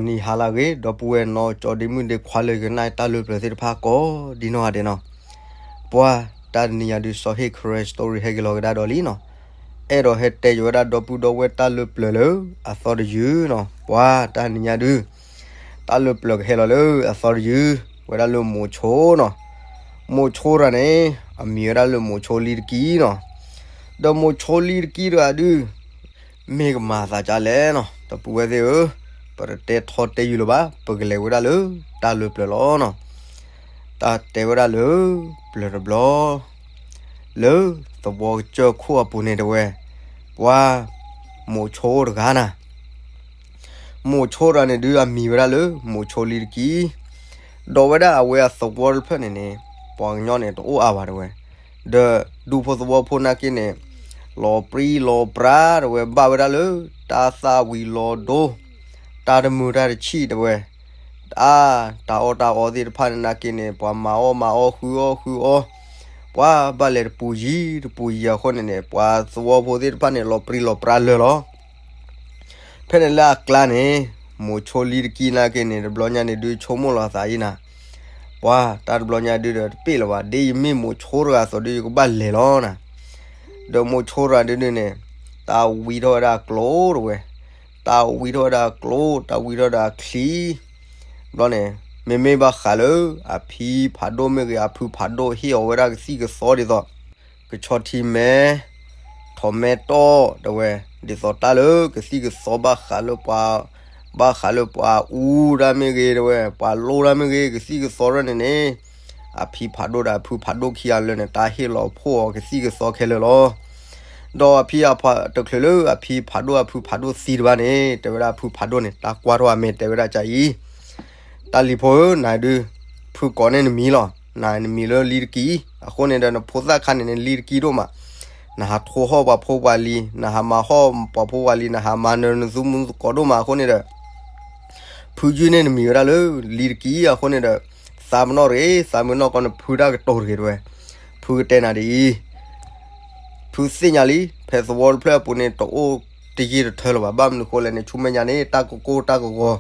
နံၤဟါလၢအဂ့ၤ ဒီပုၢ်ဝဲၢ်နီၢ်ကၠီဒ့မုၣ်ဒ့ခွါလၢကနၣ်တၢ်လၢပျၢၤသ့ၣ်တဖၣ်ကိးဒ်နီၢ်ဂၤဒဲးနီၤ. ပှၤတၢ်တနံၤညါဒုး စီၤဟ့ၣ် Karen Story ဟဲက့ၤလီၤကဒါဒီးလံနီၤ. အဲၣ်ဒိးဟဲတဲယဝဲဒၣ်ဒီပုၢ်ဒီဝဲၢ်တၢ်လၢပျၢၤလၢအသီတယုၢ်နီၤ. ပှၤတၢ်တနံၤညါဒုး တၢ်လၢပျၢၤကဟဲလီၤလၢအသီတယုၢ် ဝဲဒၣ်လၢမိၤဆိနီၤ. မိၤဆိတဂၤန့ၣ် အမံၤဝဲဒၣ်လၢမိၤဆိလံတကံနီၤ. ဒီးမိၤဆိလံတကံတဂၤဒုး မ့ၢ်ကမၤသးဒ်လဲၣ်နီၤ ဒီပုၢ်ဝဲၢ်သ့ၣ်ဧၢ, ပတတဲထီတဲယုာ်လၢၤဘၣ်, ပကလဲၤဝဲဒၣ်လၢတၢ်လၢပျၢၤလီၤနီၤ. တၢ်တဲဝဲဒၣ်လၢပျၢၤတဘျီ လၢသဝီကစၢၢ်ခိၣ်အပူၤန့ၣ်တဲဝဲ, ပှၤမိၤဆိတဂၤနီၤ. မိၤဆိတဂၤန့ၣ်ဒုးအမံၤဝဲဒၣ်လၢမိၤဆိလံတကံ, ဒီးဝဲဒၣ်အဝဲအသဝီတဖျၢၣ်န့ၣ်န့ၣ် ပှၤကညီန့ၣ်တအိၣ်အါဘၣ်တဲဝဲ, ဒီးဒူဖိသဝီဖိနာ်က့န့ၣ် လီၤပြံလီၤပြါတဲဝဲ ဘၣ်ဝဲဒၣ်လၢတၢ်သၣ်ဝံၤလီၤဒိ တၢ်တမုာ်တၢ်တဆံၣ်တဲဝဲ, အါ တၢ်အီၣ်တၢ်အီသ့ၣ်တဖၣ်န့ၣ်နာ်က့န့ၣ် ပှၤမၤအီၣ်မၤအီၣ်ဃုအီၣ်ဃုအီၣ်, ပှၤဘၣ်လဲၤတပူၤယံၤတပူၤယံၤအဃိန့ၣ်န့ၣ် ပှၤသဝီဖိသ့ၣ်တဖၣ်န့ၣ် လီၤပြံလီၤပြါလၢာ်လီၤ. ဖဲန့ၣ်လၢအကျါန့ၣ် မိၤဆိလံတကံနာ်က့န့ၣ် တဘျီညါန့ၣ်ဒုးဆိကမိၣ်လီၤအသးအံၤနၤ, ပှၤတၢ်တဘျီညါဒုးဒီးတပ့ၢ်လၢၤဘၣ်, ဒ်ယမ့ၢ်မိၤဆိတဂၤအသိးဒုး ယကဘၣ်လဲၤလီၤနၤ. ဒီးမိၤဆိတဂၤဒုးန့ၣ် တၢ်ဝံထီၣ်ဝဲဒၣ်ကျိၤတဲဝဲ, တၢ်ဝံထီၣ်ဝဲဒၣ်ကျိၤ တၢ်ဝံထီၣ်ဝဲဒၣ်ချံ ဘျီန့ၣ် မ့မ့ၢ်ဘၣ်ဃးလၢအဖံဖးဒိၣ်မ့ၢ်ဂ့ၤ အဖုဖးဒိၣ်ဟ့ၣ်အီၤဝဲဒၣ်ကသံၣ်ကသီဒ်သိး ကဆီထံမဲ, ထိးမဲတီၢ်တဲဝဲ, ဒ်သိးတၢ်လၢကသံၣ်ကသီဘၣ်ဃးလၢပှၤ, ဘၣ်ဃးလၢပှၤအူတၢ်မ့ၢ်ဂ့ၤတဲဝဲ ပှၤလိၣ်တၢ်မ့ၢ်ဂ့ၤ ကသံၣ်ကသီဒ်န့ၣ်န့ၣ် အဖံဖးဒိၣ်ဒီးအဖုဖးဒိၣ်ခံဂၤလၢာ်န့ၣ် တၢ်ဟ့ၣ်လီၤဖှိၣ်အီၤကသံၣ်ကသီခဲလၢာ်လီၤ. ဒီးအဖံအဖးတချုးလၢအဖံဖးဒိၣ်အဖုဖးဒိၣ်သံတဘၣ်န့ၣ် တဲဝဲဒၣ်အဖုဖးဒိၣ်န့ၣ် တၢ်ကွၢ်ထီၣ်အမဲာ်တဲဝဲဒၣ်ကအံၤ, တၢ်လံၤဖိဧၢ နၤဒုး ဖုကိးန့ၢ်နမံၤလီၤ, နမံၤလၢလံတကံ, အဃိန့ၣ်ဒီးနဖိသၣ်ခါန့ၣ်န့ၣ် လံတကံဒိၣ်မး, နဟးထိဟီၣ်ပှၤဖိပှၤလံၤ, နဟးမၤဟီၣ်ပှၤဖိပှၤလံၤ, နဟးမၤနၢၤနသူမုသကိးဒိၣ်မးအဃိန့ၣ်ဒီး ဖုယုၢ်န့ၢ်နမံၤဝဲဒၣ်လၢလံတကံအဃိန့ၣ်ဒီး သးပနီၣ်တဂ့ၤ, သးမုၢ်နီၢ်ကီၢ်န့ၣ် ဖုတၢ်ကတိၤတဂ့ၤတဲဝဲ, ဖုကတဲနၤဒ်အံၤ, ဖုသ့ၣ်ညါလံ, ဖဲသဝီတဖျၢၣ်အပူၤန့ၣ် တအိၣ်တယံာ်တထၢလၢၤဘၣ်, ဘၣ်မနုၤဃိလဲၣ်န့ၣ် ဆူမဲာ်ညါန့ၣ် တၢ်ကကိၢ်တၢ်ကဂီၤ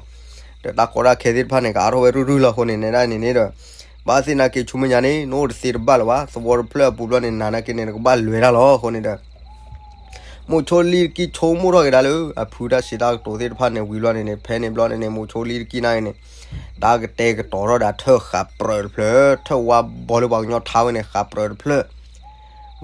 ဒီးတၢ်ကီတၢ်ခဲသ့ၣ်တဖၣ်န့ၣ် ကအါထီၣ်ဝဲရုၢ်ရုၢ်လီၤအဃိန့ၣ် နဲဒၣ်န့ၣ်န့ၣ်ဒီး ဘၣ်သ့ၣ်နာ်က့ဆူမဲာ်ညါန့ၣ် နအိၣ်တသ့တဘၣ်လၢၤဘၣ်, သဝီတဖျၢၣ်အပူၤဘျီန့ၣ် နၤနာ်က့န့ၣ် နကဘၣ်လဲၤတၢ်လီၤအဃိန့ၣ်ဒီး မိၤဆိလံတကံဆိကမိၣ်ထီၣ်က့ၤဒၣ်လၢ အဖုတၢ်စံးတၢ်ကတိၤသ့ၣ်တဖၣ်န့ၣ် ဝံၤဘျီန့ၣ်န့ၣ် ဖဲန့ၣ်ဘျီန့ၣ်န့ၣ် မိၤဆိလံတကံနာ်က့န့ၣ် တၢ်ကတဲာ်ကတီၤထီၣ်ဒီးထၢၣ်ဃးပြၢးတဖျၢၣ် ထၢၣ်ဝါဘီလၢပှၤကညီထါဝဲန့ၣ် ဃးပြၢးတဖျၢၣ်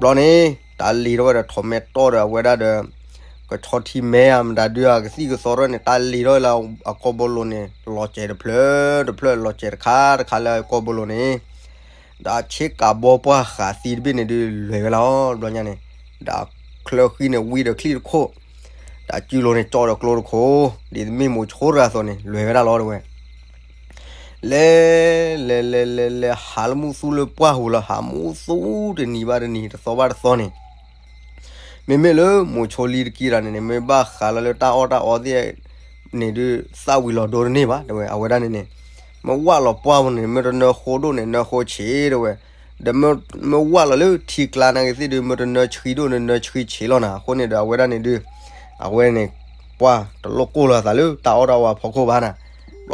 ဘျီန့ၣ် တၢ်လံၤထီၣ်ဝဲဒီးထိးမဲတီၢ်ဒီးအဝဲဒၣ်ဒီး ကဆီထံမဲဧါ မတၤဒုးဧါ ကသံၣ်ကသီထီၣ်န့ၣ် တၢ်လံၤထီၣ်လၢအကီၢ်ဘိလိၤန့ၣ် လီၤစဲးတဖျၢၣ်တဖျၢၣ် လီၤစဲးတခါတခါလၢအကီၢ်ဘိလိၤန့ၣ် ဒီးဆ့ကၤဘီပှၢ်ဃးသံတဘ့ၣ်န့ၣ်ဒုး လဲၤဝဲလီၤ ဘျီညါန့ၣ် ဒီးချၢဃံန့ၣ် ဝံဒီးချံၣ်တခိၣ် ဒီးစုလိၤန့ၣ် ကၠီဒီးကျိတခိၣ် ဒ်သိးမ့ၢ်မိၤဆိတဂၤအသိးန့ၣ် လဲၤဝဲဒၣ်လီၤတဲဝဲ လဲၤ လဲၤ လဲၤ လဲၤ လဲၤ ဟးလၢမူသူလၢပှၢ်ပူၤလၢ ဟးမူသူတနံၤဘၣ်တနံၤ တသီဘၣ်တသီန့ၣ် မ့မ့ၢ်လၢမိၤဆိလံတကံတဂၤန့ၣ်န့ၣ် မ့ၢ်ဘၣ်ဃးလီၤလၢတၢ်အီၣ်တၢ်အီသ့ၣ်န့ၣ်ဒုး သၣ်ဝံၤလီၤဒိတန့ၢ်ဘၣ် တဲဝဲ အဝဲဒၣ်န့ၣ်န့ၣ် မ့ၢ်ဝၣ်လီၤပှၢ်ပူၤန့ၣ် မ့ၢ်တနၢဃိဒိၣ်န့ၣ် နၢဃိဆံး တဲဝဲ ဒီးမ့ၢ်ဝၣ်လီၤလၢထံကျါနာ်က့သ့ၣ်ဒုး မ့ၢ်တနၢဆှံဒိၣ်န့ၣ် နၢဆှံဆံးလီၤနၤ အဃိန့ၣ်ဒီး အဝဲဒၣ်န့ၣ်ဒုး အဝဲန့ၣ် ပှၢ်တလိၣ်ကိၢ်လီၤအသးလၢတၢ်အီၣ်တၢ်အီအဖီခိၣ်ဘၣ်နၤ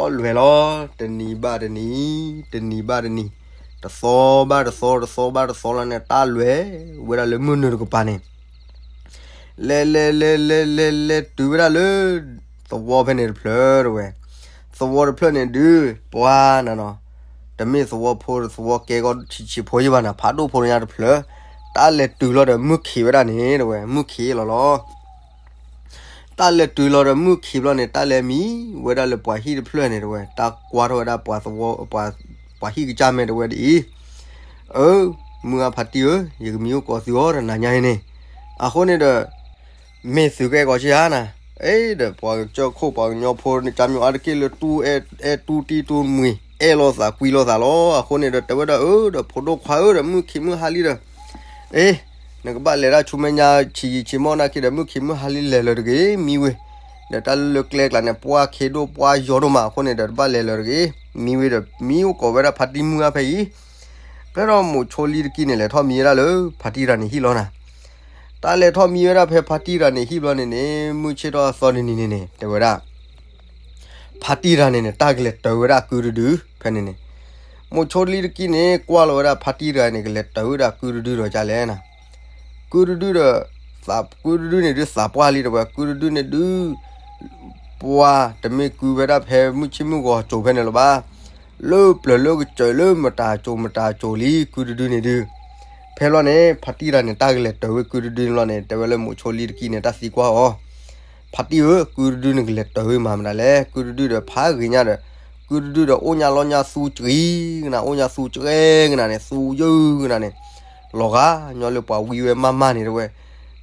ဘျီလဲၤလီၤ တနံၤဘၣ်တနံၤ တနံၤဘၣ်တနံၤ တသီဘၣ်တသီ တသီဘၣ်တသီလီၤန့ၣ် တၢ်လဲၤဝဲဒၣ်လၢမုၢ်နုာ်တကပၤန့ၣ် လဲၤ လဲၤ လဲၤ လဲၤ လဲၤ လဲၤတုၤဝဲဒၣ်လၢ သဝီဖဲန့ၣ်တဖျၢၣ်တဲဝဲ သဝီတဖျၢၣ်န့ၣ်ဒုး ပှၤနၤနီၤ တမ့ၢ်သဝီဖိ သဝီကဲကီၢ်ဆံးဆံးဖိယံၤဘၣ်နၤ ဖးဒိၣ်ဖိညါတဖျၢၣ် တၢ်လဲၤတုၤလီၤဒီးမုၢ်ခံးဝဲဒၣ်န့ၣ်တဲဝဲ မုၢ်ခံးလီၤလီၤ တၢ်လဲၤတုၤလီၤဒီးမုၢ်ခံးဘျီန့ၣ် တၢ်လဲၤမံဝဲဒၣ်လၢပှၤဟံၣ်တဖျၢၣ်န့ၣ်တဲဝဲ တၢ်ကွၢ်ထီၣ်ဝဲဒၣ်ပှၤသဝီ ပှၤဟံၣ်ကစၢ်မဲာ်တဲဝဲဒ်အံၤ, အၢ, မုၢ်အါဖါတံၢ်ဧၢ, ယကမံအိၣ်ကိးသုအီၤတနၤညါအံၤန့ၣ်, အဃိန့ၣ်ဒီး မ့ၢ်သုကအဲၣ်ကီးဆ့ဧါနၤ, အ့ဒီးပှၤကစၢၢ်ခိၣ်ပှၤကညီဖိန့ၣ် ကၢ်မျိာ်အါတက့ၢ်လၢတူၢ်အဲၣ်တူၢ်တံၢ်တူၢ်မှံၤ အဲၣ်လိာ်သးကွံလိာ်သးလီၤ, အဃိန့ၣ်ဒီးတဲဝဲဒၣ်အၢ ဒီးဖိဒိၣ်ခွါဧၢ ဒီးမုၢ်ခံးမုၢ်ဟါလံဒီး အ့ နကဘၣ်လဲၤဒၣ်ဆူမဲာ်ညါဆံးဆံးမီၢ်နာ်က့ဒီး မုၢ်ခံးမုၢ်ဟါလံလဲၤလၢၤတဂ့ၤ, မံဝ့ၢ်, ဒီးတၢ်လၢကျဲကျါန့ၣ် ပှၢ်ခ့ဒိၣ်ပှၢ်ယီၤဒိၣ်မးအဃိန့ၣ်ဒီး တဘၣ်လဲၤလၢၤတဂ့ၤ, မံဝ့ၢ်ဒီး မံအိၣ်ကိးဝဲဒၣ်ဖါတံၢ်မုၢ်အါဖဲအံၤ, ဖဲဒီးမိၤဆိလံတကံန့ၣ် လဲၤထီၣ်မံဝဲဒၣ်လၢ ဖါတံၢ်တဂၤန့ၣ်ဟံၣ်လီၤနၤ, တၢ်လဲၤထီၣ်မံဝဲဒၣ်ဖဲဖါတံၢ်တဂၤန့ၣ်ဟံၣ်ဘျီန့ၣ်န့ၣ် မုၢ်ဆ့ၣ်ထီၣ်အသီတနံၤန့ၣ်န့ၣ် တဲဝဲဒၣ် ဖါတံၢ်တဂၤန့ၣ်န့ၣ် တၢ်ကလဲၤတၢၤဝဲဒၣ်ကုဒုဒု ဖဲန့ၣ်န့ၣ်, မိးဆိလံတကံန့ၣ် ကွၢ်လီၤဝဲဒၣ်ဖါတံၢ်တဂၤန့ၣ် ကလဲၤတၢၤဝဲဒၣ်ကုဒုဒုဒီးကလဲၣ်နၤ, ကုဒုဒုဒီး, ကုဒုဒုန့ၣ်ဒုးသးပှၢ်လံတဲဝဲ ကုဒုဒုန့ၣ်ဒုး ပှၢ်တမ့ၢ်ကုဝဲဒၣ်ဖဲမုၢ်ဆ့ၣ်မုၢ်ဂီၤကၠိၤဖဲန့ၣ်လၢၤဘၣ်, လၢပျၢၤလၢကစၢၤလၢမတၤကၠိၤမတၤကၠိၤလံ ကုဒုဒုန့ၣ်ဒုး, ဖဲလီၤန့ၣ် ဖါတံၢ်တဂၤန့ၣ် တၢ်ကလဲၤတၢၤဝဲကုဒုဒုန့ၣ်လီၤန့ၣ် တဲဝဲလၢမိးဆိလံတကံန့ၣ် တၢ်သံကွၢ်အီၤ, ဖါတံၢ်ဧၢ ကုဒုဒုန့ၣ်ကလဲၤတၢၤဝဲမၤမနုၤလဲၣ် ကုဒုဒုဒီးဖးဂ့ၤညါဒီး, ကုဒုဒုဒီးအိၣ်ညါလီၢ်ညါသူကဂံၤကနၤ အိၣ်ညါသူကဂဲကနၤန့ၣ် သူယုၢ်ကနၤန့ၣ်, လီၤဂာ်ညီလၢပှၤဝံဝဲမးမးန့ၣ်တဲဝဲ,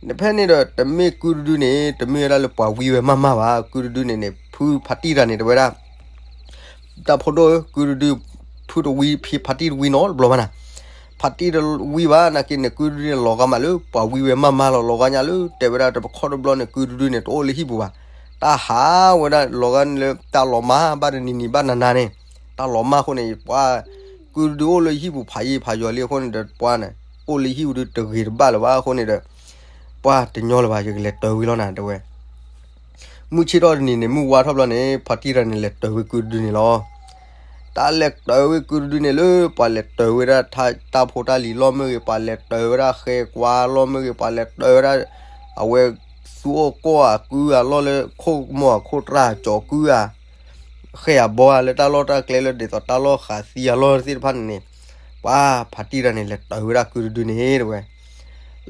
နဖဲန့ၣ်ဒီး တမ့ၢ်ကုဒုဒုန့ၣ် တမ့ၢ်ဝဲဒၣ်လၢပှၤဝံဝဲမးမးဘၣ် ကုဒုဒုန့ၣ်န့ၣ် ဖုဖါတံၢ်တဂၤန့ၣ်တဲဝဲဒၣ် တၢ်ဖိဒိၣ်ဧၢ ကုဒုဒု ဖုတဝံဖံဖါတံၢ်တဝံနီတဘျီဘၣ်နၤ, ဖါတံၢ်တဝံဘၣ် နာ်က့န့ၣ် ကုဒုဒုန့ၣ် လီၤဂာ်မးလၢပှၤဝံဝဲမးမးလီၤ လီၤဂာ်ညါလၢ တဲဝဲဒၣ်တခီတဘျီန့ၣ် ကုဒုဒုန့ၣ် တအိၣ်လၢဟံၣ်ပူၤဘၣ်, တၢ်ဟးဝဲဒၣ်လီၤဂာ်လၢတၢ်လီၤမၢ်ဘၣ်တနံၤနံၤဘၣ်နၤနၤန့ၣ်, တၢ်လီၤမၢ်အဃိန့ၣ် ပှၤ ကုဒုဒုအိၣ်လၢဟံၣ်ပူၤဖးယံာ်ဖးယီၤလံအဃိန့ၣ်ဒီး ပှၤန့ၣ် အိၣ်လၢဟံၣ်ပူၤဒုးတဂ့ၤတဘၣ်လၢၤဘၣ်အဃိန့ၣ်ဒီး ပှၤတညီလၢၤဘၣ် ယကလဲၤတၢၤဝံၤလီၤနၤတဲဝဲ မုၢ်ဆ့ၣ်ထီၣ်တနံၤန့ၣ် မုၢ်ဝါထီၣ်ဘျီန့ၣ် ဖါတံၢ်တဂၤန့ၣ် လဲၤတၢၤဝဲကုဒုဒုန့ၣ်လီၤ. တၢ်လဲၤတၢၤဝဲကုဒုဒုန့ၣ်လၢ ပှၤလဲၤတၢၤဝဲဒၣ်တၢ်ဖိတၢ်လံၤလီၢ်မ့ၢ်ဂ့ၤ ပှၤလဲၤတၢၤဝဲဒၣ်ဃဲကွၢ်လီၢ်မ့ၢ်ဂ့ၤ ပှၤလဲၤတၢၤဝဲဒၣ် အဝဲသူအီၣ်ကီၢ်အကုအလီၢ်လၢခိၣ်ကမီၤအခိၣ်တြၢ်ကၠီၤကုဧါ ဃဲအဘီဧါ လၢတၢ်လီၢ်တၢ်ကျဲလၢဒ်သိးတၢ်လီၢ်ဃာ်သံအလီၢ်သ့ၣ်တဖၣ်န့ၣ်န့ၣ်, ပှၤဖါတံၢ်တဂၤန့ၣ် လဲၤတၢၤဝဲဒၣ်ကုဒုဒုန့ၣ်တဲဝဲ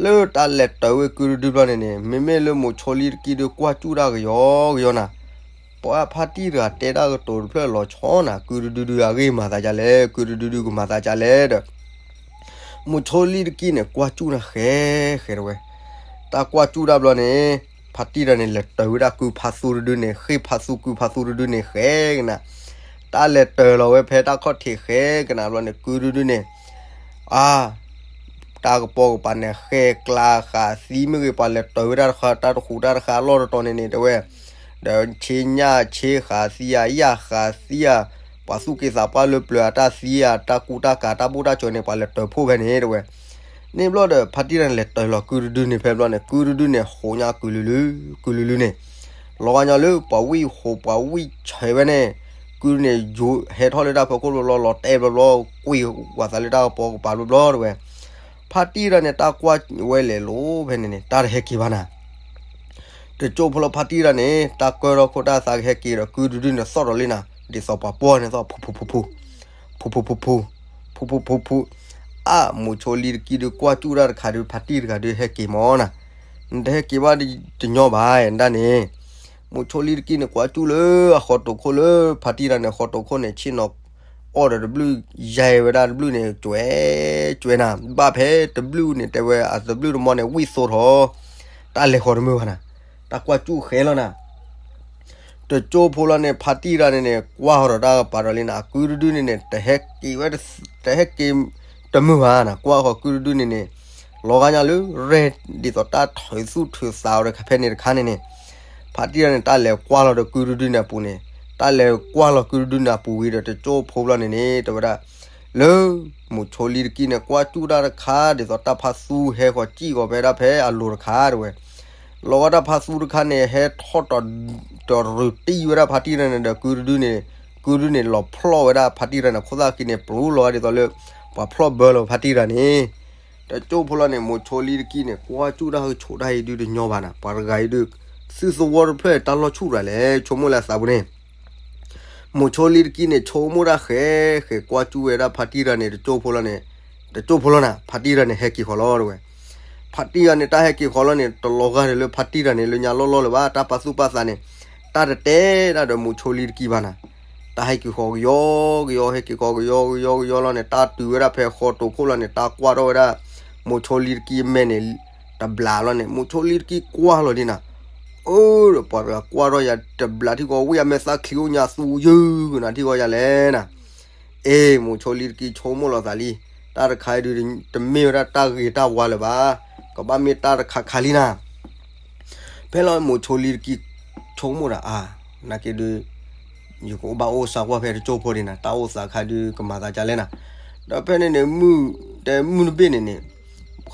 လၢတၢ်လဲၤတၢၤဝဲကုဒုဒုဘျီန့ၣ်န့ၣ် မ့မ့ၢ်လၢမိးဆိလံတကံဒုးကွၢ်စူၣ်တၢ်ကယီကယီနၤ, ပှၤဖါတံၢ်တဂၤတဲတၢ်ကတိၤတဖျၢၣ်လီၤဆီနၤ ကုဒုဒုဒုအဂ့ၢ်မၤသးဒ်လဲၣ် ကုဒုဒုဒုကမၤသးဒ်လဲၣ်ဒီး မိးဆိလံတကံန့ၣ် ကွၢ်စူၣ်နၤဃဲဃဲတဲဝဲ, တၢ်ကွၢ်စူၣ်တၢ်ဘျီန့ၣ် ဖါတံၢ်တဂၤန့ၣ် လဲၤတၢၤဝဲဒၣ်ကုဖါသူတဒုန့ၣ် ဃ့ဖါသူကုဖါသူတဒုန့ၣ်ဃဲကနၤ, တၢ်လဲၤတၢၤလီၤဝဲဖဲတၢ်ခီၣ်ထံးဃဲကနၤဘျီန့ၣ် ကုဒုဒုန့ၣ် အါ တၢ်ကပီၤကပၤန့ၣ် ဃဲကျါဃာ်သံမ့ၢ်ဂ့ၤ ပှၤလဲၤတၢၤဝဲဒၣ်တၢ်တဃူးတၢ်တဃာ်အလီၢ်တတီၤန့ၣ်န့ၣ် တဲဝဲ, ဒီးဆ့ညၣ်ဆ့ဃာ်သံဧါ ယၣ်ဃာ်သံဧါ, ပှၤသူၣ်က့သးပှၢ်လၢပျၢၤအတၢ်သံဧါ တၢ်ကူတၢ်ကၤတၢ်ဘူၣ်တၢ်စၢၤန့ၣ် ပှၤလဲၤတၢၤဖှိၣ်ဖဲန့ၣ်တဲဝဲ, န့ၣ်ဘျီဒီး ဖါတံၢ်တဂၤန့ၣ် လဲၤတၢၤလီၤကုဒုဒုန့ၣ် ဖဲဘျီန့ၣ် ကုဒုဒုန့ၣ် ဟူးညါကုလုလု ကုလုလုန့ၣ် လီၤဂာ်ညီလၢပှၤဝံၣ်ဟူးပှၤဝံၣ်ဆဲးဝဲန့ၣ်, ကုန့ၣ် ယိၤဟဲထီၣ်လၢတၢ်ဖီခိၣ်ဘျီဘျီ လီၤတဲာ်ဘျီဘျီ ကွံာ်ဝဲသးလၢတၢ်ကပီၤကပၤဘျီဘျီတဲဝဲ, ဖါတံၢ်တဂၤန့ၣ် တၢ်ကွၢ်ဝဲလဲၤလိၤဖဲန့ၣ်န့ၣ် တၢ်တဟဲက့ၤဘၣ်နၤ တကၠိဖိလီၤဖါတံၢ်တဂၤန့ၣ် တၢ်ကၢထီၣ်ခိၣ်တၢ်သးကဟဲက့ၤဒီး ကုဒုဒုန့ၣ်သီၣ်ဒီးလံနၤ ဒ်သိးပှၤပှီၢ်န့ၣ်သီၣ် ဖူဖူဖူဖူ, ဖူဖူဖူဖူ, ဖူဖူဖူဖူ, အါ မိးဆိလံတကံဒုးကွၢ်စူၣ်တၢ်တခါဒုး ဖါတံၢ်တဂၤဒုးဟဲက့ၤမၢ်နၤ, နတဟဲက့ၤဘၣ်တညီဘၣ် နဒၣ်န့ၣ်, မိးဆိလံတကံန့ၣ်ကွၢ်စူၣ်လၢအဃီတိာ်ခိၣ်လၢ ဖါတံၢ်တဂၤန့ၣ် ဃီတိာ်ခိၣ်န့ၣ် ဆ့ၣ်နီၤ အီၣ်ဒီးတဘျုး ယဲၢ်ဝဲဒၣ်တဘျုးန့ၣ် ကွဲးကွဲးနၤ ဘၣ်ဖဲတဘျုးန့ၣ် တဲဝဲအတဘျုးတမီန့ၣ် ဝံၣ်သိထီၣ် တၢ်လဲၤဃီၤတမုာ်ဘၣ်နၤ, တၢ်ကွၢ်စူၣ်ဃဲလီၤနၤ တကၠိဖိလီၤန့ၣ် ဖါတံၢ်တဂၤန့ၣ်န့ၣ် ကွၢ်ဃီၤဒီးတၢ်ကပၤဒီးလံနၤ ကုဒုဒုန့ၣ်န့ၣ် တဟဲက့ၤဝဲ တဟဲက့ၤတမုာ်ဘၣ်နၤ ကွၢ်ဃီၤကုဒုဒုန့ၣ်န့ၣ် လီၤဂာ်ညီလၢရဲၣ်ဒ်သိးတၢ်ထုးသူၣ်ထုးသးအီၤတခါဖဲန့ၣ်တခါန့ၣ်န့ၣ်, ဖါတံၢ်တဂၤန့ၣ် တၢ်လဲၤကွၢ်လီၤဒီးကုဒုဒုန့ၣ်အပူၤန့ၣ် တၢ်လဲၤကွၢ်လီၤကုဒုဒုန့ၣ်အပူၤဝံၤဒီး တကၠိဖိဘျီန့ၣ်န့ၣ် တဲဝဲဒၣ် လၢ မိးဆိလံတကံန့ၣ် ကွၢ်စူၣ်တၢ်တခါ ဒ်သိးတၢ်ဖါသူဟဲဃီၤစံၣ်ဃီၤဖဲဒၣ်ဖဲအလိၤတခါတဲဝဲ, လီၤဂာ်တၢ်ဖါသူတခါန့ၣ် ဟဲထီၣ်တရူးတံၢ်ဝဲဒၣ်ဖါတံၢ်တဂၤန့ၣ်ဒီး ကုဒုဒုန့ၣ်, ကုဒုန့ၣ်လီၤဖျီၣ်ဝဲဒၣ်ဖါတံၢ်တဂၤန့ၣ် ခိၣ်သၣ်ခံန့ၣ် ပျူၤလီၤဒ်သိးလၢ ပှၤဖျီၣ်ဘၢလီၤဖါတံၢ်တဂၤန့ၣ်, တကၠိဖိလီၤန့ၣ် မိးဆိလံတကံန့ၣ် ကွၢ်စူၣ်တၢ်ဟဲဆိးတၢ်အံၤဒုးတညီဘၣ်နၤ ပှၤတဂၤအံၤဒုး သုသဝီတဖျၢၣ်တၢ်လီၢ်ဆူၣ်ရၤလဲၣ် ဆိကမိၣ်လၢအသးပူၤန့ၣ် မိးဆိလံတကံန့ၣ် ဆိကမိၣ်တၢ်ဃဲဃဲ ကွၢ်စူၣ်ဝဲဒၣ်ဖါတံၢ်တဂၤန့ၣ် တကၠိဖိလီၤန့ၣ်, တကၠိဖိလီၤနၤ ဖါတံၢ်တဂၤန့ၣ် ဟဲက့ၤဃီၤလီၤတဲဝဲ, ဖါတံၢ်တဂၤန့ၣ် တၢ်ဟဲက့ၤဃီၤလီၤန့ၣ် တလီၤဂာ်ဒီးလၢဖါတံၢ်တဂၤန့ၣ် လၢညါလီၢ်လီၢ်လၢၤဘၣ် တၢ်ပာ်သူၣ်ပာ်သးန့ၣ်, တၢ်တတဲဒၣ်ဒီးမိးဆိလံတကံဘၣ်နၤ, တၢ်ဟဲက့ၤဃီၤကယီကယီ ဟဲက့ၤဃီၤကယီကယီကယီလီၤန့ၣ် တၢ်တုၤဝဲဒၣ်ဖဲဃီတိာ်ခိၣ်လီၤန့ၣ် တၢ်ကွၢ်ထီၣ်ဝဲဒၣ် မိးဆိလံတကံအမဲာ်န့ၣ် တဘျးလီၤန့ၣ် မိးဆိလံတကံကွၢ်လီၤဒ်နၤ အၢ ဒီးပှၤတဂၤကွၢ်ထီၣ်ယၤတဘျးထံၣ်ဃီ ဝံၣ်အမဲာ်သၣ်ချံအိၣ်ညါသူယုၢ်ကနၤထံၣ်ဃီယၤလဲၣ်နၤ, အ့ မိးဆိလံတကံဆိကမိၣ်လီၤသးလံ, တၢ်တခါအံၤဒုး တမ့ၢ်ဝဲဒၣ်တၢ်ဂ့ၤတၢ်ဝါလၢၤဘၣ်, ကဘၣ်မ့ၢ်တၢ်တခါခါလံနၤ ဖဲလီၤမိးဆိလံတကံ ဆိကမိၣ်ဒီးအါ, နာ်က့ဒုး ယကအိၣ်ဘၣ်အိၣ်စးကွၢ်ဖဲတကၠိဖိဒ်နၤ တၢ်အိၣ်သးခါဒုးကမၤသးဒ်လဲၣ်နၤ, ဒီးဖဲန့ၣ်န့ၣ် မုၢ်တဲမုၢ်တဘ့ၣ်န့ၣ်န့ၣ်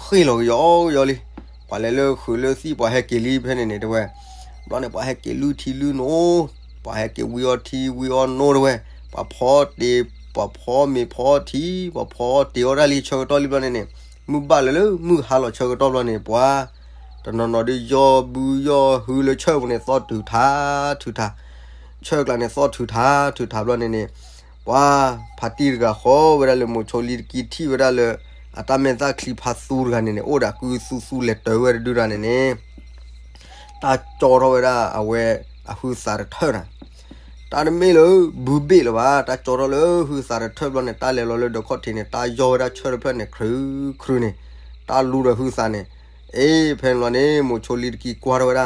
ဃ့ၢ်လီၤကယီကယီလံ, ပှၤလဲၤလၢဃုာ်လၢသံၣ်ပှၤဟဲက့ၤလံဖဲန့ၣ်န့ၣ်တဲဝဲ, ဘျီန့ၣ်ပှၤဟဲက့ၤလုၢ်ထံလုၢ်နိ ပှၤဟဲက့ၤဝံအီထံဝံအီနိတဲဝဲ, ပှၤဖီတ့ၢ်, ပှၤဖီမ့ၤဖီထံ, ပှၤဖီတ့ၢ်အီၣ်တၢ်လံဆၢကတီၢ်လံဘျီန့ၣ်န့ၣ်, မုၢ်ဘၣ်လၢာ်လၢမုၢ်ဟါလီၤဆၢကတီၢ်ဘျီန့ၣ် ပှၤတနီၤနီၤဒုးယီၢ်ဘုယီၢ်ဟုလၢဆၢၣ်ပူၤန့ၣ် သီၣ်ထုးထးထုးထး, ဆၢၣ်ကျါန့ၣ် သီၣ်ထုးထးထုးထးဘျီန့ၣ်န့ၣ်, ပှၤဖးတံၢ်တဂၤဃီဝဲဒၣ်လၢမိၤဆိလံတကံထံၣ်ဝဲဒၣ်လၢ အတၢ်မဲာ်သၣ်ချံဖးသူတဂၤန့ၣ်န့ၣ် အိၣ်ဒီးကုသူသူလဲၤတၢၤဝဲတဒုတၢ်န့ၣ်န့ၣ် တၢ်ကၠီထီၣ်ဝဲဒၣ်အဝဲအဟုသးတထၢၣ်နၤ, တၢ်တမ့ၢ်လၢဘုဘ့ၣ်လၢၤဘၣ်, တၢ်ကၠီထီၣ်လၢဟုသးတထၢၣ်ဘျီန့ၣ် တၢ်လဲၤလီၤလၢဒၢးခီၣ်ထံးန့ၣ် တၢ်ယီၢ်ဝဲဒၣ်ဆၢၣ်တဖျၢၣ်န့ၣ် ခရုခရုန့ၣ်, တၢ်လူဒီးဟုသးန့ၣ်, အ့ ဖဲန့ၣ်ဘျီန့ၣ် မိၤဆိလံတကံကွၢ်ထီၣ်ဝဲဒၣ်, အၢ တံ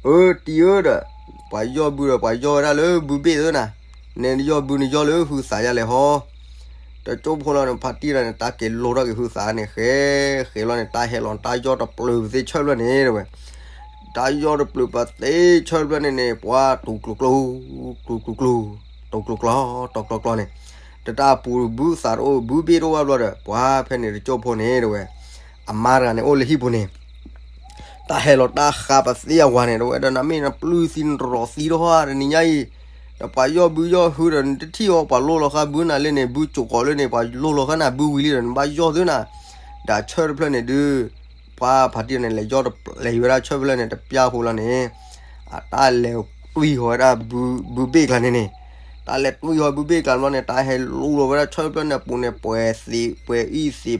ၤဧၢဒီး, ပှၤယီၢ်ဘုဒီး ပှၤယီၢ်ဝဲဒၣ်လၢဘုဘ့ၣ်သၢနၤ, နယီၢ်ဘုနယီၢ်လၢဟုသးယါလဲၣ်ဟီ တကၠိဖိလီၤန့ၣ် ဖးတံၢ်တဂၤန့ၣ် တၢ်က့ၤလိထီၣ်က့ၤဟုသးန့ၣ် ဃဲဃဲလီၤန့ၣ် တၢ်ဟဲလီၤ တၢ်ယီၢ်တပျုာ်ပသ့ၣ်ဆၢၣ်ဖျၢၣ်န့ၣ်တဲဝဲ, တၢ်ယီၢ်တပျုာ်ပသ့ၣ်ဆၢၣ်ဖျၢၣ်န့ၣ်န့ၣ် ပှၤတူၤကျိၤကျိၤ, တူၤကျိၤကျိၤ, တူၤကျိၤကျိၤ, တူၤကျိၤကျိၤန့ၣ်, တၢ်ပူၤဘုသးတအိၣ် ဘုဘ့ၣ်တအိၣ်ဘၣ်ဘျီဒီး ပှၤဖဲန့ၣ်တကၠိဖိန့ၣ်တဲဝဲ, အမါတဂၤန့ၣ်အိၣ်လၢဟံၣ်ပူၤန့ၣ် တၢ်ဟဲလီၤတၢ်ဃါပသ့ၣ်အဝၤန့ၣ်တဲဝဲ, ဒီးနမ့ၢ်နပျုၢ်သံနရီၤသံတဟီၣ်တနံၤညါအံၤ, ဒီးပှၤယီၢ်ဘုယီၢ်ဟုဒီးနတထံၣ်အီၤ ပှၤလိၣ်လီၤဃာ်ဘုနၤလၢန့ၣ် ဘုကၠိၣ်ဃီၤလၢန့ၣ် ပှၤလိၣ်လီၤဃာ်နၤဘုဝံၤလံဒီး နဘၣ်ယီၢ်သ့နၤ, ဒီးဆၢၣ်တဖျၢၣ်န့ၣ်ဒုး, ပှၤဖးတံၢ်န့ၣ် လဲၤယီၢ်တပျဲၤဝဲဒၣ်ဆၢၣ်ဖျၢၣ်န့ၣ် တပျၢ်ဖိလီၤန့ၣ်, အတၢ်လဲၤတွံၢ်ဃီၤဝဲဒၣ်ဘုဘ့ၣ်ကျါန့ၣ်န့ၣ်, တၢ်လဲၤတွံၢ်ဃီၤဘုဘ့ၣ်ကျါဘျီန့ၣ် တၢ်ဟဲလူလီၤဝဲဒၣ်ဆၢၣ်ဖျၢၣ်န့ၣ်အပူၤန့ၣ် ပှဲၤသံး ပှဲၤအံၣ်သံး ပှဲၤအိးသီး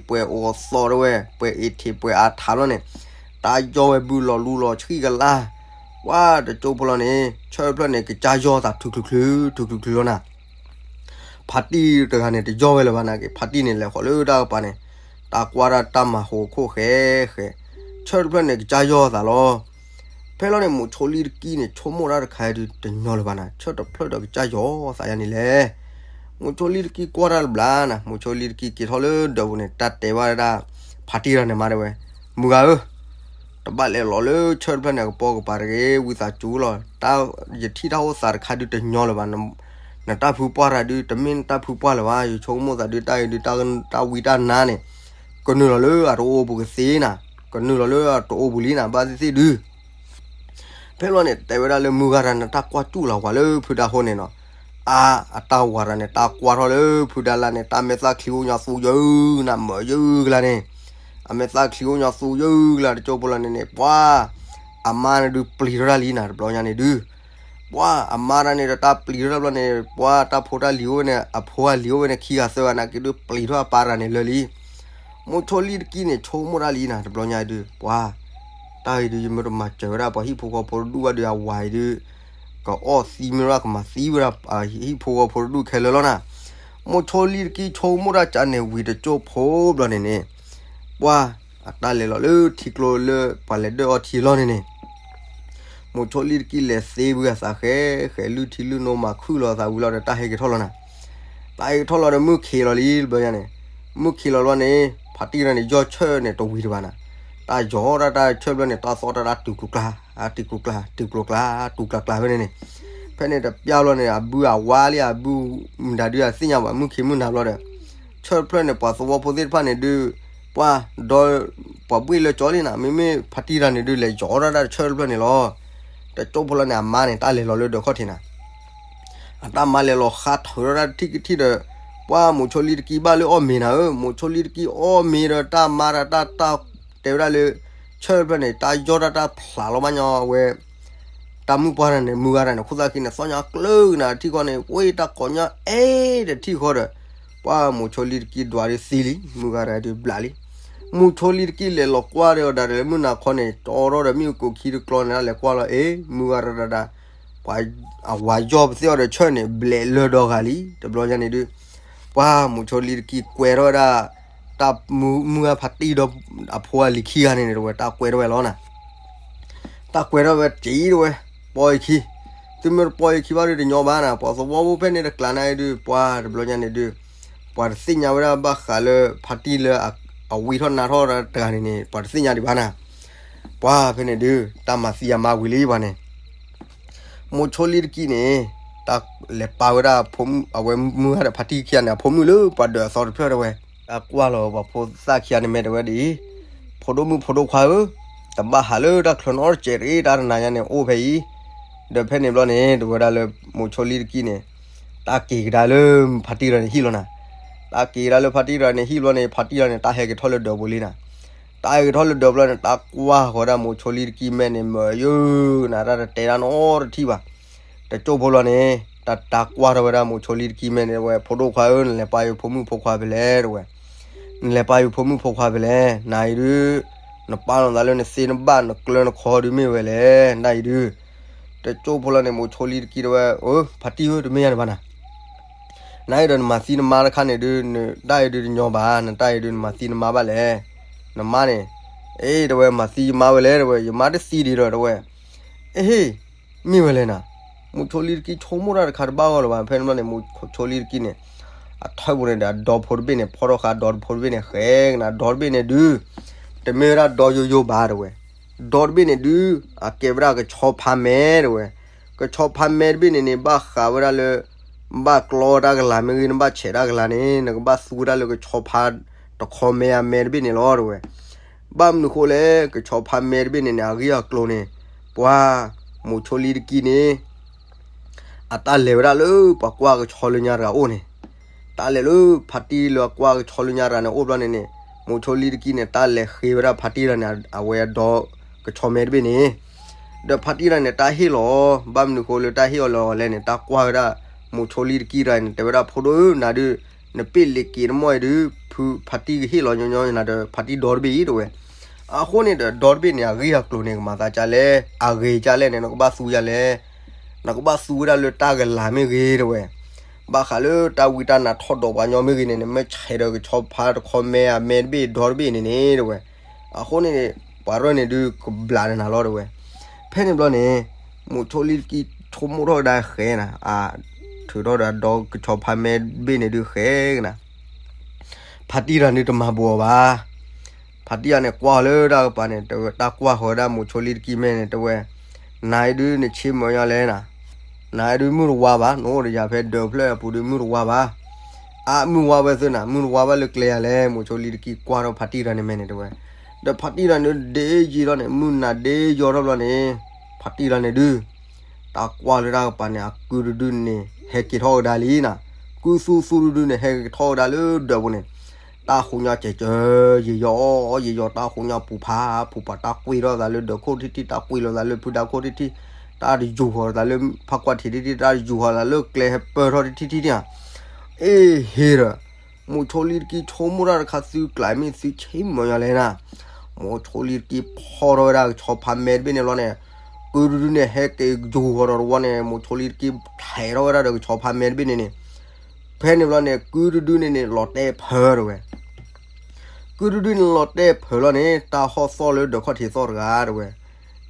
တဲဝဲ ပှဲၤအ့ၣ်ထံး ပှဲၤအါထးဘျီန့ၣ်, တၢ်ယီၢ်ဝဲဘုလီၤလူလီၤဆှံကလါ, ပှၤတကၠိဖိလီၤန့ၣ် ဆၢၣ်ဖျၢၣ်န့ၣ် ကစၢ်ယီၢ်သးထုးချုးချုး ထုးချုးချုးလီၤနၤ ဖးတံၢ်တဂၤန့ၣ် တယီၢ်ဝဲလၢၤဘၣ်နာ်က့ ဖးတံၢ်န့ၣ် လဲၤဃီၤလၢတၢ်ကပၤန့ၣ်, တၢ်ကွၢ်တၢ်တၢ်မၤဟိးခိၣ်ဃဲဃဲ, ဆၢၣ်တဖျၢၣ်န့ၣ် ကစၢ်ယီၢ်သးလီၤ. ဖဲလီၤန့ၣ် မိၤဆိလံတကံန့ၣ် ဆိကမိၣ်တၢ်တခါဒုးတညီလၢၤဘၣ်နၤ, ဆၢၣ်တဖျၢၣ်ဒီးကစၢ်ယီၢ်သးယါန့ၣ်လဲၣ်. မိၤဆိလံတကံကွၢ်တၢ်တဘျီနၤ, မိၤဆိလံတကံက့ၤထီၣ်လၢဒၢးပူၤန့ၣ် တၢ်တဲဘၣ်ဝဲဒၣ် ဖးတံၢ်တဂၤန့ၣ်မးတဲဝဲ, မုၢ်ဂၤဧၢ တဘၣ်လဲၤလီၤလၢဆၢၣ်တဖျၢၣ်န့ၣ် ကပိာ်ကပၤတဂ့ၤ, ဝံသးစူၤလီၤ. ယထံၣ်တၢ်အိၣ်သးတခါဒုးတညီလၢၤဘၣ်, နတၢ်ဖုပှၢ်တၢ်ဒုး တမ့ၢ်နတၢ်ဖုပှၢ်လၢၤဘၣ်. ယဆိကမိၣ်သးဒုး တၢ်အံၤဒုး တၢ်ဝံတၢ်နါန့ၣ် ကနုာ်လီၤလၢအတအိၣ်ပူၤကသ့နၤ, ကနုာ်လီၤလၢအတအိၣ်ပူၤလံနၤ ဘၣ်သ့ၣ်သ့ၣ်ဒုး ဖဲလီၤန့ၣ် တဲဝဲဒၣ်လၢမုၢ်ဂၤတၢ်န့ၣ် တၢ်ကွၢ်စူၣ်လီၤဝဲလၢဖုဒါဟိန့ၣ်နီၤ, အါ အတၢ်ဝၤတၢ်န့ၣ် တၢ်ကွၢ်ထီၣ်လၢဖုဒါလၢ်န့ၣ် တၢ်မဲာ်သၣ်ချံအိၣ်ညီသူယုၢ်နၤ မၢယုၢ်ကလါန့ၣ်, အမဲာ်သၣ်ချံအိၣ်ညီသူယုၢ်ကလါ တကၠိဖိလီၤန့ၣ်န့ၣ် ပှၤ အမါန့ၣ်ဒုးပျံၤထီၣ်တၢ်လံနၤ တဘျီညါန့ၣ်ဒုး ပှၤအမါတၢ်န့ၣ်ဒီးတၢ်ပျံၤထီၣ်တၢ်ဘျီန့ၣ် ပှၤတၢ်ဖိတၢ်လံၤအိၣ်ဝဲန့ၣ် အဖိအလံၤအိၣ်ဝဲန့ၣ် ခံဂၤသၢဂၤနာ်က့ဒုးပျံၤထီၣ်အပၢ်တၢ်န့ၣ်လၢာ်လံ. မိၤဆိလံတကံန့ၣ် ဆိကမိၣ်တၢ်လံနၤ တဘျီညါဒုး ပှၤ တၢ်အံၤဒုး ယမ့ၢ်တမၤစၢၤဝဲဒၣ်ပှၤဟံၣ်ဖိဃီဖိတဒူၣ်ဘၣ်ဒီးအဝၤအံၤဒုး ကအီၣ်သံမ့ၢ်ဘၣ်ကမၤသံဝဲဒၣ် ဟံၣ်ဖိဃီဖိတဒူၣ်ခဲလၢာ်လီၤနၤ. မိၤဆိလံတကံဆိကမိၣ်တၢ်ကၢန့ၣ်ဝံၤတကၠိဖိဘျီန့ၣ်န့ၣ် ပှၤ အတၢ်လဲၤလီၤလၢထံကျိလၢပှၤလဲၤဒၢၣ်အီထံလီၤန့ၣ်န့ၣ် မိၤဆိလံတကံလဲၤသ့ဝံၤအသးဃဲ ဃဲလုၢ်ထံလုၢ်နိမၤခုၣ်လီၤအသးဝံၤလီၤဒီးတၢ်ဟဲက့ၤထီၣ်လီၤနၤ. တၢ်ဟဲက့ၤထီၣ်လီၤဒီးမုၢ်ခံးလီၤလံ တဘျီညါန့ၣ်, မုၢ်ခံးလီၤလီၤန့ၣ် ဖါတံၢ်တဂၤန့ၣ် ယီၢ်ဆၢၣ်န့ၣ်တဝံၤတဘၣ်နၤ. တၢ်ယီၤတၢ်တၢ်ဆၢၣ်ဘျီန့ၣ် တၢ်သီၣ်တၢ်တၢ်တုၤကျိၤကျါ, အတုၤကျိၤကျါ တုၤကျိၤကျါ တုၤကျိၤကျါဖဲန့ၣ်န့ၣ်, ဖဲန့ၣ်တပျၢ်လီၤန့ၣ် အဘုအဝါလံ အဘုမတၤဒုးအသ့ၣ်ညါဘၣ် မုၢ်ခံးမုၢ်နၤဘျီဒီး ဆၢၣ်တဖျၢၣ်န့ၣ် ပှၤသဝီဖိသ့ၣ်တဖၣ်န့ၣ်ဒုး ပှၤဒီး ပှၤဘှ့ၣ်လၢကၠီလံနၤ မ့မ့ၢ်ဖါတံၢ်တဂၤန့ၣ်ဒုး လဲၤယီၤတၢ်တၢ်ဆၢၣ်တဖျၢၣ်န့ၣ်လီၤ. တကၠိဖိလီၤန့ၣ် အမါန့ၣ် တၢ်လဲၤလီၤလၢဒၢးခီၣ်ထံးနၤ အတၢ်မါလဲၤလီၤဃါထုးထီၣ်တၢ်တထံၣ်ကထံၣ်ဒီး ပှၤမိၤဆိလံတကံဘၣ်လၢအီၣ်မ့ၤနၤဧၢ, မိၤဆိလံတကံအီၣ်မ့ၤဒီးတၢ်မါတၢ်တၢ်တဲဝဲဒၣ်လၢ ဆၢၣ်တဖျၢၣ်န့ၣ် တၢ်ယီၢ်တၢ်တၢ်ဖျးလီၤဘၣ်ညီဝဲ တၢ်မုၢ်ပှၢ်တၢ်န့ၣ် မုၢ်ဂၤတၢ်န့ၣ် ခိၣ်သၣ်ခံန့ၣ် သီၣ်ညီကျၢၢ်နၤတထံၣ်ဃီန့ၣ် ဝဲတၢ်ကိးညီအဲၣ်တထံၣ်ဃီဒီး ပှၤမိၤဆိလံတကံဒွးဒုးသံလံ မုၢ်ဂၤတၢ်ဒုးဘျးလံ မိၤဆိလံတကံလဲၤလီၤကွၢ်ဒီးအီၤဒၣ်လၢမုၢ်နၤခီန့ၣ် တီထီၣ်ဒီးမ့ၣ်အူကိးခံတကျီန့ၣ် လဲၤကွၢ်လီၤ အ့ မုၢ်ဂၤတၢ်ဒၣ် ပှၤအဝၤယီၢ်ပသ့ၣ်အီၤဒီးဆၢၣ်န့ၣ် ဘျဲးလၢဒီဂၤလံ တဘျီညါန့ၣ်ဒုး ပှၤမိၤဆိလံတကံကွဲထီၣ်ဝဲဒၣ် တၢ်မုၢ်ဂၤဖါတံၢ်ဒီးအဖိအလံၤခံဂၤန့ၣ် တဝဲတၢ်ကွဲထီၣ်ဝဲလီၤနၤ တၢ်ကွဲထီၣ်ဝဲတ့ၢ်တဝဲ ပီအခံ သုမ့ၢ်တပီအခံဘၣ်ဒုးတညီဘၣ်နၤ ပှၤသဝီဖိဖဲန့ၣ်တကျါန့ၣ်ဒုး ပှၤတဘျီညါန့ၣ်ဒုး ပှၤတသ့ၣ်ညါဝဲဒၣ်ဘၣ်ဃးလၢဖါတံၢ်လၢအဝံထီၣ်နါထီၣ်တဂၤန့ၣ်န့ၣ် ပှၤတသ့ၣ်ညါဒံးဘၣ်နၤ ပှၤဖဲန့ၣ်ဒုး တၢ်မၤသံအမါဝံၤလံပှၤန့ၣ် မိၤဆိလံတကံန့ၣ် တၢ်လဲၤပာ်ဝဲဒၣ် အဝဲမုၢ်ဂၤဒီးဖါတံၢ်ခံဂၤန့ၣ် အဖိမုၣ်လၢပှၤဒၢးအသီတဖျၢၣ်တဝဲ တၢ်ကွၢ်လီၤပှၤဖိသၣ်ခံဂၤန့ၣ်မ့ၢ်တဝဲဒ်အံၤ, ဖိဒိၣ်မုၣ်ဖိဒိၣ်ခွါဧၢ, တဘၣ်ဟးလၢတၢ်ချၢနီတစဲးတဂ့ၤ တၢ်တနၤညါန့ၣ်အိၣ်ဖဲအံၤ, ဒီးဖဲန့ၣ်ဘျီန့ၣ် တဝဲဒၣ်လၢ မိၤဆိလံတကံန့ၣ် တၢ်က့ၤကဒါလၢဖါတံၢ်တဂၤန့ၣ်ဟံၣ်လီၤနၤ. တၢ်က့ၤကဒါလၢဖါတံၢ်တဂၤန့ၣ်ဟံၣ်ဘျီန့ၣ် ဖါတံၢ်တဂၤန့ၣ် တၢ်ဟဲက့ၤထီၣ်လၢဒၢးပူၤလံနၤ. တၢ်ဟဲက့ၤထီၣ်လၢဒၢးပူၤလီၤန့ၣ် တၢ်ကွၢ်ဃီၤဝဲဒၣ်မိၤဆိလံတကံမဲာ်န့ၣ် မၢယိၤနၤ တၢ်တတဲဒၣ်နီတထံၣ်ဘၣ်. တကၠိၢ်ဖိလီၤန့ၣ် တၢ်တၢ်ကွၢ်ထီၣ်ဝဲဒၣ်မိၤဆိလံတကံမဲာ်န့ၣ် တဝဲ ဖိဒိၣ်ခွါဧၢ, နလဲၤပာ်ယဖိမုၣ်ဖိခွါဖဲလဲၣ် တဝဲ. နလဲၤပာ်ယဖိမုၣ်ဖိခွါဖဲလဲၣ်, နၤအံၤဒုး နပာ်လီၤသးလၢနသ့နဘၣ် နကျၢနခီဒုးမ့ၢ်ဝဲလဲၣ်, နၤအံၤဒုး. တကၠိၢ်ဖိလီၤန့ၣ် မိၤဆိလံတကံတဝဲ, အိ ဖါတံၢ်ဧၢ, တမ့ၢ်ယၤန့ၣ်ဘၣ်နၤ. နၤအံၤဒီးနမၤသံနမါတခါန့ၣ်ဒုး နတၢ်အံၤဒုးတညီဘၣ်, နတၢ်အံၤဒုးနမၤသံနမါဘၣ်လဲၣ်. နမါန့ၣ်, အ့ တဝဲ မၤသံယမါဝဲလဲၣ် တဝဲ, ယမါတသံဒံးဒီး တဝဲ. အ့ဟ့ၣ်, မ့ၢ်ဝဲလဲၣ်နၤ. မိၤဆိလံတကံဆိကမိၣ်တၢ်တခါတဘၣ်ဂီၢ်လၢၤဘၣ်. ဖဲန့ၣ်ဘျီန့ၣ် မိၤဆိလံတကံန့ၣ် အထၢၣ်ပူၤန့ၣ်ဒီး အဒီဖိတဘ့ၣ်န့ၣ် ဖီထီၣ်ဃာ်ဒီတဖိတဘ့ၣ်န့ၣ် ဃဲကနၤ, ဒီတဘ့ၣ်န့ၣ်ဒုး တမ့ၢ်ဝဲဒၣ်ဒီယိယိဘၣ် တဝဲ. ဒီတဘ့ၣ်န့ၣ်ဒုး အကဲဝဲဒၣ်ကဆီဖါမဲတဝဲ. ကဆီဖါမဲတဘ့ၣ်န့ၣ်န့ၣ် ဘၣ်ဃးဝဲဒၣ်လၢ နဘၣ်ကျီတၢ်ကလၤမ့ၢ်ဂ့ၤ နဘၣ်ဆဲးတၢ်ကလၤန့ၣ် နကဘၣ်သူဝဲဒၣ်လၢကဆီဖါတခီမဲအမဲတဘ့ၣ်န့ၣ်လီၤ တဝဲ. ဘၣ်မနုၤဃိလဲၣ်, ကဆီဖါမဲတဘ့ၣ်န့ၣ်န့ၣ် အဂ့ၢ်အကျိၤန့ၣ် ပှၤ မိၤဆိလံတကံန့ၣ် အတၢ်လဲၤဝဲဒၣ်လၢပှၤကွၢ်ကဆီလၢညါတဂၤအိၣ်န့ၣ်, တၢ်လဲၤလၢဖါတံၢ်လၢအကွၢ်ကဆီလၢညါတဂၤန့ၣ်အိၣ်ဘျီန့ၣ်န့ၣ်, မိၤဆိလံတကံန့ၣ် တၢ်လဲၤဃ့ဝဲဒၣ်ဖါတံၢ်တဂၤန့ၣ် အဝဲအဒီကဆီမဲတဘ့ၣ်န့ၣ်, ဒီးဖါတံၢ်တဂၤန့ၣ် တၢ်ဟ့ၣ်လီၤ, ဘၣ်မနုၤဃိလၢတၢ်ဟ့ၣ်အီၤလီၤလဲၣ်န့ၣ် တၢ်ကွၢ်ဝဲဒၣ် မိၤဆိလံတကံတဂၤန့ၣ် တဲဝဲဒၣ်ဖိဒိၣ်ဧၢ, နၤဒုး နပ့ၢ်လ့ၤက့ၤတမီၢ်အံၤဒုး ဖုဖါတံၢ်ကဟ့ၣ်လီၤညီညီနၤဒီး ဖါတံၢ်ဒီတဘ့ၣ်အံၤ တဝဲ. အဃိန့ၣ်ဒီး ဒီတဘ့ၣ်န့ၣ် အဂ့ၢ်အကျိၤန့ၣ် ကမၤသးဒ်လဲၣ်, အဂ့ၤဒ်လဲၣ်န့ၣ် နကဘၣ်သူယၤလဲၣ်, နကဘၣ်သူဝဲဒၣ်လၢတၢ်ကလၤမ့ၢ်ဂ့ၤ တဝဲ. ဘၣ်ဃးလၢတၢ်ဝံတၢ်နါထီၣ်ဒိးပှၤညီမ့ၢ်ဂ့ၤန့ၣ် နမ့ၢ်ဆဲးဒီးကဆီဖါတခီမဲအမဲတဘ့ၣ်ဒီတဘ့ၣ်န့ၣ်န့ၣ် တဝဲ. အဃိန့ၣ် ပှၤရဲၣ်န့ၣ်ဒုးကဘျးနၤလီၤ တဝဲ. ဖဲန့ၣ်ဘျီန့ၣ် မိၤဆိလံတကံဆိကမိၣ်ထီၣ်ကဒါဃဲနၤ, အါ, ထုးထီၣ်ဒီးဒီကဆီဖါမဲတဘ့ၣ်န့ၣ်ဒုးဃဲကနၤ ဖါတံၢ်တဂၤန့ၣ်တမၤဘူးအီၤဘၣ်. ဖါတံၢ်တဂၤန့ၣ် ကွၢ်လၢတၢ်ကပၤန့ၣ် တဝဲ တၢ်ကွၢ်ဃီၤဝဲဒၣ်မိၤဆိလံတကံမဲာ်န့ၣ် တဝဲ, နၤအံၤဒုးနဆ့မၢယၤလဲၣ်နၤ, နၤအံၤဒုးမုၢ်တဝါဘၣ်, နအိၣ်ဒီးယၤဖဲဒၢးဖျၢၣ်အပူၤဒုးမုၢ်တဝါဘၣ်. အါ မုၢ်ဝါဝဲသ့နၤ, မုၢ်တဝါဘၣ်လၢကျဲယၤလဲၣ်, မိၤဆိလံတကံကွၢ်ထီၣ်ဖါတံၢ်တဂၤန့ၣ်မဲာ်န့ၣ် တဝဲ. ဒီးဖါတံၢ်တဂၤန့ၣ်ဒ့ယံာ်ထီၣ်န့ၣ် မုၢ်နၤဒ့ယံာ်ထီၣ်ဘျီန့ၣ် ဖါတံၢ်တဂၤန့ၣ်ဒုး တၢ်ကွၢ်လၢတၢ်ကပၤန့ၣ် အကုတဒုန့ၣ် ဟဲက့ၤထီၣ်ကဒါလံနၤ, ကုသူသူတဒုန့ၣ် ဟဲက့ၤထီၣ်ကဒါလၢဒၢးပူၤန့ၣ်, တၢ်ဃိးညါစဲးကၢ, ယယီၤ, ယယီၤ, တၢ်ဃိးညါပူၤဖးဖူးပှၤ, တၢ်ကွံာ်ထီၣ်သးလၢဒၢးခိၣ်ထံထံ, တၢ်ကွံာ်လီၤသးလၢဖုဒါခိၣ်ထံထံ, တၢ်တယူၤဃီၤသးလၢဖးကွၢ်ထံးထံထံ, တၢ်တယူၤဃီၤသးလၢကျဲဟဲပၢၢ်ထီၣ်ထံထံထံန့ၣ်ဧါ. အ့ဟ့ဒီး မိၤဆိလံတကံဆိကမိၣ်တၢ်တခါ သုကျဲမ့ၢ်သုဆ့မၢယၤလဲၣ်နၤ, မိၤဆိလံတကံဖီၣ်ထီၣ်ဝဲဒၣ်ကဆီဖါမဲတဘ့ၣ်န့ၣ်ဘျီန့ၣ်, ကုတဒုန့ၣ် ဟဲက့ၤယူၤဃီၤဒီးတဝီန့ၣ် မိၤဆိလံတကံထဲးထီၣ်ဝဲဒၣ်ဒီးကဆီဖါမဲတဘ့ၣ်န့ၣ်န့ၣ်, ဖဲန့ၣ်ဘျီန့ၣ် ကုတဒုန့ၣ်န့ၣ် လီၤတဲာ်ဖၢ တဝဲ. ကုတဒုန့ၣ်လီၤတဲာ်ဖၢလီၤန့ၣ် တၢ်ဟီၣ်သီၣ်လၢဒၢးခီၣ်ထံးသီၣ်တဂၤ တဝဲ.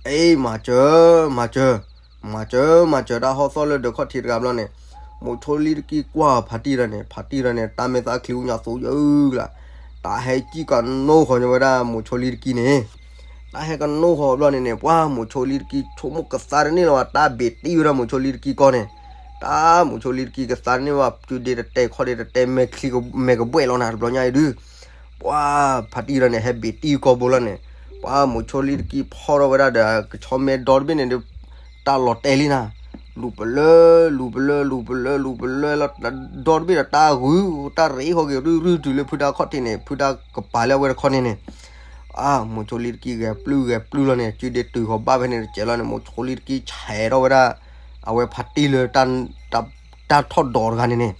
အ့ မၤစၢၤ, မၤစၢၤ, မၤစၢၤ, မၤစၢၤ, တၢ်ဟီၣ်သီၣ်လၢဒၢးခီၣ်ထံးတဂၤဘျီန့ၣ်, မိၤဆိလံတကံကွၢ်ဖါတံၢ်တဂၤန့ၣ်, ဖါတံၢ်တဂၤန့ၣ် တၢ်မဲာ်သၣ်ချံအူညါသိယုၢ်ကလး, တၢ်ဟဲစံၣ်ကနိဃီၤညီဝဲဒၣ်မိၤဆိလံတကံန့ၣ်, တၢ်ဟဲကနိဃီၤဘျီန့ၣ်န့ၣ် ပှၤမိၤဆိလံတကံဆိကမိၣ်ကသါတန့ၢ်လၢၤဘၣ်, တၢ်ဘ့ၣ်တံၢ်ဝဲဒၣ်မိၤဆိလံတကံကီၢ်န့ၣ်, တၢ်မိၤဆိလံတကံကသါတန့ၢ်ဘၣ်, စုဒ့တတဲာ်ခီၣ်ဒ့တတဲာ် မဲာ်ချံမဲာ်ကဘှဲၣ်လီၤနၤ တဘျီညါအံၤဒုး ပှၤဖါတံၢ်တဂၤန့ၣ် ဟဲဘ့ၣ်တံၢ်ကီၢ်ဘိလီၤန့ၣ်, ပှၤမိၤဆိလံတကံဖီၣ်ထီၣ်ဝဲဒၣ်ဒီးကဆီမဲဒီတဘ့ၣ်န့ၣ်ဒုး, တၢ်လီၤတဲာ်လံနၤ, လူၤပလၢ, လူၤပလၢ, လူၤပလၢ, လူၤပလၢလီၤ, ဒီတဘ့ၣ်ဒီးတၢ်ဂုၤ, တၢ်ရ့ဟီၣ်က့ၤရုၢ်ရုၢ်တုၤလၢဖုဒါခီၣ်ထံးန့ၣ်, ဖုဒါကပၤလၢအဝဲတခီန့ၣ်န့ၣ်, အါ မိၤဆိလံတကံဂဲၤပျုၢ်ဂဲၤပျုၢ်လီၤန့ၣ်, စုဒ့တုၤဃီၤဘၣ်ဖဲန့ၣ်တစဲးလီၤန့ၣ်, မိၤဆိလံတကံဆဲးထီၣ်ဝဲဒၣ် အဝဲဖါတံၢ်လၢ တၢ်ထီၣ်ဒိးတဂၤန့ၣ်န့ၣ်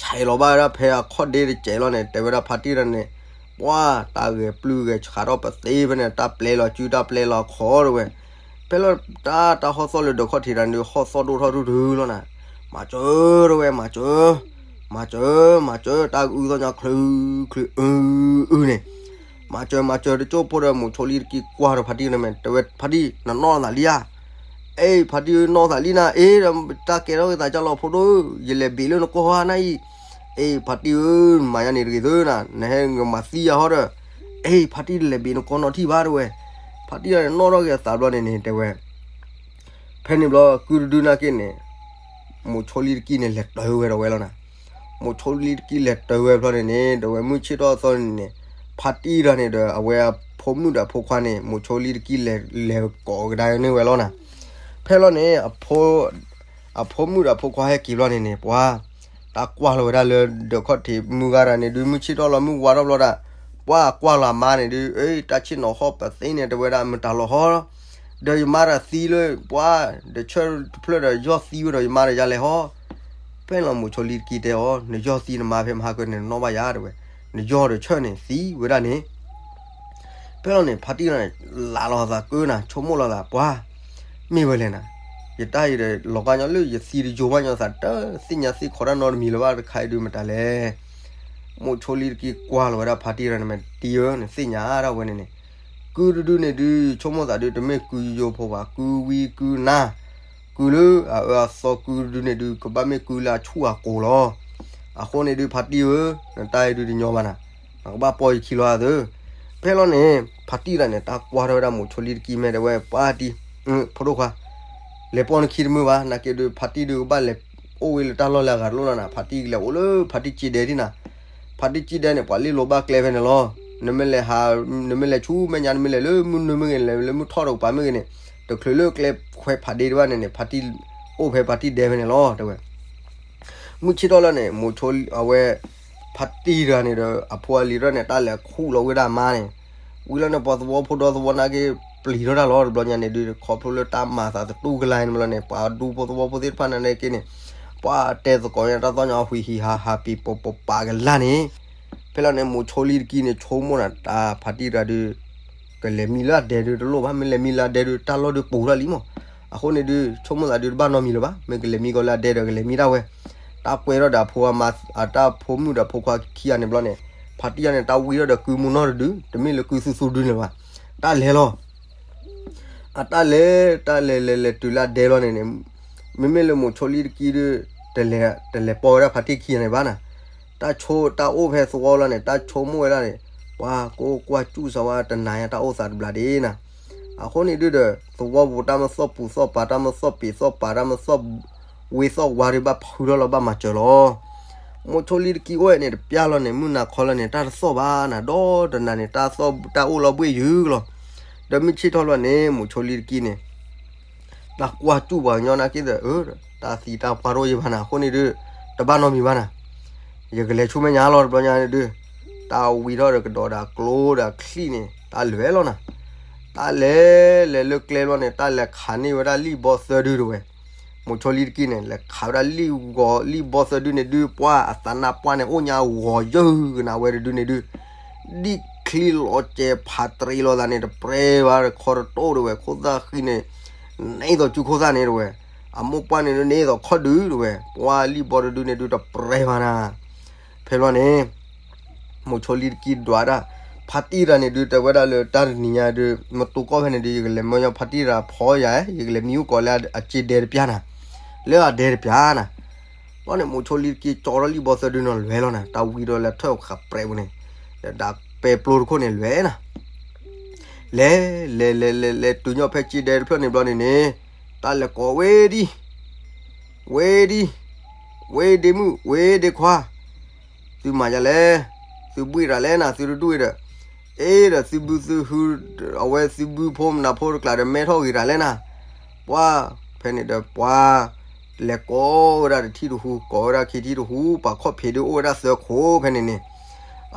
ဆဲးလီၤဘၣ်ဝဲဒၣ်ဖဲအခီၣ်ဒ့တစဲးလီၤန့ၣ်, တဲဝဲဒၣ်ဖါတံၢ်တဂၤန့ၣ်, ပှၤတၢ်ဂဲၤပျုၢ်ဂဲၤဆးထီၣ်ပသ့ဖဲန့ၣ်, တၢ်ပျဲလီၤစု တၢ်ပျဲလီၤခီတဝဲ, ဖဲလၢတၢ် တၢ်ဟီၣ်သီၣ်လၢဒၢးခီၣ်ထံးတဂၤန့ၣ် ဟီၣ်သီၣ်ဒိၣ်ထီၣ်ရုၢ်ရုၢ်လီၤနၤ, မၤစၢၤတဝဲ မၤစၢၤ, မၤစၢၤ, မၤစၢၤ, တၢ်ကအုသီၣ်ညါချုးချုးအုအုန့ၣ်, မၤစၢၤ မၤစၢၤတကၠိၢ်ဖိဒီး မိၤဆိလံတကံကွၢ်ဒီးဖါတံၢ်န့ၣ်မ့ၢ် တဲဝဲဖါတံၢ် နနီၢ်သးလံဧါ အ့ ဖါတံၢ်ဧၢ နီၢ်သးလံနၤ, အ့ တၢ်ကဲထီၣ်က့ၤသးကၢ်လီၤဖိဒိၣ်, ယလဲၤဘ့ၣ်လၢနကီၢ်ဟါနၤအံၤ, အ့ ဖါတံၢ်ဧၢ မၤယါန့ၣ်တဂ့ၤသၢနၤ, နဟဲကမၤသံယၤဟီဒီး, အ့ ဖါတံၢ်တလဲၤဘ့ၣ်နကီၢ်နီတထံၣ်ဘၣ်တဝဲ, ဖါတံၢ်တဂၤန့ၣ်နီၣ်ထီၣ်က့ၤအသးဘျီန့ၣ်န့ၣ် တဲဝဲ ဖဲန့ၣ်ဘျီ ကုတဒုနာ်က့န့ၣ်, မိၤဆိလံတကံန့ၣ် လဲၤတၢၤဝဲဒီးဝဲလီၤနၤ, မိၤဆိလံတကံလဲၤတၢၤဝဲဘျီန့ၣ်န့ၣ် ဒီးဝဲမုၢ်ဆ့ၣ်ထီၣ်အသီန့ၣ်န့ၣ်, ဖါတံၢ်တဂၤန့ၣ်ဒီး အဝဲအဖိမုၣ်ဒီးအဖိခွါန့ၣ် မိၤဆိလံတကံလဲၤ လဲၤကိးကဒါန့ၢ်ဝဲလီၤနၤ. ဖဲလီၤန့ၣ် အဖိမုၣ်ဒီးအဖိခွါဟဲက့ၤဘျီန့ၣ်န့ၣ် ပှၤ တၢ်ကွၢ်လီၤဝဲဒၣ်လၢဒၢးခီၣ်ထံး မုၢ်ဂၤတဂၤန့ၣ်ဒုး မုၢ်ဆ့ၣ်ထီၣ်လီၤ မုၢ်ဝါထီၣ်ဘျီဒၣ်, ပှၤကွၢ်လီၤအမါန့ၣ်ဒုး အ့ တၢ်ဆ့ၣ်နီၤဟီၣ်ပသ့န့ၣ် တဲဝဲဒၣ် မတၤလီၤဟီ ဒီးယမါတဂၤသံလၢ ပှၤ ဒီးဆၢတဖျၢၣ်ဒီးယီၢ်သံဝဲဒီးယမါဒီးယၤလဲၤဟီ, ဖဲလီၤမိးဆိလံတကံတဲအီၤ နယီၢ်သံနမါဖဲမဟါကၢန့ၣ် နီၣ်ဘၣ်ယၤတဲဝဲ, နယီၢ်ဒီးဆၢၣ်န့ၣ်သံဝဲဒၣ်န့ၣ် ဖဲလီၤန့ၣ် ဖါတံၢ်တဂၤန့ၣ် လးလီၤသးကၢနၤ ဆိကမိၣ်လီၤသး ပှၤ မ့ၢ်ဝဲလဲၣ်နၤ, ယတၢ်အံၤဒီးလီၤကါညီလၢယသံတယိာ်ဘၣ်ညီသး တသ့ၣ်ညါသ့ၣ်ခီတၢ်နီတမံၤလၢၤဘၣ်တခါအံၤဒုးမတၤလဲၣ်. မိးဆိလံတကံကွၢ်လီၤဝဲဒၣ်ဖါတံၢ်တဂၤန့ၣ် မ့ၢ်တံၢ်ဧၢ နသ့ၣ်ညါဒၣ်ဝဲန့ၣ်န့ၣ်, ကုတဒုန့ၣ်ဒုး ဆိကမိၣ်သးဒုး တမ့ၢ်ကုယိယိဖိဘၣ် ကုဝံကုနါ, ကုလၢအအၢအသီ ကုတဒုန့ၣ်ဒုး ကဘၣ်မ့ၢ်ကုလၢအဆူၣ်အကိၤလီၤ. အဃိန့ၣ်ဒုး ဖါတံၢ်ဧၢ နတၢ်အံၤဒုးတညီဘၣ်နၤ, နကဘၣ်ပိာ်ယခံလီၤအသၢ. ဖဲလီၤန့ၣ် ဖါတံၢ်တဂၤန့ၣ် တၢ်ကွၢ်ထီၣ်ဝဲဒၣ်မိးဆိလံတကံမဲာ်တဲဝဲ ပှၤတံၢ် ဖိဒိၣ်ခွါ လဲၤပိာ်နခံတမုာ်ဘၣ် နာ်က့ဒုး ဖါတံၢ်ဒုးကဘၣ်လဲၤအိၣ်ဝဲလၢတၢ်လီၢ်လၢအဂၤတလိၣ်လီၤနၤ, ဖါတံၢ်ကလဲၤအိၣ်လၢဖါတံၢ်က့ဒဲဒ်နၤ, ဖါတံၢ်က့ဒဲန့ၣ် ပှၤလ့လိာ်ဘၣ်ကျဲဖဲန့ၣ်လီၤ. နမ့ၢ်လဲၤဟး နမ့ၢ်လဲၤဆူမဲာ်ညါ နမ့ၢ်လဲၤလၢမုၢ်နုာ်မ့ၢ်ဂ့ၤ လဲၤလၢမုၢ်ထီၣ်တကပၤမ့ၢ်ဂ့ၤန့ၣ် တချုးလၢကျဲခွဲးဖးဒ့တဘၣ်န့ၣ်န့ၣ် ဖါတံၢ်အိၣ်ဖဲဖါတံၢ်ဒဲဖဲန့ၣ်လီၤ တဲဝဲ. မုၢ်ဆ့ၣ်ထီၣ်လီၤန့ၣ် မိးဆိ အဝဲ ဖါတံၢ်တဂၤန့ၣ်ဒီး အဖိအလံၤထီၣ်န့ၣ် တၢ်လဲၤခူၣ်လီၤဝံၤဒၣ်မါန့ၣ်, ဝံၤလီၤန့ၣ် ပှၤသဝီဖိဒီသဝီနာ်က့ ပျံၤထီၣ်တၢ်လီၤ တဘျီညါန့ၣ်ဒုး ခီဖျိလၢတၢ်မၤသးသတူၢ်ကလာ်န့ၣ်ဘျီန့ၣ် ပှၤဒူဖိသဝီဖိသ့ၣ်တဖၣ်နာ်က့န့ၣ် ပှၤတဲသကိးညါတၢ်သီၣ်ညါဟံးဟံးဟးဟးပံၤပပပာ်ကလာ်န့ၣ်, ဖဲလီၤန့ၣ် မိးဆိလံတကံန့ၣ် ဆိကမိၣ်နၤတၢ်ဖါတံၢ်တဂၤဒုး ကလဲၤမံလၢအဒဲဒုးတလိၣ်ဘၣ် မ့ၢ်လဲၤမံလၢအဒဲဒုး တၢ်လီၢ်ဒုးပူၤထီၣ်လံမး, အဃိန့ၣ်ဒုး ဆိကမိၣ်သးဒုးတဘၣ်နီတမံၤလၢၤဘၣ် မ့ၢ်ကလဲၤမံကီးလၢအဒဲဒီးကလဲၤမံဒၣ်ဝဲ, တၢ်ကွဲထီၣ်ဒီးအဖိအမါ အတၢ်ဖိမုၣ်ဒီးဖိခွါခံဂၤန့ၣ်ဘျီန့ၣ် ဖါတံၢ်တဂၤန့ၣ် တၢ်ဝံထီၣ်ဒီးကုမုၢ်နီၢ်တဒု တမ့ၢ်လၢကုသူသူဒုန့ၣ်ဘၣ်, တၢ်လဲၤလီၤ အတၢ်လဲၤ တၢ်လဲၤလဲၤလဲၤတုၤလၢအဒဲလီၤန့ၣ်န့ၣ်, မ့မ့ၢ်လၢမိးဆိလံတကံဒုး တလဲၤ တလဲၤပိာ်ဝဲဒၣ်ဖါတံၢ်ခံဂၤန့ၣ်ဘၣ်နၤ, တၢ်ဆိတၢ်အိၣ်ဖဲသဝီလီၤန့ၣ် တၢ်ဆိကမိၣ်ဝဲဒၣ်န့ၣ် ပှၤကိးကွၢ်စူၣ်စးဝါတနၤညါတၢ်အိၣ်သးတဘျးဒ်နၤ, အဃိန့ၣ်ဒုးဒီး သဝီပူၤတၢ်မ့ၢ်သီၣ်ပူၤသီၣ်ပၤ တၢ်မ့ၢ်သီၣ်ပ့ၤသီၣ်ပၤ တၢ်မ့ၢ်သီၣ်ဝ့သီၣ်ဝါဒုး ဘၣ်ဖုထီၣ်လီၤဘၣ်မၤစၢၤလီၤ မိးဆိလံတကံအိၣ်ဝဲန့ၣ် တပျၢ်လီၤန့ၣ် မုၢ်နၤခီလီၤန့ၣ် တၢ်တသီၣ်ဘၣ်နၤ ဒီးတနၤန့ၣ် တၢ်သီၣ် တၢ်အိၣ်လီၤဘှ့ၣ်ယုၢ်လီၤ, ဒီးမုၢ်ဆ့ၣ်ထီၣ်လီၤန့ၣ် မိးဆိလံတကံန့ၣ် တၢ်ကွၢ်စူၣ်ပှၤကညီနာ်က့ဒီး တၢ်သံတၢ်ပှၢ်တအိၣ်ယဘၣ်နၤ အဃိန့ၣ်ဒုး တဘၣ်နီတမံၤဘၣ်နၤ, ယကလဲၤဆူမဲာ်ညါလီၤ တဘျီညါန့ၣ်ဒုး တၢ်ဝံထီၣ်ဒီးကဒီးဒီးကျိဒီးချံၣ်န့ၣ် တၢ်လဲၤလီၤနၤ, တၢ်လဲၤ လဲၤလၢကျဲဘျီန့ၣ် တၢ်လဲၤခးန့ၢ်ဝဲဒၣ်လံၣ်ဘီသၢဒုတဝဲ, မိးဆိလံတကံန့ၣ် လဲၤခးဝဲဒၣ်လံၣ်ဂီၤလံၣ်ဘီသၢဒုန့ၣ်ဒုး ပှၤအသးနါပှၢ်န့ၣ် အိၣ်ညါဂီၤယၢၢ်ကနၤဝဲတဒုန့ၣ်ဒုး ဒ်ချံလီၤစဲးဖးတရံးလိာ်သးန့ၣ် တပြဲၤဘၣ်ခီတတိၢ်တဝဲ ခိၣ်သၣ်ဃံန့ၣ် န့ၢ်သိးစုခိၣ်သၣ်န့ၣ်တဝဲ, အမိၢ်ပှၢ်န့ၣ်ဒုးန့ၢ်သိးခီၣ်ဒုတဝဲ ပှၤလံၣ်ဘီတဒုန့ၣ်ဒုး တပြဲၤဘၣ်နၤ, ဖဲလီၤန့ၣ် မိးဆိလံတကံဒွးဒၣ် ဖါတံၢ်တဂၤန့ၣ်ဒုး တဲဝဲဒၣ်လၢတၢ်တနံၤညါဒုး မတူၢ်ကီၢ်ဖဲန့ၣ်ဒုး ယကလဲၤမၢညီဖါတံၢ်တဂၤဖီယၤ ယကလဲၤမံအိၣ်ကိးလၢအစ့ဒဲတပျၢ်နၤ, လၢအဒဲတပျၢ်နၤ, ဘျီန့ၣ် မိးဆိလံတကံကၠီထီၣ်လံၣ်ဘီသၢဒုန့ၣ်လွဲၤလီၤနၤ, တၢ်ဝံဒီးလၢထၢၣ်ဃးပြဲးပူၤန့ၣ် ဒီးဒၣ်ပဲပျိတခိၣ်န့ၣ်လွဲၤနၤ လဲၤ လဲၤ လဲၤ လဲၤ လဲၤ တုၤညီဖဲစ့ဒဲတဖျၢၣ်န့ၣ်ဘျီန့ၣ်န့ၣ် တၢ်လဲၤကိးဝဲဒံ ဝဲဒံ ဝဲဒ့မုၣ် ဝဲဒ့ခွါ သုမၤယၤလဲၣ်, သုဘှံးတၢ်လဲၣ်နၤ သုတဒူၣ်အံၤဒီး, အ့ဒီးသုဘုသုဟု အဝဲသုဘုဖိမနၤဖိတကျးဒီး မဲထီၣ်ဂ့ၤတၢ်လဲၣ်နၤ, ပှၤ ဖဲန့ၣ်ဒီးပှၤ လဲၤကိးဝဲဒၣ်တထံၣ်တဟူ ကိးဝဲဒၣ်ခံထံၣ်တဟူ ပှၤခီၣ်ဖံးဒုးအိၣ်ဝဲဒၣ်သၢခိၣ်ဖဲန့ၣ်န့ၣ်,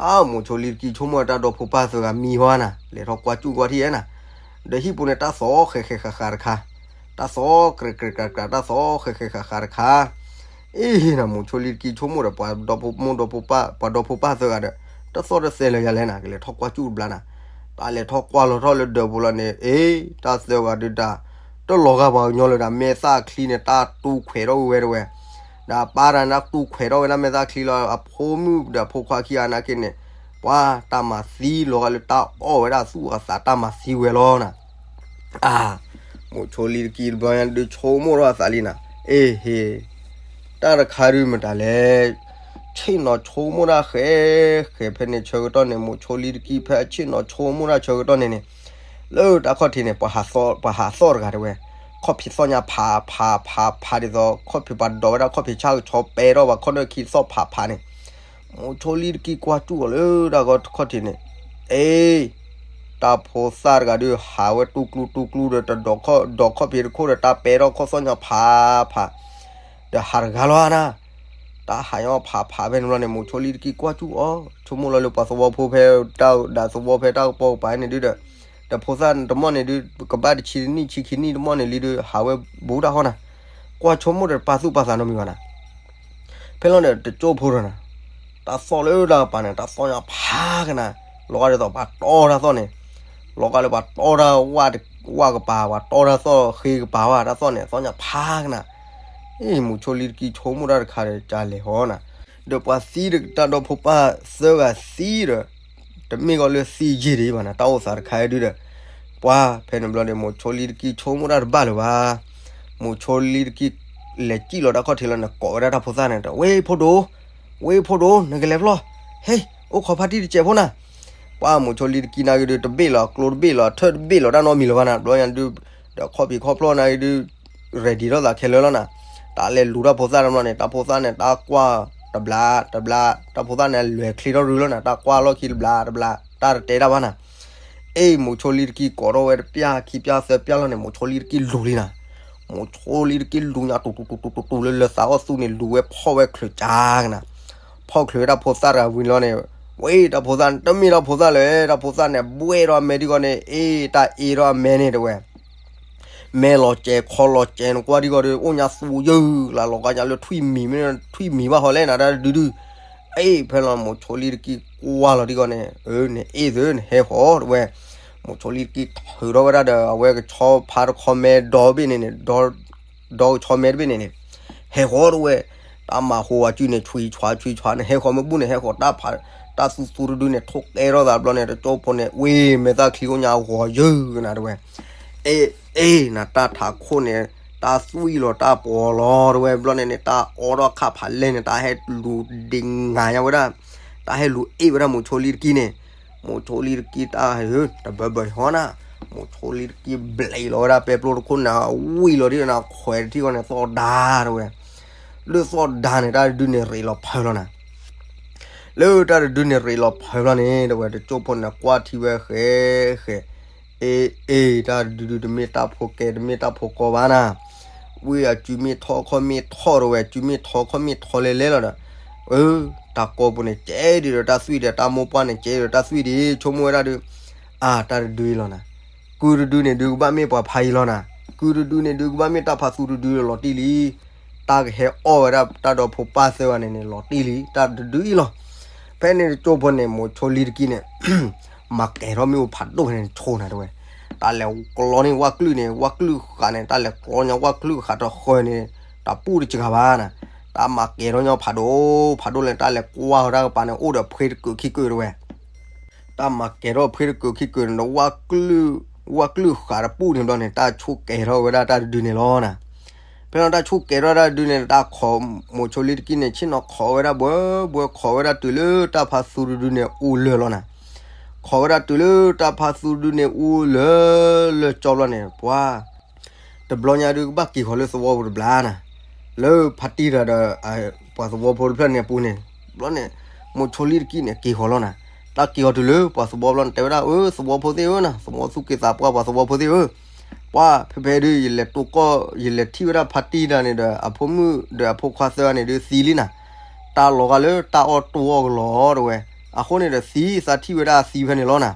အမိးဆိလံတကံဆိကမိၣ်တၢ်ဒီဖိပၢ်သၢဂၤမံဟီနၤ လဲၤထီၣ်ကွၢ်စူၣ်ကွၢ်ထံၣ်အဲနၤ, ဒီးဟံၣ်ပူၤန့ၣ် တၢ်သီဃဲးဃဲးဃးဃးတခါ တၢ်သီကြဲးကြဲးကြးကြး တၢ်သီဃဲးဃဲးဃးဃးတခါ, အ့ၣ်နၤ မိးဆိလံတကံဆိကမိၣ်ဒီး ပှၤဒီဖိမိၢ်ဒီဖိပၢ် ပှၤဒီဖိပၢ်သၢဂၤဒီး တသီၣ်တသဲလၢၤယၤလဲၣ်နၤ ကလဲၤထီၣ်ကွၢ်စူၣ်တဘျီနၤ, တၢ်လဲၤထီၣ်ကွၢ်လီၤထီၣ်လၢဒၢးပူၤလီၤန့ၣ် အ့ၣ် တၢ်သၢဂၤဒုးတၢ် တလီၤဂာ်ပှၤကညီလၢၤဒီး မဲာ်သၣ်ချံန့ၣ် တၢ်တူၢ်ခွဲးထီၣ်ဝဲတဝဲ, ဒီးပၢ်တၢ်န့ၣ် တၢ်တူၢ်ခွဲးထီၣ်ဝဲဒၣ်မဲာ်သၣ်ချံလီၤ အဖိမုၣ်ဒီးအဖိခွါခံဂၤနာ်က့န့ၣ်, ပှၤတၢ်မၤသံလီၤဂာ်လၢတၢ်အီၣ်ဝဲဒၣ်သူၣ်အသးတၢ်မၤသံဝဲလီၤနၤ အါ, မိးဆိလံတကံတဘျီညါဒုးဆိကမိၣ်ထီၣ်အသးလံနၤ, အ့ၣ်ဟ့ၣ်, တၢ်တခါဒုးမတၤလဲၣ်, ဆ့ၣ်နီၤဆိကမိၣ်တၢ်ဃဲးဃဲးဖဲန့ၣ်ဆၢကတီၢ်န့ၣ် မိးဆိလံတကံဖဲဆ့ၣ်နီၤဆိကမိၣ်တၢ်ဆၢကတီၢ်န့ၣ်န့ၣ်, လၢတၢ်ခီၣ်ထံးန့ၣ် ပှၤဟးသီၣ်တဂၤတဲဝဲ, ခီၣ်ဖံးသီၣ်ညါဖးဖးဖးဖးဒ်သိး ခီၣ်ဖံးပှၤဒိးဝဲဒၣ်ခီၣ်ဖံးဆၣ်ကဆီပဲထီၣ် ပှၤခီၣ်နၢၣ်ခံသီၣ်ဖးဖးန့ၣ် မိးဆိလံတကံကွၢ်စူၣ်အီၤလၢတၢ်ဂီၤခီၣ်ထံးန့ၣ်, အ့ၣ်, ပ တၢ်ဖိသၣ်တဂၤဒုး ဟးဝဲတူၢ်ကျူတူၢ်ကျူဒီး တဒိးခီၣ် ဒိးခီၣ်ဖံးတခိၣ်ဒီး တၢ်ပဲထီၣ်ခီၣ်သီၣ်ညါဖးဖး ဒီးဟးတဂၤလီၤနၤ, တၢ်ဟးညီဖးဖးဖဲန့ၣ်ဘျီန့ၣ် မိးဆိလံတကံၢ်ကွၢ်စူၣ်အီၤ ဆိကမိၣ်လီၤလၢပှၤသဝီဖိဖဲတၢ်ဒၣ်သဝီဖဲတၢ်ကပီၤကပၤန့ၣ်ဒုးဒီး, ဒီးဖိသၣ်တမီၢ်န့ၣ်ဒုး ကဘၣ်တဆံတနံၣ်ဆံခံနံၣ်တမီၢ်န့ၣ်လံဒုး ဟးဝဲဘူးတၢ်ဃီနၤ, ကွၢ်ဆိကမိၣ်ဒီးတပာ်သူၣ်ပာ်သးနီတမံၤဘၣ်နၤ ဖဲလီၤန့ၣ် တကၠိဖိဒီးနၤ, တၢ်သီၣ်လၢတၢ်ကပၤန့ၣ် တၢ်သီၣ်ညါဖးကနၤ, လီၤဂာ်ဒ်သိးပှၤတီတၢ်သီၣ်န့ၣ်, လီၤဂာ်လၢပှၤတီတၢ်ဝၣ်ကပၤ ပှၤတီတၢ်သီၣ်ဃ့ကပၤဝဲ တၢ်သီၣ်န့ၣ် သီၣ်ညါဖးကနၤ, အ့ၣ် မိးဆိလံတကံၢ်ဆိကမိၣ်တၢ်တခါဒီး ကလဲၤဟီနၤ, ဒီးပှၤသံဒီးတၢ်ဒီဖိပၢ်သၢဂၤသံဒီး တမ့ၢ်ကီးလၢသံယံာ်ဒံးဘၣ်နၤ တၢ်အိၣ်သးတခါအံၤဒုးဒီး, ပှၤဖဲန့ၣ်ဘျီန့ၣ် မိးဆိလံတကံၢ်ဆိကမိၣ်တၢ်တဘၣ်လၢၤဘၣ်, မိးဆိလံတကံၢ် လဲၤစံၣ်လီၤတၢ်ခီၣ်ထံးလီၤန့ၣ် ကိးဝဲဒၣ်တၢ်ဖိသၣ်န့ၣ်ဒီး ဝ့ၢ်ဖိဒိၣ်, ဝ့ၢ်ဖိဒိၣ် နကလဲၤဖျီၣ်, ဟ့ၣ် အိၣ်ခိးဖါတံၢ်တစဲးဖိနၤ, ပှၤမိးဆိလံတကံၢ်နာ်က့ဒုး တဘ့ၣ်လီၤကျိတဘ့ၣ်လီၤ ထၢၣ်တဘ့ၣ်လီၤ တၢ်နီတမံၤလၢၤဘၣ်နၤ ဘျီညါဒုး, ဒီးခီၣ်ဖံးခီၣ်ဖျီၣ်နာ်က့ဒုး ready ထီၣ်သးခဲလၢာ်လီၤနၤ, တၢ်လဲၤလူၤတၢ်ဖိသၣ်တဘျီန့ၣ် တၢ်ဖိသၣ်န့ၣ် တၢ်ကွၢ်တဘျး တဘျး တၢ်ဖိသၣ်န့ၣ် လဲၤချ့ထီၣ်ရူလီၤနၤ တၢ်ကွၢ်လီၢ်ခံတဘျး တဘျး တၢ်တတဲတၢ်ဘၣ်နၤ, အ့ၣ် မိးဆိလံတကံၢ်ကိးထီၣ်ဝဲတပျၢ်ခံပျၢ်သၢပျၢ်လီၤန့ၣ် မိးဆိလံတကံၢ်လူၤလံနၤ, မိးဆိလံတကံၢ်လူၤညါ တူၤတူၤတူၤတူၤတူၤလၢလၢသးအီၣ်သူန့ၣ် လူၤဝဲဖီၣ်ဝဲချုးကၢကနၤ, ဖီၣ်ချုးဝဲတၢ်ဖိသၣ်တဂၤဝံၤလီၤန့ၣ်, ဝ့ၢ် တၢ်ဖိသၣ်န့ၣ် တမ့ၢ်တၢ်ဖိသၣ်လၢၤ တၢ်ဖိသၣ်န့ၣ် ဘှဲၣ်ထီၣ်အမဲာ်ထံဂီၢ်န့ၣ် အ့ၣ် တၢ်အ့ၣ်ထီၣ်အမဲာ်န့ၣ်တဲဝဲ မဲာ်လီၤစဲးခီလီၤစဲးန့ၣ် ကွၢ်ထံဂီၢ်ဒီး အိၣ်ညါသူယုၢ်လၢလီၤဂာ်ညါလၢထွံၣ်မံၤမ့ၢ် ထွံၣ်မံၤဘၣ်ဟီလဲၣ်နၤ တၢ်တဒုဒု, အ့ၣ် ဖဲလီၤမိးဆိလံတကံၢ်ကွၢ်လီၤထံဂီၢ်န့ၣ် အ့ၣ် သု နဟဲဃီၤတဲဝဲ, မိးဆိလံတကံၢ်ထုးထီၣ်ဝဲဒၣ်ဒီး အဝဲကဆီဖါတခီမဲဒီဘ့ၣ်န့ၣ်န့ၣ် ဒီကဆီမဲတဘ့ၣ်န့ၣ်န့ၣ်, ဟဲဃီၤတဲဝဲ, တၢ်မၤဟိအစုန့ၣ် ဆွံဆွါဆွံဆွါန့ၣ် ဟဲဃီၤမ့ၢ်ဘူၣ်န့ၣ် ဟဲဃီၤတၢ်ဖး တၢ်သူသူတဒုန့ၣ် ထိၣ်ကဲထီၣ်သးဘျီန့ၣ် တကၠိဖိန့ၣ် ဝ့ၢ်မဲာ်သၣ်ချံအိၣ်ညါဂီၤယုၢ်ကနၤတဲဝဲ, အ့ၣ် အ့ၣ် နတၢ်ထးခိၣ်န့ၣ် တၢ်သွံၣ်လီၤတၢ်ပှီၤလီၤတဲဝဲ ဘျီန့ၣ်န့ၣ် တၢ်အီထီၣ်ခါဖးလဲၢ်န့ၣ် တၢ်ဟဲလူၤဒ့ငါညါဝဲဒၣ်, တၢ်ဟဲလူၤအ့ၣ်ဝဲဒၣ်မိးဆိလံတကံၢ်န့ၣ်, မိးဆိလံတကံၢ်တၢ်ဟဲ တဘၢဘၢဟီနၤ, မိးဆိလံတကံၢ်ဘျဲးလီၤဝဲဒၣ်ပဲပျိတခိၣ်နၤ ဝံၤလီၤဒ်နၤ ခွဲးတထံၣ်ဃီန့ၣ် သီၣ်ဒါတဲဝဲ, လၢသီၣ်ဒါန့ၣ် တၢ်တဒုန့ၣ်ရ့းလီၤဖၢလီၤနၤ လၢတၢ်တဒုန့ၣ်ရ့းလီၤဖၢလီၤန့ၣ် တဲဝဲ တကၠိဖိန့ၣ် ကွၢ်ထံဝဲဃဲဃဲ, အ့ အ့ တၢ်တဒုဒု တမ့ၢ်တၢ်ဖိကဲ တမ့ၢ်တၢ်ဖိကီဘၣ်နၤ, ဝံအစုမ့ၢ်ထီၣ်ခီၣ်မ့ၢ်ထီၣ်တဲဝဲ စုမ့ၢ်ထီၣ်ခီၣ်မ့ၢ်ထီၣ်လဲၤလဲၤလီၤဒီး, အၢ တၢ်ကီပူၤန့ၣ် ကဲဒ်ဒီးတၢ်သွံၣ်ဒီး တၢ်မိၢ်ပှၢ်န့ၣ် ကဲဒ်ဒီးတၢ်သွံၣ်ဒံး ဆိကမိၣ်ဝဲဒၣ်ဒုး, အါ တၢ်တဒုအံၤလီၤနၤ, ကုတဒုန့ၣ်ဒုးကဘၣ်မ့ၢ်ပှၤဖးအံၤလီၤနၤ, ကုတဒုန့ၣ်ဒုးကဘၣ်မ့ၢ် တၢ်ဖးသူတဒုလီၤတံၢ်လံ တၢ်ကဟဲအီၣ်ဝဲဒၣ်တၢ်ဒီဖိပၢ်သၢဂၤန့ၣ်န့ၣ် လီၤတံၢ်လံ တၢ်တဒုအံၤလီၤ. ဖဲန့ၣ်တကၠိဖိန့ၣ် မိးဆိလံတကံၢ်န့ၣ် မၤကဲၤထီၣ်မ့ၣ်အူဖးဒိၣ်ဖဲန့ၣ်ဆိနၤတဲဝဲ, တၢ်လဲၤကျီန့ၢ်ဝၣ်ကျုၣ်န့ၣ် ဝၣ်ကျုၣ်ဃးန့ၣ် တၢ်လဲၤကျီညီဝၣ်ကျုၣ်ဃးတဃၢၤန့ၣ် တၢ်ပူၣ်တစှၤဘၣ်နၤ, တၢ်မၤကဲၤထီၣ်ညီဖးဒိၣ်ဖးဒိၣ်လဲၣ် တၢ်လဲၤကွၢ်ဝဲဒၣ်ကပၤန့ၣ် အိၣ်ဒီးဖှ့တကုးခံကုးတဲဝဲ တၢ်မၤကဲၤထီၣ်ဖှ့တကုးခံကုးန့ၣ်ဒီး ဝၣ်ကျုၣ်ဃးတပူၣ်န့ၣ်ဘျီန့ၣ် တၢ်ဆူၣ်ကဲၤထီၣ်ဝဲဒၣ်တၢ်တဒုန့ၣ်လီၤနၤ. ဖဲလီၤတၢ်ဆူၣ်ကဲၤထီၣ်တၢ်တဒုန့ၣ် တၢ်ခိး မိးဆိလံတကံၢ်န့ၣ် ဆ့ၣ်နီၤခိးဝဲဒၣ်ဘှဲဘှဲ ခိးဝဲဒၣ်တုၤလၢတၢ်ဖးသူတဒုန့ၣ်အူလၢာ်လီၤနၤ. ခိးဝဲဒၣ်တုၤလၢတၢ်ဖးသူတဒုန့ၣ်အူလၢာ်လၢာ်ကၠီဘျီန့ၣ် ပှၤ တဘျီညါဒုးကဘၣ်က့ၤဃီၤလၢသဝီပူၤတဘျီနၤ. လၢဖါတံၢ်တဂၤဒီး ပှၤသဝီဖိတဖျၢၣ်န့ၣ်အပူၤန့ၣ် ဘျီန့ၣ် မိးဆိလံတကံၢ်န့ၣ် က့ၤဃီၤလီၤနၤ. တၢ်က့ၤဃီၤတုၤလၢပှၤသဝီဘျီန့ၣ် တဲဝဲဒၣ် အၢ သဝီဖိသ့ၣ်ဧၢနၤ သဝီသူၣ်က့ၤသးပှၢ်ပှၤသဝီဖိသ့ၣ်ဧၢ, ပှၤဖဲဖဲဒုး ယလဲၤတိၢ်ကီၢ် ယလဲၤထံၣ်ဝဲဒၣ်ဖါတံၢ်တဂၤန့ၣ်ဒီး အဖိမုၣ်ဒီးအဖိခွါသၢဂၤန့ၣ်ဒုးသံလံနၤ. တၢ်လီၤဂာ်လၢတၢ်အီၣ်တိၢ်အီၣ်ကလီၤတဲဝဲ. အဃိန့ၣ်ဒီးသံသးထံၣ်ဝဲဒၣ်အသံဖဲန့ၣ်လီၤနၤ.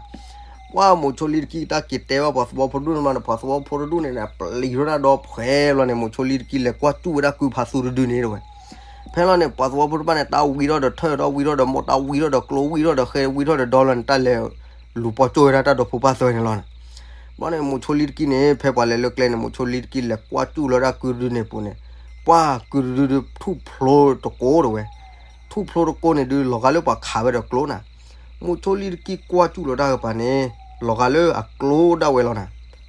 ပှၤမိးဆိလံတကံၢ်တၢ်က့ၤတဲဘၣ်ပှၤသဝီဖိတဒူၣ်န့ၣ်မးန့ၣ် ပှၤသဝီဖိတဒူၣ်န့ၣ်န့ၣ် ပျံၤထီၣ်တၢ်ဒီဖှဲလီၤန့ၣ် မိးဆိလံတကံၢ်လဲၤကွၢ်စူၣ်ဝဲဒၣ်ကုဖးသူတဒုန့ၣ်တဲဝဲ. ဖဲလီၤန့ၣ် ပှၤသဝီဖိတဖၣ်န့ၣ် တၢ်ဝံထီၣ်ဒီးထၢၣ်ဒီးဝံထီၣ်ဒီးမိၢ် တၢ်ဝံထီၣ်ဒီးကျိဝံထီၣ်ဒီးဃဲဝံထီၣ်ဒီးဒီလီၤန့ၣ် တၢ်လဲၤလူၤပိာ်ကၠိၣ်ဝဲဒၣ်တၢ်ဒီဖိပၢ်သၢဂၤန့ၣ်လီၤနၤ. ဘျီန့ၣ် မိးဆိလံတကံၢ်န့ၣ် ဖဲပှၤလဲၤလၢကျဲန့ၣ် မိးဆိလံတကံၢ်လဲၤကွၢ်စူၣ်လီၤဒၣ်ကုတဒုန့ၣ်ပူၤန့ၣ် ပှၤကုတဒုဒုးထူၣ်ဖျိတကိးတဲဝဲ. ထူၣ်ဖျိတကိးန့ၣ်ဒုး လီၤဂာ်လၢပှၤခးဝဲဒီးကျိနၤ. မိးဆိလံတကံၢ်ကွၢ်စူၣ်လီၤတၢ်ကပၤန့ၣ် လီၤဂာ်လၢအကျိဒၣ်ဝဲလီၤနၤ.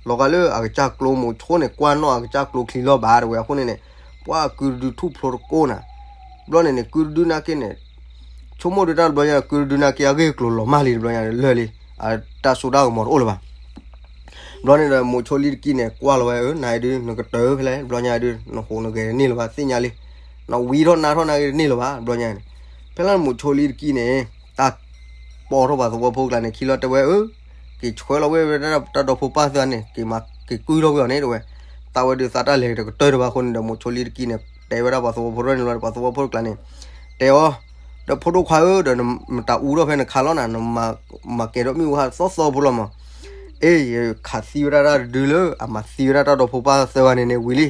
လီၤဂာ်လၢအကစၢ်ကျိ မိးဆိန့ၣ် ကွၢ်နီၣ်အကစၢ်ကျိချံလီၤဘၣ်တဲဝဲ. အဃိန့ၣ်န့ၣ် ပှၤကုတဒုထူၣ်ဖျိတကိးနၤ. ဘျီန့ၣ်န့ၣ် ကုတဒုနာ်က့န့ၣ် ဆိကမိၣ်ဒုးတၢ်တဘျီညါ ကုတဒုနာ်က့အဂ့ၢ်အကျိၤလီၤမၢ်လံတဘျီညါလၢာ်လံ, တၢ်စိတၢ်ကမီၤတအိၣ်လၢၤဘၣ်. ဘျီန့ၣ်ဒီး မိးဆိလံတကံၢ်န့ၣ် ကွၢ်လီၤဝဲ အၢ နၤအံၤဒုး နကတၢၢ်ဖဲလဲၣ် တဘျီညါဒုး နဟူးနဂဲၤတန့ၢ်လၢၤဘၣ် သ့ၣ်ညါလံ. နဝံထီၣ်နါထီၣ်နာ်က့တန့ၢ်လၢၤဘၣ် တဘျီညါန့ၣ်. ဖဲလီၤမိးဆိလံတကံၢ်န့ၣ် တၢ်ပိာ်ထီၣ်ပှၤသဝီဖိကျါန့ၣ် ခံလီၤတဲဝဲ အၢ က့ၤဆှၢလီၤဝဲဝဲဒၣ်တၢ်ဒီဖိပၢ်သၢဂၤန့ၣ် က့ၤမၤက့ၤကွံာ်ထီၣ်ကွံာ်အီၤန့ၣ် တဲဝဲ, သးဝဲဒုးသးတၢ်လဲၤတကတၢၢ်တဘၣ်အဃိန့ၣ်ဒီး မိးဆိလံတကံန့ၣ် တဲဝဲဒၣ်ပှၤသဝီဖိတဖၣ်န့ၣ်လီၤဒီး ပှၤသဝီဖိတကျါန့ၣ် တဲအီၤ, ဒီးဖိဒိၣ်ခွါဧၢ, ဒီးနမတၤအူထီၣ်ဖဲနခါလီၤနၤ, နမၤကဲၤထီၣ်မ့ၣ်အူဟးသီသီဖိလီၤမး, အ့ ယခးသံဝဲဒၣ်တၢ်တဒုလၢ အမၤသံဝဲဒၣ်တၢ်ဒီဖိပၢ်သၢဂၤန့ၣ်န့ၣ်ဝံၤလံ,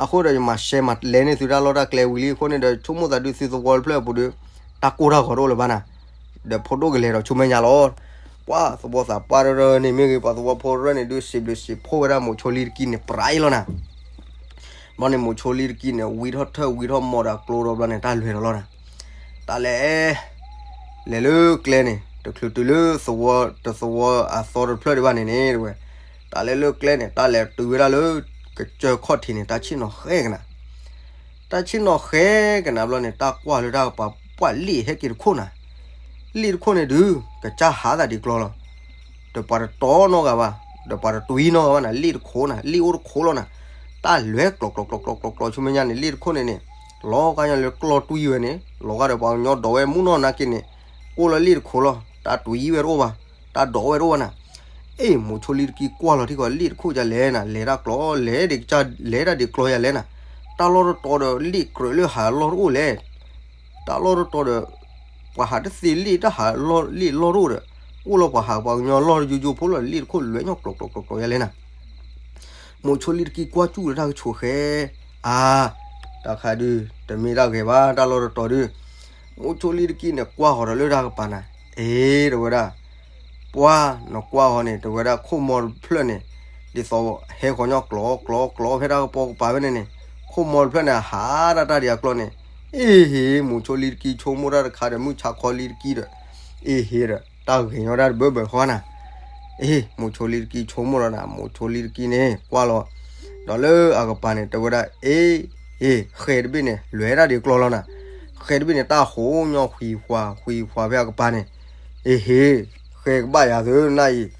အဃိဒီးယမၤရှဲမၤလဲန့ၢ်သုတၢ်လီၢ်တၢ်ကျဲဝံၤလံအဃိန့ၣ်ဒီး ဆိကမိၣ်သးဒုးသုသဝီတဖျၢၣ်အပူၤဒီး တၢ်ကိၢ်တၢ်ဂီၤတအိၣ်လၢၤဘၣ်နၤ, ဒီးဖိဒိၣ်ကလဲၤဒီးဆူမဲာ်ညါလီၤ. ပှၤသဝီသးပှၢ်တရၢန့ၣ်မ့ၢ်ဂ့ၤ ပှၤသဝီဖိတရၢန့ၣ်ဒုး စံးဘျုးစံးဖှိၣ်ဝဲဒၣ်မိးဆိလံတကံန့ၣ် ပြးအံၤလီၤနၤ. ဘျီန့ၣ် မိးဆိလံတကံန့ၣ် ဝံထီၣ်ထၢၣ်ဝံထီၣ်မီဒီးကျိဒီးဘျီန့ၣ် တၢ်လဲၤဒီးလီၤနၤ. တၢ်လဲၤ လဲၤလၢကျဲန့ၣ် တချုးတုၤလၢသဝီ တသဝီအသီတဖျၢၣ်ဒံးဘၣ်န့ၣ်န့ၣ် တဲဝဲ, တၢ်လဲၤလၢကျဲန့ၣ် တၢ်လဲၤတုၤဝဲဒၣ်လၢ ကစၢၢ်ခီၣ်ထံးန့ၣ် တၢ်ဆ့ၣ်နီၤဃဲကနၤ တၢ်ဆ့ၣ်နီၤဃဲကနၤဘျီန့ၣ် တၢ်ကွၢ်လၢတၢ်ကပၤ ပှၤလ့ၣ်ဟဲက့ၤတခိၣ်နၤ, လ့ၣ်တခိၣ်န့ၣ်ဒုး ကစၢ်ဟးသးဒံးကျီလီၤ. ဒီးပှၤတတီနီတဂၤဘၣ်, ဒီးပှၤတတွံနီတဂၤဘၣ်နၤ, လ့ၣ်တခိၣ်နၤ, လ့ၣ်အိၣ်တခိၣ်လီၤနၤ, တၢ်လဲၤကျီကျီကျီကျီကျီဆူမဲာ်ညါန့ၣ် လ့ၣ်တခိၣ်န့ၣ်န့ၣ် လီၤကါညီလၢကျီတွံဝဲန့ၣ် လီၤဂာ်ဒီးပှၤကညီဒိးဝဲမုၢ်နီၢ်နာ်က့န့ၣ် အိၣ်လၢလ့ၣ်တခိၣ်လီၤ, တၢ်တွံဝဲတအိၣ်ဘၣ်, တၢ်ဒိးဝဲတအိၣ်ဘၣ်နၤ. အ့ မိးဆိလံတကံကွၢ်လီၤထံကီၢ် လ့ၣ်တခိၣ်ဒ်လဲၣ်နၤ, လဲၤတၢ်ကျီ လဲၤဒ်ကစၢ် လဲၤတၢ်ဒ်ကျီယၤလဲၣ်နၤ, တၢ်လီၢ်တတီၤဒီးလ့ၣ်ကြၢးလၢဟးလီၢ်တအိၣ်လဲၣ် တၢ်လီၢ်တတီၤဒီး ပှၤဟးတသ့လ့ၣ် တၢ်ဟးလီၢ်လ့ၣ်လီၢ်တအိၣ်ဒီး အိၣ်လီၤပှၤဟးပှၤကညီလီၢ်တယိယိဖိလီၤ လ့ၣ်တခိၣ်လွဲၢ်ညီကျီကျီကျီကျီယၤလဲၣ်နၤ. မိးဆိလံတကံကွၢ်စူၣ်လၢတၢ်ကဆိးဃဲ, အါ, တၢ်ခါဒုး တမ့ၢ်တၢ်ဂဲၤဘၣ် တၢ်လီၢ်တတီၤဒုး, မိးဆိလံတကံန့ၣ် ကွၢ်ဃီၤဒီးလၢတၢ်ကပၤနၤ, အ့ တဲဝဲဒၣ် ပှၤနကွၢ်ဃီၤန့ၣ် တဲဝဲဒၣ်ခိၣ်မီတဖျၢၣ်န့ၣ် ဒ်သိးဟဲဃီၤညီကျီကျီကျီဖဲတၢ်ကပီၤကပၤဝဲန့ၣ်န့ၣ် ခိၣ်မီတဖျၢၣ်န့ၣ် ဟးတၢ်တၢ်ဒံးအကျီန့ၣ်, အ့ဟ့ မိးဆိလံတကံဆိကမိၣ်တၢ်တခါဒီး မုၢ်ဆါခီလံတကံဒီး, အ့ဟ့ဒီး တၢ်ဂ့ၤညီဒၣ်တဘၢဘၢဃီနၤ, အ့ မိးဆိလံတကံဆိကမိၣ်လီၤနၤ, မိးဆိလံတကံန့ၣ် ကွၢ်လီၤ ဒီးလၢအကပၤန့ၣ် တဲဝဲဒၣ် အ့ အ့ ဃဲတဘ့ၣ်န့ၣ် လွဲၢ်တၢ်ဒံးကျီလီၤနၤ, ဃဲတဘ့ၣ်န့ၣ် တၢ်ဟိးညီဃံးဃွါဃံးဃွါဖဲအကပၤန့ၣ်, အ့ဟ့ ဃဲကဘၣ်ယၤသုနၤအံၤ,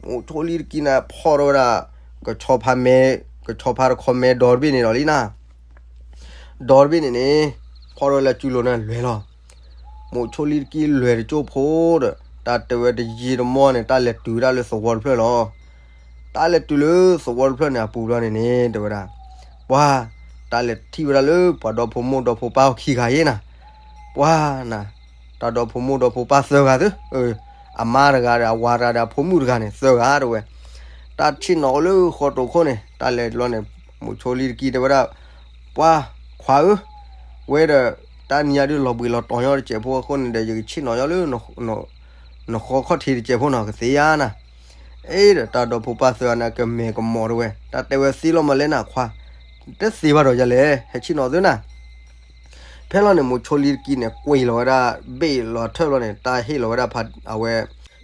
မိးဆိလံတကံန့ၣ် ဖီၣ်ထီၣ်ဝဲဒၣ် ကဆီဖါမဲ, ကဆီဖါတခီမဲဒီတဘ့ၣ်န့ၣ်ဒီးလံနၤ ဒီတဘ့ၣ်န့ၣ်န့ၣ် ဖီၣ်ထီၣ်ဝဲလၢစုလိၤန့ၣ်လွဲၢ်လီၤ. မိးဆိလံတကံလွဲၢ်တကၠိၢ်ဖိဒီး တၢ်တဲဝဲတယံာ်တမီၢ်န့ၣ် တၢ်လဲၤတုၤဝဲဒၣ်လၢသဝီတဖျၢၣ်လီၤ. တၢ်လဲၤတုၤလၢသဝီတဖျၢၣ်န့ၣ် အပူၤဘျီန့ၣ်န့ၣ် တဲဝဲဒၣ်, ပှၤ တၢ်လဲၤထံၣ်ဝဲဒၣ်လၢပှၤဒီဖိမိၢ်ဒီဖိပၢ်ခံဂၤယဲနၤ, ပှၤနၤ တၢ်ဒီဖိမိၢ်ဒီဖိပၢ်သၢဂၤသု, အမါတဂၤဒီး အဝၤတဂၤဒီး အဖိမုၣ်တဂၤန့ၣ် သၢဂၤတဲဝဲ, တၢ်ဆ့ၣ်နီၤအိၣ်လၢဃီတိာ်ခိၣ်န့ၣ် တၢ်လဲၤဘျီန့ၣ် မိးဆိလံတကံတဲဝဲဒၣ်, ပှၤခွါဧၢ, ဝဲဒီး တၢ်နံၤညါဒုးလီၤဘှံးလီၤတီၤညီတစဲးဖိအဃိန့ၣ်ဒီး ယကဆ့ၣ်နီၤညီလၢ နဃီခီၣ်ထံးတစဲးဖိနီၤ ကသ့ဧါနၤ, အ့ဒီးတၢ်ဒီဖိပၢ်သၢဂၤန့ၣ် ကမဲာ်ကမီၤတဲဝဲ, တၢ်တဲဝဲသ့လီၤမးလဲၣ်နၤခွါ, တသ့ဘၣ်ဒီးယၤလဲၣ် ဟဲဆ့ၣ်နီၤသုနၤ ဖဲလီၤန့ၣ် မိးဆိလံတကံန့ၣ် ကွံာ်လီၤဝဲဒၣ် ဘ့ၣ်လီၤထၢၣ်လီၤန့ၣ် တၢ်ဟ့ၣ်လီၤဝဲဒၣ်ဖး အဝဲ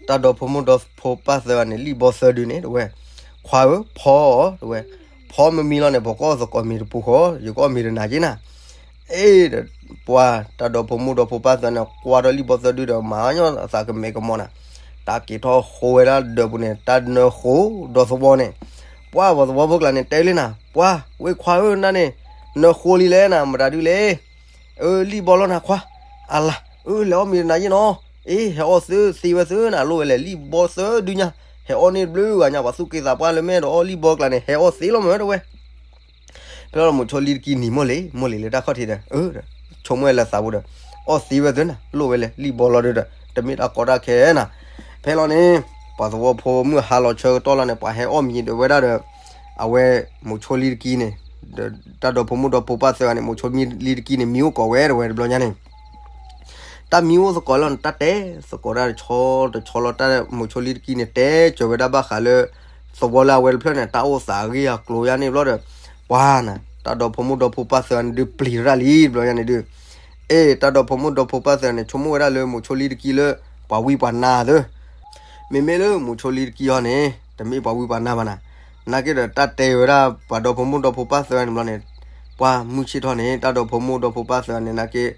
တၢ်ဒီဖိမိၢ်ဒီဖိပၢ်သၢဂၤန့ၣ် လံၣ်ဘီသၢဒုန့ၣ် တဲဝဲ, ခွါဧၢ ဖီအီၤ တဲဝဲ, ဖီမ့မံလီၤန့ၣ် ပကအီၣ်သကိးမ့ၤတပူၤဃီ ယကအီၣ်မ့ၤတနၤက့နၤ, အ့ဒီး ပှၤတၢ်ဒီဖိမိၢ်ဒီဖိပၢ်သၢဂၤန့ၣ် ကွၢ်ထီၣ်လံၣ်ဘီသၢဒုဒီး မၤညီအသးကမဲာ်ကမီၤနၤ, တၢ်က့ၤထီၣ်ဃိဝဲဒၣ်ဒၢးပူၤန့ၣ် တၢ်နၢဃိဒီသဝီန့ၣ်, ပှၤပှၤသဝီဖိကျါန့ၣ် တဲလံနၤ, ပှၤ ဝဲခွါဧၢ နၤန့ၣ် နၢဃိလံလဲၣ်နၤ မတၤဒုလဲၣ် အၢ လံၣ်ဘီလီၤနၤခွါ, အလၤ အၢ လဲၤအီၣ်မ့ၤတနၤယ့ၣ်နီၤ, အ့ ဟဲအီၣ်သ့သ့ဝဲသ့နၤ လိၣ်ဝဲလဲၣ် လံၣ်ဘီသၢဒုညါ, ဟဲအီၣ်န့ၢ်တဘျုးဂၤညါ ပှၤသူၣ်က့သးပှၢ်လၢမဲာ်ဒီးအီၣ်လံၣ်ဘီကျါန့ၣ် ဟဲအီၣ်သ့လီၤမးတဲဝဲ, ဖဲလီၤမိးဆိလံတကံနံၤမိၢ်လံၤ မိၢ်လံၤလၢတၢ်ခီၣ်ထံးဒီး ဆိကမိၣ်ဝဲလၢသးပူၤဒီး အီၣ်သ့ဝဲသ့နၤ လိၣ်ဝဲလဲၣ် လံၣ်ဘီလီၤဒုဒီး တမ့ၢ်တၢ်ကီတၢ်ခဲနၤ, ဖဲလီၤန့ၣ် ပှၤသဝီဖိမုၢ်ဟါလီၤဆၢကတီၢ်လီၤန့ၣ် ပှၤဟဲအီၣ်မံၤဒီးဝဲဒၣ်ဒီး အဝဲမိးဆိလံတကံန့ၣ် ဒီးတၢ်ဒီဖိမိၢ်ဒီဖိပၢ်သၢဂၤန့ၣ် မိးဆိလံတကံန့ၣ် မံအိၣ်ကိးဝဲတဝဲတဘျီညါန့ၣ် တၢ်မံအိၣ်သကိးလီၤန့ၣ် တၢ်တဲသကိးတၢ်တဆီတဆီလီၤ တၢ်မိးဆိလံတကံန့ၣ် တဲစၢၤဝဲဒၣ်ဘၣ်ဃးလၢ သဝီလၢအဝဲတဖျၢၣ်န့ၣ် တၢ်အိၣ်သးအဂ့ၢ်အကျိၤယါန့ၣ်ဘျီဒီး ပှၤနၤ တၢ်ဒီဖိမိၢ်ဒီဖိပၢ်သၢဂၤန့ၣ်ဒုး ပျံၤတၢ်လံတဘျီညါန့ၣ်ဒုး အ့ တၢ်ဒီဖိမိၢ်ဒီဖိပၢ်သၢဂၤန့ၣ် ဆိကမိၣ်ဝဲဒၣ်လၢမိးဆိလံတကံလၢ ပှၤဝံပှၤနါသၢ မ့မ့ၢ်လၢမိးဆိလံတကံအီၤန့ၣ် တမ့ၢ်ပှၤဝံပှၤနါဘၣ်နၤ, နာ်က့ဒီးတၢ်တဲဝဲဒၣ်ပှၤဒီဖိမိၢ်ဒီဖိပၢ်သၢဂၤန့ၣ်ဘျီန့ၣ် ပှၤမုၢ်ဆ့ၣ်ထီၣ်န့ၣ် တၢ်ဒီဖိမိၢ်ဒီဖိပၢ်သၢဂၤန့ၣ် နာ်က့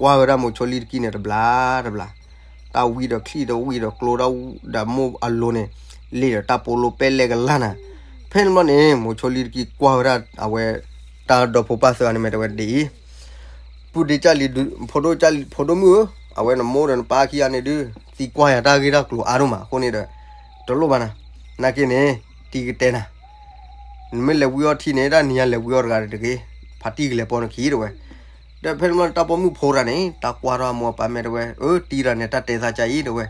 ကွၢ်ဝဲဒၣ်မိးဆိလံတကံန့ၣ် တဘျီတဘျီ, တၢ်ဝံဒီးချံၣ်တဝံဒီးကျိဒီးမိၢ်အလိၤန့ၣ် လ့ၣ်ဒီးတၢ်ပိာ်လိပဲလဲၣ်ကလါနၤ, ဖဲန့ၣ်ဘျီန့ၣ် မိးဆိလံတကံကွၢ်ဝဲဒၣ် အဝဲ တၢ်ဒီဖိပၢ်သၢဂၤန့ၣ်မ့ၢ်တဲဝဲဒ်အံၤ ပုၢ်ဒ့ကၢ်လံၤ ဖိဒိၣ်ကၢ်လံၤ ဖိဒိၣ်မုၣ်ဧၢ, အဝဲနမိၢ်ဒီးနပၢ်ခံဂၤန့ၣ်ဒုး သံကွၢ်ယၤတၢ်ဂ့ၢ်တၢ်ကျိၤအါဒိၣ်မး အဃိန့ၣ်ဒီး တလိၣ်ဘၣ်နၤ, နာ်က့န့ၣ် တံၤကတဲနၤ, နမ့ၢ်လဲၤဝံအီထံန့ၣ် တၢ်နံၤညါလဲၤဝံအီတဂၤတဂ့ၤ, ဖါတံၢ်ကလဲၤပိာ်နခံတဲဝဲ. ဒီးဖဲန့ၣ်ဘျီန့ၣ် တၢ်ပိာ်မုၣ်ဖိတဂၤန့ၣ် တၢ်ကွၢ်ထီၣ်အမိၢ်အပၢ်မဲာ်တဲဝဲ, အၢ တံၤတဂၤန့ၣ် တၢ်တဲသးကါအံၤတဲဝဲ,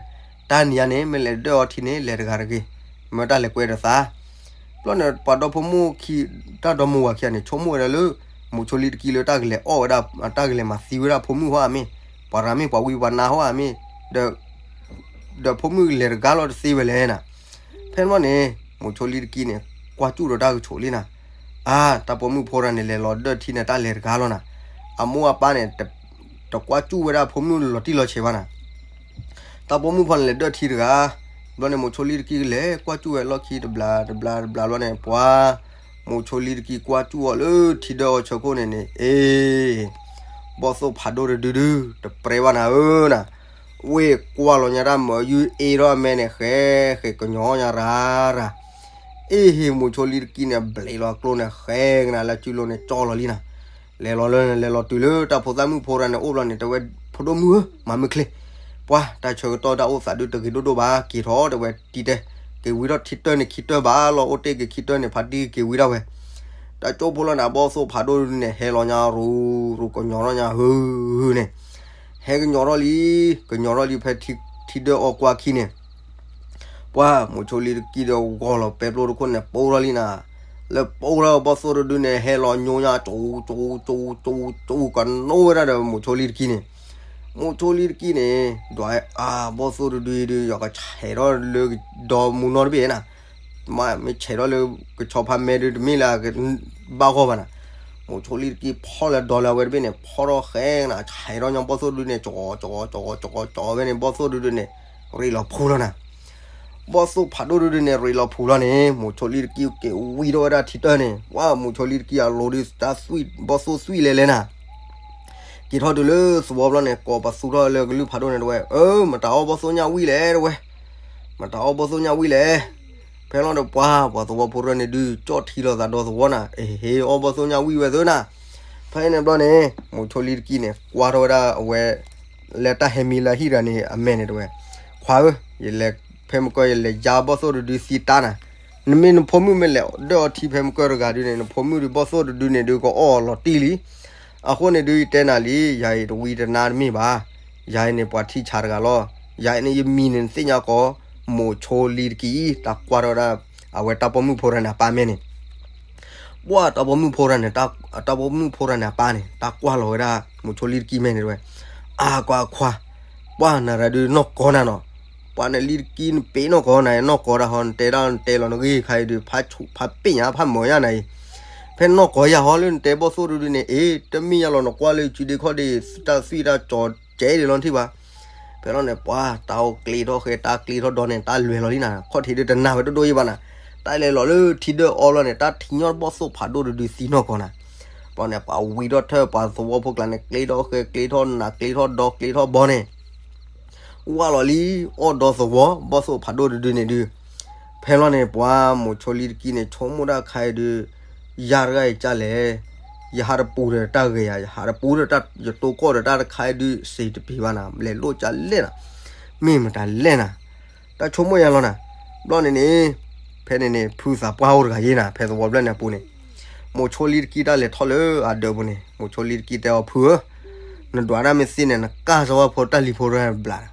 တၢ်နံၤညါန့ၣ် မ့ၢ်လဲၤဒၢၣ်အီထံန့ၣ် လဲၤတဂၤတဂ့ၤ, မ့ၢ်တၢ်လဲၤကွဲဒီးသး. ဘျီန့ၣ် ပှၤဒီဖိမိၢ်ခံ တၢ်ဒီမိၢ်ဝၤခံဂၤန့ၣ် ဆိကမိၣ်ဝဲဒၣ်လၢ မိၤဆိလံတကံၢ်လၢတၢ်ကလဲၤအီၣ်ဝဲဒၣ် တၢ်ကလဲၤမၤသံဝဲဒၣ်ဖိမုၣ်ဟီဧါမ့ၢ်, ပှၤရၤမ့ၢ်ပှၤဝံပှၤနါဟီဧါမ့ၢ်, ဒီး ဒီးဖိမုၣ်လဲၤတဂၤလီၤတသ့ဝဲလဲၣ်နၤ. ဖဲန့ၣ်ဘျီန့ၣ် မိၤဆိလံတကံၢ်န့ၣ် ကွၢ်စူၣ်ဒီးတၢ်ကဆိးလံနၤ, အါ တၢ်ပိာ်မုၣ်ဖိတဂၤန့ၣ် လဲၤလီၤဒၢၣ်ထံန့ၣ် တၢ်လဲၤတဂၤလီၤနၤ, အမိၢ်အပၢ်န့ၣ် တကွၢ်စူၣ်ဝဲဒၣ်ဖိမုၣ်လီၤတံၢ်လီၤဆဲးဘၣ်နၤ. တၢ်ပိာ်မုၣ်ဖိန့ၣ် လဲၤဒၢၣ်ထံတဂၤ, ဘျီန့ၣ် မိၤဆိလံတကံၢ်ကလဲၤကွၢ်စူၣ်ဝဲလီၢ်ခံတဘျီတဘျီတဘျီဘျီန့ၣ် ပှၤ မိၤဆိလံတကံၢ်ကွၢ်စူၣ်အီၤလၢထံဒၢၣ်အီဆၢခိၣ်န့ၣ်န့ၣ် အ့ ဘီၣ်သိၣ်ဖးဒိၣ်တဒုဒု တပြဲဘၣ်နၤဧၢနၤ, ဝ့ၢ်ကွၢ်လီၤညါတၢ်မၢယုၢ်အ့ထီၣ်အမဲန့ၣ် ဃဲဃဲကညီညါရၤရၤ, အ့ဟ့ၣ် မိၤဆိလံတကံၢ်န့ၣ် ဘျဲးလီၤကျိန့ၣ် ဃဲကနၤလၢစုလိၤန့ၣ် ကၠီလီၤလံနၤ. လဲၤလီၤလၢ လဲၤလီၤတုၤလၢတၢ်ဖိသၣ်မုၣ်ဖိတဂၤန့ၣ်အိၣ်ဘျီန့ၣ် တဲဝဲ, ဖိဒိၣ်မုၣ်ဧၢ မၤမုၢ်ချ့, ပှၤတၢ်ဆၢကတီၢ်တၢ်အိၣ်သးဒုတဂ့ၤဒိၣ်ဒိၣ်ဘၣ် က့ၤထီၣ်တဲဝဲတံၤတဲ, က့ၤဝံထီၣ်ထံတၢၢ်န့ၣ်ခံတၢၢ်ဘၣ်လီၤ အိၣ်တ့ၢ်က့ၤခံတၢၢ်န့ၣ် ဖါတံၢ်က့ၤဝံဒၣ်ဝဲ. တၢ်ကၠိဖိလီၤန့ၣ် ဘီၣ်သိၣ်ဖးဒိၣ်ဒုန့ၣ် ဟဲလီၤညါရူၤရူၤ ကညီထီၣ်ညါဟုၣ်ဟုၣ်န့ၣ်, ဟဲကညီထီၣ်လံ, ကညီထီၣ်လံဖဲထံဒၢၣ်အီကွၢ်ခံန့ၣ် ပှၤ မိၤဆိလံတကံၢ်ဒီးဂီၤလီၤပဲပျိတခိၣ်န့ၣ် ပိၢ်ထီၣ်လံနၤ, လၢပိၢ်ထီၣ်ဘီၣ်သိၣ်တဒုန့ၣ် ဟဲလီၤညိညါ ကၠူကၠူကၠူကၠူ ကနိဝဲဒၣ်ဒီး မိၤဆိလံတကံၢ်န့ၣ်, မိၤဆိလံတကံၢ်န့ၣ် ဒွးအါ ဘီၣ်သိၣ်တဒုဒု ယကဆဲးထီၣ်လၢဒီမူနီတဘ့ၣ်နၤ, မ့ၢ်ဆဲးထီၣ်လၢကဆီဖးမဲဒု တမ့ၢ်လၢ ဘၣ်ဂီၢ်ဘၣ်နၤ, မိၤဆိလံတကံၢ်ဖီၣ်လၢဒီလၢအဝဲတဘ့ၣ်န့ၣ် ဖီၣ်ထီၣ်ဃဲနၤ ဆဲးထီၣ်ညါဘီၣ်သိၣ်တဒုန့ၣ် ကၠီကၠီကၠီကၠီကၠီဝဲန့ၣ် ဘီၣ်သိၣ်တဒုန့ၣ် ရ့းလီၤဖူးလီၤနၤ. ဘီၣ်သိၣ်ဖးဒိၣ်တဒုန့ၣ် ရ့းလီၤဖူးလီၤန့ၣ် မိၤဆိလံတကံၢ်က့ၤဝံထီၣ်ဝဲဒၣ်ထံတၢၢ်န့ၣ် ပှၤ မိၤဆိလံတကံၢ်အလိၤဒု တၢ်သွံၣ် ဘီၣ်သိၣ်သွံၣ်လဲၤလဲၤနၤ, က့ၤထီၣ်တုၤလၢသဝီဘျီန့ၣ် ကိးပသူထီၣ်လၢကလုၢ်ဖးဒိၣ်န့ၣ်တဲဝဲ, အၢ မတၤအီၣ်ဘီၣ်သိၣ်ညၣ်ဝံၣ်လဲၣ်တဲဝဲ, မတၤအီၣ်ဘီၣ်သိၣ်ညၣ်ဝံၣ်လဲၣ်. ဖဲလီၤဒီးပှၤ ပှၤသဝီဖိတၢၢ်န့ၣ်ဒု ကၠီၣ်ထံလီၤသးဒီသဝီနၤ, အ့ဟ့ၣ်အီၣ်ဘီၣ်သိၣ်ညၣ်ဝံၣ်ဝဲသ့နၤ. ဖဲန့ၣ်ဘျီန့ၣ် မိၤဆိလံတကံၢ်န့ၣ် ကွၢ်ထီၣ်ဝဲဒၣ်အဝဲ လၢတၢ်ဟဲမံလၢဟံၣ်တဂၤန့ၣ် အမဲာ်န့ၣ်တဲဝဲ, ခွါဧၢ, ယလဲၤဖဲမုၢ်ကီၢ် ယလဲၤယါဘီၣ်သိၣ်တဒုသံတၢ်နၤ, နမ့ၢ်နဖိမုၣ်မ့ၢ်လဲၤဒၢၣ်အီထံဖဲမုၢ်ကီၢ်တဂၤဒုန့ၣ် နဖိမုၣ်ဒု ဘီၣ်သိၣ်တဒုန့ၣ်ဒု ကအီၣ်အီၤလီၤတံၢ်လံ. အဃိန့ၣ်ဒု ယတဲနၤလံ, ယၤအံၤတဝံတနါတမ့ၢ်ဘၣ်, ယၤအံၤန့ၣ် ပှၤထံၣ်ဆးတဂၤလီၤ. ယၤအံၤန့ၣ် ယမံၤန့ၣ် နသ့ၣ်ညါကီး မိၤဆိလံတကံၢ်အံၤ တၢ်ကွၢ်ထီၣ်ဝဲဒၣ် အဝဲတၢ်ပိာ်မုၣ်ဖိတဂၤန့ၣ် အပၢ်မဲာ်န့ၣ် ပှၤတၢ်ပိာ်မုၣ်ဖိတဂၤန့ၣ် တၢ်ပိာ်မုၣ်ဖိတဂၤန့ၣ် အပၢ်န့ၣ် တၢ်ကွၢ်လီၤဝဲဒၣ် မိၤဆိလံတကံၢ်မဲာ်န့ၣ်တဲဝဲ, အါ ကွၢ်ခွါ, ပှၤနၤရၤဒုနီၢ်ကီၢ်နၤနီၤ, ပှၤနလံတကံၢ်နပ့ၤနီၢ်ကီၢ် နၤနီၢ်ကီၢ်တၢ်ဟီ နတဲဒၣ်နတဲလီၤနဂ့ၢ်ခါအံၤဒု ဖးဆူးဖးပ့ၣ်ညါဖးမၢၤညါနၤအံၤ, ဖဲနီၢ်ကီၢ်ယၤဟီလၢနတဲဘီၣ်သိၣ်တဒုန့ၣ် အ့ တမ့ၢ်ယၤလီၤ နကွၢ်လၢစုဒ့ခီၣ်ဒ့ တၢ်သွံၣ်တၢ်ကၠီၤကဲဒ်လီၤထံၣ်ဘၣ်. ဖဲလီၤန့ၣ် ပှၤတၢ်အိၣ်ကျ့ထီၣ်ဃဲ တၢ်ကျ့ထီၣ်ဒီန့ၣ် တၢ်လဲၤလီၤလံနၤ, ခီၣ်ထံးဒုတနာ်ဝဲဒိၣ်ဒိၣ်ယံဘၣ်နၤ, တၢ်လဲၤလီၤလၢထံဒၢၣ်အီဘျီန့ၣ် တၢ်ထံၣ်ညီဘီၣ်သိၣ်ဖးဒိၣ်တဒုသံနီၢ်ကီၢ်နၤ. ဘျီန့ၣ် ပှၤဝံထီၣ်ထၢၣ် ပှၤသဝီဖိကျါန့ၣ် ကျ့ထီၣ်ဃဲ ကျ့ထီၣ်နး ကျ့ထီၣ်ဒီ ကျ့ထီၣ်ဘီန့ၣ် ဝၢ်လီၤလံ အီၣ်ဒီသဝီ ဘီၣ်သိၣ်ဖးဒိၣ်တဒုန့ၣ်ဒု. ဖဲလီၤန့ၣ် ပှၤမိၤဆိလံတကံၢ်န့ၣ် ဆိကမိၣ်တၢ်ခါအံၤဒု ယၤတဂၤအံၤကၢ်လဲၣ်, ယဟးတပူၤဒီးတၢ်ဂ့ၤယၤ, ယဟးတပူၤဒီးတၢ် ယတိၢ်ကီၢ်ဒီးတၢ်တခါအံၤဒု စ့တပံၤဘၣ်နၤ, လဲၤလိၣ်ကၢ်လဲၣ်နၤ, မ့ၢ်မတၤလဲၣ်နၤ, တၢ်ဆိကမိၣ်ယၤလီၤနၤ. ဘျီန့ၣ်န့ၣ် ဖဲန့ၣ်န့ၣ် ဖုသးပှၢ်အိၣ်တဂၤယ့နၤ ဖဲသဝီဖျၢၣ်န့ၣ်အပူၤန့ၣ်, မိၤဆိလံတကံၢ်တၢ်လဲၤထီၣ်လၢအဒၢးပူၤန့ၣ် မိၤဆိလံတကံၢ်တဲအီၤ ဖုဧၢ, နဒွးတၢ်မ့ၢ်သ့န့ၣ် နကၢ်စၢၤဝဲဖိတၢ်လံၤဖိတဂၤတဘျး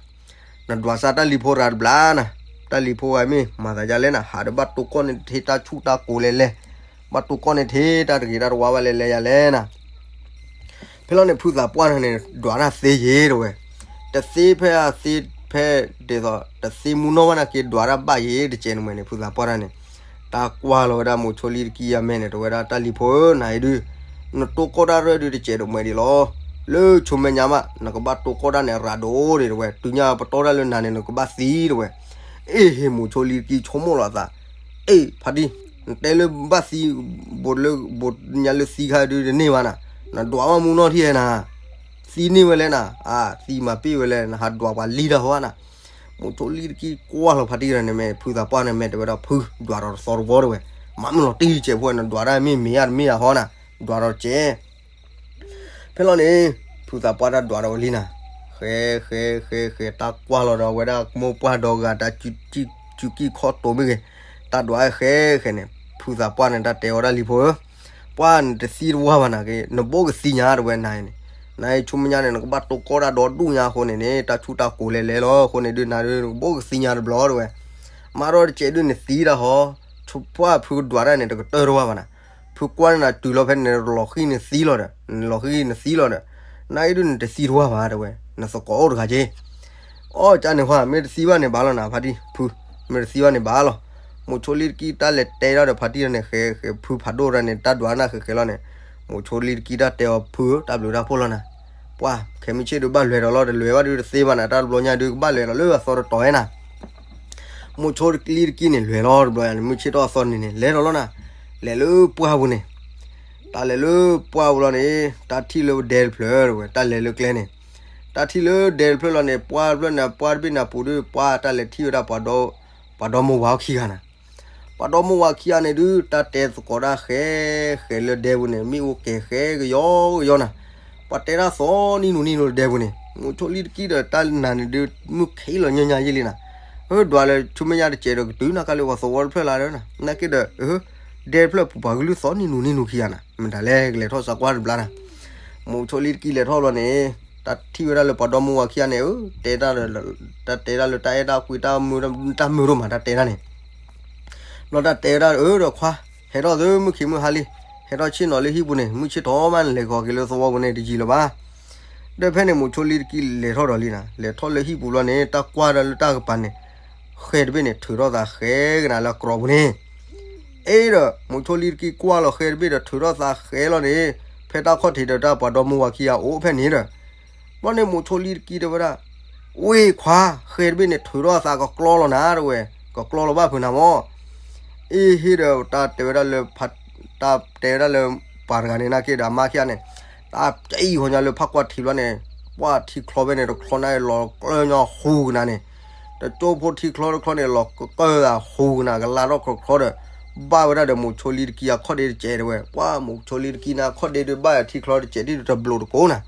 နဒွးစၢ်တၢ်လံၤဖိတဂၤတဘျးနၤ, တၢ်လံၤဖိဂၤမ့ၢ်မၤသးဒ်လဲၣ်နၤ, ဟးဒီးဘၣ်တိၢ်ကီၢ်န့ၢ်တထ့တၢ်ဆူၣ်တၢ်ကိၤလဲၣ်လဲၣ်, ဘၣ်တိၢ်ကီၢ်န့ၢ်တထ့တၢ်တဂ့ၤတၢ်တဝါဘၣ်လဲၣ်လဲၣ်ယၤလဲၣ်နၤ. ဖဲလီၤန့ၣ် ဖုသးပှၢ်န့ၣ် ဒွးတၢ်သ့ယ့ၤတဲဝဲ, တသ့ဖဲအသ့ဖဲဒ်သိး တသ့မူနီၢ်ဘၣ်နာ်က့ ဒွးတၢ်ဘၣ်ယ့ၤတကဲးန့ၣ်မ့ၢ်န့ၣ် ဖုသးပှၢ်တၢ်န့ၣ် တၢ်ကွၢ်လီၤဝဲဒၣ်မိၤဆိလံတကံၢ်အမဲာ်န့ၣ် တဲဝဲဒၣ် တၢ်လံၤဖိဧၢ နၤအံၤဒု နတိၢ်ကီၢ်တၢ်ရၢၢ်ဒုတကဲးဒိၣ်မးဒံးလီၤ. လၢဆိမဲာ်ညါမး နကဘၣ်တိၢ်ကီၢ်တၢ်န့ၣ် ရၤဒိၣ်ဒံးတဲဝဲ, တုၤညါပတီၢ်တၢ်လၢနၤန့ၣ် နကဘၣ်သံတဲဝဲ. အ့ၣ် ဟ့ၣ်မိၤဆိလံတကံၢ်ဆိကမိၣ်လီၤအသး, အ့ၣ် ဖါတံၢ် နတဲလၢဘၣ်သံ ဘိးလၢဘိးညါလၢသံခါဒုတန့ၢ်ဘၣ်နၤ, နဒွးဘၣ်မူနီၢ်ထံၣ်ဧါနၤ, သံန့ၢ်ဝဲလဲၣ်နၤ, အါ သံမၤပ့ၢ်ဝဲလဲၣ် နဟးဒွးပှၤလံတၢ်ဟီနၤ. မိၤဆိလံတကံၢ်ကွၢ်လီၤဖါတံၢ်တဂၤန့ၣ် မ့ၢ်ဖုသးပှၢ်န့ၣ် မ့ၢ်တဲဝဲဒၣ် ဖု ဒွးဒီးတသီတဝီတဲဝဲ, မ့ၢ်မ့ၢ်လီၤတံၢ်တစဲးဖိ နဒွးတၢ်မ့ၢ်မ့ၢ်ဧါတမ့ၢ်ဧါဟီနၤ, ဒွးဒီးတစဲး ဖဲလီၤန့ၣ် ဖုသးပှၢ်တၢ်ဒွးဒီးဝဲလံနၤ, ဃဲ ဃဲ ဃဲ ဃဲ တၢ်ကွၢ်လီၤဒီးဝဲဒၣ်မိၢ်ပှၢ်ဒီဂၤ တၢ်စုတံၢ် စုကံၢ်ခီၣ်တိၤမ့ၢ်ဂ့ၤ, တၢ်ဒွးဃဲဃဲန့ၣ်, ဖုသးပှၢ်န့ၣ် တၢ်တဲအီၤဒၣ်လံဖိဧၢ, ပှၢ်နတသံတဝါဘၣ်နာ်က့, နဘိကသံညါတဝဲနၤန့ၣ်, နဆူမဲာ်ညါန့ၣ် နကဘၣ်တိၢ်ကီၢ်တၢ်ဒီဒူၣ်ညါအဃိန့ၣ်န့ၣ် တၢ်ဆူၣ်တၢ်ကိၤလဲၤလဲၤလီၤအဃိန့ၣ်ဒုး နၤဒုး နကဘိကသံညါတဘျီတဝဲ, မၤထီၣ်တစဲးဒုးနသံတၢ်ဟီ, ဆူပှၢ်ဖုကဒွးတၢ်န့ၣ် တကတၢၢ်တဝါဘၣ်နၤ, ဖုကွၢ်န့ၣ်နၤတုၤလီၤဖဲန့ၣ် နလီၤဃံနသံလီၤဒီး, နလီၤဃံနသံလီၤဒီး, နၤအံၤဒုးနတသံတဝါဘၣ်တဝဲ, နသကိးအိၣ်တဂၤက့ အီၣ်ကန့ၣ်ဟါ မ့ၢ်တသံဘၣ်န့ၣ်ဘၣ်လီၤနၤ ဖါတံၢ်, ဖု, မ့ၢ်တသံဘၣ်န့ၣ်ဘၣ်လီၤ. မိၤဆိလံတကံၢ်တၢ်လဲၤတဲဒၣ်ဒီးဖါတံၢ်န့ၣ် ဃဲဃဲဖုဖးဒိၣ်တၢ်န့ၣ် တၢ်ဒွးနၢ်ဃဲဃဲလီၤန့ၣ်, မိၤဆိလံတကံၢ်တၢ်တဲအီၤဖုဧၢ တၢ်ဘျုးတၢ်ဖှိၣ်လီၤနၤ, ပှၢ်ခဲမုၢ်ဆ့ၣ်ဒုးဘၣ်လဲၤဒီးလီၤ တလဲၤဘၣ်ဒုးတသ့ဘၣ်နၤ တၢ်တဘျီညါဒုးကဘၣ်လဲၤဒီးလၢအသီတတီၤဝဲနၤ မိၤဆိလံတကံၢ်န့ၣ် လဲၤလီၤတဘျီယၤန့ၣ် မုၢ်ဆ့ၣ်ထီၣ်အသီန့ၣ်န့ၣ် လဲၤဒီးလီၤနၤ, လဲၤလၢပှၢ်ပူၤန့ၣ်, တၢ်လဲၤလၢပှၢ်ပူၤလီၤန့ၣ် တၢ်ထံၣ်လၢဒဲတဖျၢၣ်တဝဲ တၢ်လဲၤလၢကျဲန့ၣ်, တၢ်ထံၣ်လၢဒဲတဖျၢၣ်လီၤန့ၣ် ပှၢ်တဖျၢၣ်န့ၣ် ပှၢ်တဘ့ၣ်န့ၣ်ပူၤဒုး ပှၢ်တၢ်လဲၤထံၣ်ဝဲဒၣ် ပှၤဒီမါဝၤခံဂၤနၤ, ပှၤဒီမါဝၤခံဂၤန့ၣ်ဒုး တၢ်တဲသကိးတၢ်ဃဲ ဃဲလၢဒဲပူၤန့ၣ် မ့ၣ်အူကဲၤဃဲကယီကယီနၤ, ပှၤတဲတၢ်သီနံၤနူၤနံၤနူၤလၢဒဲပူၤန့ၣ် မိၤဆိလံတကံၢ်ဒီးတၢ်နၤန့ၣ်ဒုး မုၢ်ခံးလီၤညီညီယံာ်လံနၤ, အၢ ဒွးလၢဆူမဲာ်ညါတစဲးဒီးကတုၤနၤကါလၢပှၤသဝီတဖျၢၣ်လၢ်ဒီးနၤ နာ်က့ဒီး အၢ ဒဲတဖျၢၣ်ပူၤပှၤကလုၢ်သီနံၤနူၤနံၤနူၤခံဂၤနၤ မတၤလဲၣ်ကလဲၤထီၣ်စးကွၢ်တဘျါနၤ, မိၤဆိလံတကံၢ်လဲၤထီၣ်ဘျီန့ၣ်, တၢ်ထံၣ်ဝဲဒၣ်လၢပှၤဒီမါဝၤခံဂၤန့ၣ် အၢ တဲတၢ်လၢ, တၢ်တဲဒၣ်လၢတၢ်အဲၣ်တၢ်ကွံ တၢ်မုာ်ဒိၣ်မး တၢ်တဲဒၣ်န့ၣ် ဘျီတၢ်တဲဝဲဒၣ်အၢဒီးခွါ, ဟဲထီၣ်သုမုၢ်ခံးမုၢ်ဟါလံ, ဟဲထီၣ်ဆ့ၣ်နီၤလၢဟံၣ်ပူၤန့ၣ် မုၢ်ဆ့ၣ်ထီၣ်မးနလဲၤကီၤက့ၤလၢသဝီပူၤန့ၣ်တယံာ်လၢၤဘၣ်, ဒီးဖဲန့ၣ်မိၤဆိလံတကံၢ်လဲၤထီၣ်ဒီးလံနၤ လဲၤထီၣ်လၢဟံၣ်ပူၤဘျီန့ၣ် တၢ်ကွၢ်ဒီးလၢတၢ်ကပၤန့ၣ်, ဃဲတဘ့ၣ်န့ၣ် ထုးထီၣ်သးဃဲကနၤလၢအကြီပူၤန့ၣ် အ့ဒီး မိၤဆိလံတကံၢ်ကွၢ်လီၤဃဲတဘ့ၣ်ဒီးထုးထီၣ်သးဃဲလီၤန့ၣ်, ဖဲတၢ်ခီၣ်ထံးဒီးတၢ်ပှၤဒီမါဝၤခံဂၤအိၣ်ဖဲန့ၣ်ဒီး, ဘျီန့ၣ်မိၤဆိလံတကံၢ်တဲဝဲဒၣ်, ဝ့ၢ်ခွါ, ဃဲတဘ့ၣ်န့ၣ်ထုးထီၣ်သးကကြီလီၤနၤတဝဲ, ကကြီလီၤဘၣ်ဖုးနၤမၢ် အ့ဟ့ၣ်ဒီးတၢ်တဲဝဲဒၣ်လၢ, တၢ်တဲဝဲဒၣ်လၢ, ပှၤတဂၤန့ၣ်နာ်က့ဒီးအမါခံဂၤန့ၣ်, တၢ်ကံၣ်ဃီညါလၢဖးကွၢ်ထံးဘျီန့ၣ်, ပှၢ်ထံချီဖဲန့ၣ်တချီန့ၣ်လီၤကျၢၢ်ညီဟူးကနၤန့ၣ်, တကၠိဖိထံချီတချီန့ၣ်လီၤကကၢၢ်သးဟူးကနၤ ကလါထီၣ်ချီချီဒီး, ဘၣ်ဝဲဒၣ်ဒီးမိၤဆိလံတကံၢ်အခီၣ်ဒ့တစဲးတဝဲ, ပှၢ်မိၤဆိလံတကံၢ်န့ၣ်အခီၣ်ဒ့ဒုးဘၣ်ထံချီတစဲးဒ်တဘျိးတကိးနၤ,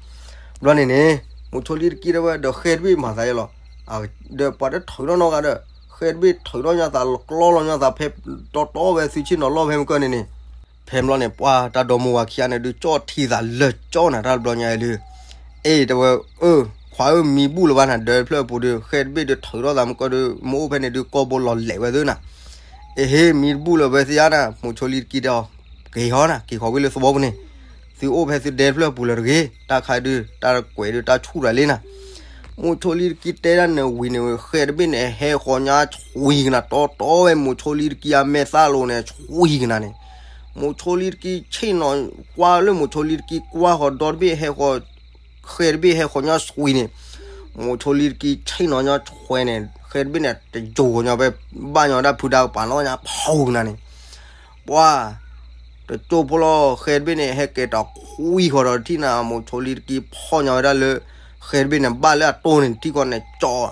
ဘျီန့ၣ်န့ၣ်, မိၤဆိလံတကံၢ်တဲဝဲဒီးဃဲတဘ့ၣ်မၤသးယဲလီၤ ဒီးပှၤတထုးထီၣ်နီတဂၤဒီး, ဃဲတဘ့ၣ်ထုးထီၣ်ညီသးလီၤကျီလီၤညီသးဖဲတီတီဝဲသုဆ့ၣ်နီၤလီၢ်ဖဲမုၢ်ကၢၢ်န့ၣ်န့ၣ်, ဖဲဘျီန့ၣ် ပှၢ်တၢ်ဒီမါဝၤခံဂၤန့ၣ်ဒုးကၠီၣ်ထံသးလၢာ်ကၠီနၤတၢ်တဘျီညါအံၤဒုး, အ့ တဲဝဲ, အၢ, ခွါဧၢ မံဘူၣ်လၢၤဘၣ်နၤ ဒၢးတဖျၢၣ်အပူၤဒုး ဃဲတဘ့ၣ်ဒုးထုးထီၣ်သးမုၢ်ကၢၢ်ဒုး မ့ၢ်အိၣ်ဖဲန့ၣ်ဒုးကီၢ်ဘိလီၤလဲးဝဲသုနၤ, အ့ဟ့ၣ် မံတဘူၣ်လၢၤဝဲသ့ဧါနၤ မိၤဆိလံတကံၢ်တဲအီၤ, က့ၤဟီနၤ က့ၤဃီၤဝံၤလၢသဝီပူၤန့ၣ်, သုအိၣ်ဖဲသုဒဲတဖျၢၣ်အပူၤလၢၤတဂ့ၤ တၢ်ခါဒုး တၢ်ကွဲးဒုးတၢ်ဆူၣ်တၢ်လံနၤ မိၤဆိလံတကံၢ်တဲဒၣ်န့ၣ်ဝံၤန့ၣ် ဃဲတဘ့ၣ်န့ၣ် ဟဲဃီၤညါဆှံကနၤတီတီဝဲ မိၤဆိလံတကံၢ်အမဲာ်သၣ်လိၤန့ၣ် ဆှံကနၤန့ၣ်, မိၤဆိလံတကံၢ်ဆ့ၣ်နီၤကွၢ်လၢမိၤဆိလံတကံၢ်ကွၢ်ဃီၤဒီတဘ့ၣ်ဟဲဃီၤ, ဃဲတဘ့ၣ်ဟဲဃီၤညါဆှံန့ၣ်, မိၤဆိလံတကံၢ်ဆ့ၣ်နီၤညါဆှံန့ၣ် ဃဲတဘ့ၣ်န့ၣ် တယိၤဃီၤညါဖဲ, ဘၣ်ညီဒၣ်ဖုဒါကပၤနီၣ်ညါဖီကနၤန့ၣ် ပှၢ်, တကၠိဖိလီၤ ဃဲတဘ့ၣ်န့ၣ် ဟဲကဲၤတခွံဃီၤဒီးတထံၣ်နၤ မိၤဆိလံတကံၢ်ဖီၣ်ညီဝဲဒၣ်လၢ, ဃဲတဘ့ၣ်န့ၣ် ဘၣ်လၢအတိၢ်န့ၣ် တထံၣ်ဃီန့ၣ် ကၠီ,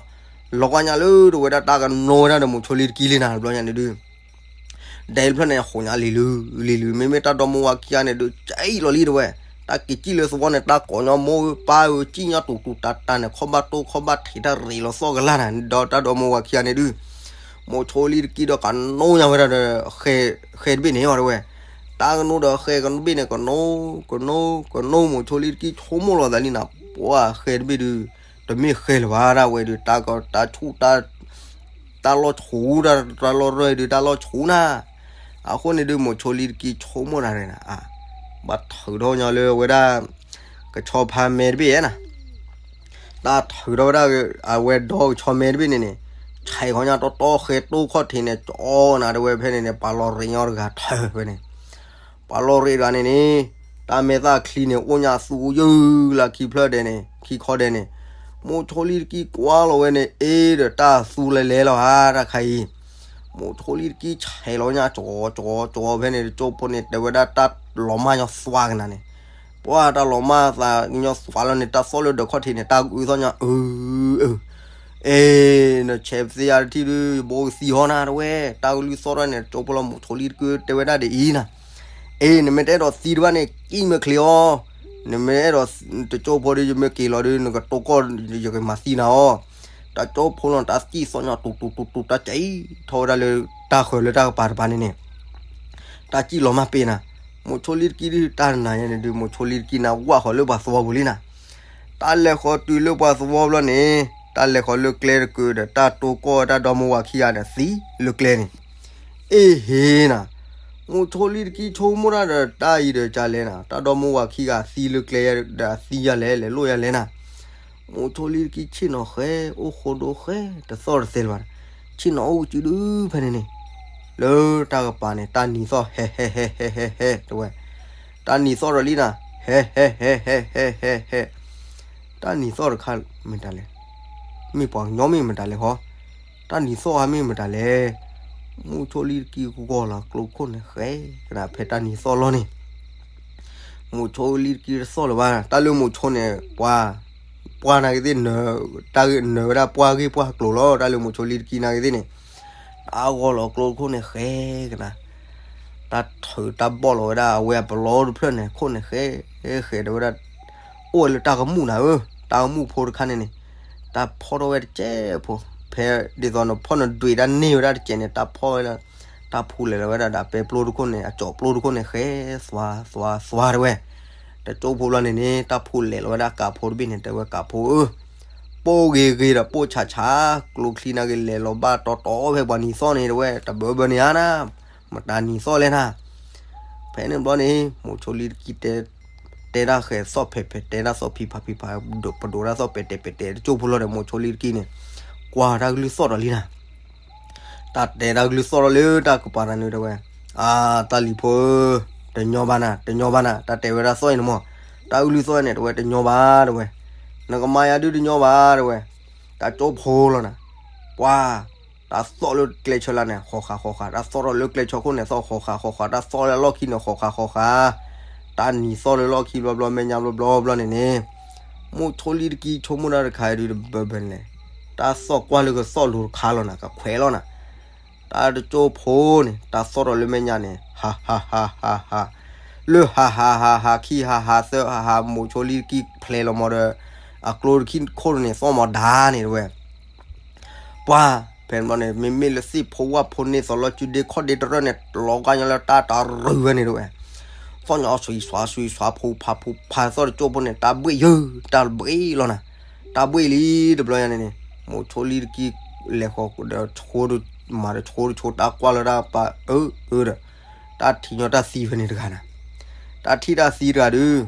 လီၤကွၢ်ညါလၢတဝဲဒၣ်တၢ်ကနိဝဲဒၣ်ဒီးမိၤဆိလံတကံၢ်လံနၤ တဘျီညါန့ၣ်ဒုး ဒဲတဖျၢၣ်န့ၣ် ဟိးညါလံၤလုၤလံၤလုၤ မ့မ့ၢ်တၢ်ဒီမါဝၤခံဂၤန့ၣ်ဒုး ကၠံၣ်လီၤလံတဝဲ, တၢ်က့ၤကံၣ်လၢသဝီန့ၣ် တၢ်ကိးညီမိၢ်ပၢ်ဧၢ ကံၣ်ညီတူၤတူၤတၢ်တၢ်န့ၣ် ခီၣ်ဘၣ်တိၢ်ခီၣ်ဘၣ်ထံးတၢ်ရ့းလီၤသီၣ်ကလၢ်နၤ ဒီးတၢ်ဒီမါဝၤခံဂၤန့ၣ်ဒုး, မိၤဆိလံတကံၢ်ဒီးကနိညါဝဲဒၣ်ဒီး, ဃဲတဘ့ၣ်န့ၣ်အီၤတဝဲ, တၢ်ကနိဒီးဃဲတဘ့ၣ်န့ၣ် ကနိ, ကနိ, ကနိ မိၤဆိလံတကံၢ်ဆိကမိၣ်လီၤသးလံနၤ ပှၢ်ဃဲတဘ့ၣ်ဒုး, တမ့ၢ်ဃဲလၢၤဘၣ်ဒၣ်ဝဲဒုး တၢ်ကတၢ်ဆူၣ် တၢ်လီၢ်ဆူၣ် တၢ်လီၢ်ရၢၢ်ဒုး တၢ်လီၢ်ဆူၣ်နၤ, အဃိန့ၣ်ဒုး မိၤဆိလံတကံၢ်ဆိကမိၣ်တၢ်န့ၣ်နၤ, ဘၣ်ထုးထီၣ်ညီလၢအဝဲဒၣ်, ကဆီဖါမဲတဘ့ၣ်နၤ, တၢ်ထုးထီၣ်ဝဲဒၣ်, အဝဲဒီကဆီမဲတဘ့ၣ်န့ၣ်န့ၣ်, ဆဲးခီညါတီတီဃဲတိၢ်ခီၣ်ထံးန့ၣ် ကၠီနၤတဝဲဖဲန့ၣ်န့ၣ် ပှၤလီၤရ့းညီတဂၤထၢၣ်ဖဲန့ၣ် ပှၤလီၤရ့းတဂၤန့ၣ်န့ၣ်, တၢ်မဲာ်သၣ်ချံန့ၣ် အိၣ်ညါသူယုၢ်လၢခံဖျၢၣ်ဒဲးန့ၣ် ခံခီဒဲးန့ၣ်, မိၤဆိလံတကံၢ်ကွၢ်လီၤဝဲန့ၣ် အ့ဒီးတၢ်သူလဲၤလဲၤလီၤဧါ တၢ်ခါအံၤ, မိၤဆိလံတကံၢ်ဆဲးလီၤညါ ကၠီ ကၠီ ကၠီ ဖဲန့ၣ် တကၠိဖိန့ၣ် တဲဝဲဒၣ်တၢ်လီၤမၢ်ညီသွါကနၤန့ၣ်, ပှၢ်တၢ်လီၤမၢ်သးညီသွါလီၤန့ၣ် တၢ်သီၣ်လၢဒၢးခီၣ်ထံးန့ၣ် တၢ်ကအုသီၣ်ညီ အၢ အၢ အ့ နဆဲးပသ့ယါတထံၣ်ဒုး ယဘိကသံဟီနၤတဝဲ, တၢ်ကလုၢ်သီၣ်ထီၣ်န့ၣ် တကၠိဖိလီၤ မိၤဆိလံတကံၢ်တဲဝဲဒၣ်ဒ်အံၤနၤ, အ့ နမ့ၢ်တအဲၣ်ဒိးသံတဘၣ်န့ၣ် ကံၣ်မ့ၢ်ချ့အီၤ, နမ့ၢ်အဲၣ်ဒိးတကၠိဖိဒုး ယမ့ၢ်က့ၤလီၤဒုး နကတိၢ်ကီၢ် ယကမၤသံနၤအီၤ, တၢ်ကၠိဖိလီၤ တၢ်စံၣ်သီၣ်ညီတူတူတူတူ တၢ်စံၣ်ထီၣ်ဝဲဒၣ်လၢတၢ်ဃၢၤလၢတၢ်ကပၤတပၤန့ၣ်န့ၣ် တၢ်စံၣ်လီၤမၢ်ပ့ၤနၤ, မိးဆိလံတကံဒုး တၢ်နၤယဲန့ၣ်ဒုး မိးဆိလံတကံနၤ ဝၢ်ဃီၤလၢပှၤသဝီပူၤလံနၤ. တၢ်လဲၤဃီၤတုၤလၢပှၤသဝီဘျီန့ၣ် တၢ်လဲၤဃီၤလၢကျဲတကုာ်ဒီး တၢ်တိၢ်ကီၢ်တၢ်ဒီမါဝၤခံဂၤဒီးသံလၢကျဲန့ၣ် အ့ၣ်ဟ့နၤ, မိးဆိလံတကံဆိကမိၣ်တၢ်ဒီး တၢ်အံၤဒီးကလဲၣ်နၤ, တၢ်ဒီမါဝၤခံဂၤသံလၢကျဲဒီး အသံယၤလဲၣ် လဲၤလိၣ်ယၤလဲၣ်နၤ. မိးဆိလံတကံဆ့ၣ်နီၤဃဲ အိၣ်ဃိဒိဃဲ တသီၣ်တသဲလၢၤဘၣ်, ဆ့ၣ်နီၤအိၣ်ကစုဒုဖဲန့ၣ်န့ၣ် လၢတၢ်ကပၤန့ၣ် တၢ်နံၤသီၣ်ဟဲဟဲဟဲဟဲဟဲဟဲတဝဲ, တၢ်နံၤသီၣ်ဒီးလံနၤ ဟဲဟဲဟဲဟဲဟဲဟဲဟဲ, တၢ်နံၤသီၣ်တခါမ့ၢ်တၢ်လဲၣ်, မ့ၢ်ပှၤကညီမ့ၢ်မတၤလဲၣ်ဟီ, တၢ်နံၤသီၣ်ဧါမ့ၢ်မတၤလဲၣ်. မိးဆိလံတကံဂီၢ်လီၤကျိခိၣ်န့ၣ်ဃဲကနၤ ဖဲတၢ်နံၤသီၣ်လီၤန့ၣ် မိးဆိလံတကံတသီၣ်လၢၤဘၣ်, တၢ်လၢမိးဆိန့ၣ် ပှၤ ပှၢ်နာ်က့သ့ၣ် တၢ်နၢၤဝဲဒၣ်ပှၢ်ဂ့ၢ်ပှၢ်ကျိၤလီၤ, တၢ်လၢမိးဆိလံတကံနာ်က့သ့ၣ်န့ၣ် တၢ်ဂီၢ်လီၤကျိခိၣ်န့ၣ်ဃဲကနၤ, တၢ်ထုးတၢ်ဘီၣ်လီၤဝဲဒၣ် အဝဲအပလီတဖျၢၣ်န့ၣ် ခိၣ်န့ၣ်ဃဲ ဃဲဒီးဝဲဒၣ် အိၣ်ဝဲလၢတၢ်ကမူၣ်နၤဧၢ, တၢ်ကမူၣ်ဖိတခါန့ၣ်န့ၣ် တၢ်ဖီထီၣ်ဝဲတစဲးဖိ, ဖဲဒ်သိးနဖီၣ်နဒွံးတၢ်န့ၢ်ဝဲဒၣ်တစဲးန့ၣ် တၢ်ဖီၣ်ဝဲလၢ တၢ်ဖူလဲၤလီၤဝဲဒၣ်ဒီးပဲပျိတခိၣ်န့ၣ် အကၠီၣ်ပျိတခိၣ်န့ၣ် ဃဲသွါသွါသွါတဝဲ, တကၠိဖိလီၤန့ၣ်န့ၣ် တၢ်ဖူလဲၤလီၤဝဲဒၣ်ကးဖိတဘ့ၣ်န့ၣ် တဲဝဲကးဖိဧၢ, ပိၢ်ဂ့ၤဂ့ၤဒီးပိၢ်ဆးဆး ကျိချံနာ်က့လဲၤလီၤဘၣ်တီတီဖဲပှၤနံၤသီၣ်န့ၣ်တဝဲ တဘၢဘၢန့ၣ်ဧါနၤ, မတၤနံၤသီၣ်လဲၣ်နၤ. ဖဲန့ၣ်ဘျီန့ၣ် မိးဆိလံတကံတဲ တဲတၢ်ဃဲၤသီၣ်ဖဲးဖဲး တဲတၢ်သီၣ်ဖံးဖးဖံးဖး ပဒိးတၢ်သီၣ်ပဲာ်တဲာ်ပဲာ်တဲာ် တကၠိဖိလီၤဒီး မိးဆိလံတကံန့ၣ် ကွၢ်တၢ်ကလုၢ်သီၣ်ဒီးလံနၤ, တၢ်တဲတၢ်ကလုၢ်သီၣ်ဒီးလၢတၢ်ကပၤတၢ်နုၤတဝဲ, အါ တၢ်လံၤဖိဧၢ, တညီဘၣ်နၤ တညီဘၣ်နၤ တၢ်တဲဝဲဒၣ်သီၣ်အံၤန့ၣ်မး, တၢ်အုၣ်လုၢ်သီၣ်အံၤန့ၣ် တဝဲတညီဘၣ်တဝဲ, နကမၤယၤဒုးတညီဘၣ်တဝဲ, တၢ်ကၠိဖိလီၤနၤ, ပှၤ တၢ်သီၣ်လၢကျဲဆၢလၢ်န့ၣ် ဃီၤဃးဃီၤဃး, တၢ်သီၣ်ထီၣ်လၢကျဲဆၢခိၣ်န့ၣ် သီၣ်ဃီၤဃးဃီၤဃး, တၢ်သီၣ်လၢလီၢ်ခံန့ၣ် ဃီၤဃးဃီၤဃး, တၢ်နံၤသီၣ်လၢလီၢ်ခံဘျီဘျီ မဲာ်ညါဘျီဘျီဘျီန့ၣ်န့ၣ်, မိးဆိလံတကံဆိကမိၣ်တၢ်တခါအံၤဒုးတဘၢဘၢန့ၣ်လဲၣ်, တၢ်သီၣ်ကွၢ်လၢကသီၣ်လိၤတခါလီၤနၤ ကခွဲးလီၤနၤ, တၢ်တကၠိဖိန့ၣ် တၢ်သီၣ်ထီၣ်လၢမဲာ်ညါန့ၣ် ဟးဟးဟးဟးဟး, လၢဟးဟးဟးဟးခံဟးဟးသၢဟးဟး မိးဆိလံတကံဖျဲးလီၤမးဒီး အကျိတခံခိၣ်န့ၣ် သီၣ်မီၤဒါန့ၣ်တဝဲ ပှၤ ဖဲန့ၣ်ဘျီန့ၣ် မ့မ့ၢ်လၢသ့ၣ်ဖိဝၣ်ဖိန့ၢ်သီၣ်လီၤစုဒ့ခီၣ်ဒ့တရၢၢ်န့ၣ် လီၤကါညီလၢတၢ်တရုၤဝဲန့ၣ်တဝဲ, သီၣ်ညီဆွံးဆွါဆွံးဆွါ ဖူးဖးဖူးဖး သီၣ်တကၠိဖိန့ၣ် တၢ်ဘှ့ၣ်ယၢၢ် တၢ်ဘှ့ၣ်လီၤနၤ, တၢ်ဘှ့ၣ်လံတဘျီညါန့ၣ်န့ၣ် မိးဆိလံတကံလဲၤဃီၤဒီး မၤဒီးဆိတဆိ တၢ်ကွၢ်လီၤတၢ်ပာ်အၢအၢဒီး တၢ်ထံၣ်ညီတၢ်သံဖဲန့ၣ်တဂၤနၤ, တၢ်ထံၣ်တၢ်သံတဂၤဒုး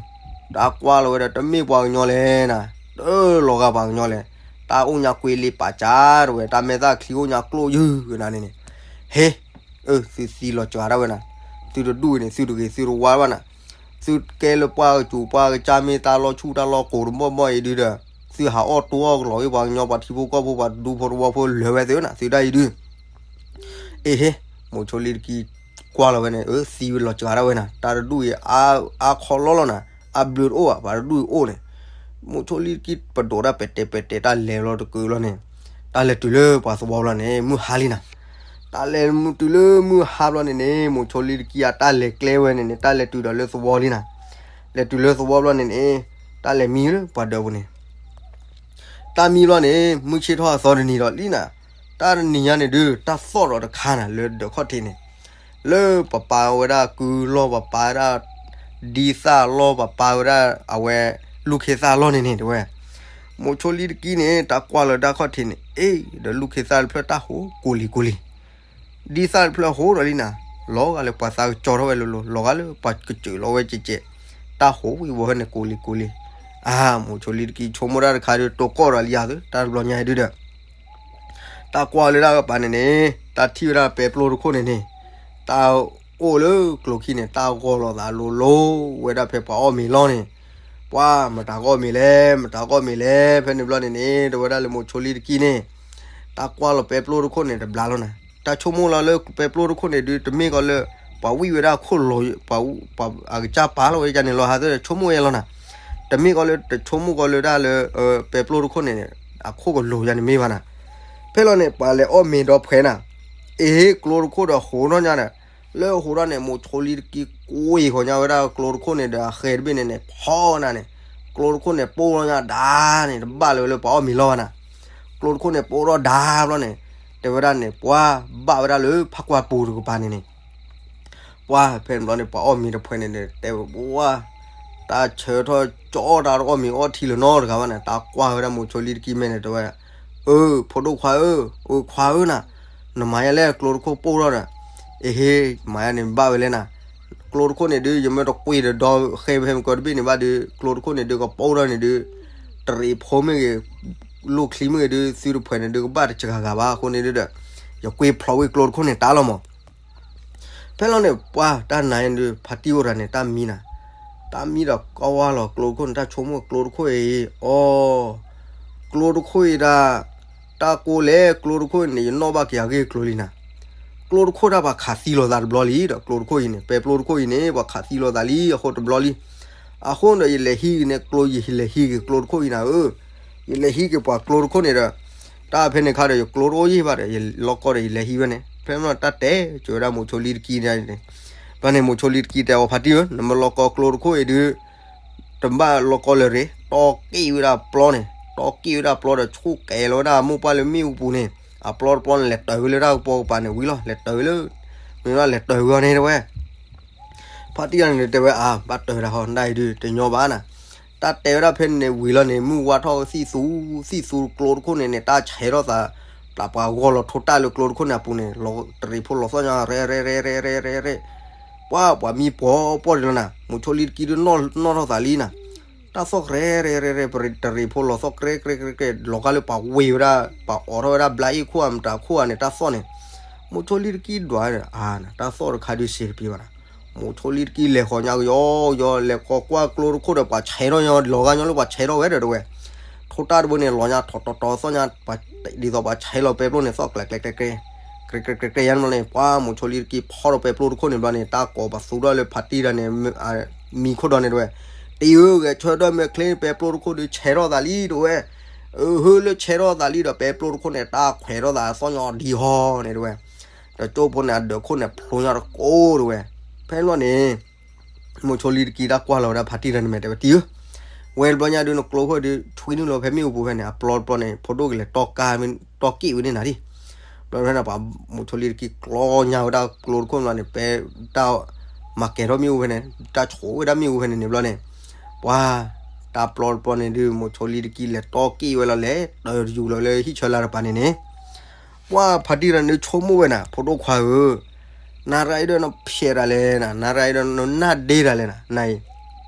တၢ်ကွၢ်လီၤဝဲဒီး တမ့ၢ်ပှၤကညီလဲၣ်နၤ, တလီၤဂာ်ပှၤကညီလဲၣ်, တၢ်အိၣ်ညါကွ့လ့ပာ်ကၢ်တဝဲ တၢ်မဲာ်သၣ်ချံအိၣ်ညါကျိၣ်ယုၢ်ကနၤန့ၣ်န့ၣ်, ဟ့ အၢ သုသံလီၤစှၤဒၣ်ဝဲနၤ, သုတဒူၣ်အံၤန့ၣ် သုတဂ့ၤသုတဝါဘၣ်နၤ, သုကဲလၢပှၢ်ကစူၤပှၢ်ကစၢ်မ့ၢ်တၢ်လီၤဆူၣ်တၢ်လီၤကိၤတဘီၣ်ဘီၣ်အံၤဒုးဒီး သုဟးအီၣ်တိအီၣ်ကလီၤဂ့ၤပှၤကညီပှၤထံဖိကီၢ်ဖိပှၤတဒူဖိတဝီဖိလၢာ်ဝဲသ့ၣ်နၤ သုဒၣ်အံၤဒုး အ့ဟ့ မိးဆိလံတကံကွၢ်လီၤဝဲန့ၣ် အၢ သံဝဲလီၤစှၤဒၣ်ဝဲနၤ, တၢ်တဒူၣ်အံၤ အါခီလီလီၤနၤ, အဘျုးတအိၣ်ဘၣ် ပှၤတဒူၣ်အံၤအိၣ်န့ၣ်, မိးဆိလံတကံပဒိးတၢ်ပဲာ်တဲာ်ပဲာ်တဲာ် တၢ်လဲၤလီၤတကုာ်လီၤန့ၣ်, တၢ်လဲၤတုၤလၢပှၤသဝီဘျီန့ၣ် မုၢ်ဟါလံနၤ, တၢ်လဲၤတုၤလၢမုၢ်ဟါဘျီန့ၣ်န့ၣ် မိးဆိလံတကံအတၢ်လဲၤကျဲဝဲန့ၣ်န့ၣ် တၢ်လဲၤတုၤဒီးလၢသဝီလံနၤ, လဲၤတုၤလၢသဝီဘျီန့ၣ်န့ၣ် တၢ်လဲၤမံလၢပှၤဒၢးပူၤန့ၣ် တၢ်မံဘျီန့ၣ် မုၢ်ဆ့ၣ်ထီၣ်အသီတနံၤဒီးလံနၤ, တၢ်တနံၤညါန့ၣ်ဒုး တၢ်သီၣ်ဒီးတခါနၤ လၢဒၢးခီၣ်ထံးန့ၣ်, လၢပပာ်ဝဲဒၣ်ကုလီၢ် ပပာ်ဝဲဒၣ် ဒ်သၣ်လီၢ် ပပာ်ဝဲဒၣ်အဝဲ လူၢ်ခ့သၣ်လီၢ်န့ၣ်န့ၣ်တဝဲ, မိးဆိလံတကံန့ၣ် တၢ်ကွၢ်လီၤဒၣ်ခီၣ်ထံးန့ၣ် အ့ၣ် ဒီးလူၢ်ခ့သၣ်တဖျၢၣ်တၢ်ဟိးကိးလံၤကိးလံၤ ဒ်သၣ်တဖျၢၣ်ဟိးဒီးလံနၤ, လီၤဂာ်လၢပှၤသးကစီၤထီၣ်ဝဲလိၤလိၤ လီၤဂာ်လၢပှၤကစၢၢ်လီၤဝဲကဲးကဲး, တၢ်ဟိးဝံၤဝီၤဖဲန့ၣ်ကိးလံၤကိးလံၤ, အါ မိးဆိလံတကံဆိကမိၣ်တၢ်တခါဒုး တိၢ်ကီၢ်ဒီးလံယၤသု တၢ်တဘျီညါအံၤဒုးဒီး တၢ်ကွၢ်လၢတၢ်ကပၤန့ၣ်န့ၣ် တၢ်ထံၣ်ဝဲဒၣ်ပဲပျိတခိၣ်န့ၣ်န့ၣ်, တၢ်အိၣ်လၢကျိၤခံန့ၣ် တၢ်ဂီၢ်လီၤသးလိၤလိၤဝဲဒၣ်ဖဲပှၤအီၣ်မ့ၤလီၤန့ၣ်, ပှၤမတၤဂီၢ်မ့ၤလဲၣ် မတၤဂီၢ်မ့ၤလဲၣ် ဖဲန့ၣ်ဘျီန့ၣ်န့ၣ် တဝဲဒၣ်လၢမိးဆိလံတကံန့ၣ် တၢ်ကွၢ်လီၤပဲပျိတခိၣ်န့ၣ်တဘျါလီၤနၤ, တၢ်ဆိကမိၣ်လီၤလၢပဲပျိတခိၣ်န့ၣ်ဒုး တမ့ၢ်ကီးလၢ ပှၤဝံၣ်ဝဲဒၣ်ခိၣ်လီၤ ပှၤအကစၢ်ပာ်လီၤဝဲဒၣ်န့ၣ်လီၤ ဟးသဆိကမိၣ်ဝဲလီၤနၤ, တမ့ၢ်ကီးလၢတဆိကမိၣ်ကီးလၢဒၣ်လၢ ပဲပျိတခိၣ်န့ၣ် အခိၣ်ကလိၤယါန့ၣ်မ့ၢ်ဘၣ်နၤ, ဖဲလီၤန့ၣ် ပှၤလဲၤအီၣ်မ့ၤဒီးဖှဲးနၤ, အ့ ကျိတခိၣ်ဒီးဟိးထီၣ်ညါဒီး လၢဟိးထီၣ်န့ၣ် မိးဆိလံတကံကွံာ်ဃီၤညါဝဲဒၣ်ကျိတခိၣ်န့ၣ်ဒီးအဃဲၤတဘ့ၣ်န့ၣ်န့ၣ် ဖီနၤန့ၣ်, ကျိတခိၣ်န့ၣ်ပိၢ်လီၤညါဒါန့ၣ် တဘၣ်လၢၤဝဲလၢပှၤအီၣ်မ့ၤလီၤဘၣ်နၤ, ကျိတခိၣ်န့ၣ် ပိၢ်ထီၣ်ဒါဘျီန့ၣ်, တဲဝဲဒၣ်န့ၣ် ပှၤဘၣ်ဝဲဒၣ်လၢဖးကွၢ်ပူၤတကပၤန့ၣ်န့ၣ်, ပှၤဖဲန့ၣ်ဘျီန့ၣ် ပှၤအီၣ်မ့ၤတဖှဲးန့ၣ်ဒီး တဲဝဲ ပှၤ တၢ်ဆၢထီၣ်ကၠီတၢ်တအီၣ်မ့ၤအီထံလၢၤနီတဂၤဘၣ်န့ၣ်, တၢ်ကွၢ်ဝဲဒၣ်မိးဆိလံတကံမဲန့ၣ် တဲဝဲ, အၢ ဖိဒိၣ်ခွါဧၢ, အၢ ခွါဧၢနၤ, နမၤယဲလဲၣ် ကျိတခိၣ်ပိၢ်ထီၣ်ဒီး, အ့ဟ့ မၤယဲန့ၣ်ဘၣ်ဝဲလဲၣ်နၤ, ကျိတခိၣ်န့ၣ်ဒုး ယမ့ၢ်တကွံာ်ဒီးဒီးဃဲဖဲမကီတဘ့ၣ်န့ၣ်ဘၣ်ဒုး ကျိတခိၣ်န့ၣ်ဒုး ကပိၢ်ထီၣ်န့ၣ်ဒုး, တရံးဖိမ့ၢ်ဂ့ၤ, လိၣ်ချံမ့ၢ်ဂ့ၤဒုး သုတဖှဲးန့ၣ်ဒုး ကဘၣ်တစှၤဂၤဘၣ်အဃိန့ၣ်ဒုးဒီး, ယကွံာ်ဖျိးဝံၤကျိတခိၣ်န့ၣ်တၢ်လီၤမး ဖဲလီၤန့ၣ် ပှၤတၢ်နၤအံၤဒုး ဖါတံၢ်အိၣ်တၢ်န့ၣ် တၢ်မံနၤ, တၢ်မံဒီးကဝါလီၤ ကျိတခိၣ်န့ၣ် တၢ်ဆိကမိၣ်ကျိတခိၣ်အံၤ, အီ, ကျိတခိၣ်အံၤဒၣ်, တၢ်ကိးလဲၣ် ကျိတခိၣ်အံၤန့ၣ် ယနီၣ်ဘၣ်က့ၤအဂ့ၢ်ကျိၤလံနၤ, ကျိတခိၣ်တၢ်ပှၤခးသံလိာ်သးတဘျီလံဒီး ကျိတခိၣ်အံၤန့ၣ် ပဲကျိတခိၣ်အံၤန့ၣ် ပှၤခးသံလိာ်သးလံအဃိတဘျီလံ, အဃိဒီးယလဲၤဟံးက့ၤန့ၣ် ကျိယလဲၤဟံးက့ၤကျိတခိၣ်အံၤနၤဧၢ, ယလဲၤဟံးက့ၤပှၤကျိတခိၣ်န့ၣ်ဒီး, တၢ်ဖဲန့ၣ်ခါဒီး ယကျိတအိၣ်ယံၢ်ဘၣ်ဒီး ယလီၤကီဒီးယလဲၤဟံးဝဲန့ၣ် ဖဲမ့ၢ်တၢ်တဲကၢၤဝဲဒၣ်မိးဆိလံတကံန့ၣ်, ဘျီန့ၣ် မိးဆိလံတကံတဲအီၤဖါတံၢ်ဧၢ နမ့ၢ်လီၤကီကျိတခိၣ်အံၤဒုး, တဘၣ်လီၤကီလၢၤရ့ၣ် တီၢ်က့ၣ်ဝဲဒၣ်ပျီန့ၣ် တီၢ်က့ၣ်ဝဲဒၣ်ပျီဒီးဆူၣ်ကဲၤလီၤဝဲဒၣ်မိၢ်ပှၢ်လၢမ့ၣ်အူပူၤန့ၣ်, အပျီတပျီန့ၣ် လဲၤတၢၤဝဲလၢတၢ်ကပီၤကပၤန့ၣ်ဝံၤလီၤ လဲၤတၢၤဝဲလၢ, မ့ၢ်ဝဲဒၣ်လဲၤတၢၤဝဲအီၤန့ၣ်တဲဝဲ ဖါတံၢ်တဂၤန့ၣ်တဲဝဲ အါ ဘၣ်တၢၤတၢ်ဟီ ဒ်အံၤဒုး တညီဘၣ်နၤ, တၢ်တဲဝဲဒၣ်ဖဲန့ၣ်ဝံၤလီၤန့ၣ် မုၢ်ဝါထီၣ်သံၣ်သူ, သံၣ်သူကျိတခိၣ်န့ၣ်န့ၣ် တၢ်ဆဲးထီၣ်သး, ပှၤဂီၢ်လီၤထိတၢ်လၢကျိတခိၣ်န့ၣ်အပူၤန့ၣ် တရံးဖိလီၤသီၣ်ညါ ရဲရဲရဲရဲရဲရဲ, ပှၤပှၤမံပှီၢ်ပှီၢ်ဒံးလီၤနၤ မိးဆိလံတကံဒုး နီၣ်ထီၣ်သးလံနၤ, တၢ်သီၣ်ရဲရဲရဲရဲ တရံးဖိလီၤသီၣ် ကြဲကြဲကြဲကြဲ လီၤဂာ်လၢပှၤဝ့ၤဝဲဒၣ် ပှၤအိးထီၣ်ဝဲဒၣ်ဘျါအ့ၣ်ခိၣ်အမတၤခိၣ်ဧါန့ၣ် တၢ်သီၣ်န့ၣ်, မိးဆိလံတကံဒွး အါ တၢ်သီၣ်တခါဒုးစံးတပ့ၤဘၣ်နၤ, မိးဆိလံတကံလဲၤဃီၤညါကယီကယီ လဲၤဃီၤကွၢ်ကျိတခိၣ်ဒီးပှၤဆဲးထီၣ်ညါ လီၤဂာ်ညီလၢပှၤဆဲးထီၣ်ဝဲဒီးတဲဝဲ, ထိတၢ်တဘိန့ၣ် လီၤညါထီၣ်ထီၣ်ထီၣ်သီၣ်ညါ, ဒ်သိးပှၤဆဲးလီၤပဲပျိၣ်န့ၣ် သီၣ်ကျဲးကျဲးကျဲးကျဲး, ကြဲကြဲကြဲကြဲယါန့ၣ်လီၤန့ၣ် ပှၤမိးဆိလံတကံဖီၣ်ဒီးပဲပျိၣ်တခိၣ်န့ၣ်ဘျီန့ၣ် တၢ်ကိးပသူထီၣ်လၢဖါတံၢ်တဂၤန့ၣ် မံခိၣ်ဒီးန့ၣ်တဲဝဲ, တံၢ်ဧၢ ဂဲၤဆၢထၢၣ်မဲာ်ချ့ ပဲပျိၣ်တခိၣ်ဒုးဆဲးထီၣ်သးလံတဲဝဲ, အဟၢလၢဆဲးထီၣ်သးလံဒီး ပဲပျိၣ်တခိၣ်န့ၣ် တၢ်ခွဲးထီၣ်သးသီၣ်ညီဒံးဟီန့ၣ်တဲဝဲ, ဒီးကၠိဖိန့ၣ်အဒၢးခိၣ်န့ၣ်ဖျိညါတကိးတဲဝဲ, ဖဲန့ၣ်လီၤန့ၣ် မိးဆိလံတကံတၢ်ကွၢ်လီၤဝဲဒၣ်ဖါတံၢ်တဂၤန့ၣ်မဲာ်တဲဝဲတံၢ်ဧၢ, ဝဲတဘျီညါဒုးနကျိခိၣ်ဒုး ဆွံနုာ်လီၤဖဲမ့ၣ်အူပူၤဖဲန့ၣ် အပျီတပျီန့ၣ် ဖိဒိၣ်ကလဲၤတီၢ်ကၢ် တီၢ်က့ၣ်ဝဲန့ၣ်နၤဒံး, ဘျီဖဲန့ၣ်ပှၤမိးဆိလံတကံကျီညါဝဲဒၣ်ကျိတခိၣ်ဘျီန့ၣ် ဖဲတၢ်မၤကဲၤထီၣ်မ့ၣ်အူဖဲန့ၣ် တၢ်ဆိးဝဲဒၣ်မ့ၣ်အူဖဲန့ၣ်န့ၣ်ဘျီန့ၣ်, ပှၤ တၢ်ပျီတပျီန့ၣ်ဒုး မိးဆိလံတကံလဲၤတီၢ်က့ၣ်ဝဲလီၤလဲၤ တၢ်ယူၤလီၤလၢဟံၣ်ဆၢလၢတပၤန့ၣ်န့ၣ် ပှၤဖါတံၢ်တဂၤန့ၣ်ဆိကမိၣ်ဝဲနၤ ဖိဒိၣ်ခွါဧၢ, နၤရၤအံၤဒီးနဖျဲးတၢ်လဲၣ်နၤ နၤရၤအံၤဒီးနနၢ်ဒ့တၢ်လဲၣ်နၤ နၤအံၤ,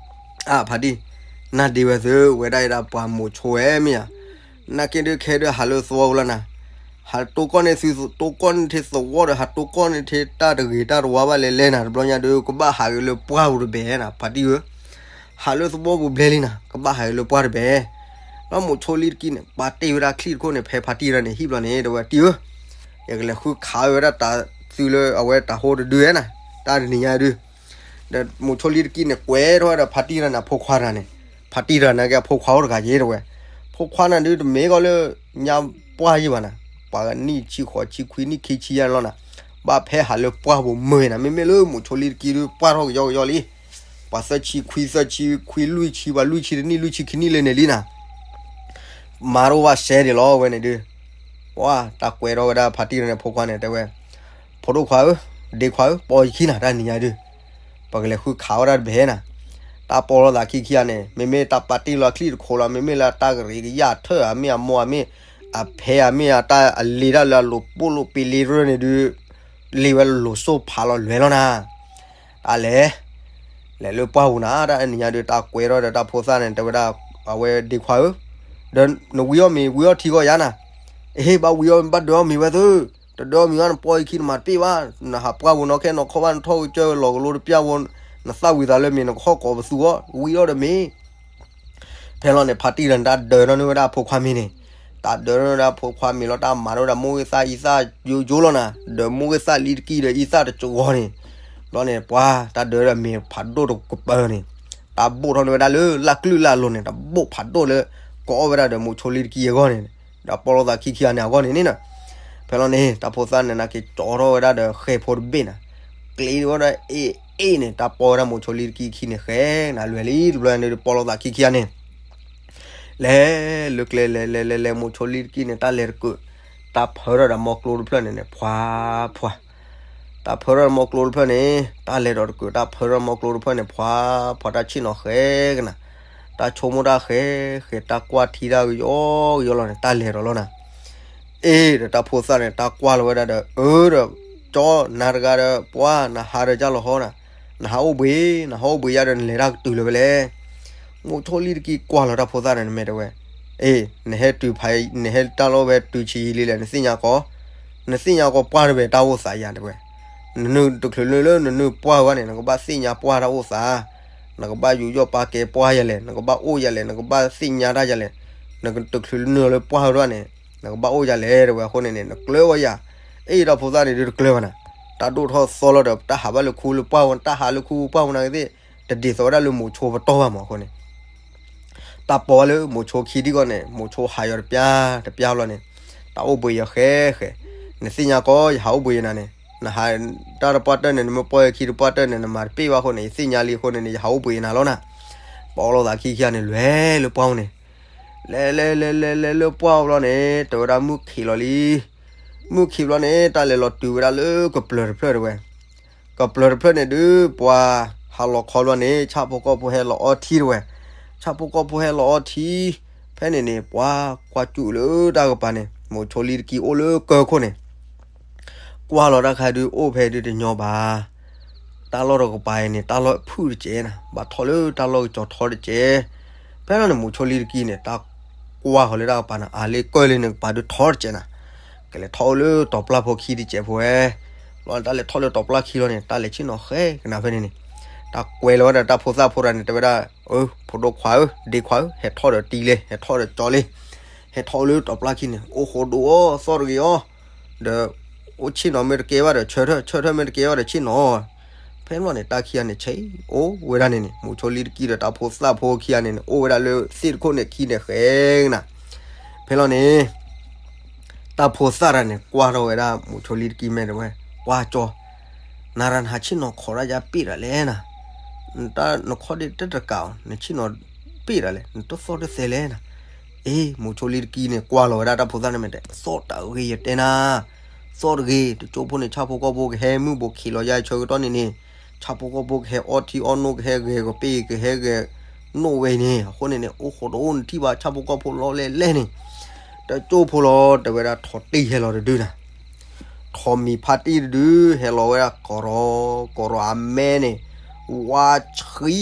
အါဖါတံၢ်, နၢ်ဒ့ဝဲသု ဝဲဒၣ်အံၤဒၣ်ပှၤမိးဆိဝဲမ့ၢ်ဧါ, နၢ်က့ဒုးခဲဒုးဟးလၢသဝီပူၤလီၤနၤ, ဟးတိၢ်ကီၢ်န့ၢ်သု တိၢ်ကီၢ်န့ၢ်ထံသဝီဒီး ဟးတိၢ်ကီၢ်န့ၢ်ထံတၢ်တဂ့ၤတၢ်တဝါဘၣ်လဲၣ်လဲၣ်နၤ တဘျီညါဒုး ကဘၣ်ဟးဂ့ၤလၢပှၢ်ပူၤတဘဲနၤ ဖါတံၢ်ဧၢ ဟးလၢသဝီပူၤဘျဲလံနၤ ကဘၣ်ဟးဂ့ၤလၢပှၢ်တဘဲ, ဒီးမိးဆိလံတကံန့ၣ် ပာ်တ့ၢ်ဝဲဒၣ်ချံၣ်တခိၣ်န့ၣ် ဖဲဖါတံၢ်တဂၤန့ၣ် ဟံၣ်ဘျီန့ၣ် တဲဝဲတံၢ်ဧၢ, ယကလဲၤဃုခးဝဲဒၣ်တၢ်သုလၢအဝဲတၢ်ဟိတဒုဧဲနၤ, တၢ်တနံၤညါဒုး ဒီးမိးဆိလံတကံန့ၣ် ကွဲးထီၣ်ဝဲဒီးဖါတံၢ်တဂၤန့ၣ် အဖိခွါတဂၤန့ၣ်, ဖါတံၢ်တဂၤန့ၣ်က့ၤအဖိခွါအိၣ်တဂၤယ့ၢ်တဲဝဲ, ဖိခွါန့ၣ်ဒုးတမ့ၢ်ကီးလၢ ညါပှၢ်ယံၤဘၣ်နၤ, ပှၤနံၣ်ဆံဃိးဆံခွံနံၣ်ခံဆံယါန့ၣ်လီၤနၤ, ဘၣ်ဖဲဟးလၢပှၢ်ပူၤမုာ်နၤ မ့မ့ၢ်လၢမိးဆိလံတကံဒုး ပှၢ်ထီၣ်ကယီကယီလံ, ပှၤသၢဆံခွံ သၢဆံခွံ လွံၢ်ဆံ ပှၤလွံၢ်ဆံတနံၣ် လွံၢ်ဆံခံနံၣ်လၢန့ၣ်လံနၤ, မၤတအိၣ်ဘၣ်စဲဒံးလီၤဝဲန့ၣ်ဒုး, ပှၤတၢ်ကွဲးထီၣ်ဝဲဒၣ်ဖါတံၢ်တဂၤန့ၣ် အဖိခွါန့ၣ် တဲဝဲ, ဖိဒိၣ်ခွါဧၢ, ဒ့ခွါဧၢ, ပိာ်ယခံနၤ တၢ်နံၤညါဒုး, ပကလဲၤဃုခးဝဲဒၣ်တဘဲနၤ, တၢ်ပိာ်လိာ်သးခံခံဂၤန့ၣ် မ့မ့ၢ်တၢ်ပာ်တ့ၢ်လီၤချံၣ်တခိၣ်လီၤ မ့မ့ၢ်လၢတၢ်ကရံးကယၢ်ထၢၣ်ဧါမ့ၢ်အမိၢ်ဧါမ့ၢ် အဖဲဧါမ့ၢ်ဧါ တၢ်အလ့ၤတၢ်လၢအလိၤပိၢ်လိာ်ပ့ၤလ့ရၢၢ်န့ၣ်ဒုး, လ့ၤဝဲလိၤစိဖးလီၤလွဲလီၤနၤ, တၢ်လဲၤ လဲၤလၢပှၢ်ပူၤနၤ တၢ်နံၤညါဒုး တၢ်ကွဲးထီၣ်ဒီးတၢ်ဖိသၣ်န့ၣ် တဲဝဲဒၣ်, အဝဲဒ့ခွါဧၢ, ဒီးနဝံၤအီၣ်မ့ၤ ဝံၤအီၣ်ထံဂီၢ်ယါနၤ, အဟ့ၣ်ဘၣ်ဝံၤအီၣ်မ့ၤ ဘၣ်ဒၢးအီၣ်မ့ၤဝဲသု, တဒၢးအီၣ်မ့ၤဝဲ နပိာ်ယခံနမၤတပ့ၢ်ဘၣ်, နဟးပှၢ်ပူၤနီၢ်ခဲနီၢ်ခီဘၣ် နထီၣ်ကစၢၢ်လီၤကလိတပျၢ်ဝဲ, နသၣ်ဝံၤသးလၢမ့ၤ နကဟီၣ်ကိးပသူအီၤ ဝံၤအီၣ်ဒီးမ့ၤ ဖဲလီၤန့ၣ် ဖါတံၢ်တဂၤန့ၣ် တၢ်ဒၢးထီၣ်န့ၢ်ဝဲဒၣ်အဖိခွါမ့ၤန့ၣ်, တၢ်ဒၢးထီၣ်န့ၢ်ဝဲဒၣ်အဖိခွါမ့ၤလီၤ တၢ်မၤထီၣ်ဝဲဒၣ်မိၢ်ဂ့ၢ်သၣ်အံသၣ်ယိယိလီၤနၤ, ဒီးမိၢ်ဂ့ၢ်သၣ်လံတကံဒီးအံသၣ်တကဝီၤန့ၣ်, ဘျီန့ၣ် ပှၤတၢ်ဒၢးဒီးမ့ၤဖးဒိၣ်တကပၤန့ၣ်, တၢ်ဘိၣ်ထီၣ်န့ၢ်ဝဲဒၣ်လၢလၢ်ကျုၢ်လၢ်လိၤန့ၣ် တၢ်ဘိၣ်ဖးဒိၣ်လၢ ကအီၣ်ဝဲဒၣ်ဒီးမိးဆိလံတကံအဂီၢ်န့ၣ်, ဒီးပိာ်လိာ်သးခံခံဂၤန့ၣ်အဂီၢ်န့ၣ်န့ၣ်, ဖဲလီၤန့ၣ် တၢ်ဖိသၣ်န့ၣ် နာ်က့ၤကၠီထီၣ်ဝဲဒၣ်ဒီးဃဲၤဖိတဘ့ၣ်နၤ, ကျ့ဝဲဒၣ်အ့ၣ်အ့ၣ်န့ၣ် တၢ်ပိာ်ဝဲဒၣ်မိးဆိလံတကံခံန့ၣ် ဃဲၤနၤလွဲၢ်လံ တဘျီန့ၣ် ပိာ်လိာ်သးခံခံဂၤန့ၣ်, လဲၤလၢကျဲ လဲၤလဲၤလဲၤလဲၤ မိၤဆိလံတကံန့ၣ် တၢ်လဲၤတကုး, တၢ်ဖၢထီၣ်ဒီးမီကျိတဖျၢၣ်န့ၣ်န့ၣ် ဖှၤဖှၤ, တၢ်ဖၢထီၣ်ဒီးမီကျိတဖျၢၣ်န့ၣ် တၢ်လဲၤဒီးတကုး တၢ်ဖၢထီၣ်မီကျိတဖျၢၣ်န့ၣ် ဖှၤဖှၤ တၢ်ဆ့ၣ်နီၤဃဲကနၤ, တၢ်ဆိကမိၣ်တၢ်ဃဲဃဲ တၢ်ကွၢ်ထံတၢ်ကယီကယီလီၤန့ၣ် တၢ်လဲၤဒီးလီၤနၤ. အ့ ဒီးတၢ်ဖိသၣ်န့ၣ် တၢ်ကွၢ်လီၤဝဲဒၣ်ဒီး အၢဒီး ကၠီ နၤတဂၤဒီး ပှၤ နဟးဒီးယၤလီၤဟီနၤ, နဟးအိၣ်ဘှံး နဟးအိၣ်ဘှံးယၤဒီး နလဲၤတၢ်ကတုၤလၢၤဝဲလဲၣ်. မိၤဆိလံတကံ ကွၢ်လီၤတၢ်ဖိသၣ်န့ၣ် နမဲာ်တဲဝဲ, အ့ နဟဲတုၤဖး နဟဲတၢ်လီၢ်ဝဲတုၤဆံးယံာ်လံလဲၣ် နသ့ၣ်ညါကီး, နသ့ၣ်ညါကီးပှၢ်တဘဲတၢ်အိၣ်သးယၤတဲဝဲ, နနုာ်တချုးနုာ်လၢနနုာ်ပှၢ်ဝဲန့ၣ် နကဘၣ်သ့ၣ်ညါပှၢ်တၢ်အိၣ်သး, နကဘၣ်ယူးယီၣ်ပာ်ကဲပှၢ်ယၤလဲၣ်, နကဘၣ်အိၣ်ယၤလဲၣ်, နကဘၣ်သ့ၣ်ညါတၢ်ယၤလဲၣ်, နတချုးနုာ်လၢပှၢ်ဝဲဒၣ်န့ၣ် နကဘၣ်အိၣ်ယၤလဲၣ်တဲဝဲအဃိန့ၣ်န့ၣ် နကျၢၤဝဲယၤ, အ့ တၢ်ဖိသၣ်န့ၣ်ဒုးတကျၢၤဘၣ်နၤ, တၢ်ဒိၣ်ထီၣ်သီလီၤဒီး တၢ်ဟးဘၣ်လၢခူလၢပှၢ်ဝဲ တၢ်ဟးလၢခူပှၢ်ဝဲနၤကသ့ၣ်, တဒ်သိးဝဲဒၣ်လၢမိၤဆိပတီၢ်ဘၣ်မးအဃိန့ၣ် တၢ်ပိာ်ဝဲလၢမိၤဆိခံထံၣ်ဂီၢ်န့ၣ် မိၤဆိဟးယီၤတပျၢ်တပျၢ်လီၤန့ၣ်, တၢ်အိၣ်ဘှံးယၤဃဲဃဲ, နသ့ၣ်ညါကီး ယဟးအိၣ်ဘှံးယၤနၤန့ၣ်, နဟးတၢ်တပှၢ်တၢၢ်န့ၣ် နမ့ၢ်ပှၢ်ယခံတပှၢ်တၢၢ်န့ၣ် နမၤတပ့ၢ်ဘၣ်အဃိန့ၣ် ယသ့ၣ်ညါလံအဃိန့ၣ်န့ၣ် ယဟးအိၣ်ဘှံးယၤနၤလီၤနၤ. ပိာ်လီၤသးခံခံဂၤန့ၣ် လဲၤလၢပှၢ်အိၣ်န့ၣ်, လဲၤလဲၤလဲၤလဲၤလဲၤလၢပှၢ်အိၣ်ဘျီန့ၣ် တဲဝဲဒၣ်မုၢ်ခံးလီၤလံ, မုၢ်ခံးဘျီန့ၣ် တၢ်လဲၤလီၤတုၤဝဲဒၣ်လၢကပျၢၤတဖျၢၣ်တဲဝဲ, ကပျၢၤတဖျၢၣ်န့ၣ်ဒုး ပှၤဟးလီၤခီဘျီန့ၣ် ဆၣ်ဖိကီၢ်ဖိဟဲလီၤအီထံတဲဝဲ, ဆၣ်ဖိကီၢ်ဖိဟဲလီၤအီထံ, ဖဲန့ၣ်န့ၣ် ပှၤကွၢ်စူၣ်လၢတၢ်ကပၤန့ၣ် မိၤဆိလံတကံအိၣ်လၢကၢၢ်ခိၣ်န့ၣ် ကွၢ်လီၤတၢ်ခါဒုး အိၣ်ဖဲဒုးတညီဘၣ်, တၢ်လီၢ်တကပၤအံၤန့ၣ် တၢ်လီၢ်ဖုၣ်တကဲးနၤ, ဘၣ်ထီၣ်လၢတၢ်လီၢ်ကစီၤထီတကဲး, ဖဲလီၤန့ၣ် မိၤဆိလံတကံန့ၣ် တၢ်ကွၢ်ဃီၤလၢတၢ်ကပၤန့ၣ် အါလၢကၢၢ်လၢန့ၣ် ကပၤဒုးထီတကဲးနၤ, ကလဲၤထီၣ်အိၣ်လၢတီၤပျၢ်ဖိခံတကဲးဖိဝဲ, လီၤတၢ်လဲၤထီၣ်လၢတီၤပျၢ်ခံလီၤန့ၣ် တၢ်လဲၤဆ့ၣ်နီၤဃဲကနၤဖဲန့ၣ်န့ၣ်, တၢ်ကွဲးလီၤဝဲဒၣ်တၢ်ဖိသၣ်ဖိတဂၤန့ၣ် တဲဝဲဒၣ်, အၢ ဖိဒိၣ်ခွါဧၢ ဒ့ခွါဧၢ ဟဲထီၣ်ဒီးတံၤလံ ဟဲထီၣ်ဒီးကၠီလံ, ဟဲထီၣ်အိၣ်လၢတီၤပျၢ်ခံန့ၣ် အိၣ်ဃိဒိၣ်အီၤ သီၣ်တဂ့ၤအီၤ, ဒီး အိၣ်ဆ့ၣ်နီၤမ့ၢ်တကဲဘၣ်ဒီး ဆၢထၢၣ် ဆၢထၢၣ်မ့ၢ်တကဲဘၣ်ဒီး ဆ့ၣ်နီၤ, ဖဲန့ၣ်လီၤန့ၣ် တၢ်ခံဂၤန့ၣ် ဆဲးအိၣ်ဝဲဒၣ်န့ၣ်န့ၣ် မိၤဆိလံတကံဒီးတၢ်ဖိသၣ်ဖိခံဂၤန့ၣ်န့ၣ် အိၣ်ဝဲဒၣ်လၢသ့ၣ်တခိၣ်န့ၣ်ခံန့ၣ်ဃဲကနၤ, ဖဲလီၤန့ၣ် တၢ်ဖိသၣ်တဂၤန့ၣ် ကွၢ်ထီၣ်ဝဲဒၣ်မိၤဆိလံတကံမဲာ်တဲဝဲ, ပှၤကၠီ, နၤရၤနဟးဆ့ၣ်နီၤခီၣ်ဒၣ်ယါပ့ၢ်တၢ်လဲၣ်နၤ, နတၢ်နခီၣ်ဒ့တတကးအီၤ နဆ့ၣ်နီၤပ့ၢ်တၢ်လဲၣ် နတသီၣ်တသဲလဲၣ်နၤ, အ့ မိၤဆိလံတကံန့ၣ် ကွၢ်လီၤဝဲဒၣ်တၢ်ဖိသၣ်န့ၣ်မဲာ်တဲ သီၣ်တၢ်ဂ့ၤယတဲနၤ, သီၣ်တဂ့ၤ တကၠိဖိန့ၣ် ဆၣ်ဖိကီၢ်ဖိကဟဲမုၢ်ဘိးခံးလီၤယါဆၢကတီၢ်န့ၣ်န့ၣ်, ဆၣ်ဖိကီၢ်ဖိကဟဲအီထံအီနိၣ် ကဟဲဂဲၤကပ့ၢ် ကဟဲဂဲၤနိၣ်ဝဲအံၤန့ၣ် အဃိန့ၣ်န့ၣ် အိၣ်ဃိတအိၣ်နထံၣ်ဘၣ် ဆၣ်ဖိကီၢ်ဖိလီၤလဲၣ်လဲၣ်န့ၣ်, တကၠိဖိလီၤ တဲဝဲဒၣ်ထီၣ်တံၢ်ဟဲလီၤတဒုနၤ, ထီၣ်မံၤဖးတံၢ်တဒု ဟဲလီၤဝဲဒၣ်ကရီ ကရီအမဲန့ၣ် ဝါဆှံ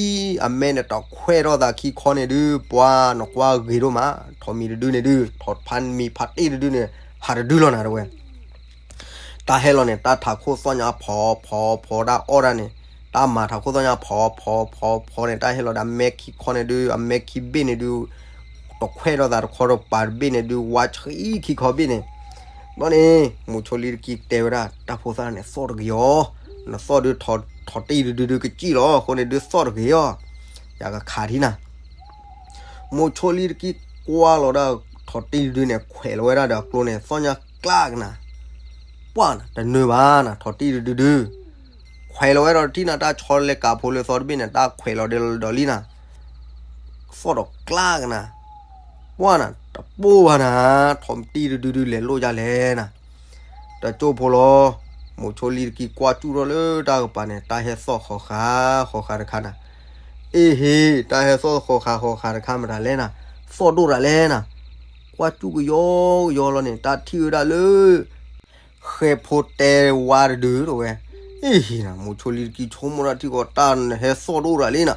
အမဲန့ၣ် တခွဲးထီၣ်သးခံခီန့ၣ်ဒု ပှၤနကွၢ်ဂ့ၤဒိၣ်မး, ထီၣ်မံၤတဒုန့ၣ်ဒု ထီၣ်ဖးမံၤဖးတံၢ်တဒုန့ၣ် ဟးတဒုလီၤနၤတဲဝဲ တၢ်ဟဲလီၤန့ၣ် တၢ်ထးခိၣ်သီၣ်ညါဖီဖီဖီ တၢ်အီၣ်ဒၣ်န့ၣ် တၢ်မၤထးခိၣ်သီၣ်ညါဖီဖီဖီဖီန့ၣ် တၢ်ဟဲလီၤဒီးအမဲခံခီန့ၣ်ဒု အမဲခံဘ့ၣ်န့ၣ်ဒု တခွဲးထီၣ်သးတခီတပၤတဘ့ၣ်န့ၣ်ဒု ဝါဆှံခံခီဘ့ၣ်န့ၣ်, ဘျီန့ၣ် မိၤဆိလံတကံတဲဝဲဒၣ် တၢ်ဖိသၣ်န့ၣ် သီၣ်တဂ့ၤအီၤ, နသီၣ်ဒု ထီၣ်တံၢ်တဒုဒုကစံၣ်လီၤ အဃိန့ၣ်ဒုသီၣ်တဂ့ၤအီၤ, ယကခးထံနၤ မိၤဆိလံတကံကွၢ်လီၤဒၣ် ထီၣ်တံၢ်တဒုန့ၣ် ခွဲးလီၤဝဲဒၣ်ဒီးအကျိန့ၣ် သီၣ်ညါကျးကနၤ, ပှၢ်နၤ တနၢၤဘၣ်နၤ ထီၣ်တံၢ်တဒုဒု, ခွဲးလီၤဝဲဒီးတံၢ်နၤ တၢ်ဆီလဲၤကးဖိလၢသီတဘ့ၣ်န့ၣ် တၢ်ခွဲးလီၤဒီးလံနၤ, သီၣ်ဒီးကျးကနၤ, ပှၢ်နၤ တပိၢ်ဘၣ်နၤ, ထီၣ်တံၢ်တဒုဒုလဲၤလိၣ်ဒ်လဲၣ်နၤ တကၠိဖိလီၤ, မိၤဆိလံတကံကွၢ်စူၣ်ထီၣ်လၢတၢ်ကပၤန့ၣ် တၢ်ဟဲသီၣ်ဃီၤဃာ်ဃီၤဃာ်တခါနၤ, အ့ဟ့ တၢ်ဟဲသီၣ်ဃီၤဃာ်ဃီၤဃာ်တခါမတၤလဲၣ်နၤ, သီၣ်ဒိၣ်တၢ်လဲၣ်နၤ, ကွၢ်စူၣ်ကယီကယီလီၤန့ၣ် တၢ်ထံၣ်ဝဲဒၣ်လၢ ဃဲဖိတဲဝါတဒုတဲဝဲ, အ့ဟ့နၤ မိၤဆိလံတကံဆိကမိၣ်တၢ်ထံၣ်ဃီ တၢ်နဟဲသီၣ်ဒိၣ်တၢ်လံနၤ,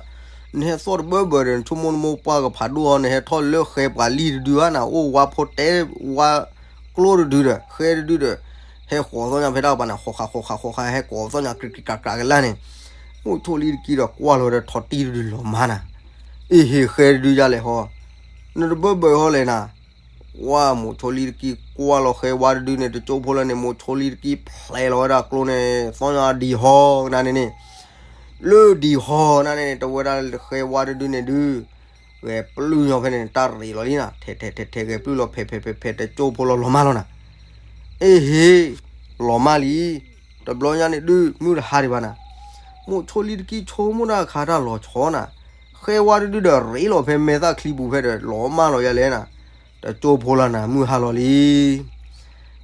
နဟဲသီၣ်တဘၢဘၢဒီး နဆိကမိၣ်နမိၢ်ပှၢ်ကဖးဒိၣ်အီၤ နဟဲထီၣ်လၢဃဲပှၤလံတဒုဧါနၤ, အိၣ်ဝါဖိတဲဝါကျိတဒုဒီး ဃဲတဒုဒီး ဟဲဃီၤသီၣ်ညါဖဲတၢ်ကပၤန့ၣ် ဃီၤဃာ်ဃီၤဃာ်ဃီၤဃာ် ဟဲဃီၤသီၣ်ညါ ကြးကြးကြးကြးကလၢ်န့ၣ်, မိၤဆိလံတကံဒီးကွၢ်လီၤဝဲဒီးထီၣ်တံၢ်တဒုလီၤမၢ်နၤ, အ့ဟ့ ဃဲတဒုယါလဲၣ်ဟီ, နတဘၢဘၢဟီလဲၣ်နၤ, ဝါ မိၤဆိလံတကံကွၢ်လီၤဃဲဝါတဒုန့ၣ် တကၠိဖိလီၤန့ၣ် မိၤဆိလံတကံဖျဲးလီၤဝဲဒၣ်ကျိန့ၣ် သီၣ်ညါဒံၤဟီကနၤန့ၣ်န့ၣ်, လၢဒံၤဟီကနၤန့ၣ်န့ၣ် တဝဲဒၣ်ဃဲဝါတဒုန့ၣ်ဒု ဂဲၤပျုၢ်ညီဖဲန့ၣ် တၢ်ရ့းလီၤလံနၤ, ထဲထဲထဲထဲဂဲၤပျုၢ်လီၤ ဖဲးဖဲးဖဲးဖဲး တကၠိဖိလီၤလီၤမၢ်လီၤနၤ, အ့ဟ့ လီၤမၢ်လံ, တဘျီညါန့ၣ်ဒု မုၢ်တဟါဒံးဘၣ်နၤ, မိၤဆိလံတကံဆိကမိၣ်တၢ်အခါတၢ်လီၤဆီနၤ, ဃဲဝါတဒုဒီးရ့လီၤဖဲမဲာ်သၣ်ချံပူၤဖဲဒီး လီၤမၢ်လီၤယၤလဲၣ်နၤ, တကၠိဖိလီၤနၤ မုၢ်ဟါလီၤလံ.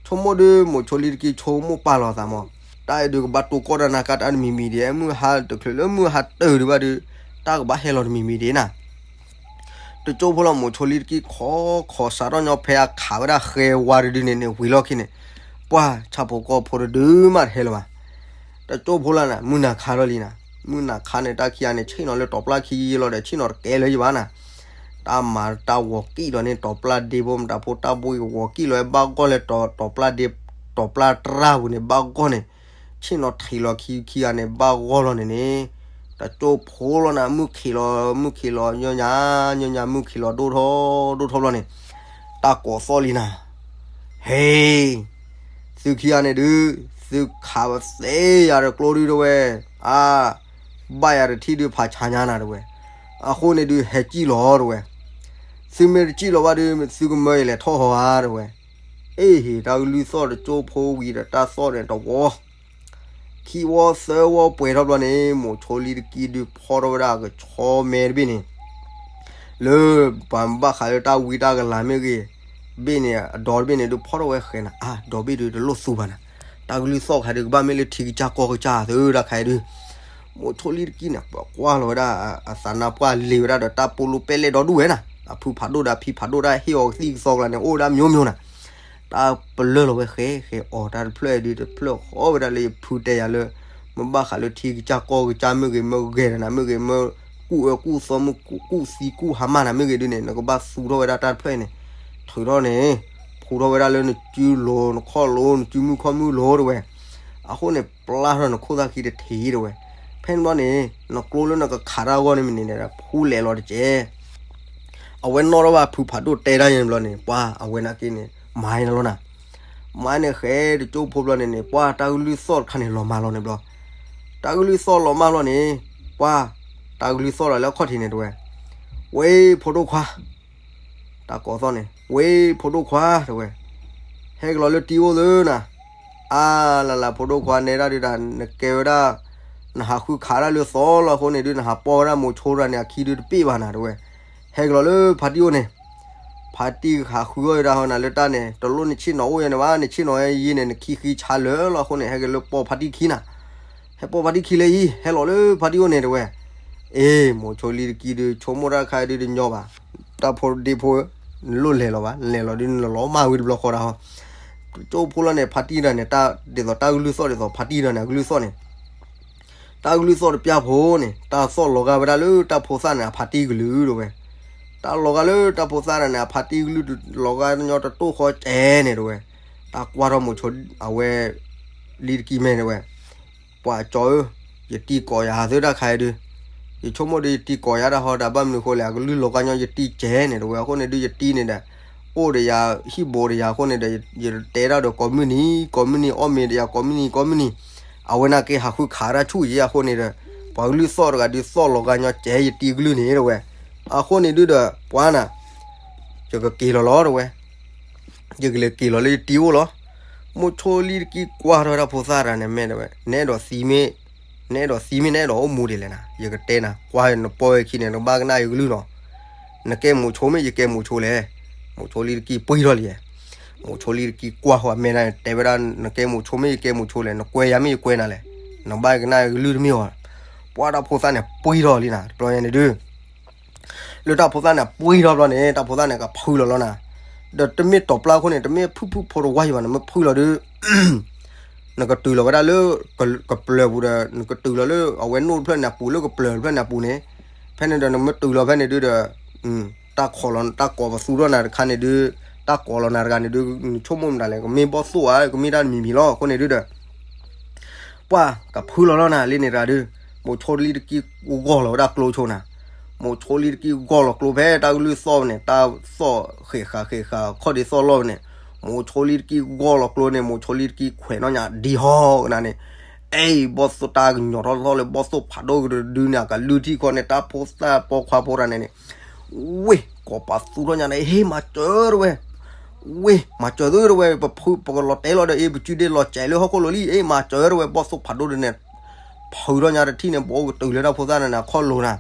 ဆိကမိၣ်ဒုး မိးဆိလံတကံဆိကမိၣ်ပာ်လီၤသးမး, တၢ်အဲၣ်ဒုးကဘၣ်တိၢ်ကီၢ်တၢ်နါကါတၢ်တမံၤမံၤဒံး, မုၢ်ဟါတချုးလၢမုၢ်ဟါတၢၢ်ဒံးဘၣ်ဒုး တၢ်ကဘၣ်ဟဲလီၤတမံၤမံၤဒံးနၤ. တကၠိဖိလီၤ မိးဆိလံတကံခီခီ စးထီၣ်ညီဖဲအခးဝဲဒၣ်ဃဲဝါတဒုန့ၣ်န့ၣ် ဝံၤလီၢ်ခံန့ၣ်, ပှၢ်ဆၣ်ဖိကီၢ်ဖိတဒုမးတဟဲလၢၤဘၣ်. တကၠိဖိလီၤနၤ မုၢ်နၤခါထီၣ်လံနၤ, မုၢ်နၤခါန့ၣ် တၢ်ခံဂၤန့ၣ် ဆ့ၣ်နီၤလၢတီၤပျၢ်ခံယံလီၤဒီး ဆ့ၣ်နီၤတကဲလၢၤယဘၣ်နၤ. တၢ်မၤတၢ်ဂီၤကံၣ်လီၤန့ၣ် တီၤပျၢ်ဒ့ဖိ မတၤဖိတၢ်ဘှံးဂီၤကံၣ်လီၤဝဲဘၣ်ဂီၢ်လၢတီၤပျၢ်ဒ့ တီၤပျၢ်တရၢ်ပူၤန့ၣ် ဘၣ်ဂီၢ်န့ၣ်, ဆ့ၣ်နီၤထံးလီၤခံခံဂၤန့ၣ် ဘၣ်ဂီၢ်လီၤန့ၣ်န့ၣ်, တကၠိဖိလီၤနၤ မုၢ်ခံးလီၤ မုၢ်ခံးလီၤ ညီညါ ညီညါ မုၢ်ခံးလီၤဒိၣ်ထီၣ်ဒိၣ်ထီၣ်ဘျီန့ၣ်, တၢ်ကိးသီၣ်လံနၤ. ဟ့, သုခံဂၤန့ၣ်ဒုး, သုခးပသ့ယၤဒီးကျိဒုတဝဲ, အါ, ဘၣ်ယၤတထံၣ်ဒုးဖးဆါညါနၤတဝဲ, အဃိန့ၣ်ဒုးဟဲကံၣ်လီၤတဝဲ, သုမ့ၢ်တကံၣ်လီၤဘၣ်ဒုး သုကမၢယလဲၤထီၣ်ဟီဧါတဝဲ. အ့ဟ့, တၢ်ကလုၢ်သီၣ်တကၠိဖိဝံၤဒီးတၢ်သီၣ်န့ၣ်တဝီ ခံဝီသၢဝီပှဲၤထီၣ်ဘျီန့ၣ် မိးဆိလံတကံဒုးဖီၣ်ထီၣ်ဝဲဒၣ်အကဆီမဲတဘ့ၣ်န့ၣ်, လၢပှၤဘၣ်ဃးလၢတၢ်ဝံတၢ်ကလၤမ့ၢ်ဂ့ၤ, ဘ့ၣ်န့ၣ် အဒီတဘ့ၣ်န့ၣ်ဒုးဖီၣ်ထီၣ်ဝဲဃဲနၤ, အါ, ဒီဘ့ၣ်ဒုးတလိၣ်သူဘၣ်နၤ, တၢ်ကလုၢ်သီၣ်ခါဒုးကဘၣ်မ့ၢ်လၢထံကစၢ်ကီၢ်ကစၢ်သုတၢ်ခါအံၤဒုး, မိးဆိလံတကံန့ၣ် ပကွၢ်လီၤဝဲဒၣ်အသးနါပှၢ်လ့ၤဝဲဒၣ်ဒီးတၢ်ပိာ်လိာ်ပဲာ်လဲၣ်ဒီဒူၣ်ဝဲနၤ, အဖုဖးဒိၣ်ဒီးအဖံဖးဒိၣ်ဒီးဟ့ၣ်အီၤကသံၣ်ကသီကျါန့ၣ် အိၣ်ဝဲဒၣ်မျိုးမျိုးနၤ တၢ်ပလၢၢ်လီၤဝဲဃဲဃဲအီၤ တၢ်တဖျၢၣ်အံၤဒုးတဖျၢၣ်ဃီဝဲဒၣ်လၢယဖုတဲယၤလၢ, မ့ၢ်ဘၣ်ဃးလၢထံကစၢ်ကီၢ်ကစၢ်မ့ၢ်ဂ့ၤ မ့ၢ်ဂဲၤတနၤမ့ၢ်ဂ့ၤ မ့ၢ်ကူၣ်အၢကူၣ်သီမ့ၢ်ကူၣ်သံကူၣ်ဟါမၢ်နၤမ့ၢ်ဂ့ၤဒုးန့ၣ် နကဘၣ်သူထီၣ်ဝဲဒၣ်တၢ်တဖျၢၣ်အံၤန့ၣ်, ထုးထီၣ်န့ၣ်, ဖူထီၣ်ဝဲဒၣ်လၢနစုလိၤ နခီၣ်လိၤ နစုမုၢ်ခီၣ်မုၢ်လိၤတဝဲ, အဃိန့ၣ် ပျၢ်ထီၣ်နခိၣ်သၣ်ခံတထံးတဝဲ, ဖဲန့ၣ်ဘျီန့ၣ် နကျိလၢနကခးတၢ်အဂီၢ်န့ၣ်မ့ၢ်န့ၣ်ဒီး ဖူလဲၤလီၤတကဲး အဝဲနီၣ်ထီၣ်ဘၣ်ဖုဖးဒိၣ်တဲတၢ်ယဲန့ၣ်ဘျီန့ၣ် ပှၤအဝဲနာ်က့န့ၣ် မၤန့ၣ်လီၤနၤ, မၤန့ၣ်ဃဲတကၠိဖိဘျီန့ၣ်န့ၣ် ပှၤတၢ်ကလုၢ်သီၣ်တခါန့ၣ်လီၤမၢ်လီၤန့ၣ်ဘျီ, တၢ်ကလုၢ်သီၣ်လီၤမၢ်ဘျီန့ၣ်, ပှၤ, တၢ်ကလုၢ်သီၣ်လီၤလၢအခီၣ်ထံးန့ၣ်တဝဲ, ဝ့ၢ်ဖိဒိၣ်ခွါ တၢ်ကိးသီၣ်န့ၣ် ဝ့ၢ်ဖိဒိၣ်ခွါတဝဲ, ဟဲကလီၤလၢတံၤအိၣ်သုနၤ, အါလၢ်လၢ်ဖိဒိၣ်ခွါနဲဒၣ်ဒုးတၢ် နကဲဝဲဒၣ်, နဟးဃုခးဒၣ်လၢသီလီၤအဃိန့ၣ်ဒုး နဟးပီၢ်ဝဲဒၣ်မိးဆိတဂၤန့ၣ် အခံဒုးတပ့ၢ်ဘၣ်နၤတဝဲ, ဟဲကလီၤလၢဖါတံၢ်အိၣ်န့ၣ်, ဖါတံၢ်ဟးဃုအီၣ်ဝဲဒၣ်ဟီနၤလၢတၢ်န့ၣ် တလိၣ်နဆ့ၣ်နီၤအိၣ်ယဲန့ၣ်ဘၣ် နဆ့ၣ်နီၤယဲန့ၣ် နခံဃံဆါလၢာ်လီၤအဃိန့ၣ် ဟဲက့ၤလၢပီၢ်ဖါတံၢ်ခံနၤ ဟဲပီၢ်ဖါတံၢ်ခံလၢအံၤ ဟဲလီၤလၢဖါတံၢ်အိၣ်န့ၣ်တဝဲ, အ့ မိးဆိလံတကံဒုး ဆိကမိၣ်တၢ်ခါဒုးတညီဘၣ်, တၢ်ဖိဒ့ဖိ, နလိၣ်လဲၤလီၤဘၣ် နလဲၤလီၤဒုးနလီၤမၢ်ဝံၤတဘျီဃီဒၣ်ဟီ, ကၠိဖိလီၤန့ၣ် ဖါတံၢ်ဒီးန့ၣ် တၢ်ဒ်သိးတၢ်ကလုၢ်သီၣ်ဒ်သိးဖါတံၢ်ဒီးန့ၣ် အကလုၢ်သီၣ်န့ၣ် တၢ်ကလုၢ်သီၣ်တပျၢ်ဖိန့ၣ် တၢ်သီၣ်လီၤဂာ်ဝဲဒၣ်လၢတၢ်ဖိသၣ်န့ၣ် အဖါတံၢ်ကလုၢ်တဝဲ, တၢ်လီၤဂာ်လၢတၢ်ဖိသၣ်န့ၣ် အဖါတံၢ်ကလုၢ်လီၤဂာ်ညီတတိၢ်ဃီကဲန့ၣ်တဝဲ, တၢ်ကွၢ်ထီၣ်မိးဆိ အဝဲ လံတကံမဲာ်တဝဲ, ပှၤကၠီဧၢ, ယတံၤကိးယၤသုတၢ်ခါအံၤဒုး, ယဆိကမိၣ်ဒုးယတံၤကိးယၤတၢ်ဟီဒီး ဘၣ်မနုၤဃိလဲၣ် အကလုၢ်လီၤဂာ်ညီယတံၤကဲန့ၣ်တဝဲ အဃိန့ၣ်ဒုးယတံၤန့ၣ်ဒီး အိၣ်ဒီးယၤ ဟံၣ်ဘိးဒီးယၤအဃိန့ၣ်ဒီး ယတဲတၢ်ဒီးကိးမုၢ်နံၤ ကိးမုၢ်နံၤ အီၣ်မ့ၤဒီးယၤကိးမုၢ်နံၤ ကိးမုၢ်နံၤ, အဝဲနာ်က့ဟးဃုခးတၢ်ဆူၣ်ယဲအဃိန့ၣ်ဒီး ပှၤကလုၢ်သီၣ်တဂၤဒုးသီၣ်လီၤဂာ်ညီကဲ ယတံၤကလုၢ်န့ၣ်တဝဲ, အဃိန့ၣ်ဒုးဒီး ပှၤနၤ ယကက့ၤလီၤလီၤတဝဲ ယကလဲၤက့ၤလီၤလၢယတံၤအိၣ်လီၤ. မိးဆိလံတကံကွၢ်ထီၣ်တၢ်ဖိသၣ်တဂၤန့ၣ် မ့ၢ်တဝဲ နအဲၣ်ဒိးသံမ့ၢ်, နအဲၣ်ဒိးသံမ့ၢ် နအဲၣ်ဒိးအိၣ်မူဒ်လဲၣ်နၤ ယကတဲနၤ ကွၢ်နပီၢ်ဝဲခံန့ၣ် နကဘၣ်ကနၣ်ယကလုၢ်နီၤ, နကဲမိးဆိမ့ၢ် ယကဲမိးဆိလဲၣ်. မိးဆိလံတကံပှံၢ်ထီၣ်လံ, မိးဆိလံတကံကွၢ်ဃီမဲာ်ဒၣ် တဲဝဲဒၣ် နကဲမိးဆိမ့ၢ် ယကဲမိးဆိလဲၣ် နကွဲယၤမ့ၢ် ယကွဲနၤလဲၣ်, နဘၣ်ကနၣ်ယကလုၢ်တမ့ၢ်အီၤ. ပှၤတၢ်ဖိသၣ်န့ၣ် ပှံၢ်ထီၣ်လံနၤ တဘျီညါန့ၣ်ဒုး လၢတၢ်ဖိသၣ်န့ၣ် ပှံၢ်ထီၣ်ဘျီန့ၣ် တၢ်ဖိသၣ်န့ၣ် ကဖုလီၤလီၤနၤ, ဒီးတမ့ၢ်တီၤပျၢ်အဃိန့ၣ် တမ့ၢ်ဖုၣ်ဖုၣ်ဖိတဝါယံၤဘၣ် နမ့ၢ်ဖုၣ်လီၤဒုး နကတုၤလီၤဝဲဒၣ်လၢ ကပျၢၤပူၤဒီး နကတုၤလီၤလၢအဝဲနိၣ်တဖျၢၣ်န့ၣ်အပူၤ လၢကပျၢၤတဖျၢၣ်န့ၣ်အပူၤန့ၣ်, ဖဲန့ၣ်ဒီးနမ့ၢ်တုၤလီၤဖဲန့ၣ်ဒုးဒီး တၢ်ခိးလီၤ တၢ်ကိးပသူထီၣ်နၤတခါန့ၣ်ဒုး တၢ်ကိးလီၤနၤတဂၤန့ၣ်ဒုး နဆိကမိၣ်မတၤလဲၣ် ကမ့ၢ်ဘီၣ်သိၣ်ဧါ ကမ့ၢ်တၢ်တမံၤမံၤလီၤ အဃိန့ၣ်ဒုးဒီး ပှၤကဖုလီၤလီၤနၤလံန့ၣ်တဂၤဒုး, မိးဆိလံတကံဂီၢ်လီၤဝဲဒၣ်ကျိဆိနၤ, မိးဆိလံတကံဂီၢ်လီၤကျိဖဲတၢ်ကလုၢ်သီၣ်န့ၣ် တၢ်သီၣ်ဃဲးဃာ်ဃဲးဃာ် ခီၣ်ဒ့သီၣ်လီၢ်န့ၣ်, မိးဆိလံတကံဂီၢ်လီၤကျိန့ၣ် မိးဆိလံတကံခွဲးနီၣ်ညါဒံဟီၣ်ကနၤန့ၣ်, အဲ ဘီၣ်သိၣ်တၢ်ကညီၤထီၣ်ထီၣ်လၢဘီၣ်သိၣ်ဖးဒိၣ်ကဒုန့ၣ် အကလုၢ်ထံၣ်ခီန့ၣ် တၢ်ဖိသၣ်ပိာ်ခွါဖိတဂၤန့ၣ်န့ၣ် ဝ့ၢ် ကိးပသူထီၣ်ညါန့ၣ် ဟ့ၣ်မၤစၢၤတဝဲ ဝ့ၢ် မၤစၢၤသုတဝဲ ပဖု ပကလီၤတဲာ်လီၤဒီး အ့ ပစုဒ့လီၤစဲးလၢဟီၣ်ခိၣ်လိၤလံ အ့ မၤစၢၤတဝဲ ဘီၣ်သိၣ်ဖးဒိၣ်ဒုန့ၣ်, ဖုထီၣ်ညါတထံၣ်န့ၣ် ပအိၣ်ကတုၤလၢတၢ်ဖိသၣ်န့ၣ် ခီၣ်လိၤနၤ,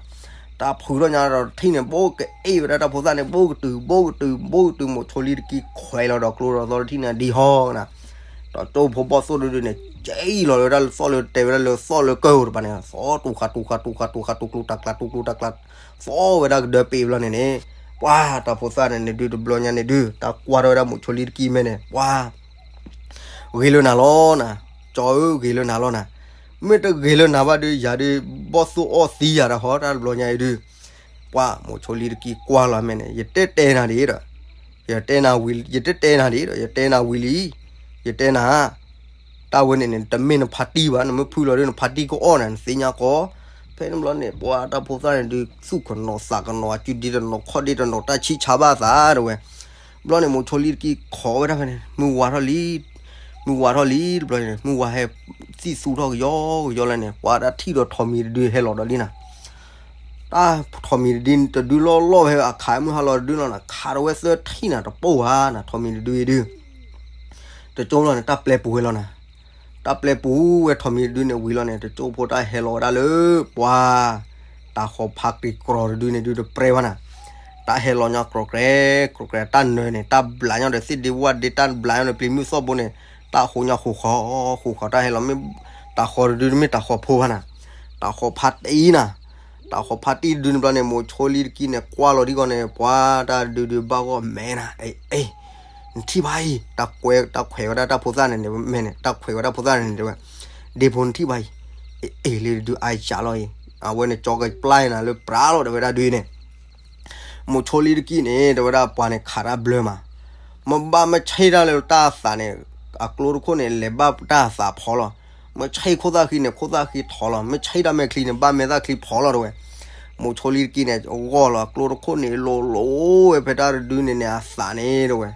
တၢ်ဖုးထီၣ်ညါဒီးတထံၣ်န့ၣ် ဘိကအ့ၣ်ဝဲဒၣ်တၢ်ဖိသၣ်န့ၣ် ဘိကတုၤ ဘိကတုၤ ဘိကတုၤ မိးဆိလံတကံခွဲးလီၤဒီးကျိဒီးသီတထံၣ်န့ၣ် ဒံဟီနၤ, ဒီးကၠိဖိဘီၣ်သိၣ်တဒုန့ၣ် ကဲအံၤလီၤဝဲဒၣ်လၢသီၣ်လၢတဲဝဲဒၣ်လၢသီၣ်လၢကၢၢ်တပၤန့ၣ် သီတူၤဃာ်တူၤဃာ်တူၤဃာ်တူၤဃာ် တူၤကျိတၢ်ကျါ တူၤကျိတၢ်ကျါ သီဝဲဒၣ်ကဒၢပ့ၤဘျီန့ၣ်န့ၣ်, ပှၤတၢ်ဖိသၣ်န့ၣ်န့ၣ်ဒုး တဘျီညါန့ၣ်ဒုး တၢ်ကွၢ်ထီၣ်ဝဲဒၣ်မိးဆိလံတကံမဲန့ၣ် ပှၤ ဂ့ၤလၢနၤလီၤနၤ, ကၠီဧၢ ဂ့ၤလၢနၤလီၤနၤ, မ့ၢ်တဂ့ၤလၢနၤဘၣ်ဒုး ယၤဒုး ဘီၣ်သိၣ်အီၣ်သံယၤဒီးဟီတၢ်တဘျီညါအံၤဒုး, ပှၤမိးဆိလံတကံကွၢ်လီၤမဲန့ၣ် ယတဲတဲနၤဒ်ဒီး, ယတဲနၤဝံၤ ယတဲတဲနၤဒ်ဒီး ယတဲနၤဝံၤလံ, ယတဲနၤ တၢ်ဝဲန့ၣ်န့ၣ် တမ့ၢ်နဖါတံၢ်ဘၣ် နမ့ၢ်ဖုလီၤဒုး နဖါတံၢ်ကအီၣ်နၤ နသ့ၣ်ညါကီး, ဖဲန့ၣ်ဘျီန့ၣ် ပှၤတၢ်ဖိသၣ်န့ၣ်ဒုး သူၣ်ကနီၤသးကနီၤ အစုဒ့တနီၤခီၣ်ဒ့တနီၤ တၢ်ဆံၣ်ဆါဘၣ်သးတဝဲ, ဘျီန့ၣ် မိးဆိလံတကံခိးဝဲဒၣ်ဖဲန့ၣ် မုၢ်ဝါထီၣ်လံ, မုၢ်ဝါထီၣ်လံတဘျီန့ၣ် မုၢ်ဝါဟဲသံၣ်သူထီၣ်ကယီကယီလၢန့ၣ် ပှၤတၢ်ထံၣ်ဒီးထိးမံၤတဒုဟဲလီၤဒီးလံနၤ, တၢ်ထိးမံၤတဒုတဒုလီၢ်လီၢ်ဖဲအခးမုၢ်ဟါလီၤတဒုလီၤနၤ ခးထီၣ်ဝဲသၢထံၣ်နၤ တပိၢ်ဘၣ်နၤ ထိးမံၤတဒုအံၤဒုး, တကၠိဘျီန့ၣ် တၢ်ပျဲပူၤဝဲလီၤနၤ, တၢ်ပျဲပူၤဝဲထိးမံၤတဒုန့ၣ်ဝံၤလီၤန့ၣ် တကၠိဖိတၢ်ဟဲလီၤဝဲဒၣ်လၢ ပှၤ တၢ်ဃီၤဖးက့ၤကြီတဒုန့ၣ်ဒုးတပြဲဘၣ်နၤ, တၢ်ဟဲလီၤညီကြီကြီ ကြီကြီ တၢ်နၢၤန့ၣ် တၢ်ဘျးညီဒီးသ့ၣ်ဒ့ဝၣ်ဒ့ တၢ်ဘျးညီဒီးပျံၤမုၢ်သီၣ်ဘိန့ၣ် တၢ်ဃိးညီဃိးဃီး ဃိးဃီး တၢ်ဟဲလီၤမ့ၢ် တၢ်ဃီၤတဒုတမ့ၢ်တၢ်ဃီၤဖိဘၣ်နၤ, တၢ်ဃီၤဖးတံၢ်နၤ, တၢ်ဃီၤဖးတံၢ်တဒုန့ၣ်ဘျီန့ၣ် မိးဆိလံတကံန့ၣ် ကွၢ်လီၤဒ်ဂီၢ်န့ၣ် ပှၤတၢ်ဒုးဒုးဘၣ်ဂီၢ်မဲနၤ အ့ အ့ နထံၣ်ဘၣ်အံၤ တၢ်ကွဲး တၢ်ခွဲးဝဲဒၣ်တၢ်ဖိသၣ်န့ၣ်န့ၣ် မ့ၢ်န့ၣ် တၢ်ခွဲးဝဲဒၣ်ဖိသၣ်န့ၣ်န့ၣ်တဲဝဲ, ဒ့ဖိနထံၣ်ဘၣ်အံၤ, အ့ အ့ လံတဒုအါယၢ်လီၤအံၤ, အဝဲန့ၣ်ကၠီကပျၢ်နၤလၢပြးလီၤတဲဝဲဒၣ်ဒုးန့ၣ်, မိးဆိလံတကံန့ၣ် တဲဝဲဒၣ်ပှၤန့ၣ်ခးတၢ်ဘျၢမး, မ့ၢ်ဘၣ်မ့ၢ်ဆံၣ်တၢ်လၢတၢ်အသးန့ၣ်, အကျိတခိၣ်န့ၣ် လဲၤဘၣ်တၢ်အသးဖီလီၤ, မ့ၢ်ဆံၣ်ခိၣ်သၣ်ဃံန့ၣ် ခိၣ်သၣ်ဃံထီလီၤ, မ့ၢ်ဆံၣ်တၢ်မဲာ်ချံန့ၣ် ဘၣ်မဲာ်သၣ်ချံဖီလီၤတဲဝဲ, မိးဆိလံတကံန့ၣ် အဂီၢ်လီၤ အကျိတခိၣ်န့ၣ် လိၤလိၤဝဲဖဲတၢ်တဒုန့ၣ်န့ၣ် အသးန့ၣ်တဲဝဲ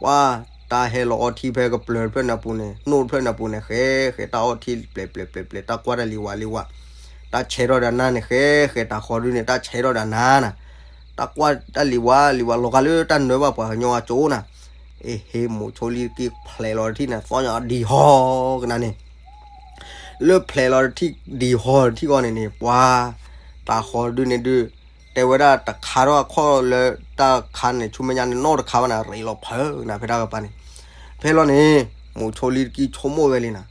ပှၤ တၢ်ဟဲလီၤအီထံဖဲကပျၢၤတဖျၢၣ်န့ၣ်အပူၤန့ၣ် နိၣ်တဖျၢၣ်န့ၣ်အပူၤန့ၣ် ဃဲ ဃဲတၢ်အီထံပျဲၤပျဲၤပျဲၤပျဲၤ တၢ်ကွၢ်တၢ်လံၤဝးလံၤဝး, တၢ်ဆဲးထီၣ်ဒီးနါန့ၣ် ဃဲဃဲတၢ်ဃီၤဒုန့ၣ် တၢ်ဆဲးထီၣ်ဒီးနါနၤ, တၢ်ကွၢ်တၢ်လံၤဝးလံၤဝး လီၤဂာ်လၢတၢ်နၢၤဘၣ်ပှၤကညီအကၠိနၤ, အ့ဟ့ မိးဆိလံတကံဖျဲးလီၤတထံၣ်န့ၣ် သီၣ်ညါဒံဟီကနၤန့ၣ် လၢဖျဲးလီၤတထံၣ်ဒံဟီတထံၣ်ဂီၢ်န့ၣ်န့ၣ် ပှၤ တၢ်ဃီၤဒုန့ၣ်ဒုး တဲဝဲဒၣ်တခါထီၣ်အခီၣ်လၢတၢ်ခါန့ၣ် ဆူမဲာ်ညါန့ၣ် နီတခါဘၣ်နၤ ရ့းလီၤဖၢနၤဖဲတၢ်ကပၤန့ၣ်, ဖဲလီၤန့ၣ် မိးဆိလံတကံဆိကမိၣ်ဝဲလံနၤ,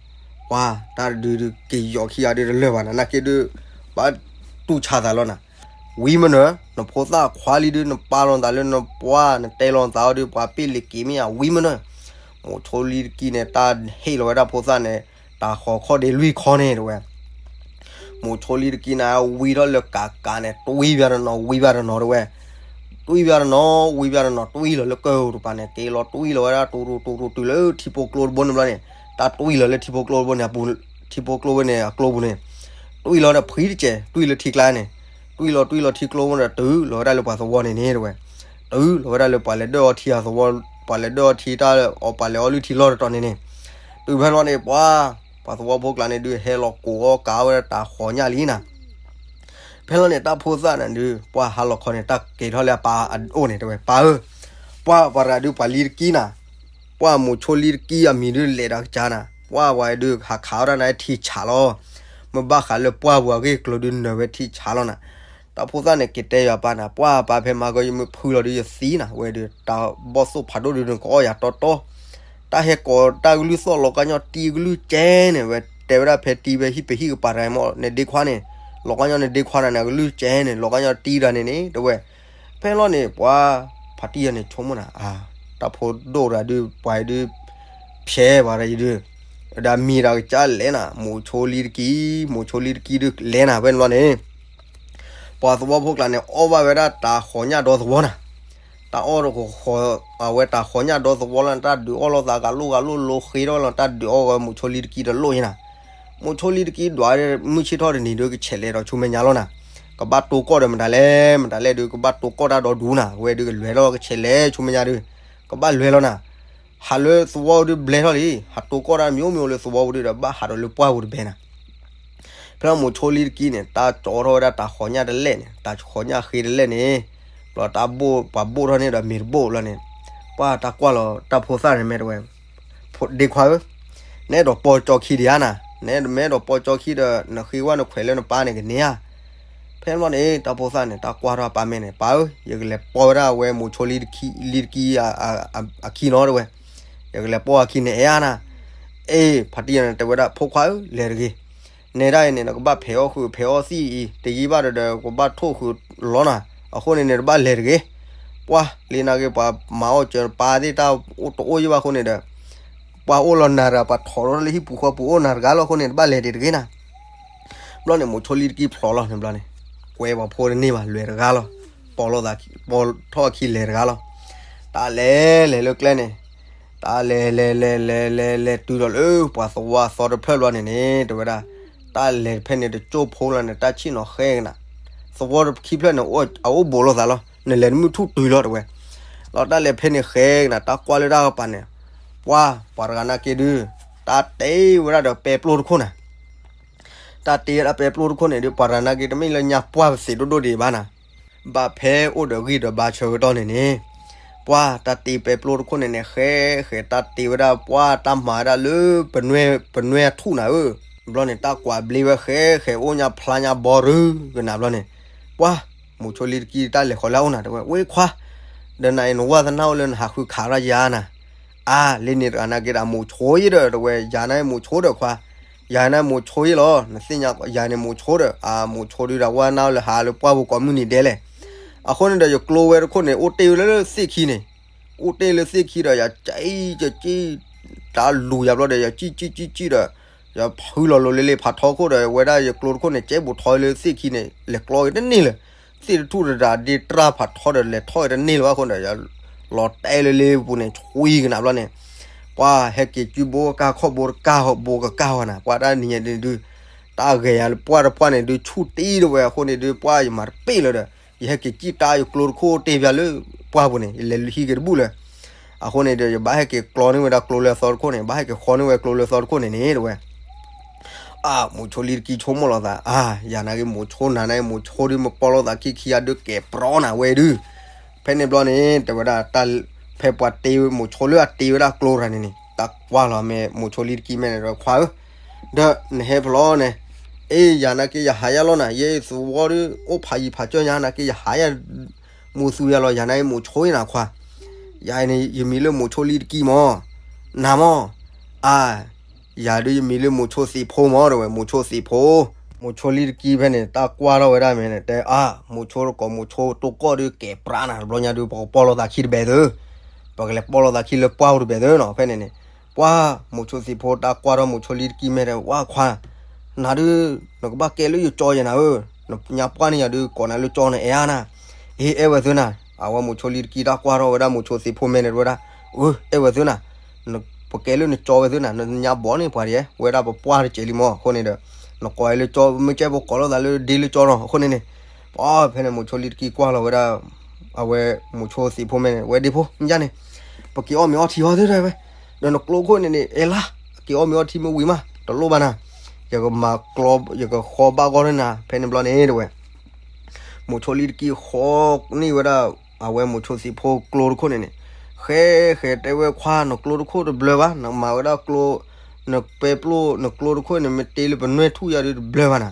ပှၤ တၢ်တဒုဒုးက့ၤယီၤခံဂၤဒုးတလၢာ်ဘၣ်နၤ နာ်က့ဒုး ဘၣ်တူၢ်ဆါသးလီၤနၤ, ဝံမနုၤ နဖိသၣ်ခွါလံဒုး နပာ်လီၤသးလၢနပှၢ် နတဲလီၤသးအီၤဒုး ပှၤပ့ၢ်လံၤက့ၤမ့ၢ်ဧါ ဝံမနုၤ, မိးဆိလံတကံန့ၣ် တၢ်ဟ့ၣ်လီၤဝဲဒၣ်ဖိသၣ်န့ၣ် တၢ်ဃီၤခီၣ်ဒ့လွံၢ်ခီန့ၣ်တဲဝဲ မိးဆိလံတကံန့ၣ် ဝံထီၣ်လၢကးကးန့ၣ် တွံၢ်ဘၣ်တနီၤ ဝံဘၣ်တနီၤတဲဝဲ, တွံၢ်ဘၣ်တနီၤ ဝံဘၣ်တနီၤ တွံၢ်လီၤလၢကၢၢ်တပၤန့ၣ် က့ၤလီၤတွံၢ်လီၤဝဲဒၣ် တူတူတူတူတုၤလၢထံဖိကျိတဘိန့ၣ်ဘျီန့ၣ် တၢ်တွံၢ်လီၤလၢထံဖိကျိတဘိန့ၣ်အပူၤ ထံဖိကျိဝဲန့ၣ်အကျိပူၤန့ၣ် တွံၢ်လီၤဒီးဖှံတစဲး တွံၢ်လၢထံကျါန့ၣ်, တွံၢ်လီၤတွံၢ်လီၤထံကျိဝဲဒီးတုၤလီၤဝဲဒၣ်လၢပှၤသဝီန့ၣ်န့ၣ်တဲဝဲ, တုၤလီၤဝဲဒၣ်လၢပှၤလဲၤဒၢၣ်အီထံအသဝီ ပှၤလဲၤဒၢၣ်အီထံတၢ်အီၣ်ပှၤလဲၤအီလုၢ်ထံလီၢ်တတီၤန့ၣ်န့ၣ်, တုၤဖဲလီၤန့ၣ် ပှၤ ပှၤသဝီဖိကျါန့ၣ်ဒုး ဟဲလီၤကိးအီၣ်ကးဝဲဒၣ်တၢ်ဃီၤညၣ်လံနၤ ဖဲလီၤန့ၣ် တၢ်ဖိသၣ်န့ၣ်ဒုး ပှၤဟးလီၤခီန့ၣ် တၢ်က့ၤထီၣ်လၢအပၢ်အအိၣ်န့ၣ်တဲဝဲ ပၢ်ဧၢ, ပှၤပှၤရၤဒုးပှၤလံတကံနၤ, ပှၤမိးဆိလံတကံအမံၤဒုးလဲၤဒီးကစၢ်နၤ, ပှၤဝဲဒုးဟးခးဝဲဒၣ်နၤထံဆးလီၤ, မ့ၢ်ဘၣ်ဃးလၢပှၢ်ပူၤအဂ့ၢ်ကျိၤဒုးနၢၤဝဲထံဆးလီၤနၤ, တၢ်ဖိသၣ်န့ၣ်က့ၤတဲယၤပၢ်နၤ ပှၢ်ပၢ်ဖဲမၤကီယမ့ၢ်ဖုလီၤဒုးယသံနၤ ဝဲဒုး တၢ်ဘီၣ်သိၣ်ဖးဒိၣ်ဒုးနကအီၣ်ယၤတီတီ တၢ်ဟဲကိးတၢ်ကလုၢ်သီၣ်လီၤကါညီတံအကလုၢ်ကဲန့ၣ် ဝဲတဲဝဲဒၣ်ဖဲတံဖဲဟံၣ်ပဟံၣ်ကပၤတဂၤမ့ၢ် နဒ့ခွါန့ၣ်, လီၤကါညီနဒ့ခွါနၤန့ၣ် အကလုၢ်ကဲန့ၣ် လီၤကါညီတံတဂၤန့ၣ်န့ၣ် တဲဝဲ, ဖဲလီၤန့ၣ် ပှၤ ဖါတံၢ်ယၤန့ၣ် ဆိကမိၣ်နၤ, တၢ်ဖိဒိၣ်တဂၤဒုး ပှၤဒုး ဖျဲးပှၤတဂၤဒုး, ဒီးမံၤတဂၤကစၢ်လဲၤနၤ မိးဆိလံတကံ, မိးဆိလံတကံဒုးလဲၤနၤ ဖဲန့ၣ်ဘျီန့ၣ် ပှၤသဝီဖိကျါန့ၣ် အီၣ်ဘၣ်ဝဲဒၣ်တၢ်ဃီၤညၣ်ဒီသဝီနၤ, တၢ်အီၣ်တဃီၤ အဝဲတၢ်ဃီၤညၣ်ဒီသဝီလီၤ တၢ်ဒုးအီၣ်လိာ်သးဂၤလိာ်ဂၤလိာ်လိာ်ဃ့ထီၣ်လီၤ တၢ်ဒုးအီၣ်ဝဲမိးဆိလံတကံဒီးလိာ်ယဲနၤ, မိးဆိလံတကံဒွးမုၢ်ဆ့ၣ်ထီၣ်တနံၤဒုးကဆဲးလဲၤဒီးဆူမဲာ်ညါလီၤနၤ, ကဘၣ်တိၢ်ကီၢ်ဒီးမတၤလဲၣ် မတၤလဲၣ်ဒုး ကဘၣ်တိၢ်ကီၢ်တၢ်ဒီဒူနၤ ဝဲဒုးကလဲၤထီၣ်ကဆဲးလဲၤဆူမဲာ်ညါဒုး, ကဘၣ်လဲၤလီၤနၤ ဟးလၢသဝီဒုးဘျဲထီၣ်လံ ဟးတိၢ်ကီၢ်တၢ်မံၤမံၤလၢသဝီပူၤဒုးဒီးဘၣ်ဟးဒီးလၢပှၢ်ပူၤတဘဲနၤ, ဖဲလီၤမိးဆိလံတကံန့ၣ် တၢ်ကၠီထီၣ်ဝဲဒၣ်တၢ်ဃီၤညၣ်တလဲၣ်န့ၣ် တၢ်ဃီၤညၣ်ဃ့တလဲၣ်န့ၣ်, ဘျီတၢ်ဘိၣ်ပှၤဘိၣ်ထီၣ်န့ၣ်ဒီးမ့ၤတဘိၣ်ဘျီန့ၣ်, ပှၤတၢ်ကွၢ်လီၤတၢ်ဖိသၣ်န့ၣ်မ့ၢ်တဲဝဲ, ဒ့ခွါဧၢ, နအဲၣ်ဒိးပိာ်ကၠီခံဒံးဧါနၤ, နမ့ၢ်အဲၣ်ဒိးပိာ်ကၠီခံဒီး နဃ့ဝဲနခွဲးလၢနပၢ်န့ၣ်ကန့ၢ်ဧါ ဖဲန့ၣ်ဘျီန့ၣ် တၢ်ဖိသၣ်န့ၣ် တၢ်ကွၢ်ထီၣ်အပၢ်မဲာ်န့ၣ် ပၢ်ဧၢ, ယကလဲၤပိာ်ဝဲဒၣ်အဝဲမိၤဆိလံတကံ လံတကံအ အ အခံနီၤ တဲဝဲ, ယကလဲၤပိာ်အခံန့ၣ် အဲၣ်အါနၤ, အ့ ဖါတံၢ်န့ၣ် တဲဝဲဒၣ် ဖိခွါဧၢ လဲၤတဂ့ၤ, နဲဒၣ်အံၤန့ၣ် နကဘၣ်ဖဲးအီၣ်ဃုာ်ဖဲးအီၣ်သံၣ်အံၤ တယံာ်ဘၣ်ဒီး ကဘၣ်ထိၣ်ဃုာ်လီၤနၤ, အဃိန့ၣ်န့ၣ် တဘၣ်လဲၤတဂ့ၤ, ပှၢ်လံနာ်က့ ပှၤမၤအီၣ်စၢၤပၢ်သ့ၣ်တၢ်အိၣ်တအိၣ်ယံာ်ဘၣ်အဃိန့ၣ်ဒီး ပှၢ်အိၣ်လီၤနၤတဂၤ ပှၤထီၣ်ထီၣ်လၢဟံၣ်ပူၤဃီပူၤအိၣ်နၤတဂၤလီၤအဃိန့ၣ် တဘၣ်လဲၤဒံးတဂ့ၤနၤ ဘျီန့ၣ် မိၤဆိလံတကံဖျိးလီၤန့ၣ်ဘျီန့ၣ်, ကွဲပှၤဖိတန့ၢ်ဘၣ် လဲၤတဂၤလီၤ, ပိာ်လီၤသး ပိာ်ထီၣ်အခံလဲၤတဂၤလီၤ, တၢ်လဲၤလဲၤလၢကျဲန့ၣ်, တၢ်လဲၤလဲၤလဲၤလဲၤလဲၤလဲၤတုၤဒီးလၢ ပှၤသဝီအသီတဖျၢၣ်ဘျီန့ၣ်န့ၣ် တဲဝဲဒၣ်, တၢ်လဲၤဖဲန့ၣ်တကၠိၢ်ဖိလီၤန့ၣ် တၢ်ဆ့ၣ်နီၤဃဲကနၤ, သဝီခံဖျၢၣ်န့ၣ် အအိၣ်ဘူးလိာ်သးလီၤ, နလဲၤတမုၢ်ထူၣ်တုၤလီၤတဲဝဲ, လီၤတၢ်လဲၤဖဲန့ၣ်ဃဲကနၤ တၢ်ကွၢ်လၢတၢ်ကပၤန့ၣ်, ပှၢ် ပှၤတဂၤနာ်က့ဒုး, တၢ်တ့ဝဲဒၣ်ဒီးပဲပျိတခိၣ်နၤ တၢ်တ့ဝဲဒၣ်ပဲပျိတခိၣ်န့ၣ်ဒုး ပှၤတဂၤနာ်က့ တမ့ၢ်လၢညါပှၢ်ပသ့းဒိၣ်ဒိၣ်ဒံးဘၣ်နၤ, ဘၣ်ဖဲအိၣ်ဒီးဂံၢ်ဒီးဘါဆၢကတီၢ်န့ၣ်န့ၣ်, ပှၢ်တၢ်တ့ပဲပျိတခိၣ်န့ၣ်န့ၣ် ဃဲဃဲတၢ်တ့ဝဲဒၣ် ပှၢ်တၢ်မၤဝဲဒၣ်လၢ ပနွဲၣ်ထူၣ်နၤဧၢ, ဘျီန့ၣ် တၢ်ကွၢ်ဘျ့ဝဲဃဲဃဲအိၣ်ညါဖျါညါဘီရူကနၤဘျီန့ၣ်, ပှၢ် မိၤဆိလံတကံတၢ်လဲၤဃီၤလၢအအိၣ်နၤတဲဝဲ ဝဲခွါ ဒီးနၤအံၤနဝၢ်သနာ်အိၣ်လၢနဟးဃုခးရၢ်ယၤနၤ, အါ လၢန့ၣ်တဂၤနာ်က့ဒီး မိၤဆိယ့ဒီးတဲဝဲ ယၤန့ၣ်မိၤဆိဒီးခွါ, ယၤန့ၣ်မိၤဆိယ့လီၤ နသ့ၣ်ညါယၤန့ၣ်မိၤဆိဒီး အမိၤဆိဒုးဒီးဝဲနၤလၢဟးလၢပှၢ်ပူၤကိးမုၢ်နံၤဒဲးလဲၣ်, အဃိန့ၣ်ဒီးယကျိဝဲတခိၣ်န့ၣ် အိၣ်တ့ၢ်လၢသ့ၣ်ခံန့ၣ်, အိၣ်တ့ၢ်လၢသ့ၣ်ခံဒီး ယကံကံ တၢ်လူၤယၤဘျီဒီး ယကံကံကံကံဒီး ယဖုလီၤလိၤလ့လ့ဖးထီခိၣ်ဒီး ဝဲဒၣ်ယကျိတခိၣ်န့ၣ် ကဲဘူးထီလၢသ့ၣ်ခံန့ၣ် လဲၤကျီက့ၤတန့ၢ်လၢၤ, သ့ၣ်တထူၣ်တဒၣ်ဒ့တြၢ်ဖးထီဒီး လဲၤထီၣ်က့ၤတန့ၢ်လၢၤဘၣ်အဃိဒီး ယလီၤတဲလၢလ့ပူၤန့ၣ် ဆွံကနၤဘျီန့ၣ်, ပှၢ်ဟဲက့ၤကုဘိကၢ်ခီၣ်ဘိတကၢ်ဟီၣ်ဘိကကၢ်ဟီၣ်နၤ ပှၢ်တၢ်နံၤညါဒုး, တၢ်ဂဲၤယၤလၢပှၢ်တပှၢ်န့ၣ်ဒုး ဆူၣ်တ့ၢ်တဝဲအဃိန့ၣ်ဒုး ပှၢ်ယမၤတပ့ၢ်လၢၤဒီး ယဟဲက့ၤကံၣ်တၢ်ယကျိတခိၣ်တ့ၢ်ပၠးလၢပှၢ်ပူၤန့ၣ် ယလဲၤဟံးက့ၤတဘူၣ်လၢၤ အဃိန့ၣ်ဒီး ယဘၣ်ဟဲက့ၤကျီန့ၢ်ဝဲဒၣ်ကျိလၢအသီတခိၣ်န့ၣ် ဘၣ်ဟဲက့ၤဃီန့ၢ်ဝဲကျိလၢအသီတခိၣ်န့ၣ်န့ၣ် တဲဝဲ, အါ မိၤဆိလံတကံဆိကမိၣ်လီၤသး အါ ယၤနာ်က့မိၤဆိနၤန့ၣ် မိၤဆိဒုးမ့ၢ်ပိာ်လိာ်သးခံခံဂၤဒုးကဲၤပြီနၤဝဲဒုး, ဖဲန့ၣ်ဘျီန့ၣ် တဲဝဲဒၣ် တၢ် ဖဲပှၤတ့ဝဲမိၤဆိလၢအတ့ဝဲဒၣ်ကျိတဂၤန့ၣ်န့ၣ် တၢ်ကွၢ်လီၤမ့ၢ်မိၤဆိလံတကံမဲာ်န့ၣ်ဒီး ခွါဧၢ, ဒီးနဟဲဖဲလဲၣ်န့ၣ်, အ့ ယၤနာ်က့ယဟးယါလီၤနၤ ယဲသဝီဒုး အိၣ်ဖးယံၤဖးစၢၢ်ညါနာ်က့ ယဟးယါ မူသူယၤလီၤ ယၤနာ်က့မိၤဆိယနၤခွါ, ယၤန့ၣ် ယမံၤလၢမိၤဆိလံတကံမၢ်, နၤမၢ်, အါ ယၤဒုးယမံၤလၢမိၤဆိသ့ၣ်ဖိမၢ် တဲဝဲ မိၤဆိသ့ၣ်ဖိ, မိၤဆိလံတကံဖဲန့ၣ် တၢ်ကွၢ်ထီၣ်ဝဲဒၣ်မ့ၢ်န့ၣ် တဲအါ မိၤဆိတကိးမိၤဆိတိၢ်ကီၢ်ဒုးကဲၤပြးနၤ တဘျီညါဒုး ပကပိာ်လိာ်သးခံတဘဲၣ်သု, ပကလဲၤပိာ်လိာ်သးခံလၢပှၢ်ပူၤတဘဲၣ်သုနီၤ ဖဲန့ၣ်န့ၣ်, ပှၢ် မိၤဆိသ့ၣ်ဖိတၢ်ကွၢ်ထီၣ်မိၤဆိလံတကံမဲာ်တဲ ဝါခွါ နၤဒုး နကဘၣ်ကဲလၢယကၠီယဲနၤဧၢ, နညါပှၢ်န့ၣ်ယၤဒုး ကိးနၤလၢကၠီန့ၣ် အဲၣ်အါနၤ, အ့ အဲၣ်ဝဲသုနၤ, အဝဲမိၤဆိလံတကံတၢ်ကွၢ်ထီၣ်ဝဲဒၣ်မိၤဆိသ့ၣ်ဖိမဲာ်န့ၣ် တဲဝဲဒၣ်, အ့ အဲၣ်ဝဲသုနၤ, ပကဲလၢနကၠီဝဲသုနၤ, နညါဘီန့ၣ်ပှၤတယဲ ဝဲဒၣ်ပပှၢ်တစဲးလံမၢ် အဃိန့ၣ်ဒီး, နကိးလၢကၠီ မ့ၢ်ကဲပကိးလိာ်သးလၢဒ့လၢကၠီနီၤ အဃိန့ၣ်န့ၣ်, ပှၢ် ဖဲန့ၣ်မိၤဆိလံတကံကွၢ်လီၤဝဲဒၣ် အဝဲမိၤဆိသ့ၣ်ဖိမဲာ်န့ၣ် ဝဲဒ့ဖိ မ့ၢ်ယါန့ၣ်, ပက့ၤအီၣ်မ့ၤအီထံအီၤသုတဲဝဲ, ဒီးနကျိခိၣ်န့ၣ်န့ၣ် အဲၣ်လါ, က့ၤအီၣ်မ့ၤအီထံမ့ၢ်ဝံၤမး တလိၣ်ဘၣ်နၤ, ယကမၤကျီ ယကဃီဘၣ်ဂီၢ်န့ၢ်နၤ ဖဲန့ၣ်ဘျီန့ၣ် တဲဝဲ မိၤဆိလံတကံဃီန့ၢ်ဝဲဒၣ် အဝဲမိၤဆိသ့ၣ်ဖိကျိတခိၣ်န့ၣ်န့ၣ်, ဃဲဃဲတဲဝဲခွါ နကျိတခိၣ်တဘျၢဘၣ်, နမၤဝဲဒၣ်ကျိ နပဲပျိ နကျိတခိၣ်န့ၣ် မ့ၢ်တ့လၢပနွဲၣ်ထူၣ်ယါဒုးတဘျၢဘၣ်နၤ,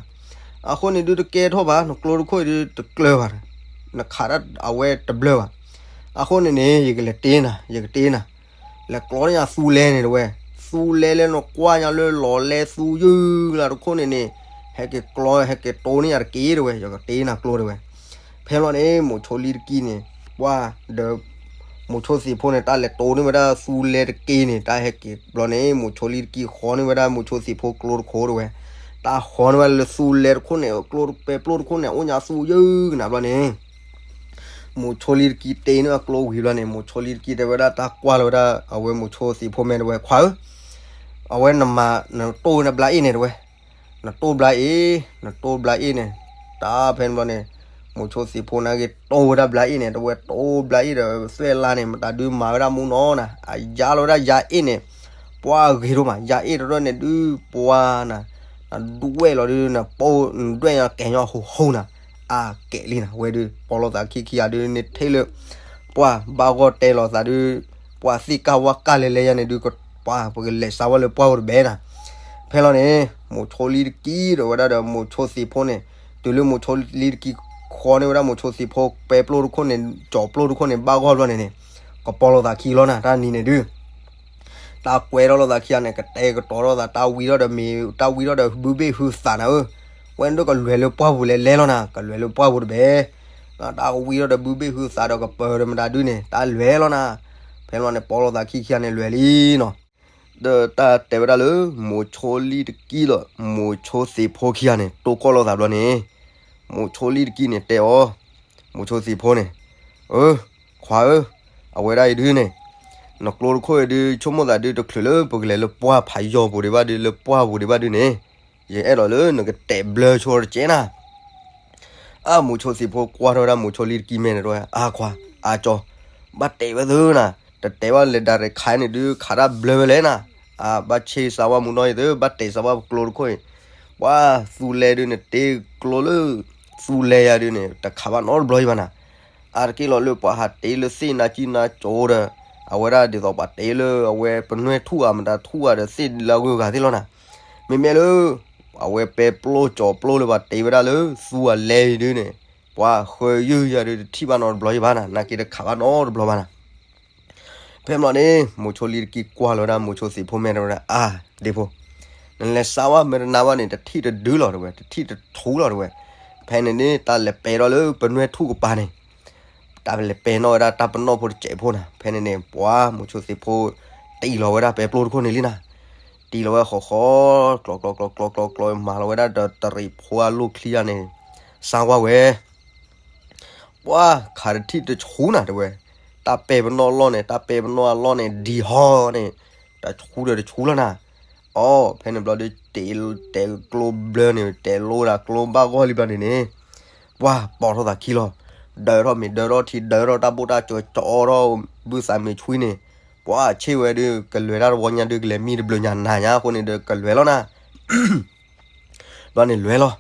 အဃိန့ၣ်ဒုးတကဲထီၣ်ဘၣ် နကျိတခိၣ်အံၤဒုးတကျၢၤဘၣ်, နခးဒၣ်အဝဲတဘျၢဘၣ်, အဃိန့ၣ်န့ၣ် ယကလဲၤတ့နၤ ယကတ့နၤ လဲၤကျီန့ၢ်ယၤသူလဲန့ၣ်တဲဝဲ, သူလဲလၢနကွၢ်ညါလၢလီၤလဲသူယုၢ်လၢတခိၣ်န့ၣ်န့ၣ်, ဟဲက့ၤကျီ ဟဲက့ၤတိန့ၢ်ယၤတက့ၢ်တဲဝဲ, ယကတ့နၤကျိတဲဝဲ. ဖဲဘျီန့ၣ် မိၤဆိလံတကံန့ၣ် ပှၢ်ဒီး မိၤဆိသ့ၣ်ဖိန့ၣ် တၢ်လဲၤတိန့ၢ်ဝဲဒၣ်သူလဲတက့ၢ်န့ၣ် တၢ်ဟဲက့ၤဘျီန့ၣ် မိၤဆိလံတကံဃီန့ၢ်ဝဲဒၣ်မိၤဆိသ့ၣ်ဖိကျိတခိၣ်တဲဝဲ, တၢ်ဃီန့ၢ်ဝဲလၢသူလဲတခိၣ်န့ၣ် ကျိပဲပျိတခိၣ်န့ၣ် အိၣ်ညါသူယုၢ်ကနၤဘျီန့ၣ် မိၤဆိလံတကံတ့န့ၢ်အကျိဝံၤဘျီန့ၣ် မိၤဆိလံတကံတဲဝဲဒၣ်တၢ်ကွၢ်လီၤဝဲဒၣ် အဝဲမိၤဆိသ့ၣ်ဖိမဲာ်တဲဝဲ ခွါဧၢ, အဝဲနမၤ နတိၢ်ဝဲနဘျါအ့ၣ်န့ၣ်တဲဝဲ, နတိၢ်ဘျါအ့ၣ်, နတိၢ်ဘျါအ့ၣ်န့ၣ်, တၢ်ဖဲန့ၣ်ဘျီန့ၣ် မိၤဆိသ့ၣ်ဖိန့ၣ်က့ၤတိၢ်ဝဲဒၣ်ဘျါအ့ၣ်န့ၣ် တဲဝဲတိၢ်ဘျါအ့ၣ်ဒီးသွဲၣ်လါန့ၣ် မတၤဒုးမၤဝဲဒၣ်မူနီၤနၤ, အယါလီၤဝဲဒၣ်ယါအ့ၣ်န့ၣ်, ပှၢ်ဂ့ၤဒိၣ်မး ယါအ့ၣ်တရၢၣ်န့ၣ်ဒုး ပှၢ်နၤ, နဒွဲၣ်လီၤဒုး နပိၢ် နဒွဲၣ်ညါကဲၤညီဟူးဟူးနၤ, အကဲၤလံနၤ ဝဲဒုး ပီၢ်လိာ်သးခံခံဂၤဒုးန့ၣ်ထဲလၢ ပှၢ်ဘၣ်ဂီၢ်တဲလီၤသးဒုး ပှၢ်သ့ၣ်ကၢ်ဝါကၢ်လဲၤလဲၤယါန့ၣ်ဒုး ပှၢ်ပကလဲၤစးဝဲလၢပှၢ်အိၣ်တဘဲနၤ. ဖဲလီၤန့ၣ် မိၤဆိလံတကံဒီးဝဲဒၣ်ဒီးမိၤဆိသ့ၣ်ဖိန့ၣ် တုၤလၢမိၤဆိလံတကံဃီန့ၢ်ဝဲဒၣ်မိၤဆိသ့ၣ်ဖိ ပဲပျိတခိၣ်န့ၣ် ကၠီၤပျိတခိၣ်န့ၣ် ဘၣ်ဂီၢ်ဘျီန့ၣ်န့ၣ် ကပီၤလိာ်သးခံလီၤနၤ တၢ်နံၤန့ၣ်ဒုး တၢ်ကွဲထီၣ်လိာ်သးခံဂၤန့ၣ် ကတဲာ်ကတီၤထီၣ်သး တၢ်ဝံထီၣ်ဒီးမ့ၤ တၢ်ဝံထီၣ်ဒီးဘုဘ့ၣ်ဟုသးနၤဧၢ, ဝဲန့ၣ်ဒုးကလဲၤလၢပှၢ်ပူၤလဲၤလဲၤလီၤနၤ ကလဲၤလၢပှၢ်ပူၤတဘ့ၣ်, တၢ်ကဝံထီၣ်ဒီးဘုဘ့ၣ်ဟုသးဒီးကပၢၤဒီးမတၤဒုးန့ၣ် တၢ်လဲၤလီၤနၤ, ဖဲန့ၣ်ဘျီန့ၣ် ပီၤလိာ်သးခံခံဂၤန့ၣ်လဲၤလံနီၤ, ဒီးတၢ်တဲဝဲဒၣ်လၢ မိၤဆိလံတကံဒီး မိၤဆိသ့ၣ်ဖိခံဂၤန့ၣ် တိၢ်ကီၢ်လိာ်သးဘျီန့ၣ် မိၤဆိလံတကံန့ၣ်တဲအီၤ, မိၤဆိသ့ၣ်ဖိန့ၣ်, အၢ, ခွါဧၢ, အဝဲဒၣ်အံၤဒုးန့ၣ်, နကျိတခိၣ်အံၤဒုး ဆိကမိၣ်သးဒုးတချုးလၢပကလဲၤလၢပှၢ်ဖးယီၤပူၤဒံးဘၣ်ဒုး လၢပှၢ်ပူၤဒံးဘၣ်ဒုးန့ၣ်, ယအဲၣ်ဒိးလၢနကတဲာ်ဘျၢဆိတကဲးနၤ အမိၤဆိသ့ၣ်ဖိကွၢ်ထီၣ်ဝဲဒၣ်မိၤဆိလံတကံမဲာ်န့ၣ်တဲဝဲ အါခွါ, အါကၠီ, ဘၣ်တဲာ်ဝဲသုနၤ, တတဲာ်ဘၣ်လဲၤဒၣ်ရဲၣ်ခးန့ၣ်ဒုး ခးတၢ်ဘျၢဝဲလဲၣ်နၤ, အဘၣ်ဆ့စးဝါမူနီၢ်အံၤသု ဘၣ်တဲာ်စးဝါပကျိတခိၣ်အံၤ, ပှၤသူလဲၤဒုးန့ၣ် တ့ကျိလၢ သူလဲၤယၤဒုးန့ၣ် တခးဘၣ်နီတဘျီအံၤဘၣ်နၤ, အါတက့ၢ်လီၤလၢပှၤဟးတ့လၢသ့ၣ်နါကံနါကၠိဒီး အဝဲဒၣ်ဒ်သိးပှၤတ့လၢအဝဲပနွဲၢ်ထူၣ်အမတၤထူၣ်အဒီးသ့ၣ်လၢအဂုၤအဂၤသ့ၣ်လီၤနၤ, မ့မ့ၢ်လၢ အဝဲပဲပျိကၠီၤပျိလၢပှၤတ့ဝဲဒၣ်လၢသူအလဲၤအံၤဒုးန့ၣ်, ပှၤဃၢယုၢ်ယၤဒုးတထံၣ်ဘၣ်နီတဘျီအံၤဘၣ်နၤ, နာ်က့တခးဘၣ်နီတဘျီဘၣ်နၤ ဖဲမလီၤန့ၣ် မိၤဆိလံတကံကွၢ်လီၤဝဲဒၣ်မိၤဆိသ့ၣ်ဖိမဲာ်တဲဝဲဒၣ် အါ, ဒ့ဖိ, နလဲၤစးဝါမဲာ်တနါဘၣ်န့ၣ် တထံၣ်တဒုလီၤတဲဝဲ, တထံၣ်တထူလီၤတဲဝဲ, ဖဲန့ၣ်န့ၣ် တၢ်လဲၤပဲထီၣ်လၢပနွဲၢ်ထူၣ်ကပၤန့ၣ်, တၢ်လဲၤပဲနီၣ်ဝဲဒၣ်တၢ်ပနီၣ်ဖိတစဲးဖိနၤ, ဖဲန့ၣ်န့ၣ် ပှၤမိၤဆိသ့ၣ်ဖိ တံၢ်လီၤဝဲဒၣ်ပဲပျိတခိၣ်န့ၣ်လံနၤ, တံၢ်လီၤဝဲဃီဃီ, ကျီကျီကျီကျီကျီကျီ မၤလီၤဝဲဒၣ်ဒီးတရံးဖိအလိၣ်ချံဂၤန့ၣ်, စၢ်ဝါဝဲ ပှၤခးတထံၣ်တဆူနၤတဲဝဲ, တၢ်ပဲပနီၣ်အလီၢ်န့ၣ် တၢ်ပဲပနီၣ်အလီၢ်န့ၣ် ဒံဟီန့ၣ်, တဆူဒီးတဆူလီၤနၤ, အီ ဖဲန့ၣ်ဘျီဒုး တဲာ်ကျိဘျၢန့ၣ် တဲာ်လိဒၣ်ကျိဘၣ်ဂီၢ်လံဘျီန့ၣ်န့ၣ်, ပှၤပိာ်ထီၣ်သးခံလီၤ, ဒၢထီၣ်မ့ၤဒၢထီၣ်ထံ ဒၢထီၣ်တၢ်ဘိၣ်တၢ်စၢၤ ကၠီထီၣ်ဘုသးမ့ၤဆှံန့ၣ်, ပှၤဆ့ၣ်ဝဲဒုး ကလဲၤတၢ်တဝီညါဒုး ကလဲၤမံတဘျုးညါနၤညါအဃိန့ၣ်ဒီး ကလဲၤလီၤနၤ ဘျီန့ၣ်လဲၤလီၤ,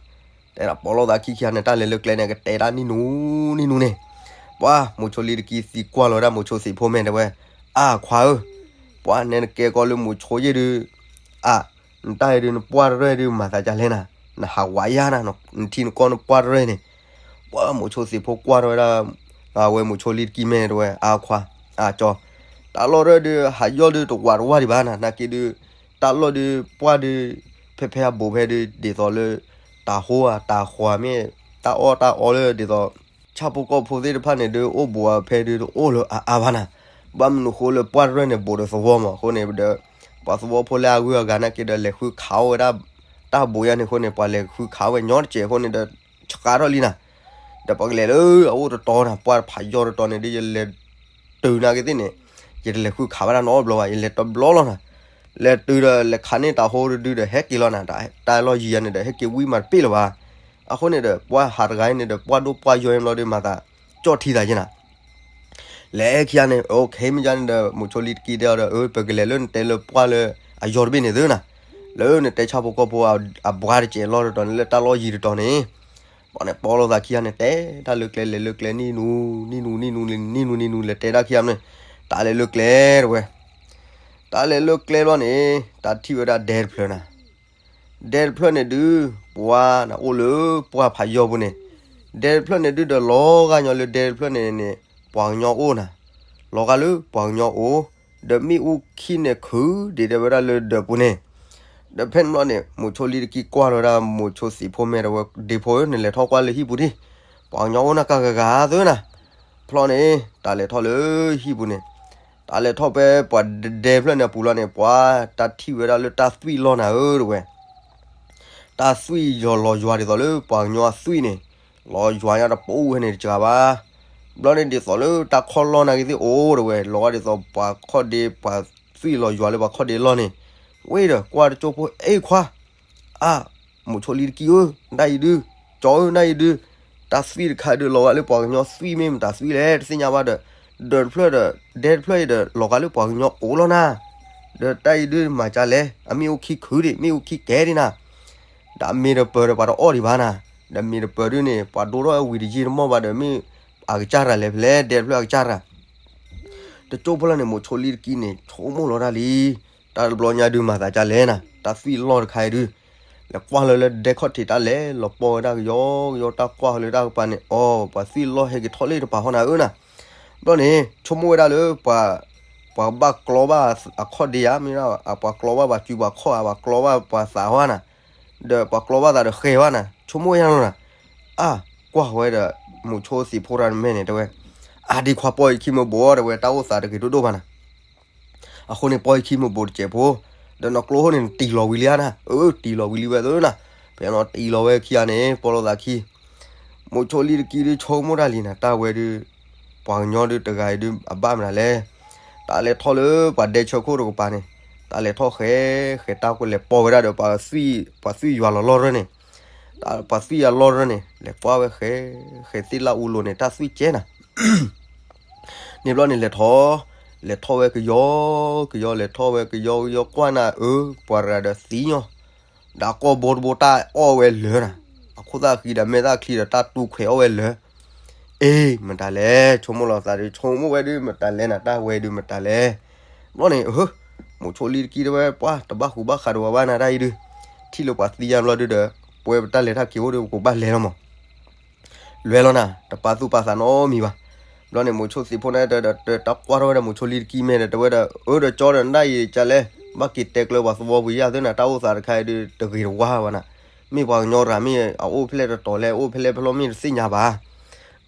တဲဒၣ်ပီၤလိာ်သးခံခံဂၤန့ၣ် တၢ်လဲၤလၢကျဲန့ၣ် ကတဲတၢ်နံၣ်နူနံၣ်နူန့ၣ်, ပှၤမိၤဆိလံတကံသံကွၢ်လီၤဝဲဒၣ်မိၤဆိသ့ၣ်ဖိမဲာ်တဲဝဲ, အါခွါဧၢ, ပှၤနဲနကဲကီးလၢမိၤဆိယ့ၣ်ဒုး, အါ, နတၢ်အံၤဒုးနပှၢ်တရၢၢ်ဒုးမၤသးဒ်လဲၣ်နၤ, နဟးဝးယါနၤ, နထံနကီၢ်နပှၢ်တရၢၢ်န့ၣ်, ပှၤမိၤဆိသ့ၣ်ဖိကွၢ်ထီၣ်ဝဲဒၣ် အဝဲမိၤဆိလံတကံမဲာ်တဲဝဲ အါခွါ, အါကၠီ, တၢ်လီၢ်တရၢၢ်ဒုး ဟးယီၢ်ဒုးတဝးတဝးဒံးဘၣ်နၤ, နာ်က့ဒုး, တၢ်လီၢ်ဒုး ပှၢ်ဒုး, ဖဲဖဲအဘူးဖဲဒုး ဒ်သိးလၢ တၢ်ဟိဧါတၢ်ဃီမ့ၢ်, တၢ်အီၣ်တၢ်အီလၢဒ်သိး, ဆၣ်ဖိကီၢ်ဖိသ့ၣ်တဖၣ်န့ၣ်ဒုး အိၣ်ဘူးအဖဲဒုးတအိၣ်လၢအအါဘၣ်နၤ, ဘၣ်မနုၤဃိလၢပှၢ်တရၢၢ်န့ၣ် ဘူးဒီးသဝီမး အဃိန့ၣ်ဒီး, ပှၤသဝီဖိလၢအဂုၤအဂၤနာ်က့ဒီး လဲၤဃုခးအီၣ်ဝဲဒၣ်, တၢ်ဘူးယါန့ၣ်အဃိန့ၣ် ပှၤလဲၤဃုခးအီၣ်ဝဲညီတစဲးအဃိန့ၣ်ဒီး, ဆှးထီၣ်လံနၤ, ဒီးပကလဲၤလၢအအိၣ်တတီၤနၤ ပှၢ်ဖးယီၢ်တတီၤန့ၣ်ဒုး ယလဲၤတုၤနာ်က့သ့ၣ်န့ၣ်, ယတလဲၤဃုခးဝဲဒၣ်နီတဘျီဘၣ် ယလဲၤတဘျီလီၤနၤ, လဲၤတုၤဒီးလဲၤခးန့ၢ်တၢ်ဟိတဒုဒီးဟဲက့ၤလီၤနၤ, တၢ်လီၢ်ယံၤယါန့ၣ်ဒီး ဟဲက့ၤဝံမးတပ့ၢ်လၢၤဘၣ်, အဃိန့ၣ်ဒီး ပှၢ်ဟးတဂၤအံၤန့ၣ်ဒီး ပှၢ်ဒိၣ်ပှၢ်ယီၢ်အံၤဘျီဒီးမၤသး, ကၠီၣ်ထံသးယဲနၤ လဲၤခံဂၤန့ၣ် အိၣ်ခ့မ့ၢ်ယါန့ၣ်ဒီး မိၤဆိလံတကံတဲအီၤဒီး အၢ ပကလဲၤလၢနတဲလၢပှၢ်လၢအယီၢ်တဘ့ၣ်န့ၣ်သုနၤ, လၢနတဲဆၣ်ဖိကီၢ်ဖိအဘှါတစဲးလီၢ်တတီၤန့ၣ် လၢတၢ်လီၢ်ယံၤတတီၤန့ၣ်, ဘၣ်န့ၣ်ပီၤလိာ်သးခံဂၤန့ၣ် တဲတၢ်လၢကျဲလဲၤလၢကျဲနံၣ်နူ, နံၣ်နူ, နံၣ်နူ, နံၣ်နူ, နံၣ်နူ လဲၤတဲဒၣ်ခံဂၤန့ၣ်, တၢ်လဲၤလၢကျဲတဲဝဲ, တၢ်လဲၤလၢကျဲဘျီန့ၣ်, တၢ်ထံၣ်ဝဲဒၣ်ဒဲတဖျၢၣ်နၤ ဒဲတဖျၢၣ်န့ၣ်ဒုး, ပှၤနအိၣ်လၢပှၢ်ဖးယီၢ်ပူၤန့ၣ်, ဒဲတဖျၢၣ်န့ၣ်ဒုးဒီးလီၤဂာ်ညီလၢဒဲတဖျၢၣ်န့ၣ်န့ၣ်, ပှၤကညီအိၣ်နၤ, လီၤဂာ်လၢပှၤကညီအိၣ်, ဒီးမ့ၣ်အူခံန့ၣ်ခုၣ်ဒံးတဲဝဲဒၣ်လၢဒၢးပူၤန့ၣ်, ဒီးဖဲန့ၣ်ဘျီန့ၣ် မိၤဆိလံတကံကွၢ်လီၤဝဲဒၣ်မိၤဆိသ့ၣ်ဖိမဲာ်တဲဝဲ ဒ့ဖိဧၢ နလဲၤထီၣ်ကွၢ်လၢဟံၣ်ပူၤဒံး, ပှၤကညီအိၣ်နၤကဂၤဂၤသုနၤ, ဖျီန့ၣ် တၢ်လဲၤထီၣ်လၢဟံၣ်ပူၤန့ၣ် တၢ်လဲၤထီၣ်ဖဲပှၤဒဲတဖျၢၣ်န့ၣ်အပူၤလီၤန့ၣ် ပှၤတၢ်ထံၣ်ဝဲဒၣ်လၢတၢ်သွံၣ်လီၢ်နၤဧၢတဲဝဲ, တၢ်သွံၣ်လီၤယွၤဒ်သိးလၢပှၤကညီအသွံၣ်န့ၣ်, လီၤယွၤညါတပူၤဝဲန့ၣ်တစှၤဘၣ်, ဘျီန့ၣ်ဒ်သိးလၢတၢ်ခီၣ်လီၢ်နာ်က့သ့ၣ်အိၣ်တဲဝဲ လီၤဂာ်ဒ်သိးပှၤခီၣ်ဒ့ ပှၤသွံၣ်လီၤယွၤလၢပှၤခီၣ်ဒ့လီၢ်န့ၣ်, ဝဲဒီးကွၢ်တကၠိဖိ အ့ခွါ အါ, မိၤဆိလံတကံဧၢ, နတၢ်အံၤဒုး, ကၠီဧၢ နတၢ်အံၤဒုး, တၢ်သွံၣ်တခါဒုးလီၤဂာ်လၢပှၤကညီသွံၣ်မ့ၢ်မတၤသွံၣ်လဲၣ်တသ့ၣ်ညါဘၣ်ဒီး, ဒၢးတဖျၢၣ်ဒီး ဒဲတဖျၢၣ်အံၤဒီးလီၤဂာ်လၢပှၤကညီအိၣ်လီၤနၤ, ဒီးတၢ်အံၤဒုးမၤကၢလဲၣ် အမ့ၣ်အူခံခုၣ်ဒံး မ့ၣ်အူခံကဲဒံးနၤ, ဒီးမ့ၢ်တပၢၤဒီးပှၤတအီၣ်ဒံးဘၣ်နၤ, ဒီးမ့ၢ်တပၢၤဒုးန့ၣ် ပှၤဒိၣ်ထီၣ်ဝံၤတယံာ်တမီၢ်ဘၣ်ဒီးမ့ၢ်အကစၢ်တဂၤလဲၣ်ဖဲလဲၣ် ဒဲတဖျၢၣ်အကစၢ်တဂၤ တကၠိဖိလီၤန့ၣ် မိၤဆိလံတကံန့ၣ် ဆိကမိၣ်လီၤတၢ်လံ, တၢ်တဘျီညါဒုးမၤသးဒ်လဲၣ်နၤ တၢ်သွံၣ်လီၢ်တခါအံၤဒုး, လဲၤကွၢ်လၢလၢဒဲခီၣ်ထံးတၢ်လဲၤလီၤပီၢ်ဝဲဒၣ်ကယီကယီ တၢ်ကွၢ်လၢတၢ်ကပၤန့ၣ် အိ ပှၤသွံၣ်လီၢ်ဟဲက့ၤထီၣ်လၢတပၤဃီနၤဧၢနၤ. ဘျီန့ၣ် ဆိကမိၣ်ဝဲဒၣ်လၢ ပှၤဘၣ်ကျီဘၣ်အခီၣ်ဒ့ဧါ မ့ၢ်ဒၣ် ပှၤကျီဘၣ်ပှၤစုပှၤခီၣ်ဧါ ပှၤကျီဘၣ်ပှၤသးဝဲနၤ, ဒီးပှၤကျီဘၣ်သးဒီးဃဲၤဝဲနၤ ဆိကမိၣ်ဝဲယါလီၤနၤ. အါ ကွၢ်ဝဲဒီး မုဆိသ့ၣ်ဖိတၢ်မဲာ်န့ၣ်တဲဝဲ, အါဒံခွါပီၢ်ယခံမ့ၢ်ဘိးတဲဝဲ တၢ်အိၣ်သးတဂ့ၤဒိၣ်ဒိၣ်ဘၣ်နၤ အဃိန့ၣ် ပီၢ်ယခံမ့ၢ်ဘိးတစဲးဖိ, ဒီးနကျိဟိန့ၣ် နတံၢ်လီၤဝံၤလံဧါနၤ, အၢ တံၢ်လီၤဝံၤလံဝဲသ့နၤ, ဖဲနီၤတံၢ်လီၤဝဲခံဂၤန့ၣ် ပီၢ်လိာ်သးခံ, မုဆိလံတကံဒုးဆိကမိၣ်တၢ်လံနၤ တၢ်ဝဲဒုး, ပှၤကညီဒုးတဂၤအံၤဒုးအဘၣ်မနုၤလဲၣ်, တၢ်လဲၤထီၣ်လၢပှၤဒဲဆၢခိၣ်တကပၤန့ၣ်, တၢ်လဲၤထီၣ်ဃဲ, ဃဲတၢ်ကွၢ်လဲၤပီၢ်ဝဲဒၣ်ဒီး ပှၤသွံၣ်ယွၤလီၤလီၢ်ရၢၢ်န့ၣ် ပှၤသွံၣ်ယွၤလီၢ်ရၢၢ်န့ၣ် လဲၤကွၢ်ဝဲဃဲ, ဃဲသ့ၣ်လၢအူလိၤန့ၣ် တၢ်သွံၣ်ကဲနၤ န့ၣ်ဘျီန့ၣ်လဲၤထီၣ်, လဲၤထီၣ်ဝဲကယီ, ကယီလဲၤထီၣ်ဝဲကယီကယီကွၢ်နၤအၢ ပှၤတဂၤဒီးသံညီ, ဒီးကိာ်ဘိတဘိတၢ်အီၣ်ဝဲလၢာ်နၤ, အခိၣ်သၣ်ဃံဒီးမဲာ်သၣ်ချံဒီးတၢ်တူၢ်ခွဲးအီၣ်ဝဲလၢာ်, အ့ မတၤလဲၣ် ဆိကမိၣ်လီၤသးဒီး ဆိကမိၣ်ဝဲဒုးမတၤလဲၣ်နၤ တၢ်ဝဲဒုးမတၤလဲၣ်, ဘျီန့ၣ် မုဆိလံတကံတဲဝဲ ပှၤတဘၣ်ဃူဘၣ်ဃးဒီးဝဲဘၣ်နၤတၢ်အံၤဒုး, ထံၣ်လၢပှၤသံယါဘျီဒုးဒီး, ပဝဲပတၢ်လဲၤတၢ်က့ၤအိၣ်ဒီးပကဘၣ်လဲၤလီၤမး လဲၤလီၤနၤ တပာ်သူၣ်ပာ်သးနီတမံၤဘၣ်. ဘျီန့ၣ် မုဆိသ့ၣ်ဖိန့ၣ်ဒီး တၢ်ကွၢ်ထီၣ်ဝဲဒၣ်မုဆိလံတကံမဲာ်ဒီး တဲဝဲဒၣ် အၢ ဒီးကၠီဒီးနဒၣ်အံၤကလဲၣ်, ဘၣ်က့ၤတဲကျၢၤပှၤသဝီပူၤယါသ့နၤ တၢ်အိၣ်သးတခါအံၤဒုးတဂ့ၤတဝါဘၣ်နၤ, မ့ၢ်ပှၤကညီတဂၤမ့ၢ်အအိၣ်ဖဲလဲၣ်တတီၤလဲၣ် အိၣ်ဖဲလဲၣ်ဖဲလဲၣ်မ့ၢ်တသ့ၣ်ညါဘၣ်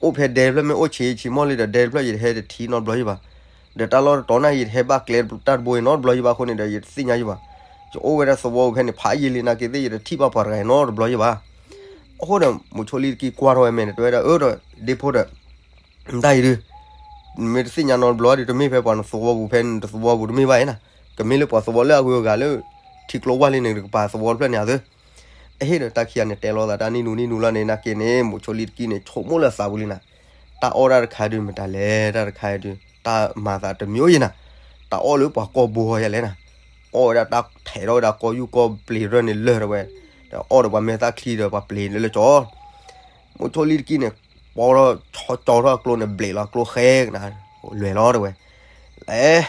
အိၣ်ဖဲဒဲတဖျၢၣ်မ့ၢ်အိၣ်ဆံးဆံးမီၢ်လံဒီး ဒဲတဖျၢၣ်ယတဟဲတထံၣ်နီတဘျီယဘၣ်, ဒီးတၢ်လီၢ်တတီၤန့ၣ် ယတဟဲဘၣ်ကျဲတၢ်တဘိအံၤနီတဘျီယဘၣ်အဃိန့ၣ်ဒီး ယတသ့ၣ်ညါယဘၣ်, ယအိၣ်ဝဲဒၣ်သဝီပူၤဖဲန့ၣ် ဖးယံာ်လံနာ်က့သ့ၣ် ယတထံၣ်ဘၣ်ပှၤတဂၤအံၤနီတဘျီယဘၣ်. အဃိဒီး မုဆိလံတကံကွၢ်ထီၣ်ဝဲမဲာ်န့ၣ် တဲဝဲဒၣ် အၢ ဒီးဒ့ဖိဒီး နတၢ်အံၤဒုး မ့ၢ်တသ့ၣ်ညါနီတဘျီဒီး တမ့ၢ်ဖဲပှၤနသဝီပူၤ ဖဲနတသဝီပူၤတမ့ၢ်ဘၣ်အံၤနၤ, ကမ့ၢ်လၢပှၤသဝီလၢအဂုၤအဂၤလၢ ထံကျိဝၢ်လံန့ၣ်တကပၤသဝီတဖျၢၣ်န့ၣ်အသိး, အဟ့ၣ်ဒီးတၢ်ခံဂၤန့ၣ် တဲလိာ်သးတၢ်နံၣ်နူနံၣ်နူလီၤန့ၣ် နာ်က့န့ၣ် မုဆိလံတကံန့ၣ် ဆိကမိၣ်လၢအသးပူၤလံနၤ, တၢ်အီၣ်တၢ်တခါဒုးမတၤလဲၣ် တၢ်တခါဒုး တၢ်မၤသးတမံၤယံၤနၤ, တၢ်အီၣ်လၢပှၤကိာ်ဘိယါလဲၣ်နၤ, အီၣ်ဝဲဒၣ်တၢ်ထဲးထီၣ်ဝဲဒၣ်ကိာ်ယူၢ်ကိာ်ပျ့ၤရၢၢ်န့ၣ်လၢာ်တဲဝဲ, ဒီးအီၣ်ဒီးပှၤမဲာ်သၣ်ချံဒီးပှၤပျ့ၤလၢလၢကၠီ မုဆိလံတကံန့ၣ် ပီထီၣ်ဆီကၠီထီၣ်အကျိန့ၣ် ဘျဲးလီၤအကျိဃဲကနၤ, လဲၤလီၤတဲဝဲ, လဲၤ,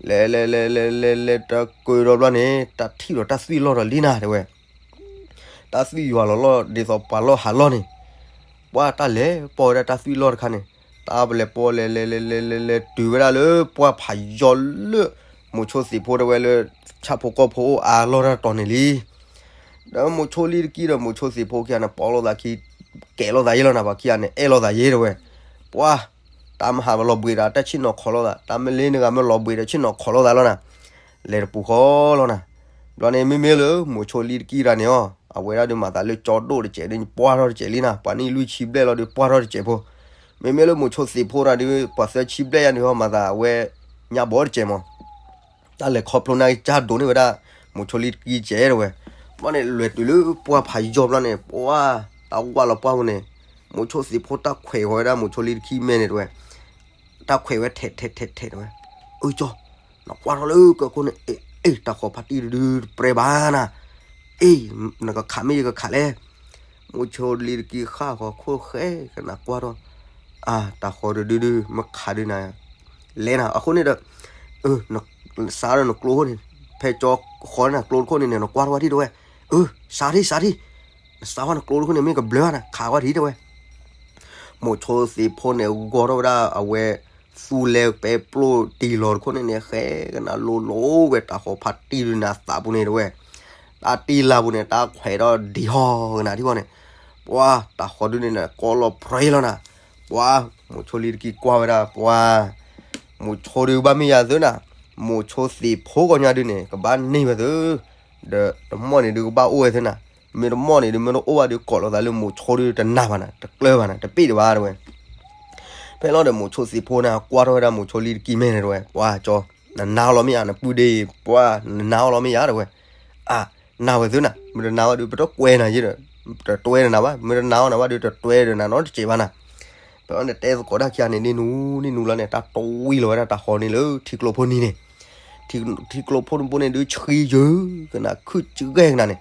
လဲၤလဲၤလဲၤလဲၤလဲၤလဲၤတကၢၤဒီးဘျီန့ၣ် တၢ်ထံၣ်ဒီးတၢ်သွံၣ်လီၢ်ဒီးလံနၤတဲဝဲ, တၢ်သွံၣ်ယွၤလီၤလီၢ်ဒ်သိးပှၤလီၢ်ဟးလီၢ်န့ၣ်, ပှၤတၢ်လဲၤပီၢ်ဝဲဒၣ်တၢ်သွံၣ်လီၢ်တခါန့ၣ်, တၢ်ပလဲၤပီၢ်လဲၤလဲၤလဲၤလဲၤလဲၤလဲၤတုၤဝဲဒၣ်လၢ ပှၢ်ဖးယီၤလၢ မုဆိသ့ၣ်ဖိတဲဝဲလၢ ဆၣ်ဖိကီၢ်ဖိအိၣ်အါလီၢ်တၢ်တီၤန့ၣ်လံ ဒီးမုဆိလံတကံဒီးမုဆိသ့ၣ်ဖိခံဂၤန့ၣ် ပီၢ်လိာ်သးခံ, ကဲလိာ်သးယဲလီၤနၤ ပှၤခံဂၤန့ၣ် အဲၣ်လိာ်သးယဲတဲဝဲ, ပှၤ, တၢ်မဟါလီၤဘှံးဒီး တၢ်ဆ့ၣ်နီၤခိးလိာ်သး, တၢ်မလ့နဂၤမ့ၢ်လီၤဘှံးဒီး ဆ့ၣ်နီၤခိးလိာ်သးလီၤနၤ, လဲၤတပူၤဃီလီၤနၤ, ဘျီန့ၣ် မ့မ့ၢ်လၢမုဆိလံတကံတဂၤန့ၣ်အီၤ, အဝဲဒၣ်ဒုးမၤသးလၢကၠီဒိၣ်တစဲးဒုး ပှၢ်ထီၣ်တစဲးလံနၤ, ပှၤနံၣ်လွံၢ်ဆံဘျဲၣ်လီၤဒုး ပှၢ်ထီၣ်တစဲးဖိ, မ့မ့ၢ်လၢမုဆိသ့ၣ်ဖိတဂၤဒုး ပှၤသၢဆံဘျဲၣ်ယါဒုးဟီ မၤသးအဝဲ ညၣ်ဘီတစဲးမး တၢ်လဲၤခီဖျိန့ၣ် ကစၢ်ဒိးန့ၢ်ဝဲဒၣ် မုဆိလံတကံစဲးတဲဝဲ, ဘျီန့ၣ် လဲၤတုၤလၢပှၢ်ဖးယီၤဘျီန့ၣ် ပှၤ, တၢ်ဝၢ်လီၤပှၢ်ပူၤန့ၣ်, မုဆိသ့ၣ်ဖိတၢ်ခွဲးဃီၤဝဲဒၣ်မုဆိလံတကံမဲာ်န့ၣ်တဲဝဲ, တၢ်ခွဲးဝဲထဲးထဲးထဲးထဲးတဲဝဲ, အၢကၠီ, နကွၢ်ထီၣ်လၢကၢၢ်ခိၣ်န့ၣ်, အ့ၣ် တၢ်ဃီၤဖါတံၢ်ဒုးတပြဲဘၣ်နၤ, အ့ၣ် နကခးမ့ၢ်ယကခးလဲၣ် မုဆိလံတကံဃၣ်ဃီၤခိၣ်ဃဲကနၤကွၢ်ထီၣ်, အါ တၢ်ဃီၤဒုးဒုးဒုး မ့ၢ်ခးဒုးနၤ, လဲၤနၤ အဃိန့ၣ်ဒီး, စးဒီးနကျိခိၣ်န့ၣ်, ဖဲကၠီဃီၤန့ၣ် နကျိတခိၣ်န့ၣ်န့ၣ် နကွၢ်ထီၣ်ဝဲဒၣ်တဲဝဲ, အၢ စးထံၣ် စးထံၣ်, နစးဝဲနကျိတခိၣ်န့ၣ် မ့ၢ်ကဘျၢနၤ ခးဝဲဒၣ်တဲဝဲ မုဆိသ့ၣ်ဖိန့ၣ် ဂီၤထီၣ်ဝဲဒၣ်အဝဲ, သူလဲၤပဲပျိၢ်တံၢ်လီၤတခိၣ်န့ၣ်န့ၣ် ဃဲကနၤလိၤလိၤဝဲတၢ်ဃီၤဖါတံၢ်ဒုးနၤသးပူၤန့ၣ်တဲဝဲ, တၢ်တံၢ်လၢ်ပူၤန့ၣ် တၢ်ခွဲးထီၣ်ဒံးဟီၣ်ကနၤထံၣ်ဃီန့ၣ်, ပှၤ တၢ်ဃီၤဒုးန့ၣ်န့ၣ် ကီလီၤပြဲလီၤနၤ, ပှၤ, မုဆိလံတကံကွၢ်ဝဲဒၣ် ပှၤ မုဆိဒုးဘၣ်မ့ၢ်ယၤသ့နၤ, မုဆိသ့ၣ်ဖိကီၢ်ညါဒုးန့ၣ် ကဘၣ်န့ၢ်ဝဲသ့, ဒီးတမီၢ်န့ၣ်ဒုးကဘၣ်အိၣ်ဝဲသ့နၤ, မ့ၢ်တမီၢ်န့ၣ်ဒုး မ့ၢ်တအိၣ်ဘၣ်ဒုး ကိးလိာ်သးလၢမုဆိဒုးတနာ်ဘၣ်နၤ တကျၢၤဘၣ်နၤ တပ့ၢ်တဘၣ်တဲဝဲ ဖဲလီၤဒီးမုဆိသ့ၣ်ဖိန့ၣ် ကွၢ်ထီၣ်ဝဲဒၣ်မုဆိလံတကံမဲာ်န့ၣ်တဲဝဲ ပှၤကၠီ, နနာ်အီၤလီၤမ့ၢ်ဧါ နပုၢ်ဒ့ၣ် ပှၤ နနာ်အီၤလီၤမ့ၢ်ဧါတဲဝဲ, အါ, နာ်ဝဲသ့နၤ မ့ၢ်တနာ်ဝဲဒုး ပတကွဲနၤယဲဒီး, တတွဲဒီးနၤဘၣ် မ့ၢ်တနာ်အီၤနၤဘၣ်ဒုး တတွဲဒီးနၤနီတစဲးဘၣ်နၤ, ဖဲလီၤန့ၣ် တဲသကိးတၢ်ခံဂၤန့ၣ် နံၣ်နူနံၣ်နူလီၤန့ၣ် တၢ်တဝံၤလီၤဝဲဒၣ်တၢ်ဃီၤန့ၣ်လၢထံကျိဖိနံၤန့ၣ် ထံကျိဖိတဘိန့ၣ်ဒုးဆှံယၢၤကနၤ ခုၣ်စဂဲကနၤန့ၣ်,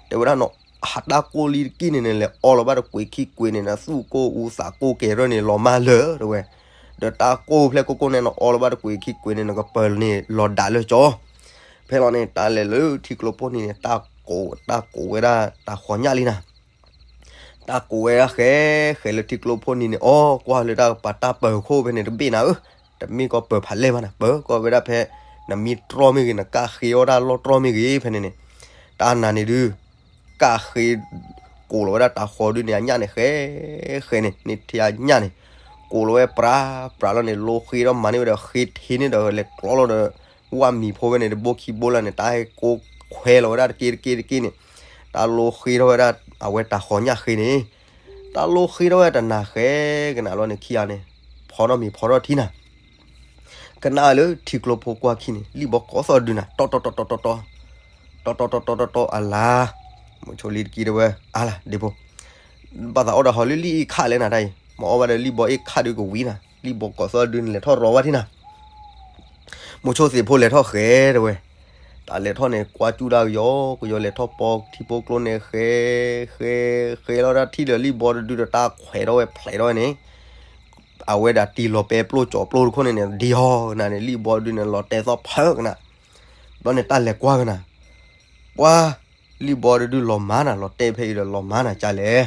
တဲဝဲဒၣ်နီၤ, ဟးတၢ်ကိၢ်လံတကံန့ၣ်န့ၣ် လဲၤအီလီၤဘၣ်တကွံာ်ခံကွံာ်န့ၣ် နသူၣ်ကိၢ်အူသးကိၢ်ကဲၤထီၣ်န့ၣ် လီၤမၢ်လၢာ်တဲဝဲ, ဒီးတၢ်ကိၢ်ဖျဲၣ်ကိၢ်ကိၢ်န့ၣ် နအီလီၤဘၣ်တကွံာ်ခံကွံာ်န့ၣ် နကပၢၤန့ၣ်လီၤဒၣ်လၢကၠီ, ဖဲလီၤန့ၣ် တၢ်လဲၤလၢထံကျိဖိနံၤန့ၣ် တၢ် တၢ်ကိးဝဲဒၣ်တၢ်ဃီညၣ်လံနၤ. တၢ်ကိးဝဲဒၣ်ဃဲ ဃဲလၢထံကျိဖိနံၤန့ၣ် အီ ကွၢ်လၢတၢ်ကပၤတၢ်ပၢၤခိၣ်ဖဲန့ၣ်တဘ့ၣ်နၤဧၢ, တမ့ၢ်ကီးပၢၤဖးလဲၢ်ဘၣ်နၤ, ပၢၤကီးဝဲဒၣ်ဖဲ နမ့ၢ်တြီမ့ၢ်ဂ့ၤ နကၣ်ဃ့အီၣ်တၢ်လီၢ်တြီမ့ၢ်ဂ့ၤဖဲန့ၣ်န့ၣ်, တၢ်နၤန့ၣ်ဒုး ကၣ်ဃ့ ကိးလီၤဝဲဒၣ်တၤဃီဒုန့ၣ် အညၣ်န့ၣ်ဃဲ ဃဲန့ၣ် န့ၢ်ထံအညၣ်န့ၣ် ကိးလီၤဝဲပြး ပြးလီၤန့ၣ် လိဃ့ဒီးမၤန့ၢ်ဝဲဒီးဃ့ထံန့ၣ်ဒီးလဲၤကျီလီၤဒီး ဝၣ်မံၤဖိဝဲန့ၣ် တဘိခံဘိလၢန့ၣ် တၢ်ဟဲကိးခွဲလီၤဝဲဒၣ်တက့တက့တက့န့ၣ် တၢ်လိဃ့ထီၣ်ဝဲဒၣ် အဝဲတၤဃီညၣ်ဃ့န့ၣ် တၢ်လိဃ့ထီၣ်ဝဲတနၤဃဲ ကနၣ်လီၤန့ၣ်ခံဂၤန့ၣ် ဖီထီၣ်မ့ၤဖီထီၣ်ထံနၤ ကနၣ်လၢထံကျိဖိကွၢ်ခံန့ၣ် လံၣ်ဘီကိးသီၣ်ဒုနၤ တီတီတီတီတီတီ တီတီတီတီတီတီ အလါ မိၤဆိလံတကံတဲဝဲ အါလါ ဒ့ဖိ ဘၣ်သးအီၣ်ဒီးဟီလၢလံၣ်အ့ၣ်ခၣ်လဲၣ်နၤတၢ်အံၤ မ့ၢ်အီၣ်ဘၣ်ဒီးလံၣ်ဘီအ့ၣ်ခၣ်ဒုကဝံၤနၤ လံၣ်ဘီကိးသီၣ်ဒုန့ၣ် လဲၤထီၣ်ရီဝဲထံနၤ မိၤဆိသ့ၣ်ဖိလဲၤထီၣ်ဃဲတဲဝဲ တၢ်လဲၤထီၣ်န့ၣ် ကွၢ်ကၠူၣ်တၢ်ကယီကယီလဲၤထီၣ်ပိာ်ထံဖိကျိန့ၣ် ဃဲ ဃဲ ဃဲလီၤတၢ်ထံၣ်လၢလံၣ်ဘီတဒုဒီးတၢ်ခွဲးထီၣ်ဝဲဖျဲးထီၣ်ဝဲန့ၣ် အဝဲဒၣ်တံၢ်လီၤပဲပျိၢ်ကၠီၤပျိၢ်တခိၣ်န့ၣ်န့ၣ် ဒံဟီၣ်ကနၤန့ၣ် လံၣ်ဘီတဒုန့ၣ် လီၤတဲာ်သီၣ်ဖၢကနၤ ဘျီန့ၣ်တၢ်လဲၤကွၢ်ကနၤ ပှၤ လံၣ်ဘီတဒုလီၤမၤနၤ လီၤတဲာ်ဖဲအံၤဒီးလီၤမၤနၤကလဲၣ်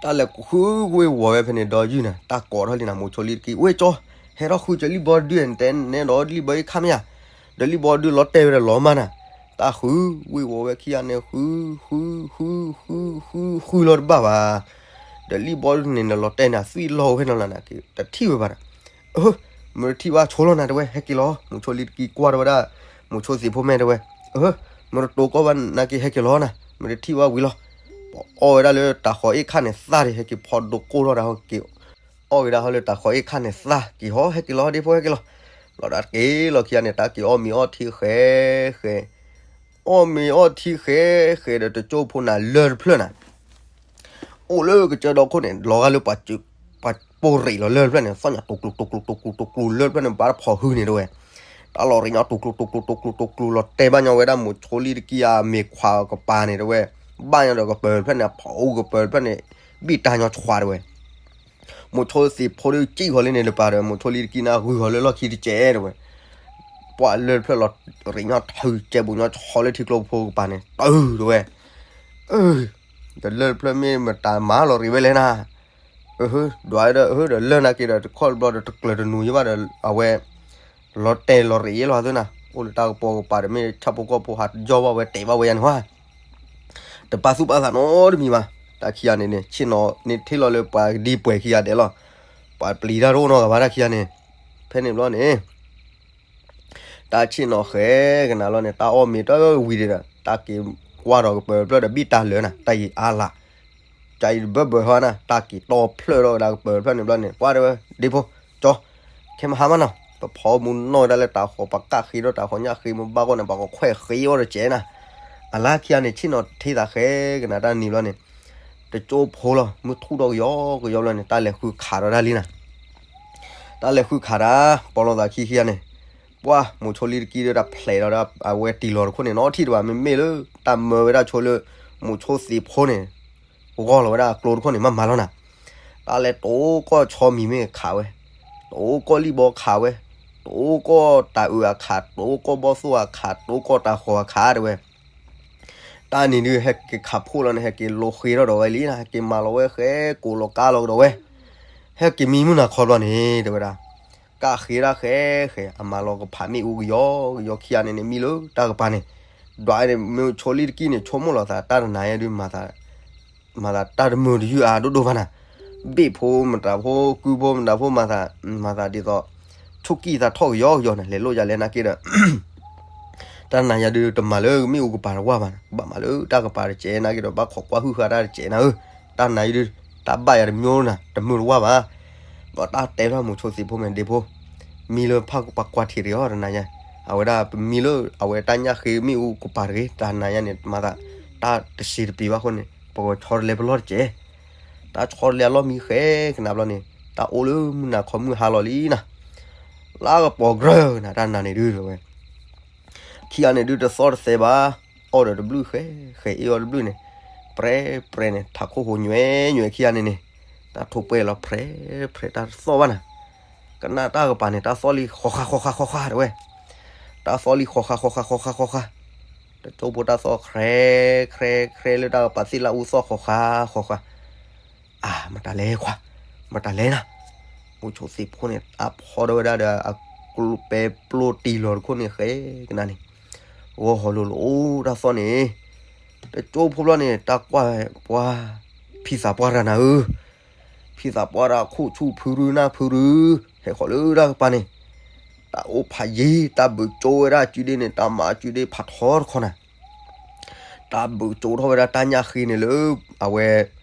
တၢ်လဲၤဃုဝ့ၤဝီၤဝဲဖဲန့ၣ်ဒီးယုၢ်နၤ တၢ်ကိးထီၣ်လံနၤ မိၤဆိလံတကံ ဝ့ၢ်ကၠီ ဟဲထီၣ်ဃုကၢလံၣ်ဘီတဒုန့ၣ် တဲနဲဒီးလံၣ်ဘီအ့ၣ်ခၣ်မ့ၢ်ဧါ ဒီးလံၣ်ဘီတဒုလီၤတဲာ်ဝဲဒီးလီၤမၤနၤ တၢ်ဃုဝ့ၤဝီၤဝဲခံဂၤန့ၣ် ဃု ဃု ဃု ဃု ဃု ဃုလီၤတဘၣ်ဘၣ် ဒီးလံၣ်ဘီတဒုန့ၣ် လီၤတဲာ်န့ၣ် သွံၣ်လီၤဝဲနီၤလၢနၤ တထံၣ်ဝဲဘၣ်ဒီး အၢ မ့ၢ်တထံၣ်ဘၣ်ဆိလီၤနၤတဲဝဲ ဟဲက့ၤလီၤ မိၤဆိလံတကံကွၢ်ထီၣ်ဝဲဒၣ် မိၤဆိသ့ၣ်ဖိမဲာ်တဲဝဲ အၢ မ့ၢ်တတိၤကီၢ်ဘၣ်နာ်က့ဟဲက့ၤလီၤနၤ မ့ၢ်တထံၣ်ဘၣ်ဝံၤလီၤ ပအီၣ်ဝဲဒၣ်လၢတၤဃီၤအ့ၣ်ခၣ်န့ၣ်သၣ်ဒီး ဟဲက့ၤဖီဒိကိၢ်ထီၣ်ဒီး ဟဲက့ၤအီၣ်ဝဲဒၣ်ဟီလၢတၤဃီၤအ့ၣ်ခၣ်န့ၣ်သၣ် က့ၤဟီ ဟဲက့ၤလီၤ ဒ့ဖိဟဲက့ၤလီၤ လီၤဒၣ်တက့ၢ်လီၤခံဂၤန့ၣ် တၢ်က့ၤအီၣ်မ့ၤအီၣ်ထံဃဲ ဃဲ အီၣ်မ့ၤအီၣ်ထံဃဲ ဃဲဒီးတကၠိဖိနၤလၢၢ်တဖျၢၣ်နၤ အိၣ်လၢကစၢၢ်ဒီခိၣ်န့ၣ် လီၤဂာ်လၢ ပှၤပိၢ်ရ့ၣ်လီၤလၢၢ်တဖျၢၣ်န့ၣ် သီၣ်ညါတူၢ်ကျူ တူၢ်ကျူ တူၢ်ကျူ တူၢ်ကျူ လၢၢ်တဖျၢၣ်န့ၣ် ဘၣ်တဖီၣ်ဟုန့ၣ်တဲဝဲ တၢ်လီၤရ့ၣ်ညီတူၢ်ကျူ တူၢ်ကျူ တူၢ်ကျူ တူၢ်ကျူ လီၤတဲာ်ဘၣ်ညီဝဲဒၣ်မိၤဆိလံတကံအမ့ၤခွးကပၤန့ၣ်တဲဝဲ ဘၣ်ညီဒီးကပၢၤတဖျၢၣ်န့ၣ် အဖီၣ်အူကပၢၤတဖျၢၣ်န့ၣ် ဘံၣ်တၢ်ညီဆွးတဲဝဲ မိၤဆိသ့ၣ်ဖိဒီးစံၣ်ဃီၤလၢန့ၣ်တပၤဒီး မိၤဆိလံတကံနၤဂုာ်ဃီၤလၢလီၢ်ခံတစဲးတဲဝဲ ပှၤလၢၢ်တဖျၢၣ်လီၤရ့ၣ်ညီထုးကဲဘူးညီ ဆီလၢထံကျိဖိကပၤန့ၣ် တုၤတဲဝဲ ဒီးလၢၢ်တဖျၢၣ်မ့ၢ်မတၤမၤလီၤရ့ၣ်ဝဲလဲၣ်နၤ ဒွးဒီး ဒီးလၢၢ်နာ်က့ဒီး တခီတဘျီဒီးတကျၢၤတနူၤယဘၣ်ဒီး အဝဲ လီၤတဲာ်လီၤရ့ၣ်ယဲလီၤသ့နၤ အိၣ်လၢတၢ်ကပီၤကပၤဒီး မ့ၢ်ဆၣ်ဖိကီၢ်ဖိဟးယီၢ်ဘၣ်ဝဲတဲာ်ဘၣ်ဝဲယၤန့ၣ်ဝဲ တပာ်သူၣ်ပာ်သးနီတမံၤဘၣ် တၢ်ခံဂၤန့ၣ်န့ၣ် ဆ့ၣ်နီၤန့ၣ်ထံၣ်လီၤလၢပှၤဒံပှဲၤခံဂၤဒဲးလီၤ ပှၤပျံၤတၢ်တအိၣ်နီတဂၤဘၣ်တၢ်ခံဂၤန့ၣ် ဖဲန့ၣ်ဘျီန့ၣ် တၢ်ဆ့ၣ်နီၤဃဲကနၤလီၤန့ၣ် တၢ်အီၣ်မ့ၤတဝံၤဒံးဒီး တၢ်က့ၤကွၢ်ဒီးကပၢၤတဖျၢၣ်ဒီးဘံၣ်တၢ်လၢာ်နၤ တၢ်အံၤအါလၢ် တၢ်အံၤတဘၢဘၢဟီနၤ တၢ်က့ၤတီဖျၢၣ်ထီၣ်ဝဲဒၣ်ကပၢၤတဖျၢၣ်န့ၣ်ဘျီန့ၣ် ကွၢ်တဲဝဲ ဒ့ဖိ ကၠီ ခဲမဟါမးနီၤ ပဖီမူနီၢ်ဝဲဒၣ်လၢတၤဃီၤ ပကၣ်ဃ့ထီၣ်တၤဃီၤညၣ်ဃ့မ့ၢ်ဘၣ်ဂီၢ်န့ၣ် ပှၤကခွဲးဃ့အီၣ်တစဲးနၤ အလါခံဂၤန့ၣ် ဆ့ၣ်နီၤထ့သးဃဲကနၤတၢ်နံၤဘျီန့ၣ် တကၠိဖိလီၤ မုၢ်ထူၣ်ထီၣ်ကယီကယီဘျီန့ၣ် တၢ်လဲၤဃုခးဒီးတၢ်လံနၤ တၢ်လဲၤဃုခးတၢ် ပီလီၤသးခံခံဂၤန့ၣ် ပှၤမိၤဆိလံတကံဒီးတၢ်ဖျဲးဒီး အဝဲတံၢ်လီၤတခိၣ်န့ၣ် နီထံၣ်တဘၣ် မ့မ့ၢ်လၢ တၢ်မၢဝဲဒၣ်ဆိလၢ မိၤဆိသ့ၣ်ဖိန့ၣ် ဂီၢ်လီၤဝဲဒၣ်အကျိတခိၣ်န့ၣ် မ့ၢ်မၤလီၤနၤ တၢ်လဲၤတိကီၢ်ဆီမံၤမ့ၢ်ခးဝဲ တိကီၢ်လံၣ်ဘီခးဝဲ တိကီၢ်တၤအုးအခး တိကီၢ်ဘီၣ်သိၣ်အခး တိကီၢ်တၤဃီၤအခးတဲဝဲ တၢ်နံၤဒုး ဟဲက့ၤခးဖှိၣ်လီၤန့ၣ် ဟဲက့ၤလိဃ့ထီၣ်ဒီးဝဲလံနၤ ဟဲက့ၤမၤလီၤဝဲဃဲ ကိးလီၤကါလီၤကဒီးဝဲ ဟဲက့ၤမံမုၢ်နၤခီဘျီန့ၣ် တဲဝဲဒၣ် ကၣ်ဃ့တၢ်ဃဲဃဲ အမၤလီၤကဖးမ့ၣ်အူကယီကယီခံဂၤန့ၣ်န့ၣ် မံလၢတၢ်ကပၤန့ၣ် ဒွးန့ၣ် မ့ၢ်ဆိလံတကံန့ၣ် ဆိကမိၣ်လီၤသး တၢ်တနၤယဲဒုး မၤသးတၢ်တမုာ်တယုၢ်အါဒိၣ်ဒိၣ်ဘၣ်နၤ ဘ့ၣ်ဖိမတၤဖိ ကုဖိမတၤဖိ မၤသး မၤသးဒ်သိး ဆိၣ်ကံၢ်သးထီၣ်ကယီကယီန့ၣ် လဲၤလိၣ်ယၤလဲၣ်နာ်က့ဒီး တၢ်နၤယၤဒုး တမၤလၢမ့ၣ်အူကပၤတဝၢ်ဘၣ်နၤ ဘၣ်မၤလၢတၢ်ကပၤတစဲးနာ်က့ဒီး ဘၣ်ခိးကွၢ်ဟုၣ်ဃာ်တၢ်တစဲးနၤဧၢ တၢ်နၤယၤဒုး တၢ်ဘၣ်ယၤတမံၤနၤ တမုာ်တဝၢ်ဘၣ် ဒီးတၢ်တဲထီၣ်မိၤဆိသ့ၣ်ဖိမဲာ်ဒ့ဖိ မံလၢဖၣ်ပှၤကွၢ်ထံးတဂ့ၤအီၤတနၤယၤ အဝဲဒၣ်ပမံလၢအဝဲတၢ်ညၣ်ဃ့မ့ၣ်အူကပၤတဂ့ၤ တၢ်နၤယၤန့ၣ် မၤသး တၢ်တစံးတပျံၤဘၣ်အဃိန့ၣ် ပကဆီတလဲပလီၢ်တစဲး တၢ်ဆီတလဲအလီၢ်မံဃဲကနၤဘျီန့ၣ် တၢ်အိၣ်လၢမုၢ်နၤခီမုၢ်ဟါလီၤလံနၤ လၢကပီၤကြၢနၤ တၢ်နၤန့ၣ်ဒုးဝဲ ခံဂၤန့ၣ်ဒုးတသီၣ်တသဲဘၣ် အီၣ်ဒီးတဘျုးဃဲ ဃဲအ့ၣ်အီၣ်တဘျုးန့ၣ် ပြဲပြဲန့ၣ် ထးခိၣ်ဟိးညွဲညွဲခံဂၤန့ၣ်န့ၣ် တၢ်ထိၣ်ပှဲၢ်လီၤ ဖြဲဖြဲတၢ်တသီၣ်ဘၣ်နၤ ကနၣ်တၢ်ကပၤန့ၣ် တၢ်သီၣ်လံဃီဃါဃီဃါဃီဃါတဲဝဲ တၢ်သီၣ်လံဃီဃါဃီဃါဃီဃါဃီဃါ တကၠိဖိတၢ်သီၣ် ခြဲ ခြဲ ခြဲလၢတၢ်ကပၤသ့ၣ်လၢအူသီၣ်ဃီၤဃာ်ဃီၤဃာ်, အါ မတၤလဲၤခွါ, မတၤလဲၤနၤ, မိၤဆိသ့ၣ်ဖိန့ၣ် အဖီထီၣ်ဝဲဒၣ်ဒီး အကျိပဲပျိတံၢ်လီၤတခိၣ်န့ၣ် ဃဲကနၣ်န့ၣ်, ဂီၢ်ဟီၣ်လိၤလိၤတၢ်သီၣ်န့ၣ်, တကၠိဖိဘျီန့ၣ် တၢ်ကွၢ်ပှၤ ဖံသးပှၢ်တဂၤနၤဧၢ, ဖံသးပှၢ်တဂၤခိၣ်ဆူၣ်ဖုရူနၢ်ဖုရူ, ဟဲဃီၤလၢတၢ်ကပၤန့ၣ်, တၢ်အိၣ်ဖးယံၤ တၢ်ဘုးကၠိဝဲဒၣ်အစုဒ့န့ၣ် တၢ်မၤအစုဒ့ဖးထီတခီနၤ, တၢ်ဘုးကၠိထီၣ်ဝဲဒၣ်တၢ်ညၣ်ဃ့န့ၣ်လၢ အဝဲ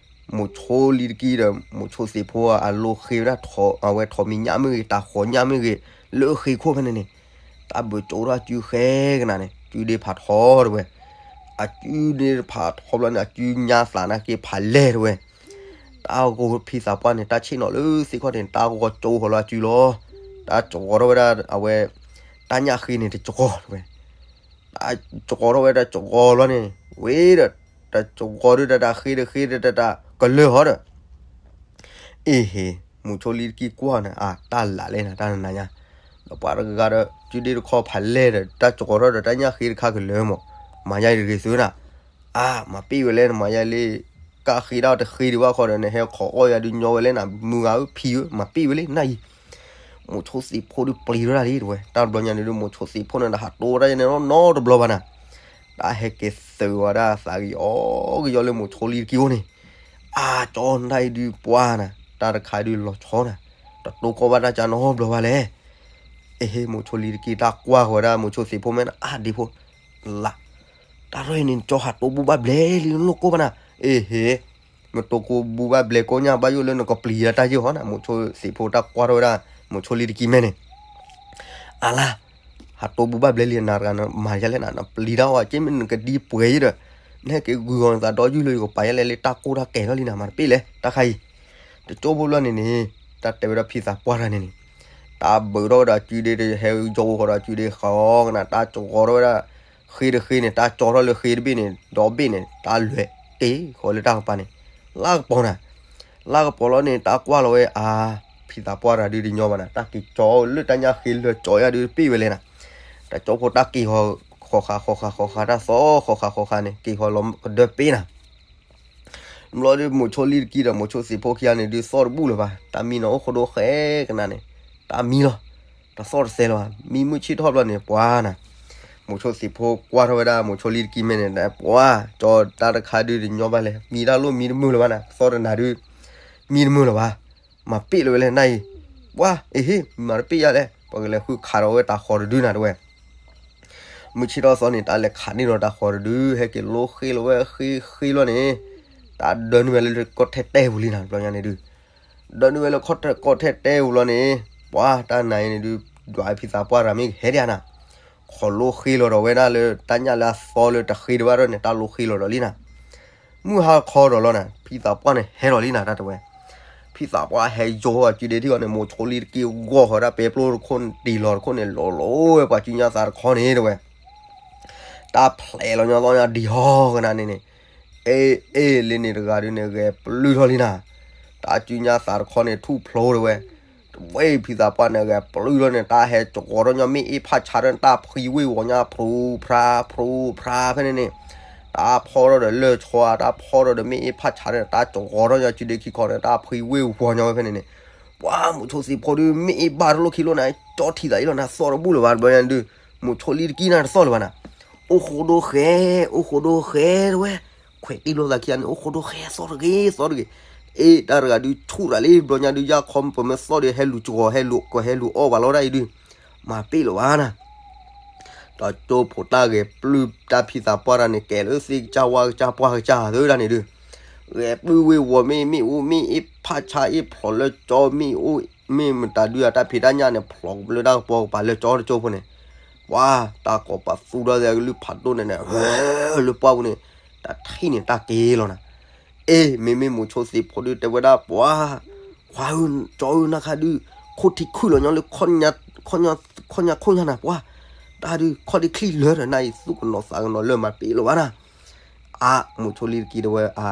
မိၤဆိလံတကံဒီး မိၤဆိသ့ၣ်ဖိအလိၤဃ့ဝဲဒၣ် အဝဲထိးမံၤညၣ်မ့ၢ်ဂ့ၤ တၢ်ဃီၤညၣ်မ့ၢ်ဂ့ၤ လၢဃ့ခိၣ်ဖဲန့ၣ်န့ၣ်, တၢ်ဘုးကၠိထီၣ်အစုဃဲကနၣ်န့ၣ် စုဒ့ဖးထီတဝဲ, အစုဒ့ဖးထီဘျီန့ၣ် အစုညါသးနာ်က့ဖးလဲၢ်တဝဲ တၢ်ဂီၤဖံသးပှၢ်န့ၣ် တၢ်ဆ့ၣ်နီၤလၢသ့ၣ်ခီၣ်န့ၣ် တၢ်ဂီၤကၠိဃီၤလၢအစုလီၤ, တၢ်ကၠီထီၣ်ဝဲဒၣ်အဝဲ တၢ်ညၣ်ဃ့န့ၣ်တကၠီတဝဲ, တၢ်ကၠီထီၣ်ဝဲဒၣ်ကၠီလီၤန့ၣ် ဝဲဒီး တၢ်ကၠီဒုးတၢ်တၢ်ဃ့တဃ့တၢ်တၢ်ကလၢာ်ဟီဒီး အ့ဟ့ၣ် မိၤဆိလံတကံကွၢ်န့ၣ် အတၢ်လၢ်လဲၣ်နၤ တၢ်နနၤညါ, ဒီးပှၤတဂၤဒီး စုဒ့တခီဖးလဲၢ်ဒီး တၢ်ကၠီထီၣ်ဒီးတၢ်ညၣ်ဃ့တခါကလၢာ်မး, မၤယါအံၤတဂ့ၤသုနၤ, အါ မၤပ့ၢ်ဝဲလဲၣ် နမၤယါလံ, ကၣ်ဃ့ဒၣ်တဃ့ဒံးဘၣ်ဃီဒီး နဟဲခိးအီၣ်ယၤဒုးညီဝဲလဲၣ်နၤ မုၢ်ဂၤဧၢ ဖံဧၢ မၤပ့ၢ်ဝဲလံနၤအံၤ, မိၤဆိသ့ၣ်ဖိဒုးပျံၤထီၣ်တၢ်လံတဝဲ တၢ်တဘျီညါန့ၣ်ဒုး မိၤဆိသ့ၣ်ဖိန့ၣ်ဒီး ဟးတိတၢ်ယဲန့ၣ်နီတဘျီဘၣ်နၤ, တၢ်ဟဲက့ၤသုးဝဲဒၣ်သးကယီကယီလၢမိၤဆိလံတကံအိၣ်န့ၣ်, အါ ကၠီနတၢ်အံၤဒုးပှၢ်နၤ တၢ်တခါဒုးလီၤဆီနၤ, တတိကိၢ်ဘၣ်တၢ်ကၢနီတဘျီဘၣ်လဲၣ်, အ့ဟ့ၣ် မိၤဆိလံတကံတၢ်ကွၢ်ဃီၤဝဲဒၣ် မိၤဆိသ့ၣ်ဖိမဲာ်နၤ အါဒ့ဖိ, လၢ တၢ်ရဲၣ်န့ၣ် ကၠီဟးတိဘူးဘၣ်ဘျဲလံ နလိၣ်ကိၢ်ဘၣ်နၤ, အ့ဟ့ၣ် မတိကိဘူးဘၣ်ဘျဲကိညၢ်ဘၣ်ယိၣ်လၢနကပျံၤတၢ်ယဲၢ်ဟီနၤ, မိၤဆိသ့ၣ်ဖိတၢ်ကွၢ်ထီၣ်ဝဲဒၣ် မိၤဆိလံတကံမဲာ်န့ၣ်, အလါ ဟးတိဘူးဘၣ်ဘျဲလံနၤတဂၤနၤ မၤယါလဲၣ်နၤ နပျံၤတၢ်အီၤက့မ့ၢ်နကဒံပှဲၤယဲဒီး, နဟဲက့ၤဂုၤဂီၤနသးဒီယုၢ်လၢယကပာ်ယါလဲၣ်လၢတၢ်ကိၢ်တၢ်ကဲၤထီၣ်လံနၤ မၤတပ့ၢ်လဲၣ် တၢ်ခါအံၤ, တကၠိဖိဘျီန့ၣ်န့ၣ်, တၢ်တဲဝဲဒၣ်ဖံသးပှၢ်တဂၤန့ၣ်န့ၣ်, တၢ်ဘုးထီၣ်ဝဲဒၣ်စုဒ့တဟဲယိဃီၤဒီးစုဒ့ဃီကနၤ တၢ်ကၠီထီၣ်ဝဲဒၣ် ဃ့တဃ့န့ၣ် တၢ်ကၠီထီၣ်လၢဃ့တဘ့ၣ်န့ၣ် ဒီဘ့ၣ်န့ၣ် တၢ်လဲၤက့ၤဃီၤလၢတၢ်ကပၤန့ၣ်, လါကပီၤနၤ, လါကပီၤလီၤန့ၣ် တၢ်ကွၢ်လီၤဝဲအါ, ဖံသးပှၢ်တဂၤဒုးတညီဘၣ်နၤ တၢ်က့ၤကၠီလၢတၢ်ညၣ်ဃ့လၢာ်ကၠီယါဒုးတပ့ၢ်ဝဲလဲၣ်နၤ, တကၠိဖိတၢ်က့ၤဃီၤ ဃီၤဃာ်ဃီၤဃာ်ဃီၤဃာ်တၢ်သီ ဃီၤဃာ်ဃီၤဃာ်န့ၣ် က့ၤဃီၤလီၤကဒၢပ့ၢ်နၤ ဘျီဒုး မိၤဆိလံတကံဒီး မိၤဆိသ့ၣ်ဖိခံဂၤန့ၣ်ဒုး သီၣ်တဘူၣ်လၢၤဘၣ်, တၢ်မံနီၤ အိၣ်ဃိဒိဃဲကနၤန့ၣ်, တၢ်မံလီၤ, တသီၣ်တသဲလၢၤဘၣ်, မံမုၢ်ဆ့ၣ်ထီၣ်ဘျီန့ၣ် ပှၤနၤ, မိၤဆိသ့ၣ်ဖိကွၢ်ထီၣ်ဝဲဒၣ် မိၤဆိလံတကံမဲာ်န့ၣ် ပှၤ ကၠီတၢ်တခါဒုးတညီဘၣ်လဲၣ်, မံတၢ်လိၣ်မံတမုာ်လၢၤဘၣ်နၤ, သီၣ်တနၤဒုး မံတမုာ်လၢၤဘၣ်, မၤပ့ၢ်လၢၤဝဲလဲၣ်နၤအံၤ, ပှၤ အ့ဟ့ၣ် မၤတပ့ၢ်ယါလဲၣ်, ပှၤကလဲၤဃုခးဒီးဝဲတၢ်ဃီၤတဒုနၤတဝဲ မုၢ်ဆ့ၣ်ထီၣ်သီန့ၣ် တၢ်လဲၤခးန့ၢ်ဒီးတၢ်ဃီၤတဒု ဟဲက့ၤလိဃ့လီၤဝဲဃ့ဃ့လီၤန့ၣ်, တၢ်ဒၢနုာ်ဝဲလၢကီၢ်ထဲတဲပူၤလံနၤ တဘျီညါန့ၣ်ဒုး, ဒၢနုာ်ဝဲလၢကီၢ်ထဲတဲပူၤလီၤန့ၣ်, ပှၤတၢ်နၤအံၤန့ၣ်ဒုး, ဒွးဖံသးပှၢ်တဂၤမ့ၢ်ဟဲဒံးနၤ, ခိးလိဃ့လီၤဒီးဝဲဒၣ်လၢတၢ်ညၣ်လၢအသီလၢတဃ့ဒံးဘၣ်ဒီးန့ၣ် တၢ်လိဃ့လီၤဒီးလံနၤ, မုၢ်ဟါခီဒီးလီၤနၤ ဖံသးပှၢ်န့ၣ်ဟဲလီၤလံနၤတၢ်တဝဲ ဖံသးပှၢ်ဟဲယိၤအီၤစုဒ့ထံအီၤန့ၣ် မိၤဆိလံတကံဂီၢ်ဃီၤဒၣ်ပဲပျိတခိၣ်န့ၣ် တံၢ်လီၤတခိၣ်န့ၣ် လီၤလီၤဝဲပှၤစုညါသးတခီန့ၣ်တဝဲ, တၢ်ဖျဲးလီၤညီသီညါဒံးဟီကနၤန့ၣ်န့ၣ်, အ့ၣ်အ့ၣ်လံန့ၣ်တဂၤဒုးန့ၣ် ဂဲၤပျုၢ်ထီၣ်လံနၤ, တၢ်စုညါသးတခီန့ၣ် ထူၣ်ဖျိတဝဲ, တဝဲဖံသးပှၢ်န့ၣ် ဂဲၤပျုၢ်ထီၣ်န့ၣ် တၢ်ဟဲကဝီၤထီၣ်ညီမ့ၣ်အ့ၣ်ဖးဆါဒီး တၢ်ဖှံဝ့ၢ်ဝီၤညါ ဖြူဖြါ ဖြူဖြါဖဲန့ၣ်န့ၣ်, တၢ်ဖီထီၣ်ဒီးလၢၢ်ဆီ တၢ်ဖီထီၣ်ဒီးမ့ၣ်အ့ၣ်ဖးဆါဒီး တၢ်ကဝီၤထီၣ်ညီစုဒ့ခံခီန့ၣ် တၢ်ဖှံဝ့ၢ်ဝီၤညါဝဲဖဲန့ၣ်န့ၣ်, ပှၤမိၤဆိသ့ၣ်ဖိဒုး မ့ၣ်အ့ၣ်ဘၣ်တလိၣ်ခံလိၣ်နၤ ကၠီထံၣ်သးအံၤလီၤနၤ သီၣ်တဘူၣ်လၢၤဘၣ် တဘျီညါဒုး, မိၤဆိလံတကံနၤတသီၣ်လၢၤဘၣ်နၤ, အိၣ်ဃိဒိဃဲ အိၣ်ဃိဒိဃဲတဝဲ, ခွဲးတံၢ်လိာ်သးခံဂၤန့ၣ် အိၣ်ဃိဒိဃဲသီၣ်တဂ့ၤ သီၣ်တဂ့ၤ, အ့ၣ် တၢ်တဂၤဒုးဆူၣ်တၢ်လံ တဘျီညါဒုး ယၢ်ခီပမ့ၢ်သီၣ်ဒီး ဟဲလူၤကဝီၤ ဟဲလူၤကီၢ် ဟဲလူၤအီၣ်ဘၣ်လီၤဒၣ်အံၤဒုး, မၤပ့ၢ်လၢၤဘၣ်နၤ တၢ်ကၠိဖိတၢ်ဂဲၤပျုၢ်တၢ်ဖံသးပှၢ်တၢ်န့ၣ် ကဲလၢသ့ၣ်ကစၢ်ဝါကစၢ်ပှၢ်ကစၢ်သၢဒၣ်န့ၣ်ဒုး, ဂဲၤပျုၢ်ဝ့ၢ်ဝီၤမ့ၣ် မ့ၣ်အူမ့ၣ်အ့ၣ်ဖးဆါအ့ၣ်ဖျိးလၢကၠီမ့ၣ်အူ, မ့ၢ်မတၤဒုးအတၢ်ဖံးတၢ်ညၣ်န့ၣ် ဖျိးလၢတၢ်ကပီၤကပၤလၢကၠီတကၠိဖိန့ၣ်, ပှၤတၢ်ကိးပသူဒီးသဲကလုၢ်ဖးဒိၣ်န့ၣ်န့ၣ်, လၢပှၢ်ပူၤန့ၣ်, တၢ်ထံၣ်န့ၣ်တၢ်က့ၤလီၤနၤ အ့ၣ် မ့မ့ၢ်မိၤဆိသ့ၣ်ဖိဒုးတဲဝဲဒၣ်ပှၤ, ခွါဧၢ, ကၠီဧၢ နခါဒုး, ခိၣ်ထံခုၣ်လီၤညီလၢ ခီၣ်ညါခိၣ်ညါနၤပှၤ, တၢ်ဒုး ခီၣ်ဒံးချံလၢာ်ဒီးနၤအံၤ သူၣ်ကနီၤသးကနီၤလၢမၤပ့ၢ်လၢၤဘၣ်နၤ, အါ မိၤဆိလံတကံတဲဝဲအါ,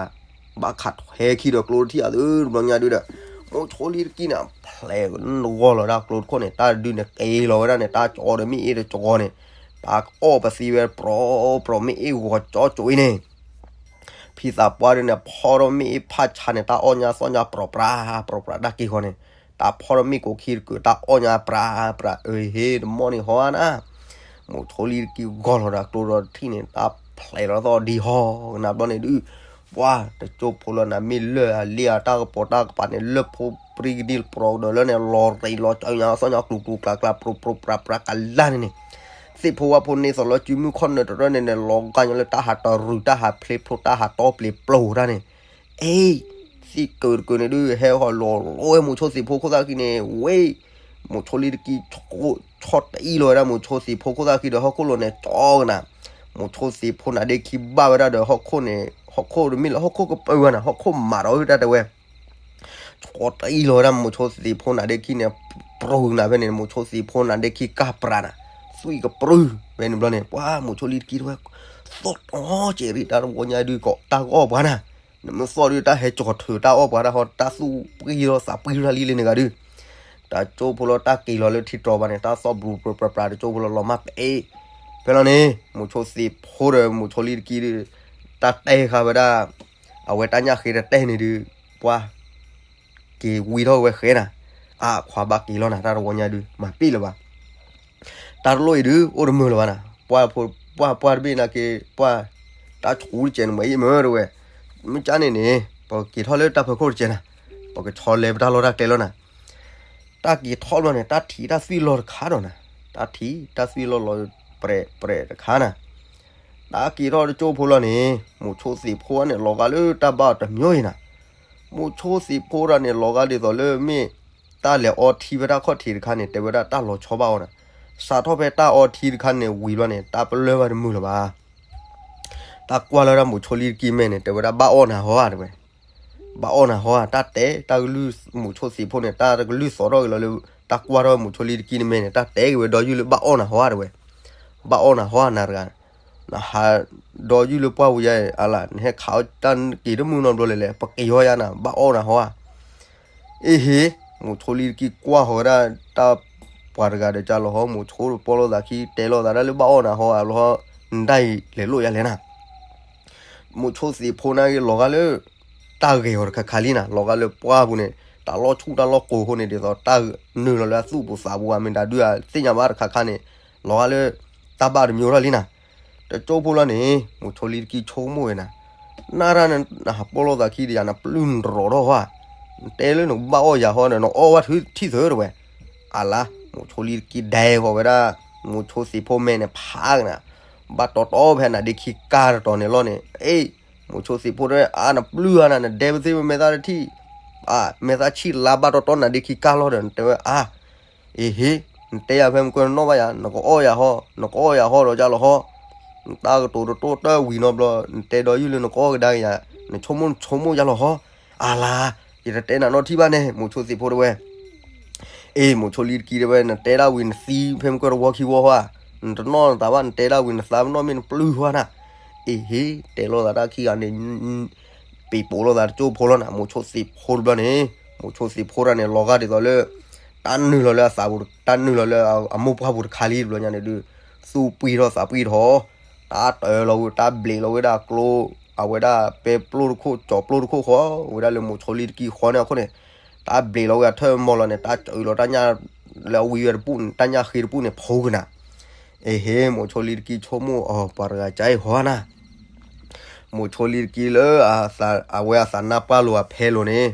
ဘၣ်ခးထွဲခံဒီးကျိတထံၣ်အသုတဘျီညါဒုးဒီး, မိၤဆိလံတကံန့ၣ် ဖျဲးဂီၤလီၤဒၣ်ကျိတခိၣ်န့ၣ် တၢ်ဒုးန့ၣ်က့ၤလီၤဝဲဒၣ်န့ၣ် တၢ်ကၠီဒီးမ့ၣ်အ့ၣ်တကၠီန့ၣ်, တၢ်အီၣ်ပသံဝဲပြိပြိ မ့ၣ်အ့ၣ်ဂီၤကၠီကၠိအံၤန့ၣ် ဖံသးပှၢ်ဒုန့ၣ် ဖီထီၣ်မ့ၣ်အ့ၣ်ဖးဆါန့ၣ် တၢ်အီၣ်ညါသီၣ်ညါပြိပြါ ပြိပြါတၢ်က့ၤဃီန့ၣ် တၢ်ဖီထီၣ်မ့ၣ်ကိးခံတကုာ် တၢ်အီၣ်ညါပြါပြါ အၢဟ့ တမီၢ်န့ၣ်ဟီနၤ မိးဆိလံတကံၢ်ဂီၤလီၤဒီးကျိဒီးထံၣ်န့ၣ် တၢ်ဖျဲးလီၤသီၣ်ဒံဟီ ကနၣ်ဘျီန့ၣ်ဒုး ပှၢ်တကၠိဖိလီၤနၤ မ့ၢ်လၢၢ်အလ့ၣ်အတၢ်ကပိာ်တၢ်ကပၤန့ၣ် လၢၢ်ဖိပြံကဒံပြိကဒီးလၢန့ၣ် လီၤရံးလီၤကၠီညါသီၣ်ညါကျူၤကျူၤကျါကျါ ပြိပြိပြါပြါကလါန့ၣ်န့ၣ် သ့ၣ်ဖိဝၣ်ဖိန့ၢ်သီလီၤစုမုၢ်ခီၣ်နၢၤတရၢန့ၣ်န့ၣ် လီၤဂာ်ညါလၢတၢ်ဟးတရုၤ တၢ်ဟးဖျ့ဖျိ တၢ်ဟးတီပျ့ၤပျိၤတၢ်န့ၣ် အ့ သ့ၣ်ကၢးတကၢးန့ၣ်ဒုး ဟဲဟီၣ်လီၤလီဝဲမိးဆိသ့ၣ်ဖိခိၣ်သၣ်ခံန့ၣ် ဝ့ၢ် မိးဆိလံတကံၢ် ဆီတအံၣ်လီၤဝဲဒၣ်မိးဆိသ့ၣ်ဖိခိၣ်သၣ်ခံဒီးဟီၣ်ခိၣ်လိၤန့ၣ် ကၠီကနၤ မိးဆိသ့ၣ်ဖိနါဒ့ခံဘၣ်ဝဲဒၣ်ဒီးဟီၣ်ခိၣ်န့ၣ် ဟီၣ်ခိၣ်တမ့ၢ်လၢဟီၣ်ခိၣ်ကပၢဝဲနၤ ဟီၣ်ခိၣ်မးဒီးဝဲတၢ်တဲဝဲ ဆီတအံၣ်လီၤဝဲဒၣ်မိးဆိသ့ၣ်ဖိနါဒ့ခံန့ၣ် ပြူၤနၤဖဲန့ၣ် မိးဆိသ့ၣ်ဖိနါဒ့ခံကၢ်ပြးနၤ သွံၣ်ကပြူၤဖဲန့ၣ်ဘျီန့ၣ် ပှၢ်မိးဆိလံတကံၢ်တဲဝဲ သီၣ်တီကဲးရံးတၢ်တဝီညါဒုးကီး တၢ်ကအီၣ်ပှၤနၤ နမ့ၢ်သီၣ်ဒုးတၢ်ဟဲကၠီၤထုးတၢ်အီၣ်ပှၤတၢ်ဟီ တၢ်သူၣ်ပှံၢ်ထီၣ်သးပှံၢ်ထီၣ်လံလံန့ၣ်ဂၤဒုး တကၠိဖိလီၤတၢ်က့ၤလီၤလၢထံတြီၤဘၣ်န့ၣ် တၢ်သီၣ်ဘြူၤပြးပြး တကၠိဖိလီၤလီၤမၢ်ပအဲၣ် ဖဲလီၤန့ၣ် မိးဆိသ့ၣ်ဖိဒီးမိးဆိလံတကံၢ်ဒုး တၢ်တဲဃာ်ဝဲဒၣ် အဝဲတၢ်ညၣ်ဃ့တတဲန့ၣ်ဒုး ပှၢ် က့ၤဝံထီၣ်ဝဲဃဲနၤ အါခွါဘၣ်က့ၤလီၤနၤ တၢ်တဝီညါဒုး မၤပ့ၢ်လၢၤဘၣ် တၢ်တလိၣ်အံၤဒုး အိၣ်တမုာ်လၢၤဘၣ်နၤ ပှၢ်ဖိ ပှၢ်ပှၢ်တဘ့ၣ်နာ်က့ ပှၢ် တၢ်ဆူးတစဲးန့ၣ်မ့ၢ်အံၤမ့ၢ်တဲဝဲ မ့ၢ်ကၠၢန့ၣ်န့ၣ် ပကက့ၤထီၣ်လၢတၢ်ဖီခိၣ်တစဲးနၤ ပကဆီလဲပတၢ်လီၢ်တၢ်ကျဲလီၤနၤ တၢ်က့ၤထီၣ်ဘျီန့ၣ် တၢ်ထံၣ်တၢ်သွံၣ်လီၤတခါဒီးနၤ တၢ်ထံၣ်တၢ်သွံၣ်လီၤလီၤပြဲးပြဲးတခါနၤ တၢ်က့ၤထီၣ်တကၠိဖိလီၤန့ၣ် မိးဆိသ့ၣ်ဖိန့ၣ် လီၤဂာ်လၢတၢ်ဘၣ်အီၤတမံၤအံၤနၤ မိးဆိသ့ၣ်ဖိတဂၤန့ၣ် လီၤဂာ်ဒ်သိးလၢမ့ၢ် တၢ်လဲၤအီထံဖဲတၢ်ခီၣ်ထံးတခါန့ၣ် တဲဝဲဒၣ်တၢ်လီၤဆီဘၣ်အီၤနၤ စးထီၣ်ဖဲတၢ်အီထံတခါန့ၣ် ဝံၤဘျီန့ၣ် တၢ်ပလၢၢ်ဘၣ်တမုာ်လၢၤဘၣ် တၢ်ကွၢ်လၢဒၣ်မိးဆိလံတကံၢ်မဲာ်န့ၣ် တဲဝဲဒၣ်ဘၣ်အီၣ်နၤဟီဧါတဲဝဲ ဘၣ်အီၣ်နၤဟီဧါ တၢ်တဲ တၢ်ကလုၢ်မိးဆိသ့ၣ်ဖိန့ၣ် တၢ်ကလုၢ်သီထီၣ်က့ၤလီၤလၢ တၢ်ကွၢ်ထီၣ်မိးဆိလံတကံၢ်န့ၣ်မဲာ်န့ၣ် တၢ်တဲက့ၤဝဲဒီယုၢ်လၢဘၣ်အီၣ်နၤဟီဧါတဲဝဲ ဘၣ်အီၣ်နၤဟီဧါနၤတဂၤ နဟးဒီယုၢ်လၢပှၢ်ပူၤယါအလါ နဟဲခးအီၣ်တၢ်က့ၤတမုၢ်နီတဘျီလဲၣ်လဲၣ် ပက့ၤဟီယါနၤ ဘၣ်အီၣ်နၤဟီဧါ အ့ဟ့ မိးဆိလံတကံၢ်ကွၢ်ဃီၤဝဲဒၣ် တၢ်ပှၤတဂၤဒီးကၢ်လီၤဟီ မိးဆိတပီၢ်လိာ်သးခံ တဲလိာ်သးဒၣ်လၢဘၣ်အီၣ်နၤဟီဧါလီၤဟီ နဒၣ်အံၤလဲၤလိာ်ယါလဲၣ်နၤ မိးဆိသ့ၣ်ဖိန့ၣ်က့ၤလီၤဂာ်လၢ တၢ်ဂဲၤအီၤတခါခါလံနၤ လီၤဂာ်လၢပှၢ်ပူၤန့ၣ် တၢ်လီၢ်ဆူၣ်တၢ်လီၢ်ကိးအဃိန့ၣ် ဒ်သိးတၢ်နုာ်လီၤလၢအသူၣ်ပူၤသးပူၤဧါ မ့ၢ်တၢ်ဒုးဧါ သ့ၣ်ညါဘၣ်တခါခါန့ၣ် လီၤဂာ်လၢ တၢ်ဘၣ်တမံၤထီၣ်လံနၤ တကၠိဖိလီၤန့ၣ် မိးဆိလံတကံၢ်ဆိကမိၣ်ဝဲနၤ နၢ်ရၣ်နဟးပီၢ်လိာ်သးခံဒီးယၤ နပျုၢ်နရီးထီၣ်ဟီဧါ နတဲလၢနကဘၣ်အီၣ်ယၤဟီဒီး နအီၣ်ဝဲထံၣ်သုးတဲဝဲ အလါ မိးဆိလံတကံၢ်ဒဲဃီၤဝဲဒၣ် မိးဆိသ့ၣ်ဖိမဲာ်န့ၣ်ဖးကနၤ ဘၣ်တီတီဖဲနါဒ့ခံကၢ်တတီၤန့ၣ်လီၤန့ၣ် အ့ မိးဆိသ့ၣ်ဖိတဲ အါ နပျုၢ်ဧါနၤ နဒဲပသ့ၣ်မဲာ်သၣ်တထံၣ် အါ မဲာ်သၣ်ဆံၣ်လါဘၣ်တီတီနါဒ့ခံကၢ်လီၤဒီး နတဲဝဲအါ အ့ဟ့ နတဲယၤဖဲမုၢ်ကနီၣ်ဘၣ်ယၤ နကအီၣ်ယၤဟီ နကအီၣ်ယၤဟီဒီးကၢ်လီၤဟီ နတၢ်ကတိၤတတိၢ်တၢ်ဝံၤနီတဘျီ နတဲဒီးယုၢ်လၢနကအီၣ်ကဒါက့ၤယၤ နဆိကမိၣ်နဆိကမိၣ်ယၤလီၤဟီ အလါ ယတတဲနၤနီတထံၣ်ဘၣ်န့ၣ် မိးဆိသ့ၣ်ဖိတဲဝဲ အ့ မိးဆိလံတကံၢ်တဲဝဲ နတဲဒၣ်ဝံၤနသံဖဲမုၢ်ကၢတဝီခံဝီဟီဧါ နတနီၣ်နသးဘၣ် နတဲဒၣ်ဝံၤနသးပနီၣ်မ့ၢ်နပျုၢ်ဟီဧါနၤ အ့ဟ့ တဲလိာ်သးတၢ်ခံဂၤန့ၣ် ပံၤပိာ်လိာ်သးတကၠိဖိလီၤနၤ မိးဆိသ့ၣ်ဖိတဘျီန့ၣ် မိးဆိသ့ၣ်ဖိတဂၤန့ၣ် လီၤဂာ်ဒ်သိးလၢ တၢ်နုာ်လီၤလၢအသးပူၤ တၢ်နုာ်လီၤလၢအမိၢ်ပှၢ်ပူၤတခါလံတဘျီညါန့ၣ်ဒုး သူၣ်ပှံၢ်ထီၣ်သးပှံၢ်ထီၣ် တၢ်တၢလီၤဝဲ တၢ်ဘျ့းလီၤဝဲဒၣ်ကျိ အဝဲဒၣ်ပဲပျိၢ်တခိၣ် ကၠီၤပျိၢ်တခိၣ်ဃီ ဝဲဒၣ်လၢမိးဆိလံတကံၢ်ဃီန့ၣ်အခိၣ်န့ၣ် တၢ်ဘျ့းလီၤဝဲအထၢၣ်မီၤလီၤန့ၣ် တၢ်စၢၤလီၤတၢ်ညၣ် လၢအဝံဝဲတပူၤန့ၣ် တၢ်ညၣ်ဃ့တပူၤန့ၣ် ဖိကနၤ အ့ဟ့ မိးဆိလံတကံၢ်ဆိကမိၣ်အီၤ ပှၤတဂၤကအံၤဟီနၤ မိးဆိလံတကံၢ်လၢ အဝဲအသးနါပှၢ်လိာ်အဖဲလိာ်န့ၣ်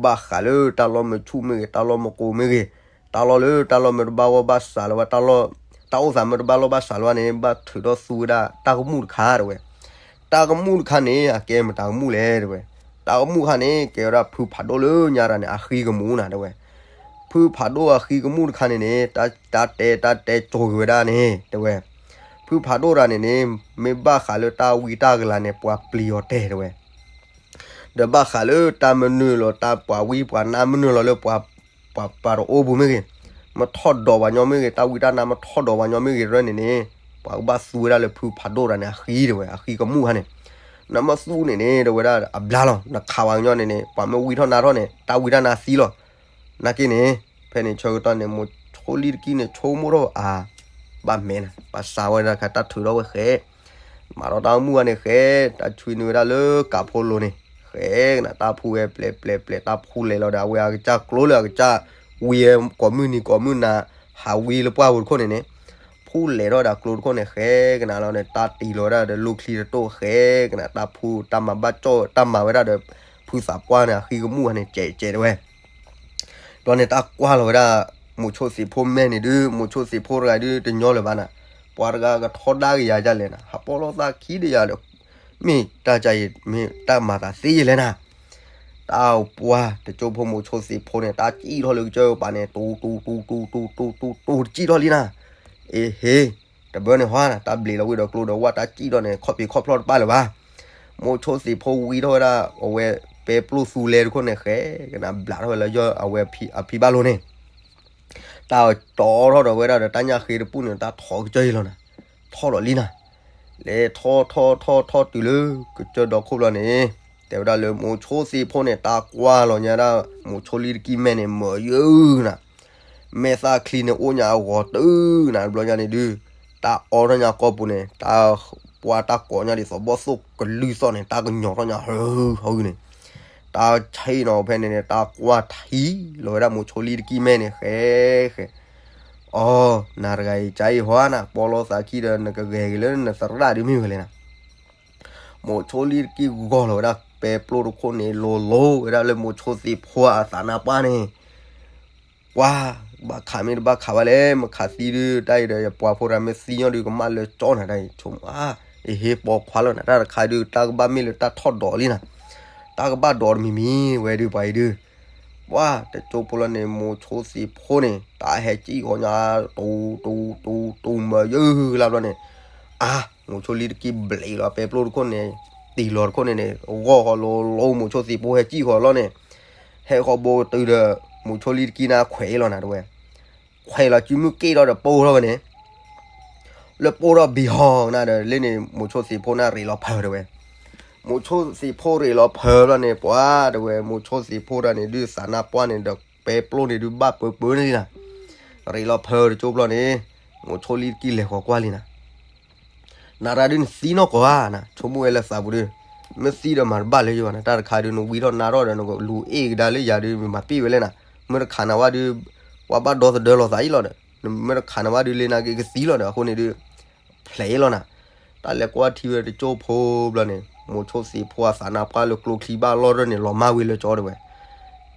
ဘၣ်ဃးလၢတၢ်လီၢ်မ့ၢ်ဆူၣ်မ့ၢ်ဂ့ၤ တၢ်လီၢ်မ့ၢ်ကိးမ့ၢ်ဂ့ၤ တၢ်လီၢ်လၢတၢ်လီၢ်မ့ၢ်တဘၣ်ဂီၢ်ဘၣ်စးလၢၤဘၣ် တၢ်လီၢ် တၢ်အိၣ်သးမ့ၢ်တဘၣ်လီၢ်ဘၣ်စးလၢၤဘၣ်န့ၣ် ဘၣ်ထုးထီၣ်သူဝဲဒၣ်တၢ်ကမူၣ်တခါတဲဝဲ တၢ်ကမူၣ်တခါန့ၣ် အကဲမတၤကမူၣ်လဲၣ်တဲဝဲ တၢ်ကမူၣ်တခါန့ၣ် ကဲဝဲဒၣ်ဖုဖးဒိၣ်လၢညါတၢ်န့ၣ် အဃံကမူၣ်နၤတဲဝဲ ဖုဖးဒိၣ်အဃံကမူၣ်တခါန့ၣ်န့ၣ် တၢ်တဲတၢ်တဲကၠီၤက့ၤဝဲဒၣ်န့ၣ် တဲဝဲ ဖုဖးဒိၣ်တၢ်န့ၣ်န့ၣ် မ့ၢ်ဘၣ်ဃးလၢတၢ်ဝံတၢ်ကလၤန့ၣ် ပှၤပျံၤအီၤတဲတဲဝဲ ဒီးဘၣ်ဃးလၢတၢ်မနုၤလီၤ တၢ်ပှၤဝံပှၤနါမနုၤလီၤလၢပှၤ ပှၤပှၤတအိၣ်ပူၤမ့ၢ်ဂ့ၤ, မ့ၢ်ထီၣ်ဒီးပှၤညီမ့ၢ်ဂ့ၤ, တၢ်ဝံတၢ်နါမ့ၢ်ထီၣ်ဒီးပှၤညီမ့ၢ်ဂ့ၤရဲန့ၣ်န့ၣ်, ပှၤကဘၣ်သူဝဲဒၣ်လၢဖုဖးဒိၣ်တၢ်န့ၣ် အဃံတဲဝဲ အဃံကမူၣ်ခါန့ၣ်, နမ့ၢ်သူန့ၣ်န့ၣ် တဲဝဲဒၣ်အဘျါလီၤ, နခးပှၤကညီန့ၣ်န့ၣ် ပှၤမ့ၢ်ဝံထီၣ်နါထီၣ်န့ၣ် တၢ်ဝံတၢ်နါသံလီၤ. နာ်က့န့ၣ် ဖဲန့ၣ်ဆၢကတီၢ်န့ၣ် မိၤဆိလံတကံၢ်န့ၣ် ဆိကမိၣ်ထီၣ်အါ ဘၣ်မဲာ်နၤ ဘၣ်စးဝဲဒၣ်ခါ တၢ်ထုးထီၣ်ဝဲဃဲ မၤထီၣ်တၢ်အိၣ်မူဝဲန့ၣ်ဃဲ တၢ်ဆွံနုာ်ဝဲဒၣ်လၢကးဖိလိၤန့ၣ် ဃဲကနၤ တၢ်ဖှူဝဲပျဲးပျဲးပျဲး တၢ်ဖှူလဲၤလီၤဒီးအဝဲအကစၢ်ကျိလၢအကစၢ်ဝံဝဲ ကိးမုၢ်နံၤကိးမုၢ်နၤ ဟးဝံလၢပှၢ်ပူၤတခိၣ်န့ၣ်န့ၣ် ဖှူလဲၤထီၣ်ဒီးကျိတခိၣ်န့ၣ် ဃဲကနၤလီၤန့ၣ် တၢ်တံၢ်လီၤဝဲဒၣ်ဒီးလိၣ်ချံတတိၢ်ဃဲ ကနၤ တၢ်ဖှူတၢ်မၤဘၣ်ကၠီၣ် တၢ်မၤဝဲဒၣ်ဒီး ဖုသးပှၢ်န့ၣ် အဃံကမူၣ်ဝဲန့ၣ် ကဲးကဲးတဝဲ ဘျီန့ၣ် တၢ်ကွၢ်လီၤဝဲဒၣ် မိၤဆိသ့ၣ်ဖိမဲာ်န့ၣ်ဒုး မိၤဆိသ့ၣ်ဖိတဂၤဒုး တညီလၢၤဘၣ်နၤ, ပှၤတဂၤကထီဒါက့ၤယၤဒ်လဲၣ်နၤ, ဟးပီၣ်လိာ်သးခံဒီးယၤဒီး, မ့ၢ်တၢ်ကါအံၤ မ့ၢ်တၢ်မၤသးသ့ယဲလဲၣ်နၤ, တၢ်ပှၤတကၠိဖိမိၤဆိသ့ၣ်ဖိန့ၣ် တၢ်စံၣ်ထီၣ်လၢကစၢၢ်ပၤန့ၣ် တူတူတူတူတူတူတူ တစံၣ်ထီၣ်လံနၤ, အ့ဟ့, တဘၢန့ၣ်ဟါနၤ တၢ်ဘျံးလီၤဝံၤဒီးကျိဒီးဝၣ် တၢ်စံၣ်ထီၣ်န့ၣ် ခီၣ်ဖံးခီၣ်ဖျီၣ်တပၣ်လၢၤဘၣ် မိၤဆိသ့ၣ်ဖိဝံထီၣ်ဝဲဒၣ် အဝဲပဲပျိၢ်သူလဲတခိၣ်န့ၣ် ဃဲကနၤဘျးထီၣ်ဝဲလၢယီၢ်အဝဲအဖံဘၣ်လိၤန့ၣ်, တၢ်တီထီၣ်ဒီးဝဲဒၣ်ဒီးတၢ်ညၣ်ဃ့တပူၣ်န့ၣ် တၢ်ထီကစၢၢ်အံၤလီၤနၤ, ထီၣ်ဒီးလံနၤ, လဲၤထီၣ်ထီၣ်ထီၣ်ထီၣ်တုၤလၢကစၢၢ်ဒီခိၣ်ဘျီန့ၣ်, တဲဝဲဒၣ်လၢမိၤဆိသ့ၣ်ဖိန့ၣ် တၢ်ကွၢ်လီၤညါဒၣ် မိၤဆိလံတကံၢ်မဲာ်န့ၣ် မၢယၢနၤ မဲာ်သၣ်ချံန့ၣ်အိၣ်ညါအဂီၤတုၤနၤ တဘျီညါန့ၣ်ဒုး, တၢ်အီထီၣ်ညါကီၢ်ပူၤန့ၣ် တၢ်ပှၤတၢ်ကိးညါဒ်သိးဘီၣ်သိၣ်ကလုၢ်သီၣ်န့ၣ် တၢ်ကညီၤထီၣ်ညါဟၢဟၢန့ၣ်, တၢ်ဆံးနီၤဖဲန့ၣ်န့ၣ် တၢ်ကွၢ်ထံလီၤဝဲဒၣ်မိၤဆိလံတကံၢ်မဲာ်န့ၣ် ဃဲဃဲ, အိ, နၤတဂၤအံၤ ကါအံၤဟါနၤ ပီၣ်လိာ်သးခံဒီး နကဂဲၤက့ၤလၢနသရၣ်ဒုးမ့ၢ်ဝဲလဲၣ်နၤ မိၤဆိလံတကံၢ်ဂီၤလီၤဝဲဒၣ်ပဲပျိၢ်တခိၣ်န့ၣ် လိၤလိၤဝဲဒၣ်လၢမိၤဆိသ့ၣ်ဖိအသးနါပှၢ်န့ၣ်, ပှၤ, ဘၣ်ခးမ့ၢ်တဘၣ်ခးဘၣ်လဲၣ် မ့ၢ်ခးသံဒုး တၢ်အံၤဒီး ယပှၤဖိတဂၤမ့ၢ်သံညီဒုး ကမၣ်လၢကၠီနၤတၢ်အံၤ ဆိကမိၣ်, အ့ဟ့ ပိာ်ခွါလီၤနၤ တၢ်တခါဒုး တၢ်ကဘၣ်မ့ၢ်လၢတၢ်ထီၣ်ဒိးလံနၤ, တၢ်ကဘၣ်ဒိးတမံၤမံၤဝဲဒုး ပှၤအံၤဒုး ပှၤတကၠိဖိလီၤန့ၣ် မိၤဆိသ့ၣ်ဖိန့ၣ် တၢ်ဟဲစံၣ်ဃီညါ တူ, တူ, တူ, တူမၢယၢလါဘျီန့ၣ်, အါ, မိၤဆိလံတကံၢ်ဘျံးလီၤ ပဲပျိၢ်တခိၣ်န့ၣ်, တံၢ်လီၤတခိၣ်န့ၣ်န့ၣ် ဂီၢ်ဃီလိၤလိၤ မိၤဆိသ့ၣ်ဖိဟဲစံၣ်ဃီလီၤန့ၣ်, ဟဲဃီဘိတုၤဒီး မိၤဆိလံတကံၢ်န့ၣ်ခွဲးလီၤနၤတဝဲ, ခွဲးလီၤစုမုၢ်က့ၣ်ထီၣ်ဒီးပိၢ်ထီၣ်ဝဲန့ၣ် လၢပိၢ်ထီၣ်ဘံဟီနၤဒီး လၢန့ၣ် မိၤဆိသ့ၣ်ဖိန့ၣ်ရ့းလီၤဖၢတဝဲ, မိၤဆိသ့ၣ်ဖိရ့းလီၤဖၢဘျီန့ၣ် ပှၤတဝဲ မိၤဆိသ့ၣ်ဖိတဂၤန့ၣ်ဒုး သးနါပှၢ်န့ၣ်ဒီး ပဲပျိၢ်န့ၣ်ဒုး ဘၣ်ပၢပၢန့ၣ်လံနၤ, ရ့းလီၤဖၢတကၠိဘျီန့ၣ်, မိၤဆိလံတကံၢ်လဲၤဃီၤကွၢ်လံနၤ နၤတဂၤဒုးနသံနီၢ်ကီၢ်ဧါနၤ ဆိကမိၣ်ဝဲလၢသးပူၤဒုး, မ့ၢ်သံဒီးမၤတဘၣ်လၢယဂီၢ်နၤ တၢ်တခါဒုး နဝံထီၣ်နါထီၣ်ဒီး နကလူၤအ့ၣ်ကဒါလၢယၤဒုး မၤပ့ၢ်ဝဲလဲၣ်နၤ, မ့ၢ်တခးနၤဝဲဒုး, ပှၤဘၣ်ဒီသဒၢလီၤသးအံၤလီၤဒီး, မ့ၢ်တခးနၤဝဲဒုး လၢနာ်က့ကသံလီၤဒီး အဃိန့ၣ်ဒုး, ဖျဲးအံၤလီၤနၤ, တၢ်လဲၤကွၢ်ထံဝဲတကၠိဖိဘျီန့ၣ် မိၤဆိသ့ၣ်ဖိအသးနါပှၢ်လၢကျိချံဘၣ်လီၢ်ရၢၢ်န့ၣ် လီၤမၢ်ဝံၤလၢကၠီတဝဲ,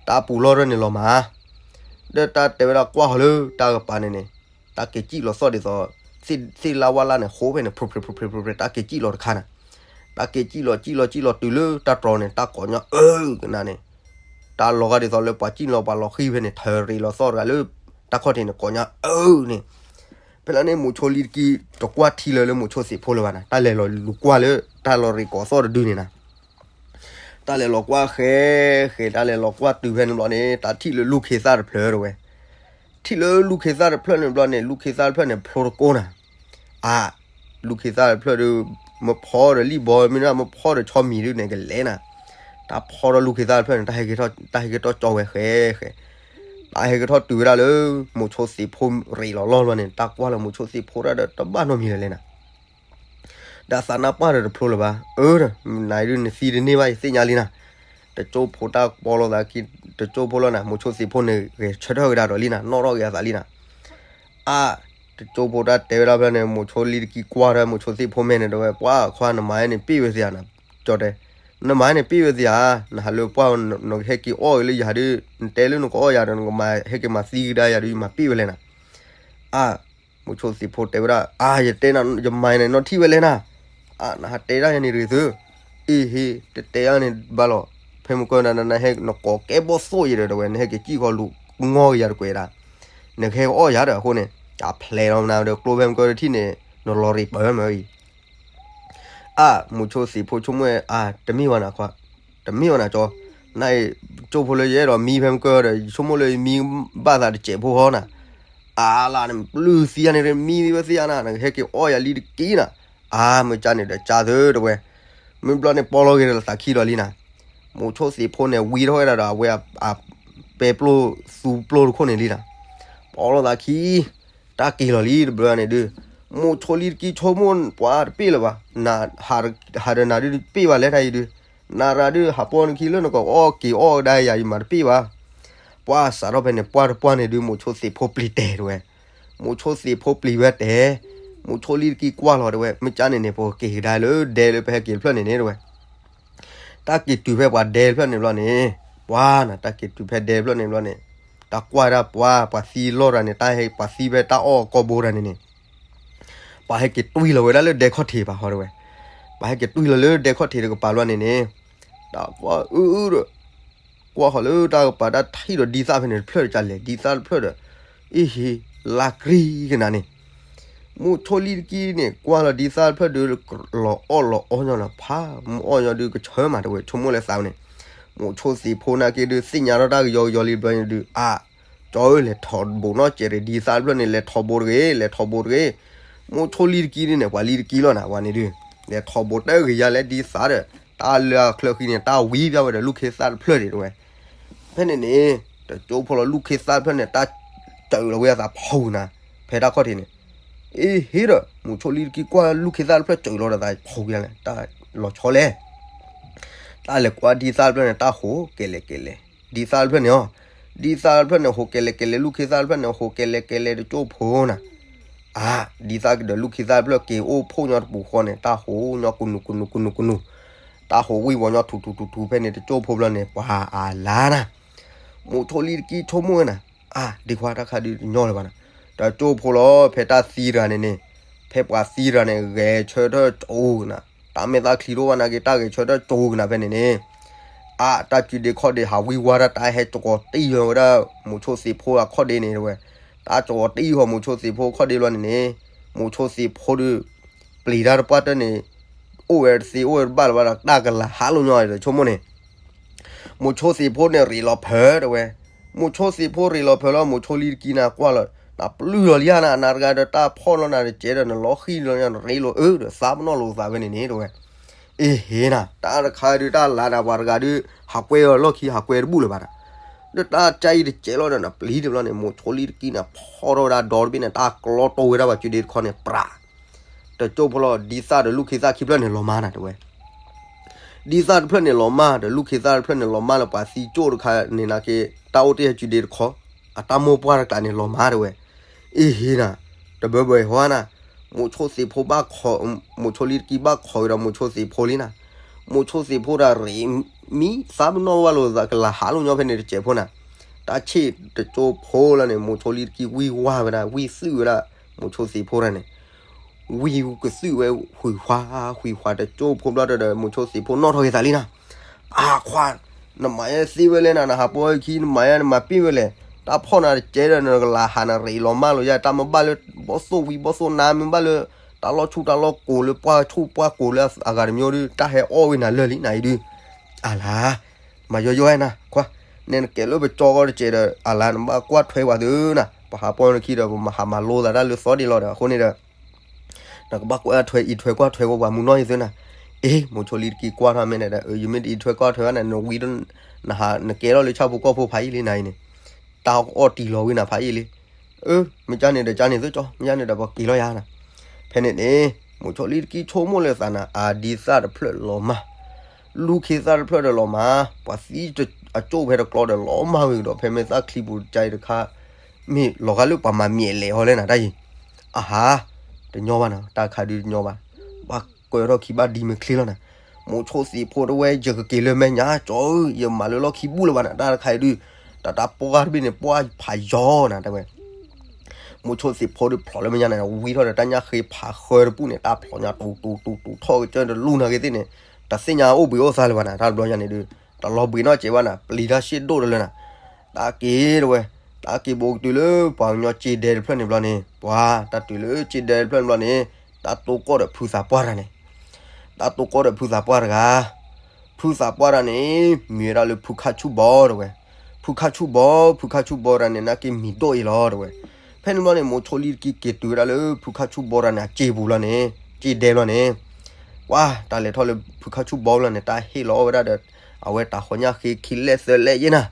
တၢ်ပူၤလီၢ်ရၢၢ်န့ၣ်လီၤမၢ် ဒီးတၢ်တဲဝဲဒၣ်ကွၢ်ဃီၤလၢတၢ်ကပၤန့ၣ်န့ၣ်, တၢ်က့ၤစံၣ်လီၤသီၣ်ဒ်သိး, သ့ၣ်လါဝါလါန့ၣ် ဃိဖဲန့ၣ် ဖြိဖြိဖြိဖြိဖြိ တၢ်က့ၤစံၣ်လီၤတခါနၤ, တၢ်က့ၤစံၣ်လီၤစံၣ်လီၤစံၣ်လီၤတုၤလၢတၢ်တြီၤန့ၣ် တၢ်ကိးညီအၢကနၤန့ၣ်, တၢ်လီၤဂာ်ဒ်သိးလၢပှၤစံၣ်လီၤပှၤလီၤဃံဖဲန့ၣ် ထၢရ့းလီၤသီၣ်တဂၤလၢ တၢ်ခီၣ်ထံးန့ၣ် ကိးညီအၢန့ၣ်, ဖဲလၢန့ၣ် မိၤဆိလံတကံၢ်တကွၢ်ထံလၢလၢမိၤဆိသ့ၣ်ဖိလၢၤဘၣ်နၤ တၢ်လဲၤလီၤလူၤကွၢ်လၢ တၢ်လီၤရ့းကိးသီၣ်တဒုန့ၣ်နၤ တၢ်လဲၤလီၤကွၢ်ဃဲ, ဃဲ တၢ်လဲၤလီၤကွၢ်တုၤဖဲန့ၣ်ဘျီန့ၣ် တၢ်ထံၣ်လၢလူၢ်ခ့သၣ်တဖျၢၣ်တဝဲ, ထံၣ်လၢလူၢ်ခ့သၣ်တဖျၢၣ်န့ၣ်ဘျီန့ၣ် လူၢ်ခ့သၣ်တဖျၢၣ်န့ၣ် ဖျိတကိၢ်နၤ, အါ, လူၢ်ခ့သၣ်တဖျၢၣ်ဒုး, မ့ၢ်ဖီဒီးလံၣ်ဘီ မ့ၢ်ဒၣ်မ့ၢ်ဖီဒီးဆီမံၤဒုးန့ၣ် ကလဲၤနၤ, တၢ်ဖီထီၣ်လူၢ်ခ့သၣ်တဖျၢၣ်န့ၣ် တၢ်ဟဲက့ၤထီၣ်ကၠီဝဲဃဲ, ဃဲ, တၢ်ဟဲက့ၤထီၣ်တုၤဝဲဒၣ်လၢ မိၤဆိသ့ၣ်ဖိရ့းလီၤလီၢ်ဘျီန့ၣ် တၢ်ကွၢ်လၢမိၤဆိသ့ၣ်ဖိတၢ်ဒီးတဘၣ်နီတမံၤလၢၤလဲၣ်နၤ ဒီးသးနါပှၢ်ဒီးတဖျိလၢၤဘၣ်, အၢ, နၤဒုးနသံတန့ၢ်ဘၣ် ယသ့ၣ်ညါလံနၤ, တကၠိဖိတၢ်ပီၣ်လိာ်သးခံ, တကၠိဖိလီၤနၤ မိၤဆိသ့ၣ်ဖိန့ၣ် ဂဲၤဆၢထၢၣ်ကဒါဒီးလံနၤ နီၣ်ထီၣ်က့ၤအသးလံနၤ, အါ, တကၠိဖိတၢ်တဲဝဲဒၣ်ဖဲန့ၣ် မိၤဆိလံတကံၢ်ကွၢ်ထီၣ် မိၤဆိသ့ၣ်ဖိမဲာ်န့ၣ် တဲဝဲ ပှၤခွါနမၤန့ၣ်ပ့ၢ်ဝဲသ့ဧါနၤ, ကၠီတဲ, နမၤန့ၣ်ပ့ၢ်ဝဲသ့ဧါ, နဟးလၢပှၢ် နကဟဲက့ၤအီၣ်ဂ့ၤလၢယၤဒုး, နတဲလၢနကအီၣ်ယၤဒီး နကမၤဟဲက့ၤမၤသံကဒါယၤဒုး ယမၤပ့ၢ်ဝဲလဲၣ်နၤ အါ, မိၤဆိသ့ၣ်ဖိတဲဝဲဒၣ် အါ ယတဲနၤ ယမၤန့ၣ်နီၢ်ထံၣ်ဝဲလဲၣ်နၤ, အါ နဟးတဲဒၣ်ယၤန့ၣ်တဂ့ၤသု, အ့ဟ့ တတဲယၤန့ၣ်ဘၣ်လီၤ, ဖဲမုၢ်ကီၢ်နၤ နဟဲနကိးကဲဘီၣ်သိၣ်ယဲဒီး တဝဲ နဟဲက့ၤစံၣ်ဃီလူၤငီၢ်က့ၤယၤတကွဲးဒၣ်, နကဟဲကအီၣ်ယၤဒီးအဃိန့ၣ်, တၢ်ဖျဲးလီၤမနၤဒီး ကျိဖဲမုၢ်ကီၢ်တထံၣ်န့ၣ် နလီၤရ့းပၢၢ်မၢအံၤ အါ, မိၤဆိသ့ၣ်ဖိဆိကမိၣ်ဝဲ အါ တမ့ၢ်ဝဲနၤခွါ, တမ့ၢ်ဝဲနၤကၠီ, နအံၤ, ကၠိဖိလၢယအဲၣ်ဒိးမံဖဲမုၢ်ကီၢ်ဒီး ယဆိကမိၣ်လၢယမံဘၣ်သးတစဲးဖိဃီနၤ, အါလၢနပျုၢ်သံယၤန့ၣ် မံဝဲသ့ဧါနၤ နကဟဲက့ၤအီၣ်ယၤလံတက့ၢ်နၤ, အါ မ့ၢ်ကၢန့ၣ်ဒီးကၢသုတဝဲ, မ့ၢ်ဘျီန့ၣ်ပီၣ်လီၤက့ၤဒီးသးခံဒီးလံနၤ, မိၤဆိသ့ၣ်ဖိန့ၣ် ဝံထီၣ်ဝဲဒၣ်ဒီးအဝဲအ, ပဲပျိၢ်သူပျိၢ်တခိၣ်န့ၣ်လံနၤ, ပီၣ်လီၤသးခံ တၢ်က့ၤလီၤလံတဘျီန့ၣ်ဒုး, မိၤဆိလံတကံဆိကမိၣ်ပှၤတပ့ၢ်လၢၤဘၣ်, ဟးဒီးနၤဒုးတပ့ၢ်ဘၣ်လဲၣ်တၢ်အံၤဒုး, နၤရၤဒုး ဟးပီနခံလၢနကအီၣ်က့ၤအီၣ်ကဒါယၤ ယမၤတပ့ၢ်ဘၣ်. ပှၤစးထီၣ်ဖဲန့ၣ် ပှၢ်တပှၢ်န့ၣ်ဒုး မိၤဆိသ့ၣ်ဖိပျံၤတဲာ်တဝဲ, မိၤဆိသ့ၣ်ဖိပျံၤဝဲတဲာ်, မိၤဆိလံတကံကွၢ်လီၤတဝဲ မ့ၢ်ကၠါန့ၣ်န့ၣ် ပကက့ၤကဒါလၢဒဲလၢပဟဲက့ၤတဖျၢၣ်န့ၣ်န့ၣ်တဝဲ တၢ်က့ၤတုၤဖဲပှၤဒဲတဖျၢၣ်န့ၣ်ဘျီန့ၣ်, ပှၤနၤ တၢ်က့ၤတုၤဖဲဒဲတဖျၢၣ်န့ၣ်ဘျီန့ၣ်, တၢ်ကွၢ်ဒၣ်ပှၤ ပှၤသံလီၢ်တဂၤန့ၣ် တၢ်ဟဲပှၤသံဖဲတၢ်အီၣ်အကိာ်ဘိတဂၤန့ၣ်န့ၣ်, ပှၤဟဲက့ၤတွံၢ်လီၤဝဲဒၣ်လၢဒဲခီၣ်ထံးဘၣ်ဟီတဝဲ, ပှၤဟဲက့ၤတွံၢ်လီၤလၢဒဲခီၣ်ထံးတကပၤဘျီန့ၣ်န့ၣ်, တၢ်ကွၢ်အုအုဒီး ကွၢ်ဃီၤလၢတၢ်ကပၤတၢ်ထံၣ်ဒီးဒ်သၣ်ဖဲန့ၣ်တဖျၢၣ်တကလဲၣ် ဒ်သၣ်တဖျၢၣ်ဒီး, အ့ဟ့ လါကရံကနၤန့ၣ်, မိၤဆိလံတကံန့ၣ် ကွၢ်လီၤဒ်သၣ်တဖျၢၣ်ဒုး လီၤအီၣ်လီၤအီညီလီၤ ဖးမုၢ်အီၣ်ညီဒုးကဆၢမးတဝဲ ဆိကမိၣ်လၢသးဝဲန့ၣ်, မိၤဆိသ့ၣ်ဖိနာ်က့ဒုး သ့ၣ်ညါထီၣ်တၢ်ကယီကယီလံဘျီန့ၣ်ဒုး အါ, ကၠီဧၢ လဲၤထီၣ်ဘိးနီၢ်စဲးရ့း ဒ်သၣ်တဖျၢၣ်န့ၣ် လဲၤထီၣ်ဘိးတဂ့ၤ လဲၤထီၣ်ဘိးတဂ့ၤ, မိၤဆိလံတကံဒုးန့ၣ် ပှၤလံတကံလီၤနၤ ပှၤန့ၣ်ဒုး, လဲၤထီၣ်ဘိးတဂ့ၤယၤလဲၣ်ဒ်သၣ်ဒီး, တၢ်လၢအချၢဃံန့ၣ် တၢ်ဝံၤဖျါဝဲဒီးလူၢ်ခ့သၣ်တဖျၢၣ်ဒံးတဝဲ ဖဲန့ၣ်န့ၣ်, တကၠိဖိလီၤလူၢ်ခ့သၣ်တဖျၢၣ်န့ၣ် တၢ်စၢၤလီၤဝဲအသးဖီၣ်နၤ, ဖဲတၢ်ခီၣ်ထံးန့ၣ်, အ့ဟ့ဒီး မိၤဆိလံတကံကွၢ်လူၢ်ခ့သၣ်တဖျၢၣ် စၢၤလီၤဒီးသးဖီၣ်ယၤလဲၣ် တၢ်လီၤဆီလဲၣ် တၢ်လဲၤကွၢ်ဒ်သၣ်တဖျၢၣ်န့ၣ် တၢ်ဟိးကဲလဲၣ်ကဲလဲၣ်, ဒ်သၣ်တဖျၢၣ်န့ၣ်အီၤ, ဒ်သၣ်တဖျၢၣ်န့ၣ် ဟိးကဲလဲၣ်ကဲလဲၣ် လူၢ်ခ့သၣ်တဖျၢၣ်န့ၣ် ဟိးကဲလဲၣ်ကဲလဲၣ်တကၠိဖိနၤ, အါ, ဒ်သၣ်ကဒီးလူၢ်ခ့သၣ်တဖျၢၣ်က့ၤအိၣ်ဖှိၣ်ညီတပူၤဃီန့ၣ် တၢ်ဟိးညီကနူၤကနူၤကနူၤကနူၤ, တၢ်ဟိးဝံၣ်ဝီၤညီထူထူထူထူဖဲန့ၣ် တကၠိဖိဘျီန့ၣ် ပှၤအလါနၤ မိၤဆိလံတကံဆိကမိၣ်ဝဲနၤ, အါ, ဒ့ခွါတၢ်ခါဒုးတညီလၢၤဘၣ်နၤ, တကၠိဖိလီၤ ဖဲတၢ်သံတဂၤန့ၣ်န့ၣ်, ဖဲပှၤသံတဂၤန့ၣ် ဂဲၤဆၢထၢၣ်ကၠိကနၤ, တၢ်မဲာ်သၣ်ချံတအိၣ်ဘၣ်နာ်က့ တၢ်ဂဲၤဆၢထၢၣ်ကၠိကနၤဖဲန့ၣ်န့ၣ်, အါ, တၢ်စုဒ့ခီၣ်ဒ့ဟးဝံၣ်ဝါတၢ် တၢ်ဟဲကဝီၤတံၢ်ဃီၤဝဲဒၣ် မိၤဆိသ့ၣ်ဖိအခီၣ်ဒ့န့ၣ်တဝဲ, တၢ်ကဝီၤတံၢ်ဃီၤမိၤဆိသ့ၣ်ဖိအခီၣ်ဒ့လီၤန့ၣ်န့ၣ်, မိၤဆိသ့ၣ်ဖိဒုး ပျံၤတၢ်တပှၢ်တၢၢ်န့ၣ်, အိၣ်ဝဲတသ့အိၣ်ဝဲတဘၣ်လၢၤဘၣ်ဒီး တၢ်ကလၤဟးလိာ်ညီဒီးဆိကမိၣ်န့ၣ် မိၤဆိသ့ၣ်ဖိန့ၣ်ရ့းလီၤဖၢတဝဲ, မိၤဆိသ့ၣ်ဖိရ့းလီၤဖၢလီၤ မိၤဆိလံတကံနၤကွၢ်လီၤ, နပျုၢ်လီၤလံဧါနၤ နၤတဂၤဒီးတၢ်ဖီၣ်လီၤနၤတကဲဒီး နလီၤဃံလီၤညါ နရ့လိာ်အၢဒီးသးပနီၣ်လိာ်သးဝဲန့ၣ်န့ၣ်တဝဲ, အ့ဟ့နၤ တၢ်တခါဒုးတၢ်လါနၤ ပှၤတဂၤဒုး ဟးကွဲအီၤလီၢ်ခံ ဟးကွဲတဘူၣ်လၢၤဘၣ်နၤ, ဒီးတၢ်ကါအံၤတကဲလီၤဒီး နပျံၤတဘျီန့ၣ် မိၤဆိလံတကံန့ၣ် ဖီၣ်ထီၣ်ဝဲဒၣ်ဒီတဘ့ၣ်န့ၣ် တၢ်ကျီတိၢ်ဝဲဒၣ်ပှၤစုဒ့တခီန့ၣ် ပြး တကၠိဖိလီၤ ဒ်သၣ်ဒီးလူၢ်ခ့သၣ်ခံဖျၢၣ်န့ၣ်လီၤမၢ်နၤတဝဲ, ဒ်သၣ်တဖျၢၣ်န့ၣ်လီၤမၢ်ဒီး လူၢ်ခ့သၣ်တဖျၢၣ်န့ၣ်လီၤမၢ်လၢ ပှၤသံကၠိၣ်တခါန့ၣ်နာ်က့ တၢ်အိၣ်တ့ၢ်ဟဲစုဒ့တခီ, အတၢ်မိၢ်ပှၢ်တကျးန့ၣ်လီၤမၢ်တဝဲ, အ့ဟ့နၤ, တဘၢဘၢဟီနၤ, မိၤဆိသ့ၣ်ဖိဘၣ်ခိး, မိၤဆိလံတကံဘၣ်ခိးကဒီးမိၤဆိသ့ၣ်ဖိလံနၤ, မိၤဆိသ့ၣ်ဖိတၢ်ရ့းမံသးပနီၣ်ဝဲလိာ်သး ကလၤဟးလိာ်ညီဖဲန့ၣ်တစဲးဖိနၤ, တၢ်ဆ့ၣ်တကၠိဖိလီၤန့ၣ် မိၤဆိလံတကံဝံၢ်ဝါဝဲဒၣ် ဝံၢ်သုးဝဲဒၣ် မိၤဆိသ့ၣ်ဖိတၢ်န့ၣ် ဝံၢ်ကသုးဝဲ ဃုာ်ဃွါ ဃုာ်ဃွါတကၠိဖိဘျီဒီး မိၤဆိသ့ၣ်ဖိနီၣ်ထီၣ်က့ၤသးလံနၤ, အခွါ, နမၤယဲသ့ဝဲလဲၣ်နၤ နဟးပီၢ်ခံ နမၤယဲနမၤပ့ၢ်ဝဲလဲၣ်, တၢ်ဖီၣ်နၤတကဲဒီး နကလၤဟးနရ့းလီၤမၢ်လိာ်ယဲ တၢ်မ့ၢ်ဘၣ်လၢ ဘီၣ်သိၣ်ဝံဘီၣ်သိၣ်နါ မ့ၢ်ဘၣ်လၢ တၢ်လီၢ်ဆူၣ်တၢ်လီၢ်ကိးလၢပှၢ်ဆူၣ်ပှၢ်ကိးလၢအဂၤတမံၤဒုး တၢ်ဟဲအီၣ်ဝဲနၤလၢာ်လံနၤအံၤဒုး, အလါ မၤယီယီနၤ ခွါ, နဲနကဲလၢပကၠီဂီၢ်တစဲးဒီး အလါနဘၣ်ကွၢ်ထွဲပှၤသုနၤ ပှၤဟးပီၢ်နခံဒီး ပမၤဟးမၤလိသးတၢ်လၢသီဒံးလီၤဒီး အဃိန့ၣ်ဒီး နကဘၣ်ကွၢ်ထွဲအံးထွဲကွၢ်ထွဲဝဲပှၤမုၢ်နီၢ်ယသုနၤ, အ့ မိၤဆိလံတကံကွၢ်ထီၣ်မ့ၢ်န့ၣ်ဒီး ယမ့ၢ်တအံးထွဲကွၢ်ထွဲဘၣ်န့ၣ် နဝံတ နကဲထီၣ်လၢဆၣ်ဖိကီၢ်ဖိဖးယံာ်လံနၤအံၤန့ၣ်, တၢ်အီၣ်တံၢ်လီၤဝံနၤဖးယံာ်လံ, အၢ မ့ၢ်ကၢန့ၣ်ဒီးကၢန့ၣ်သုကၠီ မ့ၢ်ကၢန့ၣ်ဒီးပက့ၤလီၤယၤနၤ, ဖဲန့ၣ်န့ၣ် မိၤဆိလံတကံဆိကမိၣ်လၢသးနၤ အဒံသၣ်တဖျၢၣ်လီၤမၢ် လူၢ်ခ့သၣ်တဖျၢၣ်ဒီးလီၤမၢ် ပှၤသံအကၠိၣ်ဖဲတကျီဒီးလီၤမၢ်ဝံၤကဒီး ဖဲမဲာ်သၣ်ချံပူၤတကါအံၤတခါ မ့ၢ်လီၤဂာ်လၢပှၤမၤမံးလဲၤဟီလဲၣ်နၤတၢ်အံၤ, အဟါ, တညီဘၣ်နၤ တၢ်ခါဒုးတညီဘၣ်, ဘၣ်ကွဲးထီၣ်ခံဘၣ်ဒံမ့ၢ်ချ့လီၤနၤ, မိၤဆိသ့ၣ်ဖိတဝဲ ယကက့ၤလၢမဲာ်ညါ ကၠီဧၢ ယမၤလၢလီၢ်ခံဘူၣ်လၢၤဘၣ်နၤ တၢ်တခါအံၤဒုး, တၢ်တၢ်ပှၢ်တဘ့ၣ်န့ၣ် ပှၢ်ဖးယီၤနၤတဝဲ မိၤဆိသ့ၣ်ဖိဒီးဖျိးလၢမဲာ်ညါန့ၣ် ဝံထီၣ်ဒီးတၢ်ညၣ်ဃ့ဖးဃၢတပူၤန့ၣ် တၢ်ဖျိးညါတူတူတူတူထီၣ်ကစၢၢ်တလူၢ်နၤဂ့ၤသ့ၣ်န့ၣ်, တၢ်သ့ၣ်ညါအိၣ်ဘှံးအိၣ်သါလၢၤဘၣ်နၤ တၢ်တဘျီညါန့ၣ်ဒုး, တၢ်လီၤဘှံးနီၢ်စဲးဘၣ်နၤ ပျံၤတၢ်ရှ့ၣ်ဒိၣ်တလၢနၤ, တၢ်က့ၤတဝဲ, တၢ်က့ၤဘိးကတုၤလၢပှၤကညီစ့ဒဲတဖျၢၣ်န့ၣ်ဘျီန့ၣ်, ပှၤတၢ်တုၤလၢစ့ဒဲတဖျၢၣ်န့ၣ်ဘျီန့ၣ်, တၢ်တိကိးဒီးဖုသးပှၢ်တဂၤန့ၣ် တၢ်တိကိးဒီးဖုသးပှၢ်တဂၤ, ဖုသးပှၢ်တဂၤန့ၣ် မံၤဝဲဒၣ်လၢဖုခါဆူၣ်ဘီတဝဲ, ဖုခါဆူၣ်ဘီ, ဖုခါဆူၣ်ဘီတဂၤန့ၣ် နာ်က့မံၤဒိၣ်အံၤလီၤတဝဲ, ဖဲန့ၣ်ဘျီန့ၣ် မိၤဆိလံတကံက့ၤတုၤဝဲဒၣ်လၢဖုခါဆူၣ်ဘီတဂၤန့ၣ် အစ့ပူၤလီၤန့ၣ်, စ့ဒဲလီၤန့ၣ်, ပှၤတၢ်လဲၤထီၣ်လၢဖုခါဆူၣ်ဘီလီၤန့ၣ် တၢ်ဟ့ၣ်လီၤအီၣ်ဝဲဒၣ်ဒီး အဝဲတၢ်ဃီညၣ်ဃ့ခံလဲၣ်သၢလဲၣ်ယဲနၤ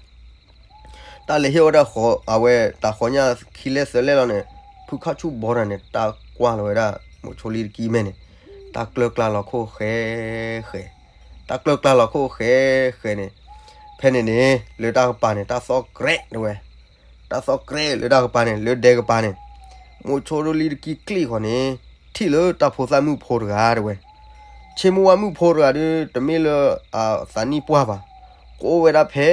တၢ်လဲၤဟ့ၣ်ဝဲဒၣ် အဝဲတၢ်ဃီညၣ်ခံလဲၣ်သၢလဲၣ်လီၤန့ၣ်, ဖုခါဆူၣ်ဘီတၢ်န့ၣ် တၢ်ကွၢ်လီၤဝဲဒၣ် မိၤဆိလံတကံမဲာ်န့ၣ် တၢ်ကျၢၢ်ကျါလီၤခိၣ်ဃဲဃဲ, တၢ်ကျၢၢ်ကျါလီၤခိၣ်ဃဲဃဲန့ၣ်, ဖဲန့ၣ်န့ၣ် လၢတၢ်ကပၤန့ၣ် တၢ်သီၣ်ကြဲးတဝဲ, တၢ်သီၣ်ကြဲးလၢတၢ်ကပၤန့ၣ် လၢဒဲကပၤန့ၣ်, မိၤဆိလံတကံကျ့ၣ်ဃီန့ၣ် ထံၣ်လၢတၢ်ဖိသၣ်မုၣ်ဖိတဂၤတဝဲ, ဆ့မိၢ်ဝါမုၣ်ဖိတဂၤဒီး တမ့ၢ်လၢအသးနံၣ်ပှၢ်ဘၣ်, ကအိၣ်ဝဲဒၣ်ဖဲ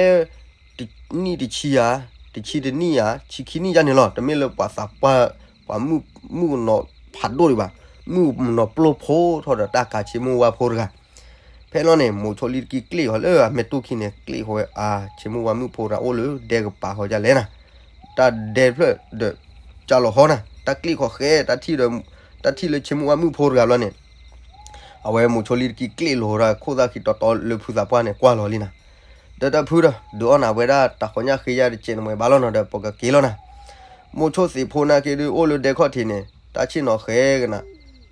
တနံၣ်တဆံယၤ, တဆံတနံၣ်ယၤ, ဆံခံနံၣ်ယၤန့ၣ်လီၤ. တမ့ၢ်လၢပှၤသးပှၢ်, ပှၤမုၣ်ကနီၤဖးဒိၣ်ဒံးဘၣ်, မုၣ်ကနီၤပျိၢ်ဖိထီၣ်ဒီးတၢ်ကးဆ့မိၢ်ဝါဖိတဂၤ. ဖဲလီၤန့ၣ် မိၤဆိလံတကံကျ့ၣ်ဃီလၢအမဲာ်တူၢ်ခံန့ၣ် ကျ့ၣ်ဃီဝဲအါ ဆ့မိၢ်ဝါမုၣ်ဖိတဂၤအိၣ်လၢဒဲကပၤဃီဒ်လဲၣ်နၤ, တၢ်ဒဲတဖျၢၣ်ဒီး ကၢ်လီၤဟီနၤ, တၢ်ကျ့ၣ်ဃီဃဲ တၢ်ထံၣ်ဒီး, တၢ်ထံၣ်လၢဆ့မိၢ်ဝါမုၣ်ဖိတဂၤဘျီန့ၣ် အဝဲမိၤဆိလံတကံကျ့ၣ်လီၤဒီး ခိၣ်သၣ်ခံတီတီလၢဖုသးပှၢ်န့ၣ်ကွၢ်လီၤလံနၤ, ဒီးတၢ်ဖုဒီး ဒုးအီၣ်နၤဝဲဒၣ်တၢ်ဃီညၣ်ဃ့ယါတကဲးန့ၣ်မ့ၢ်ဘၣ်လီၤနီၤဒီး ပကက့ၤလီၤနၤ. မိၤဆိသ့ၣ်ဖိနာ်က့ဒုးအိၣ်လၢဒဲခီၣ်ထံးန့ၣ် တၢ်ဆ့ၣ်နီၤဃဲကနၤ,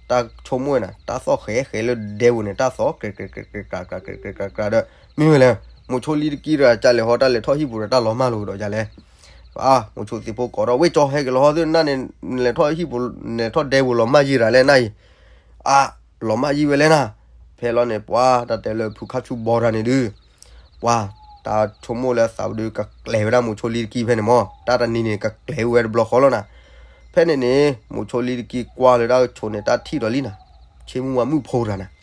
တၢ်ဆိကမိၣ်ဝဲနၤ, တၢ်သီၣ်ဃဲဃဲလၢဒဲပူၤန့ၣ် တၢ်သီၣ်ကြဲးကြဲးကြဲးကြဲးကြဲးကြဲးကြဲးကြဲးဒီး မ့ၢ်ဝဲလဲၣ်, မိၤဆိလံတကံတဂၤ ကလဲၤဟီတၢ်လဲၤထီၣ်ဟံၣ်ပူၤဒီး တၢ်လီၤမၢ်လိာ်ကဒီးယၤလဲၣ်. မိၤဆိသ့ၣ်ဖိကိးထီၣ် ဝ့ၢ်ကၠီ ဟဲက့ၤလီၤဟီသုနၢ်န့ၣ်, နလဲၤထီၣ်ဟံၣ်ပူၤ နလဲၤထီၣ်ဒဲပူၤလီၤမၢ်ယံာ်ရၤလဲၣ်နၢ်အံၤ, အါ, လီၤမၢ်ယံာ်ဝဲလဲၣ်နၤ. ဖဲလီၤန့ၣ် ပှၤတၢ်တဲလၢဖုခါဆူၣ်ဘီတဂၤန့ၣ်ဒုး ပှၤတၢ်ဆိကမိၣ်လၢအသးပူၤဒုး ကကျဲၤဝဲဒၣ်မိၤဆိလံတကံဖဲန့ၣ်မး, တၢ်တနံၤန့ၣ် ကကျဲၤဝဲတဘျီဃီလီၤနၤ. ဖဲန့ၣ်န့ၣ် မိၤဆိလံတကံကွၢ်လၢတၢ်ကဆိးန့ၣ် တၢ်ထံၣ်ဒီးလံနၤ, ဆ့မိၢ်ဝါမုၣ်ဖိတဂၤနၤ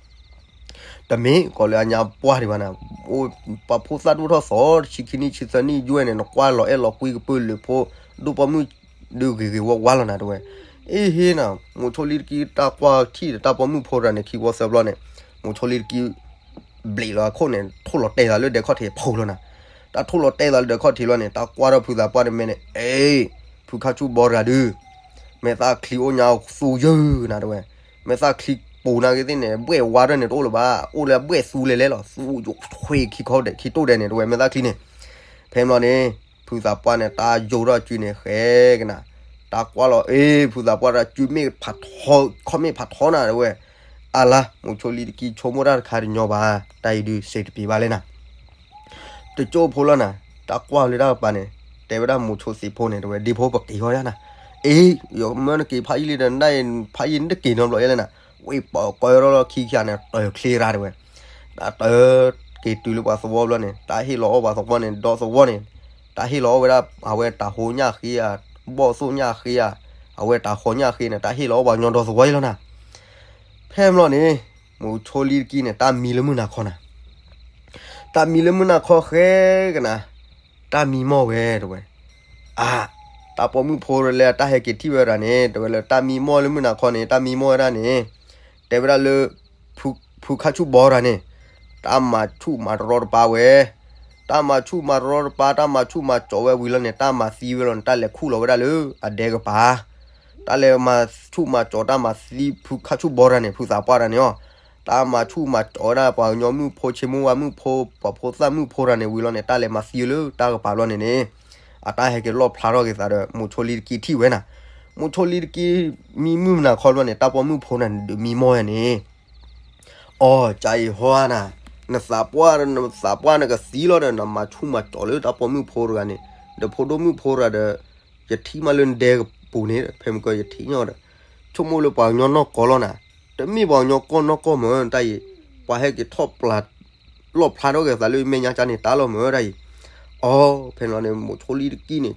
တမ့ၢ်ကီးလၢအညါပှၢ်ဒံးဘၣ်နၤ, အိၣ်ပှၤဖိသၣ်ဒိၣ်ထီၣ်သီ တဆံခံနံၣ်ဆံသၢနံၣ်ယွဲၢ်န့ၣ် နကွၢ်လီၤအဲၣ်လီၤကွံကပၢၢ်လၢဖိဒိၣ်ပိာ်မုၣ်ဒုးဂ့ၤဂ့ၤဝါဝါလီၤနၤတဝဲ. အ့ဟ့နၤ, မိၤဆိလံတကံတၢ်ကွၢ်ထံၣ်ဒီးတၢ်ပိာ်မုၣ်ဖိတဂၤန့ၣ် ခံဝီသၢဘျီန့ၣ်, မိၤဆိလံတကံ ဘျံးလီၤအခိၣ်န့ၣ် ထိၣ်လီၤတဲာ်သးလၢဒဲခီၣ်ထံးဖိလီၤနၤ. တၢ်ထိၣ်လီၤတဲာ်သးလၢဒဲခီၣ်ထံးလီၤန့ၣ် တၢ်ကွၢ်ထီၣ်ဖုသးပှၢ်တမဲာ်န့ၣ်, အ့, ဖုခါဆူၣ်ဘီတဂၤဒုး မဲာ်သၣ်ချံအိၣ်ညါသူယုၢ်နၤတဝဲ, မဲာ်သၣ်ချံပူၤနာ်က့သ့ၣ်န့ၣ် ဘှဲၣ်ဝါထီၣ်န့ၣ်တအိၣ်လၢၤဘၣ်, အိၣ်လၢအဘှဲၣ်သူလဲၤလဲၤလီၤ, သူယိာ်ထွဲခံခီဒဲး ခံတိၢ်ဒဲးန့ၣ်တဝဲ မဲာ်သၣ်ချံန့ၣ်. ဖဲမလီၤန့ၣ် ဖုသးပှၢ်န့ၣ် တၢ်ယိာ်ထီၣ်စုန့ၣ် ဃဲကနၤ, တၢ်ကွၢ်လီၤ အ့ ဖုသးပှၢ်တၢ်စုမ့ၢ်ဖးထီ ခီၣ်မ့ၢ်ဖးထီနၤတဝဲ. အလါ မိၤဆိလံတကံဆိကမိၣ်တၢ်တခါတညီဘၣ်, တၢ်အံၤဒုးစဲးတပ့ၤဘၣ်လဲၣ်နၤ. တကၠိဖိလီၤနၤ, တၢ်ကွၢ်လၢတၢ်ကပၤန့ၣ် တဲဝဲဒၣ်မိၤဆိသ့ၣ်ဖိန့ၣ်တဝဲ ဒ့ဖိပက့ၤဃီယါနၤ. အ့, ယမၢနက့ၤဖးယံာ်လံဒီး နဒၣ်အံၤဖးယံာ်နတက့ၤနီတဘျီယဲလဲၣ်နၤ. ဝံၤပှၤကီထီၣ်လီၤခံခံဂၤန့ၣ် တၢၤချ့ရၣ်တဝဲ. တၢ်တၢၤက့ၤတုၤလၢပှၤသဝီဘျီန့ၣ် တၢ်ဟ့ၣ်လီၤအီၣ်ပှၤသဝီန့ၣ် ဒီသဝီန့ၣ်, တၢ်ဟ့ၣ်လီၤအီၣ်ဝဲဒၣ် အဝဲတၢ်ဟိညၣ်ဃ့ဧါ, ဘီၣ်သိၣ်ညၣ်ဃ့ဧါ, အဝဲတၢ်ဃီညၣ်ဃ့န့ၣ် တၢ်ဟ့ၣ်လီၤအီၣ်ပှၤကညီဒီသဝီအံၤလီၤနၤ. ဖဲမလီၤန့ၣ် မိၤဆိလံတကံန့ၣ် တၢ်မံလၢမုၢ်နၤခီနၤ. တၢ်မံလၢမုၢ်နၤခီဃဲကနၤ, တၢ်မံမီၢ်ဝဲတဝဲ. အါ, တၢ်ပိာ်မုၣ်ဖိလၢတၢ်ဟဲက့ၤထံၣ်ဝဲဒၣ်န့ၣ် တဝဲလၢတၢ်မံမီၢ်လၢမုၢ်နၤခီန့ၣ် တၢ်မံမီၢ်ဝဲဒၣ်န့ၣ်, တဲဝဲဒၣ်လၢ ဖုခါဆူၣ်ဘီတဂၤန့ၣ် တၢ်မၤဆူၣ်မၤတရီတပါဝဲ, တၢ်မၤဆူၣ်မၤတရီတပါ တၢ်မၤဆူၣ်မၤကၠီဝဲဝံၤလီၤန့ၣ် တၢ်မၤသံဝဲလီၤန့ၣ် တၢ်လဲၤခူၣ်လီၤဝဲဒၣ်လၢအဒဲကပၤ တၢ်လဲၤမၤဆူၣ်မၤကၠီ တၢ်မၤသံဖုခါဆူၣ်ဘီတဂၤန့ၣ် ဖုသးပှၢ်တဂၤန့ၣ်အီၤ, တၢ်မၤဆူၣ်မၤကၠီဝဲဒၣ်ပှၤကညီမုၣ်ဖိ ဆ့မိၢ်ဝါမုၣ်ဖိ ပှၤဖိသၣ်မုၣ်ဖိတဂၤန့ၣ်ဝံၤလီၤန့ၣ် တၢ်လဲၤမၤသံလၢတၢ်ကပၤဘျီန့ၣ်န့ၣ်, အတၢ်ဟဲက့ၤလီၣ်ဖျါထီၣ်က့ၤသးဒီး မိၤဆိလံတကံထံၣ်ဝဲနၤ. မိၤဆိလံတကံမံမုၢ်နၤခီဘျီန့ၣ် တၢ်ပိာ်မုၣ်ဖိန့ၣ်ဒုးမံမီၢ်ဝဲန့ၣ် အီ, ကအံၤဟီနၤ, နသးပှၢ် နသးပှၢ်နကသံလီၤဒီး နမၤဆူၣ်မၤကၠီလၢတၢ်ပိာ်မုၣ်ဖိတဂၤန့ၣ်, ဒီးဖိဒိၣ်မုၣ်ဖိတဂၤဒီး, ယထံၣ်မးလၢနဒဲကပူၤန့ၣ် ဖဲမုၢ်ကီးယထံၣ်ညီဒီး, ဆိကမိၣ်လၢပှၤကညီနီၢ်ကီၢ်လီၤနၤ, တမ့ၢ်ပှၤကညီကီၢ်နီၢ်ကီၢ်မၢ် တၢ်အံၤ, ပှၤဟဲက့ၤထီၣ်ပျၢ် လီၣ်ဖျါထီၣ်က့ၤသးလၢမဲာ်ညါကၠါန့ၣ် တၢ်လီၤမၢ်တၢ်အံၤ, အီ, ဖဲန့ၣ်လီၤန့ၣ် မိၤဆိလံတကံန့ၣ်,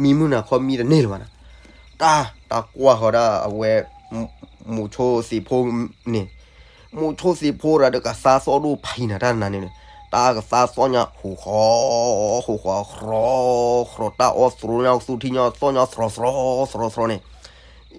မံမုၢ်နၤခီမံတန့ၢ်လၢၤဘၣ်နၤ, တၢ်, တၢ်ကွၢ်ဃီၤဒၣ်အဝဲ မိၤဆိသ့ၣ်ဖိန့ၣ်, မိၤဆိသ့ၣ်ဖိတဂၤဒီးကသါသီၣ်ဒိၣ်ဖးနၤတၢ်နၤန့ၣ်, တၢ်ကသါသီၣ်ညါ ဟူးဃီ, ဟူးဃီ ဃြီ, ဃြီ တၢ်အီၣ်သြီညါ သူထံၣ်ညါသီၣ်ညါသြီသြီသြီသြီန့ၣ်,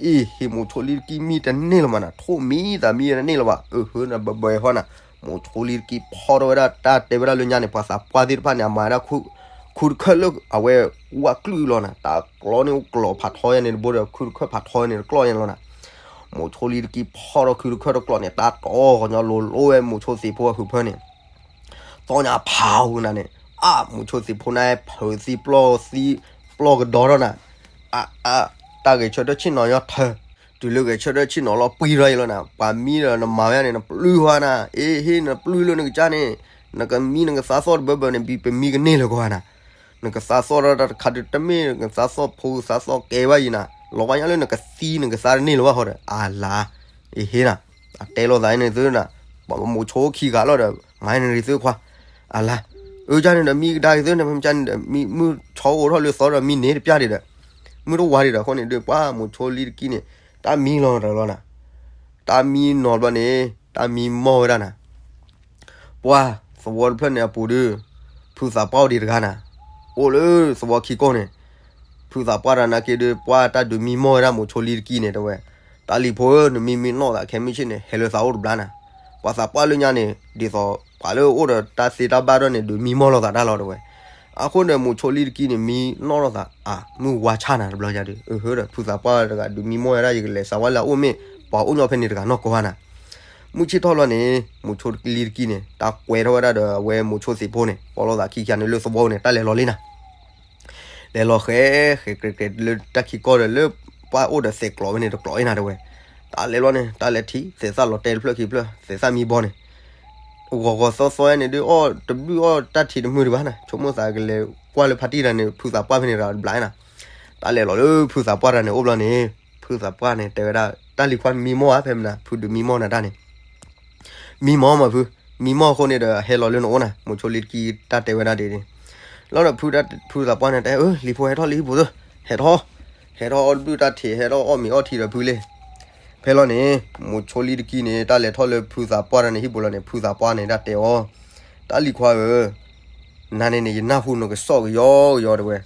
အံၤ ဟ့ၣ်မိၤဆိလံတကံမံတန့ၢ်လၢၤဘၣ်နၤ, ထိၣ်မံသးမံတန့ၢ်လၢၤဘၣ်, အၢ ဟၢနၤဘၢဘၢဟီနၤ, မိၤဆိလံတကံဖီၣ်ထီၣ်ဝဲဒၣ် တၢ်တဲဝဲဒၣ်လၢညါန့ၣ် ပှၤသးပှၢ်သ့ၣ်တဖၣ်န့ၣ် အမၤဝဲဒၣ် ခုတခၢၣ်လၢအဝဲ ဝၣ်ကျုၢ်လီၤနၤ, တၢ်ကျီန့ၣ်အိၣ်ကျီဖးထီယါန့ၣ်တဘိဒီး ခုတခၢၣ်ဖးထီန့ၣ်တကျီၢ်ယါန့ၣ်လီၤနၤ, မိၤဆိလံတကံဖီၣ်ထီၣ်ခုတခၢၣ်တကျီၢ်န့ၣ် တၢ်တီၢ်ကညီလိၤလိၤဝဲမိၤဆိသ့ၣ်ဖိအဟုးဖၢန့ၣ် သီၣ်ညါဖးဝဲနၤန့ၣ်, အါ မိၤဆိသ့ၣ်ဖိန့ၣ် ဖုးသံပျီၢ်သံ ပျီၢ်ကဒီထီၣ်နၤ, အါ အါ တၢ်ဂဲၤဆၢထၢၣ်ဆ့ၣ်နီၤညီထၢ, တုၤလၢဂဲၤဆၢထၢၣ်ဆ့ၣ်နီၤလီၤပှံထီၣ်အံၤလီၤနၤ, ပှၤမံဒီးနမၤဝဲန့ၣ် နပျုၢ်ဟီနၤ, အ့ ဟ့ၣ်နပျုၢ်လၢနကစၢ်န့ၣ်, နကမံနကသါသီၣ်တဘၢဘၢန့ၣ် ပမံကန့ၢ်လၢၤကီးနၤ, နကသါသီၣ်တၢ်တခါဒုးတမ့ၢ် နကသါသီၣ်ဖိကသါသီၣ်ကဲဘၣ်အံၤနၤ လီၤဘၣ်ညါလၢနကသံနကသါတန့ၢ်လၢၤဘၣ်ဃီဒီး အလၤ, အဟ့နၤ, အတဲလိာ်သးန့ၣ်သုနၤ, မိၤဆိခံဂၤလီၤဒီး မၤနရံၣ်သုခွါ, အလၤ, အၢကန့ၣ်ဒီးမံကဒါက့ၤသုန့ၣ် မ့ၢ်ကန့ၣ်ဒီး မုၢ်ဆီအိၣ်ထီၣ်လၢသီဒီးမံန့ၢ်တပျၢ်ဒံးဒီး, မုၢ်တဝါဒံးဒီး အဃိန့ၣ်ဒီး ပှၤမိၤဆိလံတကံန့ၣ် တၢ်မံလီၤတလီၤနၤ, တၢ်မံနီၤတဘျီန့ၣ် တၢ်မံမီၢ်ဝဲဒၣ်နၤ ပှၤသဝီတဖျၢၣ်န့ၣ်အပူၤဒီး ဖုသးပှၢ်အိၣ်ဒံးတဂၤနၤ, အိၣ်လၢသဝီခံကိၢ်န့ၣ်, ဖုသးပှၢ်တၢ်နာ်က့ဒီး ပှၤတၢ်ဒုးမံမီၢ်ဝဲဒၣ်မိၤဆိလံတကံန့ၣ်တဲဝဲ, တၢ်လံၤဖိဧၢ နမံမံနီၢ်သးခဲမုၢ်ဆ့ၣ်န့ၣ် ဟဲလၢသးအိၣ်တဘျါနၤ, ပှၤသးပှၢ်လၢညါန့ၣ် ဒ်သိးပှၤလၢအိၣ်ဒီးတၢ်သ့တၢ်ဘၣ်ဒီးန့ၣ် ဒုးမံမီၢ်လိာ်သးတၢ်လီၤတဲဝဲ, အဃိန့ၣ်မိၤဆိလံတကံန့ၣ် မံနီၢ်လိာ်သးအါ မုၢ်ဝါဆၣ်နၤတဘျီညါဒီး အဟၢဒီး ဖုသးပှၢ်တဂၤဒုးမံမီၢ်ဝဲဒၣ် ယကလဲၤစးဝါလၢအအိၣ်မ့ၢ် ပှၤအိၣ်ညီဖဲန့ၣ်တဂၤနီၢ်ကီၢ်နၤ မုၢ်ဆ့ၣ်ထီၣ်လီၤန့ၣ် မိၤဆိလံတကံန့ၣ် တၢ်ကွဲထီၣ်ဝဲဒၣ်ဒီးအဝဲမိၤဆိသ့ၣ်ဖိန့ၣ် ပီလိာ်သးခံခံန့ၣ်လၢသဝီန့ၣ် တၢ်လဲၤလီၤလံနၤ, လဲၤလီၤဃဲ ဃဲးကြဲးကြဲးလၢတၢ်ခံကီၢ်ဒီးလၢ ပှၤအိၣ်ဒီးသဲးကျိးဝဲန့ၣ်တကျိးအံၤနၤတဲဝဲ, တၢ်လဲၤလီၤန့ၣ် တၢ်လဲၤထံၣ် သဲးသၣ်လီၤတဲာ်တဖျၢၣ်ခံဖျၢၣ် သဲးသၣ်မံဘီန့ၣ် ဂီၤဂီၤသီသီန့ၣ်ဒုးအီၣ်တဘျုးအီၣ်တၢ်ထံးတမုာ်ဒံးဘၣ်နၤ ဆိကမိၣ်သးကလဲၤကွၢ်လၢဖါတံၢ်တၢ်န့ၣ် ဖုသးပှၢ်ဖဲန့ၣ်တဂၤတဘျါနၤ, တၢ်လဲၤလီၤလၢဖုသးပှၢ်တၢ်န့ၣ်အိၣ်ဘျီန့ၣ် ဖုသးပှၢ်န့ၣ်တဲဝဲဒၣ် တၢ်လံၤခွါမံမီၢ်ဧါ ဖဲမနၤ ဖုဒုးမံမီၢ်နၤတၢ်န့ၣ် မံမီၢ်မးဖု, မံမီၢ်အဃိန့ၣ်ဒီး ဟဲလီၤလၢနအိၣ်နၤ မိၤဆိလံတကံတၢ်တဲဝဲဒၣ်ဒ်န့ၣ်, လီၤဒီးဖုသးပှၢ်န့ၣ်တဲ အၢ လံၤဖိဟဲထီၣ်လံဟံၣ်ပူၤသု, ဟဲထီၣ်, ဟဲထီၣ်အီၣ်တဘျုးတၢ်ထံး ဟဲထီၣ်အီၣ်မ့ၤအီထံဒီးဖုလံ, ဖဲလီၤန့ၣ် မိၤဆိလံတကံန့ၣ် တၢ်လဲၤထီၣ်လၢဖုသးပှၢ်တၢ်န့ၣ်ဟံၣ်ပူၤလီၤန့ၣ် ဖုသးပှၢ်န့ၣ်တၢ်တဲအီၤ, တၢ်လံၤခွါဧၢ နၤန့ၣ်န့ၣ် ယနၢ်ဟူနကစီၣ်ကယီကယီတဲဝဲ,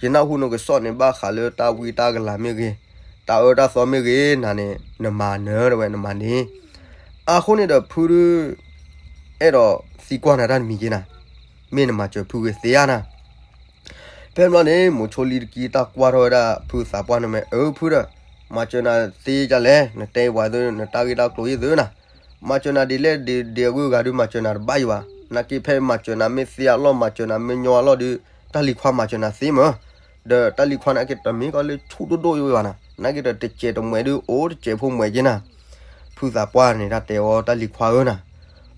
ယနၢ်ဟူနကစီၣ်န့ၣ် ဘၣ်ဃးလၢတၢ်ဝံတၢ်ကလၤမ့ၢ်ဂ့ၤ, တၢ်အၢတၢ်သီမ့ၢ်ဂ့ၤ နၤန့ၣ် နမၤနၢၤတဲဝဲ နမၤန့ၢ်, အဃိန့ၣ်ဒီးဖုဒုး အဲၣ်ဒိးသံကွၢ်နၤတၢ်တမံၤက့နၤ, မ့ၢ်နမၤစၢၤဖုဂ့ၤသ့ဧါနၤ ဖဲဘျီန့ၣ် မိၤဆိလံတကံတၢ်ကွၢ်ထီၣ်ဝဲဒၣ်ဖုသးပှၢ်န့ၣ်မ့ၢ် အၢဖုဒီး မၤစၢၤနၤသ့ဒ်လဲၣ် နတဲပှၤသု နတၢ်ဂ့ၢ်တၢ်ကျိၤယ့ၢ်သုနၤ, မၤစၢၤနၤဒ်လဲၣ်ဒ်အဂုၤအဂၤဒုးမၤစၢၤနၤတဘၣ်ယံၤဘၣ်, နာ်က့ဖဲမၤစၢၤနၤမ့ၢ်သ့အလီၢ် မၤစၢၤနၤမ့ၢ်ညီအလီၢ်ဒုး တၢ်လံၤခွါမၤစၢၤနၤသ့မ့ၢ်, ဒီးတၢ်လံၤခွါနာ်က့တမ့ၢ်ကီးလၢဆူၣ်ဒိၣ်ဒိၣ်ယိယိဘၣ်နၤ, နာ်က့ဒီးတစဲးတမှဲးဒုးအိၣ်တစဲးဖိမှဲးက့နၤ, ဖုသးပှၢ်န့ၣ်တၢ်တဲအီၤ တၢ်လံၤခွါဧၢနၤ,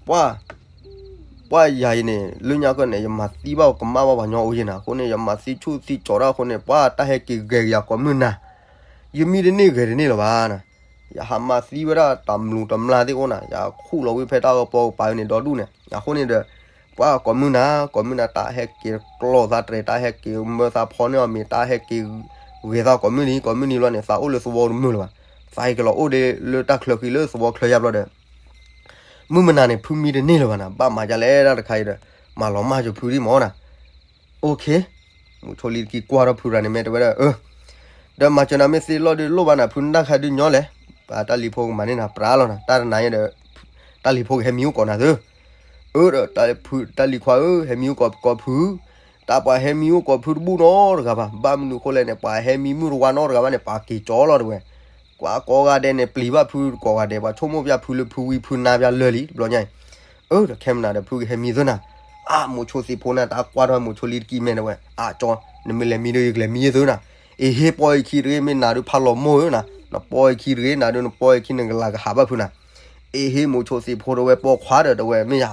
ပှၤ ပှၤယၤအံၤန့ၣ် လၢညါကီၢ်န့ၣ် ယမၤသံဘၣ်ကမၣ်ဘၣ်ပှၤညီအိၣ်ယဲနၤ, အဃိန့ၣ် ယမၤသံဆူၣ်သံကၠီးတၢ်အဃိန့ၣ် ပှၤတၢ်ဟဲက့ၤဂဲၤကယၤကိးမုၢ်နၤ, ယမံတန့ၢ်ဂဲၤတန့ၢ်လၢၤဘၣ်နၤ, ယဟးမၤသံဝဲဒၣ်တမျူးတမျၢ်သ့ၣ်အိၣ်နၤ, ယခူၣ်လီၤဝံၤဖဲတၢ်ဂီၤပီကပၤဝဲန့ၣ်ဒီဒူၣ်န့ၣ်, အဃိန့ၣ်ဒီး ပှၤကိးမုၢ်နၤ ကိးမုၢ်နၤ တၢ်ဟဲက့ၤကျီၢ်သးတြဲၤ တၢ်ဟဲက့ၤမၢသးဖီန့ၢ်အီၣ်မ့ၤ တၢ်ဟဲက့ၤဂဲၤသးကိးမုၢ်နံၤ ကိးမုၢ်နံၤလီၤန့ၣ် သးအိၣ်လၢသဝီတမုာ်လၢၤဘၣ်, သးဟဲက့ၤလီၤအိၣ်ဒ်လၢတၢ်ချၢဃံလၢသဝီချၢယါဘျီဒီး မုၢ်မနၤန့ၣ် ဖုမံတန့ၢ်လၢၤဘၣ်နၤ, ဘၣ်မၤဒ်လဲၣ်တၢ်တခါအံၤဒီး မၤလီၤမၢ်ကၠီၤဖုဒံးမ့ၢ်နၤ, အိၣ်ခ့, မိၤဆိလံတကံကွၢ်ထီၣ်ဖုရၤန့ၣ်မ့ၢ်တဲဝဲဒၣ် အၢ, ဒီးမၤစၢၤနၤမ့ၢ်သ့လီၢ်ဒုးလိၣ်ဘၣ်နၤ ဖုနတၢ်ခါဒုးညီလဲၣ်, ပှၤတၢ်လံၤဖိကမၤန့ၢ်နၤပြးလီၤနၤ, တၢ်တနၤညါဒီး တၢ်လံၤဖိကဟဲမံအိၣ်ကိးနၤသု, အၢဒီး တၢ်လံၤခွါဧၢ ဟဲမံအိၣ်ကိးဖု, တၢ်ပှၤဟဲမံအိၣ်ကိးဖုတဘူၣ်နီတဂၤဘၣ်, ဘၣ်မနုၤအဃိလဲၣ်န့ၣ် ပှၤဟဲမံမုၣ်တဝါနီတဂၤဘၣ်န့ၣ် ပှၤက့ၤကၠီလီၤတဲဝဲ, ပှၤကိးဂၤဒဲးန့ၣ် ပျံၤဘၣ်ဖုကိးဂၤဒဲး ပှၤဆိကမိၣ်ပျၢ်ဖုလၢဖုဝံဖုနါပျၢ်လၢာ်လံ တဘျီညါအံၤ, အၢ ဒီးခဲမနၤဒီးဖုကဟဲမံသုနၤ, အါ မိၤဆိသ့ၣ်ဖိန့ၣ် တၢ်ကွၢ်ထီၣ်မိၤဆိလံတကံမဲာ်တဲဝဲ, အၢ ကၠီ နမ့ၢ်လဲၤမံဒီး ယကလဲၤမံယဲသုနၤ, အ့ဟ့ ပီၢ်အခံတဂ့ၤ မ့ၢ်နၤဒုးဖးလီၤမိၢ်ဧၢနၤ, နပီၢ်အခံတဂ့ၤ နၤဒုးနပီၢ်အခံနကလၤကဟးဘၣ်ဖုနၤ, အ့ဟ့ မိၤဆိသ့ၣ်ဖိတဲဝဲ ပိာ်ခွါဒီးတဲဝဲ မ့ၢ်ယၤ,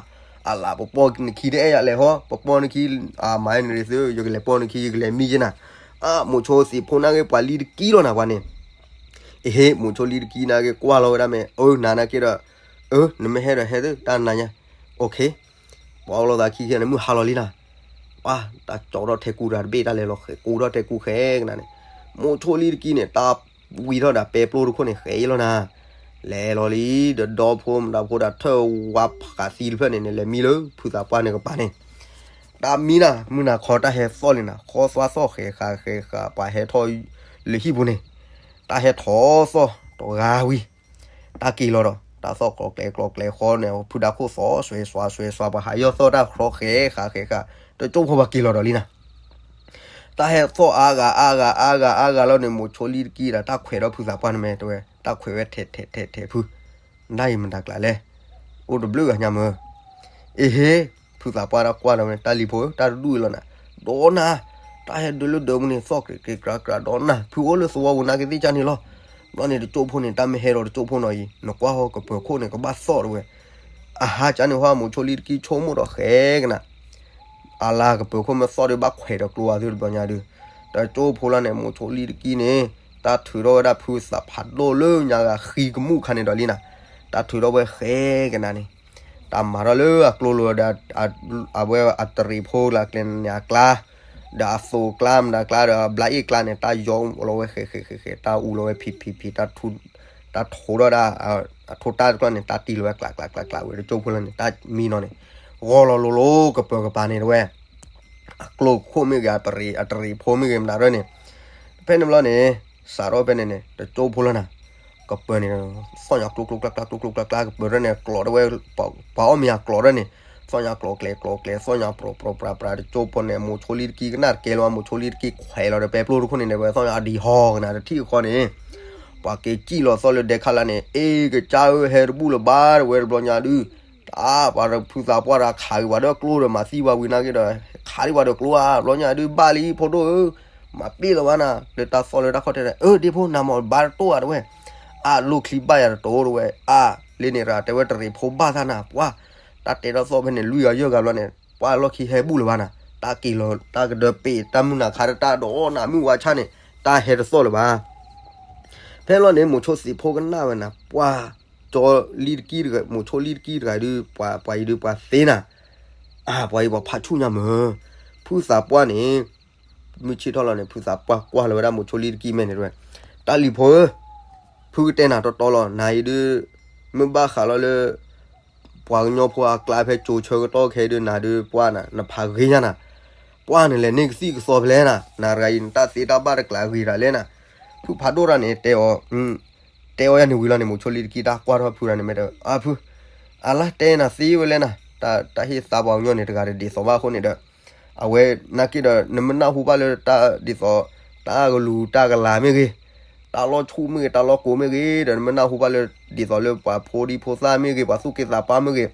အလၤ ပပီၢ်နခံတအဲၣ်ယၤလဲၣ်ဟီ, ပပီၢ်နခံ အမၤနရံၣ်သု ယကလဲၤပီၢ်နခံ ယကလဲၤမံယဲနၤ, အၢ မိၤဆိသ့ၣ်ဖိန့ၣ်ဂ့ၤ ပှၤလံတကံလီၤနၤပှၤန့ၣ် အ့ဟ့ မိၤဆိလံတကံန့ၣ်ဂ့ၤ ကွၢ်လီၤဝဲဒၣ်မ့ၢ် အၢ နၤနာ်က့ဒီး အၢ နမ့ၢ်ဟဲဒီးဟဲသု တၢ်နၤညါ, အိၣ်ခ့, ပှၤအိၣ်လီၤသးခံခံန့ၣ် မုၢ်ဟါလီၤလံနၤ, ပှၤ တၢ်ကၠီထီၣ်ထဲကူတၢ်တဘ့ၣ် တၢ်လဲၤလီၤဃဲၤကူထီၣ်ထဲကူဃဲၤကနၤန့ၣ်, မိၤဆိလံတကံန့ၣ် တၢ်ဝံထီၣ်ဒၣ်ပဲပျိတခိၣ်န့ၣ် ဃဲၤအံၤလီၤနၤ, လဲၤလီၤလံ ဒီးဒီဖိမတၤဖိဒၣ်ထၢၣ်ဝါဖးသံတဖျၢၣ်န့ၣ်န့ၣ် လဲၤမံလၢဖုသးပှၢ်န့ၣ်ကပၤန့ၣ် တၢ်မံနၤ မုၢ်နၤခီတၢ်ဟဲသီၣ်လံနၤ ခီသွါသီၣ်ဃဲၤဃာ်ဃဲၤဃာ် ပှၤဟဲထီၣ်လၢဟံၣ်ပူၤန့ၣ်, တၢ်ဟဲထီၣ်သီၣ်တဂၤဝံၤ, တၢ်က့ၤလီၤဒီး တၢ်သီၣ်ကျိၤကျဲကျိၤကျဲဃီန့ၣ် ဖုဒါခိၣ်သီၣ်စွဲစွါစွဲစွါ ပှၤဟးယီၢ်သီၣ်တၢ်ချီဃဲၤဃာ်ဃဲၤဃာ် တကၠိဖိပှၤက့ၤလီၤဒီးလံနၤ တၢ်ဟဲသီၣ်အါဂၤအါဂၤအါဂၤအါဂၤလီၤန့ၣ် မိၤဆိလံတကံဒီး တၢ်ခွဲးဒီးဖုသးပှၢ်န့ၣ်မ့ၢ်တဲဝဲ တၢ်ခွဲးဝဲထဲးထဲးထဲးထဲးဖု, နဒၣ်အံၤမတၤကျါလဲၣ်, အိၣ်တဘျုးဂၤညါမၢ်, အ့ဟ့, ဖုသးပှၢ်တၢ်ကွၢ်လီၤဝဲ တၢ်လံၤဖိဧၢ တၢ်တဒူၣ်အံၤလီၤနၤ, ဒီးနၤ, တၢ်ဟဲဒုးလၢဒၢးပူၤန့ၣ် သီၣ်ကြးကြးကြးဒီးနၤ ဖုအိၣ်လၢသဝီပူၤနာ်က့သ့ၣ်ကၢ်န့ၣ်လီၤ, ဘျီန့ၣ်တကၠိဖိန့ၣ် တၢ်မ့ၢ်ဟဲဒီးတကၠိဖိနီၤအံၤ နကွၢ်ဟီၣ်ကပၢၤခိၣ်န့ၣ် ကဘၣ်သီၣ်တဲဝဲ အဟါကၢ်န့ၣ်ဟီ မိၤဆိလံတကံဆိကမိၣ်ဒီးဃဲၤကနၤ, အလါကပၢၤခိၣ်မ့ၢ်သီၣ်ဒီးဘၣ်ခွဲးဒီးကျိဝဲသုတဘျီညါဒုး, တကၠိဖိလီၤန့ၣ် မိၤဆိလံတကံန့ၣ် တၢ်ထုးထီၣ်ဝဲဒၣ်ဖုသးဖးဒိၣ်လၢညါဂၤဃံကမူၣ်ခါန့ၣ်ဒီးလံနၤ, တၢ်ထုးထီၣ်ဝဲဃဲကနၤန့ၣ်, တၢ်မၤထီၣ်လၢအကျိလိၤဒီး အဝဲအတရံးဖိလၢကျဲန့ၣ်အကျါ, ဒီးအသိးကျါမတၤကျါဒီးအဘျါအ့ၣ်ကျါန့ၣ် တၢ်ယီအူလီၤဝဲဃဲဃဲဃဲဃဲ, တၢ်အူလီၤဝဲဖံးဖံးဖံး, တၢ်ထူး, တၢ်ထူးထီၣ်ဒၣ် အထိတၢ်တကျီၢ်န့ၣ် တၢ်တံၢ်လီၤဝဲကျးကျးကျးကျးဝဲတကၠိဖိလၢန့ၣ် တၢ်မံနီၤန့ၣ်, ဂီၤလီၤလိၤလိၤကပၢၤကပၤန့ၣ်တဝဲ အကျိခိၣ်မ့ၢ်ဂ့ၤ အတရံးဖိမ့ၢ်ဂ့ၤ မတၤရဲၣ်န့ၣ်, ဖဲန့ၣ်ဘျီန့ၣ် စးထီၣ်ဖဲန့ၣ်န့ၣ် တကၠိဖိလၢနၤ, ကပၢၤန့ၣ်, သီၣ်ညါကျိကျိကျါကျါကျိကျိကျါကျါ ကပၢၤရဲၣ်န့ၣ် ကျိးတဝဲ, ပှၤအီၣ်မ့ၤအကျိးရဲၣ်န့ၣ်, သီၣ်ညါကျိးကျဲကျိးကျဲ သီၣ်ညါပြီပြီပြီ တကၠိဖိန့ၣ် မိၤဆိလံတကံကနၣ်တကဲလၢၤ မိၤဆိလံတကံခွဲးလီၤဒီးပဲပျိတခိၣ်န့ၣ် တဝဲသီၣ်ညါအဒံးဟီကနၤတထံၣ်ဃီန့ၣ် ပှၤက့ၤစံၣ်လီၤသီၣ်လၢဒဲခါလၢန့ၣ် အ့ ကစၢ်ဧၢ ဟဲတဘူၣ်လၢၤဘၣ် တဝဲတဘျီညါဒုး, တၢ်ပှၤဖုသးပှၢ်ဒီးခးဂ့ၤပှၤဒီးကျိဒီးမၤသံပှၤဝံၤနာ်က့ဒီး ခးဒံးပှၤဒီးကျိဧါ ဘျီညါဒုးဘၣ်လံဖိဒိၣ်ဧၢ, မၤပ့ၢ်လီၤဘၣ်နၤလၢတၢ်သီၣ်လၢတၢ်ခီၣ်ထံးဒီး အၢ ဒ့ဖိနၤမ့ၢ်ဘါတတိၢ်ဧါတဝဲ, အလိၣ်ချံဘၣ်ယၤတတိၢ်တဝဲ အါ လၢန့ၣ်တဂၤတဲဝဲတရံးဖိဘၣ်သၣ်နၤ ပှၤ တၢ်တဲတၢ်သီၣ်ဖဲန့ၣ် လွံၢ်ဂၤယဲၢ်ဂၤဘျီန့ၣ် ပှၤလီၢ်ခံဟဲဘူၣ်လၢၤဘၣ်နၤ တၢ်က့ၤလီၤတၢ်ကဒၢပ့းတၢ်မုၢ်နၤခါတၢ်ဒီးနၤမုၢ်ဝါဆါန့ၣ် တၢ်ဟဲတသီၣ်လၢၤဘၣ်. ဖဲလီၤန့ၣ် မိၤဆိသံးဖိကနၣ်ဝဲနၤ ပှၤ ကၠီလံတကံတဂၤ မိၤဆိလံတကံတဂၤဒုး ပှၤပှၤအံၤဒုးပှၤသ့နၤ အါ ပှၤအံၤပှၤဖးဆူၣ်ညါမၢ်, ဖုသးပှၢ်န့ၣ် မုၢ်ဆ့ၣ်ထီၣ်လီၤန့ၣ် ဖုသးပှၢ်ကွၢ်လီၤဝဲဒၣ်မိၤဆိလံတကံမဲာ်န့ၣ်တဝဲ, တၢ်လံၤဖိဧၢ, ဖုကတဲနၤတီတီလီၤ နၤအံၤဒုး မ့ၢ်ဘၣ်ဃးလီၤလၢ ပှၤကညီဖိအကျါဖဲကၠိဆၢကတီၢ်ခဲအံၤဒုး နၤဒုးပှၢ်နၤ နဖးဂ့ၤညါနၤ, ပှၢ်နလဲၤန့ၢ်ကသံၣ်ကသီဖဲလဲၣ်နၤ, နၤတဂၤအံၤ နတၢ်သ့တၢ်ဘၣ်တကျးဂ့ၤတၢ်လဲၣ်နၤ, ဖုဖးဒိၣ်တၢ်န့ၣ် တဲအီၤ တဲအီၤယၤန့ၣ်ဝံၤလီၤန့ၣ် မိၤဆိလံတကံတၢ်ကွၢ်ထီၣ်ဖုတၢ်န့ၣ်မ့ၢ်ဒီး အါဖု အလါတဲနၤသ့ဝဲလဲၣ်နၤ, တၢ်ဟ့ၣ်သါပှၤကညီန့ၣ် တဂၤတဒ်သိးဘၣ်အဃိန့ၣ်ဒီး အဝဲနာ်က့ဒီး နမ့ၢ်နၢ်ဟူဘၣ်လၢတၢ်ဒ်သိး တၢ်ကလူၤတၢ်ကလၤမ့ၢ်ဂ့ၤ, တၢ်လီၢ်ဆူၣ်မ့ၢ်ဂ့ၤ တၢ်လီၢ်ကိးမ့ၢ်ဂ့ၤဒီး နမ့ၢ်နၢ်ဟူဘၣ်လၢ ဒ်သိးလၢပှၤဖိဒံဖိသၣ်မ့ၢ်ဂ့ၤ ပှၤသူၣ်က့သးပှၢ်မ့ၢ်ဂ့ၤ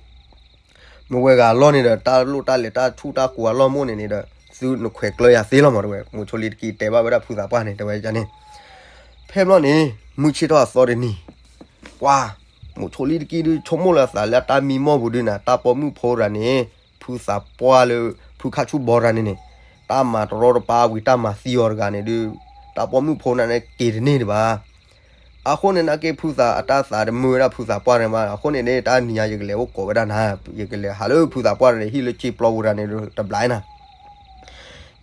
မ့ၢ်ဝဲဂၤအလီၢ်န့ၣ်ဒီး တၢ်လိၣ်တၢ်လဲၤတၢ်ဆူၣ်တၢ်ကိးအလီၢ်မိၢ်န့ၣ်န့ၣ်ဒီး သုနခွဲးကျၢၤယၤသ့လီၤမးတဝဲ, မိၤဆိလံတကံတဲဘၣ်ဝဲဒၣ်ဖုသးပှၢ်န့ၣ် တဝဲန့ၣ်, ဖဲဘျီန့ၣ် မုၢ်ဆ့ၣ်ထီၣ်အသီတနံၤ, ပှၤ မိၤဆိလံတကံဒုးဆိကမိၣ်လၢအသးလၢအတၢ်မံမီၢ်ပူၤဒုးနၤ တၢ်ပိာ်မုၣ်ဖိတဂၤန့ၣ် ဖုသးပှၢ်လၢ ဖုခါဆူၣ်ဘီတဂၤန့ၣ်န့ၣ် တၢ်မၤတရီတပါဝံၤတၢ်မၤသံအီၤတဂၤန့ၣ်ဒုး တၢ်ပိာ်မုၣ်ဖိတဂၤန့ၣ်က့ၤတန့ၢ်ဒံးဘၣ် အဃိန့ၣ်နာ်က့ဖုသးအတၢ်သးတမုာ်ဝဲဒၣ်ဖုသးပှၢ်န့ၣ်ဘၣ်, အဃိန့ၣ်န့ၣ် တၢ်နံၤညါယကလဲၤအိၣ်ကိးဝဲဒၣ်နၤ, ယကလဲၤဟးလၢဖုသးပှၢ်န့ၣ် ဟံၣ်လၢစ့ပျီပူၤတဂၤန့ၣ်တဘျီနၤ,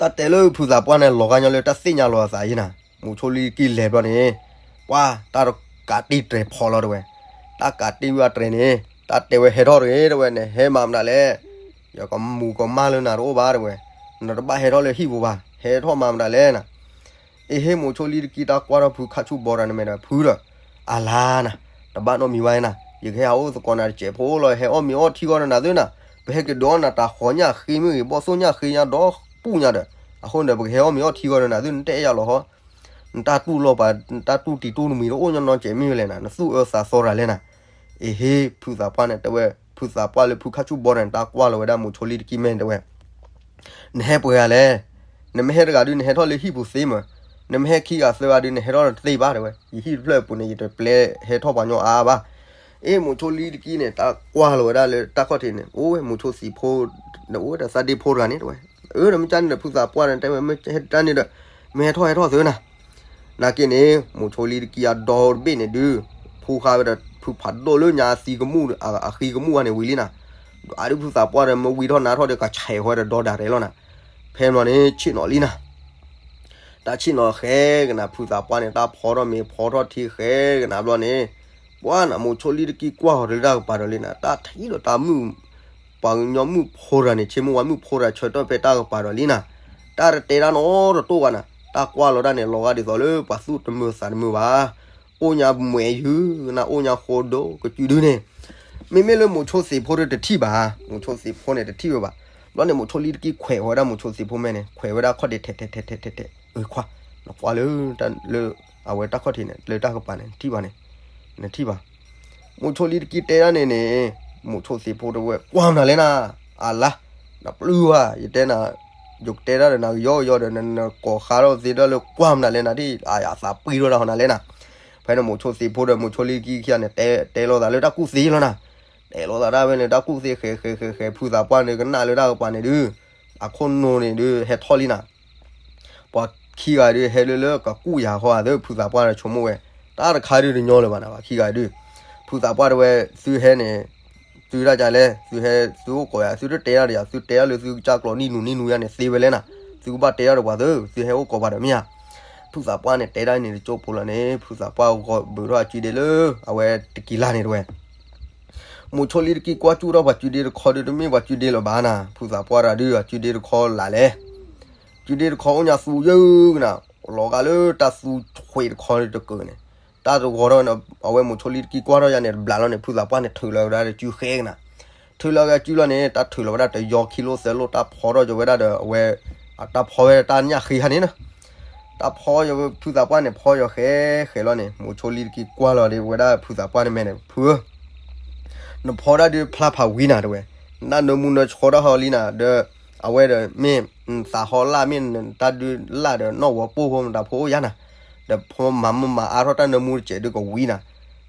တၢ်တဲလၢဖုသးပှၢ်န့ၣ် လီၤဂာ်ညီလၢတၢ်သ့ၣ်ညါလီၤအသးယံၤနၤ, မိၤဆိလံတကံလဲၤဘျီန့ၣ်, ပှၤ တၢ်ကးတံၢ်တြဲၤဖီလီၤတဝဲ, တၢ်ကးတံၢ်ဝဲတြဲၤန့ၣ်, တၢ်တဲဝဲဟဲထီၣ်တဂ့ၤတဝဲန့ၣ် ဟဲမၤမတၤလဲၣ်, ယကမူၤကမၣ်လၢနၤတအိၣ်ဘၣ်တဝဲ, နတဘၣ်ဟဲထီၣ်လၢဟံၣ်ပူၤဘၣ်, ဟဲထီၣ်မၤမတၤလဲၣ်နၤ အ့ဟ့ မိၤဆိလံတကံတၢ်ကွၢ်ထီၣ်ဖုခါဆူၣ်ဘီတဂၤန့ၣ်မ့ၢ်ဒီး ဖုဒီး, အလါနၤ, တဘၣ်နီတမံၤဘၣ်နၤ, ယကဟဲဟးအိၣ်သကိးနၤတစဲးဖိလီၤ, ဟဲအီၣ်မ့ၤအီထံဂီၢ်ဒီးနၤသုနၤ, ပဟဲက့ၤဒုးအီၣ်နၤတၢ်ဃီညၣ်ဃ့မ့ၢ်ဂ့ၤ ဘီၣ်သိၣ်ညၣ်ဃ့ညါဒီပူၣ်ညါဒီး, အဃိန့ၣ်ဒီး ပကဟဲအီၣ်မ့ၤအီထံဂီၢ်ဒီးနၤသု နတဲယၤလီၤဟီ, နတၢ်တူၢ်လိာ်ပှၤ နတၢ်တူၢ်တံၤတူၢ်တမံၤတအိၣ်ညီနီစဲးမ့ၢ်ဝဲလဲၣ်နၤ, နသူၣ်အၢသးသီတၢ်လဲၣ်နၤ, အ့ဟ့ ဖုသးပှၢ်န့ၣ်တဲဝဲ, ဖုသးပှၢ်လၢဖုခါဆူၣ်ဘီန့ၣ် တၢ်ကွၢ်လီၤဝဲဒၣ်မိၤဆိလံတကံမဲာ်တဲဝဲ နဟဲပှဲၤဂၤလဲၣ်, နမ့ၢ်ဟဲတဂၤဒုး နဟဲထီၣ်လၢဟံၣ်ပူၤသ့မး, နမ့ၢ်ဟဲခံဂၤသၢဂၤဒုး နဟဲထီၣ်တသ့ဘၣ်တဲဝဲ, ယဟံၣ်တဖျၢၣ်အပူၤန့ၣ် ယတပျဲဟဲထီၣ်ပှၤညီအါအါဘၣ်, အ့ မိၤဆိလံတကံန့ၣ် တၢ်ကွၢ်လီၤဝဲဒၣ်လၢတၢ်ခီၣ်ထံးန့ၣ် အိၣ်ဝဲမိၤဆိသံးဖိ, အိၣ်ဝဲဒီးသးဒ့ဖိတဂၤန့ၣ်တဲဝဲ, အၢ ဒီးမ့ၢ်ကန့ၣ်ဒီး ဖုသးပှၢ်န့ၣ်တဲဝဲ မ့ၢ်ဟဲတၢ်န့ၣ်ဒီး မ့ၢ်ဟဲထီၣ်ဟဲထီၣ်သ့ဝဲနၤ နာ်က့န့ၣ် မိၤဆိလံတကံအဒီတဘ့ၣ်န့ၣ်ဒုး, ဖူဃါဝဲဒီးဖုဖးဒိၣ်လၢညါသံကမူၣ်အဃံကမူၣ်ဝဲန့ၣ်ဝံၤလံနၤ, ဒွးဒုးဖုသးပှၢ်ဒီးမ့ၢ်ဝံထီၣ်နါထီၣ်ဒီးကဆဲးဃီဒီးဒီဒၣ်ရဲၣ်လီၤနၤ, ဖဲမီၤန့ၣ်ဆ့ၣ်နီၤလံနၤ, တၢ်ဆ့ၣ်နီၤဃဲကနၤ ဖုသးပှၢ်န့ၣ် တၢ်ဖီထီၣ်မ့ၤဖီထီၣ်ထံဃဲကနၤဘျီန့ၣ်, ပှၤနၤမိၤဆိလံတကံကွၢ်ဃီၤတလၢတၢ်ကပၤဒီးလံနၤ, တၢ်ထံၣ်ဒီးတၢ်မုၣ် ပှၤကညီမုၣ်ဖိတဂၤန့ၣ် ဆ့မိၣ်ဝဲမုၣ်ဖိတဂၤဆၢထၢၣ်ဖဲတၢ်ကပၤဒီးလံနၤ, တၢ်တတဲတၢ်နီတတိၢ်ဘၣ်နၤ, တၢ်ကွၢ်လီၤတၢ်န့ၣ် လီၤဂာ်ဒ်သိးလၢပှၤသူၣ်တမုာ်သးတမုာ်ဘၣ်, အိၣ်ညါမွဲၤယုၤကနၤ အိၣ်ညါဃိဒိၣ်ကစုဒုန့ၣ်, မ့မ့ၢ်လၢမိၤဆိသံးဖိတထံၣ်ဘၣ်, မိၤဆိသံးဖိန့ၣ်တထံၣ်ဝဲဘၣ်, ဘျီန့ၣ်မိၤဆိလံတကံခွဲးဝဲဒၣ်မိၤဆိသံးဖိမဲာ်န့ၣ် ခွဲးဝဲဒၣ်ခီၣ်ဒ့ထဲထဲထဲထဲထဲ, အခွါ, နကွၢ်လၢ လၢ အဝဲတၢ်ခီၣ်ထံးန့ၣ် လၢတၢ်ကပၤန့ၣ် နထံၣ်ဘၣ်န့ၣ်, နထံၣ်ဘၣ် မိၤဆိလံတကံတဲဒၣ်န့ၣ်န့ၣ်, မိၤဆိသံးဖိတဝဲ ကွၢ်မနုၤလဲၣ်နၤ, အလါ, နပျုၢ်ဝဲ ယတဲနၤ, ယကတဲဒၣ်ဒီးနၤကယီကယီဒီး နကိးဃါထီၣ်သ့ဒၣ်လၢကွၢ်မနုၤလဲၣ်နၤ ဒ်အသးပှံၢ်ထီၣ်ဒၣ်ဟီနၤလဲၣ်နၤ, ဖဲန့ၣ်မိၤဆိသံးဖိဒီးမိၤဆိလံတကံခံဂၤန့ၣ် တဲလိာ်သးလၢတၢ်ကူၣ်သ့လီၤနၤ, တဲလိာ်သးဒၣ်ဝဲန့ၣ် တၢ်ကူၣ်သ့ဃဲဃဲဃဲဃဲ ဖုသးပှၢ်န့ၣ် ကနၣ်လၢတၢ်ကပၤန့ၣ်ဒုး, အခိၣ်နူာ်န့ၣ်ဒုး ဟဲထီၣ်လံနၤ ပှၤ ခံဂၤဒုးဟဲလၢလၢကကူၣ်ယၤဃီဧါသၢ ဖုသးပှၢ်ဒီးဆိကမိၣ်ဝဲ, တၢ်တခါဒုးတညီလၢၤဘၣ်နၤဘၣ် ခံဂၤဒုး, ဖုသးပှၢ်တဲဝဲ, သုဟဲန့ၣ်, သုတၢ်ကလဲၣ် သုဟဲ, သုအိၣ်ကိးယၤ သုတတဲဒၣ်ဒီးယၤ သုတဲဒၣ်လၢသုကစၢ်ကျိးနံၣ်နူနံၣ်နူယါန့ၣ် သ့ဝဲလဲၣ်နၤ, သုကဘၣ်တဲဒၣ်ဒီးပှၤသၢ သုဟဲအိၣ်ကိးပှၤဒီးမ့ၢ်ဧါ. ဖုသးပှၢ်န့ၣ်တဲဒၣ်န့ၣ်တကၠိဖိလီၤန့ၣ် ဖုသးပှၢ်ဂီၤဘုးထီၣ်အကုဒ့လၢ အဝဲတကံလါန့ၣ်တဲဝဲ မိၤဆိလံတကံကွၢ်စူၣ်ထီၣ်ပှၤကုဒ့တခီဒုးတမ့ၢ်ပှၤကုဒ့လၢၤဘၣ်နၤ, ဖုသးပှၢ်တဂၤဒုးအကုဒ့တခီလၢ်လဲၣ်, ကုဒ့တခီအိၣ်ညါသူယုၢ်နၤ, လီၤဂာ်လၢတၢ်သူထွံၣ်တခီတကၢၢ်န့ၣ်, တၢ်တဂီၤထီၣ်န့ၣ် အဝဲမိၤဆိလံတကံကွၢ်ထီၣ်ယါန့ၣ် တဘျးလီၤန့ၣ် ဖုသးပှၢ်န့ၣ်ထုးလီၤဝဲဒၣ်ဒီးကုဃဲကနၤ, ထုးလီၤဝဲကုလီၤန့ၣ် တၢ်ထုးလီၤဝဲဒၣ်တယီခံလိသၢလိ တၢ်ဖီထီၣ်ယိၤဝဲဒၣ်ဒီးအဝဲ, တၢ်ဖီဝဲတၢ်ညၣ်ဃ့ဟါန့ၣ်နၤ တၢ်ဖီယိၤဖုသးပှၢ်န့ၣ် ဖီယိၤဃဲဃဲလီၤန့ၣ် မိၤဆိလံတကံကွၢ်လီၤဒ်ဝဲဒၣ်ဖုသးပှၢ်န့ၣ်မဲာ်န့ၣ် ဖုဧၢ, နဖီဒၣ်ဒုးဖျါဖးဝံနၤတဲဝဲ, နနၢမူနၢဆှီတၢ်ဟီလံနၤဒီး, အဝဲဒီးမ့ၢ်, သးဟီလၢ်မ့ၢ်နတၢ်ဒုးလၢ်ဒီးနီၣ်ဝီၤပိၢ်ဖိမတၤဖိအိၣ်ယါနၤ, ဒီးဖီမၤမုၢ်မၤအါထီၣ်တၢ်နၢမူတစဲးဒုးကဝံနၤ,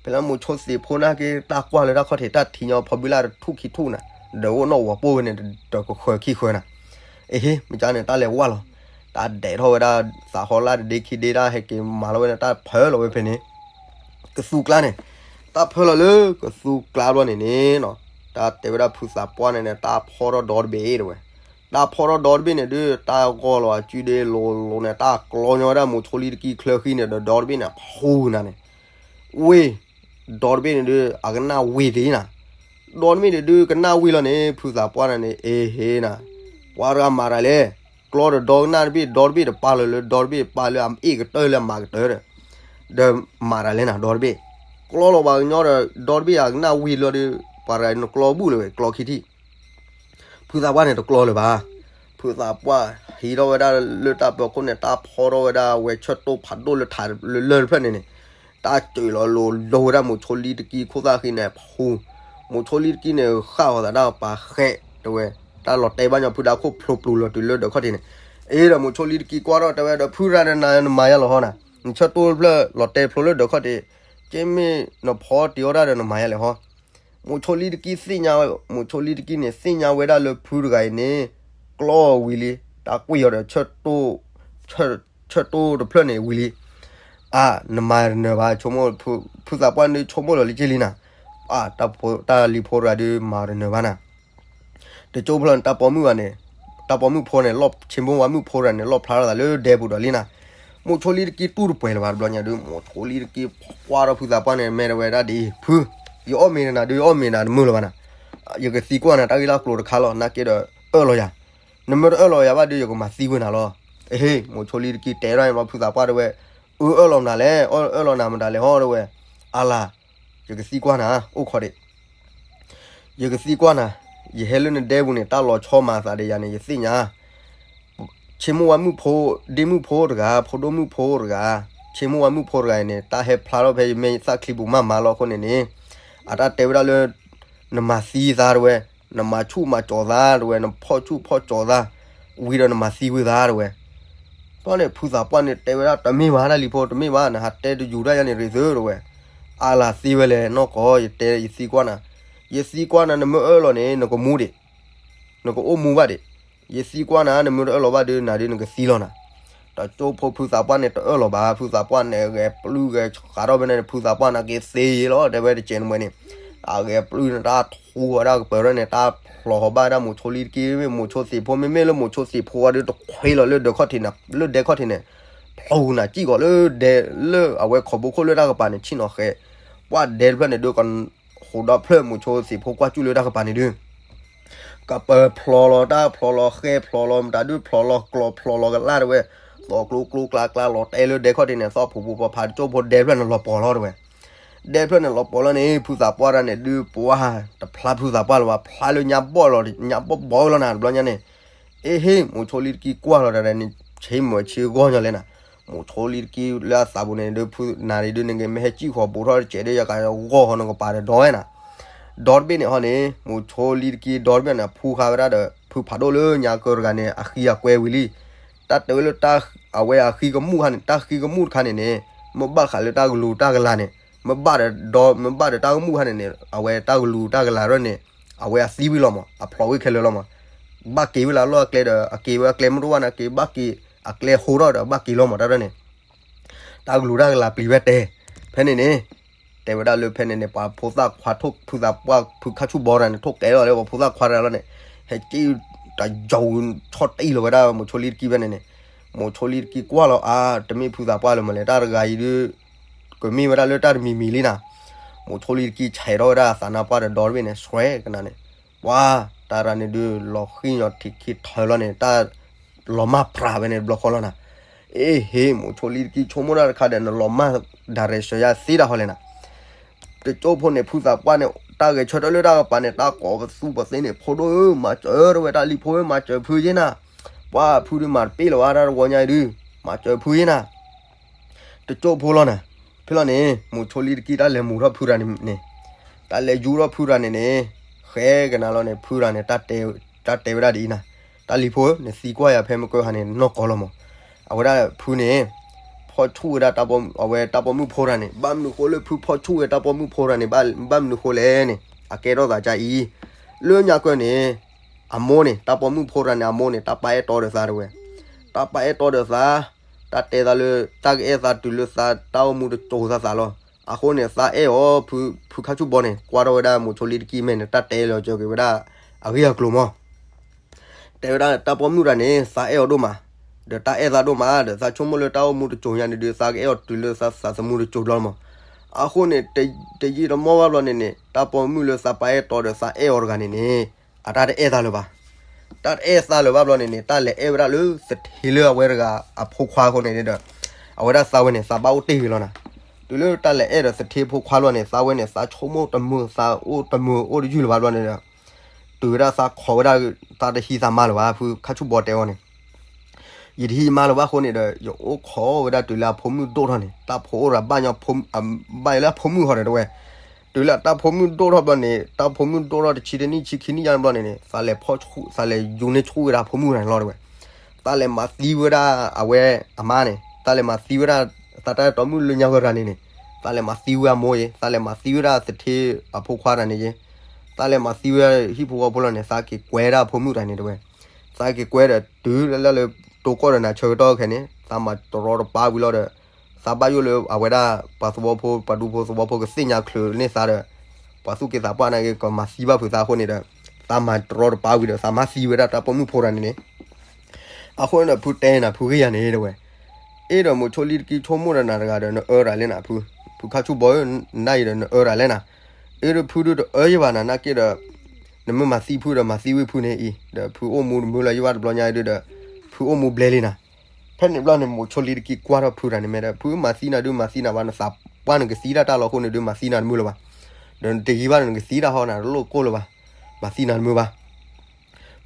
ဖဲလၢမိၤဆိသ့ၣ်ဖိနာ်က့ တၢ်ကွၢ်လၢတၢ်ခီၣ်ထံး တၢ်ထံညီဖီဘံလၢ်တထူၣ်ခံထူၣ်နၤ, ဒီးအိၣ်နီၣ်ဝီၤပိၢ်ဝဲန့ၣ် တကဃၢၤခံဃၢၤနၤ အဟ့ မ့ၢ်ကန့ၣ် တၢ်လဲၤဝါလီၤ, တၢ်ဒဲးထီၣ်ဝဲဒၣ်, သးဟီလၢ်တဒ့ခံဒ့တၢ်ဟဲက့ၤမၤလီၤဝဲန့ၣ် တၢ်ဖၢလီၤဝဲဖဲန့ၣ်, ကသူကျါန့ၣ်, တၢ်ဖၢလီၤလၢကသူကျါဘျီန့ၣ်န့ၣ်, တၢ်တဲဝဲဒၣ်ဖုသးပှၢ်န့ၣ်န့ၣ် တၢ်ဖီထီၣ်ဒီတဘ့ၣ်တဲဝဲ, တၢ်ဖီထီၣ်ဒီတဘ့ၣ်န့ၣ်ဒုး တၢ်ဂီၤလီၤအစုဒ့လိၤလိၤန့ၣ် တၢ်ကျီညီဝဲဒၣ်မိၤဆိလံတကံချၢဃံန့ၣ်ဒီးဒီတဘ့ၣ်န့ၣ် ဖူနၤန့ၣ်, ဝ့ၢ် ဒီတဘ့ၣ်န့ၣ်ဒုး အကနၣ်ဝ့ၢ်တ့နၤ, ဒီတဘ့ၣ်န့ၣ်ဒုးကနၣ်ဝ့ၢ်လီၤန့ၣ် ဖုသးပှၢ်နၤန့ၣ် အဟ့နၤ, ပှၤတဂၤမၤတၢ်လဲၣ်, ကျီဒီးဒီကနၣ်တဘ့ၣ် ဒီတဘ့ၣ်တပာ်လီၤလၢဒီတဘ့ၣ်ပာ်လၢအမ့ၢ်ကတၢၢ်လၢအမၤကတၢၢ်ဒီး, ဒီးမၤတၢ်လဲၣ်နၤ ဒီတဘ့ၣ်, ကျီလီၤပှၤကညီဒီး ဒီတဘ့ၣ်အကနၣ်ဝ့ၢ်လီၤဒီး, ပှၤတဂၤနကျီဘူၣ်လၢၤဝဲ ကျီခံထံၣ် ဖုသးပှၢ်န့ၣ်တကျီလၢၤဘၣ်, ဖုသးပှၢ်ဟံးထီၣ်ဝဲဒၣ်လၢတၢ်ပၢၤခိၣ်န့ၣ် တၢ်ဖီထီၣ်ဝဲဒၣ်အဝဲဆၢၣ်တိၢ်ဖးဒိၣ်လၢထးလၢလၢၢ်တဖျၢၣ်န့ၣ်န့ၣ်, တၢ်စၢၤလီၤလိၤလိၤဝဲဒၣ်မိၤဆိလံတကံခိၣ်သၣ်ဃံန့ၣ် ဖူ, မိၤဆိလံတကံန့ၣ် ဃၣ်ဃီၤသးတၢ်ပာ်ဃဲးတဲဝဲ, တၢ်လီၤတဲာ်ဘၣ်ညီဖုဒါခိၣ်ဖျိပျူၤလီၤတုၤလၢဒၢးခီၣ်ထံးန့ၣ်, အ့ဒီးမိၤဆိလံတကံကွၢ်ထီၣ်တဲဝဲဒီး ဖုရၤနၤနမၤယါလီၤဟီနၤ, နဆၢၣ်တိၢ်တဖျၢၣ်လီၤတဲာ်ဖျိလၢဒၢးခီၣ်ထံး, က့မ့ၢ်နဖီတ့အီၣ်တၢ်ဒီးနမၤယါလဲၣ်ဟီ မိၤဆိလံတကံသ့ၣ်ညါဝဲ, မိၤဆိလံတကံန့ၣ် သ့ၣ်ညါဝဲဒၣ်လၢဖုတဂၤအံၤန့ၣ် ကျီဝံၤလံ, တၢ်ကွံာ်အီၤဒီး ဆၢၣ်တိၢ်တဖျၢၣ်န့ၣ်ဝံၤလံ, အါ, နမၤတနၢၤဘၣ်, ဖုသးပှၢ်န့ၣ်ဆိကမိၣ်လီၤလံက့လံနၤ, အါ, တၢ်လံၤဖိတဂၤဒုးမၤတနၢၤဘၣ်နၤ တကၠိဖျၢၣ်န့ၣ် တၢ်ပိာ်မုၣ်ဘၣ်န့ၣ်, တၢ်ပိာ်မုၣ်ဖိန့ၣ် ဆ့မိဝါမုၣ်ဖိတဂၤန့ၣ် လီၣ်ဖျါထီၣ်သးလၢဒဲပူၤဒီးလံနၤ, မိၤဆိလံတကံတူၢ်တပှဲၤလၢၤဘၣ်တဘျီညါဒုး မိၤဆိလံတကံကွၢ်ထီၣ်ဖုသးပှၢ်န့ၣ် မဲာ်တဝဲဒၣ်ဒ်အံၤ, ဖု, ယအီၣ်မ့ၤနၤဒုး ယအီၣ်မ့ၤနၤတမုာ်လၢၤဘၣ်နၤ, ယကသံကွၢ်နၤတၢ်ဂ့ၢ်လၢကျိၤတခါလီၤ နာ်က့ဒီး အၢၣ်လီၤယၤ, နမ့ၢ်တအၢၣ်လီၤယၤဘၣ်ဒုး ယကမၤသံကွံာ်နၤလီၤ, အဟ့ မိၤဆိလံတကံတဲထီၣ်န့ၣ်ဘျီ ဖုသးပှၢ်တဲဝဲ, အၢၣ်လီၤမနုၤလဲၣ်, အၢၣ်လီၤနၤမတၤလဲၣ်ဟီတဲဝဲ, အါလါ ယကသံကွၢ်နၤ အိၣ်ခိးဒံး ယကသံကွၢ်နၤ, ယဟဲလၢနဒဲပူၤန့ၣ် တၢ်လီၤဆီမၤသးဒီးယၤန့ၣ် ယသ့ၣ်ညါ, ဆ့မိၢ်ဝါမုၣ်ဖိ, ဒ့မုၣ်ဖိတဂၤ, ဖိဒိၣ်မုၣ်ဖိတဂၤ, ဆ့မိၢ်ဝါမုၣ်ဖိတဂၤအံၤန့ၣ် တၢ်ဟဲဖျါထီၣ်ဖဲယမဲာ်သၣ်ချံပူၤမးမးလီၤအဃိန့ၣ်န့ၣ်, အတၢ်တဲဝဲဒၣ်လၢ နမၤသံသးတဲဝဲ, နမၤဆူၣ်မၤကၠီၤသးတဲဝဲ, နဖီၣ်ဆူၣ်ဖီၣ်ကၠီၤသး, ဝံၤဒီးနမၤသံဝဲသးတဲဝဲ ဘျီန့ၣ် ဖုသးပှၢ်န့ၣ်တဲဝဲဒၣ် တမ့ၢ်ဘၣ် တၢ်လံၤဖိ တမ့ၢ်ဘၣ် နဟးတဲတယူၤတၢ်ယါန့ၣ်ရ့ၣ်သုတဲဝဲ, အါလါသံဝဲလဲၣ်နီၢ်ကီၢ် ယတဲယသံကွၢ်နၤ, ယသံကွၢ်နၤ နမ့ၢ်အၢၣ်လီၤန့ၣ် နကမူဒံး, နကအိၣ်မူဘၣ်ဒံး, ယသံကွၢ်နၤ နမ့ၢ်တအၢၣ်လီၤဘၣ်ဒီး နၤဒုးနကသံလီၤနၤ, တကၠိဖိဖုသးပှၢ်န့ၣ် တအၢၣ်လီၤဘၣ် ဖုသးပှၢ်န့ၣ် ဂဲၤပျုၢ်ဂဲၤဃးထီၣ်ဖဲန့ၣ် ဖုသးပှၢ်န့ၣ်က့ၤသ့ယ့လီၤ တဲဝဲတကဲးန့ၣ်ဝဲန့ၣ်, အဂဲၤပျုၢ်န့ၣ် တၢ်ထူအီၤဒၣ်ကပၢၤထီၣ်န့ၣ် တၢ်ဖျိးဃီၤဘၣ်ဒၣ်မိၤဆိလံတကံ မ့ၢ်မိၤဆိသ့ၣ်ဖိ မ့မ့ၢ်လၢမိၤဆိသ့ၣ်ဖိဝဲဒုး တခွ့လီၤလၢဒၢးခီၣ်ထံးန့ၣ် လၢဒဲခီၣ်ထံးန့ၣ်, ဖျိးနၤစံၣ်ကီးလၢဒဲ လၢအဝဲခိးဘိခိၣ်လၢတၢ်ကပၤန့ၣ် ဆ့ၣ်နီၤဃဲၤ, ပှၢ်ဒဲတဖျၢၣ်န့ၣ်ဒုး ကဟူးဒီဖျၢၣ်မိၤဆိသ့ၣ်ဖိကွၢ်စူၣ်လၢတၢ်ကပၤန့ၣ်ဒုး ကပၢၤဖျိးလီၤ တၢ်ဖျိးလီၤ ဃဲဖျိးလီၤ မတၤဒုးဖျိးလီၤ ကျီဖျိးလီၤကလၢ်တဲဝဲ, သီကျိကျိကျါကျါလီၤတဲလၢဒဲခီၣ်ထံးန့ၣ် သီၣ်ဖှိၣ်ဖိဖီဖးတကၠိဖိဒဲဖျၢၣ်န့ၣ်လီၤပှီၤလီၤတဲဝဲ, ဒဲဖျၢၣ်န့ၣ်လီၤပှီၤလီၤန့ၣ် ဖုသးပှၢ်တၢ်န့ၣ်ဒုး ပှၢ်တဖျါဖုသးပှၢ်လၢၤဘၣ် ဖျါလၢညါဘီၣ်လီၤ ညါဘီၣ်ဘီလီၤနၤတဘျီညါန့ၣ်, အ့ဟ့ၣ် မိၤဆိလံတကံကွၢ်လီၤတၢ်န့ၣ် ဆ့မိၤဆ့ဂီၢ်ညီလဲၣ်နၤ, မိၤဆိလံတကံလၢအသးပူၤန့ၣ်ဒုး ဖုနၤဒုးနကမ့ၢ်ဟဲစံၣ်ဃီၤဘူးထီၣ်တကဲးဒုး ယကဂီၢ်ဃီနကပၤဒီးဒီဝဲနၤ ဒီတဘ့ၣ်န့ၣ်ဟီန့ၣ် မိၤဆိလံတကံဒီတဘ့ၣ်န့ၣ် ဖူဃာ်ဝဲဒၣ်ဒီး ဖုဖးဒိၣ်လၢညါကၢတဂၤန့ၣ် အဃံအကွဲဝံၤလံ, တၢ်တဲဝဲလၢ အဝဲအဃံကမူၣ်ခါန့ၣ် တၢ်ဃံကမူၣ်တခါန့ၣ်န့ၣ် မ့ၢ်ဘၣ်ဃးလၢတၢ်ကလူၤတၢ်ကလၤန့ၣ် မ့ၢ်ဘၣ်ဒီး မ့ၢ်ဘၣ်ဒီးတၢ်ကမူၣ်ခါန့ၣ်န့ၣ် အဝဲတၢ်ကလူၤတၢ်ကလၤရၢၢ်န့ၣ် အဝဲအသံဝံၤလီၤမး အဖျိးဝံၤခဲလၢာ်လီၤမး, ဘၣ်က့ၤဝဲလၢအလီၢ်အကျဲဒီး အက့ၤဝဲအကျဲမုၢ်တဝၢ်န့ၣ် က့ၤဘၣ်က့ၤ အကျဲဟိထီၣ်ဒီးဘၣ်က့ၤလီၤမးတၢ်ဒ်န့ၣ် တၢ်ကလူၤတၢ်ကလၤပျံၤဝဲတဲ, ဖဲန့ၣ်န့ၣ် တဲဝဲဒၣ်လၢဖဲန့ၣ်န့ၣ် ပှၤဖိသၣ်ခွါထိၣ်ဖုသးပှၢ်ဖုခါဆူၣ်ဘီတဂၤန့ၣ် ထိၣ်ကဲလီၤလၢပှၤဖိသၣ်ခွါတဂၤလီၤန့ၣ်, ဟဲက့ၣ်တယီၤဆီၣ်တံၢ်လီၤဝဲဒၣ်မိၤဆိလံတကံဖဲန့ၣ်န့ၣ်, မိၤဆိလံတကံကွၢ်လီၤအါ တမ့ၢ်ဖုသးပှၢ်လၢၤမးလဲၣ် တၢ်တဂၤအံၤဒုး ကမ့ၢ်ဝဲဒၣ်လၢတၢ်တမံၤမံၤလံနၤ, မိၤဆိလံတကံဆဲးထီၣ်ဝဲဒၣ်အသးနါပှၢ်ဒီးဒီတဘ့ၣ်န့ၣ် ဆွဲကနၤန့ၣ်, ပှၤ တၢ်ရၤန့ၣ်ဒုး လီၤဃံၤညီထံးခံထၢလီၤန့ၣ် တၢ်လီၤမၢ်ပြးဝဲန့ၣ်တဘျီဃီလီၤနၤ, အ့ဟ့ မိၤဆိလံတကံဆိကမိၣ်တၢ်တခါဒီး နလီၤမၢ်ဒၣ်ရဲၣ်ဆၢယါသ့တၢ်ဟီလဲၣ်နၤ တကၠိဖိန့ၣ် ဖုသးပှၢ်န့ၣ် တၢ်ဂဲၤဆၢထၢၣ်လၢတၢ်ကပၤန့ၣ် တၢ်ကိးပသူပသ့န့ၣ် ဖိဒိၣ်ဧၢ မၤစၢၤတဝဲတၢ်လံၤဖိဧၢ မၤစၢၤဖုယ့နၤ, ပှၤဖုဒုးမၤတပ့ၢ်လၢၤဘၣ်တၢ်တဝီညါအံၤဒုး, မၤစၢၤဖုယ့နၤ, တကၠိဖိလီၤနၤ, ဖဲလီၤန့ၣ် မိၤဆိလံတကံတၢ်လဲၤမူၤထီၣ်ဖုရၤန့ၣ်န့ၣ်, တၢ်လဲၤယူၤထီၣ်ဖုရၤန့ၣ်န့ၣ်, ဃဲကနၤလီၤန့ၣ် ဖုရၤန့ၣ် တၢ်တဲဝဲဒၣ်ဒ်အံၤနၤ, တၢ်လံၤဖိဧၢ နသံကွၢ်ယၤဖဲမုၢ်ကၢဟါန့ၣ် နီၢ်ကီၢ်လီၤမး, အဝဲဒၣ်ဖုန့ၣ် ဖီၣ်ဆူၣ်ဝဲဒၣ်တၢ်ပိာ်မုၣ် အဝဲတၢ်ပိာ်မုၣ်ဖိတဂၤန့ၣ် ဘၣ်မနုၤဃိလၢဖုဖီၣ်ဆူၣ်ဝဲတၢ်ပိာ်မုၣ်ဖိတဂၤန့ၣ် ဘၣ်မနုၤဃိလဲၣ်န့ၣ် အကဲထီၣ်သးကါအံၤ, လၢညါကၢန့ၣ် အမိၢ်န့ၣ် တၢ်ပိာ်မုၣ်ဖိတဂၤန့ၣ် အမိၢ်န့ၣ် တၢ်ပာ်အဲၣ်တီဒီးသးတဝဲ, တၢ်ပာ်အဲၣ်တီဒီးသး, တၢ်တဲသးလၢ တၢ်ကအဲၣ်သးတုၤလၢသးတၢ်အိၣ်မူတစိၤသးသးလီၤ, အဃိန့ၣ် သးအဲၣ်အီၤ ဖုခါဆူၣ်ဘီန့ၣ် ကွၢ်ထီၣ်ဝဲဒၣ်မိၤဆိလံတကံမဲာ်န့ၣ် တၢ်တဲလီၤစၢၤက့ၤဝဲဒၣ် အဂ့ၢ်အကျိၤမး တဲဝဲဒၣ်တၢ်ပိာ်မုၣ်တဂၤန့ၣ် သးအဲၣ်အီၤဒိၣ်မး, ဒီးတၢ်အဲၣ်သးဒိၣ်မး ဒီးသးဆိကမိၣ်လၢတၢ်အိၣ်မူတစိၤညါန့ၣ်ဒုး သးကအဲၣ်အီၤတုၤလၢသးသးသမူတစိၤဘျီမး, အဃိန့ၣ် တယံာ်တမီၢ်ဘၣ်ဘျီန့ၣ်န့ၣ် တၢ်ပိာ်မုၣ်လၢသးပာ်အဲၣ်တီဒီးသးအဲၣ်အီၤတဂၤန့ၣ်န့ၣ် အတၢ်တအဲၣ်သးလၢၤဘၣ်ဘျီန့ၣ်န့ၣ် တၢ်လဲၤအဲၣ်ဝဲဒၣ်လၢသထ့လၢအဝဲတဂၤအဖိခွါအဃိန့ၣ်ဒီး အဝဲဒၣ်သးဝဲန့ၣ် သးဘၣ်အိၣ်တ့ၢ်ဂ့ၤလီၤနၤ, တုၤလၢတၢ်လဲၤအဲၣ်ဒီးသထ့ဖိခွါဘျီန့ၣ် သးဝဲန့ၣ် သးဆိကမိၣ်တမုာ် သးအိၣ်တမုာ်အိၣ်တယုၢ်လၢၤဘၣ်ဘျီန့ၣ်ဒီး တုၤဝဲဒၣ်သးခိးဝဲဒၣ် သးတဟံးသးမါလၢၤဘၣ် ဖုခါဆူၣ်ဘီတဲအီၤန့ၣ် ယတဟံးမါလၢၤဘၣ်အဃိန့ၣ်ဒီး ယအိၣ်ခိးဝဲဒၣ်တုၤလၢအဖိမုၣ်ဒိၣ်ထီၣ်န့ၣ် တၢ်ဖိအိၣ်ရၤဘၣ်ညီ ဘၣ်ယလၢအဖိမုၣ်ဟီဒီးတဝဲ, တုၤလၢတၢ်ဖိမုၣ်ဒိၣ်ထီၣ်ဘျီန့ၣ် တၢ်ဖိမုၣ်ဒိၣ်ထီၣ်တဆံတနံၣ်ဆံခံနံၣ်ညါဘျီန့ၣ်န့ၣ် သးလဲၤဖီၣ်ဆူၣ် သးလဲၤယူၤန့ၢ်ဆူၣ်ဝဲဒၣ်ဖိမုၣ်တဂၤန့ၣ်လီၤတဝဲ, သးလဲၤမၤသံဝဲဒၣ်အဝဲအမါန့ၣ် သးလဲၤမၤသံဝဲဒၣ် သးတၢ်အဲၣ်တီမုၣ်လၢညါဝဲရၤန့ၣ်န့ၣ် သးလဲၤမၤသံဝဲအမိၢ်ယဲ သးလဲၤမၤသံဝဲဒၣ်သထ့အဖိခွါတဂၤန့ၣ်ယဲ သးလဲၤမၤသံဝဲဟံၣ်ဖိဃီဖိလီၤန့ၣ် သးက့ၤကွဲဒၣ်အဖိမုၣ်တဂၤန့ၣ်တဝဲ, သးက့ၤကွဲဒီးတုၤလၢလၢ တိကိၢ်ဒီးနၤဆၢကတီၢ်ခဲန့ၣ် သးမၤတရီတပါဝံၤလီၤဒီး သးဘၣ်ယိၣ်လၢအဝဲဒၣ် ပှၤသဝီဖိ ပှၤဒူဖိသဝီဖိကသ့ၣ်ညါချုးန့ၢ်သးဒီး ပှၤသူၣ်က့သးပှၢ်နာ်က့ ကမၤသံဘၣ်ဖုးသးအဃိန့ၣ်ဒီး သးမၤတရီတပါဝံၤဒီး သးမၤသံဝဲဒၣ်တၢ်ပိာ်မုၣ်ဖိတဂၤန့ၣ်န့ၣ် အဃိန့ၣ်ဒီး ဖုတဲနၤ ဖုဂ့ၢ်ယၤန့ၣ်တဝဲ, အ့ဒီးမိၤဆိလံတကံဆိကမိၣ်ဒီးနၤတဂၤဒီး နအၢတၢ်လဲၣ်နၤ ဖု, ဖုခါဆူၣ်ဘီဧၢ, နဒၣ်အံၤဒီးနအၢတၢ်လဲၣ်နၤ, အ့ဒီးဖုဒုးတအၢယဘၣ်နၤ နာ်က့ဒီး နမ့ၢ်မၤသံဖုဒီး မၤသံဝံၤဖုန့ၣ်အံၤ ဒီးဖုအိၣ်မူတမုာ်လၢၤယဘၣ်တဘျီညါအံၤဒုးဒီး ဖုအိၣ်မူဘျဲလံနၤ. ဖဲန့ၣ်ဘျီန့ၣ် မိၤဆိလံတကံကွၢ်ထီၣ်ဖုတဂၤန့ၣ်မ့ၢ်ဒီး ဖုမၤသံနၤဒုးမၤသံနၤဘၣ် နသးပှၢ်နကသံဒၣ်တၢ်လီၤအဃိန့ၣ်ဒုး မၤသံနၤတမုာ်လၢၤဘၣ်, ဒီးနတယံာ်ဘၣ်ဒီးနကသံတၢ်ဟီနၤ တလိၣ်ကိၢ်လၢၤဘၣ်, မၤသံနၤတမုာ်ဘၣ်.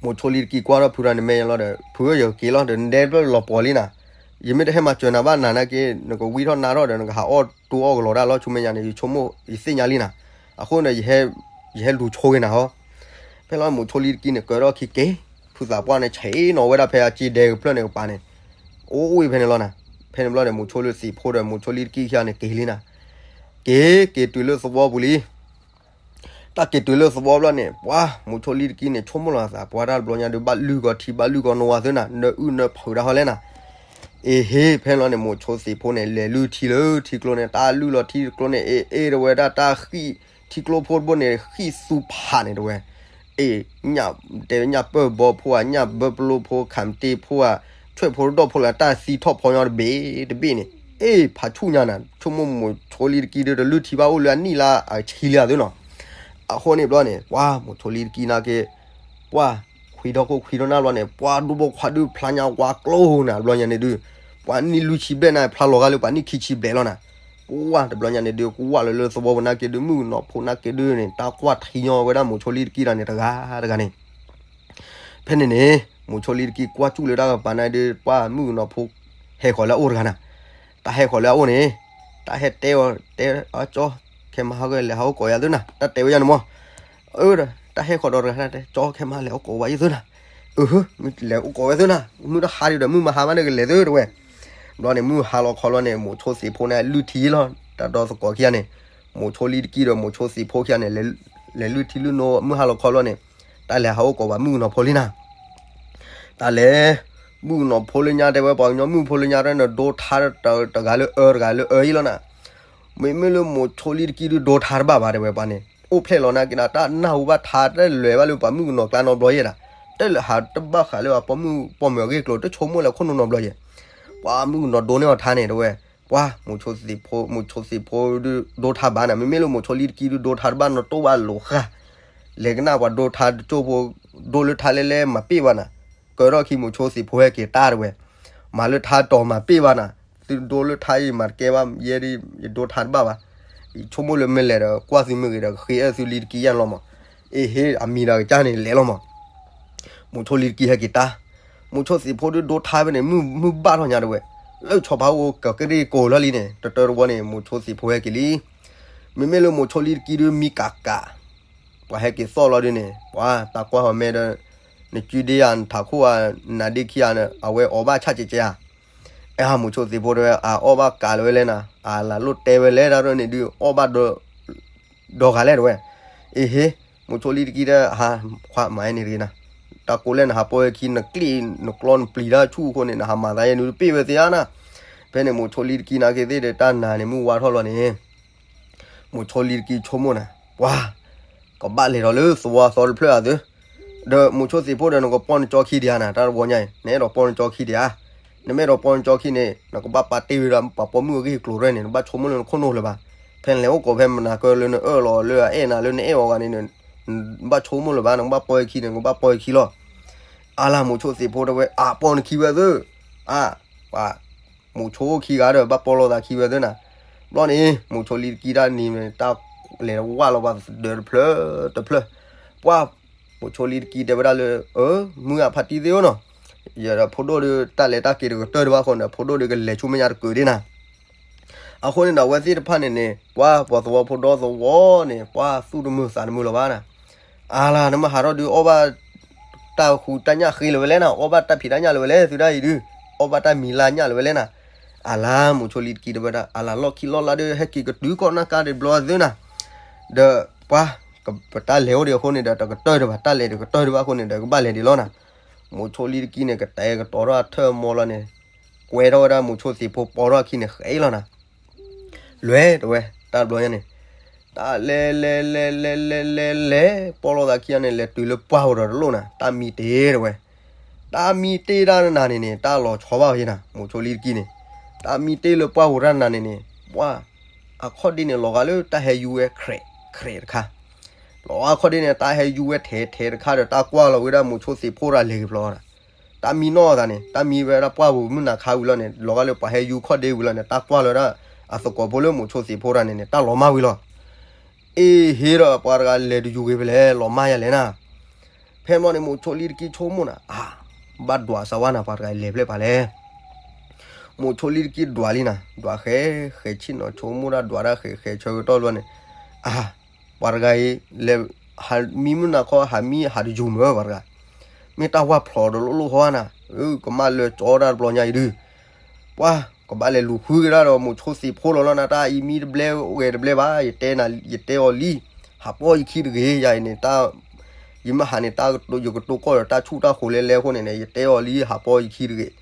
မိၤဆိလံတကံကွၢ်ထီၣ်ဖုတဂၤန့ၣ်မ့ၢ်လီၤဒီး ဖုဧၢ ယက့ၤလီၤဒီး နဒဲဖျၢၣ်လီၤပှီၤလံနၤ, ယမ့ၢ်တဟဲမၤစၢၤနၤဘၣ်နၤနာ်က့ နကဝံထီၣ်နါထီၣ်ဒီးနကဟးအီၣ်တိၢ်အီၣ်ကလီၤဒၣ်လီၤ ဆူမဲာ်ညါန့ၣ် ယဆိကမိၣ် ယသ့ၣ်ညါလံနၤ, အဃိန့ၣ် ယဟဲလူၤဆိက့ၤနၤဟီ ဖဲလီၤမိၤဆိလံတကံန့ၣ် ကၢထီၣ်ခံက့ၤ, ဖုသးပှၢ်န့ၣ် ဆဲးနီၤဝဲဒၣ်ဖဲအစ့ဒဲကဖျၢၣ်န့ၣ်ကပၤန့ၣ်, အိၣ်ဝဲဖဲန့ၣ်လီၤနၤ. ဖဲန့ၣ်ဘျီန့ၣ် မိၤဆိလံသ့ၣ်ဖိဒီး မိၤဆိလံတကံခံဂၤန့ၣ် က့ၤလံနၤ, က့ၤ က့ၤတုၤလၢသဝီပူၤလံ တၢ်က့ၤတုၤလၢသဝီဘျီန့ၣ် ပှၤ မိၤဆိလံတကံန့ၣ် ဆိကမိၣ်လီၤသး ပှၤတၢ်တဘျီညါဒုး ဘၣ်လုၢ်ဂီၤထံ ဘၣ်လုၢ်ဂီၤနိဝၤသုနၤ နအုၣ်နဖုးတၢ်ဟီလဲၣ်နၤ. အ့ဟ့ ဖဲန့ၣ်လီၤန့ၣ် မိၤဆိသ့ၣ်ဖိန့ၣ် လဲၤလုၢ်ထံလၢထံကျိန့ၣ် တၢ်လုၢ်လီၤထံတကျိန့ၣ် အ့ အ့တဝဲဒၣ်တၢ်ဃံၣ် ထံကျိဖိတဘိန့ၣ် ဃံၣ်သူဖးန့ၣ်တဝဲ အ့ ညၣ်တဲဝဲညၣ်ပၢၢ်ဘီဖိဧါ ညၣ်ဘၢပလိဖိ ခၣ်မတ့ဖိဧါ ဆွဲၣ်ဖိတဒီၣ်ဖိလၢတၢ်သံထီၣ်ဖီညီတဘ့ၣ်တဘ့ၣ်န့ၣ် အ့ ဖးဆူၣ်ညါနၤ ဆိကမိၣ်မိၤဆိလံတကံဒုး တလုၢ်ထံဘၣ်အိၣ်လၢအနံၣ်လၢအဆံလံအသုနီၤ. အဃိန့ၣ်ဘျီန့ၣ် ပှၤမိၤဆိလံတကံနာ်က့ ပှၤ ခွံထီၣ်ခိၣ်ခွံထီၣ်နၢ်ဘျီန့ၣ် ပှၤဒူဖိခွါဒုးဖျါညါဝါကျိနၤ တဘျီညါန့ၣ်ဒုး ပှၤနံၣ်လွံၢ်ဆံဘျဲၣ်နၤ ဖျါလီၤဂာ်လၢပှၤနံၣ်ခံဆံဘျဲၣ်လီၤနၤ. ပှၤတဘျီညါန့ၣ်ဒုး ကဝၢ်လၢလၢသဝီပူၤနာ်က့ဒုး မုၣ်ကနီၤဖိနာ်က့ဒုးန့ၣ် တၢ်ကွၢ်ထံညီဝဲဒၣ်မိၤဆိလံတကံတဂၤန့ၣ် တဂၤတဂၤန့ၣ် ဖဲန့ၣ်န့ၣ် မိၤဆိလံတကံကွၢ်စူၣ်လၢတၢ်ကပၤန့ၣ်ဒုး ပှၤမုၣ်ကနီၤဖိ ဟဲဃီၤလၢအအိၣ်တဂၤနၤ. တၢ်ဟဲဃီၤလၢအအိၣ်န့ၣ် တၢ်ဟဲတဲအီၤ တဲအီၤ ကၠီ ခဲမဟါကလဲၤဟးအိၣ်ကိးယၤသုနၤ တၢ်တဲဝဲယၤန့ၣ်မး. အၢ တၢ်ဟဲဃီၤဒီးတဂၤတဲ ကၠီ ခဲမဟါလဲၤအိၣ်ကိးဝဲယၤသုနၤ. အၢ မ့ၢ်လဲၤအိၣ်ကိးဝဲသုနၤ မုၢ်တဟါဒံးဒီး မုၢ်မဟါမးန့ၣ်ကလဲၤသုတဝဲ. ဘျီန့ၣ် မုၢ်ဟါလီၤခီလီၤန့ၣ် မိၤဆိသ့ၣ်ဖိန့ၣ် လုၢ်ထံလီၤ တၢ်ဒီသကိးခံဂၤန့ၣ် မိၤဆိလံတကံဒီးမိၤဆိသ့ၣ်ဖိခံဂၤန့ၣ် လဲၤလုၢ်ထံလုၢ်နိ မုၢ်ဟါလီၤခီလီၤန့ၣ် တၢ်လဲၤဟးအိၣ်ကိးပှၤမုၣ်ကနီၤဖိလံနၤ. တၢ်လဲၤ မုၣ်ကနီၤဖိလၢညါတဲဝဲ ပှၤကညီမုၣ်ဖိလၢညါတဲ နဒိထါတဂၤလၢအၢတဂၤလၢအၢအံၤလီၤနၤ. မ့မ့ၢ်လၢမိၤဆိလံတကံဒုးဒိထါတဘၣ်ဘၣ်တဲဝဲပှၤန့ၣ် အိၣ်ဖျဲၣ်လီၤနၤက့ၤနၤ တၢ်နၢ်ဟူဘၣ်ထါတလဲၤဘၣ်လၢပှၤမုၣ်ကနီၤကျါနီတဘျီယဲၢ်ဒၣ်, တလဲၤဟးတဘၣ်ဃးလၢပှၤပိာ်မုၣ်ပိာ်မုၣ်အဂ့ၢ်အကျိၤ တဆိကမိၣ်လၢခိၣ်နူာ်နီတဘျီယဲၢ်. ပှၤမုၣ်ကနီၤဒိန့ၢ်အီၤထါန့ၣ်တဲဝဲ, ပှၤ မိၤဆိသ့ၣ်ဖိ မိၤဆိသ့ၣ်ဖိဒုးဒိထါဘၣ်နၤ, မ့မ့ၢ်လၢမိၤဆိလံတကံဒုးဒိထါတဘၣ် နတိၢ်ဘၣ်လိာ်ဃာ်, လဲၤကနၣ်ပှၤဒိထါတကၠိၢ်ဖိ ဒိလၢထါလဲလဲမၤပ့ၢ်ဘၣ်နၤ, ကၢထီၣ်ခံမိၤဆိသ့ၣ်ဖိဟဲက့ၤတၢ်တဲဝဲ, မၤလၢထါတီၤမၤပ့ၢ်ဘၣ်နၤ, သုဒိလၢထါအံၤမၤတကဲဘၣ် ယဲဒ်ယဒိထါတဘၣ်ဘၣ်, ယဆိကမိၣ်လၢမ့ၢ်လဲၤဒီးကွၢ်သုမ့ၢ်ဂ့ၤဒီး ဃ့အဲၣ်သုလံတကံယဲၢ်လီၤမး, အ့ဟ့ အမံၤဒီးကစၢ်န့ၣ်လဲၤလီၤမး. မိၤဆိလံတကံဟဲက့ၤတၢ်, မိၤဆိသ့ၣ်ဖိဒုးဒိထါဖဲန့ၣ် မုၢ်မုၢ်ဘၣ်ထီၣ်ညါတဲဝဲ, လၢဆီဖါအိၣ်ကကရ့ၣ်ကိာ်လီၤလံန့ၣ် တတၢတဝီန့ၣ် မိၤဆိသ့ၣ်ဖိဟဲက့ၤလံ. မ့မ့ၢ်လၢမိၤဆိလံတကံဒုးမံကးကး, ပှၤဟဲက့ၤသီၣ်လီၤဒုးန့ၣ် ပှၤတၢ်ကွၢ်ဟီၤမဲဒီး နကုဒ့ဧါ နထးခိၣ်ဧါ နဒ့ခံဂၤန့ၣ် အဝဲအီၣ်ဘၣ်ဆၣ်ကဲကဲဧါ. အ့ဟါ မိၤဆိသ့ၣ်ဖိတဲဝဲ အအီၣ်ဘၣ်ကးလၢၤဝဲလဲၣ်နၤ, အလၢလိၣ်တဲဝဲလဲၣ် တၢ်ရဲၣ်န့ၣ်ဒုး အီၣ်ဘၣ်ဒီ ဒီဂၤလဲၣ်တဲဝဲ. အ့ဟ့, မိၤဆိလံတကံတဲ ဟါ, ခွါမၤန့ၣ်တဂ့ၤနၤ, တၢ်ကိးလဲၣ်နဟးပိာ်ဝဲခံ နကျ့ၣ်နကျီနပျံၤတၢ်ဆူၣ်အဃိန့ၣ် နဟးမၤသးယဲၢ်နုတပ့ၢ်ဝဲသ့ဧါနၤ. ဖဲန့ၣ်မိၤဆိလံတကံနာ်က့ၤသ့ၣ်ဒီး တၢ်နၤန့ၣ်မုၢ်ဝါထီၣ်လီၤန့ၣ် မိၤဆိလံတကံဆိကမိၣ်နၤ, ပှၤ ကဘၣ်လဲၤဒီးလၢသဝီသီတဖျၢၣ်အသု, ဒီးမိၤဆိသ့ၣ်ဖိဒီး နကပိာ်နကၠီခံဒံးဧါနၤ, တၢ်တဝီညါအံၤ နအဲၣ်ဒိးပိာ်နကၠီခံဒံးဧါ. နမ့ၢ်အဲၣ်ဒိးပိာ်နကၠီခံန့ၣ် နကဘၣ်ပာ်တ့ၢ်ဝဲဒၣ်ပှၤပိာ်မုၣ်အဂ့ၢ်အကျိၤရဲၣ်န့ၣ် နဘၣ်ဆိကမိၣ်လၢနခိၣ်နူာ်လၢၤဘၣ်. ဖဲနလဲၤအိၣ်ကိးဖဲမနၤကၢလၢနအၢၣ်လီၤလၢအအဲၣ်နၤလၢနအဲၣ်အီၤဂၤန့ၣ် နဘၣ်ဆိကမိၣ်လၢၤဘၣ်, နကဘၣ်ပိာ်ဝဲခံန့ၣ် နကဘၣ်ပိာ်ဝဲခံလီၤ. အါလၢမိၤဆိသ့ၣ်ဖိတဲဝဲ အါ ပိာ်နခံဝဲသု, အါ ပှၤ မိၤဆိခံဂၤဒီး ဘၣ်ပိာ်လိာ်သးခံဝဲသုနၤ. ဘျီန့ၣ် မိၤဆိလံတကံတၢ်နံၤန့ၣ် တၢ်လဲၤဝၢ်လီၤပှၤသဒၢတဖျၢၣ်တဖျၢၣ်, ပှၤ မိၤဆိလံတကံတဲဝဲဒၣ်လၢ အၢ မုၢ်အဖါတံၢ်သ့ၣ်ဧၢနီၤ, ယဒီးဖိဒိၣ်ဒီး တၢ်လဲၤတၢ်က့ၤတကတၢၢ်ဒံးဘၣ်အဃိန့ၣ် ဖိဒိၣ်ဒီးကလဲၤဆူမဲာ်ညါတကုာ်ဒံးနၤ. အဃိန့ၣ်ဒီး အဝဲသ့ၣ်တဖၣ်န့ၣ်န့ၣ် ပှၤ ပှၤသဝီဖိဒီသဝီန့ၣ် ပှၤသူၣ်တမုာ်သးတမုာ်လၢၤဘၣ်နၤ. အါလၢ နမ့ၢ်ဟးထီၣ်ဒုး အီၣ်ဘၣ်တၢ်ဃူတၢ်ညၣ်ဃ့လၢၤဝဲလဲၣ်နၤ, အီၣ်ဘၣ်တၢ်ဖံးတၢ်ညၣ်လၢၤဝဲလဲၣ် သုဒၣ်အံၤဒုး, အီၣ်ဘၣ်တၢ်မံၤလါညၣ်လၢၤဝဲလဲၣ်နၤ. အါလၢ မိၤဆိလံတကံတဲဝဲဒၣ် အါလၢ လီၢ်ခံလီၢ်လါဒီး ဟဲက့ၤကတုၤကီးနၢ်ကါဒံးဘျီသုနၤ. ဒီးပှၤ ပတၢ်လဲၤအိၣ်ဒံးအဃိန့ၣ်ဒီး တကတၢၢ်ဒံးဘၣ်, တၢ်လဲၤတကတၢၢ်ဒံးဘၣ်အဃိန့ၣ်ဒီး ကဘၣ်လဲၤဒံးလီၤနၤ. မိၤဆိလံတကံန့ၣ် ကတဲာ်ကတီၤထီၣ်အထၢၣ်မီၤလီၤန့ၣ်, ကွဲထီၣ်ဝဲဒၣ်မိၤဆိသ့ၣ်ဖိပိာ်ထီၣ်အခံန့ၣ် ဃဲလီၤနၤ. လဲၤတဲဝဲ တၢ်တဘျီညါန့ၣ်, တၢ်လဲၤလဲၤလဲၤလဲၤလဲၤလဲၤလဲၤ ပိာ်လိာ်သးခံဂၤန့ၣ် လဲၤတုၤလၢပှၢ်ပူၤဒီးတလိၣ်နၤ, တၢ်မံတ့ၢ်တဲဝဲ. တၢ်မံတ့ၢ်တၢ်နၤန့ၣ်န့ၣ် တၢ်လီၤဆီဘၣ်ဝဲနၤ, မိၤဆိလံတကံန့ၣ်, တၢ်မံတ့ၢ်လၢပှၢ်ပူၤတၢ်နၤန့ၣ်န့ၣ် ပှၤ အခီၣ်ဒ့န့ၣ် လီၤဂာ်လၢတၢ်ဟဲယူၤဝဲ ခြဲးခြဲး တခါ, လီၤဂာ်အခီၣ်ဒ့န့ၣ် တၢ်ဟဲယူၤဝဲထဲးထဲးတခါဒီး တၢ်ကွၢ်လီၤဝဲဒၣ်မိၤဆိသ့ၣ်ဖိတဂၤလဲၤက့ၤဖျီဒီး တၢ်မံနီၢ်သးန့ၣ် တၢ်မံဝဲဒၣ်ပှၢ်ပူၤမုၢ်နၤခါဝံၤလီၤန့ၣ် လီၤဂာ်လၢပှၤဟဲယူၤခီၣ်ဒ့ဝံၤလီၤန့ၣ် တၢ်ကွၢ်လီၤဝဲဒၣ်အသကိးဖိလၢမိၤဆိသ့ၣ်ဖိတဂၤန့ၣ်န့ၣ် တၢ်လီၤမၢ်ဝံၤလီၤ. အ့ဟ့ဒီး ပှၤတဂၤလဲၤတယူၤဂ့ၤဖဲလဲၣ် လီၤမၢ်ယၤလဲၣ်နၤ. ဖဲမီန့ၣ် မိၤဆိလံတကံဆိကမိၣ်နၤ, အါ, ဘၣ်ဒွးစၢၤဝဲနၤ ပှၤတဂၤလဲၤဖဲလဲၣ်ပှၤလဲၣ်. မိၤဆိလံတကံဒွးလံနၤ, ဒွးဃဲ ဃဲဆ့ၣ်နီၤဆိကမိၣ်တၢ်ဒွးတၢ်ဃဲ ဃဲဆၢကတီၢ်လီၤန့ၣ်, အါ, ပှၤတဂၤအံၤ လဲၤ ဟးမံမုၢ်နၤခီ ဟးမံဟးတယူၤမ့ၢ်ပှၤတဂၤ, မ့ၢ်တၢ်ဝၢ်ဖျိးဒီးလိၣ်လိၣ်ဟီနၤ, ကမၣ်လၢကၠီတၢ်တဘျီညါအံၤဒုး ပှၤ ကဘၣ်လဲၤလူၤဃုကဒါဒီးမိၤဆိသ့ၣ်ဖိလီၤလီၤနၤ, တၢ်အံၤမံတဘျဲအိၣ်ဂဲၤတဘျဲဘၣ်, ယတဲအီၤလံ, ဟးပိာ်ယခံတဂ့ၤ, ယၤအံၤန့ၣ် တၢ် ယမ့ၢ်ဟးန့ၣ် တၢ်ကတိၤ ယကတိၤကီၢ်ဒီးတၢ်ဆူၣ်တၢ်ဃိးလဲလဲအဃိန့ၣ်န့ၣ် ယတဲအီၤလံ ဟးပိာ်ယခံတဂ့ၤ,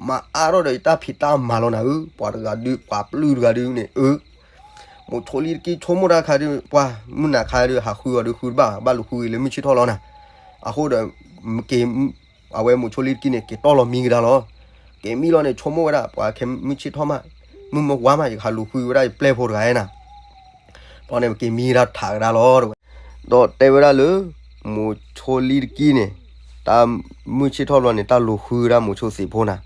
မၤအါထီၣ်ဒီးယတၢ်ဖံးတၢ်မၤလီၤနၤဧၢ, ပှၤတဂၤဒုး ပှၤပျုၢ်တဂၤဒုးန့ၣ် အၢ မိၤဆိလံတကံဆိကမိၣ်တၢ်ခါဒုး ပှၤမုၢ်နၤခါဒုး ဟးဃုအီၤဒုးဃုတဘၣ်, ဘၣ်လူၤဃုဂ့ၤလၢမုၢ်ဆ့ၣ်ထီၣ်လီၤနၤ, အဃိဒီး က့ၤ အဝဲမိၤဆိလံတကံန့ၣ် က့ၤတီၢ်လီၤမံကဒါလီၤ, က့ၤမံလီၤန့ၣ် ဆိကမိၣ်ဝဲဒၣ် ပှၤခဲမုၢ်ဆ့ၣ်ထီၣ်မး, မုၢ်မဝါမး ယကဟးလူၤဃုဝဲဒၣ်ယပျဲၢ်ဖိတဂၤဧါနၤ, ဘျီန့ၣ် ပက့ၤမံကဒါထးကဒါလီၤ တဲဝဲ, ဒီးတဲဝဲဒၣ်လၢ မိၤဆိလံတကံန့ၣ် တၢ်မုၢ်ဆ့ၣ်ထီၣ်ဘျီန့ၣ် တၢ်လူၤဃုဝဲဒၣ်မိၤဆိသ့ၣ်ဖိနၤ,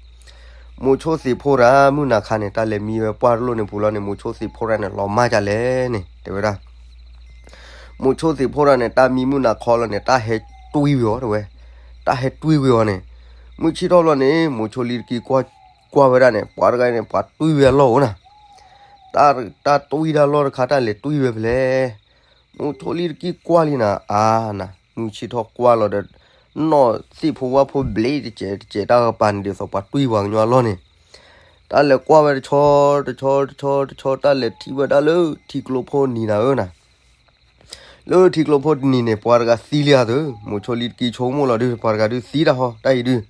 မိၤဆိသ့ၣ်ဖိတၢ်မုၢ်နၤခါန့ၣ် တၢ်လဲၤမံဝဲပှၢ်တလိၣ်န့ၣ်ပူၤလီၤန့ၣ် မိၤဆိသ့ၣ်ဖိတၢ်န့ၣ် လီၤမၢ်ကလဲၣ်န့ၣ် တဲဝဲဒၣ် မိၤဆိသ့ၣ်ဖိတၢ်န့ၣ် တၢ်မံမုၢ်နၤခီလီၤန့ၣ် တၢ်ဟဲတွံၢ်ဝံၤအီၤတဲဝဲ, တၢ်ဟဲတွံၢ်ဝံၤအီၤန့ၣ်, မုၢ်ဆ့ၣ်ထီၣ်ဘျီန့ၣ် မိၤဆိလံတကံကွၢ်ဝဲဒၣ်န့ၣ် ပှၤတဂၤန့ၣ် ပှၤတွံၢ်ဝဲအလီၢ်အိၣ်နၤ, တၢ်တွံၢ်တၢ်လီၢ်တခါ တၢ်လဲၤတွံၢ်ဝဲဖဲလဲၣ်, မိၤဆိလံတကံကွၢ်လံနၤ အါနၤ မုၢ်ဆ့ၣ်ထီၣ်ကွၢ်လီၤဒီး နီၢ်သ့ၣ်ဖိဝၣ်ဖိဘျ့တစဲးတစဲး တၢ်ကပၤန့ၣ်ဒ်သိးပှၤတွံၢ်ပှၤကညီအလီၢ်န့ၣ်, တၢ်လဲၤကွၢ်ဝဲတဆီ တဆီ တဆီ တဆီ တၢ်လဲၤထံၣ်ဝဲဒၣ်လၢထံကျိဖိနံၤနၤဧၢနၤ, လၢထံကျိဖိတနံၤန့ၣ် ပှၤတဂၤသံလံဧါသၢ, မိၤဆိလံတကံဆိကမိၣ်လီၤဒုး ပှၤတဂၤဒုးသံတၢ်ဟီ တၢ်အံၤဒုး,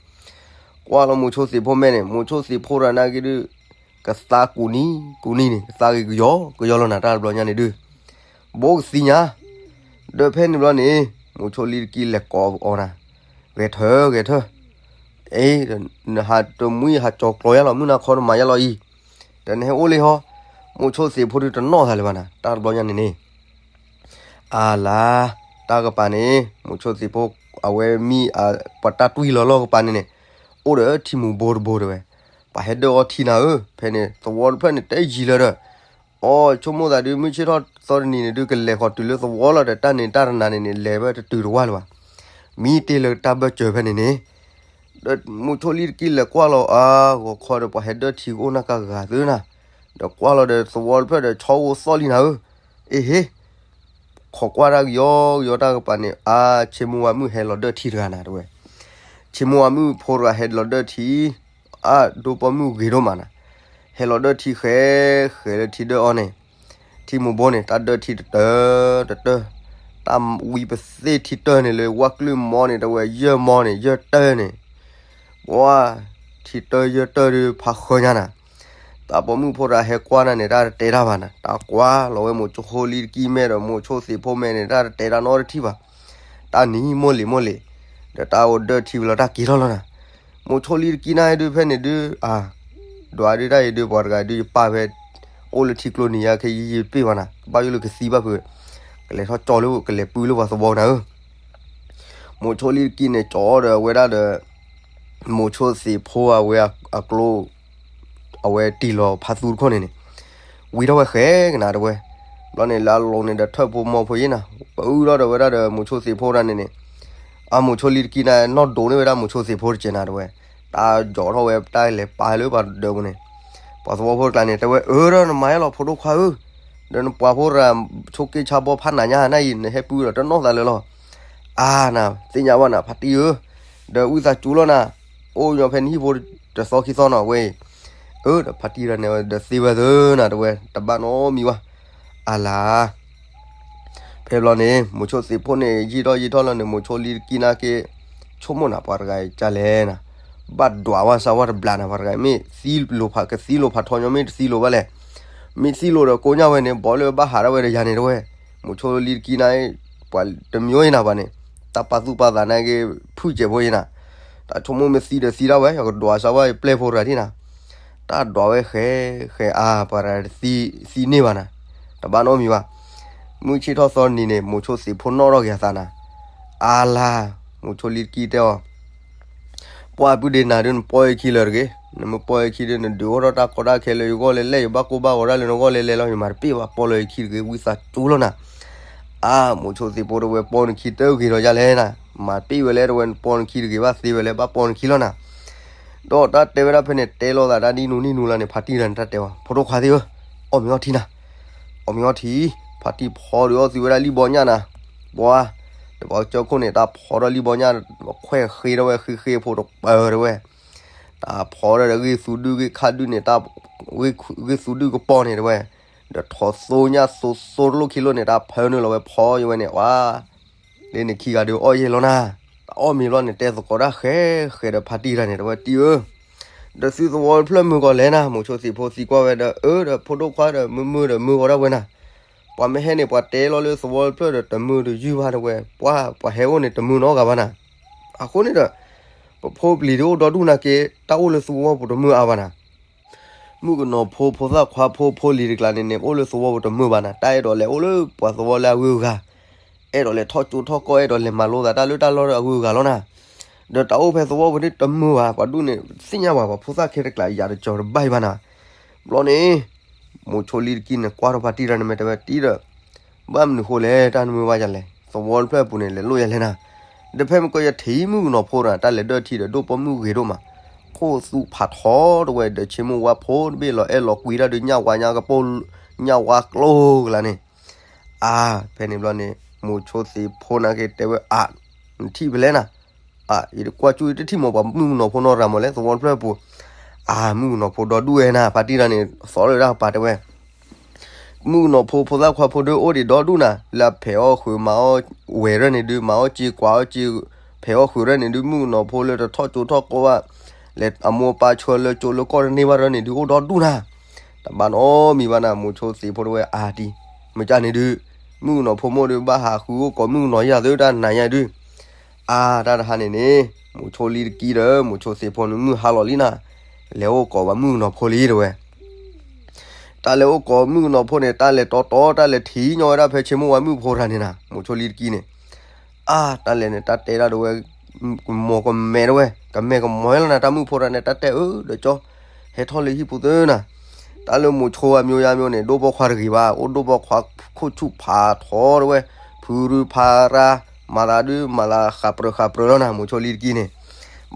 ကွၢ်လီၤမိၤဆိသ့ၣ်ဖိမဲာ်န့ၣ် မိၤဆိသ့ၣ်ဖိတဂၤနာ်က့ဒုး ကသါကူးနံၤကူးနံၤန့ၣ် ကသါဂ့ၤကယီကယီလီၤနၤ တၢ်တဘျီညါန့ၣ်ဒုး ဘိကသံညါ ဒီးဖဲန့ၣ်ဘျီန့ၣ် မိၤဆိလံတကံလဲၤကိးအီၤနၤ ဂဲၤထၢၣ်ဂဲၤထၢၣ် အ့ နဟးတမှံဟးကၠီၤကျီၤယါလီၤ မုၢ်နၤခီနမၤယါလီၤအံၤ ဒီးနဟဲအိၣ်လံဟီ မိၤဆိသ့ၣ်ဖိဒုးတနီၣ်သးလၢၤဘၣ်နၤ တၢ်တဘျီညါန့ၣ်န့ၣ် အလါ တၢ်ကပၤန့ၣ် မိၤဆိသ့ၣ်ဖိ အဝဲမံ ပှၤတၢ်တွံၢ်လီၤလီၢ်ကပၤန့ၣ်န့ၣ် အိၣ်ဒီးထံမူၤဘိတဘိတဲဝဲ ပှၤဟဲဒၢအီထံနၤဧၢ ဖဲန့ၣ် သဝီတဖျၢၣ်န့ၣ် တဲယံာ်လၢၤဒီး အီ ဆိကမိၣ်သးဒုး မုၢ်ဆ့ၣ်ထီၣ်သီတနံၤန့ၣ်ဒုး ကလဲၤဃီၤတုၤလၢသဝီလီၤဒီး တၢ်န့ၣ်တၢ်တနၤန့ၣ်န့ၣ် လဲၤဝဲတတုၤတဝၢ်လၢၤဘၣ် မံတ့ၢ်လၢတၢ်ဘၢၣ်စၢၤဖဲန့ၣ်န့ၣ် ဒီးမိၤဆိလံတကံလဲၤကွၢ်လီၤအါ ဂီၤခီဒီးပှၤဟဲဒၢထံကအိၣ်နၢ်ကဂၤသၢနၤ ဒီးကွၢ်လီၤဒီးသဝီတဖျၢၣ်ဒီး ဆီအိၣ်သီၣ်လံနၤဧၢ အ့ဟ့ ခိးကွၢ်တၢ်ကယီကယီတၢ်ကပၤန့ၣ် အါ ဆ့မိၢ်ဝါမုၣ်ဟဲလီၤဒၢထံတဂၤနၤတဲဝဲ ဆ့မိၢ်ဝါမုၣ်ဖိတဂၤဟဲလီၤဒၢထံ အါ ဒိၣ်ပိာ်မုၣ်ဂ့ၤဒိၣ်မးနၤ ဟဲလီၤဒၢထံဃဲဃဲလၢထံဒၢအီၤန့ၣ် ထံမူၤဘိန့ၣ် တၢ်ဒၢထံတတၢၢ်တတၢၢ် တၢ်ဝံပသ့ၣ်ထံတၢၢ်န့ၣ်လၢဝၣ်ကျုၢ်မီန့ၣ် တဲဝဲယဲၢ်မီန့ၣ် ယဲၢ်တၢၢ်န့ၣ် ပှၤ ထံတၢၢ်ယဲၢ်တၢၢ်ဒုးဖးဃၢညါနၤ တၢ်ပိာ်မုၣ်ဖိတဂၤဟဲကွၢ်နၤန့ၣ် တၢ်တတဲတၢ်ဘၣ်နၤ တၢ်ကွၢ်လီၤဝဲမိၤဆိလံတကံမဲာ်ဒီး မိၤဆိသ့ၣ်ဖိမဲာ်န့ၣ် တၢ်တတဲတၢ်နီတထံၣ်ဘၣ် တၢ်နံၤမိၢ်လံၤမိၢ်လံၤ ဒီးတၢ်အိၣ်ဒၢထံဝံၤလီၤတၢ်က့ၤထီၣ်လီၤနၤ မိၤဆိလံတကံနၤဒုးဖဲန့ၣ်ဒုး အါ ဒွးဒုးတၢ်အံၤဒုး ပှၤတဂၤဒုးယပၢ်ဖဲ အိၣ်လၢထံကျိနံၤယါခဲယံာ်ယံာ်တပ့ၢ်ဘၣ်နၤ ကဘၣ်ယိၣ်လၢကသံဘၣ်ဖုး ကလဲၤထီၣ်ကၠီလၢ ကလဲၤပုၢ်လၢပှၤသဝီနၤဧၢ မိၤဆိလံတကံန့ၣ် ကၠီဒီးအဝဲဒၣ်ဒီး မိၤဆိသ့ၣ်ဖိအဝဲအကျိ အဝဲတံၢ်လီၤဖးသူတခိၣ်န့ၣ်န့ၣ် ဝံထီၣ်ဝဲဃဲကနၤတဝဲ ဘျီန့ၣ်လၢအလိၤန့ၣ်ဒီးထၢၣ်ဖိမီဖိယ့ၣ်နၤ ပအုၣ်ထီၣ်ဒီးဝဲဒၣ်ဒီးမိၤဆိသ့ၣ်ဖိဒၣ်န့ၣ်န့ၣ် အမိၤဆိလံတကံနၤ နီၢ်ဒိးန့ၢ်ဝဲဒၣ်မိၤဆိသ့ၣ်ဖိတကဲးနၤတဝဲ တၢ်ယီၤထီၣ်ဝဲတၢ်လဲၤပာ်လၢပှၤဒၢးပူၤန့ၣ် ပှၤသဝီဖိတကျါန့ၣ် တဲဝဲအၢဒီးနမၤယါလီၤဖိဒိၣ်ခွါဧၢ ဒီးနပှၤဖိတဂၤ ဆိးက့ဆါဘီဖးနးညါနၤအံၤ နဟဲပုၢ်ဒီးတနီၣ်သးလၢၤလီၤ အါနၤ သ့ၣ်ညါဘၣ်နၤဖါတံၢ်ဧၢ ဒီးဝံသးစူၤလီၤနၤ အိၣ်ညီဖဲနဟံၣ်ဖိတသီခံသီနီၤဝဲအံၤ အၢ ဒီးဖါတံၢ်တဂၤန့ၣ် ဒီးသ့ဝဲသၢနၤ တဲဝဲ တဘၣ်နီတမံၤဘၣ် အလါ ဖဲဘျီန့ၣ် မိၤဆိသ့ၣ်ဖိန့ၣ် ယံာ်ထီၣ်ယံာ်ထီၣ်လီၤန့ၣ် မိၤဆိလံတကံနၤက့ ဆိကမိၣ်နၤ ပှၤတဂၤအံၤကလဲၣ်နၤ ဘၣ်ဒွးဝဲစၢ်ဝဲတဘျးနၤ ပှၤတဂၤအံၤ မ့ၢ်သံလိာ်ဖး ကသံလိာ်ဖးထီညီ မ့ၢ်တသံလိာ်ဘၣ်လဲၣ် မ့ၢ်သံလိာ်ဒီးကိးညါဝဲန့ၣ် ဘီလၢဘၣ်ဟးထီၣ်ဝဲဒီးယၤန့ၣ်တဝဲ မိၤဆိလံတကံနၤ ပှၤတမံၤအံၤနၤပှၤန့ၣ် တၢ်ပာ်သူၣ်ပာ်သးနၤက့ ဖုၣ်စဲးဖိအံၤနၤ တၢ်ဆိကမိၣ်မ့ၢ်သံဒီးသံဒၣ်ဝဲ ယကဒွးစၢ်ဝဲပျဲၢ်ဖိတဂၤဒံးနၤ တၢ်ဒွးဝဲဃဲ ဃဲအါ ပှၤတဂၤတသံ သံန့ၢ်ဘၣ်နၤ တဘၣ်နီတမံၤဘၣ် မုၢ်ဆ့ၣ်ထီၣ်သီနံၤန့ၣ် မိၤဆိသ့ၣ်ဖိနီၣ်ထီၣ်က့ၤအသးနၤ အါလါ မိၤဆိလံတကံတဲအီၤ ပှၢ်ပုၢ်ဒ့နၤဒုး နပီၢ်ယခံလၢၤတဂ့ၤ, နမ့ၢ်ပီၢ်ယခံဒုး နဒုးအိၣ်ထီၣ်တၢ်ကီတၢ်ခဲလၢယဂီၢ်လဲၣ်လဲၣ်, ယဘၣ်ကိၢ်ဘၣ်ဂီၤဒၣ်လၢနဂီၢ်လဲၣ်လဲၣ်လီၤ, ယမၤတပ့ၢ်ဘၣ်, ပီၢ်လၢယခံတဂ့ၤ, ဝံသးစူၤလီၤနၤ. အါ မိၤဆိသ့ၣ်ဖိတဲဝဲ ပီၢ်နခံတဂ့ၤဒီးယၤလဲၣ်နၤ, မၤတပ့ၢ်ဝဲလဲၣ်တဲဝဲ နပီၢ်နခံတဂ့ၤဘၣ်သ့ဝဲလဲၣ်, ဘၣ်ပီၢ်နခံလီၤနၤ. ဒီးတၢ်တဲဝဲဒၣ်ဖဲန့ၣ် တဲလိာ်သးတၢ်နံၣ်နူနံၣ်နူလၢန့ၣ် ဖါတံၢ်တဂၤန့ၣ် တၢ်တဲဝဲ ဖိဒိၣ်ခွါသ့ၣ်ဧၢ, အီၣ်မ့ၤအီထံနၤ, အီၣ်မ့ၤအီထံ, ဖါတံၢ်ဖီဒုးအီၣ်သံဝဲဒၣ်လံၣ်ဘီညၣ်နၤ, ပှၤ ဒီးပှၤကစၢၢ်ခိၣ်န့ၣ် တၢ်ဖီထီၣ်လံၣ်ဘီညၣ် ခွဲးဃ့ထီၣ်ဝဲဃ့ဃ့ဖိတပၢၤတဲဝဲ, တၢ်ဖီထီၣ်ဒီးဂ့ၢ်သူဒုၣ်ဂ့ၢ်ခါဒုၣ်န့ၣ် တၢ် ဂ့ၢ်သူဒုၣ်ကပီၤန့ၣ်တဲဝဲ, ဒီးထိးသိညၣ်သိသိတလိၣ်ခံလိၣ်န့ၣ် တၢ်ဖၢနုာ်လီၤဝဲဖီယဝဲန့ၣ် ဝါ လၢန့ၣ်ခံဂၤဒုးအီၣ်ယဲၢ်လီၤနၤ. တၢ်အီၣ်မ့ၤဘျီန့ၣ် တဲသကိးတၢ်ဃဲဃဲဒီးဖါတံၢ်တဂၤန့ၣ် တဲဝဲတံၢ်ဧၢ, ဒီးသုသဝီတဖျၢၣ်မုာ်ကီးလဲၣ်နၤ, မိၤဆိသ့ၣ်ဖိသံကွၢ်ဝဲဒီး အၢ ဒီးဖိဒိၣ်ခွါဒီးမုာ်မုာ်ဒီးမုာ်ဂီၤဒၣ်ဝဲနၤ, ပှၤမ့ၢ်ဟဲန့ၣ် ပှၤတဲလီၤလၢသဝီတဖျၢၣ်ဒီးတမုာ်တယုၢ်ဘၣ်တဲဝဲ, ပှၤ ပှၤဟဲအိၣ်န့ၣ် တမုာ်နီတဂၤဘၣ်နၤ. အဃိန့ၣ်ဒီး ပဖိပလံၤဒုးအိၣ်ဒီဒူၣ်နၤက့ တၢ်အိၣ်လၢသဝီပူၤတမုာ်အါဘၣ်နၤ. မုၣ်ကနီၤဖိ ဖိသၣ်ခွါဖိ ဖိလံၤတကျါန့ၣ်န့ၣ် အိၣ်လၢသဝီပူၤတမုာ်ဘၣ်နၤ, တၢ်အဲၣ်ဒိးလဲၤအိၣ်လၢပှၤသဝီလၢအဂုၤအဂၤ, အဲၣ်ဒိးလဲၤထီၣ်ကၠိထီၣ်ကီၢ် အဲၣ်ဒိးလဲၤမၤလိသးတၢ်လၢတၢ်လီၢ်အဂုၤအဂၤလီၤနၤ. ဒီးတၢ်အိၣ်ဖဲသဝီပူၤန့ၣ်တမုာ်ဘၣ်, ပှၤဒူၣ်န့ၣ် သ့ၣ်ညါဘၣ် ပှၤဖိသၣ်ခဲတကျါ ယၤတကီၤတဘၣ်အံၤဘၣ်နၤ. ဘျီန့ၣ် မိၤဆိလံတကံန့ၣ် ကွၢ်ထီၣ်ဖါတံၢ်တဂၤန့ၣ် မ့ၢ်တဲဝဲတံၢ်ဒီး ဘၣ်မနုၤဃိလဲၣ် တၢ်နမုာ်ဘၣ်ယၤလဲၣ်, သဝီတဖျၢၣ်အပူၤန့ၣ် လဲၤလိၣ်ယၤလဲၣ်နၤ. ဒီးဖဲမ့ၢ်ကီယထံၣ်မုၣ်ကနီၤဖိဒီး တၢ်လဲၤဒၢထံဒီး ဒိၣ်ပိာ်မုၣ်ဂ့ၤဒိၣ်မး, ခိၣ်သူဖးထီတဝဲဒီး ဆ့မိၢ်ဝါဖိတဘ့ၣ်လီၤအဲၣ်လီၤကွံတၢ်ဒုး ညၣ်ဝါညါကပိၢ် ညၣ်ဝါကျိၤကလါန့ၣ်. အါ ဖဲန့ၣ်ဘျီန့ၣ် မိၤဆိသ့ၣ်ဖိနာ်က့တဲဝဲ အါ နထံၣ်ဖဲလဲၣ်နၤ. အါ ယတကွၢ်ကၠူၣ် ယတထံၣ်မ့ၢ်ပှၤမုၣ်ကနီၤဖိနီတဂၤမးလဲၣ် သဝီတဖျၢၣ်အပူၤ. အါ မုၣ်ကနီၤဖိဒီဒူၣ်ဝဲနၤ, ဖါတံၢ်တဂၤန့ၣ် သီလၢတၢ်ကပၤတဲဝဲ မုၣ်ကနီၤဖိ ဖိသၣ်ခွါဖိဒုးအိၣ်ဒံးဒီဒူၣ်နၤ, လၢအဖဲးအီၣ်ဃုာ်မၤအီၣ်ဝဲရဲၣ်န့ၣ်ဒုး မၤအီၣ်စ့ကွၢ်အီၣ်စ့ ဖဲးအီၣ်ဃုာ်ရဲၣ်န့ၣ်ဒုး မုၣ်ကနီၤဖိလၢတထီၣ်ကၠိထီၣ်ကီၢ်ဘၣ်, လဲၤအမိၢ်အပၢ်ဆှၢလၢကၠိလၢကီၢ်တန့ၢ်ဘၣ်ဒီးန့ၣ်ဒုး အိၣ်ဒီဒူၣ်နၤ, တဘၣ်နီတမံၤဘၣ်နၤ, မိၤဆိသ့ၣ်ဖိတဝဲအါတံၤ, မ့ၢ်ကန့ၣ်ဒုး, မုၣ်ကနီၤဖိမိၢ်ဒုးဘၣ်ဟးဃုအိၣ်ကိးမုၣ်ကနီၤယၤသုတၢ်နၤယၤဒုး, အါတၢ်တဟါန့ၣ်န့ၣ်, မိၤဆိလံတကံဒီး မိၤဆိသ့ၣ်ဖိန့ၣ်မုၢ်ဟါလီၤလံနၤ, လဲၤအိၣ်ကိးဘၣ်မုၣ်ကနီၤဖိလံတဝဲ တၢ်လဲၤအိၣ်ကိးမုၣ်ကနီၤဖိန့ၣ် တၢ်လဲၤတီတီ တၢ်လဲၤထံၣ်ညီဝဲဒၣ်ဖဲဆ့မိၢ်ဝါမုၣ်ဖိတဂၤန့ၣ်နၤ, မိၤဆိလံတကံန့ၣ်, အါ, တၢ်လဲၤန့ၣ် တၢ်တဲဒၣ်တဝဲ, ကမီၤကမဲတဝဲ, ကမဲာ်ကမီၤလီၤနၤ, တၢ်မုၣ်ဖိတဂၤန့ၣ် တၢ်တဲအၢဒီးကၠီ, ဟဲထီၣ်လၢဟံၣ်ပူၤသုနၤ, တၢ်လၢမိၤဆိအမျိုးယါမျိုးန့ၣ် ဒိၣ်ပိာ်ခွါတဂ့ၤဘၣ်, အိၣ်ဒိၣ်ပိာ်ခွါခိၣ်ဆူၣ်ဖးထီတဝဲ, ဖုရူဖးရါ, မၤသးဒုး မၤသးဃးပြၢဃးပြၢလီၤနၤ, မိၤဆိလံတကံန့ၣ်,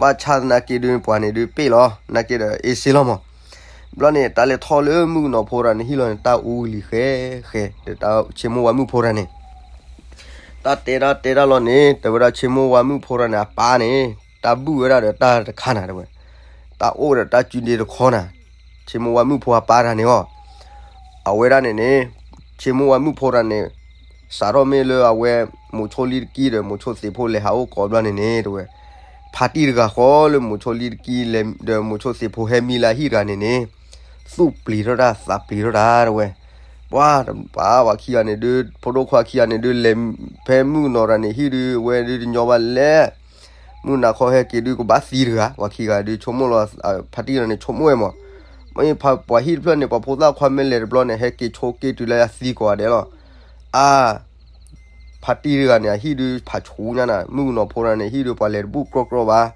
ဘၣ်ဆၣ်သနာ်က့ဒုး ပှၤန့ၣ်ဒုးပ့ၢ်လီၤ, သနာ်က့ဒီး အ့စ့လီၤမး ဘျီန့ၣ် တၢ်လဲၤထီၣ်လၢမုၣ်ကနီၤဖိတဂၤန့ၣ်ဟံၣ်လီၤန့ၣ် တၢ်အူလံၤဃဲဃဲ ဒီးတၢ်ဆ့မိၢ်ဝါမုၣ်ဖိတဂၤန့ၣ်, တၢ်တဲဒၣ်တဲဒၣ်လီၤန့ၣ် တဲဝဲဒၣ်ဆ့မိၢ်ဝါမုၣ်ဖိတဂၤန့ၣ် အပၢ်န့ၣ် တၢ်ဘုၣ်ဝဲဒၣ်ဒီးတၢ်တခါနၤတဝဲ, တၢ်အိၣ်ဒီးတၢ်စုဒ့တခီနၤ, ဆ့မိၢ်ဝါမုၣ်ဖိအပၢ်တဂၤန့ၣ်အီၤ, အဝဲဒၣ်န့ၣ်န့ၣ်, ဆ့မိၢ်ဝါမုၣ်ဖိတဂၤန့ၣ် စးထီၣ်မ့ၢ်လၢအဝဲ မိၤဆိလံတကံဒီး မိၤဆိသ့ၣ်ဖိလဲၤဟးအိၣ်ကိးဘျီန့ၣ်န့ၣ် တဝဲ, ဖါတံၢ်တဂၤဃီလၢမိၤဆိလံတကံလဲၤဒီးမိၤဆိသ့ၣ်ဖိဟဲမံလၢအဟံၣ်တဂၤန့ၣ်န့ၣ်, သူၣ်ပျံၤထီၣ်တၢ် သးပျံၤထီၣ်တၢ်တဝဲ, ပှၤတပာ်ပှၤခံဂၤန့ၣ်ဒုး ဖိဒိၣ်ခွါခံဂၤန့ၣ်ဒုး လဲၤဖဲမုၣ်ကနီၤတဂၤန့ၣ်ဟံၣ်ဒုး အဝဲဒုးတညီဘၣ်လဲၣ် မုၢ်နၤခီဟဲက့ၤဒုးကဘၣ်သံတဂၤ ပှၤခံဂၤဒုးဆိကမိၣ်လီၤ, ဖါတံၢ်တဂၤန့ၣ်ဆိကမိၣ်ဝဲမး, မ့ၢ်ပှၤဟံၣ်တဖျၢၣ်န့ၣ် ပှၤဖိသၣ်ခွါမ့ၢ်လဲၤတဘျီန့ၣ် ဟဲက့ၤဆိက့ၤတုၤလၢအသံကိးဂၤဒဲးလီၤ, အါ ဖါတံၢ်တဂၤန့ၣ် အဟံၣ်ဒုးဖးဆူညါနၤ မုၣ်ကနီၤဖိတဂၤန့ၣ် ဟံၣ်ဒုးပှၤလဲၤတဘူၣ်ကြီကြီဘၣ်,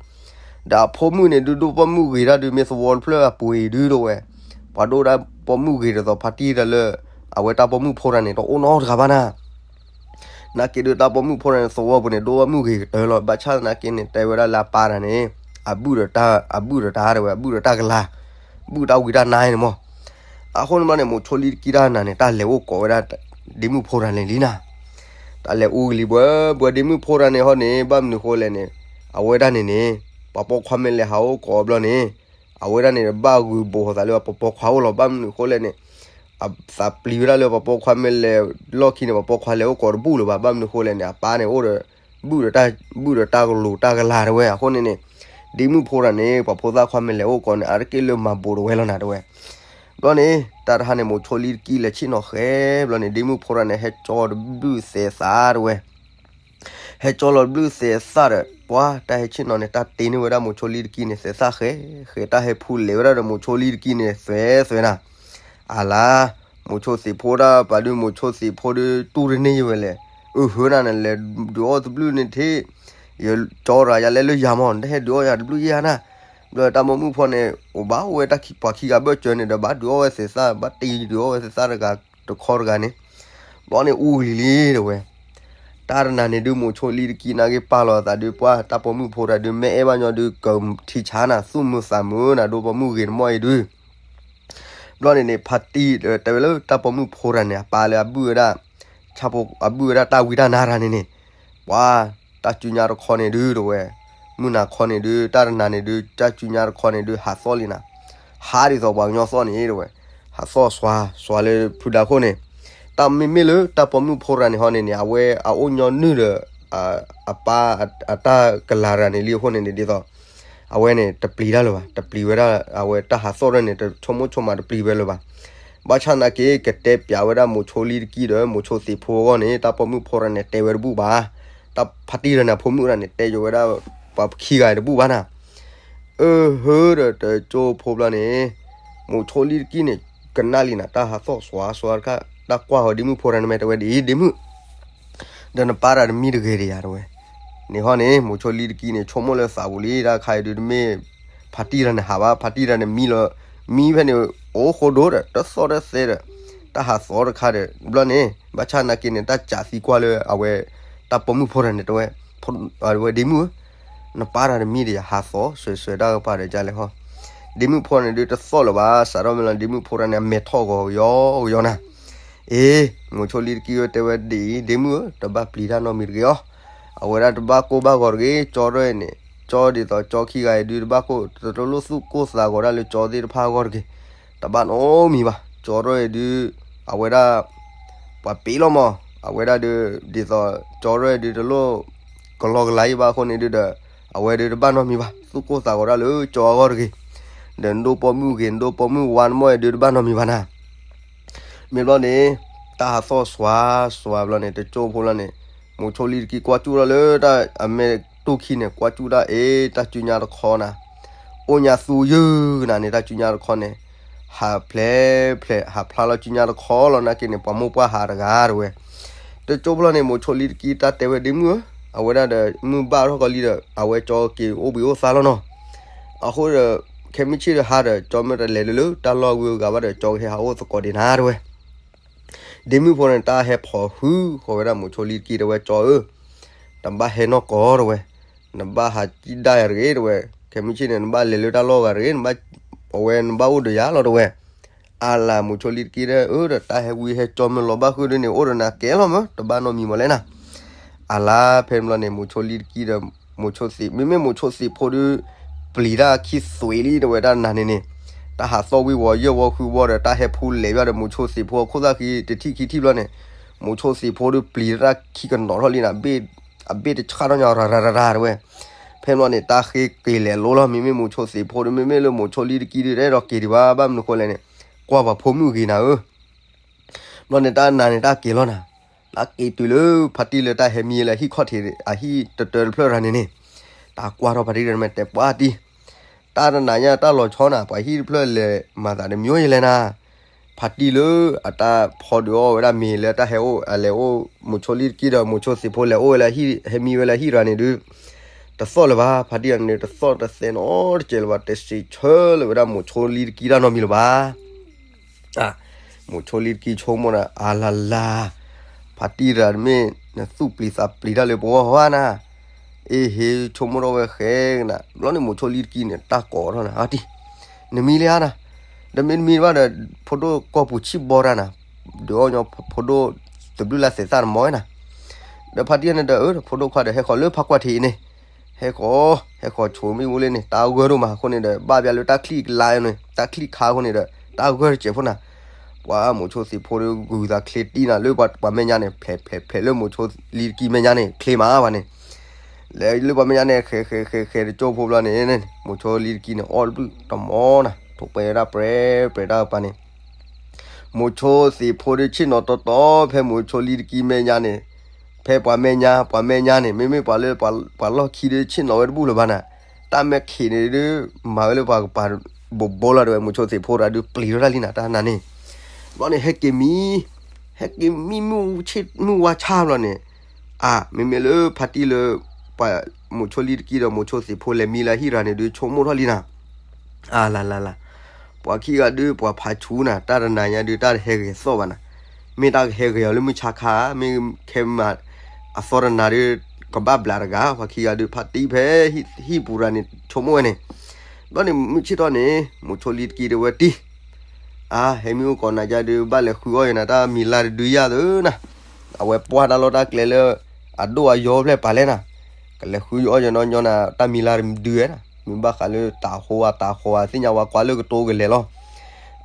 ဒီးအဖိမုၣ်န့ၣ်ဒုးဒိၣ်ပိာ်မုၣ်ဂ့ၤတၢ်ဒုး မ့ၢ်သဝီတဖျၢၣ်အပှ့ၤဒုးတဝဲ, ပှၤဒိၣ်ဒၣ်ပိာ်မုၣ်ဂ့ၤဒ်သိးဖါတံၢ်တဂၤလၢ အဝဲတၢ်ပိာ်မုၣ်ဖိတဂၤန့ၣ် တအိၣ်နီတဂၤဘၣ်နၤ သနာ်က့ဒုးတၢ်ပိာ်မုၣ်ဖိတဂၤန့ၣ် သဝီပူၤန့ၣ် ဒိၣ်ပိာ်မုၣ်ဂ့ၤကတၢၢ်လီၤ, ဘၣ်ဆၣ်သနာ်က့န့ၣ် တဲဝဲဒၣ်လၢအပၢ်တဂၤန့ၣ် အဘုၣ်ဒီးတၢ် အဘုၣ်ဒီးတၢ်တဝဲ အဘုၣ်ဒီးတၢ်ကလၤ, ဘုၣ်တၢ်ဝံတၢ်နါန့ၣ်မး, အဃိန့ၣ်ဘျီန့ၣ် မိၤဆိလံတကံတၢ်နၤန့ၣ် တၢ်လဲၤအိၣ်ကိးဝဲဒၣ် ဒ့မုၣ်ဖိတဂၤန့ၣ်လံနၤ, တၢ်လဲၤအူကလံၤဘှဲ ဘှဲဒ့မုၣ်ဖိတဂၤန့ၣ်ဟီန့ၣ် ဘၣ်မနုၤဃိလဲၣ်န့ၣ်, အဝဲဒၣ်န့ၣ်န့ၣ် ပှၤပိာ်ခွါမ့ၢ်လဲၤဟးအိၣ်ကိးဘျီန့ၣ်, အဝဲဒၣ်န့ၣ် ဘၣ်ဂုာ်ဘိးသးလၢပှၤပိာ်ခွါအိၣ်လီၤ, ဘၣ်မနုၤဃိလဲၣ်န့ၣ် အသးပျံၤဝဲဒၣ်လၢပှၤပိာ်ခွါမ့ၢ်လဲၤလီၢ်ခံန့ၣ် ပှၤပိာ်ခွါလဲၤအိၣ်ကိးတဘူၣ်လၢၤဘၣ်, ဘၣ်မနုၤဃိလဲၣ်န့ၣ် အပၢ်န့ၣ်အိၣ်ဒီး ဘုၣ်ဒီးတၢ် ဘုၣ်ဒီးတၢ်ကလိၤတၢ်ကလၤတဝဲ, အဃိန့ၣ်န့ၣ် ဒ့မုၣ်ဖိတဂၤန့ၣ် ပှၤဖိသၣ်ခွါမ့ၢ်လဲၤအိၣ်ကိးန့ၣ် အါတက့ၢ်လၢမၤဘိးတဝဲလီၤနၤတဝဲ, ဘျီန့ၣ် တၢ်တဟါန့ၣ် မိၤဆိလံတကံလဲၤဆ့ၣ်နီၤဃဲ ဘျီန့ၣ် ဒ့မုၣ်ဖိတဂၤန့ၣ် ဟဲကၠီတဘျုးသဲးသးတဝဲ ဟဲကၠီလီၤဘျုးသဲးသၣ်ဒီး ပှၤတၢ်ဟဲဆ့ၣ်နီၤန့ၣ် တၢ်တ့န့ၢ်ဝဲဒၣ်မိၤဆိလံတကံန့ၣ် သဲးသၣ်ဃဲ ဃဲတၢ်ဟဲဖူလဲၤဝဲဒၣ်ဒီးမိၤဆိလံတကံန့ၣ် သွဲသွဲနၤ, အလါ, မိၤဆိသ့ၣ်ဖိဒၣ်ပာ်ဒုး မိၤဆိသ့ၣ်ဖိဒုး တူၢ်တန့ၢ်ယဝဲလဲၣ်, အဟၢနၤန့ၣ် လဲၤဒုးအီၣ်တဘျုးန့ၣ်ထံၣ်, ယကၠီရၤယၤလဲၤလၢယၤမး နတဟဲဒုးအီၣ်ယၤတဘျုးယဲနၤ, ဘျီတၢ်ပိာ်မုၣ်ဖိန့ၣ် အိၣ်ဘၣ်အိၣ်ဝဲတၢ်ခံပှၤခံဂၤဘၢၣ်စၢၤန့ၣ်ဒီး ဘၣ်ဒုးအီၣ်ဝဲသဲးသၣ် ဘၣ်တ့ဒုးအီၣ်ဝဲသဲးသၣ်တဂၤတခီတဂၤန့ၣ်, ဘျီန့ၣ်အူလံၤလံတဝဲ တၢ်တနၤန့ၣ်ဒုး မိၤဆိလံတကံနာ်က့ၤပာ်လီၤသးဒုး ပှၤတၢ်ပိာ်မုၣ်ဖိတဂၤဒုး မ့ၢ်အဲၣ်ဘၣ်ညီဒုး ကထံဆါနၤ သူၣ်မုာ်သးမုာ်နၤ ဒိၣ်ပိာ်မုၣ်ဂ့ၤတမီၢ်အံၤဒုး, ဘျီန့ၣ်န့ၣ် ဖါတံၢ်တဲဝဲလၢတၢ်ပိာ်မုၣ်ဖိတဂၤန့ၣ် အပၢ်လၢအဘုၣ်ဝဲဒၣ် ဆၣ်ဖိ အဘုၣ်ဝဲဒၣ်တၢ်ဝံတၢ်နါတဂၤန့ၣ်န့ၣ်, ပှၤတၢ်စုညါတခီန့ၣ်ဒုးတဝဲ, မုၢ်နၤခီန့ၣ်ဒုး တၢ်တနၤန့ၣ်ဒုး တၢ်စုညါတခီန့ၣ်ဒုး ဟးသီၣ်လံနၤ, ဟးဒ်သိးပှၤကညီသီၣ်န့ၣ်တဝဲ, ဟးသီၣ်စွါ စွါလၢဖုဒါခိၣ်န့ၣ်, တၢ်မ့မ့ၢ်လၢတၢ်ပိာ်မုၣ်ဖိတဂၤန့ၣ်ဟီန့ၣ်န့ၣ် အဝဲအအိၣ်ညီနုၢ်ဒီး အပၢ်အတၢ်ကလၤတဂၤန့ၣ်လံအဃိန့ၣ်န့ၣ် ဒ်သိး အဝဲန့ၣ် တပျံၤတၢ်လၢၤဘၣ်, တပျံၤဝဲဒၣ် အဝဲတၢ်ဟးသီၣ်တၢ်န့ၣ် တဆိကမိၣ်ဆိကမးတပျံၤဝဲလၢၤဘၣ်. ဘၣ်ဆၣ်သနာ်က့ ကတဲပျးဝဲဒၣ်မိၤဆိလံတကံဒီး မိၤဆိသ့ၣ်ဖိအဂီၢ်န့ၣ် တၢ်ပိာ်မုၣ်ဖိတဂၤန့ၣ် တဲဝဲတဘူၣ်ဘၣ်. တၢ်ဖါတံၢ်တဂၤန့ၣ် အဖိမုၣ်တဂၤန့ၣ် တဲယိၤဝဲဒၣ် ပှၤခံဂၤတဘူၣ်ဘၣ်နၤ. အၢ ဟၢဒီးတကၠိဖိဘျီန့ၣ် မိၤဆိလံတကံန့ၣ် ကနၣ်လံနၤ တၢ်ဟးသီၣ်စွါစွါတခါ တၢ်ကွၢ်ဃီၤဒ့မုၣ်ဖိတဂၤန့ၣ် မ့ၢ်တဲဝဲဒ်အံၤ ဒ့မုၣ် ဒီးနပၢ်တဂၤတမံတဂ့ၤဒံးယၤတဲဝဲ. န့ၣ်ဟီန့ၣ် မိၤဆိလံတကံန့ၣ် ဆိကမိၣ်လၢသးပူၤလံ တၢ်ခါအံၤဒုးတမ့ၢ် ဖါတံၢ်တဂၤန့ၣ်ဟးဘၣ် ဖါတံၢ်တဂၤန့ၣ်မံလီၤ မံဖဲန့ၣ် အိၣ်ဃိဒိၣ်ဒီး တသီၣ်တသဲဒီး တၢ်ဟးသီၣ်တခါဒီး ဘျီန့ၣ် ဘၣ်ဆၣ်သနာ်က့န့ၣ် တၢ်စးသံကွၢ်လၢအဝဲ တၢ်ပိာ်မုၣ်ဖိတဂၤန့ၣ်တဲဝဲ ဝဲဒ့မုၣ်ဧၢ နပၢ်တဂၤတမံဒီးယၤ ဟးသီၣ်စွဲစွဲတၢ်ကပၤဒီးဒ်လဲၣ်ဃီ. ဒ့မုၣ်ဖိန့ၣ်ဒုးတသီၣ်လၢၤဘၣ် စးထီၣ်မ့ၢ်လီၤ ဒ့မုၣ်ဖိတဂၤန့ၣ် အမဲာ်ထီၣ်ဂီၤကယီကယီနၤ. အ့ မိၤဆိလံတကံဝဲတဲဝဲဒ်အံၤ ဒ့မုၣ်ဧၢ တဘၣ်ပျံၤတၢ်နီတမံၤတဂ့ၤအီၤ. အဝဲဒၣ်တဘၣ်ကိၢ်ဘၣ်ဂီၤတဂ့ၤ ကၠီထီၣ်အံၤန့ၣ် ကၠီဒ်သိးကၠီခံဂၤအံၤဒုး တဘၣ်ကိၢ် တလိၣ်သူၣ်ကိၢ်သးဂီၤဒၣ်လၢကၠီသ့ၣ်တဖၣ်အဂီၢ်တဂ့ၤ. တဘၣ်နီတမံၤဘၣ် ကၠီထီၣ်အံၤဒုး အဝဲဒၣ် ပှၤပ့ၤလီၤမး အဝဲဒၣ်ဒုး ဒ်သိးကၠီထီၣ်အံၤဒုးတလိၣ် ကလီကလီအံၤဘၣ်အဃိန့ၣ်ဒုးဒီး အဝဲဒုးတဘၣ်နီတမံၤဘၣ်, သူၣ်ကိၢ်သးဂီၤဒၣ်လၢကၠီအဂီၢ်တဂ့ၤ, ဒီးနဒိၣ်ပိာ်မုၣ်ဂ့ၤ နဒိၣ်ပိာ်မုၣ်ဝါနမိၢ်အဲၣ်ဒုးတဘၣ်နီတမံၤဘၣ်နၤ. မ့ၢ်ဘျီန့ၣ် တၢ်ဟးသီၣ်စွါစွါဘျီန့ၣ် တကၠိဖိလီၤန့ၣ်, မိၤဆိလံတကံကွၢ်စူၣ်ထီၣ်လၢတၢ်အမဲာ်တူၢ်ခံန့ၣ် ကွၢ်စူၣ်တၢ်အ့ၣ် တၢ်စုညါတခီနၤ, အိၣ်ညါသူယုၢ်နၤန့ၣ် တၢ်စုညါတခီန့ၣ် ဟးဖျဲးဖျဲး ဟးဖျါလီၤစုညါတခီလီၤ နာ်က့န့ၣ် ပှၤမိၢ်ပှၢ်ဟးတဂၤတဝဲ. တကၠိဖိလီၤန့ၣ် မိၤဆိလံတကံတၢ်တဲဝဲဒ့မုၣ်ဧၢ, အဝဲဒၣ်ဒီးမုၢ်ဘၣ်ထီၣ်ကီးလံဒီး အဝဲကၠီက့ၤအိၣ်ဘှံးအိၣ်သါလီၤနီၤ. အဃိဒီး ခဲမုၢ်ဆ့ၣ်ဒီးဟါဒီး ကၠီမ့ၢ်တလဲၤလၢလၢတၢ်လီၢ်ဝံၤအဂၤဘၣ်ဒီး ကၠီကဟဲဟးအိၣ်သကိးဒံးနၤတဝဲ. ဒ့မုၣ်ဖိန့ၣ် တၢ်ဟဲဖီၣ်ဟုဃီၤဝဲဒၣ်မိၤဆိလံတကံတဝဲ ကၠီဧၢ, တဘၣ်ဟဲနီၢ်ကီးတဝဲ, နဘၣ်ဟးစံၣ်ဒၣ်ယၤတဂ့ၤတဝဲ, ခဲမုၢ်ဆ့ၣ်န့ၣ် နဘၣ်လဲၤလၢတၢ်လီၢ်ဂၤတဂ့ၤ, နဘၣ် အဝဲနဘၣ်အိၣ်ဒီးယၤလီၤတဝဲ. အလၤမိၤဆိလံတကံဒီး အၢ ဒီးတၢ်ဟဲဝံဟဲကၠီမ့ၢ်လီၤဘၣ်ဃုာ်ဒ်န့ၣ် အိၣ်ဒီးနၤကဲလီၤမၢ် တဘၣ်နီတမံၤမးလဲၣ်နၤ. အလၤဖဲန့ၣ်ဘျီန့ၣ် မိၤဆိလံတကံဒီး မိၤဆိသ့ၣ် မ့မ့ၢ်မိၤဆိသ့ၣ်ဖိဒီး ပျံၤတၢ်ခံသွံးလံတဝဲဒၣ်နၤန့ၣ်န့ၣ်, တၢ်ဟးသီၣ်ဝံၤဝီၤယဲၢ်ဝီၤဃုဝီၤဒီး တၢ်ဟဲဖူလဲၤဘၣ်ဒီး မိၤဆိသ့ၣ်ဖိအခိၣ်သၣ်ဃံတထံၣ်ခံထံၣ်ဘျီန့ၣ်, မိၤဆိသ့ၣ်ဖိဒီးပျံၤတၢ်ခံကနီၤထီၣ်လံနၤ, အဘ့ၣ်တဆၣ်ထီၣ်ညီရၤရၤရၤတဝဲ. ဖဲန့ၣ်ဘျီန့ၣ် တၢ်ဃ့က့ၤလဲၤလိလီၤ, မ့မ့ၢ်မိၤဆိသ့ၣ်ဖိဒီး မ့မ့ၢ်လၢမိၤဆိလံတကံဒီး တအဲၣ်ဒိးက့ၤဒံးဘၣ် ဘၣ်မနုၤဃိလဲၣ်န့ၣ်, ကွၢ်ပှၤဖိမုၣ်ဂ့ၤနၤဧၢ. ဘျီန့ၣ်တၢ်နၤန့ၣ် တၢ်က့ၤလီၤနၤ, တၢ်က့ၤတုၤလၢဖါတံၢ်လၢတၢ်ဟဲမံလၢဟံၣ်ခီၣ်ထံး အဟံၣ်တတၢတဖျၢၣ်ရၤန့ၣ်န့ၣ်, တၢ်ကွၢ်ထီၣ်ဖါတံၢ်ဒီးမ့ၢ်တဲပှၢ်တံၢ်, တၢ်တနၤညါတၢ်လီၤဆီနၤ ပှၤဟံၣ်တဖျၢၣ်လဲၤမၤသးတမံၤယလဲၣ်နၤ. ဖါတံၢ်လၢအတၢ်ဖီဒုးအီၣ်ဝဲဒၣ်မ့ၤလၢတၢ်ဟဲအိၣ် အလဲၤအိၣ် မိၤဆိလံတကံဒီး မိၤဆိသ့ၣ်ဖိလဲၤအိၣ်ဝဲလၢဟံၣ် ဟဲမံဝဲလၢဟံၣ်ရၤန့ၣ်ဒုး တသီၣ်လၢၤဘၣ်, ဖါတံၢ်န့ၣ် တသီၣ်တသဲနီတစဲးလၢၤဘၣ်, တစံးဆၢလၢၤဝဲဒၣ်မိၤဆိလံတကံတၢ်နီတမံၤလၢၤဘၣ်. မိၤဆိလံတကံဆိကမိၣ်ဒီး အါလါလါ, ဖါတံၢ်တဂၤတမ့ၢ် နသူၣ်ပျံၤသးပျံၤတၢ်လၢပဂီၢ်ဟီဧါနၤ, အ့ဟ့ဆိကမိၣ်ထီၣ်ဝဲဃဲကနၤ, ဘျီန့ၣ်မိၤဆိလံတကံန့ၣ် တၢ်ကိးထီၣ်နၤ အါတံၢ်, နမံလံဧါနၤ, ဒီးမ့တမ့ၢ်ဘၣ်ဒီး ဖိဒိၣ်ကီၢ်ပူၤဆံၣ်ဘီတၢ်နၤ, ဒုးအီၣ်ညီဖိဒိၣ်သဘျုးလၢသဲးသၣ်တမီၤဝဲနၤ, ဒီးဖါတံၢ်န့ၣ်ဒီး အၢ ဖိဒိၣ်ခွါဒီးဟဲဃီၤလၢဖးကွၢ်ထံးအံၤန့ၣ်, ဟဲဃီၤ ဟဲဃီၤဆိမ့ၣ်အူလၢန့ၣ် တၢ်ဂၢၢ်ဒိၣ်မးအဃိန့ၣ်ဒီး ဘၣ်ဘၣ်လၢတၢ်ချံၣ်ကလါန့ၣ် တၢ်ချံၣ်ခါအဃိန့ၣ်ဒီး တၢ်ဂၢၢ်တစဲးဖိနၤ, ပှၤမိၤဆိသ့ၣ်ဖိဒီးဂုၤသးချ့တံၢ်နၤ လၢပှၤမဲာ်ညါန့ၣ် ဖျဲးဖျဲးဖျဲးလၢမိၤဆိလံတကံမဲာ်ညါန့ၣ် ချ့မးပှၤန့ၣ်, လဲၤလၢပှၤမဲာ်ညါန့ၣ် ဃဲးဃဲးဃဲးဃဲးတကၠိဖိဘျီန့ၣ် မိၤဆိလံတကံန့ၣ် အီၣ်တဘျုးတမီၤနၤ ထိၣ်ပဲဝဲဒၣ်ပြဲပြဲတၢ်ကပၤန့ၣ် မိၤဆိသ့ၣ်ဖိဒီးဆ့ၣ်နီၤတီတီ ဖဲမိၤဆိလံတကံမဲာ်ညါန့ၣ်, ဖဲပှၤမဲာ်ညါ ပှၤမဲာ်ညါန့ၣ် မ့မ့ၢ်ပှၤလၢပှၤလီၢ်ခံဒီးဆ့ၣ်နီၤဝဲတဘူၣ်လၢၤဘၣ်နၤ, တၢ်မဲာ်ခံးန့ၣ်ဒုး မၤဝဲလၢပှၤကပၤဘိးဘိလီၤတဝဲ မိၤဆိသ့ၣ်ဖိတဂၤဒုးပျံၤထီၣ်တၢ်လံနၤ တၢ်နၤန့ၣ်, ဘျီန့ၣ်ဟဲက့ၤမံ ဟဲက့ၤမံမုၢ်ဆ့ၣ်မုၢ်ဝါဆါဘျီန့ၣ်, အါ မ့မ့ၢ်လၢဖါတံၢ်လၢ ပှၤမိၤဆိလံတကံဒီးမိၤဆိသ့ၣ်ဖိလဲၤမံလၢဟံၣ်ရၤန့ၣ်ဒုး ဆိကမိၣ်ထီၣ်လံနၤ အါလါလါလါ, ပှၤခံဂၤဒုး ပှၤဖးဆူနၤ တၢ်တနၤညါဒုး တၢ်တဟဲဂဲၤသီၣ်ဘၣ်နၤ, မ့ၢ်တၢ်ကဟဲဂဲၤအီၤလၢမုၢ်ဆါခါ မ့ၢ်ခဲမး အသီတနၤဒုး ကဘၣ်ဘျးတဂၤ ပှၤခံဂၤဒုး ဖါတံၢ်ဖဲဟံၣ်ပူၤရၤန့ၣ် ဆိကမိၣ်ဝဲန့ၣ်, ဘျီန့ၣ်မုၢ်ဆ့ၣ်ထီၣ်န့ၣ် မိၤဆိလံတကံဒီးဝဲတံၢ် အါ ဟဲမ့ၢ်အိၣ်ကိးနၤကဒီး ဘၣ်လဲၤဃုအီၣ်ယနၤ တၢ်မံၤလါတဒုယၤသၢနၤ, အဝဲပှၢ်တၢ်လီၢ်တၢ်ကျဲလၢ အဒိၣ်အယီၤဖျဲၣ်ပာ်လဲၣ်နၤ, ကလဲၤဃုအီၣ်ယနီၢ်ညီနၤ တၢ်မံၤလါတဒုဝဲနၤ, မ့ၢ်ဘၣ်ဃးလၢတၤဟိဝဲတၤဟိဝဲ သ့ၣ်ညါဝဲကွၢ်လၢကတိၤကလဲၤလီၤ,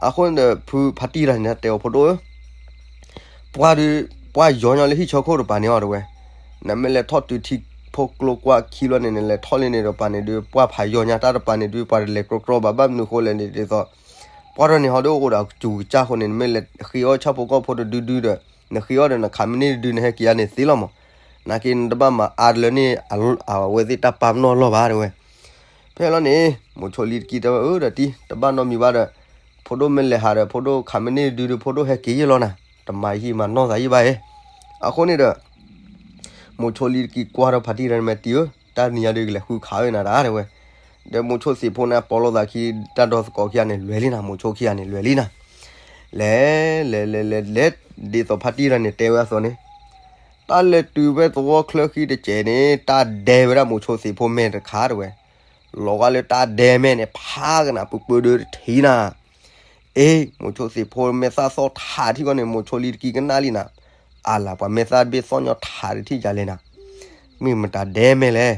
အဃိန့ၣ်ဒီး ဖုဖါတံၢ်တဂၤန့ၣ် တဲအီၤဖိဒိၣ်ဧၢ ပှၢ်ဒုး ပှၢ်ယီၤညီလၢဟံၣ်ဆၢခိၣ်တပၤန့ၣ်အီၤတဝဲ, နမ့ၢ်လဲၤထီၣ်တုၤထံဖိကျိကွၢ်ခံဘျီန့ၣ် နလဲၤထီၣ်လံန့ၣ်တပၤန့ၣ်ဒုး ပှၢ်ဖးယီၤညါတၢ်တပၤန့ၣ်ဒုး ပှၤတလဲၤကြီကြီဘၣ် ဘၣ်မနုၤဃိလဲၣ်န့ၣ်ဒ်သိး ပှၢ်ထီၣ်န့ၣ်ဟီဒုးအိၣ်ဒီးကစူၤကစၢ်အဃိန့ၣ် နမ့ၢ်လဲၤဃ့အီၣ်ဆၣ်ဖိကီၢ်ဖိတဒုဒုဒီး နဃ့အီၣ်ဒီးနခးမ့ၢ်န့ၢ်တဒု နဟဲက့ၤယါန့ၣ်သ့လီၤမး, နာ်က့နတဘၣ်မၤအါတလၢန့ၣ် အဝဲသ့ၣ်တၢ်ပာ်ပနီၣ်လီၢ်ဘၣ်တဝဲ ဖဲလီၤန့ၣ် မိၤဆိလံတကံတဲဝဲ အၢ ဒီးတံၢ် တဘၣ်နီတမံၤဘၣ်ဒီး ဖိဒိၣ်မ့ၢ်လဲၤဟးဒီး ဖိဒိၣ်ခးမ့ၢ်န့ၢ်တဒုဒီး ဖိဒိၣ်ဟဲက့ၤယဲၢ်လီၤနၤ, တမၤယံာ်မၤနီၢ်သးယံာ်ဘၣ်အံၤ, အဃိန့ၣ်ဒီး မိၤဆိလံတကံကွၢ်ထီၣ်ဖါတံၢ်တဂၤန့ၣ် မ့ၢ်တံၢ်ဧၢ, တၢ်နံၤညါဒုးကလဲၤဃုခးဝဲနၤတၢ်တဝဲ, ဒီးမိၤဆိသ့ၣ်ဖိန့ၣ် ပီလိာ်သးခံ တၢ်ဒီသကိးခံဂၤန့ၣ် လွဲၤလံနၤ, မိၤဆိခံဂၤန့ၣ် လွဲၤလံနၤ, လဲၤ လဲၤ လဲၤ လဲၤ လဲၤ ဒ်သိးဖါတံၢ်တဂၤန့ၣ် တဲဝဲအသိးန့ၣ် တၢ်လဲၤတုၤဖဲသဝီချၢဃံတစဲးန့ၣ် တၢ်ဒဲဝဲဒၣ်မိၤဆိသ့ၣ်ဖိမဲာ်တခါတဝဲ, လီၤဂာ်လၢတၢ်ဒဲမဲာ်န့ၣ် ဖးကနၤပှဲၤပှဲၤဒီးတထံၣ်နၤ, အ့ မိၤဆိသ့ၣ်ဖိမဲာ်သၣ်သီၣ်ထးထံၣ်ဃီန့ၣ် မိၤဆိလံတကံကနၣ်လံနၤ, အလၤ ပှၤမဲာ်သၣ်တဘ့ၣ်သီၣ်ညီထးတထံၣ်ယၤလဲၣ်နၤ, မ့ၢ်မတၤဒဲမဲာ်လဲၣ်,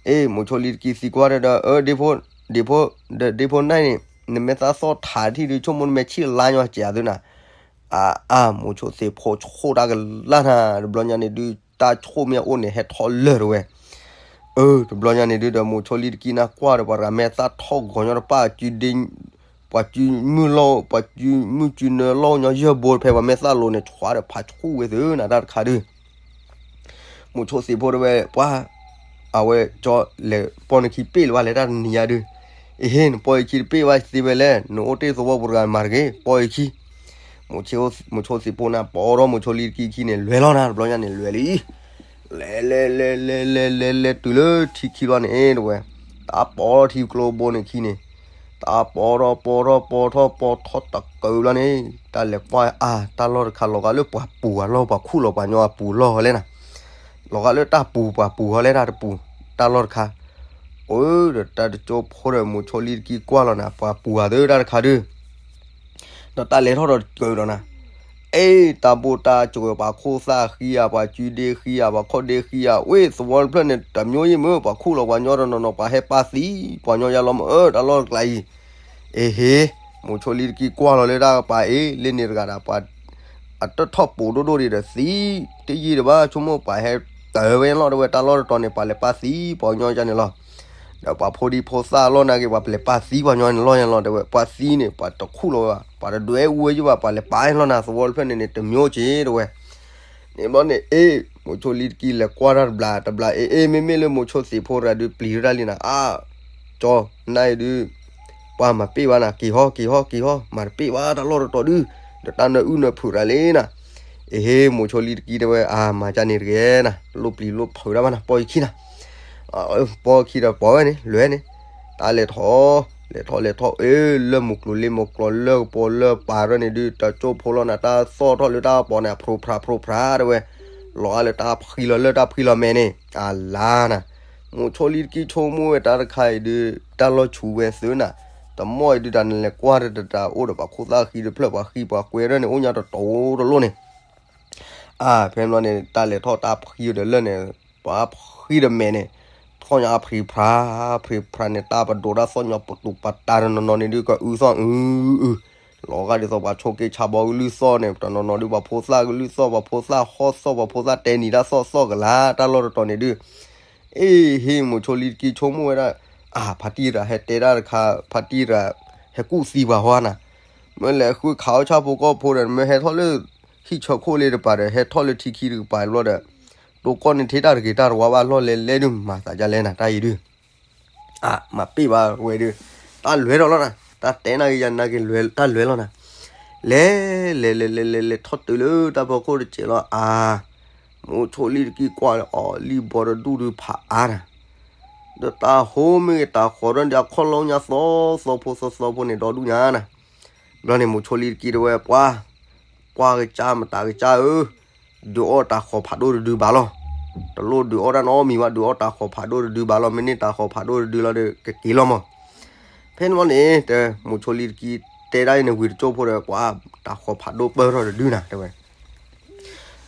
အ့ မိၤဆိလံတကံသံကွၢ်ဒီး အၢ ဒ့ဖိ ဒ့ဖိ ဒီးဒ့ဖိနၢ်န့ၣ် နမဲာ်သၣ်သီၣ်ထးတထံၣ်ဒုး ဆိကမိၣ်နမဲာ်ဆံၣ်လါညီစဲးအသိးနၤ, အါ အါ မိၤဆိသ့ၣ်ဖိဆိၣ်တၢ်ကလၢ်နၤ တဘျီညါန့ၣ်ဒုး တၢ်ဆိၣ်မ့ၢ်အိၣ်န့ၣ် ဟဲထီၣ်လၢာ်တဝဲ, အၢ တဘျီညါန့ၣ်ဒုးဒီး မိၤဆိလံတကံနၢ်ကွၢ်ဒီး ပှၤတဂၤမဲာ်သၣ်ထီၣ်ဂီၤညီတပၣ် ပှၤစုမုၢ်လီၢ် ပှၤစုမုၢ်စုနၢလီၢ်ညီယဲၢ်ဘိ ဖဲပှၤမဲာ်သၣ်လိၤန့ၣ် ဆွးဒီးဖးဆူၣ်ဝဲသုနၤတၢ်တခါဒုး မိၤဆိသ့ၣ်ဖိတဲဝဲ ပှၤ အဝဲကၠီလဲၤပီၢ်နခံပ့ၢ်လၢၤဘၣ် လဲၤတၢ်တနံၤညါဒုး, အ့ဟ့ နပီၢ်ယခံတပ့ၢ်ဘၣ်သ့ဝဲလဲၣ်, နအိၣ်တ့ၢ်သဝီပူၤတဂၤမၤတဂ့ၤ, ပီၢ်ယခံ, မိၤဆိသ့ၣ်ဖိန့ၣ် ပိာ်ထီၣ်မိၤဆိလံတကံခံန့ၣ် လဲၤလီၤနၤ တဘျီညါန့ၣ် လဲၤလံ, လဲၤလဲၤလဲၤလဲၤလဲၤလဲၤ လဲၤတုၤလၢထံခံလီၤန့ၣ် တဲဝဲ, တၢ်ပိာ်ထီၣ်ထံကျိဘိန့ၣ်ခံန့ၣ်, တၢ်ပိာ်ထီၣ်ပိာ်ထီၣ်ပိာ်ထီၣ်ပိာ်ထီၣ်တကၢဘျီန့ၣ်, တၢ်လဲၤကွၢ်အါ တၢ်လီၢ်တခါလီၤဂာ်လၢပှၤပူၤအလီၢ် ပှၤခူၣ်လီၤပှၤညီအပူၤလီၢ်ဝဲလဲၣ်နၤ, လီၤဂာ်လၢတၢ်ပူၤပှၤပူၤဟီလဲၣ်တၢ်တပူၤ, တၢ်လီၢ်တခါ, အၢ ဒီးတၢ်တကၠိဖိဒီးမိၤဆိလံတကံကွၢ်လီၤနၤ ပှၤပူၤဧါသၢတၢ်တခါဒုး ဒီးတၢ်လဲၤထီၣ်ဒီးတကၢဒီးနၤ, အ့ တၢ်ဘိၣ်တၢ်စှၤ ပှၤခိၣ်သၣ်ဃံဧါ ပှၤစုဒ့ဃံဧါ ပှၤခီၣ်ဒ့ဃံဧါ ဝ့ၢ်သဝီတဖျၢၣ်န့ၣ် တမျိုးယံၤမ့ၢ် ပှၤခူၣ်လီၤပှၤညီတနီၤနီၤ ပှၤဟဲပာ်သံ ပှၤညီယါလီၤမ့ၢ် အၢ တၢ်လီၢ်တကျါအံၤ, အ့ဟ့ မိၤဆိလံတကံကွၢ်လီၤလၢတၢ်ကပၤအ့ လၢန့ၣ်တဂၤဒီး ပှၤ အတထီၣ်ပိာ်ဒိၣ်ဒိၣ်ဒံးဒီးသံ, တယံာ်ဒံးဘၣ် ဆိကမိၣ်ပှၤဟဲတၢ်ဝဲလီၤ တဲဝဲ တၢ်လီၢ်တတီၤန့ၣ် ပှၤလဲၤပာ်သံပှၤကညီယါန့ၣ်လီၤ, ဒီးပှၤဖိဒံဖိသၣ်လီၢ်နာ်က့ၤ ပှၤလဲၤပာ်သံပှၤကညီန့ၣ်လီၤယါလီၤ တဲဝဲ ပှၤသံန့ၣ် ပှၤတခူၣ်လီၤဝဲဘၣ် ပှၤတဒွဲအူဝဲယံၤဘၣ် ပှၤလဲၤပာ်လီၤနၤ သဝီတဖျၢၣ်န့ၣ်န့ၣ် တမျိုးက့ၤ တဲဝဲ န့ၣ်ဘျီန့ၣ် အ့ မိၤဆိလံတကံလဲၤကွၢ်တၢ်တဘျီတဘျီ အ့ အ့ မ့မ့ၢ်လၢမိၤဆိသ့ၣ်ဖိတဂၤဒုး ပျံၤတၢ်လံနၤ အါ ကၠီ နၤအံၤဒုး ပှၤမၤပ့ၢ်ဘၣ်နၤ က့ၤဟီ က့ၤဟီ က့ၤဟီ မၤတပ့ၢ်ဘၣ် တၢ်လီၢ်တတီၤဒုး ဒီးတၢ်နၢအုၣ်နၢဖုးတၢ်လံနၤ, အ့ဟ့ မိၤဆိလံတကံတဲဝဲ အါ မၤကၢ်န့ၣ်တဂ့ၤနၤ လိၣ်ပျံၤလိၣ်ဖုးတၢ်ဘၣ်နၤ ပီၢ်ယခံနၤ, ပီၢ်ယခံဒီးပိာ်ဝဲန့ၣ် လဲၤန့ၣ်, တၢ်လဲၤထီၣ် လဲၤထီၣ်လဲၤထီၣ် အ့ လၢမုၢ်ကျိၤလ့မုၢ်ကျိၤ လၢကပီၤလၢပၤရၢန့ၣ်ဒုး တၢ်ကၠိဖိလီၤနၤ တၢ်သီၣ်ထီၣ်လၢတၢ်ကပီၤန့ၣ် အဖျိဖျါဖျိဖျါတဲဝဲ, လီၤအါလၢတၢ်ဖှံလီၤလၢတၢ်ဖှံလီၤမဲာ်န့ၣ် အလါနၤ, မိၤဆိလံတကံဆိကမိၣ်ဝဲတၢ်တခါအံၤဒုး တၢ်လီၢ်ဆူၣ်ဝဲသုနၤ, တမီၢ်အံၤဒုးတၢ်နလဲၤကွၢ်တတၢ်အိၣ်ဒီးပှၤခိၣ်သၣ်ဃံတဖျၢၣ် ပှၤဃံပှၤကွဲၤရၢန့ၣ် အိၣ်ညါတတီၤတလိၣ်န့ၣ် အါ ဖဲန့ၣ်န့ၣ် တၢ်လဲၤထီၣ်တၢ်ဖှံဒီးလၢန့ၣ် ပှၤဖှံဒီးမဲာ်န့ၣ် ထီၣ်ညါဖှံဖျါ ဖှံဖျါန့ၣ် တၢ်ပဒိးတၢ်သီၣ်ညီပတူးပတၢ်တနီၤနီၤန့ၣ်ဒုး ကအုသီၣ်အုအု လီၤဂာ်ဒ်သိးပှၤဆိးက့ဆါဘီကလုၢ်သီၣ်န့ၣ် တနီၤနီၤဒုး ပှၤဖိသၣ်ကလုၢ်သီၣ် ပှၤဖိသၣ်ဟီၣ်သီၣ် ပှၤဖိသၣ်တဲနံၤတၢ်သီၣ်သီၣ်ကလါ တၢ်လီၢ်တတီၤန့ၣ်ဒုး အ့ဟ့ မိၤဆိလံတကံဆိကမိၣ်ဝဲဒၣ် အါ ဖါတံၢ်ရၤဟဲတဲတၢ်တခါ ဖါတံၢ်ရၤ ဟဲကူၣ်သံပှၤဟီနၤ, မ့ၢ်လဲၤဃုခးအီၣ်ဆၣ်ဖိကီၢ်ဖိဒီး မ့ၢ်ဟဲထီၣ်လၢ ဟံၣ်ဆၢခိၣ်လ့တပၤဒီး ဟဲထီၣ်လၢထံခံတကပၤဘျီဒီး တိကီၢ်န့ၣ်ထံၣ်တၢ်တဂ့ၤတၢ်တဝါဘၣ်လီၢ်လဲလဲဒုး မၤသးဒ်လဲၣ်နၤ တၢ်အံၤဒုး အါ မၤပ့ၢ်ဘၣ်ဝဲဒုး တၢ်လဲၤထီၣ်လီၤနၤ တၢ်တဲနာ်က့ၤယၤနာ်က့ၤ တၢ်လဲၤလီၤနၤ, လဲၤ လဲၤလဲၤလဲၤလဲၤလဲၤထီၣ်တုၤလၢတၢ်ဖီခိၣ်တစဲးလီၤ အါ မိၤဆိလံတကံကွၢ်လၢအီၤ လံၣ်ဘီတဒူၣ်ဒုးဖးအါနၤ, ဒီးတၢ်ဟိမ့ၢ်ဂ့ၤ တၢ်ဃီၤဒီး အခီၣ်လီညါသီသီဖိသီသီဖိန့ၣ် ဒီဒူၣ်ညါနၤ, ဘျီန့ၣ် မိၤဆိလံတကံတဲဝဲ ပှၤ ကွၢ်ကစၢ်မတၤကစၢ်ဧၢ, ဒုးအီၣ်တၢ်ဃီၤဖးဒိၣ်တဒုဘၣ်လီၤ, တလိၣ်ဒုးအီၣ်တၢ်နီတမံၤဘၣ် ဒုးအီၣ်တၢ်ဃီၤဖးဒိၣ်တဒုဘၣ်လီၤ မ့ၢ်န့ၢ်တၢ်ဃီၤဖးဒိၣ်တဒုလီၤဒီး ကက့ၤလီၤမး ဖဲန့ၣ်ဘျီန့ၣ် တဲ မိၤဆိလံတကံတဲဒၣ်အံၤန့ၣ် ဝံၤတကၠိၢ်ဖိဒီး ကွၢ် တၢ်ဃီၤဖးဒိၣ်ပၢၢ်ထီၣ်တဒုနၤ တဲဝဲ,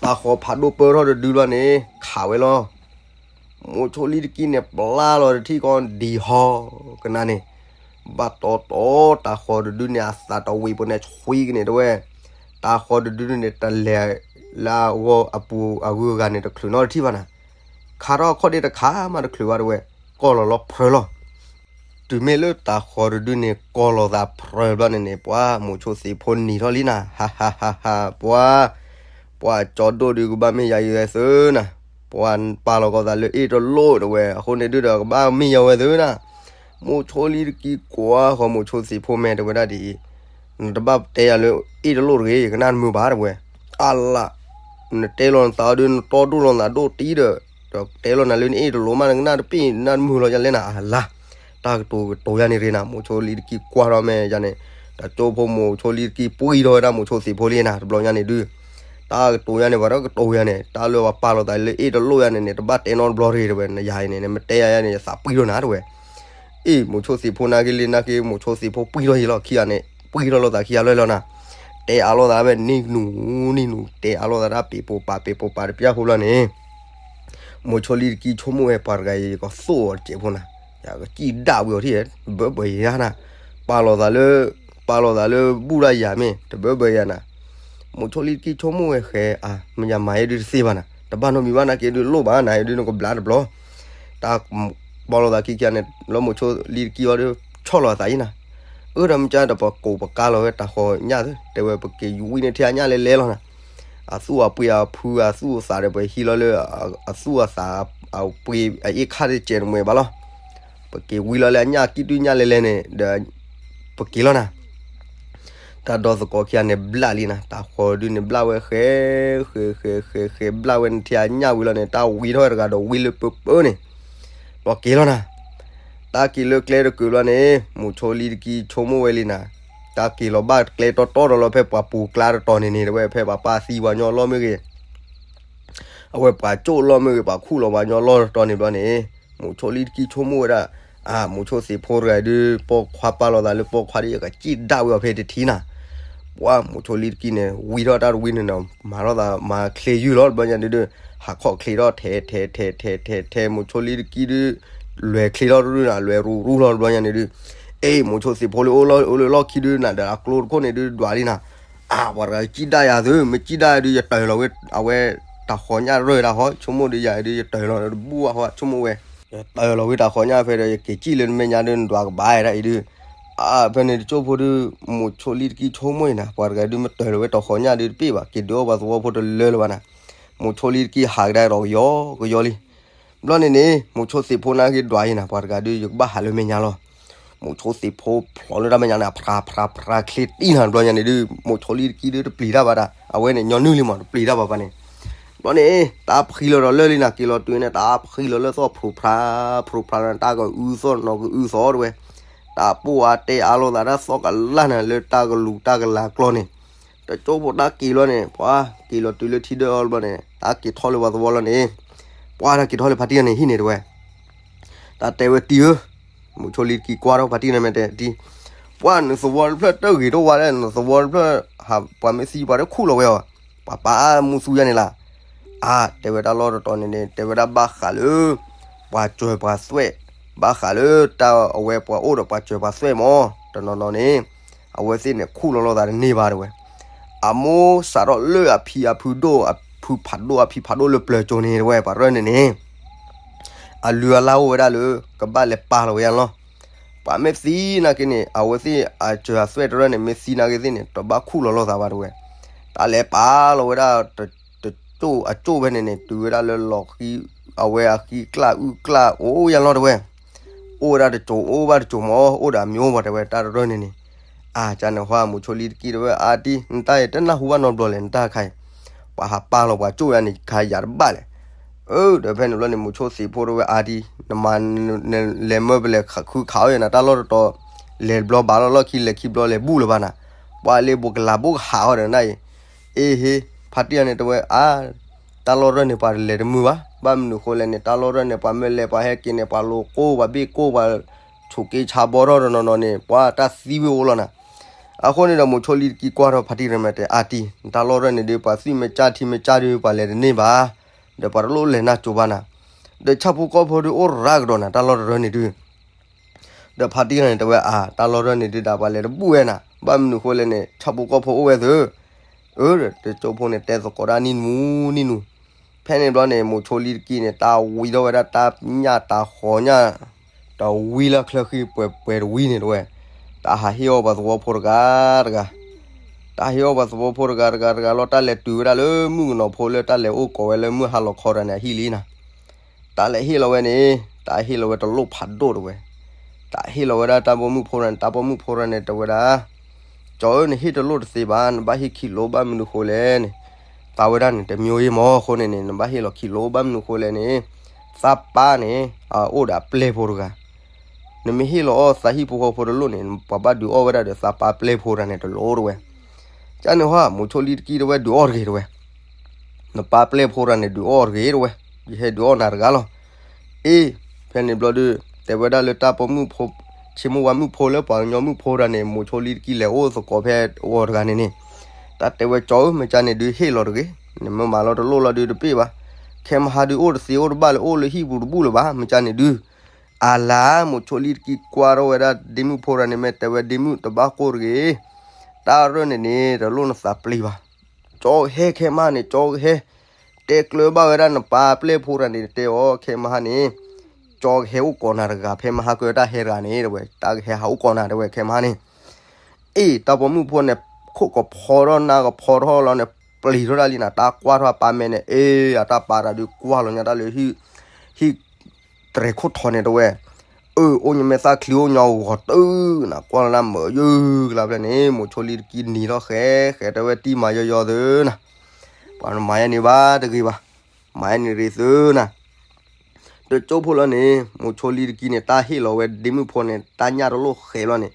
တၢ်ဃီၤဖးဒိၣ်ပၢၢ်ထီၣ်တဒုဘျီန့ၣ် ခးဝဲလီၤ, မိၤဆိလံတကံန့ၣ် ပျၢ်လီၤတထံၣ်ကီဒံဟီ ကနၣ်န့ၣ်, ဘၣ်တီတီတၢ်ဃီၤတဒုန့ၣ် အသးတဝံၤပူၤန့ၣ် ဆွံကန့ၣ်တဲဝဲ, တၢ်ဃီၤတဒုန့ၣ် တလဲၤလၢအဂီၢ်အပူၤအဂုၤအဂၤန့ၣ် တချုးနီတထံၣ်ဘၣ်နၤ, ခးထီၣ်အခီၣ်ဒ့တခါမးတချုးဘၣ်တဲဝဲ, ကီၢ်လီၤလီၤဖျၢၣ်လီၤ တုၤမ့ၢ်လၢတၢ်ဃီၤတဒုန့ၣ် ကီၢ်လီၤသးဖျၢၣ်ဘျီန့ၣ်န့ၣ် ပှၤမိၤဆိသ့ၣ်ဖိနံၤထီၣ်လံနၤ, ဟါဟါဟါဟါ ပှၤ, ပှၤကၠီဒိၣ်ဒုးကဘၣ်မ့ၢ်ယၤအံၤဝဲသုနၤ, ပှၤပာ်လီၤကီၢ်သးလၢအ့ၣ်တလိၣ်တဲဝဲ, အဃိန့ၣ်ဒုးဒီးကဘၣ်မ့ၢ်ယၤဝဲသုနၤ, မိၤဆိလံတကံကွၢ်ဃီမိၤဆိသ့ၣ်ဖိမဲာ်တဲဝဲဒၣ်ဒ်အံၤ, နတဘၣ်တဲယၤလၢအ့ၣ်တလိၣ်တဂ့ၤ ယကနၣ်တမုာ်ဘၣ်တဲဝဲ, အလး နတဲလီၤနသးအီၤဒုး နတီဒိၣ်လီၤနသးဒိၣ်တံၢ်ဒီး, ဒီးတဲလီၤနၤလၢနအ့ၣ်တလိၣ်မး နကနၣ်တပ့ၢ် နနၢ်တမုာ်လီၤယၤလဲၣ်နၤ အလါ, တၢ်ကတိၤကတိၤယၤန့ၣ်ရ့နၤ မိၤဆိလံတကံကွၢ်ထီၣ်မဲာ်ယၤန့ၣ်, တၢ်ကၠိဖိမိၤဆိလံတကံပှံၢ်ထီၣ်ဝဲဒၣ်မိၤဆိသ့ၣ်ဖိလံနၤ တဘျီညါန့ၣ်ဒုး, တၢ်ကတိၤယၤန့ၣ် ပှၤတကတိၤယၤန့ၣ် တၢ်လၢပှၤပာ်လီၤသးလၢအ့ၣ်တလိၣ်ယၤန့ၣ်န့ၣ် တဘၣ်တဲနီတဘျီတဂ့ၤတဲဝဲ နယၤအံၤန့ၣ် နမ့ၢ်တဲယၤယၤန့ၣ် ယသးပှံၢ်ထီၣ်နၤတဲဝဲ အ့ၣ် မိၤဆိသ့ၣ်ဖိနာ်က့ၤလံနာ်က့ၤ မိၤဆိသ့ၣ်ဖိပှံၢ်ထီၣ်ယံၤလီၤခံဂၤန့ၣ် ပှံၢ်ထီၣ်လိာ်သးခံဂၤလၢလီၤနၤ, တဲအါလိာ်သးဝဲနံၤနူၤနံၤနူၤ တဲအါလိာ်သးတၢ်ပ့ၤပိာ်ပာ်ပ့ၤပိာ်ပာ်တပျၢ်ဖိဘျီန့ၣ်, မိၤဆိလံတကံဆိကမိၣ်ဝဲပှၤတဂၤအံၤ ယကသိၣ်အီၤတစဲးဖိနၤ, ယကစံၣ်ဒၣ်ဝံၤအီၤထံၣ် ဘၢဘၢယၤနၤ, ပာ်လီၤသးလၢ, ပာ်လီၤသးလၢဘူၣ်ဒၣ်ယၤမ့ၢ် တဘၢဘၢယၤနၤ, မိၤဆိလံတကံဆိကမိၣ်ဝဲဃဲအါ မ့ၢ်ယမၤအံၤဒုးတသ့ဘၣ်နၤ တဘၣ်နီတမံၤဘၣ်နာ်က့ၤဒုးလိၣ်ဘၣ်နၤအံၤဒုးနကဘျါတဘျီ, တၢ် အ ပီၣ်လိာ်သးခံခံဂၤန့ၣ် လၢမိၤဆိလံတကံအီၤဒီး ဆီၣ်လီၤအသးအံၤနၤ, အၢ ဒီးမ့ၢ်ကဲဒီး ပကိးပကါလီၤဝဲတၢ်ဃီညၣ်သ့, တဲဝဲပက့ၤဝံန့ၢ်ထံအညၣ်လဲၤလဲၤလီၤနၤ, အသူၣ်အပှ့ၤအဖုအသူၣ်အသးဒီး ပဟံးလီၤလၢ အသူၣ်အသး အပှ့ၤအအ့ၣ်ခါတစဲးတမှဲၤဘၣ်လီၤ, ပက့ၤဝံလီၤလၢအညၣ်ကံၣ်တွံၣ်ညၣ်လဲၤလဲၤန့ၣ်ဒီး ပက့ၤလီၤနၤ တၢ်ဒီသကိးခံဂၤန့ၣ်ဘျၣ်လံနၤ, တၢ်ဃီဒုန့ၣ်ဘျၣ်ဝဲဃဲ ဃဲ ဃဲ ဃဲ ဃဲ ဘျၣ်ဝဲန့ၣ်ထံအညၣ်ဝံၤလီၤန့ၣ် တၢ်ဝံထီၣ်ဝဲတဂၤဒီးဝံလၢပၢပၢန့ၣ်, ဘျီက့ၤလီၤနၤ, တၢ်က့ၤလၢကျဲတကုာ်ဘျီန့ၣ် မိၤဆိလံတကံဆိကမိၣ်ဝဲလံနၤ, တၢ်က့ၤလီၤဘၣ်ကျဲတီတီဒီးလီၤ ဖဲပှၤပူၤကျါတတီၤန့ၣ်န့ၣ် တဝဲ ဖဲပှၤပၢ်သံပှၤညီလီၢ်မ့ၢ်ဂ့ၤ အဝဲပှၤကၠိၣ်လီၢ်မ့ၢ်ဂ့ၤ ပှၤခူၣ်လီၤပှၤညီလီၢ်တတီၤန့ၣ်ဘျီန့ၣ်, မိၤဆိလံတကံဆိကမိၣ်ဝဲဒၣ်, အ မိၤဆိသ့ၣ်ဖိတဂၤဒုး ပိာ်ခွါပာ်လီၤသးလၢပိာ်ခွါဒီး ယကစံၣ်ဒၣ်ဝဲအီၤဖဲတထံနၤ, ပှၤမိၤဆိလံတကံန့ၣ် ဝံထီၣ်တၢ်တဝံန့ၣ်ဒီး မၤထီၣ်သးမၤချ့ယုၢ်လီၤတဘျီညါဒုး, ဟးခီၣ်ချ့ထီၣ်ထဲထဲထဲထဲထဲထဲ မိၤဆိလံတကံဒုး လဲၤချ့ထီၣ်တရူၢ်နၤ လဲၤရူၤရူၤလီၤတဘျီညါန့ၣ်ဒုး, အ့ မိၤဆိသ့ၣ်ဖိလၢအိၣ်လၢလီၢ်ခံဒုးနၤဒီး အကျိတခိၣ်န့ၣ်ဒုးဒွးလံနၤ, အ ပှၤတဂၤကစံၣ်ဒၣ်ယၤသု မ့ၢ်စံၣ်ဒၣ်ဒုး ယတၢၢ်လီၤဝဲ အဝဲတၢ်ဃီညၣ်ရၢၢ်ဒၣ်ဟီ ဆိကမိၣ်ဒုးယၤဒုး ယတၢၢ်လီၤတဘူၣ်ဘၣ်ဟီ ဆိကမိၣ်ဝဲ, ယတၢၢ်လီၤဝဲတၢ်ဃီညၣ်ဖဲဒီး ယက့ၤစံၣ်လၢနမဲာ်ညါဒုး နဒွးကဘၣ်ဒၣ်အံၤဒုး, အ ဖဲန့ၣ်တကၠိၢ်ဖိဒုး မိၤဆိလံတကံဆိကမိၣ်အံၤနၤ ပှၤတဂၤဒုး မ့ၢ်တၢၢ်လီၤဝဲတၢ်ဃီညၣ်ဒုးတပ့ၢ်ဘၣ် က့ၤဒုးအီၣ်ပှၤသဝီဖိတလၢလၢၤဘၣ်နၤ, မိၤဆိလံတကံဟးကဒါဒီးကယီကယီလံ ဘျီန့ၣ်န့ၣ် မိၤဆိသ့ၣ်ဖိနာ်က့ဒွးအံၤနၤ ပှၤတဂၤဒုး ယကဘၣ်ဟးလၢမဲာ်ညါလီၤ, မိၤဆိသ့ၣ်ဖိဖျိးလၢတၢ်မဲာ်ညါန့ၣ် အဖြးဖြးဖြးချ့တံၢ်နၤတဘျီညါန့ၣ်ဒုး မိၤဆိလံတကံဒုးတပျံၤတၢ်ဘၣ်ဒၣ် အဝဲန့ၣ်ညီနုၢ်လံမး တပျံၤတၢ်ဘၣ်ဘၣ်န့ၣ်, ဘျီန့ၣ် တၢ်ဖှံလီၤဒီးလၢာ်လံနၤ က့ၤလီၤတုၤန့ၣ် တၢ်ဖှံလီၤလၢသီၣ်ဖျိးဖြး ဖျိးဖြးလီၤ တၢ်ကအုသီၣ်နီၤကအုသီၣ်တဝဲ, တၢ်ပိၢ်အါတဲအါလိာ်သးတၢ်သီၣ်ကလၢ်နၤ လၢတၢ်ကလူးတၢ်ကလၤကျီန့ၣ်, တကၠိၢ်ဖိတၢ်က့ၤလီၤန့ၣ် ပှၤက့ၤလီၤတုၤလၢထံဒၢအီၤတဘျီန့ၣ် တၢ်က့ၤထီၣ်လၢပှၤသဝီလီၤန့ၣ်, ပှၤတၢ်က့ၤထီၣ်လၢဖါတံၢ်န့ၣ်ဟံၣ်န့ၣ်တဝဲ တၢ်တဲဝဲတံၢ်ဧၢ, မိၤဆိလံတကံကွၢ်ထီၣ်ဖါတံၢ်န့ၣ်မဲာ်တဲတံၢ်, ပှၤနသဝီတဖျၢၣ်တဂ့ၤတအိၣ်ဝဲလဲၣ် နသဝီတဖျၢၣ် ဟးပှၤမ့ၢ်သံပှၤတခူၣ်လီၤဝဲအီၤ, ပှၤပာ်မူသူယါန့ၣ်လၢ, အါ တဲဝဲဒၣ်လီၢ်တတီၤန့ၣ်န့ၣ် တဲဝဲဒၣ်ဘၣ်ဃးလၢ ပှၤစၢၤပှၤသွဲၣ်, ဘၣ်ဃးလၢတၢ်အဝဲပှၤအိၣ်ဒီးပှၤစၢၤပှၤသွဲၣ်မး, တနီၤနီၤန့ၣ် အဝဲသ့ၣ်န့ၣ်ခူၣ်လီၤလိာ်သးတန့ၢ်ဘၣ်တဝဲ, အမိၢ်စးထီၣ်လၢအဖံအဖုဒိၣ်အဖုဖးဒိၣ်အဖံဖးဒိၣ်လၢပျၢၤကၠိန့ၣ်တဝဲ ပှၤရၢၢ်န့ၣ်န့ၣ် အလုၢ်အလၢ်အိၣ်ဝဲဒၣ်လၢ ကဘၣ်လဲၤပာ်လီၤဝဲယါလီၤ. ပှၤမ့ၢ်သံနာ်က့န့ၣ် အဝဲသ့ၣ်အစၢၤအသွဲၣ်တရၢၢ်န့ၣ် မ့ၢ်သံနာ်က့သ့ၣ်န့ၣ် တဘၣ်ခူၣ်လီၤလိာ်သးဘၣ်တဝဲ, တၢ်လဲၤပာ်လီၤဝဲဒၣ် တကၠိၢ်အကၠိၢ်ဖဲန့ၣ်န့ၣ် တုၤဝဲဒၣ်လၢလီၤဃံ အဝဲအဃံကျၢ်အုၣ်ကျၢ်အိၣ်ယါလီၤတဝဲ, အိၣ်ဝဲဒၣ်တစိၤအိၣ်ဘၣ်တစိၤမး အိၣ်ဒီးအမံၤအိၣ်ဘၣ်တဲဝဲ တၢ်တရၢၢ်န့ၣ်န့ၣ်, အါ ကန့ၣ်ဟီ မိၤဆိလံတကံတဝဲအါတံၢ် နတၢ်အံၤတနၢ်ဟူဘၣ်နီတဘျီလဲၣ် နတၢ်ခါအံၤ, ပှၤဟးပာ်လီၤပှၤကၠိၢ်ယါန့ၣ် ခါယၤတဘၣ်လဲၣ်. အၢ ဒီးဖဲန့ၣ်ဘျီန့ၣ် မိၤဆိသ့ၣ်ဖိတဝဲအါတံၢ် နမၤ နလဲၤမၢပလဲၤခုခးအီၣ်ယါနၤ တၢ်လီၢ်တတီၤ လဲၤတဘျီဘၣ်လီၤ လီၢ်ခံလဲၤခံဘျီလဲၤဘူၣ်လၢၤဘၣ်နၤ, ပှၤလၢဘိးကလၤဘိးကဟးအီၤဒီးနတၢ်အံၤ, အ့ဟ့ ဖါတံၢ်ယါန့ၣ်တဝဲအါ တၢ်လီၢ်ရၢၢ်န့ၣ် ပှၤတလဲၤတမုာ်ဘၣ်. ဘၣ်မနုၤဃိလဲၣ်န့ၣ် တၢ်လီၢ်ရၢၢ်န့ၣ် ပှၤမ့ၢ်လဲၤပှၤဟဲက့ၤန့ၣ် ပှၤလိၤကိၢ် ပှၤဘ့ၣ်ကိၢ် ပှၤဆိးက့ဆါဘီထီၣ်တနီၤနီၤန့ၣ် ပှၤတၢ်သံဝ့ၤအိၣ်လီၤနၤ. အဃိန့ၣ်ဒီး မိၤဆိလံတကံကွၢ်ထီၣ်ဖါတံၢ်ရၢၢ်မဲာ်တဲ အါတံၢ် နတၢ်လီၢ်ရၢၢ်န့ၣ်ဒုး ပှၤသွံၣ်မ့ၢ်ကၢ်ထံမ့ၢ်ကၢ်ဒုး ပှၤလဲၤတန့ၢ်ဘၣ်, ဒီးပှၤတလိၣ်လဲၤနၢ်ကၠိဘၣ်နၤ, ဒီးဆၣ်ဖိကီၢ်ဖိဒုးအိၣ်ရၢကဒီးနၤ တၢ်လီၢ်တရၢၢ်န့ၣ်ဒုး ဒီးဖါတံၢ်န့ၣ်တဝဲအါ တၢ်လီၢ်ရၢၢ်န့ၣ်ဒုး ဒၣ်ပှၤလဲၤတဘူၣ်ဝဲနၤ ဘၣ်မနုၤဃိလဲၣ်န့ၣ် ဆၣ်ဖိကီၢ်ဖိအိၣ်ဝဲသု, အၢ တကၠိဖိန့ၣ်တဲသကိးဒၣ်နံၣ်နူနံၣ်နူ, ဖဲန့ၣ်ဘျီန့ၣ် မိၤဆိလံတကံန့ၣ် တၢ်ဝံထီၣ်ဝဲဒၣ်တၢ်ညၣ်တၢ်ဃီညၣ် တဝံလၢချၢဃံပှဲၤပှဲၤတဝံန့ၣ်တဝဲ, တၢ်ဟးဟ့ၣ်အီၣ်ပှၤသဝီဖိတဂၤတဂၤ တၢ်ဟ့ၣ်အီၣ်ပှၤသဝီဖိတဂၤတဂၤတဂၤလီၤ တၢ်လဲၤတုၤဝဲဒၣ်လၢမုၣ်ကနီၤဖိလၢတၢ်လဲၤအိၣ်ကိးဝဲလၢမုၢ်ဟါလီၤခီတဂၤန့ၣ် အဟံၣ်လံနၤ တၢ်လဲၤဟ့ၣ်လီၤဝဲန့ၣ် တၢ်ဟ့ၣ်လီၤဝဲတလိၣ်ဖးဒိၣ်တဝဲ, တၢ်ဟ့ၣ်လီၤဝဲဒၣ်တၢ်ပိာ်မုၣ်ဖိတဂၤန့ၣ် တၢ်ပိာ်မုၣ်ဖိတဂၤန့ၣ် တဲဝဲဒၣ်, ကၠီဧၢ နဟ့ၣ်တလိၣ်တသ့ဘၣ် နဘၣ်ဟ့ၣ်ခံလိၣ် ဘၣ်မနုၤဃိလဲၣ်န့ၣ်, သးဝဲဒၣ်န့ၣ် တမံၤအံၤမ့ၢ်အဃိန့ၣ်န့ၣ် နဘၣ်ဟ့ၣ်လီၤခံလိၣ် ဘၣ်မနုၤဃိလဲၣ်န့ၣ်, သးပၢ်န့ၣ် အအိၣ်ဒီးအပျဲၢ်ဖိတဂၤ နမ့ၢ်ဟ့ၣ်လီၤအီၣ်သးဟံၣ်ဖိဃီဖိတလိၣ်န့ၣ် ပှၤဘၣ်ဒုးအီၣ်ဝဲဒၣ်ဒီးသးပၢ်ပျဲၢ်ဖိတဂၤန့ၣ်တလိၣ်တဝဲ, ကန့ၣ်ဟီ မိၤဆိလံတကံတဝဲဒုးအီၣ်တဂ့ၤတဝဲ, နပၢ်ပျဲၢ်ဖိတဂၤန့ၣ် ဒုးအီၣ်တဂ့ၤတဝဲ, ယဟဲဒုးအီၣ်နၤတဂၤလီၤ. အ့ ဖဲန့ၣ်ဘျီဒုး တဲဝဲဒၣ်လၢတၢ်ပိာ်မုၣ်ဖိ ဆ့မိၢ်ဝါမုၣ်ဖိလၢပှၤကညီမုၣ်ဖိတဂၤန့ၣ် မိၤဆိလံတကံလဲၤအိၣ်သကိးဖဲအဂီၢ်တဂၤန့ၣ်န့ၣ်, တၢ်တဲဝဲကၠီဧၢ မ့ၢ်ကန့ၣ်ဒုးဟ့ၣ်လီၤတဂ့ၤ, နမ့ၢ်မၤလီၤတလိၣ်လီၤဒုးတပ့ၢ်ဘၣ်, ခဲမဟါဒုးအိၣ်တသ့အိၣ်တဘၣ်လၢအိၣ်လၢဟံၣ်ပူၤတဘူၣ်လၢၤဘၣ် မ့ၢ်ကန့ၣ်ဒုး အလါ မိၤဆိလံတကံကွၢ်ထီၣ်ဝဲဒၣ်ဒ့မုၣ်ဖိတဂၤန့ၣ် မ့ၢ်တဲဝဲဒ့မုၣ်တဘၣ်ကိၢ်တဂ့ၤ, တၢ်ရၢၢ်န့ၣ်န့ၣ် တလိၣ်နသးပျံၤဘၣ်, ကၠီဟဲခဲမဟါန့ၣ် ကၠီဟဲ, တဲကျၢၤဘၣ်ဝဲဒၣ်နပၢ်ပျဲၢ်ဖိတဂၤန့ၣ် တဲအီၤခဲမဟါန့ၣ်, ကၠီ ကၠီကဟဲအိၣ်ကိးနၤတဂၤ ဖဲမဟါကတၢ်ဟဲတဂၤန့ၣ် တဲဝဲ, တၢ်ကဟဲဟးအိၣ်ကိးနၤ တဲဝဲ ခဲမဟါန့ၣ်. အ့ၣ် တၢ်ပိာ်မုၣ်ဖိန့ၣ် ခိၣ်ကဖီထီၣ် နၢ်ကဖီထီၣ်လီၤန့ၣ် ပျံၤထီၣ်တၢ်လံနၤ, တၢ်ကွၢ်ထီၣ်အပၢ်မဲာ်န့ၣ် အ့ၣ် အတၢ်ပာ်တၢ်ဒုးကွၢ်လီၤညါတၢ်လၢ ဟံၣ်တြဲၤခိၣ်ထီန့ၣ် တဲဝဲ, အၢ အိၣ်ညါမဲာ်သၣ်ချံအိၣ်ညီဂီၤတုၤနၤ, ကွၢ်လီၤနၢ်မုာ်ယုၢ်ကလါဖျၢၣ်န့ၣ် မိၤဆိလံတကံနံၤထီၣ်ဃဲဃဲ တဲဝဲ တံၢ်မၤယီယီသုနၤ, ပှၤမၤယဲန့ၣ်ဘၣ်တဂ့ၤဘၣ်, မၤယဲန့ၣ်ရ့သုနၤ. တကၠိဖိလီၤန့ၣ် မိၤဆိလံတကံန့ၣ် တၢ်ဟ့ၣ်လီၤဝဲဒ့မုၣ်ဖိန့ၣ် တၢ်ညၣ်တလိၣ်ဃဲလီၤန့ၣ်,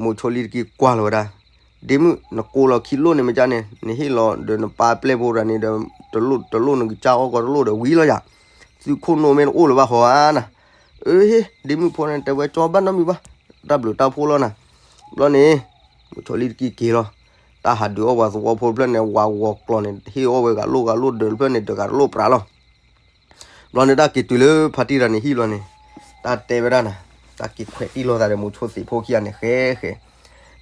မိၤဆိလံတကံကွၢ်လီၤဝဲဒၣ်, ဒ့မုၣ် နကိးလီၤခံလိၣ်န့ၣ် မ့ၢ်ကန့ၣ် နဟ့ၣ်လီၤဒီးနပၢ်ပျဲၢ်ဖိတဂၤန့ၣ်ဒီး တလိၣ် တလိၣ်နကစၢ်အီၣ်ကီတလိၣ်ဒီးဝံၤလီၤယၤ, သုခိၣ်နူာ်မ့ၢ်တအိၣ်လၢၤဘၣ်ဟီဧါနၤ. အၢ ဟ့ၣ် ဒ့မုၣ်ဖိန့ၣ် တဲဝဲကၠီဘၣ်နီတမံၤဘၣ်, တၢ်ဘျုးတၢ်ဖှိၣ်လီၤနၤ. ဘျီန့ၣ် မိၤဆိလံတကံက့ၤလီၤ, တၢ်ဟးဒုးအီၣ်ပှၤသဝီဖိတဖျၢၣ်န့ၣ် ဝးဂီၤကျီၤန့ၣ် ဟ့ၣ်အီၣ်ဝဲဂၤလိၣ်ဂၤလိၣ်ဒၢးတဖျၢၣ်န့ၣ် ဒၢးဂၤတလိၣ်ပြးလီၤ. ဘျီန့ၣ်တၢ်က့ၤတုၤလၢဖါတံၢ်တဂၤန့ၣ်ဟံၣ်လီၤန့ၣ်, တၢ်တဲဝဲဒၣ်နၤ, တၢ်က့ၤခွဲးတံၢ်လိာ်သးဒီးမိၤဆိသ့ၣ်ဖိခံဂၤန့ၣ် ဃဲဃဲ,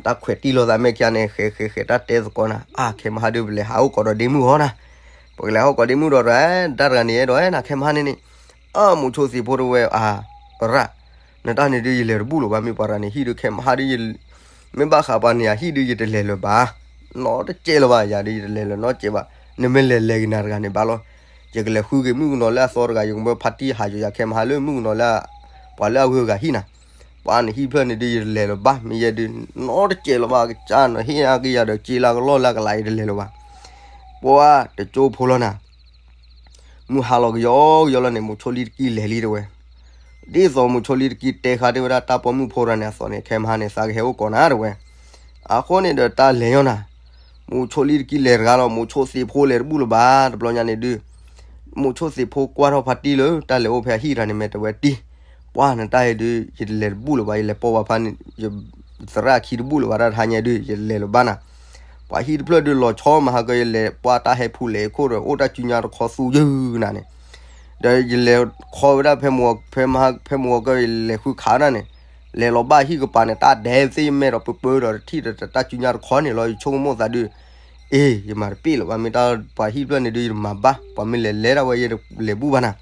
တၢ်ခွဲးတံၢ်လိာ်သးမဲာ်ခံဂၤန့ၣ် ဃဲဃဲဃဲ တၢ်တဲသကိးနၤ, အါ ခဲမဟါဒုးပလဲၤဟးအိၣ်ကိးဒီးဒ့မုၣ်ဟီနၤ, ပကလဲၤဟးအိၣ်ကိးဒ့မုၣ်ဒီး တၢ်တဂၤန့ၣ်အဲၣ်ဒိးနၤခဲမဟါန့ၣ်န့ၣ်, အၢ မိၤဆိသ့ၣ်ဖိတဲဝဲ အါ ရၣ် နတၢ်န့ၣ်ဒုးယလဲၤတဘူၣ်လၢၤဘၣ်, မ့ၢ်ပှၤတဂၤန့ၣ်ဟံၣ်ဒုးခဲမဟါဒုး မ့ၢ်ဘၣ်ဃးပှၤန့ၣ်အဟံၣ်ဒုးယတလဲၤလၢၤဘၣ်, နီတစဲးလၢၤဘၣ်, ယၤဒုးယတလဲၤလၢၤနီတစဲးဘၣ်, နမ့ၢ်လဲၤလဲၤက့ၤနၤတဂၤန့ၣ်ဘၣ်လီၤ, ယကလဲၤဃုက့ၤမုၣ်ကနီၤလၢအသီတဂၤ ယကမၢဖါတံၢ်ဟးယိာ်ယၤခဲမဟါလၢမုၣ်ကနီၤလၢ ပှၤလၢအဂုၤအဂၤဟံၣ်နၤ, ပှၤန့ၣ်ဟံၣ်ဖျၢၣ်န့ၣ်ဒုးယတလဲၤလၢၤဘၣ်, မ့ၢ်ယဲဒုး နီတစဲးလၢၤဘၣ်, ကစၢ်နဟ့ၣ်အါက့ၤယၤဒီး စ့လၢကလီၢ်လၢကလး ယတလဲၤလၢၤဘၣ်. ပှၤတကၠိဖိလီၤနၤ, မုၢ်ဟါလီၤကယီကယီလီၤန့ၣ် မိၤဆိလံတကံလဲၤလံတဲဝဲ, ဒ်သိးမိၤဆိလံတကံတဲဃါတ့ၢ်ဝဲဒၣ်တၢ်ပိာ်မုၣ်ဖိတဂၤန့ၣ်အသိးန့ၣ် ခဲမဟါန့ၣ် သးကဟဲအိၣ်ကိးနၤတဲဝဲ, အဃိန့ၣ်ဒီးတၢ်လဲၤညီနၤ, မိၤဆိလံတကံလဲၤတဂၤလီၤ, မိၤဆိသ့ၣ်ဖိလဲၤတဘူၣ်လၢၤဘၣ်, တဘျီညါန့ၣ်ဒုး မိၤဆိသ့ၣ်ဖိကွၢ်ထီၣ်ဖါတံၢ်လၢ တၢ်လဲၤအိၣ်ဖဲအဟံၣ်တဂၤန့ၣ် မ့ၢ်တဲဝဲတံၢ်, ပှၤနတၢ်အံၤဒုး ယတလဲၤတဘူၣ်လၢၤဘၣ်, ယလဲၤပိာ်ဘၣ်ဖါန့ၣ် ယသရၣ်ခံတဘူၣ်လၢၤဘၣ်, တၢ်တဟါညါဒုး ယတလဲၤလၢၤဘၣ်နၤ, ပှၤဟံၣ်တဖျၢၣ်ဒုးလီၤဆီမဟါက ယလဲၤပှၢ်တၢ်ဟဲဖူလဲၤခိၣ်ဒီး အိၣ်တၢ်စုညါတခီသူယုၢ်နၤန့ၣ်, ဒီးယလဲၤခီဝဲဒၣ်ဖဲမဟါ ဖဲမဟါ ဖဲမဟါက ယလဲၤဃုခးဒၣ်န့ၣ်, လဲၤလီၤဘၣ်ဟံၣ်ကပၤန့ၣ် တၢ်ဒဲးသ့ၣ်ယမဲာ်ဒီးပၢပၢဒီးတထံၣ်ဒီးတၢ်စုညါတခီန့ၣ်လီၤ, ယဆိကမိၣ်သးဒုး အ့ ယမၤတပ့ၢ်လၢၤဘၣ်, မ့ၢ်တၢ်ပှၤဟံၣ်တဖျၢၣ်န့ၣ်ဒုး ယတမၤဘၣ်, ပှၤမ့ၢ်လဲၤလဲၤဒၣ်ဝဲ ယတလဲၤဘူၣ်ဘၣ်နၤ,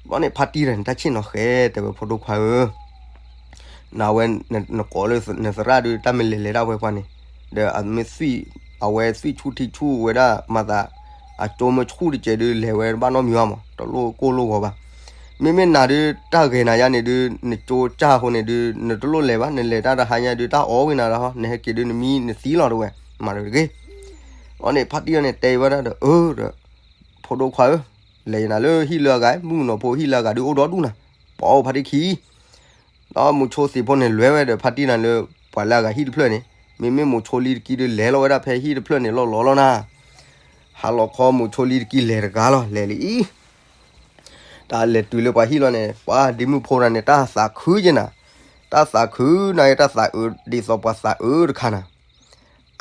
ဘျီန့ၣ်ဖါတံၢ်တဂၤန့ၣ် တၢ်ဆ့ၣ်နီၤဃဲတဲဝဲ ဖိဒိၣ်ခွါဧၢ နဝဲ နကိးလၢနသရၣ်ဒုး တၢ်မ့ၢ်လဲၤလဲၤဒၣ်ဝဲပှၤန့ၣ်, ဒီးအမ့ၢ်သွံၣ် အဝဲသွံၣ်ဆူၣ်ထံဆူၣ်ဝဲဒၣ်မၤသး, အကၠိမ့ၢ်ဆူၣ်တစဲးဒုး လဲၤဝဲတဘၣ်နီတမံၤဘၣ်မး, တလိၣ်ကိၢ်လိၣ်ဂီၤဘၣ်. မ့မ့ၢ်နၤဒုး တၢ်ဂဲၤနၤယါန့ၣ်ဒုး နကၠိကၢ်အဃိန့ၣ်ဒုး နတလိၣ်လဲၤဘၣ်, နလဲၤတၢ်တဟါညါဒုး တၢ်အီၣ်ဝဲနၤဒီး နဟဲက့ၤဒုး နမံနသံလီၤတဲဝဲ, မၤတဂ့ၤ. အန့ၣ်ဖါတံၢ်န့ၣ်တဲဝဲဒၣ်ဒီး အၢ ဒီး ဖိဒိၣ်ခွါဧၢ, လဲၤနၤလၢဟံၣ်လၢအဂၤ, မုၣ်ကနီၤဖိဟံၣ်လၢအဂၤဒုးအိၣ်ဒီဒူၣ်နၤ, ပှၤအိၣ်ဖါတံၢ်ခံ ဒီးမိၤဆိသ့ၣ်ဖိန့ၣ် လဲၤဝဲဒီးဖါတံၢ်နၤလၢ ပှၤလၢအဂၤဟံၣ်တဖျၢၣ်န့ၣ်, မ့မ့ၢ်မိၤဆိလံတကံဒုး လဲၤလီၤဝဲဒၣ်ဖဲဟံၣ်တဖျၢၣ်န့ၣ်လီၤလီၤလီၤနၤ, ဟါလီၤခီမိၤဆိလံတကံလဲၤတဂၤလီၤ လဲၤလံအံၤ တၢ်လဲၤတုၤလၢပှၤဟံၣ်လီၤန့ၣ် ပှၤဒ့မုၣ်ဖိတဂၤန့ၣ် တၢ်သးခုက့ၤနၤ, တၢ်သးခုနၤ တၢ်သးအုး ဒ်သိးပှၤသးအုးတခါနၤ,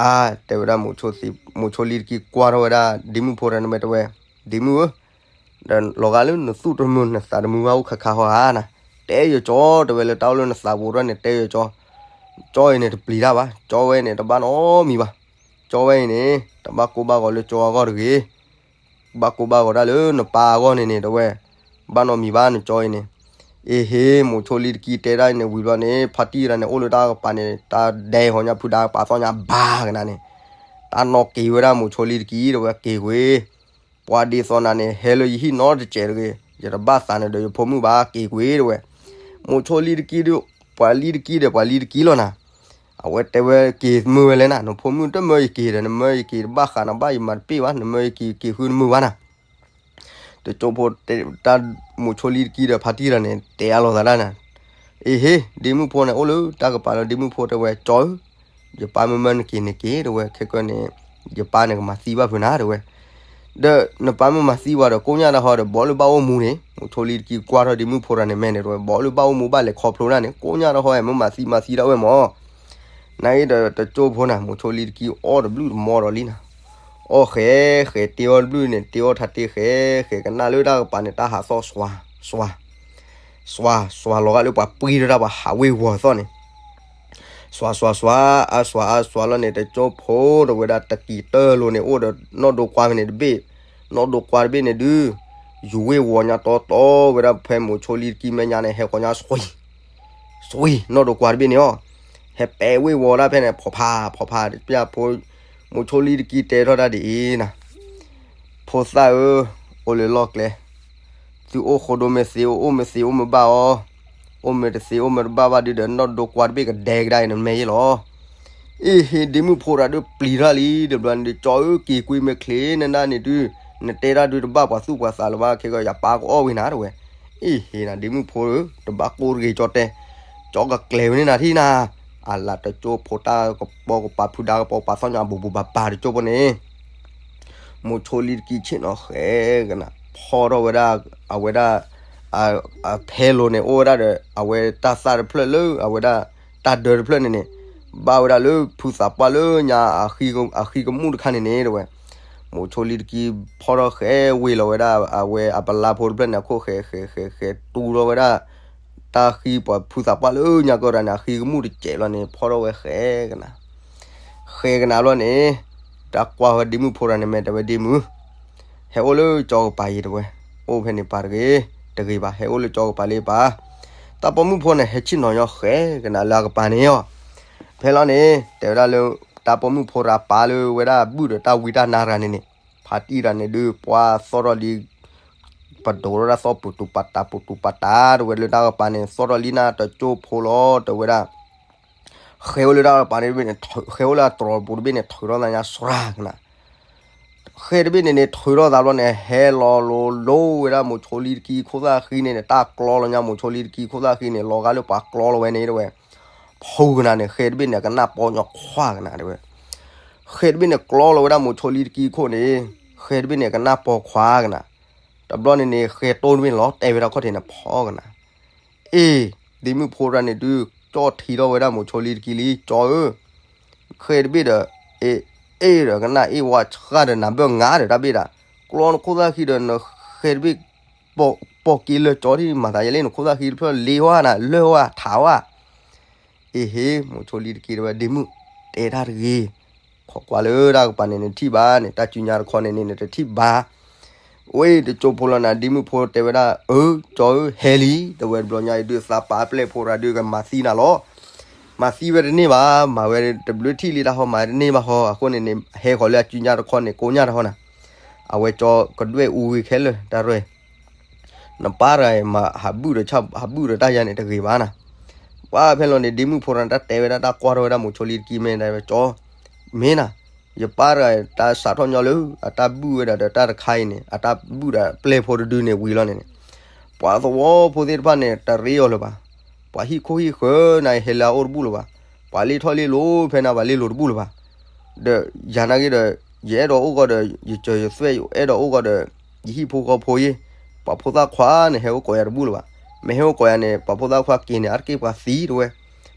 အါ တဲဝဲဒၣ် မိၤဆိလံတကံကွၢ်ထီၣ်ဝဲဒၣ် ဒ့မုၣ်ဖိတဂၤန့ၣ် မ့ၢ်တဲဝဲ, ဒ့မုၣ်ဧၢ, ဒီးလီၤဂာ်လၢနသူၣ်တမုာ် နသးတမုာ်ဘၣ်အိၣ်ခါခါဟီဧါနၤ, တဲယကၠီ တဲဝဲလၢတၢ်အိၣ်လၢနသးပူၤထီၣ်န့ၣ် တဲယကၠီ, ကၠီအံၤန့ၣ်တပျံၤတၢ်ဘၣ်, ကၠီဝဲန့ၣ် တဘၣ်နီတမံၤဘၣ်, ကၠီဝဲအံၤန့ၣ် တဘၣ်ကိၢ်ဘၣ်ဂီၤလၢကၠီအဂီၢ်တဂ့ၤ ဘၣ်ကိၢ်ဘၣ်ဂီၤဒၣ်လၢနပၢ်အဂီၢ်န့ၣ်န့ၣ် တဲဝဲ, ဘၣ်နီတမံၤဘၣ်နကၠီအံၤန့ၣ်, အ့ဟ့ မိၤဆိလံတကံတဲဒၣ်အံၤန့ၣ်ဝံၤဘျီန့ၣ် ဖါတံၢ်တဂၤန့ၣ် အိၣ်လၢတၢ်ကပၤန့ၣ် တၢ်ဒဲဟီညါဖုဒါကပၤသီၣ်ညါဘၣ်ကနၤန့ၣ်, တၢ်နီၣ်က့ၤဝဲဒၣ်မိၤဆိလံတကံ တဲဝဲ က့ၤကွံာ်, ပှၤဒ်သိးနၤန့ၣ် ဟဲလၢယဟံၣ်နီတစဲးတဂ့ၤ, ယတဘၣ်သးနၤဒီးယဖိမုၣ်ဘၣ် က့ၤကွံာ်တဲဝဲ, မိၤဆိလံတကံဒီး ပှၤလံတကံဒီး ပှၤလံတကံလီၤနၤ အဝဲတဲဝဲက့ၤမၢဝဲလဲၣ်နၤ, နဖိမုၣ်တမၢယက့ၤဒီး နမၢယက့ၤတဘၣ်ဃးနၤဘၣ် ယမၤတပ့ၢ်ဘၣ်, နမၢယက့ၤက့ၤဃုနမုာ်ဘၣ်နၤ, တကၠိဖိတဲ, တၢ်မိၤဆိလံတကံဒီးဖါတံၢ်တဂၤန့ၣ် တဲအါလိာ်သးဒၣ်နၤ, အ့ဟ့ ဒ့မုၣ်ဖိန့ၣ် အိၣ်လၢတၢ်ကပၤလၢဒ့မုၣ်ဖိတဲဝဲ ကၠီဧၢ, ယပၢ်မၢမၢနက့ၤန့ၣ်က့ၤ တဲဝဲ ခဲကၢန့ၣ်, ယပၢ်န့ၣ်ကမၤသံဘၣ်ဖုနၤ တဲဝဲ ဒီးနပၢ်မ့ၢ်မၤသံဝဲဒီး ကိညၢ်တၢ်ဟီဒီး ဘီးလၢဘၣ်အိၣ်မူန့ၣ် မိၤဆိလံတကံကွၢ်ထီၣ်ဒ့မုၣ်ဖိတဂၤန့ၣ် မ့ၢ်န့ၣ်တဲဝဲ ဘီးလၢဘၣ်အိၣ်မူဘၣ်လဲၤခီဖျိဒၣ်န့ၣ် ကိညၢ်တၢ်ဟီမ့ၢ်မၤသံမၤသံဒၣ်ဝဲမၢ်, နာ်က့ဒီးတကၠိဖိနၤ မိၤဆိလံတကံအီၣ်တဘျုးတမီဒီးလံနၤ, အီၣ်ဃဲဃဲတ့အီၣ်တဘျုးန့ၣ် တ့အီၣ်ထါတ့ဃဲဃဲကနၣ်လၢတၢ်ကပၤန့ၣ် တၢ်ဟးသီၣ်စွၤ, စွၤ, စွၤစွၤလီၤဂာ်လၢပှၤပှံထီၣ်တၢ်ပှၤဟးဝ့ၤဝီၤသီၣ်န့ၣ် စွၤစွၤစွၤ အါစွၤအါစွၤလီၤန့ၣ် တကၠိဖိဒီးဝဲဒၣ်တကံၤတၢၢ်လိၤန့ၣ် အိၣ်ဒီးနီၣ်ဒိကွါဖဲန့ၣ်တဘ့ၣ်, နီၣ်ဒိကွါတဘ့ၣ်န့ၣ်ဒုး, ယူၤဝ့ၢ်ဝီၤညါတီတီဝဲဒၣ်ဖဲမိၤဆိလံတကံမဲာ်ညါန့ၣ် ဟဲဃီၤညါ စှံ, စှံ, နီၢ်ဒိကွၢ်တဘ့ၣ်န့ၣ်အီၤ, ဟဲပဲာ်ဝ့ၢ်ဝီၤဒၣ်ဖဲန့ၣ် ဖီၣ်ဖး ဖီၣ်ဖး ပျၢ်ဖိ, မိၤဆိလံတကံတဲထီၣ်တၢ်ဒ်အံၤနၤ, ဖိသၣ်ဧၢ, အိၣ်လၢလီၢ်ကျဲ, သုအိၣ်ဃိဒိမ့ၢ်သ့ အိၣ်မ့ၢ်သ့ အိၣ်မ့ၢ်ဘၣ်အီၤ, အိၣ်မ့ၢ်တသ့ အိၣ်မ့ၢ်တဘၣ်ဘၣ်ဒုဒီး နီၢ်ဒိကွၢ်တဘ့ၣ်ကဒဲကဒါအံၤ နမဲာ်ယဲလီၤ. အ့ဟ့ ဒ့မုၣ်ဖိတၢ်ဒုးပျံၤတၢ်လံ တဘျီန့ၣ်ဒီး ကၠီဧၢ က့ၤကွံာ်မဲာ်ချ့နနၢ်န့ၣ်ဒုး, နတဲတၢ်ဒုးတဘၣ်ပှၤသူၣ်ပှၤသးလၢၤဘၣ် ခဲကယၤပၢ်ကအီၣ်ဝံၤနၤတဝဲ, အ့ဟ့နၤ ဒ့မုၣ်ဖိဧၢ တဘၣ်ကိၢ်တဂ့ၤ ကၠီတဲ, ကၠီကကျဲၤဝဲန့ၣ်နၤထံၣ်နၤ, အလၤတကၠိဖိတၢ်ကပီၤကပၤ ဖုဒါကပီၤကပၤသီၣ်ညါ အဘူးဘူးဘၣ်ဘၣ်တကၠိဖိန့ၣ် မိၤဆိလံတကံဆ့ၣ်နီၤဃဲကနၤ ဖီၣ်ထီၣ်ဝဲဒၣ် အဝဲဒၣ် အဖဲလိၤန့ၣ် အိၣ်ဝဲဒၣ်ဒီး အဝဲတၢ်သၣ်တဖျၢၣ်လၢ အဝဲဒၣ် တၢ်ဒၢတဖျၢၣ်န့ၣ်န့ၣ် ဘၣ်ဝဲဒၣ်လၢဖုသးပှၢ်လၢညါ အဃံကမူၣ်တခါန့ၣ်န့ၣ်တဝဲ, မိၤဆိလံတကံဖီၣ်ထီၣ်ဃဲဝ့ၤလီၤဝဲဒၣ် အဝဲအပလါဖိတဖျၢၣ်န့ၣ် အခိၣ်ဃဲဃဲဃဲဃဲ တူၢ်ထီၣ်ဝဲဒၣ် တၢ်ဃံပှၤဖုသးပှၢ်လၢညါကီၢ်ဒၣ်န့ၣ် အဃံကမူၣ်တစဲးလီၤန့ၣ် ဖီၣ်ထီၣ်ဝဲဃဲကနၤ ဃဲကနၤလီၤန့ၣ်, တၢ်ကွၢ်ဝဲဒ့မုၣ်ဖိတဂၤန့ၣ် မ့ၢ်တဲဝဲဒ့မုၣ်, ဟဲအိၣ်လၢကၠီကပၤအံၤတဝဲ, အိၣ်ဖဲန့ၣ်ပၤတဂ့ၤ, တဂ့ၤဘၣ် ဟဲအိၣ်လၢကၠီကပၤလၢပၤ, တၢ်ပိာ်မုၣ်ဖိန့ၣ် ဟဲဆ့ၣ်နီၤညီဃဲကနၤလၢအကပၤန့ၣ်အီၤ, ဖဲလီၤန့ၣ် တဲဝဲဒၣ်လၢ တၢ်ပိာ်မုၣ်ဖိတဂၤပာ်လၢဝဲဒၣ်ဘုၣ်ဒီးတၢ်ဝံတၢ်နါတဂၤန့ၣ်န့ၣ်, ဖါတံၢ်တဂၤန့ၣ်ဒုး ပှၤသီၣ်ထီၣ်လံ ပဒိးထီၣ်တၢ်သီၣ်ပူၤတူၤပာ်တၢ်ပူၤတူၤပာ်တၢ် တဝဲလၢတၢ်ကပၤန့ၣ် သီၣ်ထီၣ်လံနၤတကၠိဖိလီၤ တဝဲဒၣ်, ဃဲအိၣ်လၢတၢ်ကပၤန့ၣ်တဘ့ၣ်န့ၣ်, ဃဲအိၣ်လၢအတြီၤပူၤတဘ့ၣ်န့ၣ် ထုးထီၣ်သးညါစှၤကနၤ, ဃဲတဘ့ၣ်န့ၣ်န့ၣ် ထုးထီၣ်သးဘျီန့ၣ် ဟဲလီၤလိၤလိၤဝဲဒၣ်မိၤဆိလံတကံခိၣ်သၣ်ဃံန့ၣ်န့ၣ် တၢ်ကျီလီၤညါမိၤဆိလံတကံခိၣ်သၣ်ဃံန့ၣ် လီၤဂာ်လၢပှၤကျီလီၤဝဲန့ၣ်တဝဲ, ဖူကနၤန့ၣ် ဃဲတဘ့ၣ်န့ၣ် ကနၣ်ပီညီခွါကနၤတဝဲ ဃဲတဘ့ၣ်န့ၣ်ကျီလီၤဝဲဒၣ်မိၤဆိလံတကံခိၣ်န့ၣ်, ဃဲတဘ့ၣ်န့ၣ် ကနၣ်ပီခွါကနၤ, တဘျီန့ၣ်န့ၣ် ဃဲတိၢ်တဘ့ၣ်န့ၣ်လီၤတဲာ်ဝဲဒၣ်ခီၣ်ထံးန့ၣ်ဖီကနၤ, အ့, ဒ့မုၣ်ဖိတဂၤန့ၣ်ဒုး ကၠီၣ်ထံထီၣ်ဝဲဒၣ်မိၤဆိလံတကံလံ ကၠီဧၢ, ဃဲတဘ့ၣ်ဒီး, အ့, အ့ဒီးကနၣ်အ့ဝါဆှၣ်ဒီးနၤဘၢၣ်ငါဒီးတၢ်ဘ့ၣ်ဒၣ်, ကျီနခိၣ်သၣ်ဃံဒီးနဃဲတဘ့ၣ် ပိာ်က့ၤလၢကၠီထံၣ်မၤသးယဲလၢနခိၣ်သၣ်ဃံတဖျၢၣ်လ့ဝါနၤ လၢဝါထးဝါ, အ့ဟ့ မိၤဆိလံတကံတဝဲဒ့မုၣ်, တဲတၢ်တဂ့ၤ, ခိးကွၢ်လၢတၢ်ကပၤန့ၣ် နထံၣ်ဘၣ်န့ၣ် တၢ်စုညါတခီန့ၣ်န့ၣ် နတထံၣ်ဘၣ်, ဝဲတကၠိဖိလီၤနၤ ဒ့မုၣ်ဖိတဲဝဲဒၣ် အၢ ကၠီဧၢ ဟဲလံ တဝဲတဘျီညါအံၤဒုးသးပာ်ပျဲၢ်ဖိတဂၤဒုးကမၤသံနၤလီၤ, မၤသံဝဲတန့ၢ်ဘၣ် မၤဝဲတဘျုးထံၣ်လံတၢ်ဟီမၤဝဲတန့ၢ်ဘၣ်ဟီ အဃိန့ၣ်န့ၣ် ဟဲဃီၤလၢအစုညါတခီန့ၣ် ကိးညါတဟီနၤ, အဝဲကၠီကဒွဲၣ်အူဝံၤခဲလၢာ်တၢ်ရဲၣ် နပၢ်တဂၤအံၤမၤဟးဘုၣ်ဒီးဆၣ်ဟးဘုၣ်ဒီးတၢ်ယါန့ၣ်တဂ့ၤဘၣ်နၤ, ပှၤဖဲလီၤန့ၣ် ဒ့မုၣ်ဖိတဂၤန့ၣ် တၢ်တဲဝဲဒၣ်တၢ်ကွၢ်ထီၣ်ဝဲဒၣ်မိၤဆိလံတကံမ့ၢ်ဒၣ်ဝဲကၠီ, မ့ၢ်နၤ, ယပၢ်တဂၤအံၤတၢ်စးထီၣ်ညီလၢ အတၢ်ဘုၣ်ဝဲဒၣ်ဒီးတၢ်တခါအံၤန့ၣ် အတၢ်ဘုၣ်ဒီးပျဲၢ်ဖိတဒုန့ၣ်ဝံၤလီၤန့ၣ်န့ၣ်, ပှၤသဝီဖိသ့ၣ်တဖၣ်န့ၣ် တရ့အီၤလၢၤဘၣ်, ပှၤဟံၣ်ခိၣ်ဟံၣ်ဃၢၤနၤအံၤဟဲလၢအအိၣ်တဘူၣ်လၢၤဘၣ်, ပှၤလ့ထီၣ်လ့လိၤဖဲနၤဘၣ်လ့လိၤတဘူၣ်လၢၤဘၣ် ဒီးယၤနာ်က့ဒီး ယအဲၣ်ဒိးအိၣ်ကီးဒီး ယစၢၤယသွဲၣ် ယအဲၣ်ဒိးအိၣ်ကီးဒီး ယဟံၣ်ဖိဃီဖိယ့ၢ်, ပှၤဖိသၣ်ခွါန့ၣ် ဟဲအိၣ်ကိးယၤတဘူၣ်လၢၤဘၣ်, မ့ၢ်ဟဲအိၣ်ကိးယၤန့ၣ် ပှၤဖိသၣ်ခွါက့ၤန့ၣ် အါတက့ၢ်ပှၤသံတဝဲ,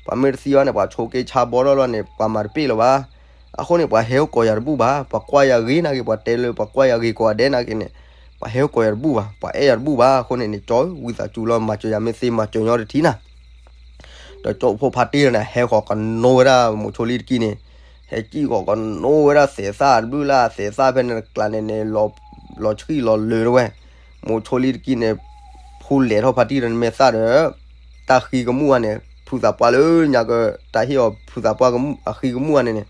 ပှၤမ့ၢ်တသံဘၣ်န့ၣ် ပှၤဆိးက့ဆါဘီထီၣ်လီၤန့ၣ် ပှၤမၤတပ့ၢ်လၢၤဘၣ်, အဃိန့ၣ် ပှၤဟဲအိၣ်ကိးယၤတဘူၣ်ဘၣ်, ပှၤကွၢ်ယၤဂ့ၤနာ်က့ ပှၤတဲလၢပှၤကွၢ်ယၤဂ့ၤကိးဂၤဒဲးနာ်က့န့ၣ်, ပှၤဟဲအိၣ်ကိးယၤတဘူၣ်ဘၣ်, ပှၤအဲၣ်ယၤတဘူၣ်ဘၣ်, အဃိန့ၣ်န့ၣ် ကၠီဧၢ ဝံသးစူၤလီၤ မၤစၢၤယၤမ့ၢ်သ့မၤစၢၤညီတထံၣ်နၤ ဒီးကၠိဖိဖါတံၢ်န့ၣ် ဟဲဃီၤကနိဝဲဒၣ်မိၤဆိလံတကံန့ၣ်, ဟဲစံၣ်ဃီၤကနိဝဲဒၣ်သဲးသၣ်တဘျုးလၢအသဲးသၣ်ဖဲန့ၣ်တကျးန့ၣ်န့ၣ်, လီၤဆှံလီၤလၢာ်တဝဲ, မိၤဆိလံတကံန့ၣ်, ဖူလဲၤထီၣ်ဖါတံၢ်တဂၤန့ၣ်မဲာ်သၣ်ဒီး, တၢ်ဃံကမူၣ်ဧါန့ၣ် ဖုသးပှၢ်လၢညါက, တၢ်ဟ့ၣ်အီၤဖုသးပှၢ်အဃံကမူၣ်ဧါန့ၣ်န့ၣ်,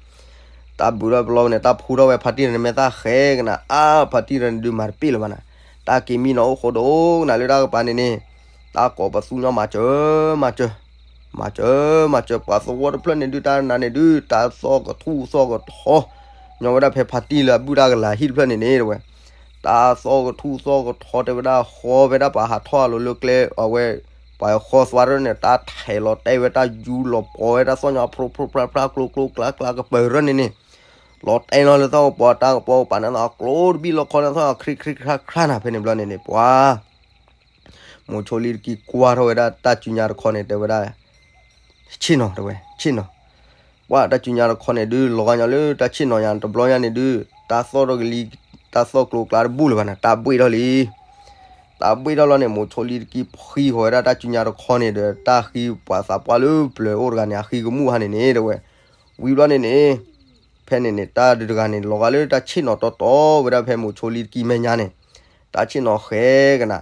တၢ်ဘုးထီၣ်ပလီဝဲန့ၣ် တၢ်ဖူထီၣ်ဝဲဖါတံၢ်တဂၤန့ၣ်မဲာ်သၣ်ဃဲကနၤအါ, ဖါတံၢ်တဂၤန့ၣ်ဒုးမၤတပ့ၢ်လၢၤဘၣ်နၤ, တၢ်က့ၤမံနီၤအိၣ်ဃိဒိၣ်ကနၤလၢတၢ်ကပၤန့ၣ်န့ၣ်, တၢ်ကိးပသူညီမၤစၢၤ, မၤစၢၤ, မၤစၢၤ, မၤစၢၤ ပှၤသဝီတဖျၢၣ်န့ၣ်ဒုး တၢ်နၤန့ၣ်ဒုး တၢ်သီၣ်ကထူၣ်သီၣ်ကထီ, ညီဝဲဒၣ်ဖဲဖါတံၢ်လၢအဘုၣ်တၢ်ကလၤဟံၣ်တဖျၢၣ်န့ၣ်န့ၣ်တဝဲ, တၢ်သီၣ်ကထူၣ်သီၣ်ကထီတဲဝဲဒၣ်ဃီဖဲဒၣ်ပှၤဟးထီၣ်အလိၤလၢကျဲအဝဲ, ပှၤဃီသွါထီၣ်န့ၣ် တၢ်ထဲးလီၤတဲာ်ဝဲတၢ်ယူၤလီၤပီၤဝဲတၢ်သီၣ်ညီဖိဖြိဖြါဖြါကျိကျိကျါကျါကပၤရၢၢ်န့ၣ်န့ၣ်, လီၤတဲာ်လီၤလၢသီၣ်ကပီၤတၢ်ကပီၤကပၤန့ၣ်သီၣ်ကျိတဘံၣ်လီၤခီန့ၣ်သီၣ် ခရံခရံခရါခရါနၤဖဲန့ၣ်ဘျီန့ၣ်န့ၣ် ပှၤ မိၤဆိလံတကံကွၢ်ထီၣ်ဝဲဒၣ်တၢ်စုညါတခီန့ၣ် တဲဝဲဒၣ်, ဆ့ၣ်နီၤတဝဲ, ဆ့ၣ်နီၤ, ပှၤတၢ်စုညါတခီန့ၣ်ဒုး လီၤဂာ်ညီလၢတၢ်ဆ့ၣ်နီၤညါ တဘျီညါန့ၣ်ဒုး တၢ်သီၣ်ထီၣ်ကလံ, တၢ်သီၣ်ကျိကျါတဘူၣ်လၢၤဘၣ်န့ၣ် တၢ်ဘှ့ၣ်ထီၣ်လံ, တၢ်ဘှ့ၣ်ထီၣ်လီၤန့ၣ် မိၤဆိလံတကံဖှံဃီၤဝဲဒၣ်တၢ်စုညါတခီန့ၣ်ဒီး တၢ်ဃံပှၤသးပှၢ်လၢပျၢၤအိၣ်တဂၤန့ၣ် အဃံကမူၣ်ဟါန့ၣ်န့ၣ် တဝဲ, ဝံၤဘျီန့ၣ်န့ၣ် ဖဲန့ၣ်န့ၣ် တၢ်ဒုးတဂၤန့ၣ် လီၤဂာ်လၢတၢ်ဆ့ၣ်နီၤတီတီဝဲဒၣ်ဖဲမိၤဆိလံတကံမဲာ်ညါန့ၣ်, တၢ်ဆ့ၣ်နီၤဃဲကနၤ,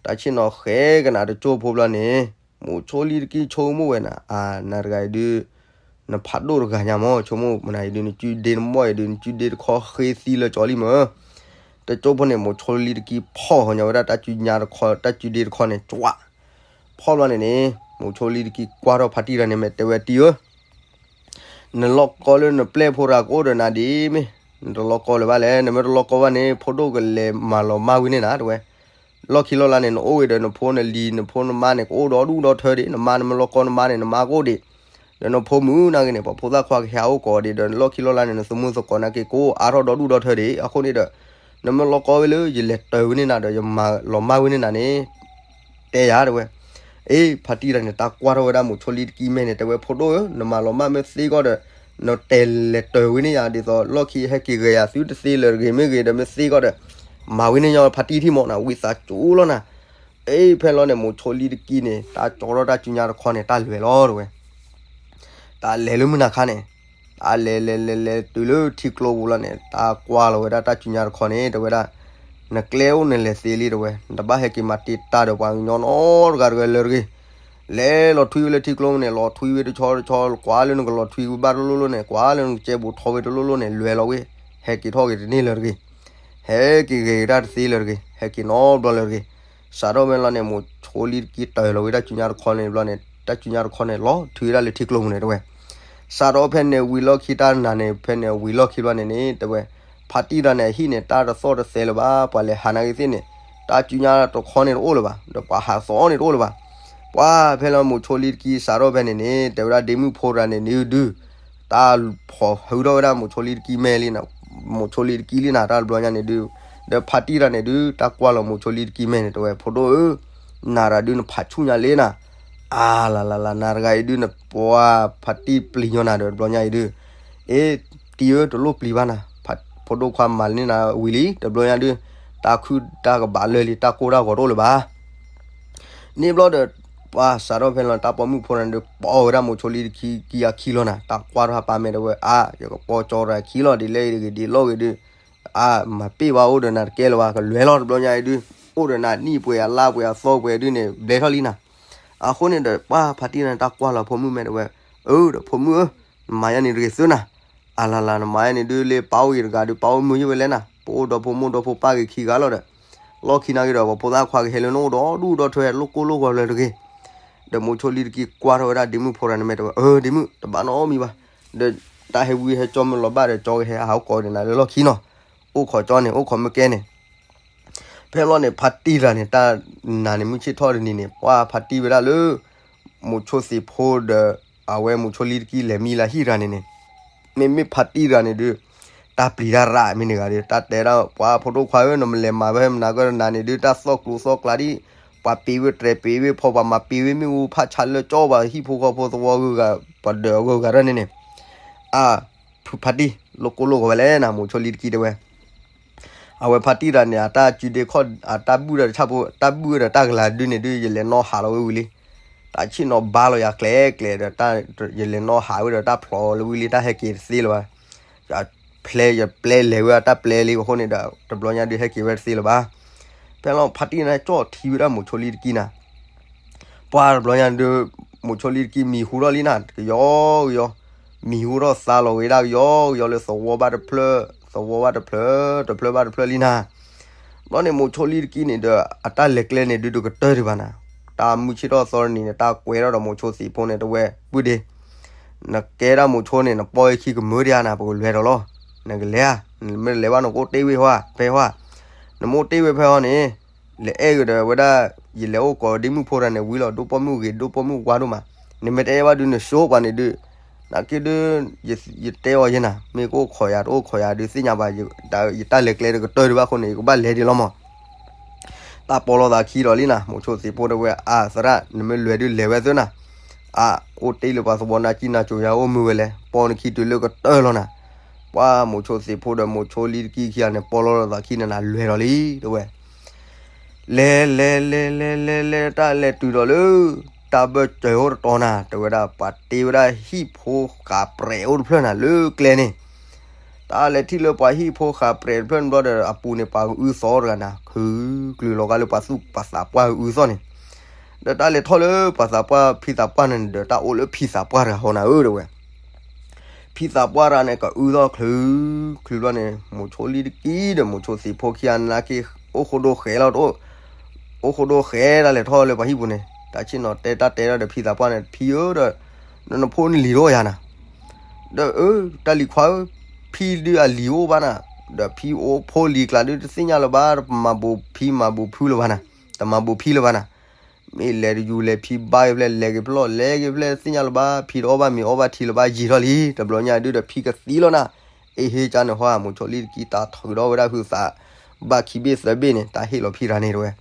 တၢ်ဆ့ၣ်နီၤဃဲကနၤတကၠိဖိဘျီန့ၣ်, မိၤဆိလံတကံဆိကမိၣ်ဝဲနၤ, အါ နၤတဂၤအံၤဒုး နဖးဒိၣ်တဂၤညါမၢ်, ဆိကမိၣ်မနၤအံၤဒုး နစုဒ့နမိၢ်အံၤဒုး နစုဒ့တခီဃ့သံလၢကၠီလံမၢ်. တကၠိဖိန့ၣ် မိၤဆိလံတကံဖီၣ်ဃီညီဝဲဒၣ်တၢ်စုညါတခီ, တၢ်စုဒ့တခီန့ၣ် ကွး ဖီၣ်ဘျီန့ၣ်န့ၣ် မိၤဆိလံတကံကွၢ်ထီၣ်ဖါတံၢ်တဂၤန့ၣ် မ့ၢ်တဲဝဲတံၢ်ဧၢ, နလီၢ်ကီလၢနပျဲၢ်ဖိတဂၤကအိၣ်ဒီးနၤဒ်မ့ၢ်, နတလီၢ်ကီလၢၤဘၣ်လဲၣ်, နမ့ၢ်တလီၢ်ကီဘၣ်န့ၣ် ဖိဒိၣ်ကလဲၤမၤလီၤမၢ်ဝံၤန့ၢ်နၤ တဲဝဲ. လီၢ်ခံလီၢ်လါန့ၣ် နအိၣ်ဝဲဒီးနဖိနလံၤ နဖိနမါန့ၣ် ကအိၣ်ဒီဒူၣ်ဒီထၢဒံး, နမါနမ့ၢ်လီၢ်ကီနမါန့ၣ် နမါကအိၣ်ဒံး, ဒီးနဖိမုၣ်နာ်က့န့ၣ် ပှၤဖိသၣ်ခွါကဟဲအိၣ်ကိးဒံး, ဒီးလီၢ်ခံလီၢ်လါန့ၣ် နသမူသကိးနာ်က့ ကအိၣ်အါထီၣ်ဒီဒူၣ်ဒီထၢဒံး, အဃိန့ၣ်ဒီး နမ့ၢ်လီၢ်ကီဝဲလၢယလဲၤတၢၤဝဲန့ၢ်နၤဒီး ယမၤလီၤမၢ်ဝဲန့ၢ်နၤန့ၣ် တဲယၤ တဲဝဲ. အ့ ဖါတံၢ်တဂၤန့ၣ် တၢ်ကွၢ်ထီၣ်ဝဲဒၣ်မိၤဆိလံတကံမဲာ်န့ၣ် တဲဝဲ ဖိဒိၣ်ဧၢ, နမၤလီၤမၢ်မ့ၢ်သ့ကီၢ်ဒီး နတဲလဲၤတၢၤဝဲန့ၢ်ယၤ ဒ်သိးလီၢ်ခံဟဲက့ၤဂဲၤယၤသုတသ့လၢၤတဂ့ၤ, မ့ၢ်ဂ့ၤဒီးမ့ၢ်သ့ကီၢ်ဒီး မၤဝဲန့ၢ်ညီဖါတံၢ်ထံၣ်မၢ်နၤ, ဝံသးစူၤလီၤနၤ. အ့ ဖဲလီၤန့ၣ် မိၤဆိလံတကံန့ၣ် တၢ်ကၠီထီၣ်တၢ်စုညါတခီန့ၣ် တၢ်လဲၤလီၤ တဲဝဲ. တၢ်လဲၤလၢမုၢ်နၤခါန့ၣ်, တၢ်လဲၤလဲၤလဲၤလဲၤတုၤလၢထံကျိပူၤလီၤန့ၣ် တၢ်ကွၢ်လီၤဝဲဒၣ်တၢ်စုညါတခီန့ၣ် တဲဝဲဒၣ်, နကျဲအိၣ်နလဲၤသ့လံ တဲဝဲ, နတဘၣ်ဟဲက့ၤမၤတံာ်တာ်ဒီးပှၤကညီနီတဂၤတဂၤလၢၤတဂ့ၤ. လဲၤလီၤထွံဝဲလၢထံကျိန့ၣ် လီၤထွံဝဲတဆီတဆီ, ကွၢ်လၢနကလီၤထွံဝဲဘၣ်တလိၣ်လိၣ်န့ၣ် ကွၢ်လၢနကစဲဘူးထီဝဲတလိၣ်လိၣ်န့ၣ် လွဲလီၤဝဲ, ဟဲက့ၤထီၣ်က့ၤတန့ၢ်လၢၤတဂ့ၤ, ဟဲက့ၤဂဲၤက့ၤတၢ်တသ့လၢၤတဂ့ၤ, ဟဲက့ၤနီတဘျီလၢၤတဂ့ၤ. စးထီၣ်ဖဲလီၤန့ၣ် မိၤဆိလံတကံတၢၤလီၤဝဲတၢ်စုညါတခီန့ၣ်ဘျီန့ၣ် တၢ်စုညါတခီန့ၣ် လီၤထွံဝဲဒၣ်လၢထံကျိပူၤန့ၣ် တဲဝဲ. စးထီၣ်ဖဲန့ၣ်ဝံၤလီၢ်ခံတၢ်နာ်န့ၣ် ဖဲန့ၣ်ဝံၤလီၢ်ခံဘျီန့ၣ်န့ၣ် တဲဝဲ, ဖါတံၢ်တဂၤန့ၣ် အဟံၣ်န့ၣ် တၢ်တသီၣ်တသဲလၢၤဘၣ်, ပှၤလဲၤဟးနာ်က့ၤသ့ၣ်န့ၣ် တၢ်စုညါတခီန့ၣ်တအိၣ်လၢၤဘၣ်, ဒီးပှၤဟးသီန့ၣ်တအိၣ်လၢၤဘၣ်. ပှၤဖဲလီၤမိၤဆိလံတကံစးထီၣ်ဖဲန့ၣ်န့ၣ် တဲဝဲဒၣ်ဒ့မုၣ်ဖိတဂၤန့ၣ်န့ၣ်ဒုး တၢ်ဖီၣ်ဟုထီၣ်ဝဲဒၣ်မိၤဆိလံတကံမဲာ်လံနၤ, မိၤဆိလံတကံလံနၤ တၢ်တဘျီညါန့ၣ်ဒုး, ဒီးဖါတံၢ်တဂၤန့ၣ်ဒုး တၢ်ကွၢ်လီၤမိၤဆိလံတကံမဲာ်န့ၣ် တဲဝဲ ဖိဒိၣ်ဧၢ, နၤတဂၤဒုးနဖးဆူၣ်ညါလံနၤ, အါလၤလၤလၤ နၤတဂၤအံၤဒုးနပှၤဖါတံၢ်ပျံၤညီနၤဒီးတဘျီညါအံၤဒုး, အ့ တံၢ်ဧၢ တလိၣ်ပျံၤဘၣ်နၤ, ဖိဒိၣ်ခွါမၤန့ၢ်နၤဝံၤလံ တဘျီညါဒုး, တၢ်ခုတၢ်ကဘၣ်လၢာ်လံ တၢ်ကိၢ်တၢ်ဂီၤတအိၣ်လၢၤဘၣ်. န့ၣ်ဘျီဒီး ပှၤစးထီၣ်ဖဲလီၤ တၢ်ပိာ်မုၣ်ဖိတဂၤန့ၣ်ဒုး ပိာ်ဝဲဒၣ်မိၤဆိလံတကံအခံလီၤနၤ, တၢ်ကွၢ်ထီၣ်ဟးပာ်မဲာ်တဲဝဲ အါ ယကပိာ်ကၠီတဂၤခံလီၤ ဒ်လဲၣ်ဂ့ၤဒ်လဲၣ်ဂ့ၤဒုး, အါ မၤပ့ၢ်ဘၣ်အိၣ်ဒီးနၤတကဲလၢၤဘၣ်, ကလွဲၤလီၤတဘျီညါအံၤဒုး, အိၣ်ဒီးနၤနံၣ်ပှဲၤအလါပှဲၤအသီပှဲၤဒုးန့ၣ် ဘျဲထီၣ်လံနၤ. အဃိန့ၣ်ဒီး ပှၤဖါတံၢ်တဂၤန့ၣ် တၢ်ကွၢ်လီၤဖိမုၣ်မဲာ်တဲဝဲ, အၢ ဒီးဖိမုၣ်ဧၢ, နမၤယါန့ၣ်တဂ့ၤသုနၤ, အလၤလၤ နမၤယါန့ၣ်ဒုး လၢပၢ်အိၣ်ဂ့ၤတဂၤဒုး ပၢ်အိၣ်မုာ်ယံာ်ဝဲလဲၣ်နၤ, ပအိၣ်ဒီဖိမိၢ်ဒီဖိပၢ်ဂ့ၤခံဂၤလီၤဒီး, လီၢ်ခံနာ်က့ဒီး ပှၤဖိသၣ်ခွါကဟဲလၢနအိၣ်ဒီဒူၣ်ဒီထၢ လိၣ်ကိၢ်လိၣ်ဂီၤလၢၤတဂ့ၤ. ဒီးမိၤဆိလံတကံကွၢ်ထီၣ်ဝဲဒၣ်ဒ့မုၣ်ဖိတဂၤန့ၣ်မဲာ်တဲဝဲ, အၢ ဒ့မုၣ် တဘၣ်နီတမံၤဘၣ်, ဒီးတၢ်ဟဲဝံဟဲကၠီမ့ၢ်လီၤဘၣ်ဒီး ကၠီကဟဲဟးအိၣ်ကိးန့ၣ်နၤလၢလီၢ်ခံနီၤ, အိၣ်ခိးကၠီန့ၣ် အိၣ်ခိးမ့ၢ်ကဲန့ၣ် ဖဲလီၤန့ၣ် ဖါတံၢ်တဂၤန့ၣ် တၢ်နာ်န့ၣ် မုၢ်ဆ့ၣ်ထီၣ်တနံၤန့ၣ် ပှၤဖါတံၢ်ဝဲဒၣ်လၢ မိၤဆိသ့ၣ်ဖိဒီး အဝဲမိၤဆိလံတကံလဲၤမံလၢဟံၣ်တဂၤန့ၣ်န့ၣ်, မ့မ့ၢ်ဖါတံၢ်တဂၤန့ၣ်ဒုး တၢ်ပျံၤတၢ်ရၣ်မ့ၢ်န့ၢ်ဂၤဒီး တၢ်တဲဒၣ် ပှၤဖိဒိၣ်ခွါဧၢ နမလဲၤမၤဝဲမနၤကၢနၤန့ၣ်ဒုး တၢ်သီၣ်ကျိၤသီၣ်ကျါဒ် ပှၤပ့ၤဝဲတြဲၤပ့ၤဝဲဖီ ပှၤမၤပ့ၤဝဲမ့ၣ်အူဖးဆါလၢကၠီ ပှၤဟံၣ်ဖိဃီဖိသဝီဂုၤဂၤ ပှၤဒၢးအဂုၤဂၤရၢၢ်န့ၣ်န့ၣ်, အါ ဖုဖါတံၢ် လိၣ်ကိၢ်လိၣ်ဂီၤဝဲလဲၣ်နၤ မိၤဆိလံတကံတဲဝဲ အဝဲဖါတံၢ်တဂၤန့ၣ် အတၢ်စုဒ့ခီၣ် အတၢ်ဘုၣ်ဒီးတၢ်ဆၣ်ဖိ တၢ်ဘုၣ်ဝဲဒီးတၢ်ကလၤဒုန့ၣ်ဒုး ယလဲၤနီၣ်ဟးလီၤဝဲဝံၤလံ. တၢ်ဆ့ၣ်နီၤဘါလီၤယၤကျဲၤကျဲၤဒီး ယလဲၤနီၣ်ဟးဝဲဒီးတၢ်ဖျိးလၢဝံၤလံ တၢ်ဟဲက့ၤတသ့လၢၤဘၣ်. ယပျဲ ယပျဲလဲၤဝဲအတၢ်ပျဲလံအဃိန့ၣ်ဒီး တဘျီညါဒုးဟဲက့ၤဝဲတသ့လၢၤဘၣ်. ဖဲလီၤဖါတံၢ်န့ၣ် ကၠီၣ်ထံဝဲဒၣ်မိၤဆိလံတကံနၤ ပှၤတဘျီညါဒုး မိၤဆိလံတကံမံၤဟူထီၣ်လံနၤ ကယီကယီ, မံၤဟူထီၣ်သါလီၤဝဲဒၣ်ကယီကယီလၢသဝီဘၣ်တဖျၢၣ် သဝီဘၣ်တဖျၢၣ် တဖျၢၣ်ဘၣ်တဖျၢၣ်လံနၤ. ဘျီန့ၣ်မိၤဆိလံတကံန့ၣ်ဒီး အတၢ်လဲၤကျဲန့ၣ်ဒုးတကတၢၢ်ဒံးဘၣ်နၤ. တၢ်မုၢ်ဆ့ၣ်ထီၣ်သီတနံၤန့ၣ် တၢ်ကွဲးထီၣ်ဒီးမိၤဆိသ့ၣ်ဖိန့ၣ်တဲဝဲ ပုၢ်ဒ့ နကဲဒၣ်မိၤဆိန့ၣ် နပီၢ်ဝဲခံကမၢဒံးဧါနၤ ပကလဲၤဒီးလီၤ. နကလဲၤဧါ, နမ့ၢ်လဲၤဘၣ်နကအိၣ်တ့ၢ်ဝ့ၢ်ဟီဧါ ဖဲဟီဧါ. နမ့ၢ်အိၣ်တ့ၢ်ဝ့ၢ်ဖဲဟီန့ၣ် လဲၤအဲၣ်ကဒီးဝဲဒၣ် ယလဲၤအိၣ်ကိးဒ့မုၣ်ဖိတဂၤန့ၣ်ဝံၤလီၤ ဒိၣ်ပိာ်မုၣ်ဂ့ၤ ဒိၣ်ပိာ်မုၣ်ဝါဒိၣ်မး, နမ့ၢ်တအဲၣ်ဘၣ်ဒုးနဆိပှၤန့ၣ်ဒုး နာ်က့ဒုး ယတဲအီၤယဲနၤ မ့ၢ်ကအိၣ်ခိးယၤတအိၣ်ခိးယၤဒုးသ့ၣ်ညါဘၣ် ယတၢ်လဲၤကျဲတကတၢၢ်ဒံးဘၣ်အဃိန့ၣ် ယကဘၣ်လဲၤဒံးလီၤမး. တၢ်ပီလီၤသးခံဒီးလံနၤ မိၤဆိသ့ၣ်ဖိတဲဝဲ အါ သရၣ် နမ့ၢ်လဲၤဒုးလဲၤဝဲသ့နၤ, အါ အိၣ်တ့ၢ်လၢပှၤသဝီနါကံၢ်နါကိၤယၤအိၣ်မုာ်ဝဲလဲၣ် ပီနခံတုၤလၢကတၢၢ်လီၤနၤ. ပှၤမိၤဆိသ့ၣ်ဖိဒီးမိၤဆိလံတကံခံဂၤန့ၣ် ပီလီၤသးခံနၤနၤ လဲၤဒီးလံ တဲဝဲ လဲၤလဲၤလဲၤလဲၤလဲၤလဲၤ တၢ်လဲၤတုၤဒီးလၢ တၢ်ဘၢၣ်စၢၤအိၣ်တတီၤနၤ တဲဝဲဒၣ် ပှၤတ့ဝဲဒၣ်ဟံၣ်ဖိဃာ်ပြဲးအိၣ်တဖျၢၣ်နၤလၢကျဲန့ၣ်, တၢ် တၢ်လဲၤထံၣ်လၢပှၤဟံၣ်ဖိဃာ်ပြဲးတဖျၢၣ်န့ၣ်ဘျီဒီး အပူၤန့ၣ် ပှၤကအုသီတဂၤနၤ, ခုၣ်ကျုၤလီၤဂာ်လၢပှၤသူၣ်ပှၤသးပှၢ်ကအုသီၣ်န့ၣ်, ဒီးတၢ်လဲၤထီၣ်လၢပှၤသးပှၢ်ဖံသးပှၢ်န့ၣ်ဒီး တၢ်အိၣ်လၢဖံသးပှၢ်တဂၤဃီနၤဧၢ တဲဝဲ. ဖံသးပှၢ်တဂၤန့ၣ် ကအုသီၣ်ချုးချုးဘျီန့ၣ် မိၤဆိလံတကံဒီး မိၤဆိသ့ၣ်ဖိခံဂၤန့ၣ် က့ၤအိၣ်ဃိဒိဃဲးလီၤတအိၣ်, အိၣ်ဃိဒိဃဲး တၢ်လဲၤထီၣ်လၢပှၤဟံၣ်ပူၤန့ၣ် တၢ်ဆ့ၣ်နီၤတဲတၢ်တဲထီၣ်ဒီးဖံသးပှၢ်န့ၣ် ဖံဧၢဒီး နနဖိနလံၤတအိၣ်ယၤနၤ, ဒီးအၢ တၢ်လံၤခွါဧၢ, ဖံဒုးအလံၤအိၣ်ဘၣ်နၤ, ဒီးဖံအိၣ်ဖိလံၤကျါဒုးတသ့ၣ်ညါလၢၤဘၣ်, တမၤဘူးဖံမၤဘူးဖုလၢၤဘၣ်နၤ, တမၤဘူးဖံလၢၤဘၣ်နၤ. မ့ၢ်လဲၤတယူၤလဲၤဖံဘါက့ၤဖျဲၣ် လဲၤက့ၤဖျီၣ် လဲၤက့ၤဖျဲၣ် တသ့ၣ်ညါလၢၤဘၣ်, ဖံတအီၣ်ဘၣ်မ့ၤအီၣ်ဘၣ်ထံလၢၤဘၣ် ယံာ်ထီၣ်လံ, တဘျီညါဒုးဒီးဖံကသံလီၤနၤ. အ့ဟ့ကန့ၣ်ဟီ မိၤဆိလံတကံတၢ်ထုးဒီးဝဲဒၣ်ဟုသး ဘၣ်ခံဘ့ၣ်သၢဘ့ၣ်န့ၣ် တၢ်ဟ့ၣ်လီၤဖံတဂၤန့ၣ်တဲဝဲ.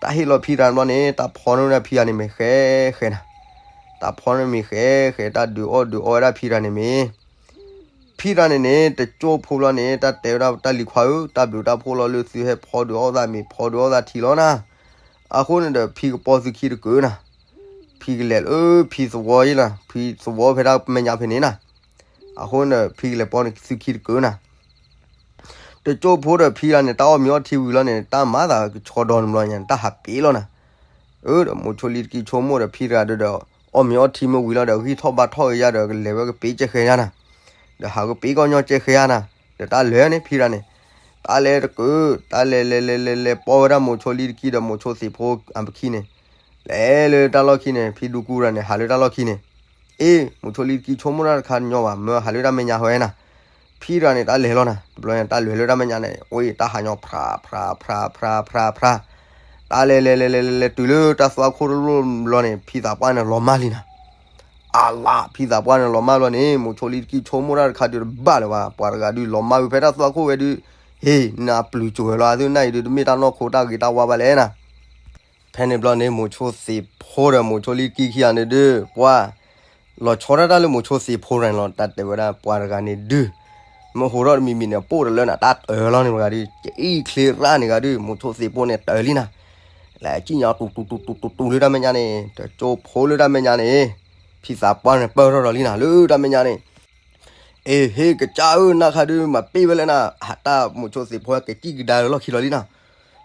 တၢ်ဟ့ၣ်လီၤဖံတဂၤန့ၣ်ဘျီန့ၣ် တၢ်ဖီန့ၢ်ဝဲဒၣ်ဖံတဂၤန့ၣ်မ့ၢ်ဃဲဃဲနၤ, တၢ်ဖီန့ၢ်မ့ၢ်ဃဲဃဲ တၢ်ဒုးအီၣ်ဒုးအီဝဲဒၣ်ဖံတဂၤန့ၣ်မ့ၢ် ဖံတဂၤန့ၣ်န့ၣ် တကၠိဖိဘျီန့ၣ် တၢ်တဲဝဲဒၣ်တၢ်လံၤခွါဧၢ, တၢ်ဘျုးတၢ်ဖှိၣ်လီၤလၢသုဟဲဖီဒုးအီၣ်သးမ့ၤ ဖီဒုးအီၣ်သးထံလီၤနၤ. အဃိန့ၣ်ဒီး ဖံကပီၤသုခံတကုာ်နၤ, ဖံကလဲၤလၢဖံသဝီအံၤနၤ, ဖံသဝီဖဲဒၣ်မဲာ်ညါဖဲန့ၣ်နၤ. အဃိန့ၣ်ဒီး ဖံကလဲၤပီန့ၣ်သုခံတကုာ်နၤ. တကၠိဖိဒီးဖံတဂၤန့ၣ် တၢ်အီၣ်မ့ၤအီထံဝံၤလီၤန့ၣ် တၢ်မၤသးကဆှီဒီနဘျီညါန့ၣ် တၢ်ဟးပ့ၤလီၤနၤ. အၢ ဒီးမိၤဆိလံတကံဆိကမိၣ်ဒီးဖံတဂၤဒီး အီၣ်မ့ၤအီထံမ့ၢ်ဝံၤလီၤဒီး ဂံၢ်ထီၣ်ဘါထီၣ်က့ၤယါဒီး ကလဲၤဝဲကပ့ၤကဲဃဲယါနၤ, ဒီးဟးကပ့ၤကီၢ်ညီကဲဃဲယါနၤ, ဒီးတၢ်လဲၤန့ၣ်ဖံတဂၤန့ၣ်, တၢ်လဲၤတကုာ် တၢ်လဲၤလဲၤလဲၤလဲၤလဲၤပီဝဲဒၣ်မိၤဆိလံတကံဒီးမိၤဆိသ့ၣ်ဖိအပခံန့ၣ်, လဲၤလၢတၢ်လီၢ်ခံန့ၣ် ဖံဒူကူတဂၤန့ၣ် ဟးလၢတၢ်လီၢ်ခံန့ၣ်, အ့ မိၤဆိလံတကံဆိကမိၣ်တၢ်တခါညီဘၣ် မၢဟးလၢတၢ်မဲာ်ညါဃီနၤ. ဖံတဂၤန့ၣ် တၢ်လဲၤလီၤနၤ, တဘျီန့ၣ် တၢ်လဲၤလၢတၢ်မဲာ်ညါန့ၣ် အိၣ်တၢ်ဟးညီဖြးဖြးဖြးဖြးဖြး, တၢ်လဲၤလဲၤလဲၤလဲၤလဲၤလဲၤတုၤလၢတၢ်သွၣ်ခိၣ်တလိၣ်ဘျီန့ၣ် ဖံသးပှၢ်န့ၣ်လီၤမၢ်လံနၤ. အလၢ် ဖံသးပှၢ်န့ၣ်လီၤမၢ်ဘျီန့ၣ် မိၤဆိလံတကံဆိကမိၣ်တၢ်တခါဒုးတဘၣ်လၢၤဘၣ် ပှၤတဂၤဒုးလီၤမၢ်ဝံၤဖဲတၢ်သွၣ်ခိၣ်ဝဲဒုး, ဟ့ၣ် နပျုၤစိၤဝဲလီၤ အသုနၢ်အံၤဒုး တမ့ၢ်တၢ်နီၢ်ခိတၢ်ဂ့ၤတၢ်ဝါဘၣ်လဲၣ်နၤ. ဖဲန့ၣ်ဘျီန့ၣ် မိၤဆိသ့ၣ်ဖိဒီးမိၤဆိလံတကံခံဂၤန့ၣ်ဒုး ပှၤ လီၤဆီဒၣ်တၢ်လၢမိၤဆိသ့ၣ်ဖိတဂၤန့ၣ်လီၤ. တၢ်တဲဝဲဒၣ်ပှၤတဂၤန့ၣ်ဒုး မ့ၢ်ဟိးထီၣ်တမံၤမံၤန့ၣ် ပိၣ်တလၢနၤ တၢ်တၢၢ်လီၤန့ၣ်တဂၤဒုး ကအံၣ်ချ့ရၣ်န့ၣ်ဂၤဒုး မိၤဆိသ့ၣ်ဖိန့ၣ်တၢၢ်လံနၤ. လဲၤကံၣ်ညီတူတူတူတူတူလၢတၢ်မဲာ်ညါန့ၣ် တကၠိဖိလၢတၢ်မဲာ်ညါန့ၣ် ဖံသးပှၢ်န့ၣ်ပၢၢ်ထီၣ်ဒီးလံနၤ လၢတၢ်မဲာ်ညါန့ၣ် အ့ ဟ့ၣ်ကစၢ်ဧၢ နၢ်ခါဒုး မၤပ့ၢ်ဝဲလဲၣ်နၤ ဟးတၢ်မိၤဆိသ့ၣ်ဖိဟဲကစံၣ်ကဒါလၢလီၢ်ခံလီၤလံနၤ.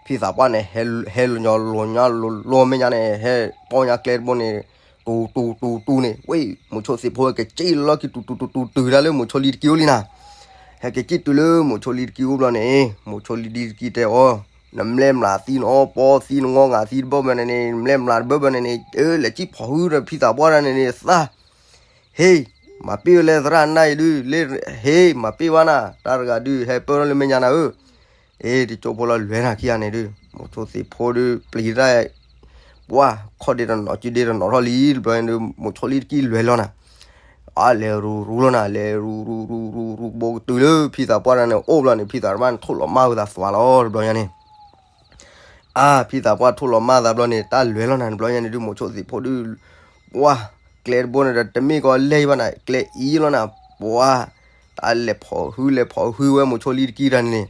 ဖံသးပှၢ်န့ၣ် ဟဲလီၤညီလီၤညီလီၤလီၤမဲာ်ညါန့ၣ် ဟဲပီညါကျဲတဘိန့ၣ် တူတူတူတူန့ၣ် ဝဲ မိၤဆိသ့ၣ်ဖိဟဲကစံၣ်လီၢ်ခံ တူတူတူတူတုၤဒၣ်လၢမိၤဆိလံတကံအိၣ်လံနၤ. ဟဲကစံၣ်တုၤလၢမိၤဆိလံတကံအိၣ်ဘျီန့ၣ် မိၤဆိလံတကံတဲအီၤ နမ့ၢ်မျးသံနအီၣ်ပီသံနငီငးသံတဘၣ်ဘၣ်န့ၣ်န့ၣ် နမ့ၢ်မျးတဘၣ်ဘၣ်န့ၣ်န့ၣ် အၢ လဲၤကံၣ်ဖီၣ်ဟုဒီးဖံသးပှၢ်တဂၤန့ၣ်န့ၣ်သၣ် ဟ့ၣ် မၤပ့ၢ်ဝဲလဲၣ်သရၣ်နၢ်အံၤဒုး လၢ ဟ့ၣ် မၤပ့ၢ်ဝဲနၤ တၢ်တဂၤဒုး ဟဲပၢၢ်ထီၣ်လၢမဲာ်ညါနၤဧၢ. အ့ တကၠိဖိလီၤလွဲၤနၤခံဂၤန့ၣ်ဒုး မိၤဆိသ့ၣ်ဖိဒုး ပျံၤတၢ် ပှၢ် ခီၣ်ဒ့တနီၤ စုဒ့တနီၤထီၣ်လံ တဘျီန့ၣ်ဒုး မိၤဆိလံတကံလွဲၤလီၤနၤ. အါ လဲၤရူရူလီၤနၤ လဲၤရူရူရူရူရူဘိကတုၤလၢဖံသးပှၢ်တဂၤန့ၣ်အိၣ်ဘျီန့ၣ် ဖံသးပှၢ်န့ၣ်ထိၣ်လီၤမၢ်ဝဲသးသွးလီၤ တဘျီညါန့ၣ် အါ ဖံသးပှၢ်ထိၣ်လီၤမၢ်သးဘျီန့ၣ် တၢ်လွဲၤလီၤနၤ တဘျီညါန့ၣ်ဒုး မိၤဆိသ့ၣ်ဖိဒုး ပှၢ် ကျဲတဘိန့ၣ်ဒီး တမ့ၢ်ကီးလဲၢ်ဘၣ်နၤ ကျဲအံၤလီၤနၤ ပှၢ် တၢ်လဲၤဖီၣ်ဟုလဲၤဖီၣ်ဟုဝဲမိၤဆိလံတကံတဂၤန့ၣ်န့ၣ်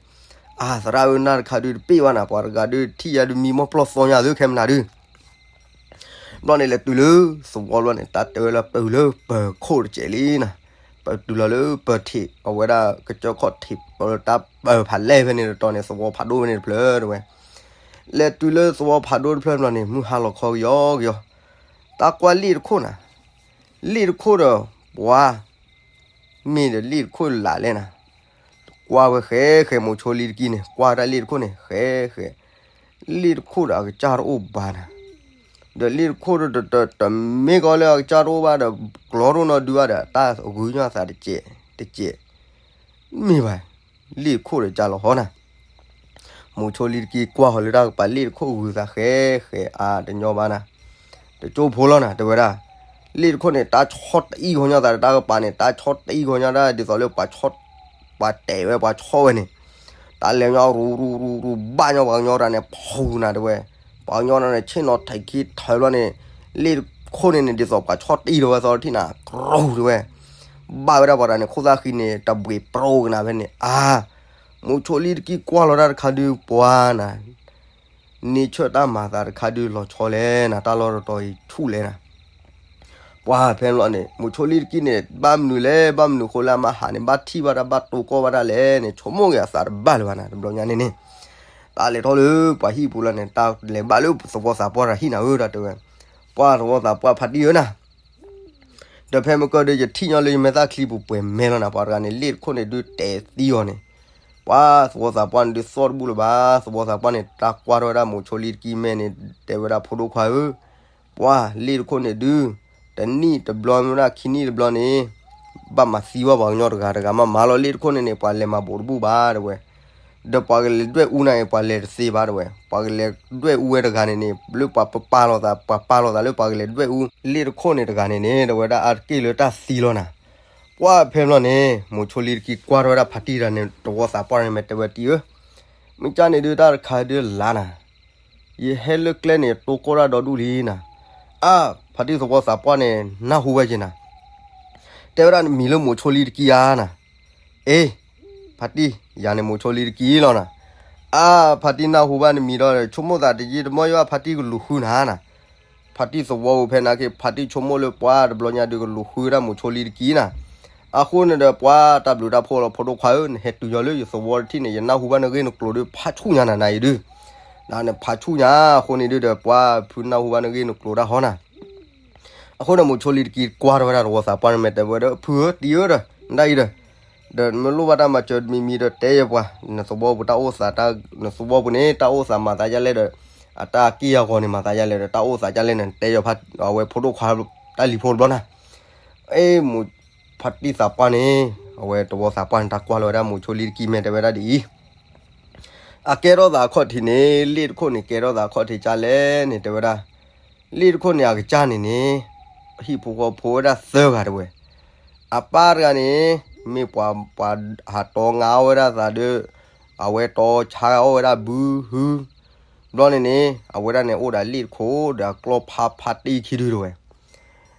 အါ သရၣ်ဧၢ နၢ်တခါဒုးတပ့ၢ်ဘၣ်နၤ ပှၤတဂၤဒုးထံၣ်ယၤဒုးမံမီၢ်ပျီၢ်သီညါသုခဲမနၤဒုး ဘျီန့ၣ်လဲၤတုၤလၢသဝီဘျီန့ၣ် တၢ်တဲဝဲလၢပၢၤလၢပၢၤခိၣ်တစဲးလံနၤ, ပတုၤလီၤလၢပၢၤထံး အဝဲဒၣ်ကစၢၢ်ခီၣ်ထံး ပၢၤတၢ်ပၢၤဖးလဲၢ်ဖဲန့ၣ်တတီၤန့ၣ် သဝီဖးဒိၣ်ဖဲန့ၣ်တဖျၢၣ်တဝဲ, လဲၤတုၤလၢသဝီဖးဒိၣ်တဖျၢၣ်ဘျီန့ၣ် မုၢ်ဟါလီၤခီကယီကယီ, တၢ်ကွၢ်လ့ၣ်တခိၣ်နၤ, လ့ၣ်တခိၣ်ဒီး ပှၤ မ့ၢ်ဒီးလ့ၣ်တခိၣ်လၢ်လဲၣ်နၤ, ကွၢ်ဝဲဃဲဃဲမိၤဆိလံတကံန့ၣ် ကွၢ်တၢ်လ့ၣ်တခိၣ်န့ၣ် ဃဲဃဲ, လ့ၣ်တခိၣ်ဒီးအကစၢ်တအိၣ်ဘၣ်နၤ, ဒီးလ့ၣ်တခိၣ်ဒီး တမ့ၢ်ကီးလၢအကစၢ်တအိၣ်ဘၣ်ဒီး ကျီဒိၣ်နီၢ်ဒုဘၣ်ဒီး တၢ်ဂုာ်ညီသးတစဲးတစဲး, မ့ၢ်ဘၣ်, လ့ၣ်တခိၣ်ဒီးကၢ်လီၤဟီနၤ မိၤဆိလံတကံကွၢ်ဃီၤလၢတၢ်ကပၤလ့ၣ်တခိၣ်ဂုာ်သးဃဲဃဲအါတညီဘၣ်နၤ, တကၠိဖိလီၤနၤ တဲဝဲဒၣ်, လ့ၣ်တခိၣ်န့ၣ် တၢ်ဆီတအံၣ်ဂီၤညီသးဒီးတၢ်ကပၤန့ၣ် တၢ်ဆီတအံၣ်ဂီၤညီဒၣ်ဒ်သိးလၢပှၤဆီ, ပှၤတဲာ်ဝဲပှၤဆီဝဲန့ၣ်, တၢ်လဲၤညီရူရူရူရူဘၣ်ညီပှၤကညီတဂၤန့ၣ် ဖူနၤတဲဝဲ, ပှၤကညီတဂၤန့ၣ် ဆ့ၣ်နီၤထံးခံထၢဘျီန့ၣ်, လ့ၣ်တခိၣ်န့ၣ်န့ၣ် ဒ်သိးပှၤဆီတအံၣ်လီၤဝဲသီတထံၣ်နၤ ကြူးတဲဝဲ ဘၣ်ဝဲဒၣ်ပှၤတဂၤန့ၣ် ခိၣ်သၣ်ဃံန့ၣ် တဘှံးပြိကနၤဖဲန့ၣ် အါ, မိၤဆိလံတကံကွၢ်လီၤတၢ်တခါဒုးပှၤနၤ, န့ဆၢၣ်တၢ်မၤသးတခါဒုးလီၤဆီလဲၣ်နၤ တၢ်လီၢ်တတီၤအံၤဆူၣ်လဲၣ်နၤ, ပှၤဖဲန့ၣ်ဘျီန့ၣ် မိၤဆိလံတကံၢ်န့ၣ် ဘၣ်မနုၤလဲၣ် ဘၣ်မနုၤဃိလၢအမါဟးန့ၣ် ဘၣ်ထံၣ်ဘၣ်တၢ် ဘၣ်တိၢ်ကီၢ်ဘၣ်တၢ်လဲၣ်န့ၣ် ဆိကမိၣ်က့ၤအသးတဘၣ်လၢၤဘၣ်နၤ တဘျီညါန့ၣ်န့ၣ် တၢ်လဲၤထီၣ်လၢပှၤဟံၣ်ပူၤလီၤန့ၣ် တၢ်လဲၤဘၣ်လၢသဝီသးပှၢ်တဂၤဟံၣ်နၤဧၢ တၢ်တဲဝဲ, ပှၤသဝီသးပှၢ်ဖါတံၢ်ဧၢနၤ ဒီးဖဲမ့ၢ်ကီၢ်ဒီး ယထံၣ်ညီလၢယမဲာ်သၣ်ချံပူၤပှဲၤမဲလီၤနၤ ပှၤတဂၤန့ၣ် လ့ၣ်တခိၣ်န့ၣ်ဒုးတဲသံအီၤန့ၣ်, ပှၤသဝီသးပှၢ်န့ၣ်ဒုးသီၣ်တဘူၣ်လၢၤဘၣ်, သဝီသးပှၢ်န့ၣ် တၢ်ကွၢ်ထီၣ်ဝဲဒၣ်မိၤဆိလံတကံၢ်မဲာ်န့ၣ် တဲဝဲဒၣ်ဖိဒိၣ်ခွါဧၢ, ပှၤလ့ၣ်တခိၣ်န့ၣ်ဒုး တနံၣ်တဘျီမ့ၢ်ဒၣ်ခံနံၣ်တဘျီန့ၣ် ဘၣ်မၤသံဘၣ်ပှၤကညီတဂၤတဂၤမးမးလီၤ, လ့ၣ်တခိၣ်န့ၣ်န့ၣ် ပှၤလဲၤမၤဘူးတဘူၣ်ဘၣ်တဲဝဲ ဒီးပှၤကလဲၤဒွဲၣ်အူနၤအံၤ ပှၤလဲၤတသ့ဘၣ်တဲဝဲ, ပှၤကလဲၤဒွဲၣ်အူဝဲတဂၤန့ၣ်န့ၣ် လၢပှၤပပာ်လီၤသး ပှၤပာ်လီၤသးလၢပှၤကလဲၤဒွဲၣ်အူလ့ၣ်တခိၣ်န့ၣ်တဂၤန့ၣ်န့ၣ် တဲဝဲဒၣ်အါတက့ၢ်လၢတၢ်သံလီၤနၤ, ပှၤဖဲန့ၣ်ဘျီန့ၣ် မိၤဆိလံတကံၢ်ကွၢ်ထီၣ်ဝဲဒၣ်ဖါတံၢ်တဂၤန့ၣ် သဝီသးပှၢ်န့ၣ် မ့ၢ်တဲဝဲတံၢ်ဧၢ, မ့ၢ်ကၢ်န့ၣ်ဒုးတၢ်တခါဒုးလါနၤ ယဟဲလၢကျဲန့ၣ် တိၢ်ကီၢ်တၢ်ဒီဒူၣ်လံနၤ, အါ ဖါတံၢ်သဝီသးပှၢ်န့ၣ် နၢ်ဟူဝဲက့ၤနၤ, တဲဝဲဒၣ်နမံၤလၢမိၤဆိလံတကံၢ်ဧါနၤ, အ့ ဖါတံၢ် ယၤန့ၣ်မိၤဆိလံတကံၢ်လီၤနၤ, အါ ဖါတံၢ်နၢ်ဟူဘၣ်နမံၤဒီး ဆိကမိၣ်သးတယံာ်တမီၢ်ယဘၣ် ဖါတံၢ်ကလူၤဃုနၤနၤ, ဖါတံၢ်သဝီပူၤဖဲနာ်က့ ဖါတံၢ်ဆိကမိၣ်လၢပှၤတဘျီညါဒုးကလူၤဃုဝဲဒၣ်မိၤဆိလံတကံၢ်နၤ, အဃိန့ၣ်ဒီးပှၤတၢ်ဘျုးတၢ်ဖှိၣ်လီၤ ဖိဒိၣ်ခွါဧၢ, နဟဲတုၤညီလၢယသဝီတထံၣ်န့ၣ် ယနၢ်ဟူဘၣ်နဂ့ၢ်နကျိၤဒုး ဖးဆူၣ်ညါနၤနၤအံၤဒုး, နဖးဆူၣ်ညါ အဃိန့ၣ်ဒုးဒီး ပှၤဖုနၢ်ဟူဘၣ်နဂ့ၢ်နကျိၤတၢ်ဟီနၤ အဃိန့ၣ် မိၤဆိလံတကံၢ်ကွၢ်ထီၣ်ဝဲဒၣ်သဝီသးပှၢ်န့ၣ် မ့ၢ်တဲဝဲဒီး ဖုဧၢ တံၢ်ဧၢဒီး နဒၣ်အံၤဒီး ဒီးနမ့ၢ်လိၣ်ဘၣ်တၢ်မၤစၢၤတမံၤမံၤဒီး တဲယပှၤ နသဝီပူၤတၢ်အိၣ်သး နသဝီပူၤန့ၣ် တၢ်အိၣ်သးမၤသးဒ်လဲၣ်ဒီး အတၢ်က့ၢ်အဂီၤန့ၣ် မၤသးဒ်လဲၣ်ဒီး တၢ်အိၣ်သးဒ်လဲၣ်န့ၣ် နတဲယဖး အဝဲဖိဒိၣ်ခွါ တၢ်လံၤဖိတဘျီနၤ, အ့ မိၤ ဖါတံၢ်သးပှၢ်န့ၣ် အဝဲသဝီသးပှၢ်န့ၣ် တၢ်ကွၢ်လီၤဝဲဒၣ်မိၤဆိလံတကံၢ် မ့ၢ်တဲဝဲဒၣ်ဒ်အံၤ အကဲထီၣ်သးအခီၣ်ထံးန့ၣ် လ့ၣ်တခိၣ်န့ၣ် ကဲထီၣ်သးအခီၣ်ထံးကၢ်လဲၣ်န့ၣ် တဲဝဲဒၣ်, လ့ၣ်တခိၣ်န့ၣ် အကစၢ်န့ၣ်န့ၣ် ဟံၣ်ဖိဃီဖိဝဲဒၣ်သၢဂၤတဲဝဲ, အပၢ်တဂၤန့ၣ် မ့ၢ်ပှၤ ပှၤဟးတီငါအီၣ်ဝဲဒၣ်သးဒီး အဝဲတီဆါအီၣ်ဝဲဒၣ်ဘုဟု ဘျီန့ၣ်န့ၣ် အဝဲဒၣ်န့ၣ်အိၣ်ဒီးလ့ၣ်တခိၣ်ဒီးအကျီၢ်ဖးဖးတံၢ်ခံဒုတဲဝဲ,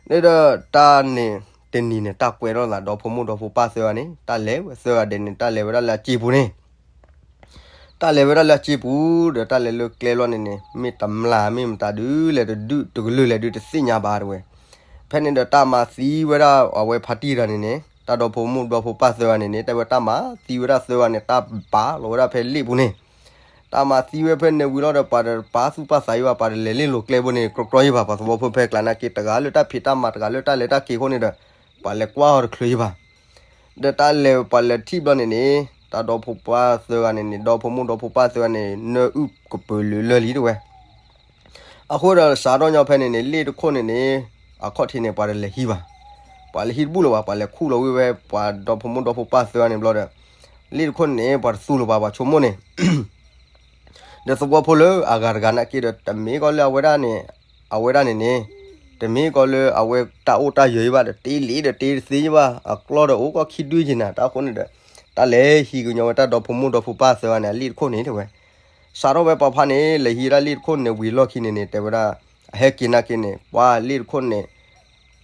ဒီးတၢ်န့ၣ် တနံၤန့ၣ် တၢ်ကွဲထီၣ်သး ဒီဖိမိၢ်ဒီဖိပၢ်သၢဂၤန့ၣ် တၢ်လဲၤဝဲသၢဂၤဒဲးန့ၣ် တၢ်လဲၤဝဲဒၣ်လၢအစ့ပူၤန့ၣ် တၢ်လဲၤဝဲဒၣ်လၢအစ့ပူၤ ဒီးတၢ်လဲၤလၢကျဲလီၤန့ၣ်န့ၣ် မ့ၢ်တမျၢ်မ့ၢ်မတၤဒုးလဲၣ်တဒုးတကလုာ်လဲၣ်ဒုးတသ့ၣ်ညါဘၣ်တဲဝဲ, ဖဲန့ၣ်ဒီးတၢ်မၤသံဝဲဒၣ်အဝဲဖါတံၢ်တဂၤန့ၣ်န့ၣ် တၢ်ဒီဖိမိၢ်ဒီဖိပၢ်သၢဂၤန့ၣ်န့ၣ် တဲဝဲတၢ်မၤသံဝဲဒၣ်သၢဂၤန့ၣ် တၢ်ပာ်လီၤဝဲဒၣ်ဖဲလ့ၣ်ပူၤန့ၣ် တၢ်မၤသံဝဲဖဲန့ၣ်ဝံၤလီၤဒီး ပှၤတပာ်သူၣ်ပာ်သးယဘၣ် ပှၤတလဲၤလ့ၣ်လိၤကျဲဘိန့ၣ် ကြီကြီယဘၣ် ပှၤသဝီဖိဖဲကျါနာ်က့ တဂၤလၢတၢ်ဖံးတၢ်မၤ တဂၤလၢတၢ်လဲၤတၢ်က့ၤအဃိန့ၣ်ဒီး ပှၤလဲၤကွၢ်အီၤတချုးယဘၣ် ဒီးတၢ်လဲၤပှၤလဲၤထံၣ်ဘျီန့ၣ်န့ၣ် တၢ်ဒီဖိပၢ်သၢဂၤန့ၣ်န့ၣ် ဒီဖိမိၢ်ဒီဖိပၢ်သၢဂၤန့ၣ် နၢအုၣ်ကပၢၤလၢာ်လၢာ်လံတဲဝဲ အဃိဒီးစးထီၣ်ညီဖဲန့ၣ်န့ၣ် လ့ၣ်တခိၣ်န့ၣ်န့ၣ် အခီၣ်ထံးန့ၣ် ပှၤတလဲၤဟံးဘၣ်, ပှၤလဲၤဟံးတဘူၣ်လၢၤဘၣ် ပှၤလဲၤခူၣ်လီၤဝံၣ်ဝဲ ပှၤဒီဖိမိၢ်ဒီဖိပၢ်သၢဂၤန့ၣ်ဘျီဒီး လ့ၣ်တခိၣ်န့ၣ်န့ၣ် ပှၤတသူလၢၤဘၣ် ပှၤဆိကမိၣ်န့ၣ် ဒီးသဝီဖိလၢအဂၤတဂၤနာ်က့ဒီး တမ့ၢ်ကီးလၢအဝဲဒၣ်န့ၣ် အဝဲဒၣ်န့ၣ်န့ၣ် တမ့ၢ်ကီးလၢအဝဲတၢ်အိၣ်တၢ်ယၢၤယဘၣ်ဒီး တ့လံဒီးတ့တသ့ယဘၣ် အကျီၢ်ဒီးအိၣ်ကီၢ်ခံဒုယံၤနၤ တၢ်အဃိန့ၣ်ဒီး တၢ်လဲၤဟံးကညီဝဲတၢ်ဒီဖိမိၢ်ဒီဖိပၢ်သၢဂၤန့ၣ် အလ့ၣ်တခိၣ်န့ၣ်တဲဝဲ စးထီၣ်ဝဲပှၤဖါန့ၣ် လဲၤဟံးဝဲဒၣ်လ့ၣ်တခိၣ်န့ၣ်ဝံၤလီၢ်ခံန့ၣ်န့ၣ် တဲဝဲဒၣ် အဟဲက့ၤနာ်က့န့ၣ် ပှၤလ့ၣ်တခိၣ်န့ၣ်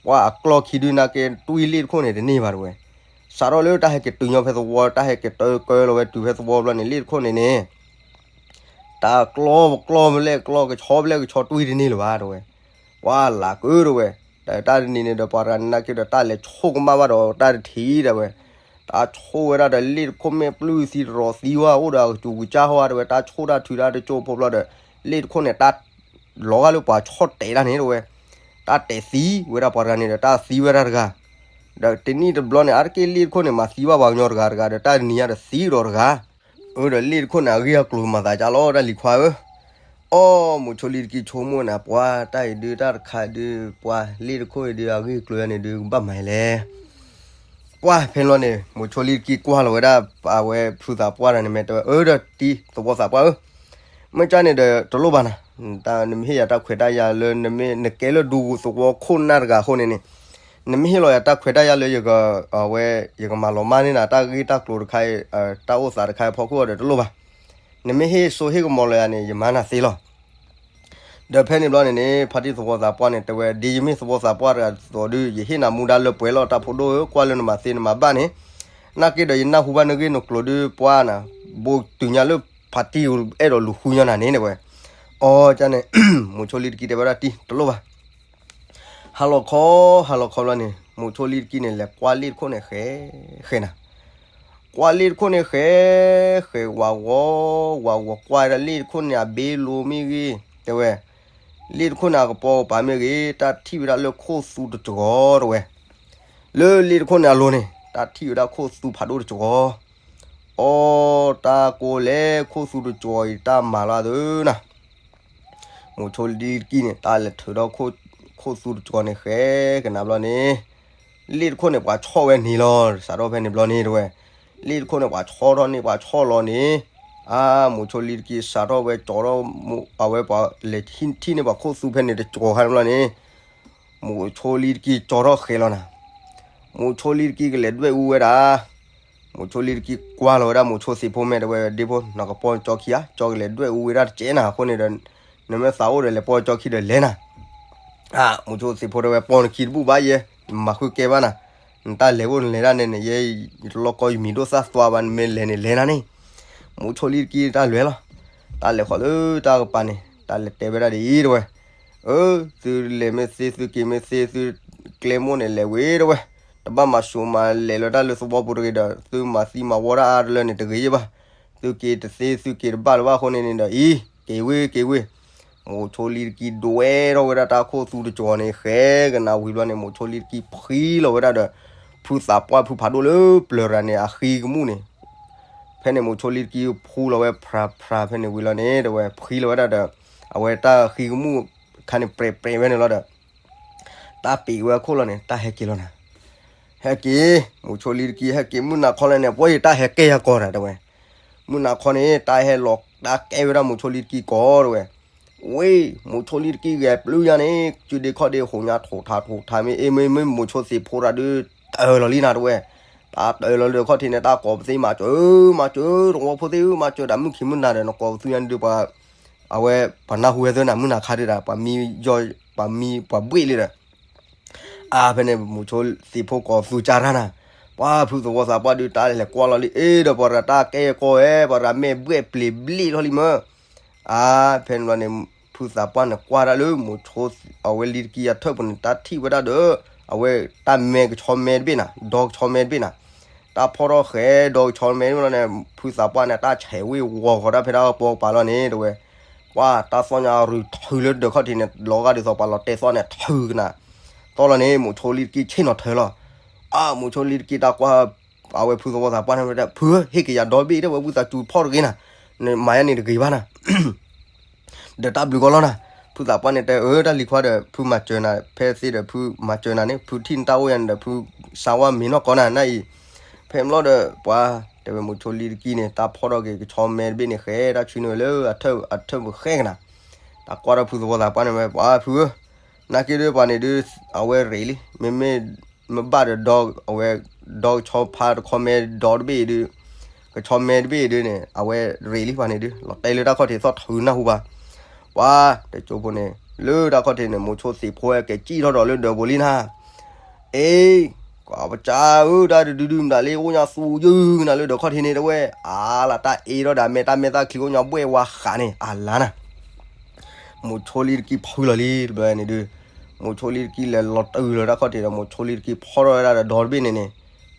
ပှၤအကျီၢ်ခံဒုနာ်က့ တွံၢ်လ့ၣ်တခိၣ်န့ၣ်တန့ၢ်ဘၣ်တဲဝဲ, စးထီၣ်လၢတၢ်ဟဲက့ၤတုၤညီဖဲသဝီ တၢ်ဟဲက့ၤတၢကၢလီၤဝဲတုၤဖဲသဝီဘျီန့ၣ် လ့ၣ်တခိၣ်န့ၣ်န့ၣ် တၢ်ကျီၢ်ကျီၢ်ဘျဲၣ်ကျီၢ်ကဆီဘျဲၣ်ကဆီတွံၢ်တန့ၢ်လၢၤဘၣ်တဲဝဲ, ပှၤလၢကၢတဲဝဲ, တၢ်တနံၤန့ၣ်ဒီးပှၤတဂၤန့ၣ်နာ်က့ဒီး တၢ်လဲၤဆိကမၣ်ဘၣ်ဒီးတၢ်တထံၣ်တဲဝဲ, တၢ်ဆိၣ်ဝဲဒၣ်ဒီးလ့ၣ်တခိၣ်မ့ၢ်ပျုၢ်သံတရီၤသံဝဲ အိၣ်ဒီးအကစူၤကစၢ်ဟီတဲဝဲ တၢ်ဆိၣ်တၢ်ထုးတၢ်တကၠိဖိဘျီဒီး လ့ၣ်တခိၣ်န့ၣ် တၢ်လီၤဂာ်လၢပှၤဆီၣ်တဲာ်တၢ်န့ၣ်တဲဝဲ, တၢ်တဲာ်သံဝဲဒၣ်ပှၤတဂၤန့ၣ်ဒီး တၢ်သံဝဲဒၣ်တဂၤ, ဒီးတနံၣ်တဘျီန့ၣ် အါတက့ၢ်လ့ၣ်တခိၣ်န့ၣ် မၤသံဘၣ်ပှၤကညီတဂၤတဂၤဒီး တၢ်တနံၤညါဒီးသံဒီးတဂၤ အၢ ဒီးလ့ၣ်တခိၣ်န့ၣ် အဂ့ၢ်အကျိၤမၤသးဒ်လဲၣ် တၢ်လံၤခွါဧၢ, အိ မိၤဆိလံတကံၢ်ဆိကမိၣ်နၤ ပှၤတၢ်အံၤဒုး တၢ်တခါဒုး ပှၤလ့ၣ်တခိၣ်အံၤဒုး အဂ့ၢ်အကျိၤန့ၣ်ဒုး ကဘၣ်မၤအလဲၣ်, ပှၤဖဲန့ၣ်လီၤန့ၣ် မိၤဆိလံတကံၢ်ကွၢ်လီၤဝဲဒၣ် အဝဲဖုသးပှၢ်တဂၤန့ၣ် မ့ၢ်တဲဝဲ အၢ ဒီးတံၤသဝီသးပှၢ်ဧၢ, မ့ၢ်ကၢ်န့ၣ်ဒီးတလိၣ်ဘၣ်နၤ, နမ့ၢ်ဟ့ၣ်ယၤတၢ်ခွဲးတၢ်ယာ်လၢ နကဲလၢဒူသဝီခိၣ်နၢ်တဂၤအဃိန့ၣ်န့ၣ်, နမ့ၢ်ဟ့ၣ်လီၤယၤတၢ်ခွဲးတၢ်ယာ်လၢ အဝဲ ယကမၤလီၤမၢ်န့ၢ်နၤ တၢ်ဂ့ၢ်တၢ်ကျိၤတခါအံၤ တၢ်အိၣ်သးတခါအံၤဖီခိၣ်အီၤဒီးတလိၣ်ဘၣ်, နမ့ၢ်ဟ့ၣ်စိဟ့ၣ်ကမီၤလီၤယၤန့ၣ် ယမၤနၤသ့လီၤ. ဒီးဖဲန့ၣ်ဘျီန့ၣ်န့ၣ် ဖါတံၢ်သဝီသးပှၢ်န့ၣ် တဲဝဲ ဒ်ယမ့ၢ်သဝီသးပှၢ်တဂၤအသိးဒုး ယဟ့ၣ်နၤမူဒါလၢပှဲၤလီၤ တၢ်ဖိဒိၣ်ဧၢ ကွၢ်လၢနမၤသ့နမၤဘၣ်န့ၣ်, နာ်က့ဒီးယနၢ်ဟူဘၣ်နဂ့ၢ်နကျိၤဒုး ပှၤနၤ ဘိတုၤညါလၢဖါတံၢ်အဲၣ်ဒိးလူၤဃုညီနၤန့ၣ် တဲဝဲ, အိ ကၢ်န့ၣ် မိၤဆိလံတကံၢ်တဲဝဲဒၣ်တံၤ တလိၣ်ဘၣ် ဟါလီၤခီ ဟါလီၤခီဘျီန့ၣ် မိၤဆိလံတကံန့ၣ် လဲၤကွၢ်လ့ၣ်တခိၣ်န့ၣ် ဃဲ ဃဲနၤ, ကွၢ်လ့ၣ်တခိၣ်န့ၣ် ဃဲ ဃဲဝးဂီၤ ဝးဂီၤ ကွၢ်ဝဲဒၣ်လ့ၣ်တခိၣ်န့ၣ် အဘ့လိၤမ့ၢ်ဂ့ၤ တဲဝဲ, လ့ၣ်တခိၣ်န့ၣ် အကပီၤကပၤမ့ၢ်ဂ့ၤ တၢ်ထံၣ်ဝဲဒၣ်လၢခိၣ်သူတကီၤ တဲဝဲ, လၢလ့ၣ်တခိၣ်န့ၣ်အလိၤန့ၣ် တၢ်ထံၣ်ဝဲဒၣ်ခိၣ်သူဖးဒိၣ်တကီၤ, အီ တၢ်ကိးလဲၤခိၣ်သူတကီၤအံၤ တၢ်မၤလီၤသၢနၤ မိၤဆိလံတကံန့ၣ် တၢ်လဲၤထုးဒီး ခိၣ်သူတကီၤန့ၣ် ဃဲကနၤဘျီန့ၣ်, လ့ၣ်တခိၣ်န့ၣ် ပှၤဆီၣ်ဝဲန့ၣ်လီၤ စးထီၣ်ဖဲန့ၣ်ဘျီန့ၣ် တဲဝဲ, လ့ၣ်တခိၣ်န့ၣ် ပှၤဆီၣ်ထီၣ်န့ၣ် ပှၤဆီၣ်လီၤန့ၣ်, အါ မိၤဆိလံတကံ စးထီၣ်ဝဲကၠီထီၣ် အဝဲပှၤလဲၤထံၣ်န့ၢ်ပှၤခိၣ်သူဖဲန့ၣ်တကီၤခါန့ၣ်ဘျီန့ၣ်, မိၤဆိလံတကံကၠီထီၣ်ဃဲလီၤနၤ, မိၤဆိလံတကံကလဲၤဒွဲၣ်အူဝဲဒၣ် မိၤဆိလံတကံကွၢ်လီၤဝဲဒၣ်မိၤဆိသ့ၣ်ဖိမဲာ် တဲဝဲ ဒ့ဖိ နကပီၤကၠီခံဧါ ကၠီကလဲၤဒွဲၣ်အူဝဲဒၣ်တကဲနၤ အဃိန့ၣ်ဒီး နမ့ၢ်သးအိၣ်ဒီးလဲၤပီၤကၠီခံဒီးလဲၤနၤ, အါ မိၤဆိသ့ၣ်ဖိတဲဝဲ ပီၤနခံတဘူၣ်ဘၣ်ယဲ, မၤဃုကဲဘၣ်နၤ, နတၢ်လဲၤအိၣ်နလဲၤဒၣ်န့ၣ်န့ၣ် ယဲ ယတလီၢ်ကီယမံၤဒိၣ်သၣ်သွါဘၣ် နမ့ၢ်လဲၤန့ၣ်လဲၤနၤန့ၣ်, မိၤဆိလံတကံတၢ်လဲၤလီၤ, တၢ်လဲၤဃီၤလၢတၢ်ကပၤန့ၣ် တၢ်လဲၤတဲဝဲဒၣ်ဒ်အံၤ တဲဝဲ အၢ သုလဲၤမ့ၢ်သ့ သုက့ၤမ့ၢ်သ့ သုကျဲမိၢ်န့ၣ်လဲၤဝဲ တဲဝဲ, တဘၣ်မၤဆူးမၤလဲၤလၢတၢ်လၢသဝီပူၤတဂ့ၤဒီး သုမၤသံမၤဝီတၢ်အါတလၢန့ၣ်တဂ့ၤယဲဘၣ်, သုက့ၤတသ့ သုက့ၤတဘၣ်လၢၤဘၣ်အဃိန့ၣ်န့ၣ်ဒီး အံၤ က့ၤဝ့ က့ၤဝ့, မိၤဆိလံတကံဒွဲထီၣ်ဝဲဒၣ်တၢ်ခိၣ်သူတကီၤန့ၣ် ဃဲကနၤဝံၤဘျီန့ၣ် မိၤဆိလံတကံဖှံလီၤဝဲဒၣ်ဒီး ဖုသးပှၢ်ဖုဖးဒိၣ်လၢပျၢၤရၤန့ၣ် အဃံကမူၣ်န့ၣ် ဖဲန့ၣ် မိၤဆိလံတကံဖှူလီၤဝဲ ဖြၤဖြၤ ဖဲန့ၣ်ဝံၤလီၤန့ၣ် တဲဝဲ ဖှံလီၤဝဲဒၣ်ဒီး အဝဲတၢ်ဃံကမူၣ်ခါန့ၣ် ပြဲးပြဲးဝဲန့ၣ်လီၤဒီး တၢ်ပ့ၤဝဲအခိၣ်လီၤန့ၣ် တၢ်ဟဲက့ၤလီၤနၤ, ဟဲက့ၤ, မိၤဆိလံတကံ ဟဲက့ၤမုၢ်နၤခီလီၤန့ၣ် ပှၤယတၢ်ဟဲကဲယၤကီးတၢ် တဲဝဲ, မုၢ်နၤခီန့ၣ် တၢ်ဟဲလီၤ တၢ်ကဲဝဲဒၣ်မိၤဆိလံတကံကီး တဲဝဲ, ဝ့ၢ် မိၤဆိလံတကံဂဲၤပျုၢ်ယၤန့ၣ် စုဒ့ခီၣ်ဒ့ ဟိးညါထိးထးထိးထး မ့ၢ်အ့ မ့ၢ်မ့ၢ်မိၤဆိသ့ၣ်ဖိတၢ်ဒုး တၢၢ်လီၤလံနၤ တဲဝဲ, တၢ်တၢၢ်လီၤလၢခီၣ်ထံးန့ၣ် တၢ်ကိးပသ့မၤစၢၤ မၤစၢၤ သဝီဖိသ့ၣ်ဧၢ မၤစၢၤဒၣ် မုၢ်ခံမုၢ်နၤဒီး နကိးပသူညါဒုးပှၤ အဝဲ ပှၤနၢ်ဟူဝဲသ့ၣ်နၤ မုၢ်နၤခါဒုးဒီး ပှၤမံယီၤ ပှၤမံပှၤဘှ့ၣ်လံဒီး အါ ဖဲန့ၣ် မိၤဆိသ့ၣ်ဖိကိးပသူကၢ်တၢ်နၤ, ပှၤဖုသဝီသးပှၢ်ဒုး တၢ်လဲၤကွၢ်လီၤလံ အ့ ဒီးပှၤရၤတၢ်ကဲကီးဝဲ ပှၤရၤမဲာ်ဘှဲၣ်ပျ့ၤဘျ့ၣ်ထီၣ်လံမၢ်, အါ ဖဲန့ၣ်ဘျီန့ၣ် ဖုသးပှၢ်န့ၣ်ကွၢ်တၢ်လၢမိၤဆိ အဝဲလံတကံအထၢၣ်ပူၤန့ၣ် တၢ်ထံၣ်ဝဲဒၣ်ဒီး အဝဲတၢ်မဲကဆီမဲတဘ့ၣ်နၤ ဒီကဆီမဲတဘ့ၣ်နၤ, တၢ်ဖီၣ်ထီၣ်ဃဲဒီကဆီမဲတဘ့ၣ်လီၤန့ၣ် ဖုသးပှၢ်န့ၣ် တၢ်ဆဲးဝ့ၢ်ဝီၤဃီၤတၢ်ဖဲတၢ်ကပီၤကပၤလီၤန့ၣ် တဲဝဲ, ပှၤတၢ်သီၣ်ညါရူၤထုးလၢဒၢးခီၣ်ထံးန့ၣ် လီၤဂာ်ဒ်သိးပှၤလီၤတဲာ်သီၣ်န့ၣ် ထုးကနၤ, သီၣ်လီၤန့ၣ် မိၤဆိလံတကံဆ့ၣ်နီၤထၢလီၤ, အါ မိၤဆိလံတကံတၢ်ကွၢ် အဝဲဖုသဝီသးပှၢ်န့ၣ်ဝဲဒၣ် ဖုဧၢ ဟ့ၣ်က့ၤယၤဒီတဘ့ၣ် တဲဝဲ ဝံသးစူၤဖီၣ်တဂ့ၤနၤ, နမၤယါန့ၣ်တဂ့ၤဘၣ်နၤ ဒီးတၢ်ဘျုးကီးလီၤနၤ, ဖုသးပှၢ်န့ၣ်တဲ အၢ တၢ်လံၤခွါဒီး ဖုမၤစၢၤနၤ ဖဲသ့ဒီး ဖုမၤစၢၤနၤန့ၣ် ဖုထံၣ်နတၢ်အိၣ်ယါန့ၣ်ဒီး ဖုစါဝါမ့ၤနီၢ်ကီးနၤ နၢ်အံၤ, ဖဲမ့ၢ်လီၤဒီး ပှၤ တဲဝဲမိၤဆိလံတကံန့ၣ် တၢ်ဖီၣ်ထီၣ်က့ၤကဆီမဲတဘ့ၣ်န့ၣ် ဃဲတၢ်ဆူန့ၢ်ဝဲလၢအထၢၣ်ပူၤဃဲကနၤ, တၢ်ကွၢ်ထီၣ်ဖုသဝီသးပှၢ်န့ၣ်ဝဲ ပှၤဖုဧၢ နာ်က့ဒုးပှၤန့ၣ်ဒုး အဝဲရ့းလံ မ့မ့ၢ် မ့ၢ်ဘၣ်ဒီးဒီ အဝဲ ဒီကဆီဖါတခီမဲဒီတဘ့ၣ်အံၤဒုး ကဆီမဲတဘ့ၣ်အံၤဒုးန့ၣ် အဝဲရ့းလံပှၤန့ၣ်ဒုး လီၤတဲာ်လၢတၢ်ခီၣ်ထံးသီၣ်ထုးနၢ်ဟူဘၣ်, ပှၤ တကၠိဖိန့ၣ် လၢတၢ်ခီၣ်ထံးန့ၣ် မိၤဆိသ့ၣ်ဖိဟဲက့ၤစံၣ်ထီၣ်ဒီးလၢဒၢးပူၤလံနၤ အ့ ကွၢ်ပစၢ်ဧၢ တၢ်တဒုဒုမတၤလံ အိၣ်ညါသူယုၢ်ကနၤလၢဒၢးခီၣ်ထံးန့ၣ် တဲဝဲ အါလၢတၢ်အ့ထီၣ်ဒီး အမဲာ်တၢ်မဲာ်သၣ်ချံအိၣ်ညါဘှဲၣ်ဝါဃးန့ၣ် အလါနၤ မိၤဆိလံတကံဖုလီၤလံ တဘျီန့ၣ်ဒုး မိၤဆိလံတကံလဲၤလီၤတုၤလီၤတၢ်ခီၣ်ထံးဒီး မိၤဆိလံတကံဖီၣ်ထီၣ်ဝဲဒၣ်ဒီးဒီတဘ့ၣ်န့ၣ်န့ၣ်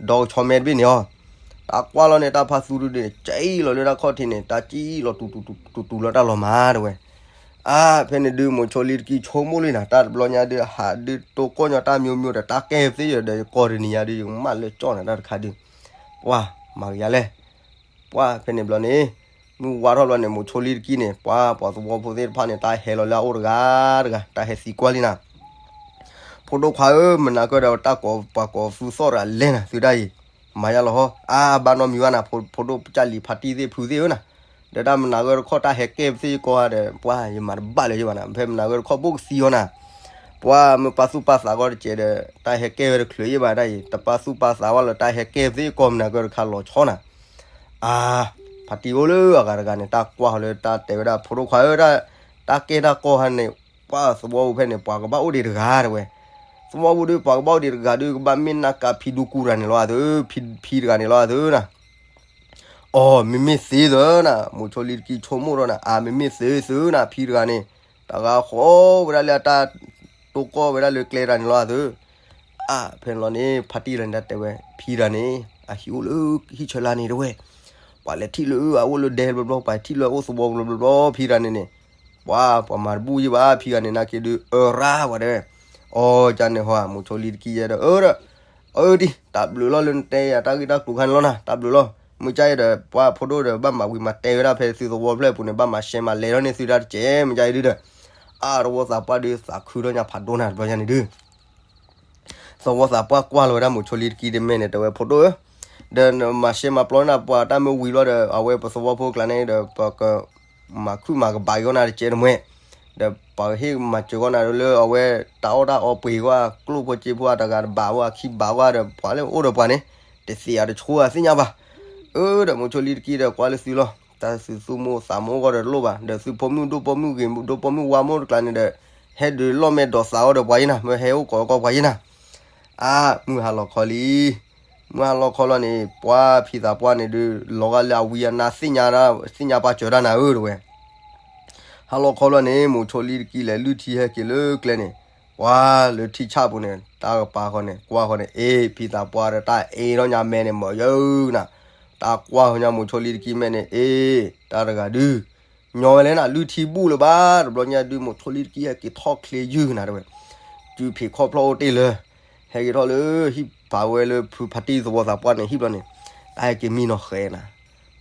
ဒီကဆီမဲတဘ့ၣ်န့ၣ်အီၤ တၢ်ကွၢ်လီၤန့ၣ် တၢ်ဖါသူတဒုန့ၣ် စံၣ်လီၤလၢတၢ်ခီၣ်ထံးန့ၣ် တၢ်စံၣ်လီၤတူၤတူၤတူၤတူၤလၢတၢ်လီၤမၢ် တဲဝဲ အါ ဖဲန့ၣ်ဒုး မိၤဆိလံတကံဆိကမိၣ်လံနၤ တၢ်တဘျီညါဒုး ဟးဒုးတိၢ်ကီၢ်ညီတၢ်မိမိဒီး တၢ်ကဲသ့ယဒီး ယကီၢ်တနံၤညါဒုး ယကမၣ်လၢကၠီၣ်နၤတၢ်တခါဒုး ပှၤ မၤကယၤလဲၣ် ပှၤ ဖဲန့ၣ်ဘျီန့ၣ် မုၢ်ဝါထီၣ်ဘျီန့ၣ် မိၤဆိလံတကံန့ၣ် ပှၤ ပှၤသဝီဖိသ့ၣ်တဖၣ်န့ၣ် တၢ်ဟဲလီၤလၢအအိၣ်တဂၤတဂၤ တၢ်ဟဲသံကွၢ်လံနၤ ဖိဒိၣ်ခွါဧၢ မနၤကၢၢ်ဒီးတၢ်ကိးပှၤကိးသူသီၣ်တဂၤလဲၣ်နၤ သုဒၣ်အံၤ မၤယါလီၤဟီ အါ ဘၣ်နီတမံၤဘၣ်နၤ ဖိဒိၣ်ကၢ်လံၤဖါတံၢ်သ့ၣ်ဖုသ့ၣ်ဧၢနၤ ဒီးတၢ်မနၤဂၢၢ်တခီၣ်တၢ်ဟဲကဲပသ့ၣ်ယကီၢ်ဧါဒီး ပှၤ ယမၤတဘၣ်လၢၤယဘၣ်နၤ ဖဲမနၤဂၢၢ်တခီၣ်ဘိၣ်ကသံအီၤနၤ ပှၤမ့ၢ်ပာ်သူၣ်ပာ်သးဂီၢ်တစဲးဒီး တၢ်ဟဲကဲဝဲတချုးယဘၣ်ဒၣ်အံၤ တပာ်သူၣ်ပာ်သးဝဲလၢတၢ်ဟဲကဲပသ့ၣ်ယကီၢ်မနၤဂၢၢ်တခါလီၤဆီနၤ အါ ဖါတံၢ်အိၣ်လၢအဂၤတဂၤန့ၣ် တၢ်ကွၢ်ဟီလၢတၢ်တဲဝဲဒၣ် ဖိဒိၣ်ခွါဧၢ တၢ်ကဲတၢ်ကီၢ်ဟါန့ၣ် ပှၤသဝီပူၤဖဲန့ၣ် ပှၤကဘၣ်အိၣ်ဒံးတဂၤတဲဝဲ သဝီပူၤဒုး ပှၤကဘၣ်အိၣ်ဒံးတဂၤဒုး ကဘၣ်မ့ၢ်နၢ်ကးဖံဒူကူတဂၤန့ၣ်လီၤဧါသု ဖံတဂၤန့ၣ်လီၤဧါသုနၤ အီၤ မ့မ့ၢ်သ့သုနၤ မိၤဆိလံတကံဆိကမိၣ်ထီၣ်နၤ အါ မ့မ့ၢ်သ့သုနၤ ဖံတဂၤန့ၣ် တဂၤဃီဝဲဒၣ်လၢအတၢ် တိၢ်ကီၢ်ဝဲဒၣ်လၢကျဲတဂၤန့ၣ်လီၤအသု. အါ ဖဲန့ၣ်လီၤန့ၣ် ဖါတံၢ်တဂၤန့ၣ် တၢ်တဲဝဲ ဖံတဂၤန့ၣ် အဟံၣ်အိၣ်လၢဟံၣ်ဆၢလါန့ၣ်တဝဲ, ပှၤလဲၤထံၣ်လၢအအိၣ်လၢဒဲဘျီဘျီ, ပှၤထံၣ်လၢအအိၣ်သဝီဘျီဘျီဘျီ, ဖံတဂၤန့ၣ်န့ၣ် ပှၤ ပှၤမၤတဘူၣ်ယံၢ်ဘၣ် ဖံတဂၤန့ၣ် နာ်က့ဒုး အၢရၣ်ဝဲတဲဝဲ. အီ ကန့ၣ်ဟီ မိၤဆိလံတကံယဲဒီး အၢဒီး အၢဒံး တၢ်ဘျုးလီၤလၢနတဲယၤတၢ်ဂ့ၢ်တၢ်ကျိၤခါန့ၣ်လီၤနၤ, တၢ်ဘျုးလီၤ. မုၢ်ကၢ်အံၤဒီး ပှၤဖိဒိၣ်ဒီး ဘၣ်မၤဝံၤမၤတဲဝဲဒၣ်ဖဲသုသဝီဖျၢၣ်အပူၤန့ၣ် ဘၣ်မၤရှဲမၤလဲၤထီၣ်န့ၢ်သုတၢ်တကဲး, မုၢ်ကၢ်အံၤဒုးဒီး အါ သဝီသးပှၢ်ဒုး သးခုထီၣ်ညါဖးဒိၣ်နၤ တဘျီညါန့ၣ်ဒုး သဝီသးပှၢ်ကွၢ်လီၤဝဲဒၣ်မိၤဆိလံတကံတမ့ၢ်န့ၣ် တဲဝဲ ဖိဒိၣ်ဧၢ, ဒီးနမၤရှဲမၤပျီနၤ ပှၤတၢ်မ့ၢ်ဝံၤလီၤဒီး အဝဲပသဝီဖိကျါန့ၣ်ဒီး ပကမၤခုၣ်မၤကဘၣ်က့ၤအီၣ်နၤတကဲးတမှဲ, ဒီးပှၤကဟ့ၣ်မၤစၢၤကီးနၤလၢအဝဲတၢ်အီၣ်တၢ်အီပှ့ၤကွၢ် ကျိၣ်ဖိစ့ဖိအတဂၤတဘၣ်ဝဲ အခံဘၣ်ဝဲဒီး ပှၤလၢအိၣ်ဒီးပှၤန့ၣ် တသ့အတဆိအသ့ၣ်ညါဘၣ်. အၢ ဒီးမိၤဆိလံတကံဒီး ကွၢ်လၢသုလီၤ တၢ်သုသူၣ်မိၢ်သးမိၢ်အဂီၢ်ဒီးတလိၣ်ဘၣ်, ဒီးသုဖိမုၣ်ဒိၣ်ပိာ်မုၣ်ဂ့ၤ ဒိၣ်ပိာ်မုၣ်ဝါမိၢ်တကျါန့ၣ်ဒီး ဟဲဒုးလီၢ်မဲာ်ဒိးသးအီၤဒီးပှၤယ့ၢ်နၤ, မ့ၢ်ဟဲအိၣ်ကိးကီးပှၤယ့ၢ်နၤ. အါ မုၢ်ဟါလီၤခီလံ, မုၢ်ဟါလီၤခီလီၤန့ၣ် ပှၤဖံသးပှၢ်န့ၣ်ဒုး လီၤဂာ်လၢအဝံအနါသ့ၣ်ညါ သ့ၣ်ညါပာ်စၢၤတၢ်နၤဧၢ တဲဝဲ. ဟါလီၤခီလီၤန့ၣ် မိၤဆိလံတကံလဲၤလုၢ်ထံဟဲက့ၤလၢကျဲန့ၣ်, ပှၤလၢထံဆၣ်ပူၤန့ၣ် တၢ်ကပၤဃီန့ၣ် ကွၢ်ဃီန့ၣ် အ့ ဖံသးပှၢ်ဒီးတၢ်အ့ထီၣ်ညါမဲာ်န့ၣ် မၤယၢနၤ, တၢ်ကွၢ်ဃီညါမိၤဆိလံတကံမဲာ်န့ၣ် အ့ တၢ်တဂၤဒုး ညီဝဲလဲၣ်နၤ လုၢ်ထံဘူၣ်လၢၤဘၣ်, တဘျီညါဒုး မိၤဆိလံတကံဟဲက့ၤထီၣ်ချ့ယုၢ်နၤ တဲဝဲ, စုဖံးခီၣ်ဖျီၣ်အိၣ်တ့ၢ်လၢ ဟဲက့ၤထီၣ်လၢဟံၣ်ဖးဝဲလၢဖုဖါတံၢ်သဝီသးပှၢ်န့ၣ်ဟံၣ်ဘျီန့ၣ်, တၢ်ဟဲက့ၤမံနီၤဃဲနၤ,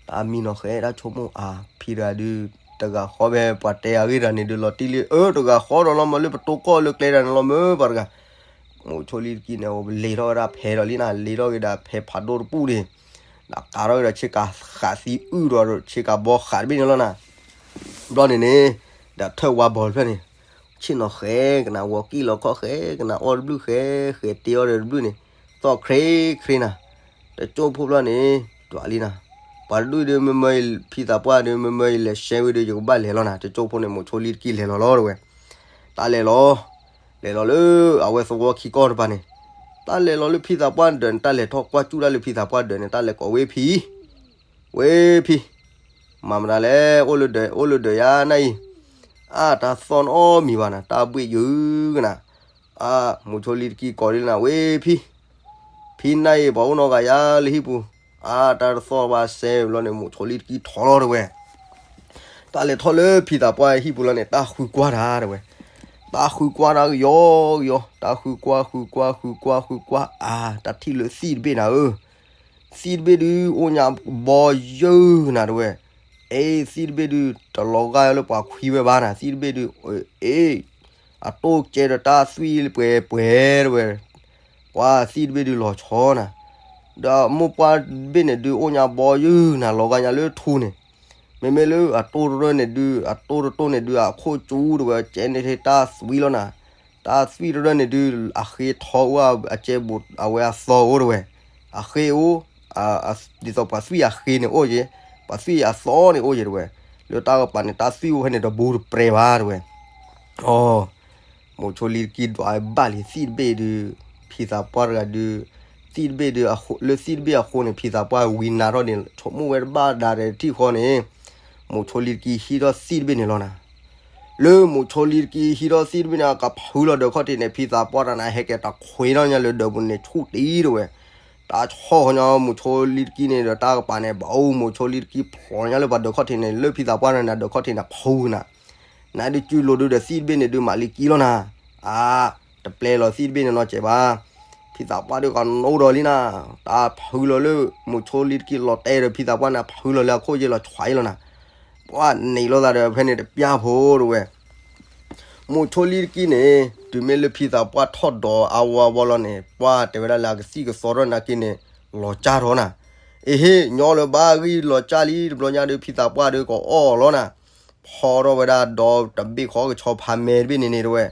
တၢ်မံနီၤဃဲ တၢ်ဆိကမိၣ်အါ ဖံတဂၤဒုး တဂၤဃီဖဲပှၤတဲအဂ့ၢ်တဂၤန့ၣ်ဒုး လီၤတံၢ်လံ အၢ တဂၤဃီဒီးလီၤမၢလၢပတိၢ်ကီၢ်လၢကျဲတဂၤန့ၣ်လီၤမၢပှၤတဂၤ, မိၤဆိလံတကံန့ၣ် လဲၤထီၣ်ဝဲဒၣ်ဖဲဒီးလံနၤ လဲၤထီၣ်က့ၤဒီးဖဲဖးဒိၣ်တပူၤန့ၣ်, ဒီးကးထီၣ်က့ၤဒီးဆ့ကၤဃးသံအုၣ်ဒီးဆ့ကၤဘီဃးတဘ့ၣ်န့ၣ်လီၤနၤ, ဘျီန့ၣ်န့ၣ်, ဒီးထၢၣ်ဝါဘီတဖျၢၣ်န့ၣ်, ဆ့ၣ်နီၤဃဲကနၤ ဝီၤကံၣ်လီၤခီၣ်ဃဲကနၤ အီၣ်တဘျုးဃဲ, ဃဲတ့အီၣ်ဒီးတဘျုးန့ၣ်, သီၣ်ခရ့ခရ့နၤ, တကၠိၢ်ဖိဘျီန့ၣ်, ဒွးလံနၤ, ပှၤတဒူၣ်ဒုးမ့မ့ၢ်ဖံသးပှၢ်ဒုး မ့မ့ၢ်လဲၤရှဲဝံၤဒီး ယကဘၣ်လဲၤလီၤနၤ, တကၠိၢ်ဖိန့ၣ် မိၤဆိလံတကံလဲၤလီၤလီၤတဲဝဲ, တၢ်လဲၤလီၤ လဲၤလီၤလၢအဝဲသဝီခံကီၢ်တပၤန့ၣ်, တၢ်လဲၤလီၤလၢဖံသးပှၢ်ဒၢးန့ၣ် တၢ်လဲၤထီၣ်ကွၢ်ကၠူၣ်တၢ်လၢဖံသးပှၢ်ဒၢးန့ၣ် တၢ်လဲၤကိးဝဲဖံ, ဝဲဖံ, မၤမတၤလဲၣ် အိၣ်လၢဒၢး အိၣ်လၢဒၢးယါနၤအံၤ, အါ တၢ်သီၣ်နအီၣ်မံၤဘၣ်နၤ တၢ်ဘှ့ၣ်ယုာ်ကနၤ, အါ မိၤဆိလံတကံကိးဒ်နၤ ဝဲဖံ ဖံနၤအံၤ ပှၤအိၣ်နီတဂၤယါလၢဟံၣ်ပူၤ, အါ တၢ်တသီၣ်ဘၣ်စဲဘျီန့ၣ် မိၤဆိလံတကံထီၣ်လီၤတဲဝဲ, တၢ်လဲၤထီၣ်လၢဖံသးပှၢ်ဟံၣ်ပူၤလီၤန့ၣ် တၢ်ဃုကွၢ်တၢ်တဲဝဲ, တၢ်ဃုကွၢ်တၢ်ကယီကယီ, တၢ်ဃုကွၢ်ဃုကွၢ်ဃုကွၢ်ဃုကွၢ် အါ တၢ်ထံၣ်လၢသံၣ်တဘ့ၣ်နၤဧၢ, သံၣ်တဘ့ၣ်ဒုး အိၣ်ညါဘီယုာ်နၤတဲဝဲ, အ့ သံၣ်တဘ့ၣ်ဒုး တလီၤဂာ်လၢပှၤခွံဝဲဘၣ်နၤ သံၣ်တဘ့ၣ်ဒုး, အ့ အတိၢ်ကဲဒီးတၢ်သွံၣ်ပှဲၤပှဲၤတဲဝဲ, ပှၤသံၣ်တဘ့ၣ်ဒုးလီၤဆီနၤ, ဒီးမိၢ်ပှၢ်တဘ့ၣ်န့ၣ်ဒုး အိၣ်ညါဘီယုာ်နၤ လီၤဂာ်ညါလၢထူန့ၣ်, မ့မ့ၢ်လၢအတိၢ်တရၢၢ်န့ၣ်ဒုး အတိၢ်တတိၢ်န့ၣ်ဒုး အခိၣ်ကၠူတဲဝဲ ကဲန့ၣ်ထဲတၢ်သွံၣ်လီၤနၤ, တၢ်သွံၣ်တရၢၢ်န့ၣ်ဒုး အဃ့ထီအိၣ်အကဲဘူး အဝဲအသီအိၣ်တဲဝဲ, အဃ့အိၣ်, ဒ်သိးပှၤသွံၣ်အဃ့န့ၣ်အိၣ်က့ၤ, ပှၤသွံၣ်အသီန့ၣ်အိၣ်က့ၤတဲဝဲ, လၢတၢ်ကပၤန့ၣ် တၢ်သွံၣ်အိၣ်ဖဲန့ၣ်တဘူးတပြဲၤဘၣ်တဲဝဲ, အီ မိၤဆိလံတကံဒွးဘၣ်လံ သံၣ်တဘ့ၣ်ဒုး, ဖံသးပှၢ်တဂၤဒုး, သံၣ်တဘ့ၣ်ဒုး လၢသံၣ်တဘ့ၣ်အဃိန့ၣ် ဖံသးပှၢ်ဝံနၤထီၣ်န့ၣ် ဆိကမိၣ်ဝဲတဘၣ်ဒါဒီးထံၣ်ဃီန့ၣ်, မိၤဆိလံတကံဟံးထီၣ်သံၣ်တဘ့ၣ်န့ၣ်လီၤနၤ, လၢမိၤဆိလံတကံဟံးထီၣ်သံၣ်တဘ့ၣ်န့ၣ် ကဖုလီၤဒၢးခီၣ်ထံးန့ၣ် ဖံသးပှၢ်တဂၤန့ၣ် ဟဲက့ၤတခွ့ထီၣ်ညါလၢဒၢးပူၤန့ၣ် ဆူၣ်တံၢ်တဲဝဲ, တၢ်ဆီၣ်ဃီညါမိၤဆိလံတကံန့ၣ်ဒီးတၢ်ကပၤန့ၣ် ဘၣ်အိၣ်မိၤဆိလံတကံဖျိညါလၢပှၤဒၢးခီၣ်ထံးန့ၣ် လၢဖံသးပှၢ်တဂၤန့ၣ် ဒၢးခီၣ်ထံးန့ၣ်ဖုနၤ နဒုးစုလိၤဒုးဒီးသံၣ်တဘ့ၣ်န့ၣ်ဒုးမၤလံကံလီၤနၤ, အါ, တပျဲလီၤသံၣ်တဘ့ၣ်န့ၣ်နီတစဲးဘၣ်, ဖံသးပှၢ်ဒုးကနိဒီးလံနၤ, တၢ်ဖုလီၤလၢ မိၤဆိလံတကံလီၤတဲာ်ဒီးဖံသးပှၢ်န့ၣ် ဖုလီၤလၢအခိၣ်ယဲလီၤဆွဲလီၤနၤ, ပှၤန့ၣ်လိာ်သးဒီးဖဲန့ၣ်တပျၢ်ဖိတဲဝဲ မိၤဆိလံတကံန့ၣ် တုၤမ့ၢ်လၢဖံသးပှၢ်ထီၣ်ဒီးအဝီအဝီလီၤန့ၣ် ပှၤတဲဝဲဒၣ်လၢအကသံၣ်ကသီထီၣ်နာ်က့န့ၣ် လီၤစၢ်ထီၣ်နၤ, အ့ဟ့ၣ် ညီလၢၤဘၣ်ဂံၢ်လီၤစၢ်လံ တဘျီညါဒီး ဖံသးပှၢ်ဒီးကအီၣ်လီၤနၤ, ဖီထီၣ်ဝဲဒၣ်ဒီးတဘ့ၣ်ဃီကဆီဖးမဲတဘ့ၣ်န့ၣ်န့ၣ်တဲဝဲ,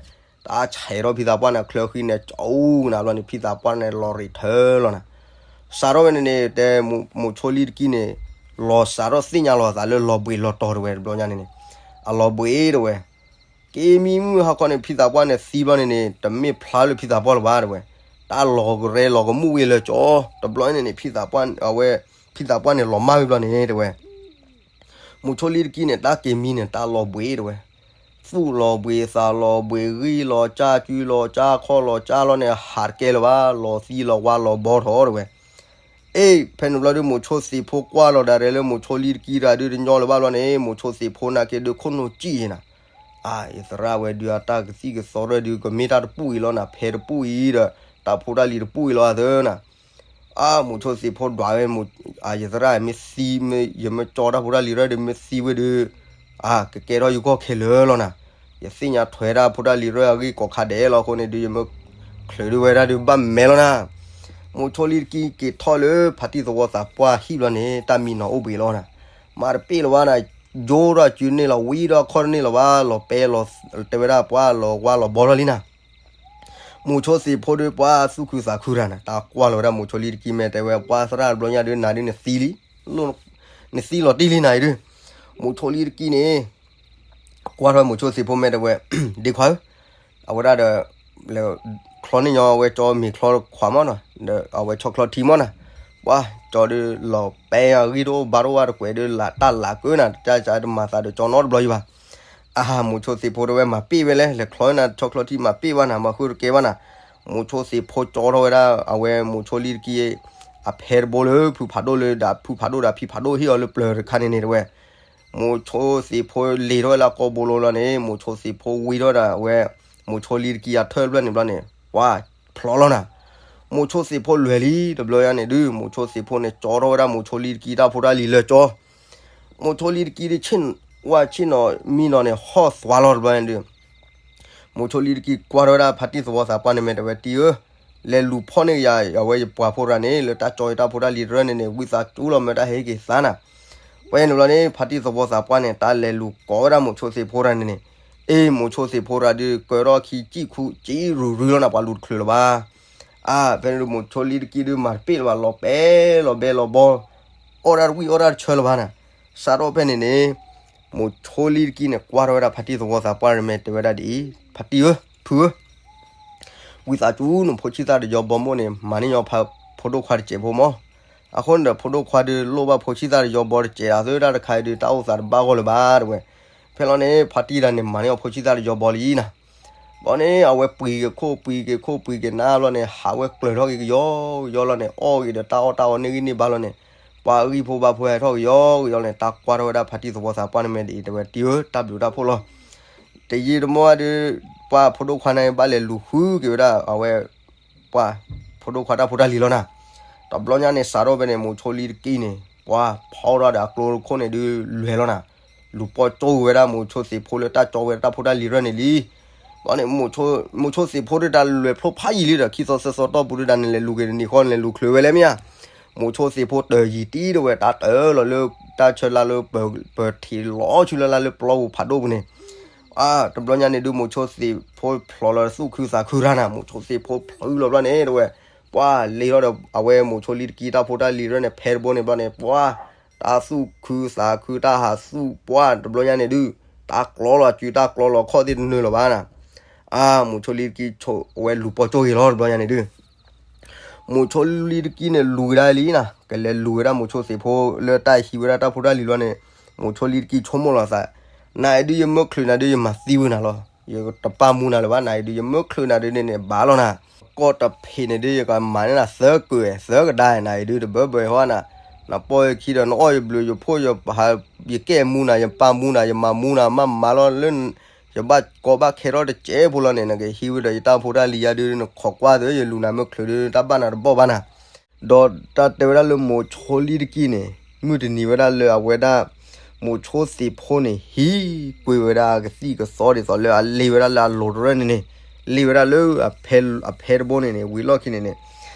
တၢ်ဆဲးထီၣ်ဖံသးပှၢ်န့ၣ် ချၢဃံန့ၣ် ကၠီအူနၤဘျီန့ၣ် ဖံသးပှၢ်န့ၣ်လီၤရံးထၢလီၤနၤ, စးထီၣ်ဝဲန့ၣ်န့ၣ် တဲမိၤဆိလံတကံန့ၣ် လီၤစးထီၣ်သ့ၣ်ညါလီၤအသးလၢလီၤဘှံးလီၤတီၤတဲဝဲ တဘျီညါန့ၣ်န့ၣ်, အလီၤဘှံးတဲဝဲ က့ၤမံမုၢ်ဟါခီန့ၣ် ဖံသးပှၢ်န့ၣ်သံဘျီန့ၣ်န့ၣ် တမ့ၢ်ဖျါလၢဖံသးပှၢ်လၢၤဘၣ်တဲဝဲ, တၢ်လီၤကရဲလီၤကမူၣ်ဝံၤလၢကၠီ, တဘျီန့ၣ်န့ၣ် ဖံသးပှၢ်အဝဲ ဖံသးပှၢ်န့ၣ်လီၤမၢ်ဝံၤဘျီန့ၣ်တဲဝဲ, မိၤဆိလံတကံန့ၣ် တၢ်က့ၤမံန့ၣ် တၢ်လီၤဘှံးတဲဝဲ, သူၣ်လီၤဘှံးသးလီၤဘှံး ဂံၢ်လီၤစၢ် ကုလီၤစၢ် ခီၣ်လီၤစၢ်လီၤန့ၣ် ဟးတကဲလၢၤဘၣ်, လီၤသံလီၤဝါလီၤဘီထီၣ်တဲဝဲ. အ့ ဖဲန့ၣ်ဘျီဒုး မိၤဆိသ့ၣ်ဖိကွၢ်လီၤဒၣ်ရဲၣ်လၢမိၤဆိလံတကံတဂၤဒုးတညီလၢၤဘၣ်ဘျီန့ၣ် မိၤဆိသ့ၣ်ဖိနာ်က့ဒုးခိၣ်နူာ်စံၣ်အံၤနၤ. အါ ယသရၣ်ဝဲဒုးအတၢ်ကသံၣ်ကသီရဲၣ်ဒုး ကမ့ၢ်တၢ်တပူၣ်အံၤလီၤနၤ, ဖဲတပူၣ်အံၤဒီး တၢ်ဖိတၢ်လံၤတပူၣ်အံၤလီၤအသၢနၤ. အါ မိၤဆိသ့ၣ်ဖိဒွးဝဲ, အါ ယသရၣ်မ့ၢ်သံ, ယမ့ၢ်ကၠီတၢ်ဖိတၢ်လံၤရဲၣ်ဒုးမ့ၢ်သံဝဲဒုး, အါ ကကဲထီၣ်ယဂီၢ်ခဲလၢာ်လီၤနၤ. ယသ့ၣ်ညါထွဲတၢ်ဖိတၢ်လံၤရဲၣ်အဂ့ၢ်ကိးခါဒဲးလီၤအဃိန့ၣ်ဒုး ယမ့ၢ်ချုးဒုးဝဲဒၣ်ဒုးဘၣ်မဲာ်လီၤနၤ. မိၤဆိလံတကံက့ၤထီၣ်လၢဖါတံၢ်သဝီသးပှၢ်ဟံၣ်ဘျီန့ၣ် တၢ်မံနီၤအိၣ်ဘှံးလီၤနၤ. မၤတပ့ၢ်လၢၤဘၣ်နၤ, ယိထီၣ်စုန့ၢ်လီၤ ဝံထီၣ်ခီၣ်တန့ၢ်လၢၤဘၣ်, လီၤပဲလီၤတဲဝဲဒၣ်ပှၤလီၤဝါလီၤဘီထီၣ်လံနၤ. မိၤဆိသ့ၣ်ဖိဒုးပှၤသူၣ်ခုသးခုတၢ်နၤ, တၢ်ကွၢ်လီၤဝဲဒၣ်မိၤဆိလံတကံမဲာ်တဲဝဲ ပှၤသရၣ်တဘျီညါဒုးနၤဒုးနသံလံ, နသံလီၤတံၢ်လံနၤအံၤဒုး. မိၤဆိလံတကံန့ၣ် ကွၢ်ထီၣ်မိၤဆိသ့ၣ်ဖိမဲာ်တဲဝဲ, ဒ့ခွါဧၢ, အဝဲဒၣ်ဒီး လဲၤချီန့ၢ်ညီအဝဲကၠီမ့ၤချီခွးမၢ်နီၤ, ဒီးအဝဲဆီချီထံမၢ်နၤ. ပှၤကၠီဒုးလီၤပဲအဂံၢ်တအိၣ်ဘါတအိၣ်ဘၣ်တကွဲးဒုးလၢတၢ်လးကၢနၤ, တၢ်ကၠီတမၤသးဒီးကၠီနီတဘျီယံၤဘၣ်. အါ မိၤဆိသ့ၣ်ဖိတဲဝဲမၤပ့ၢ်ဝဲလဲၣ်, လဲၤချီန့ၢ်နၤဆီချီထံမၤပ့ၢ်ဘၣ်နၤ, မၤဃုတကဲဘၣ်နၤ. မိၤဆိသ့ၣ်ဖိကၠီထီၣ်ဝဲဒၣ် အဝဲမိၤဆိလံတကံ အဖဲတဘိလၢဖုဖးဒိၣ်လၢဒီးဖုဖးဒိၣ်ဒီးဖံဖးဒိၣ်ဟ့ၣ်အီၤလၢပျၢၤတခါန့ၣ်န့ၣ်တဲဝဲ. မိၤဆိသ့ၣ်ဖိလ့ၤထီၣ်ဝဲလၢကိာ်ဘိလိၤလီၤန့ၣ် မိၤဆိသ့ၣ်ဖိဝံထီၣ်ဒၣ်ဝဲ မိၤဆိလံတကံအထၢၣ်တဖျၢၣ်န့ၣ်ဘျီန့ၣ် ပှၤဖျိးလီၤနၤ. မိၤဆိသ့ၣ်ဖိလဲၤလံတဘျီညါန့ၣ်ဒုး မိၤဆိသ့ၣ်ဖိန့ၣ် ကၠီထီၣ်ဝဲဒၣ်မိၤဆိလံတကံတၢ်ဖိတၢ်လံၤလၢကၠီ မိၤဆိလံတကံဒုးဆ့ၣ်ဝဲဆ့ၣ်နီၤမံနီၤန့ၣ် ဟီၣ်သွါလီၤတဘျီညါဒုး မိၤဆိလံတကံကွၢ်ထီၣ်ဝဲဒၣ်ဖါတံၢ်သဝီသးပှၢ်န့ၣ်မဲာ်တဲဝဲ တံၢ်ဧၢ, လဲၤလူၤဖီၣ်န့ၢ်ကယၤ အဝဲယပှၤဖိတဂၤန့ၣ် လၢတၢ်ကၠီယတၢ်ဖိတၢ်လံၤတဖျၢၣ်န့ၣ်န့ၣ် ဝံသးစူၤလီၤ မၢတၢ်ဟဲက့ၤသါနၤ. ပှဲၤန့ၣ်ဘျီန့ၣ် ဖါတံၢ်သဝီသးပှၢ်န့ၣ် တၢ်လဲၤလူၤကိးဝဲဒၣ်မိၤဆိသ့ၣ်ဖိတဂၤန့ၣ်န့ၣ်, အ့ မိၤဆိသ့ၣ်ဖိတဂၤဒုး ကၢထီၣ်ခံစံၣ်ခူစံၣ်ရုၢ်ရုၢ်လီၤနၤ ပှၤလူၤတချုးလၢၤဘၣ်. အါ ဖဲန့ၣ်ဒုး မိၤဆိလံတကံဒုးမၤတပ့ၢ်လၢၤဘၣ် လီၤပဲလီၤဘဲလီၤဘီ အီၣ်ဒၣ်တဝံၣ်အီၣ်ဒၣ်တဆၢလၢၤဘၣ်နၤ. စးထီၣ်ဖဲန့ၣ်န့ၣ် မိၤဆိလံတကံန့ၣ် ကွၢ်ထီၣ်ဝဲဒၣ်ဖါတံၢ်သဝီသးပှၢ်န့ၣ်မဲာ်တဲဝဲဒၣ်ဒ်အံၤ, ဖါတံၢ်ဧၢ, ဖုဧၢ, ဝံသးစူၤနဖိဆံၣ်သၣ်တယီဘီမိၢ်န့ၣ် မၤန့ၢ်ညီဖါဖိဒိၣ်ခွါတစဲးဖိမၢ်. အဃိန့ၣ်ဒီး ဖိဒိၣ်ခွါဒုးလိၣ်ဘၣ်ဖိဆံၣ်သၣ်တယီဘီတစဲး အသၢတၢ်တခါအံၤဒုး တၢ်အိၣ်သးတဘၣ်ဂီၢ်လၢၤဘၣ်တဲဝဲ. ဖဲလီၤန့ၣ် ဖါတံၢ်တဂၤန့ၣ် မၤန့ၢ်အီၤဖိဆံၣ်သၣ်တယီဘီလံနၤ. ဘီန့ၣ် အဝဲပှ့ၤက့ၤခိၣ်ပှ့ၤက့ၤခိၣ်ပှ့ၤက့ၤနါဘျီန့ၣ် ဟးဝဲကျၢၤထီၣ်က့ၤကယီကယီလီၤန့ၣ် အီၣ်က့ၤဒီးတၢ်အီၣ်တၢ်အီန့ၢ်ဂံၢ်န့ၢ်ဘါလီၤန့ၣ် ပှၤအဂံၢ်ဖိဘါဖိဟဲထီၣ်ကယီကယီန့ၣ် တၢ်ကွၢ်ထီၣ်ဝဲဒၣ်ဖါတံၢ်သဝီသးပှၢ်န့ၣ်မဲာ်ဒ်အံၤ တဲဝဲ တံၢ်ဧၢ တၢ်ဘျုးတၢ်ဖှိၣ်လီၤ. တယံာ်တမီၢ်ဒုး ပှၤဖိဒိၣ်ခွါန့ၣ် ဘၣ်လဲၤလူၤဃုက့ၤဝဲဒၣ် အဝဲ ပှၤဖိဒိၣ်ခွါတၢ်ဖိတၢ်လံၤလီၤနၤ. တဘျီညါန့ၣ် စးထီၣ်ဖဲန့ၣ် မိၤဆိလံတကံန့ၣ် ပှၤဖီထီၣ်ဒီးအကျိတခိၣ်န့ၣ်ဒုးလွဲၤလီၤနၤ. လူၤပိာ်ကၠိက့ၤဝဲဒၣ် မိၤဆိသ့ၣ်ဖိလၢတၢ်ကၠီဝဲဒၣ်တၢ်ဖိတၢ်လံၤရဲၣ်န့ၣ်လံ. ဘီန့ၣ် မိၤဆိသ့ၣ်ဖိဒုးတၢ်လဲၤဖျိဖးယံာ်လံဒီး ခံသီသၢသီတီၢ်ပူၤဒုးဒၣ်န့ၣ် လဲၤလူၤက့ၤတနံၤဃီန့ၣ် လဲၤလူၤချုးဝဲလဲၣ်မ့ၢ်ဧါ. မိၤဆိသ့ၣ်ဖိတၢၢ်ယံာ်တံၢ်တဝဲ တၢ်တၢၢ်လီၤလၢ တၢ်ဆၢလၢ်လၢ ပၢၤထံးလီၤဆူလၢ်လၢ်လၢပျီပူၤဖးဒိၣ်ပူၤန့ၣ် အါ တဘျီညါန့ၣ်ဒုး မိၤဆိသ့ၣ်ဖိဖျိးလီၤသူၣ်ခုသးခုတၢ်နၤ မိၤဆိသ့ၣ်ဖိဖျိးလီၤဘျီန့ၣ်တဝဲ ပှၤလ့ၤထီၣ်ဒီး အဝဲမိၤဆိလံတကံတၢ်ဖိတၢ်လံၤရဲၣ်န့ၣ် ဖဲတဘိန့ၣ်ဘျီန့ၣ် ပှၤ တၢ်သူၣ်ခုသးခုတၢ်ဟးသူၣ်ပှၤတဘျီညါန့ၣ်ဒုး တၢ်ကျီလီၤစုတၢ်ကျီလီၤခီၣ်သ့ၣ်တနၢၤလီၤဘၣ်နၤ. အါ မိၤဆိလံတကံဆိးဝဲလူၤပိာ်ကၠိဂ့ၤလီၤတဘျီညါန့ၣ်ဒုး မိၤဆိလံတကံန့ၣ်လူၤကဒါလံနၤ ကလဲၤလူၤဝဲဒၣ်မိၤဆိသ့ၣ်ဖိလၢတၢ်ဟံးဝဲဒၣ်တၢ်ဖိတၢ်လံၤလီၤန့ၣ် မိၤဆိလံတကံဆိကမိၣ်လီၤသး နအံၤဒုးယမ့ၢ်ချုးနၤဒုးယမၤသံဝဲနၤလီၤ. ယတပာ်မူနၤလၢၤဘၣ် နအံၤဒုးယမ့ၢ်ချုးနၤဒုးန့ၣ်န့ၣ်ဘၣ်လီၤနၤ. ကီၢ်တဖံးန့ၣ်ဒုးယကမၤန့ၢ်နၤသၢကုးသၢကဒါ နအံၤဒုးတဘၢဘၢဟီနၤ နပိာ်ယခံဒီးနအီၣ်ယဘျုးယဖှိၣ်ယပဟး ယကဲမူနၤ ယပာ်မူနၤ ယမၤမူနၤ မၤမၤလီၤလၢ ယဘၣ်ကီဘၣ်ခဲထီၣ်တစဲးဖိလီၤန့ၣ် နကဟံးဝဲဒီးယတၢ်ဖိတၢ်လံၤယါဒုး နခိးကွၢ်သု ယလူၤနၤမ့ၢ်ချုးဒုး တၢ်ဘၣ်နၤတဘီၣ်ဘၣ်နၤ. ဒီးတၢ်တဲဝဲဒၣ်လၢမိၤဆိလံတကံန့ၣ် မုၢ်တနံၤဝဲဒၣ်လၢအဝဲဒၣ် မိၤဆိသ့ၣ်ဖိန့ၣ် ဟံးကွံာ်ဝဲဒၣ်အကသံၣ်ကသီဒ်သိးလၢအလ့ၤဝဲဒၣ်လၢအလိၤတရၢၣ်န့ၣ်န့ၣ် လ့ၤဝဲဒၣ်လၢ အဖဲတဘိန့ၣ်န့ၣ် ဝံၤလီၢ်ခံန့ၣ်န့ၣ်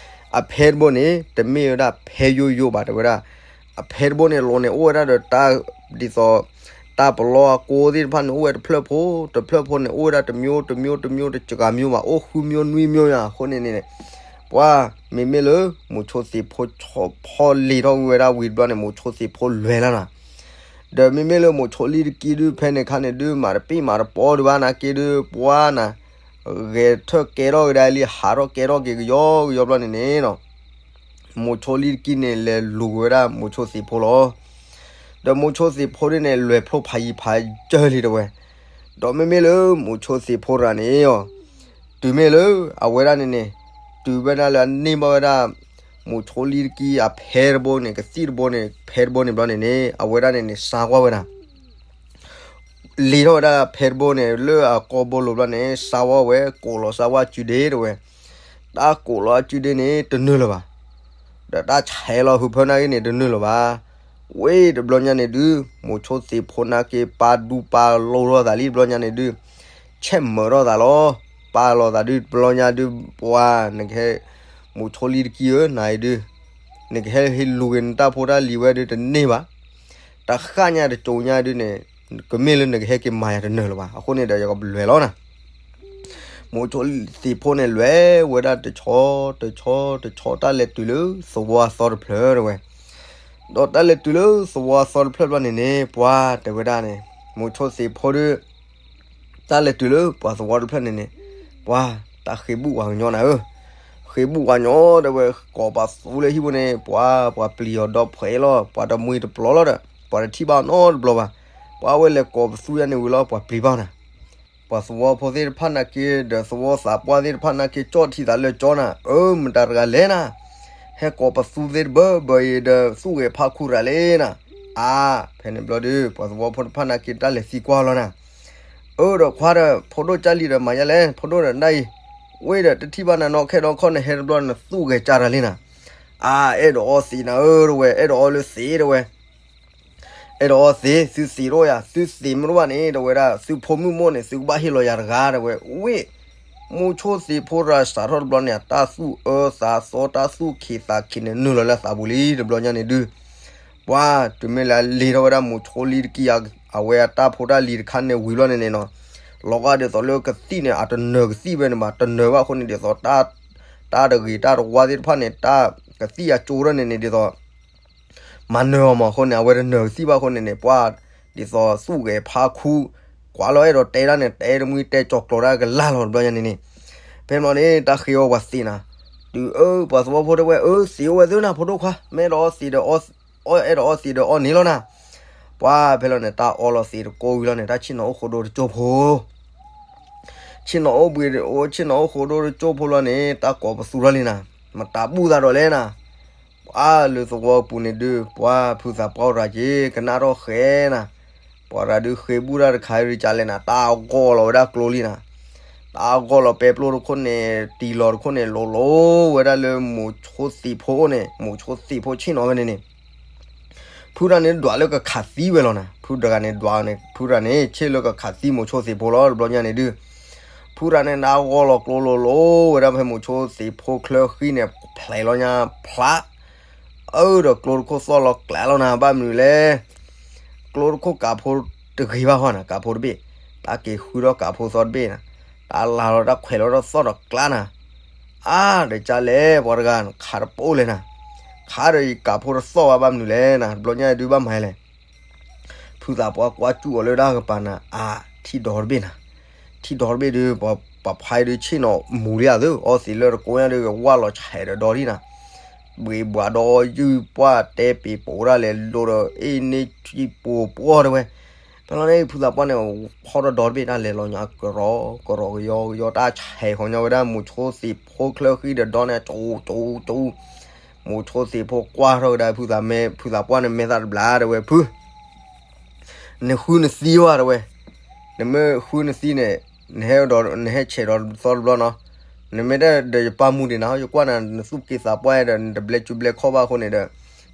အဖဲတဘိန့ၣ် တမ့ၢ်ဝဲဒၣ်ဖဲယိယိဘၣ်တဲဝဲဒၣ် အဖဲတဘိန့ၣ် လိၤန့ၣ်အိၣ်ဝဲဒၣ်ဒီးတၢ် ဒ်သိး တၢ်ပလီအကိသ့ၣ်တဖၣ်န့ၣ် အိၣ်ဝဲတဖျၢၣ်ဖိ တဖျၢၣ်ဖိန့ၣ် အိၣ်ဝဲဒၣ်တမျိုး တမျိုး တမျိုး တစှၤမျိုးဘၣ် အိၣ်ဃုမျိုးနွံမျိုးယါ အဃိန့ၣ်န့ၣ် ပှၤ မ့မ့ၢ်လၢ မိၤဆိသ့ၣ်ဖိဆီဖီလ့ၤထီၣ်ဝဲဒၣ်ဝံၤတဘျီန့ၣ် မိၤဆိသ့ၣ်ဖိလဲၤလီၤနၤ ဒီးမ့မ့ၢ်လၢမိၤဆိလံတကံဒုး ဖဲန့ၣ်ခါန့ၣ်ဒုး မၤတပ့ၢ်မၤတပီဒုးဘၣ်နာ်က့ဒုး ပှၤနၤ ဂဲၤထၢၣ်ကဲထီၣ်ကဒါလံ ဟးထီၣ်ကဲထီၣ်က့ၤကယီကယီဘျီန့ၣ်န့ၣ်နီၤ မိၤဆိလံတကံန့ၣ် လဲၤလူၤက့ၤဝဲဒၣ်မိၤဆိသ့ၣ်ဖိလီၤ. ဒီးမိၤဆိသ့ၣ်ဖိဒ်န့ၣ် လဲၤဖျိဖးယံၤဖးယၢၢ်လံတဲဝဲ. ဒီးမ့မ့ၢ်လၢမိၤဆိသ့ၣ်ဖိတဂၤန့ၣ်အီၤ, တုၤမ့ၢ်လၢအဝဲဒၣ်န့ၣ်န့ၣ်, တုၤဝဲဒၣ်လၢအန့ၢ်ဘၣ်ဝဲဒၣ် မိၤဆိလံတကံအဖဲတဘိန့ၣ် ကသံၣ်တဘိန့ၣ် ဖဲတဘိန့ၣ်ဘျီန့ၣ်န့ၣ် အဝဲဒၣ်န့ၣ်န့ၣ် စါကွၢ်ဝဲဒၣ် လ့ၤထီၣ်ဝဲဒၣ်ဖဲတဘိန့ၣ် လၢအကိာ်ဘိလိၤဘျီန့ၣ် စါဝဲဝဲ ကိးလီၤစါဝဲစုဒ့တဝဲ, တၢ်ကိးလီၤအစုဒ့န့ၣ် တနုာ်လၢၤဘၣ်, ဒီးတၢ်ဆဲးလီၤဟုးဖၢနာ်က့န့ၣ် တနုာ်လၢၤဘၣ်. ဝ့ၢ်တဘျီညါန့ၣ်ဒုး မိၤဆိသ့ၣ်ဖိနာ်က့ ပာ်ဒူပာ်လိထီၣ်သးလံတဘျီညါန့ၣ်ဒုး, ဆဲးမၢထီၣ်သးလီၤ. ပာ်လီၤသးဒုးတဘျီညါဒုး ပှၤနကဟဲ, မိၤဆိလံတကံဧၢ နၤအံၤဒုး, နကဟဲဟ့ၣ်လူၤက့ၤနတၢ်ဖိတၢ်လံၤဝဲဒုးတန့ၢ်ဘၣ်, တဃၣ်ညါတစိၤညါဒုးန့ၣ်, ကမ့ၢ်လၢနကဟဲက့ၤမၤယၤတနၢၤလၢၤဘၣ်. အဃိန့ၣ်ဒီးယကလဲၤလီၤနၤ မိၤဆိသ့ၣ်ဖိန့ၣ် လဲၤဝဲဒၣ်တဆီတဆီတဆီ တၢ်လဲၤတုၤလၢသဝီအသီတဖျၢၣ်တဝဲ, ဒီးတၢ်လဲၤတုၤလၢသဝီအသီတဖျၢၣ်ဘျီန့ၣ်န့ၣ် ပှၤတဲဝဲဒၣ်န့ၣ်, မိၤဆိသ့ၣ်ဖိဒုး, တၢ်လဲၤတုၤလၢပှၤသဝီတဖျၢၣ်န့ၣ်န့ၣ်, ပှၤတၢ်ဃ့ဘူးဝၤကညီနၤဧၢ, ဃ့ဘူးဝၤညီတဲဝဲ ကိးပသူလၢဟံၣ်ဖိန့ၣ် ပှၤ, ပှၤပျံၤအီၤဒီးဖှဲးလီၤ, ပှၤတမှံတပျီလီၤဒီး ပှၤတထံၣ်ဘၣ်နီတဘျီဘၣ်, ပှၤဝဲလဲၤကိးပသူယါန့ၣ်ဝံၤလီၤ ပှၤပျံၤဘၣ်နၤ ပှၤသဝီဖိသ့ၣ်တဖၣ်နာ်က့ ဒီးသဝီသးပှၢ်သ့ၣ်တဖၣ်နာ်က့ ကၠီၣ်ထံသးလၢကၠီနၤ, အၢ မတၤတဂၤလဲၣ်နၤ, ဟဲကိးပသူသ့ၣ်တဘၢဘၢအံၤဒီး သူၣ်ဂဲၤဖးခူရၤလံနၤ, အါ, ဖဲန့ၣ်ဘျီဒုး ပှၤသဝီဖိတဖၣ်နာ်က့ တၢ်လဲၤသံကွၢ်လီၤနၤ, အၢ ဒီးခွါဒီး ဖိဒိၣ်ကၢ်လံဒီးမၤယါလဲၣ် ဖိဒိၣ်ဒီးနၢ်အံၤ, ဝ့ၢ်ဒီးတထံၣ်ဘၣ်နၤနီၢ်ခဲဒီးခီနဟဲတဘျီနသူၣ်ဂဲၤကၢ်တၢ်လံနၤ, အါ, အဲၣ်ဒိးအီသံးနၤဧၢတဝဲ အဲၣ်ဒိးအီလၢသံးတဝဲ အဲၣ်ဒိးအီသံး သုသံးတအိၣ်ယၤ သုသံးမ့ၢ်တအိၣ်ဘၣ်န့ၣ် တဲဝဲဒၣ် သုဖိမုၣ်မိၢ်န့ၣ် သုကဘၣ်ဟ့ၣ်လီၤယၤတဂၤ တဲဝဲ ဝ့ၢ် မိၤဆိသ့ၣ်ဖိတဂၤစးထီၣ်တဘျီန့ၣ် တၢ်သူၣ်အၢသးသီ တၢ်သူၣ်ခံးသးခံးန့ၣ် နုာ်လီၤလၢသးပူၤလံ တဘျီညါန့ၣ်ဒုး ပှၤ တုၤမ့ၢ်လၢအလ့ၤထီၣ်ဝဲဒၣ်မိၤဆိလံတကံ အဝဲအတၢ်ဖိတၢ်လံၤတခါန့ၣ်ဝံၤဘျီန့ၣ်န့ၣ်နီၤ လီၤဂာ်ဒ်သိးလၢကသံၣ်န့ၣ် အတနၢၤကသံၣ်ဝဲန့ၣ်ဘၣ် တနၢၤဘၣ်အဃိန့ၣ် ဒ်သိး တၢ်တဂ့ၤတၢ်တဝါသ့ၣ်တဖၣ်န့ၣ် တၢ်ကသံၣ်အကၠိထီၣ်န့ၣ်န့ၣ် ဒ်သိး မၤနၢၤအီၤမးအဃိန့ၣ် အဝဲတနၢၤကသံၣ်ဘၣ်အဃိန့ၣ်န့ၣ် ပှၤ ဒ်သိးသူၣ်ဂဲၤဖးခူ ကွၢ်လီၤအဲၣ်ဒိးတဲဒၣ်န့ၣ် တဲတမှံတဲကၠီၤကျိၤတၢ်ကလၢ်လီၤတဘျီညါန့ၣ်န့ၣ် ဖဲန့ၣ်ဘျီန့ၣ် တၢ်ဃ့အီၤပှၤသံးနၤ တုၤအၢ ပှၤသဝီဖိတဲဝဲ အၢ သံးအိၣ်ဝဲသ့နၤ ဖိဒိၣ်ခွါ မ့ၢ်အဲၣ်ဒိးအီသံးဒီး အဲၣ်ဒိးအီသံးဒီးအီန့ၣ်လီၤနၤ ပှၤဖဲလီၤန့ၣ် တၢ်အီလီၤသံးတကိးဝံၤလီၤန့ၣ် တၢ်ဆ့ၣ်နီၤအိၣ်ဃိဒိတကၠိဖိ ဆ့ၣ်နီၤအိၣ်ဘှံး အိၣ်ဆ့ၣ်နီၤအိၣ်ဃိဒိတကၠိဖိလီၤန့ၣ် တၢ်ကိးပသူထီၣ်လံနၤ မတၤဘူၣ်သးဒီးလဲၣ်နၤ ပှၤလၢသဝီပူၤန့ၣ်ဒုး ပှၤဖုသးပှၢ်အိၣ်တဂၤက့ၤ ကနၣ်ထီၣ်ဃဲနၤ ပှၤတဂၤဒုးဃ့ဘူၣ်တၢ်တခါဒုးကလဲၣ်နၤ တၢ်ဂီၢ်လီၤဝဲဒၣ်ကျိလံနၤ တၢ်ဂီၢ်လီၤပဲပျိတခိၣ်န့ၣ် တံၢ်လီၤတခိၣ်န့ၣ် လိၤလိၤဝဲဒၣ်လၢမိၤဆိသ့ၣ်ဖိအိၣ်န့ၣ် မိၤဆိသ့ၣ်ဖိဆ့ၣ်နီၤဝဲန့ၣ်န့ၣ် ဖုတဂၤန့ၣ်ဒွးလၢကခးသံဝဲလီၤနၤ ဖုတဂၤန့ၣ်ဒွးန့ၣ် ဖုတဂၤန့ၣ် ဆ့ၣ်လၢကခးသံမိၤဆိသ့ၣ်ဖိလီၤ တဘျီညါန့ၣ်ဒုး ဖုတဂၤန့ၣ် တၢ်ဂီၢ်လီၤကျိလိၤလိၤဝဲဒၣ်ဖဲမိၤဆိသ့ၣ်ဖိချၢဃံန့ၣ် ဖျဲးလီၤညါဖျး အၢဒီးကျိတခိၣ်သီၣ်လီၤကျးလီၤနၤ ဘၣ်မနုၤလဲၣ် ကျိတခိၣ်ကးဖိတဂ့ၤဘၣ်ဟီနၤ ကးဖိတဘ့ၣ် တၢ်က့ၤဃုထီၣ်ကးဖိသီတဘ့ၣ်နၤ တၢ်လၤလီၤတၢ်ခွဲးလီၤတၢ်သီၣ်ဒီးကျါနၤ အါ ဒီးကလဲၣ် ပှၤတဂၤ ခးတပိၢ်လဲၣ်နၤ ခးဒီးယကးဖိတသီၣ်ဘၣ် ဘၣ်မနုၤလဲၣ်နၤ တဘျီညါဒုးဘၣ်မၤလဲၣ် ဖုသးပှၢ်ကွၢ်စူၣ်အီၤလၢတၢ်ကပၤနၤ အါ ထံၣ်ဒီတဘ့ၣ်နၤ ထံၣ်ဒီတဘ့ၣ်ဒုး ပှၤဖါအံၤဒုးဆ့ၣ်နီၤမူၤလံဧါသု အီသံးလၢတကိးညါဒုး ကဝၢ်လီၤဆဲးဒီးဒီဒံနၤ ဘှံးဘှးဒီးယုၢ်ပှၢ်တဲပ့ၤ ပိာ်ဒၣ်လဲာ်လိၤဒီး အ့ၣ်န့ၢ်ထံပူၤပှီၢ်တဲဝဲ ဖဲလီၤန့ၣ် ဖုသးပှၢ်န့ၣ် ဖီၣ်ဒီးဒီတဘ့ၣ် တၢ်လဲၤလီၤညီကရီကရီကယီကယီ တၢ်ဆဲးဃီၤညီဝဲဒၣ် မိၤဆိသ့ၣ်ဖိချၢဃံဒီးဒီန့ၣ် ကၠူကၠူကၠူ မိၤဆိသ့ၣ်ဖိကွၢ်ထီၣ်ကဒါ ဖုသးမဲ ဖုသးပှၢ်န့ၣ် မဲာ်သၣ်တဘျါတဲဝဲ ဖု နဃုနသံဝဲတဲဝဲ နမ့ၢ်ဃုနသံန့ၣ် နဟဲဒီး နဟဲဆဲးဒီးသီတဘျီနီၤ နမ့ၢ်တဲဒီးယပာ်မူဒံးနၤ ယကွၢ်နၤ နသူၣ်က့သးပှၢ်ဒီး နတဘျဲၣ်ကူဘျဲၣ်ခီၣ်ဘၣ်အဃိန့ၣ်ဒီး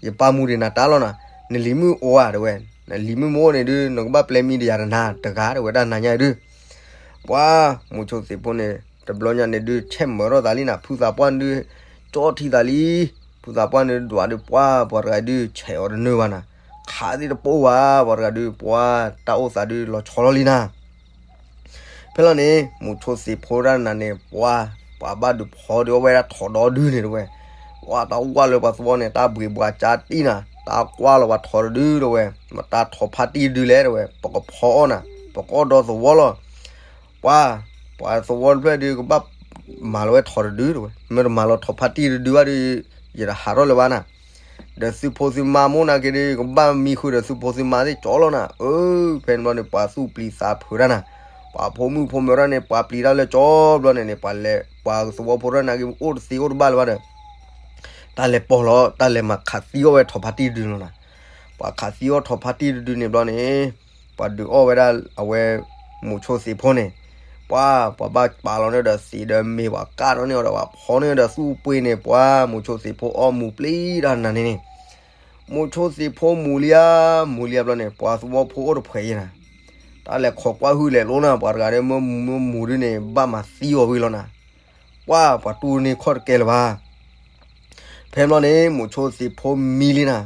ယပာ်မူဒံးနၤတၢ်လီၤနၤ နလံၤမုၣ်အိၣ်ဧါတဲဝဲ နလံၤမုၣ်မ့ၢ်အိၣ်န့ၣ်ဒုး နကဘၣ်ပျဲမံဒံးယၤတနၤတဂၤတဲဝဲ တၢ်နၤညါဒုး ပှၤ မိၤဆိသ့ၣ်ဖိန့ၣ် တဘျီညါန့ၣ်ဒုး ဆဲးမၢထီၣ်သးလံနၤ ဖုသးပှၢ်န့ၣ်ဒုး ကၠီထံသးလံ ဖုသးပှၢ်န့ၣ်ဒုး ဒွးဒုးပှၤ ပှၤတဂၤဒုး ဆဲးအီၤတနၢၤဘၣ်နၤ ခးသံတပိၢ်ဘၣ် ပှၤတဂၤဒုး ပှၤ တၢ်အိၣ်သးဒုးလီၤဆီလီၤလံနၤ ဖဲလီၤန့ၣ် မိၤဆိသ့ၣ်ဖိတၢ်နၤန့ၣ် ပှၤ ပှၤဘၣ်ဒုးဖီဒုးအီၣ်ဝဲဒၣ်ထိးဒီဒုန့ၣ်တဲဝဲ ပှၤတၢ်ဝၢ်လၢပှၤသဝီန့ၣ် တၢ်ဘှံးဘှးကၢတံၢ်နၤ တၢ်ကွၢ်လီၤပှၤထိးတဒုတဲဝဲ မတၤထိးဖါတံၢ်တဒုလဲၣ်တဲဝဲ ပကဖီအီၣ်နၤ ပကအီၣ်ဒီသဝီလီၤ ပှၤ ပှၤသဝီတဖျၢၣ်ဒုး ကဘၣ်မၤလီၤဝဲထိးတဒုတဲဝဲ မ့ၢ်တမၤလီၤထိးဖါတံၢ်တဒုဘၣ်ဒီး ယတဟးထီၣ်လၢၤဘၣ်နၤ ဒီးသုဖိသုမါမိၢ်နၤက့ၤဒီး ကဘၣ်မံဃုာ်ဒီးသုဖိသုမါသ့ၣ်ကၠီလီၤနၤ အၢ ဖဲန့ၣ်ဘျီန့ၣ် ပှၤသူၣ်ပျံၤသးဖုးတၢ်နၤ ပှၤဖိမုၣ်ဖိမၢၤတၢ်န့ၣ် ပှၤပျံၤတၢ်လၢကၠီဘျီန့ၣ်န့ၣ် ပှၤလဲၤ ပှၤသဝီဖိတၢ်န့ၣ်က့ၤ အိၣ်တသ့အိၣ်တဘၣ်လၢၤဘၣ်ဒီး တၢ်လဲၤပိာ်လီၤ တၢ်လဲၤမၤခးသံအီၣ်ဝဲထိးဖါတံၢ်တဒုလီၤနၤ. ပှၤခးသံအီၣ်ထိးဖါတံၢ်တဒုန့ၣ်ဘျီန့ၣ် ပှၤဒုးအီၣ်ဝဲဒၣ်အဝဲ မိၤဆိသ့ၣ်ဖိန့ၣ် ပှၤ ပှၤဘၣ်ပာ်လီၤန့ၢ်ဒီးသံးဒီးမ့ၤ ပှၤကၢ်ထီၣ်န့ၢ်အီၤဒီး ပှၤဖီန့ၢ်ဒီးသူၣ်ပှ့ၤန့ၣ် ပှၤမိၤဆိသ့ၣ်ဖိအီၣ်မူၤပျံၤတၢ်နၤန့ၣ်န့ၣ် မိၤဆိသ့ၣ်ဖိမူၤလံဧါ မူၤလံဧါဘျီန့ၣ် ပှၤသဝီဖိအိၣ်တဖှဲးယဲနၤ တၢ်လဲၤခိးကွၢ်ဟုလဲၤလိနၤ ပှၤတဂၤဒီးမ့ၢ်မူၤဒုန့ၣ် ဘၣ်မၤသံအီၤဝံၤလီၤနၤ. ပှၤ ပှၤတူၢ်န့ၢ်ခီၣ်တကဲလၢၤဘၣ်. ဖဲဘျီန့ၣ် မိၤဆိသ့ၣ်ဖိမံလံနၤ.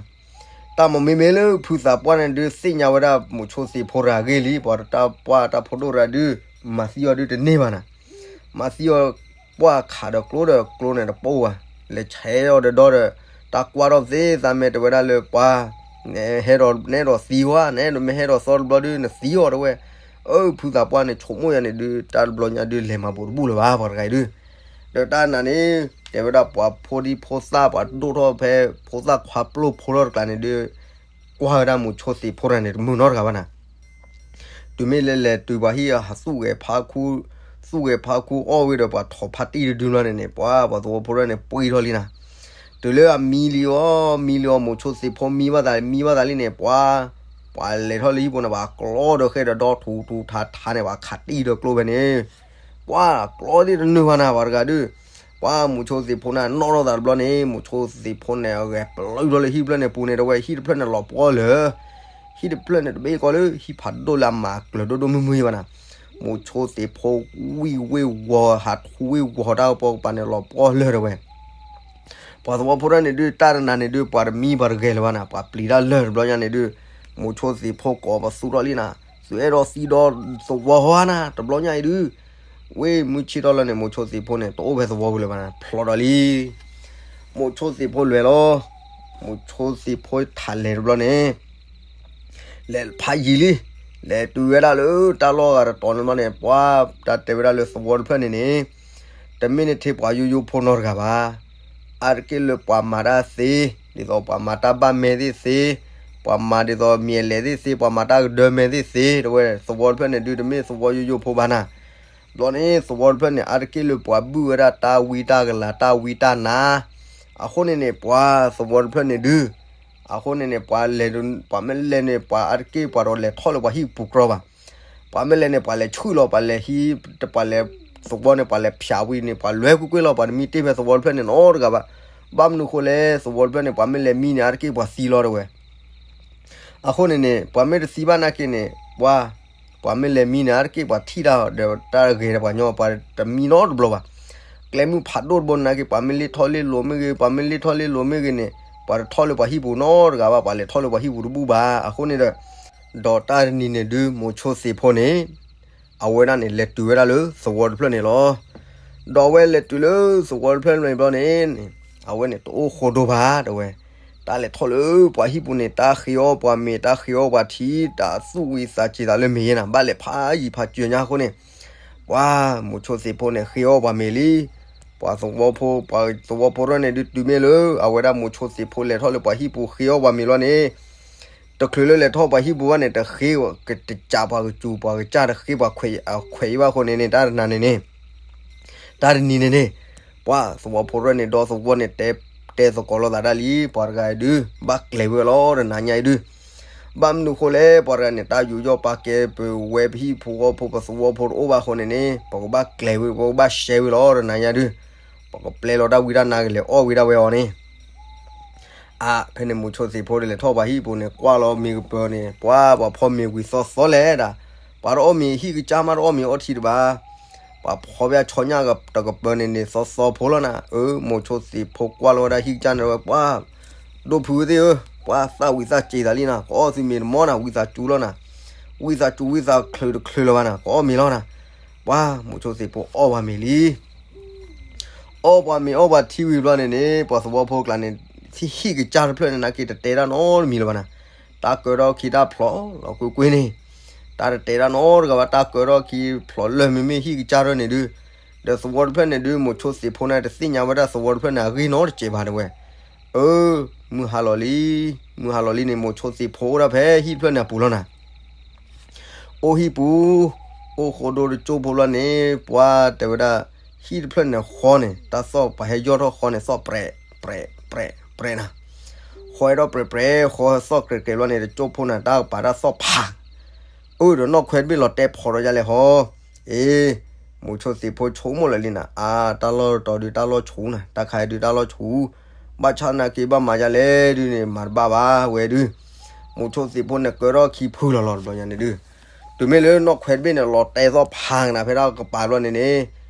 တၢ်မ့ၢ်မ့မ့ၢ်လၢဖုသးပှၢ်န့ၣ်ဒုးသ့ၣ်ညါဝဲဒၣ်မိၤဆိသ့ၣ်ဖိတဂၤအဂ့ၢ်လံ ပှၤတၢ်ပှၢ်တၢ်ဖိဒိၣ်တဂၤဒုး မၤသံအီၤဒုးတန့ၢ်ဘၣ်နၤ. မၤသံအီၤ ပှၢ်ခးဒီးကျိဒီးကျိန့ၣ်တပိၢ်ဘၣ်, လဲၤဆဲးအီၤဒီးဒီဒီး တၢ်ကွၢ်ထီၣ်သ့သးမဲာ်တဲဝဲဒၣ်လၢပှၤ နဟဲဒီး နအဲၣ်ဒိးသံဝဲ နအဲၣ်ဒိးမ့ၢ်ဟဲဒီးသီတဘျီဒုး နသံအီၤတဲဝဲ. အၢ ဖုသးပှၢ်န့ၣ် ဆိကမိၣ်ယၤန့ၣ်ဒုး တၢ်တဘျီညါဒုး လဲၤမၤဘူးတဘူၣ်လၢၤဘၣ် ပှၤတဂၤအံၤဒုး. ဒီးတၢ်နၤန့ၣ် တဲဝဲဒၣ်ပှၤဖိဒံဖိသၣ် ပှၤဒိၣ်ထီၣ်ဖဲ ဖိသၣ်ခွါပျိၢ်ဖိထီၣ်တကျါန့ၣ်ဒုး ကွၢ်ဝဲဒၣ်မိၤဆိသ့ၣ်ဖိတဂၤန့ၣ် တမုာ်နီတဂၤဘၣ်နၤ. တုၤမ့ၢ်လၢလဲၤတုၤပှၤဟံၣ်အဟးသူၣ်ဂဲၤဖးခူ သူၣ်ဂဲၤဖးခူအီၣ်ဝံၤဒီးပှၤထိးဖါတံၢ်တဒုဘျီန့ၣ်န့ၣ် ပှၤ ပှၤသဝီဖိတဂၤန့ၣ် ပှံၢ်ထီၣ်လံနၤ. တုၤလၢအမံလံအီၤ မံလံအီၤ မိၤဆိသ့ၣ်ဖိမံဘၣ်သးလံ မံဘၣ်သးလံန့ၣ် ပှၤ ပှၤလဲၤထီၣ်လၢဟံၣ်ပူၤန့ၣ် ပှၤကျီဒီးဃဲဒီးဒီထူထူထါထါန့ၣ် ပှၤခးတံၢ်ဒီးကျိဖဲန့ၣ် ပှၤကျီသ့ၣ်တနုာ်ဘၣ်နၤ ပှၤတဂၤဒုး. ပှၤမိၤဆိသ့ၣ်ဖိန့ၣ် နီၣ်ထီၣ်သးတဘျီန့ၣ် မိၤဆိသ့ၣ်ဖိန့ၣ် အဂဲၤပျုၢ်ထီၣ်လၢဟံၣ်တဖျၢၣ်န့ၣ်ပူၤန့ၣ် တဝဲဟံၣ်တဖျၢၣ်န့ၣ်လီၤပှီၢ်လၢာ် ဟံၣ်တဖျၢၣ်န့ၣ် တဘ့ၣ်ကီလၢဟံၣ်ဖးဒိၣ်လၢအမၤကျၢၤဒိၣ်ဒိၣ်မုၢ်မုၢ်ဘၣ်နၤ. မိၤဆိသ့ၣ်ဖိဝံၢ်ဝ့ၢ်ဝီၤ ဟးထူဝ့ၢ်ဝီၤတၢ်ကပီၤကပၤန့ၣ် လီၤပှီၢ်လၢာ်တဝဲ. ပှၤသဝီဖိတဂၤန့ၣ်ဒုး တၢ်တနၤန့ၣ်ဒုး ပှၤတမံပှၤတဂဲၤလၢၤဘၣ်နၤ ပှၤပျံၤတၢ်လၢာ်တဘျီညါန့ၣ်ဒုး မိၤဆိသ့ၣ်ဖိကိးပသူထီၣ်လံနၤ သုအဲၣ်ဒိးသံဒီးသဝီဟီဧါနၤ တဘျီညါအံၤဒုး. ဝ့ၢ်မုၢ်ဆ့ၣ်ထီၣ်လီၤန့ၣ် မိၤဆိသ့ၣ်ဖိန့ၣ် တအိၣ်ဖဲသဝီပူၤလၢၤဘၣ်နၤ ဖျိးဒီးလံ မိၤဆိသ့ၣ်ဖိလဲၤလီၤ. မိၤဆိသ့ၣ်ဖိထးလဲၤတဘျီန့ၣ် လဲၤဖးယံာ်လံ လဲၤတုၤဝဲဒၣ်လၢတၢ်လီၢ်ဂၤတတီၤန့ၣ်ဘျီန့ၣ် ပှၤတၢ်တဲဝဲဒၣ်လၢသဝီတဖျၢၣ်န့ၣ်န့ၣ် တမ့ၢ်နထံၣ်ပှၤယိယိဖိနီတဂၤဘၣ်. အါတက့ၢ်လၢပှၤမၤတၢ်သ့ ဒ်သိးပှၤမၤတၢ်ဘၣ်မဲာ်သ့ၣ်သ့, ပှၤမၤဒ်သိးမံၤအလဲၣ်သ့ၣ်သ့, ပှၤမၤတၢ်ကဒၢမဲာ်သ့ၣ်သ့, တဝဲသဝီတဖျၢၣ်န့ၣ်ဒုး တမ့ၢ်သဝီယိယိဖိဘၣ်နၤ. ဘျီန့ၣ် သဝီတဖျၢၣ်န့ၣ် အါတက့ၢ်လၢပှၤဘုၣ်ဝဲဒၣ်တၢ်ဝံတၢ်ကလၤ တၢ်ဝံတၢ်နါ, အဃိန့ၣ်န့ၣ် ပှၤသဝီတဖျၢၣ်န့ၣ်ဒုး အဃိန့ၣ်န့ၣ် ပှၤလဲၤ ပှၤမ့ၢ်လဲၤန့ၣ် ပှၤအါတက့ၢ်ပှၤဒီးလဲၤထီၣ်လၢပှၤဟံၣ်ပူၤကြီဘၣ်. ပှၤမ့ၢ်လဲၤန့ၣ် ပှၤလဲၤဆူၣ်လီၤ ပှၤလဲၤဟံး ပှၤလဲၤသဝီန့ၣ် ပှၤလဲၤဖၠးဝံၤန့ၣ် ပှၤလွဲကွ့ၢ်ကွ့ၢ်လီၤ ပှၤတမံတ့ၢ်ဖဲသဝီတဖျၢၣ်န့ၣ်နီတဂၤဘၣ်. ဘၣ်မနုၤဃိလဲၣ် သဝီတဖျၢၣ်န့ၣ် ပှၤမ့ၢ်လဲၤမံန့ၣ် အါတက့ၢ်ပှၤသံလီၤတဝဲ. အဃိန့ၣ်န့ၣ် ပှၤမ့ၢ်တသံဘၣ်နာ်က့န့ၣ် ပှၤ ပှၤမ့ၢ်လဲၤမံန့ၣ် အါတက့ၢ်ပှၤထံၣ်တၢ်ဒီးတၢ်ဂဲၤဒီးပှၤညီ ပှၤတမံနီတဘျီဘၣ်. ကျဲမုၢ်ဖးဒိၣ်တဘိန့ၣ်နာ်က့ ပှၤမ့ၢ်လ့ၢ်ထီၣ်လ့ၢ်လိၤမ့ၢ်ဂ့ၤ ပှၤမ့ၢ်လ့ၢ်ထီၣ်လ့ၢ်လိၤမ့ၢ်ဂ့ၤန့ၣ် ပှၤတထီၣ်လၢပှၤဟံၣ်ပူၤနီတဂၤဘၣ် ပှၤလဲၤထီၣ်လၢပှၤဟံၣ်ပူၤတဘူၣ်ဘၣ်. အဃိန့ၣ်ဒီး ဒီးတၢ်တနံၤန့ၣ်ဒုး မိၤဆိသ့ၣ်ဖိန့ၣ် အဝဲဒၣ်န့ၣ် လဲၤတုၤဝဲဒၣ်လၢသဝီတဖျၢၣ်န့ၣ်လီၤ. ဒီးအဝဲလဲၤတုၤလၢသဝီတဖျၢၣ်န့ၣ်ဘျီန့ၣ် အဝဲန့ၣ်တအိၣ်ဃိဒိဘၣ်တဝဲ. တၢ်လဲၤထီၣ်လၢပှၤဟံၣ်ပူၤန့ၣ် တၢ်ဃ့အီၣ်ပှၤမ့ၤ တၢ်ဃ့အီၣ်ပှၤထံ တၢ်သူၣ်ဝံသးစူၤသးလၢမ့ၢ်ယဲနၤ ဘၣ်လဲၤဖးယံၤဖးစၢၤညါအဃိန့ၣ် ပှၤမိၤဆိသ့ၣ်ဖိန့ၣ် ဃ့အီၣ်ပှၤမ့ၤလံ. ပှၤသဝီဖိ ပှၤသဝီဖိတဖျၢၣ်န့ၣ်ဒုးတုၤမ့ၢ်လၢ အဝဲဒၣ်မိၤဆိသ့ၣ်ဖိလဲၤထီၣ်လၢပှၤဟံၣ်ပူၤဃ့အီၣ်ပှၤမ့ၤလီၤန့ၣ် တချုးလၢလဲၤထီၣ်ပှၤဟံၣ်ပူၤဘၣ်န့ၣ် တဃ့ တကးပှၤကစူၤပှၤကစၢ် တဃ့ပှၤခွဲးအခွဲးအံၤဘၣ်အဃိန့ၣ်န့ၣ် တၢ်တနၤန့ၣ်န့ၣ် တၢ်တနံၤန့ၣ်န့ၣ် ပှၤသဝီဖိတဖျၢၣ်န့ၣ် ဒီသဝီန့ၣ် တဲ တဲသကိးလိာ်သးဒၣ်လံ ပှၤတဂၤအံၤဒုး ဘၣ်ကျဲၤဝဲလီၤ တနၤညါအံၤဒုး ဘၣ်မနုၤဃိလဲၣ် ပှၤတဂၤန့ၣ် တၢ်ယူးယီၣ်ပာ်ကဲပဝဲပဟံၣ်ဖိဃီဖိ ပသဝီဖိတအိၣ်ဘၣ်အဃိန့ၣ်န့ၣ် ပကဘၣ်ကျဲၤဝဲ ပကဘၣ်ရှဲဝဲလီၤ တနၤညါဒုး ပကပျဲလီၤတၢ်ဝံတၢ်နါကလဲၤအီၣ်ဝံဒၣ်ဝဲအီၤန့ၣ် အါ ဖဲန့ၣ် မိၤဆိသ့ၣ်ဖိဒီးလဲၤထီၣ်ပှၤဟံၣ်ပူၤန့ၣ် ကွၢ်လီၤမ့ၤကပၢၤန့ၣ် ပှၤ ပှၤဖီမ့ၤဝံၤသီသီလဲၣ်ဒၣ် ပှၤတအီၣ်မ့ၤဟံၣ်ကစၢ်မး တအီၣ်မ့ၤအီထံတဘၣ် ပှၤဖီဘၣ်ဆီညၣ်တကပၢၤန့ၣ်န့ၣ် သီသီဖိလီၤနၤ အၢ မိၤဆိသ့ၣ်ဖိကွၢ်လီၤဝဲဒၣ်ဟံၣ်ကစၢ်န့ၣ်ဝဲ ပှၤ ဒိၣ်ဖုသ့ၣ်ဧၢ ပှၤသၣ်ဝံၤသၣ်စ့ၤသးလံနၤ ကအီၣ်သုမ့ၤတမီနၤ ဝံသးစူၤလီၤနၤ ဝံသးစူၤဝံသးချုးတချုးလၢၤဘၣ်နၤ ကအီၣ်မ့ၤလီၤနၤ ပှၤ မိၤဆိသ့ၣ်ဖိအီၣ်ပှၤမ့ၤလံ အီၣ်ပှၤမ့ၤအီၣ်ပှၤထံဝံၤဘျီန့ၣ်န့ၣ် ပှၤသဝီဖိကျါန့ၣ် ဟံၣ်ကစၢ်တဖျၢၣ်န့ၣ်နာ်က့တတဲတၢ်နီတမံၤလၢၤဘၣ်နၤ တၢ်ကၢထီၣ်ခံတၢ်ဖျိးလီၤကွ့ၢ်ကွ့ၢ်န့ၣ် တၢ်တတဲတၢ်နီတဂၤဘၣ် တၢ်ကၢထီၣ်ခံဖျိးလၢာ်မ့မ့ၢ်ဟံၣ်ကစၢ်တဖျၢၣ်န့ၣ်ဒုး ဒီးသဝီတဖျၢၣ်န့ၣ်ဒုး မိၤဆိသ့ၣ်ဖိန့ၣ် တသ့ၣ်ညါဝဲဒၣ်သဝီတဖျၢၣ်န့ၣ် အဂ့ၢ်နီတစဲးဘၣ်တဝဲ အၢ မုၢ်ဟါလီၤလံ မုၢ်ဟါလီၤလံန့ၣ် မိၤဆိသ့ၣ်ဖိအိၣ်ဒၣ်ဖဲဟံၣ်တဖျၢၣ်န့ၣ်အပူၤလီၤနၤ အိၣ်ဟံၣ်ပူၤ အိၣ်ဃိဒိတကၠိၢ်ဖိလီၤန့ၣ် ပှၤတဲဝဲဒၣ် ဟံၣ်တဖျၢၣ်န့ၣ်ဃီန့ၣ် တၢ်သီၣ်ပှၤဟဲယီၢ်ထီၣ်ဃီန့ၣ် သီၣ်ပြဲး ပြဲး ပြဲး ပြဲးနၤ, ဃီဟဲထီၣ်ပြဲးပြဲး ဃီသီၣ်ကြဲးကြဲးလီၤန့ၣ် တကၠိၢ်ဖိန့ၣ် တၢ်ကပၤတၢ်သီၣ်ဖး အၢ ဒီးနီၢ်ခွဲးတဘ့ၣ်လီၤတဲဖီးထီၣ်ယါလဲၣ်ဟီ, အ့ မိၤဆိသ့ၣ်ဖိဆိကမိၣ်လၢာ်လံနၤ, အါ တၢ်လီၢ်တတီၤဒုး တၢ်လီၢ်ဆူၣ်နၤ, တၢ်ခါအံၤဒုး တၢ်လီၢ်ဆူၣ်, ဘၣ်ဆၣ်နာ်က့ဘၣ်မၤယါလဲၣ်ဒုးန့ၣ် မၤတဘၣ်ဘၣ်ဝဲဒုး, မိၤဆိသ့ၣ်ဖိန့ၣ် ကၢထီၣ်ခံဖုလီၤလီၤတဘျီညါန့ၣ်ဒုး, တုၤမ့ၢ်လၢနီၢ်ခွဲးတဘ့ၣ်န့ၣ် လီၤတဲသီၣ်ဖးကနၤဖဲတၢ်ကပၤတဘျီန့ၣ်န့ၣ်,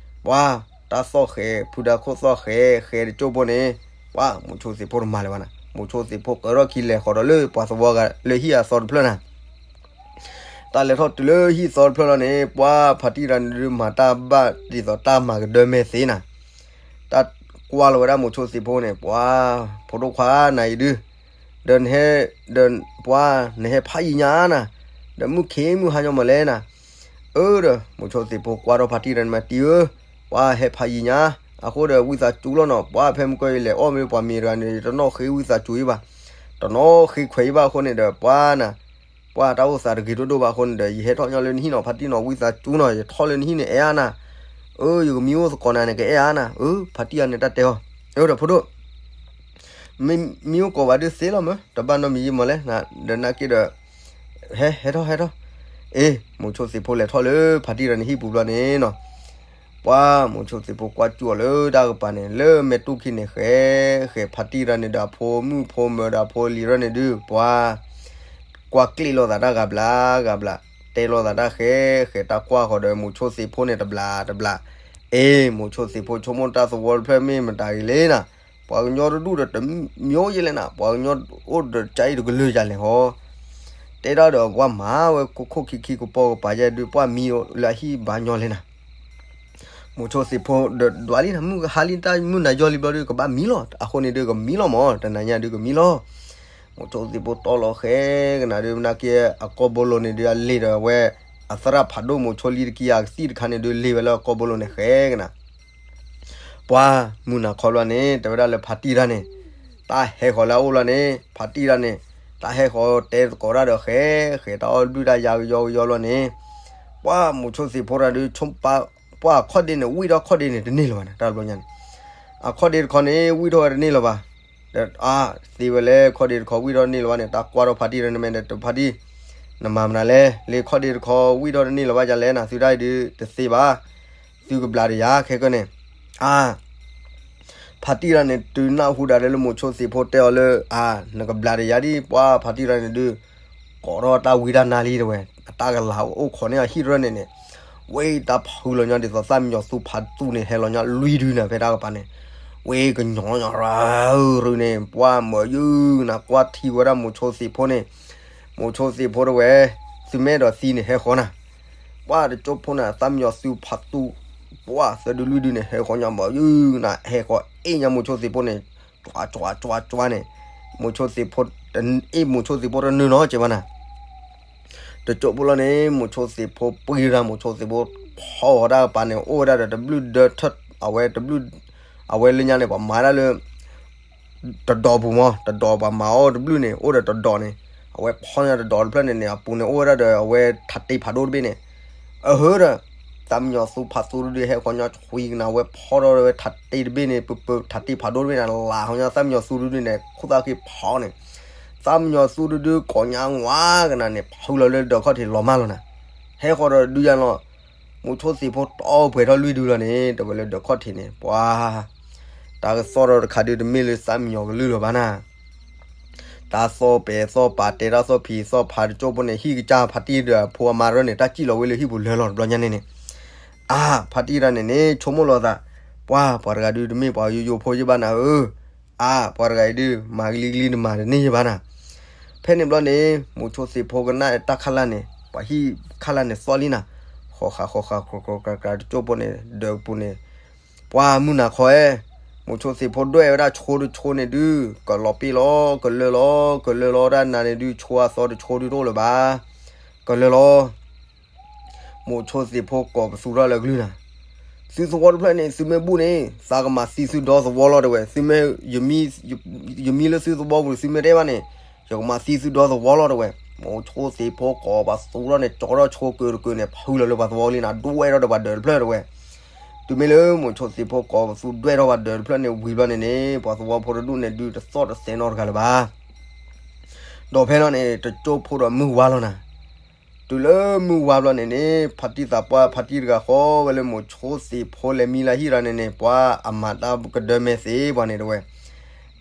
ပှၤ တၢ်သီၣ်ဃဲၤ ဖုဒါခိၣ်သီၣ်ဃဲၤ ဃဲၤတကၠိၢ်ဖိန့ၣ်, ပှၤ မိၤဆိသ့ၣ်ဖိတမၤလၢၤဘၣ်နၤ, မိၤဆိသ့ၣ်ဖိကၢထီၣ်ခံလဲၤဃီၤဒီးလၢပှၤသဝီဂၤလၢဟံၣ်အသီတဖျၢၣ်နၤ တၢ်လဲၤထီၣ်တုၤလၢဟံၣ်သီတဖျၢၣ်လီၤန့ၣ် ပှၤဖါတံၢ်တဂၤန့ၣ်ဒုး မၤတၢ်ဘၣ်ဒ်သိးတၢ်မၤကဒၢမဲာ်သ့နၤ, တၢ်ကွၢ်လီၤဝဲဒၣ်မိၤဆိသ့ၣ်ဖိန့ၣ် ပှၤ ဖိဒိၣ်ခွါနၤအံၤဒုး, ဒီးနဟဲ, ဒီးပှၤ နဟဲဖးယံၤညါနၤ, ဒီးမုၢ်ခ့မုၢ်ဟါညီမးလဲၣ်နၤ, အၢ ဒီးမိၤဆိသ့ၣ်ဖိကွၢ်ထီၣ်ဖါတံၢ်တဂၤန့ၣ်မး တံၢ်ဧၢ, ပှၤဟဲဖးယံၤညါ, အဃိဒီးဝံသးစူၤလီၤနီၤ, ပှၤဖဲမုၢ်ကီၢ်အံၤလဲၤအီၣ်မ့ၢ်ပှၤမံၤတဂၤန့ၣ် တနီၣ်ဃ့ဝံသးစူၤအံၤဘၣ်, တနီၣ်ဃ့ခွဲးအံၤဘၣ်အဃိန့ၣ်ဒီး ပှၤနၤ ပှၤတၢ်အိၣ်သးတဂ့ၤဒိၣ်ဒိၣ်ဘၣ်အဃိန့ၣ်ဒီး ယဟဲထီၣ်ညီလၢနဟံၣ်နီၤ ဖါတံၢ်နီၤ ဝံသးစူၤနီၤ ယထီၣ်လၢနဟံၣ်န့ၣ်အဲၣ်အါနၤ, အၢ ယကမံအိၣ်သကိးနၤန့ၣ် ကအဲၣ်အါနၤ, အၢ ဖါတံၢ်အန့ၣ်တၢ်တဲအီၤ, အၢ ဒီးဖိဒိၣ် မ့ၢ်မံအိၣ်ကိးဘၣ်ဒုးသ့လီၤမၢ် တဘၣ်နီတမံၤယံမးလဲၣ်, ဒီးနာ်က့ဒီး ဟဲ ဟဲထီၣ် ဟဲထီၣ်, အ့ မိၤဆိသ့ၣ်ဖိလဲၤထီၣ်လၢဖါတံၢ်တဂၤန့ၣ်ဟံၣ်ပူၤဘျီန့ၣ်နီၤ ပှၤမိၤဆိသ့ၣ်ဖိကွၢ်စူၣ်အီၤလၢတၢ်ကပၤန့ၣ် လၢမဲာ်တူၢ်ခံန့ၣ် ဃဲ ဃဲဖါတံၢ်တဂၤန့ၣ်ဒီးအဖိမုၣ်ဖိမၢၤဒီးအဖိလံၤတဂၤန့ၣ်ဒုး ပှၤ ကွၢ်ကျ့ၣ်လိာ်သးတၢ်ဂၤဘျါဂၤဘျါ, တဲလိာ်သးတၢ်ဃဲ ဃဲတၢ်ကွၢ်ဃီၤဒီးမိၤဆိသ့ၣ်ဖိန့ၣ်တဘျးတဘျး, အ့ မိၤဆိသ့ၣ်ဖိဆိကမိၣ်တၢ်သဝီတဖျၢၣ်မ့ၢ်မတၤဂ့ၤလဲၣ်နၤ, ပှၤကညီတဒူၣ်ဒီးတမျိုးယဲလဲၣ်နၤ, ပှၤကညီအိၣ်ဒီးကအံၤတကလုာ်ယၤလဲၣ်ဟီ တဲဒၣ်ဒီးပှၤမၤဝဲခိၣ်ခိၣ်ခံခံကပီၤကပၤယဲဒုး ပှၤမံလၢအဟံၣ်ဘၣ်ညီလဲၣ်နၤ, မိၤဆိသ့ၣ်ဖိဒီးဒွးလံနၤ မုၢ်ကဟါလံတၢ်မုၢ်နၤယီၢ်လံဘျီဒုး ကဘၣ်မံလီၤ, အဃိန့ၣ်ဒုးကမံလီၤမၢ်, တနၤညါဒုးကမံလီၤ, မိၤဆိသ့ၣ်ဖိတီလီၤဃဲကနၤဒုး မနၤက့အကီၢ်ဘိလိၤန့ၣ်ဒုး အလ့ၤဒီးဝဲ အသရၣ်ဖးဒိၣ်မိၤဆိလံတကံယၤကသံၣ်တခါန့ၣ်ဒုး လ့ၤဝဲလၢအကီၢ်ဘိလိၤန့ၣ်ဃဲကနၤ ပှၤမုၢ်နၤခီဘျီန့ၣ် တဲဝဲဒၣ်လၢဖါတံၢ်တၢ်န့ၣ်, တၢ်ဟဲဃီၤလၢအအိၣ်လီၤန့ၣ် ဖါတံၢ်တၢ်န့ၣ်, တၢ်ဟဲဃီၤတဲသကိးတၢ်ဒီးဃဲ, ဃဲတၢ်အီၣ်ဘျုၣ်တၢ်ယါကယီကယီလီၤန့ၣ်, ပှၤမိၤဆိသ့ၣ်ဖိတၢ်ဒုး ပှၤအခီၣ်ဒ့န့ၣ် ဝံၣ်ထီၣ်ခီၣ်ဒ့န့ၣ်တန့ၢ်လၢၤဘၣ်န့ၣ် တၢ်တဘျီညါန့ၣ်, အခီၣ်ဒ့တခီန့ၣ် ဝံၣ်ထီၣ်ဝဲတန့ၢ်လၢၤဘၣ်, ဒီးအါ, သ့ဝဲလၢခီၣ်ဒ့တခီဝံၣ်ထီၣ်တန့ၢ်လၢၤဘၣ်န့ၣ် တၢ်ကွၢ်ထီၣ်ဖါတံၢ်တၢ်န့ၣ်မ့ၢ်ဒီး တဖါတံၢ်, နမၤမနုၤလဲၣ်, လၢခီၣ်ဒ့တခီဝံၣ်ထီၣ်တန့ၢ်လၢၤဘၣ်ယၤလဲၣ်နၤ သုတၢ်အံၤဒုးတသ့ဘၣ်, သုကဘျးတယၤခဲကၢန့ၣ်, အါ ဖါတံၢ်တၢ်န့ၣ် တုၤနၢ်ဟူဒၣ်လၢမိၤဆိသ့ၣ်ဖိတဲအီၤလၢ အါ နကဘျးတယၤဒ်ပှၤဖါတံၢ်တၢ်န့ၣ်ဒုး, ကိးထီၣ်တၢ်ဝံတၢ်နါလံတဲဝဲ, အတၢ်ကလၤအိၣ်ခိးန့ၢ်အဟံၣ်တဖျၢၣ်န့ၣ်န့ၣ်, ဝဲတၢ်ဖုးလီၤညီဒ်သိးသၣ်မံယီၤသူဖးသူန့ၣ် ဟဲလီၤညီလွံၢ်ဒုန့ၣ် ဖဲတၢ်ကပၤန့ၣ်, ဝဲကညီညီရၢၢ်န့ၣ် ပှၤမၢယုၢ်နၤကွၢ်ထံဝဲဒၣ်မိၤဆိသ့ၣ်ဖိန့ၣ်, မိၤဆိသ့ၣ်ဖိတဲဝဲ, သုမ့ၢ်အဲၣ်ဒိးသံန့ၣ်ဟဲဃီၤနၤ ပှၤတကၠိဖိန့ၣ် သၣ်မံယီၤသူဖးသူ, ပှၤသၢဒုလွံၢ်ဒုန့ၣ် ဟဲဃီၤညီမၢယုၢ်နၤ ဟဲဃီၤအ့ၣ်ညီမိၤဆိသ့ၣ်ဖိန့ၣ်, ကွၢ်ကွၢ်ကွၢ်ကွၢ်န့ၣ်, မိၤဆိသ့ၣ်ဖိ, အ့ၣ်မိၤဆိသ့ၣ်ဖိတနုာ်နီတစဲးဘၣ်နၤ, တကၠိဖိလီၤန့ၣ် မိၤဆိသ့ၣ်ဖိပှံၤတၢ် မိၤဆိသ့ၣ်ဖိဖီအီၤတၢ်ကပၤန့ၣ် အိၣ်ဝဲဒၣ်ဒီးတဘျုၣ်ဒၢထၢၣ်, အဝဲတဘျုၣ်, အဝဲလၢညါန့ၣ် ပှၤမၤဒၣ်လၢ တဒီးပူၤမး, တဒီးပှၤမၤအီၣ်တဘျုၣ်န့ၣ် အိၣ်ဒီးတဒီးန့ၣ်, အဝဲဖီညါတဒီးတဖျၢၣ်န့ၣ်န့ၣ် အပူၤန့ၣ်အိၣ်ဝဲဒၣ်ဒီးအဝဲထးတ့ဖးဒိၣ်တဘ့ၣ်န့ၣ်, အဟၢဒီး သၣ်မံယီၤသူဖးသူတဒုဟဲဃီၤညီဆွံကနၤ အဝဲဖီထီၣ်ဝဲထးတ့တဘ့ၣ်န့ၣ် ပပထးတ့ဖးဒိၣ်တဘ့ၣ်န့ၣ် လၤဃီၤညီသၣ်မံယီၤသူတဒုန့ၣ် ခိၣ်သၣ်ဃ့ဖီန့ၣ်, သၣ်မံယီၤသူတဒုကိးညါဝါကနၤန့ၣ် ဖုလီၤလၢဒၢးခီၣ်ထံးလီၤမၢ်လီၤနၤ, ဟဲဃီၤဒီးဒုးယၤလီၤ, မိၤဆိသ့ၣ်ဖိတီပှဲၤထီၣ်လွံၢ်ဒုလီၤန့ၣ် တဲဝဲလၢဒၢးခီၣ်ထံးန့ၣ် ပှၤ တၢ်ကသီၣ်ထီၣ်တခါဒုးတမ့ၢ်လၢသၣ်မံယီၤကလုၢ်လၢၤဘၣ်နၤ တၢ်သီၣ်ပဲာ်သီၣ်ပာ်တဲတၢ်သီၣ်ဖံးသီၣ်ဖးတကၠိဖိန့ၣ် ဟံၣ်ကစၢ်ဖါတံၢ်ဒီးအဖိအမါတဖၣ်န့ၣ် တၢ်စံၣ်လီၤဝဲလၢဟံၣ်ပူၤလၢာ်လီၤတဘျီညါန့ၣ်န့ၣ်, အါ ဖါတံၢ်တၢ်န့ၣ်န့ၣ် ဆိကမိၣ်လီၤသး, ပှၤ ပှၤတဂၤဒုးတမ့ၢ်ပှၤယိယိဖိယဘၣ်နၤဧၢ, အါ ပှၤတဂၤအံၤဒုး မၤကလံကလံနမၤတန့ၢ်ယဘၣ်နၤ, ဖဲန့ၣ်ဘျီန့ၣ် မိၤဆိသ့ၣ်ဖိကနၣ်တၢ်ခါလၢ်န့ၣ် ပှၤဟံၣ်ခါလၢ်န့ၣ်သီၣ်လံနၤ, ဃီဃာ်ဃီဃာ် ကြၢးကြၢးတကၠိဖိန့ၣ် ဒၢးပူၤန့ၣ် ပှၤမုၢ်နၤခီဧၢ, မိၤဆိသ့ၣ်ဖိဒွဲၣ်ဝဲဒၣ်ဆိတဆိန့ၣ်ဒုး ကလီၤပ့ၢ်လီၤ ကလၢာ်လီၤ ကလၢာ်လီၤတၢ်နၤန့ၣ်ဒုး ဆိအသီတဆိဒုးတအိၣ်လၢၤဘၣ်, ကလၢာ်လီၤ, မိၤဆိသ့ၣ်ဖိကိးပသူထီၣ်လၢကလုၢ်နၤ, သုသဝီတဖျၢၣ်န့ၣ် သုမ့ၢ်ဘူၣ်န့ၣ် သးကမၤသံသုဒီသဝီလီၤတဲဝဲ, သုမ့ၢ် ယမံလၢသုသဝီပူၤ သုမ့ၢ်တအဲၣ်ဘၣ်န့ၣ် ယကမၤသံသုဒီသဝီလီၤတဲဝဲ မိၤဆိသ့ၣ်ဖိကိးပသူထီၣ်န့ၣ် ကၠီထီၣ်ဆိကၢးတကၢးန့ၣ် ဖုလီၤလၢပှၤသဝီလံနၤ ဒွဲၣ်ထီၣ်ဒီးပှၤဒၢးတဖျၢၣ်တဝဲ. တုၤမ့ၢ်လၢမိၤဆိသ့ၣ်ဖိကိးပသူဒွဲၣ်ထီၣ်ပှၤဒၢးတဖျၢၣ်န့ၣ် ဝံၤဘျီန့ၣ်န့ၣ် ပှၤသဝီဖိတဒူၣ်န့ၣ်ဒုးတသီၣ်တသဲနီတဂၤလၢၤဘၣ်. ဒီးဖဲလီၤန့ၣ် တကၠိဖိဒီးမုၢ်ဝါလီၤနၤ. တုၤလၢမုၢ်ဝါဘျီန့ၣ်န့ၣ် ဖါတံၢ်သးပှၢ်ဖါတံၢ်တဂၤဃီဝဲလၢမိၤဆိသ့ၣ်ဖိလဲၤမံလၢဟံၣ်ရၤန့ၣ်န့ၣ် ပှၤအမၤတၢ်ကဒၢမဲာ်သ့ပှၤန့ၣ်တဝဲ.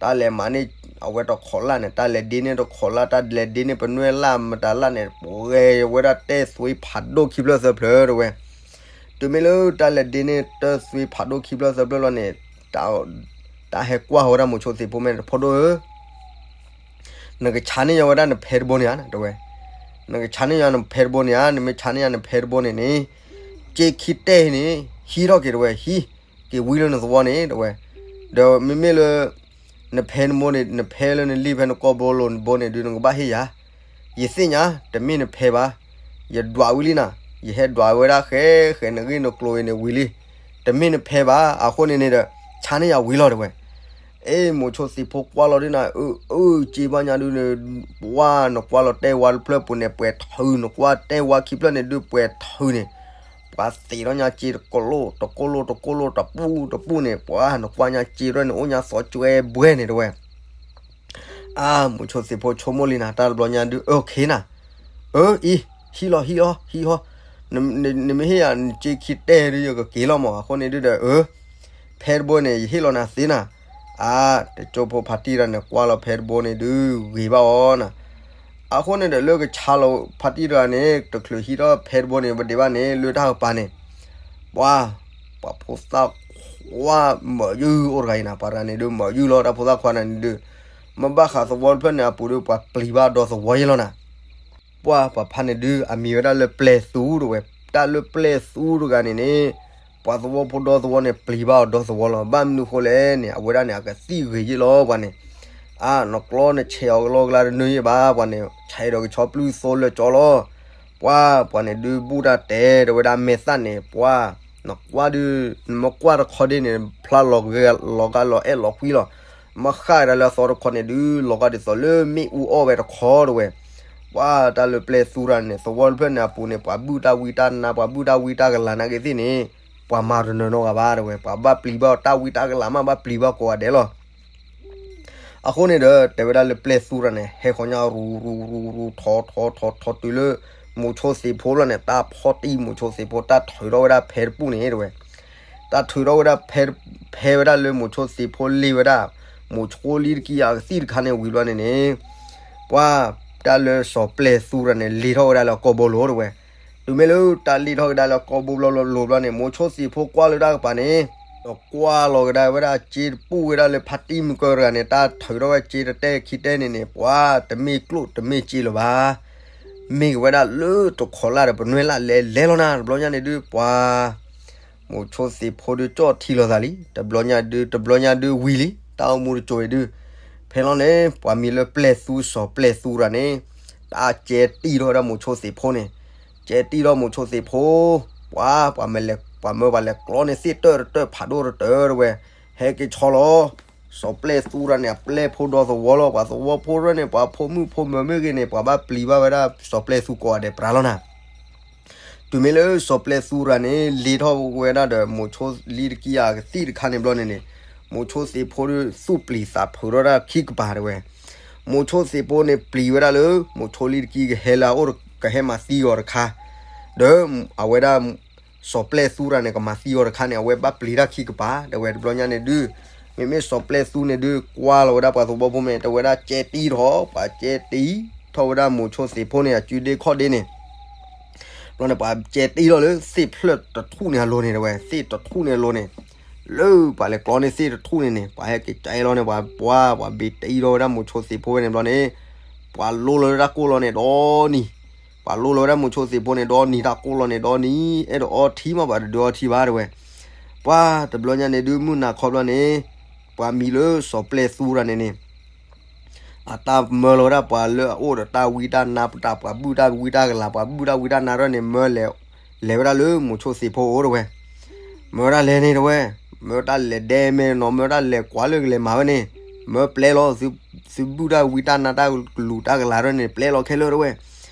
တၢ်လဲၤမၤန့ၢ်အဝဲတခိးလၢ်န့ၣ် တၢ်လဲၤဒ့န့ၢ်တခိးလၢ် တၢ်လဲၤဒ့န့ၢ်ပနွဲၢ်လၢ်မတၤလၢ်န့ၣ် ပှဲၤဝဲဒၣ်တဲသွ့ဖးဒိၣ်ခံဖျၢၣ်သၢဖျၢၣ်တဝဲ. တုၤမ့ၢ်လၢတၢ်လဲၤဒ့န့ၢ်တဲသွ့ဖးဒိၣ်ခံဖျၢၣ်သၢဖျၢၣ်လီၤန့ၣ် တၢ်ဟဲကွၢ်ဃီဝဲဒၣ်မိၤဆိသ့ၣ်ဖိမဲာ်တဖိဒိၣ်ဧၢ နကဆါန့ၢ်ယၤဝဲဒၣ်နဖဲတဘိန့ၣ်ဧါ တဝဲ. နကဆါန့ၢ်ယၤနဖဲတဘိန့ၣ်ဧါ နမ့ၢ်ဆါန့ၢ်ယၤနဖဲတဘိန့ၣ်န့ၣ် က့ခံတဲန့ၣ် ဟံးထီၣ်က့ၤတဝဲ ဟံးက့ၤဝံလၢနသဝီန့ၣ်တဝဲ. ဒီးမ့မ့ၢ်လၢ နဖဲတဘိန့ၣ် နဖဲလၢနလံၢ်ဖဲနကိာ်ဘိလိၤနဘိန့ၣ်ဒုး နကဘၣ်ဟ့ၣ်ယၤ ယသ့ၣ်ညါ တမ့ၢ်နဖဲဘၣ်. ယဒွးဝံၤလံနၤ ယဟဲဒွးဝဲဒၣ်ဃဲဃဲနဂ့ၢ်နကျိၤအံၤန့ၣ်ဝံၤလံ. တမ့ၢ်နဖဲဘၣ် အဃိန့ၣ်န့ၣ်ဒီး ဆါန့ၢ်ယၤဝံၤလီၤတဝဲ. အ့ မိၤဆိသ့ၣ်ဖိကွၢ်လီၤဒုးနၤ အၢ အၢ က့ဘၣ်ညါဒုးန့ၣ် ပှၤနကွၢ်လီၤတဲဝါတဖျၢၣ်ပူၤန့ၣ် ပှဲၤထုး နကွၢ်တဲဝါခံဖျၢၣ်န့ၣ်ဒုး ပှဲၤထုးန့ၣ် ပှၤသ့ၣ်ထီၣ်ညါက့တကိၢ်လိၣ် တကိၢ်လိၣ် တကိၢ်လိၣ် တပူၤတပူၤန့ၣ် ပှၤနကွၢ်ညါက့ရဲၣ်န့ၣ် အိၣ်ညါသီကွဲဘှဲန့ၣ်တဝဲ. အါ မိၤဆိသ့ၣ်ဖိဆိကမိၣ်လံနၤ တၢ်တဘျီညါဒုး အၢ က့နၤ အၢ အံၤ ဟံးလီၤ ဟံးလီၤ ဟံးလီၤ နမ့ၢ်ဟ့ၣ်ယၤ နက့ခံတဲဒုး ယကက့ၤလီၤမး အဃိန့ၣ်ဒုးဒီး အၢ ဖဲတဘိန့ၣ် ယဟ့ၣ်လီၤနၤသ့နၤ. အါ တကၠိဖိဖါတံၢ်တဂၤန့ၣ် ကွၢ်လီၤဖဲတဘိန့ၣ်ဒုး ဂ့ၤဘၣ်အီၤနၤ. အဃိန့ၣ်ဒီး လၢကဆါလီၤဖါတံၢ်တဂၤန့ၣ် တချုးဟံးထီၣ်ဖဲတဘိန့ၣ် ပဒ့ဘၣ်န့ၣ် လၢတၢ်ကပၤန့ၣ် ပှၤ ပှၤဖိသၣ်ခွါမၢယုၢ်အိၣ်တဂၤအံၤနၤ ပှၤတဂၤန့ၣ်ဒုး မၢယုၢ်လီၤ တၢ်ဖိသၣ်ခွါန့ၣ်ဒုး မ့ၢ်ဘၣ်ဃးသဝီတဖျၢၣ်န့ၣ် အပူၤဒုး ပှၤပျံၤဘၣ်ဒီသဝီယဲလီၤနၤ. ပှၤ ပှၤဖါန့ၣ်ဒုး အမံၤဝဲဒၣ်လၢပျဲၢ်သူတဝဲ, တၢ်လၢပျဲၢ်သူတဂၤန့ၣ်န့ၣ် ပှၤသဝီဖိဒီသဝီန့ၣ် ပျံၤဘၣ်အီၤဒီသဝီလီၤ. ဘၣ်မနုၤဃိလဲၣ်န့ၣ် အဝဲဒၣ်န့ၣ် အကသံၣ်ဂ့ၤယ့ၣ်လီၤ ပှၤန့ၣ်. အါ နကျီနဆဲးအီၤကလီကလါတနၢၤယ့ၣ်ဘၣ် ပှၤန့ၣ် ဆဲးဒီးကဆီပျုၢ်သိလၢကၠီလီၤ. ပှၤ ပှၤန့ၣ်ဒုးဘူၣ်တၢ်တဲ တဲဝဲဒၣ်မဲာ်သၣ်န့ၣ် ပှၤ နကွၢ်ဒုး နမ့ၢ်ကွၢ်တခီဒ်န့ၣ် ဖျါလီၤဂာ်လီၤအဲၣ်လီၤကွံလီၤ. မ့ၢ်ဃၣ်ကဒါလၢအသီတခီန့ၣ်ဒုး လီၤဂာ်ဒ်သိးလၢမ့ၣ်အူအီၣ်ဝဲတခီတဝဲ. ပှၤတၢ်လၢပျဲၢ်သူတဂၤန့ၣ် သဝီတဖျၢၣ်န့ၣ်အပူၤန့ၣ် ပှၤဘုၣ်တၢ်ဝံတၢ်နါ ပှၤဘုၣ်တၢ်ဝံတၢ်ကလၤနာ်က့ၤသ့ၣ်န့ၣ် ပှၤမၤတနၢၤနီတဂၤဘၣ်တဝဲ. ပှၤဘၣ်ပျံၤဘၣ်တၢ်ဝံတၢ်ကလၤမး ဘၣ်ပျံၤဘၣ်ကိးဂၤဒဲးလီၤ. အဃိန့ၣ်ဒီး တဲဝဲဒၣ်လၢပျဲၢ်သူတဂၤန့ၣ် ဟဲဃီညါရူၤရူၤရူၤရူၤ ထီၣ်ထီၣ်ထီၣ်ထီၣ်တုၤလၢ မိၤဆိသ့ၣ်ဖိလီၤန့ၣ် တၢ်ဖီၣ်တံၢ်မိၤဆိသ့ၣ်ဖိ တၢ်ထုးထီၣ်ဝဲဒၣ်ဖဲတပူၤန့ၣ်တဝဲ. တၢ်ထုးထီၣ်ဝဲဒၣ်ဖဲ ဖဲဝဲဒၣ်လၢမိၤဆိသ့ၣ်ဖိလ့ၤဝဲဒၣ် မိၤဆိလံတကံယၤကသံၣ်တခါန့ၣ်ဝံၤဘျီန့ၣ်န့ၣ် ပှၤ တၢ်လၢစီၤပျဲၢ်သူတဂၤန့ၣ် လ့ၤထီၣ်ဝဲဒၣ်လၢအကိာ်ဘိလိၤတဝဲ. တုၤမ့ၢ်လၢတၢ်လ့ၤထီၣ်ကဒါလၢအကိာ်ဘိဘျီလိၤဘျီန့ၣ် မိၤဆိသ့ၣ်ဖိကွၢ်လၢတၢ်ကပၤန့ၣ် ဒီးကွၢ်လီၤကဒါဝဲဒၣ်က့တပူၤဝဲဒၣ်လၢဖါတံၢ်မုၢ်ကၢတဂၤန့ၣ် တၢ်ထုးထီၣ်ဝဲက့တတဲခံတဲန့ၣ်န့ၣ် ပှၤတမ့ၢ်ကျိၣ်တမ့ၢ်စ့လၢၤဘၣ်. မ့ၢ်က့ၤဝဲဒၣ်လၢတခိးလၢ်ဒီးပနွဲၢ်လၢ်လဲၤလဲၤလီၤနၤ တဘျီညါန့ၣ်ဒုး ပှၤ မိၤဆိသ့ၣ်ဖိဒုးကၠီၣ်ထံလီၤသးလံ တဘျီညါဒုး တဘျီညါဒုးဝံၤလံ တၢ်အိၣ်မူတစိၤအံၤဒုး ဖဲလီၤန့ၣ် ပှၤမံၤလၢပျဲၢ်သူစီၤပျဲၢ်သူတဂၤန့ၣ် တၢ်ကဲတံၢ်ထီၣ်ဝဲဒၣ်မိၤဆိသ့ၣ်ဖိန့ၣ် ကဲတံၢ်ထီၣ်မိၤဆိသ့ၣ်ဖိ ပှၤ ပှၤမၢပှၤလဲၤကျီန့ၢ်သ့ၣ်တၢၢ်တတၢၢ်ဖးဒိၣ်တတၢၢ်တဝဲ ဟဲက့ၤဆီလီၤ စီၤပျဲၢ်သူတဂၤန့ၣ် အပျဲၢ်ဖိဒီသဝီလီၤ ပှၤသဝီဖိရဲၣ်န့ၣ် ပှၤဖိမုၣ်ဖိမၢၤမ့ၢ်ဂ့ၤန့ၣ် ပှၤဘၣ်ပျံၤဘၣ်ဝဲဒၣ်စီၤပျဲၢ်သူကိးဂၤဒဲးပြးလီၤနၤ တုၤမ့ၢ်လၢစီၤပျဲၢ်သူတဂၤန့ၣ် လ့ၤထီၣ်ဝဲဒၣ်ဒီး မိၤဆိလံတကံယၤကသံၣ်တခါန့ၣ်ဘျီန့ၣ်န့ၣ် မိၤဆိသ့ၣ်ဖိဒုးသူၣ်ပျံၤသးဖုးထီၣ်ဒၣ်ခံကပၤတဝဲ မိၤဆိသ့ၣ်ဖိန့ၣ်ပျံၤဝဲဒၣ်လၢ မိၤဆိလံတကံကဟဲလၢအအိၣ်ကဟဲမၤသံအီၤတခါ ဒီးအဝဲဒၣ် စီၤပျဲၢ်သူတဂၤန့ၣ် ကမၤသံအီၤတခါန့ၣ် အဝဲဘၣ်ပျံၤတၢ်ခံကပၤ တဝဲတဘျီညါန့ၣ်ဒုး မ့မ့ၢ်စီၤပျဲၢ်သူန့ၣ်ဒုး ကွၢ်လီၤဝဲဒၣ်ပှၤသဝီဖိမဲာ် တဝဲဒၣ်ကဲတံၢ်ထီၣ် ပှၤကဲတံၢ်ထီၣ်ဝဲဒၣ်မိၤဆိသ့ၣ်ဖိန့ၣ် အစုဒ့ခီၣ်ဒ့န့ၣ် ဘျီန့ၣ် ပှၤကဲတံၢ်ထီၣ်လၢသ့ၣ်ဖျၢၣ်တထူၣ်န့ၣ်အလိၤန့ၣ် တဝဲ သ့ၣ်တထူၣ်န့ၣ်အလိၤန့ၣ် လၢပှၤလဲၤကျီန့ၢ်သ့ၣ်တထူၣ်န့ၣ်န့ၣ် ပှၤဟဲက့ၤကဲလီၤန့ၣ် ပှၤပှၤ ပှၤဘ့ၣ်တံၢ်ထီၣ်ဝဲဒၣ်မိၤဆိသ့ၣ်ဖိဝဲန့ၣ်ဘျီန့ၣ် ပှၤလိလီၤဝဲဒၣ်ကိၢ်လီၤန့ၣ်ဒီနံၤ ပှၤလိလီၤဝဲဒၣ်မိၤဆိသ့ၣ်ဖိန့ၣ်ဒီနံၤ တၢ်ကိၢ်လီၤန့ၣ်ဒီနံၤ အဲၣ်ဒိးအီထံမး ပှၤတဒုးအီထံဘၣ်တဝဲ ပှၤတဘျီညါန့ၣ်ဒုးမုၢ်နၤခီဘျီန့ၣ် ပှၤမံၤလၢစီၤပျဲၢ်သူတဂၤန့ၣ်န့ၣ် အတၢ်မၢလီၤဝဲဒၣ်ပှၤလၢအအိၣ်ဒီးတၢ်ဝံတၢ်နါပတၢ် ပှၤဘုၣ်တၢ်ဝံတၢ်ကလၤ ပှၤဘုၣ်တၢ်ဝံတၢ်နါရဲၣ်န့ၣ် မၢလဲၤ လဲၤဝဲဒၣ်လၢမိၤဆိသ့ၣ်ဖိအိၣ်တဝဲ မၢတၢ်လဲၤန့ၣ်တဝဲ မၢတၢ်လဲၤဒဲမဲာ်နီၤ မၢတၢ်လဲၤကွၢ်လၢကလဲၤမၤဝဲန့ၣ် မၢပျဲလီၤ, သုဘုၣ်တၢ်ဝံတၢ်နါတၢ်ကလူၤတၢ်ကလၤရၢၢ်န့ၣ် ပျဲလီၤခဲလၢာ်တဝဲ.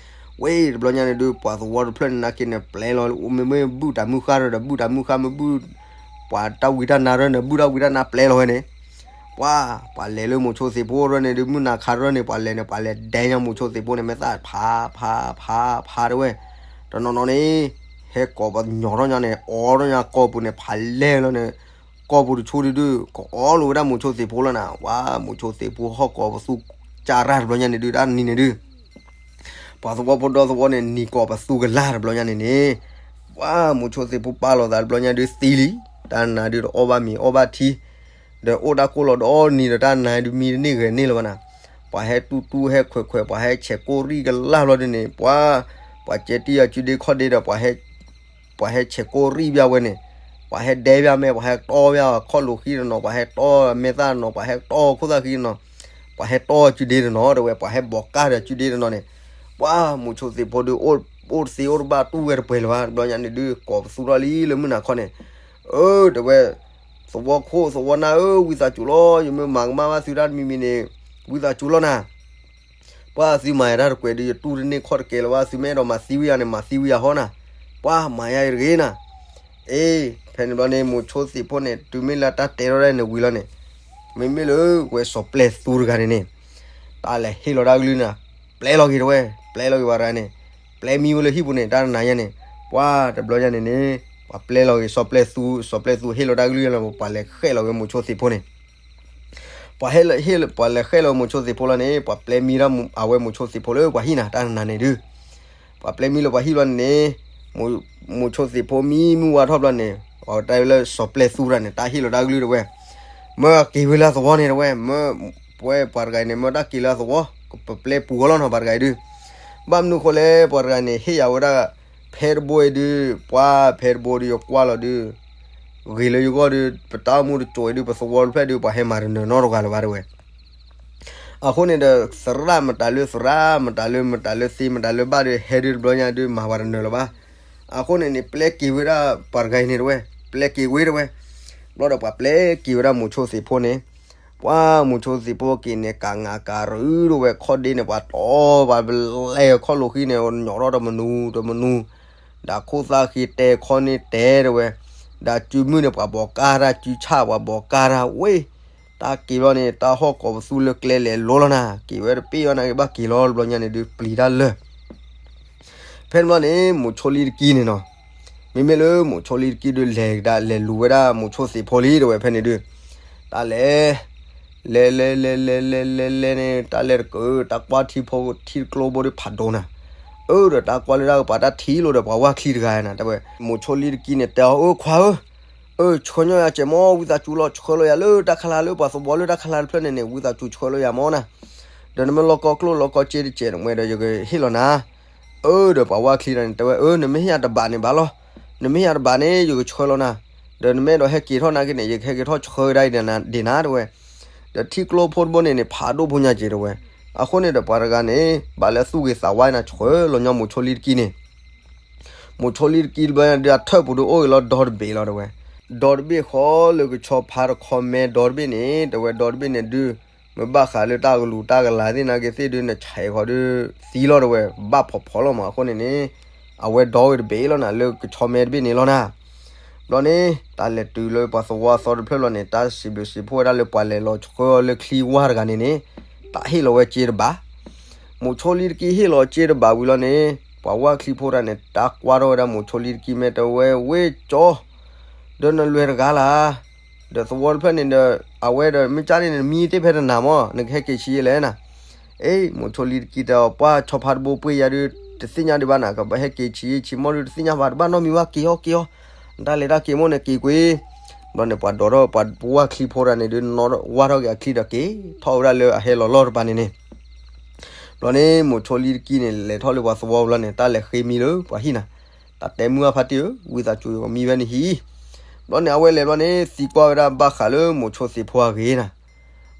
ဝဲတဘျီညါန့ၣ်ဒုး ပှၤသဝီတဖျၢၣ်န့ၣ်နာ်က့န့ၣ် ပျဲလီၤ, မ့မ့ၢ်ဘုၣ်တၢ်မုၢ်ဃၢ်ရၢၢ်ဒီး ဘုၣ်တၢ်မုၢ်ဃၢ်မ့ၢ်ဘုၣ် ပှၤတၢ်ဝံတၢ်နါရၢၢ်န့ၣ် ဘုၣ်တၢ်ဝံတၢ်နါပျဲလီၤဝဲန့ၣ်, ပှၤ ပှၤလဲၤလၢမိၤဆိသ့ၣ်ဖိရၢၢ်န့ၣ်ဒုး မုၢ်နၤခါရၢၢ်န့ၣ် ပှၤလဲၤန့ၣ် ပှၤလဲၤဒဲညါမိၤဆိသ့ၣ်ဖိန့ၣ် မ့ၢ်သၣ်ဖးဖးဖးတဝဲ. တနီၤနီၤန့ၣ် ဟဲကိးပညီထီၣ်ညါန့ၣ် အိးထီၣ်ညါကီၢ်ပူၤန့ၣ် ဖးလဲၢ်လီၤန့ၣ်, ကီၢ်ပူၤတဆူဒုးဒုး ကအိးလိာ်ဝဲဒၣ်မိၤဆိသ့ၣ်ဖိလီၤနၤ. ဝဲမိၤဆိသ့ၣ်ဖိဟီၣ်ကိးပသူကၢ်ရၢ်တဘျီညါန့ၣ်ဒုး တၢ်နံၤန့ၣ်ဒုး ပှၤသဝီဖိဒီသဝီန့ၣ် နံၤကိးပသူကလၢ်တဘျီညါန့ၣ်န့ၣ်, ပှၤမိၤဆိသ့ၣ်ဖိပာ်လီၤသးတဘျီညါဒုးသံလံ, တၢ်နါဒုးတအီၣ်ဘၣ်မ့ၤအီၣ်ဘၣ်ထံ, ဒီးအိၣ်တၢ်ကိၢ်လီၤဒီနံၤဒီးတၢ်နါဒုးမံတန့ၢ်ဂဲၤန့ၢ်လၢၤဘၣ်နၤ. ပှၤဟဲတူၢ်တူၢ်ဟဲခွဲးခွဲး ပှၤဟဲဆဲးကိၢ်ရံၣ်ကလၢ်ဘျီဒုးန့ၣ် ပှၤ ပှၤကဲတံၢ်အစုဒ့ခီၣ်ဒ့ဒီး ပှၤဟဲဆဲးကိၢ်ရံၣ်ဘၣ်ဝဲန့ၣ်, ပှၤဟဲဒဲဘၣ်မ့ၢ် ပှၤဟဲတီဘၣ်ခီၣ်လိာ်ဃံတနီၤ, ပှၤဟဲတီမဲာ်သၣ်တနီၤ, ပှၤဟဲတီခိၣ်သၣ်ဃံတနီၤ, ပှၤဟဲတီအစုဒ့တနီၤတဝဲ, ပှၤဟဲဘီးကၢ်ဒီးအစုဒ့တနီၤန့ၣ်, ပှၤမိၤဆိသ့ၣ်ဖိဒုး အိၣ်သ့အိၣ်တဘၣ်တူၢ်ဝဲတပှဲၤလၢၤဘၣ်. တဘျီညါန့ၣ်ဒုး ကိးပသူထီၣ်လံလၢမုၢ်နၤခီန့ၣ်, အၢ တဝဲ သဝီခိၣ်သဝီနၢ်ဧၢ, ဝံသးစူၤလီၤ, ယမ့ၢ်မၤကမၣ်ဘၣ်သုတၢ်တမံၤမံၤန့ၣ် ဝံသးစူၤလီၤနၤ. ပှၤသုမၤယၤတၢ်တကွဲးဒုး ယတူၢ်တန့ၢ်ခီၣ်တကဲလၢၤဘၣ်, သုမ့ၢ်အဲၣ်ဒိးမၤသံဝံယၤန့ၣ် မၤသံဝံယၤဟီနၤ, ပှၤမၤယၤအံၤတဂ့ၤနၤ. အ့ ဖဲန့ၣ်ဘျီန့ၣ် မိၤဆိသ့ၣ်ဖိန့ၣ် တုၤမ့ၢ်လၢတၢ်တဲထီၣ်ဒၣ်န့ၣ်ဝံၤလီၤန့ၣ်, မ့မ့ၢ်လၢဝဲစီၤပျဲၢ်သူတဂၤန့ၣ်န့ၣ်, တၢ်လဲၤဟ့ၣ်လီၤတၢ်ကလုၢ်နၤ, ပျဲလီၤက့ၤတဝဲ, ပျဲလီၤက့ၤပှၤတဂၤန့ၣ်, ပျဲမံဝဲလၢဟံၣ်ပူၤန့ၣ် တၢ်တနၤညါန့ၣ်, ပှၤတဘျီညါန့ၣ်န့ၣ်, ပှၤပျဲလီၤက့ၤစီၤပျဲၢ်သူ, စီၤပျဲၢ်သူဟ့ၣ်လီၤတၢ်ကလုၢ်လီၤ, ပှၤလဲၤဃဲးလီၤဝဲမိၤဆိသ့ၣ်ဖိန့ၣ် ပှၤဟ့ၣ်လီၤ, ပှၤလဲၤဃဲးလီၤမိၤဆိသ့ၣ်ဖိလီၤန့ၣ်, ပှၤပျဲမံဒၣ်အဝဲမိၤဆိသ့ၣ်ဖိလၢပှၤဟံၣ်နၤ တၢ်နၤန့ၣ်ဒုး, ပှၤပျဲမံလၢပှၤဟံၣ်ဘျီန့ၣ်န့ၣ်, မိၤဆိသ့ၣ်ဖိမံမုၢ်ဝါထီၣ်ဘျီန့ၣ်, အတဲဝဲလၢစီၤပျဲၢ်သူတဂၤန့ၣ် တၢ်ဟ့ၣ်လီၤတၢ်ကလုၢ်တဝဲ, မၢက့ၤဝဲလၢအသဝီန့ၣ်တဝဲ, မၢပဝဲပှၤတဂၤအံၤန့ၣ် မၢတၢ်က့ၤလၢအသဝီ, ပပျဲပူၤအီၤလီၤနီၤ ပှၤတဂၤအံၤဒုး, ဘၣ်မနုၤဃိလဲၣ် ပှၤတဂၤန့ၣ် ဟ့ၣ်ယၤဝဲဒၣ် ဖဲတဘိအံၤဒုး, ပှၤဖဲတဘိဒုးယကွၢ်လီၤဒုး ဂ့ၤလၢယဂီၢ်ဒုး ပတၢ်အိၣ်မူတစိၤအံၤဒုး ပသဝီတဖျၢၣ်ဒုး ပှၤဟဲမၤတနၢၤနီတဂၤလၢၤဘၣ်တဝဲ. အဃိန့ၣ်ဒီး သရၣ်မတၤလၢသရၣ် မတၤလၢ မတၤလၢသ့ မတၤလၢဘၣ်ဒုး ဟဲဒုးတဘျီညါဒုး မၤပှၤတနၢၤလၢၤဘၣ်. အဃိန့ၣ်န့ၣ် ပျဲက့ၤဝဲဒၣ်ပှၤတဂၤအံၤန့ၣ်တဝဲ, ပျဲက့ၤဝဲတဝဲ. ဘျီဒီးပှၤပျဲက့ၤဝဲဒၣ်မိၤဆိသ့ၣ်ဖိန့ၣ်, ပှၤမိၤဆိသ့ၣ်ဖိက့ၤန့ၣ် ကးငးကးရုတဝဲ ခီၣ်ဒ့န့ၣ် ပှၤတီ ပှၤလဲၤခီၣ်လိာ်ဃံန့ၣ် ညီၣ်ထီၣ်တမနူၤတမနူၤ ဒီးခိၣ်သၣ်ဃံတဲခီန့ၣ်တဲတဝဲ, ဒီးစုမုၢ်န့ၣ် ပှၤဘီးကါတၢ်စုဆၣ် ပှၤဘီးကါတၢ်ဝဲ, တၢ်က့ၤဘျီန့ၣ် တၢ်ဟီၣ်ကိးပသူလၢကျဲလဲၤလိၤလီၤနၤ, က့ၤဝဲတပ့ၢ်ဘၣ်နာ်က့ၤဘၣ်က့ၤလီၤတဘျီညါန့ၣ်ဒုး ပျံၤတၢ်လၢာ်. ဖဲန့ၣ်ဘျီန့ၣ် မိၤဆိလံတကံန့ၣ်နီၤ, မ့မ့ၢ်လၢမိၤဆိလံတကံဒုး လဲၤကဒါလဲၤလူၤဝဲဒၣ်မိၤဆိသ့ၣ်ဖိလံတဝဲဖဲန့ၣ်ဒုး, တၢ်လဲၤ လဲၤလဲၤလဲၤလဲၤလဲၤလဲၤလဲၤန့ၣ် တၢ်လဲၤတကၢ တၢ်ကွၢ်ထံဖိထံတကျိဘိဒုးဖးဒိၣ်နၤ, အၢ ဒီးတၢ်ကွၢ်လၢတၢ်ကပၤတၢ်ထံၣ်လိာ်ဒီးပှၤဝၢ်ချံတဂၤနၤ တဝဲ, မိၤဆိလံတကံန့ၣ် တဲအီၤ အၢ ခွါဧၢ, အၢ ဆှၢညီယၤစဲးမီၢ် ဝံသးစူၤလီၤ ဆှၢလီၤယၤလၢတၢ်ခါလၢပှၤသဝီလၢတၢ်ခါလၢတဖျၢၣ်န့ၣ်န့ၣ် ဝံသးစူၤဆှၢလီၤယၤမီၢ်နၤ, ဒီးနမ့ၢ်လီၢ်ကီၢ်ကျိၣ်လီၢ်ကီၢ်စ့တစဲးန့ၣ် ဝဲဒီးယကဟ့ၣ်လီၤနၤ. အၢ ဒီးပှၤဝၢ်ချံတဂၤန့ၣ် တဲဝဲ အၢ နမ့ၢ်ဟ့ၣ်ယၤတဘးန့ၣ်ဘၣ်လီၤ, နမ့ၢ်ဟ့ၣ်ယၤတဘးန့ၣ် ယကဆှၢလီၤနၤ, ဒီးနမ့ၢ်အဲၣ်ဒိးဟဲက့ၤထီၣ်နာ်က့န့ၣ် ယကဟဲက့ၤထီၣ်ဆှၢဝဲဒၣ်အံၤဒံးနၤတဝဲ. ဒီးထံကျိဖိတဘိန့ၣ်န့ၣ် ဖးဒိၣ်ဖိညါက့ၤတဝဲ. အဃိန့ၣ်ဒီးပှၤတဂၤန့ၣ် ဘၣ်လၢသူၣ်ဂ့ၤသးဝါနၤ ဆှၢလီၤညီမိၤဆိလံတကံန့ၣ် မိၤဆိလံတကံတဘျီဒုး အထၢၣ်ပူၤဒုးအိၣ်ဂ့ၤလီၤဒီတဘ့ၣ်လီၤတဝဲ, ဒီတဘ့ၣ်ဃီလၢကဆီဖါတခီမဲဒီတဘ့ၣ်န့ၣ် တဝဲဒီတဘ့ၣ်န့ၣ်ဒုး မ့ၢ်ဘၣ်ဃးလၢတၢ်ကလူၤတၢ်ကလၤသ့ၣ်နာ်က့သ့ၣ်ဒုး နဆဲးဃီၤဒုးသံလီၤတဝဲ ဘၣ်ဖီၣ်ဖီၣ်လီၤမး အဃိန့ၣ်န့ၣ် အဝဲဒီဝဲတဘ့ၣ်လီၤနၤ လၢကဆီမဲတဘ့ၣ်န့ၣ်လီၤနၤ. ဘျီန့ၣ် တၢ်လဲၤတုၤလၢပှၤသဝီအသီတဖျၢၣ်လီၤန့ၣ် တၢ်စံးဘျုးစံးဖှိၣ်ဝဲဒၣ်လၢပှၤလဲၤလီၤဆှၢအီၤလၢချံဝါတဂၤန့ၣ်န့ၣ် တၢ်ဟ့ၣ်လီၤဝဲစ့တဘး မိၤဆိလံတကံဟ့ၣ်လီၤစ့တဘးဝံၤလီၤန့ၣ် ပှၤဝၢ်ချံဖိတဂၤန့ၣ် တၢ်ကွၢ်ထီၣ်ဝဲဒၣ်မိၤဆိလံတကံမ့ၢ်တဝဲဝ့ၢ်ကၠီ ဒီးနလွဲၢ်တဂၤလၢ် ဒီးသဝီတဖျၢၣ်န့ၣ်ဒီး အဝဲဒီးမ့ၢ်ကၢ်န့ၣ် နမံသ့ၣ်ဖဲတနၤမီၢ် နကဟဲက့ၤဆံးယဲလဲၣ်နၤ. အ့ မိၤဆိလံတကံတဲအီၤ ပှၢ်ဆီဖါတဘိပှ့ၤယၤဒုး တသ့ၣ်ညါဒံးဘၣ်နၤ ကဘၣ်ဟဲက့ၤဆံးယဲဆံးမီၢ်ဒုး တသ့ၣ်ညါဘၣ်တဘၣ်နီတမံၤဘၣ် က့ၤဟီၣ်က့ၤဟီၣ် တၢ်လဲၤတၢ်က့ၤမိၢ်န့ၣ်က့ၤကွံာ် ဘျီန့ၣ် ပှၤဒိးထီၣ်ပှၤဝၢ်ချံဖိတဂၤန့ၣ်ဒုး နီၣ်ဝၢ်ထီၣ်က့ၤအချံဒီးက့ၤထီၣ်ဝဲဒၣ်လၢအဟဲလီၤလီၢ်တပၤန့ၣ်န့ၣ် ဘျီန့ၣ် မိၤဆိလံတကံန့ၣ် လဲၤထီၣ်လၢပှၤသဝီဘျီန့ၣ် တၢ်လဲၤဃ့မံလၢပှၤဟံၣ်နၤ, တၢ်တဲမုၢ်အဖါတံၢ်ဧၢ, ဝံသးစူၤယကမံဝဲနဟံၣ်, ဘျီန့ၣ် အဝဲလဲၤဘျီန့ၣ် သံကွၢ်ဝဲဒၣ်ဘၣ်ဃးလၢမိၤဆိသ့ၣ်ဖိအဂ့ၢ်နၤ,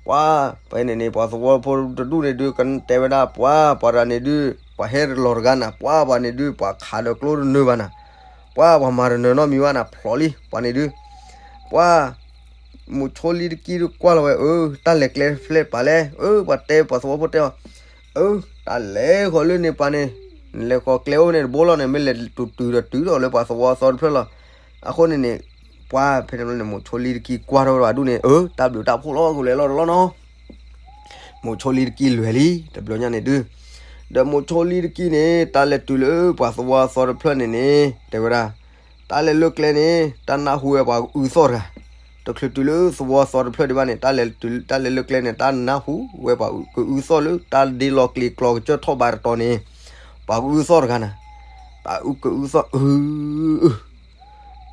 ပှၤ ဖဲန့ၣ်န့ၣ် ပှၤသဝီဖိတဒူၣ်န့ၣ်ဒုး ကတဲဝဲဒၣ် ပှၤ ပှၤတဂၤန့ၣ်ဒုး ပှၤဟဲတလီၤတဂၤနၤ, ပှၤ ပှၤန့ၣ်ဒုး ပှၤခးဒီးကျိတနၢၤဘၣ်နၤ, ပှၤ ပှၤမၤတနၢၤနီတမံၤဘၣ်နၤ ဖျိးလံ ပှၤန့ၣ်ဒုး, ပှၤ မိၤဆိလံတကံဒုးကွၢ်လီၤဝဲ အၢ တၢ်လဲၤကျဲဖျဲၣ်ပာ်လဲၣ်, အၢ ပှၤတဲပှၤသဝီဖိတဲအီၤ, အၢ တၢ်လဲၤဃီၤလၢန့ၣ်ပာ်န့ၣ်, နလဲၤဃီၤကျဲအိၣ်န့ၣ်တဘိလီၤန့ၣ် မ့ၢ်လဲၤတုၤတုၤဒီးတုၤဒီးလၢပှၤသဝီသီတဖျၢၣ်လီၤ. အဃိန့ၣ်န့ၣ် ပှၤဖဲန့ၣ်န့ၣ် မိၤဆိလံတကံကွၢ်ထီၣ်ဝဲဒၣ်ဒူၣ်န့ၣ် အၢ တၢ်ဘျုးတၢ်ဖှိၣ်လီၤ ကလဲၤလီၤတလီၢ်နီၤ မိၤဆိလံတကံလွဲၤလံ တဘျီညါန့ၣ်ဒုး, ဒီးမိၤဆိလံတကံန့ၣ် တၢ်လဲၤတုၤလၢပှၤသဝီသီတဖျၢၣ်န့ၣ်န့ၣ် တဲဝဲဒၣ်, တၢ်လဲၤလၢကျဲန့ၣ် တၢ်နၢ်ဟူဝဲပှၤကအုသီၣ်တဂၤ, တချုးတုၤလၢသဝီသီတဖျၢၣ်ဒံးဘၣ်န့ၣ် တၢ်လဲၤလၢကျဲန့ၣ် တၢ်နၢ်ဟူဝဲပှၤကအုသီၣ်လၢတၢ်ဒ့လီၤကျံၤကျီကစၢၢ်ထီၣ်ဘးတတီၤန့ၣ်, ပှၤကအုသီၣ်တဂၤန့ၣ်, တၢ်အုကအုသီၣ် အု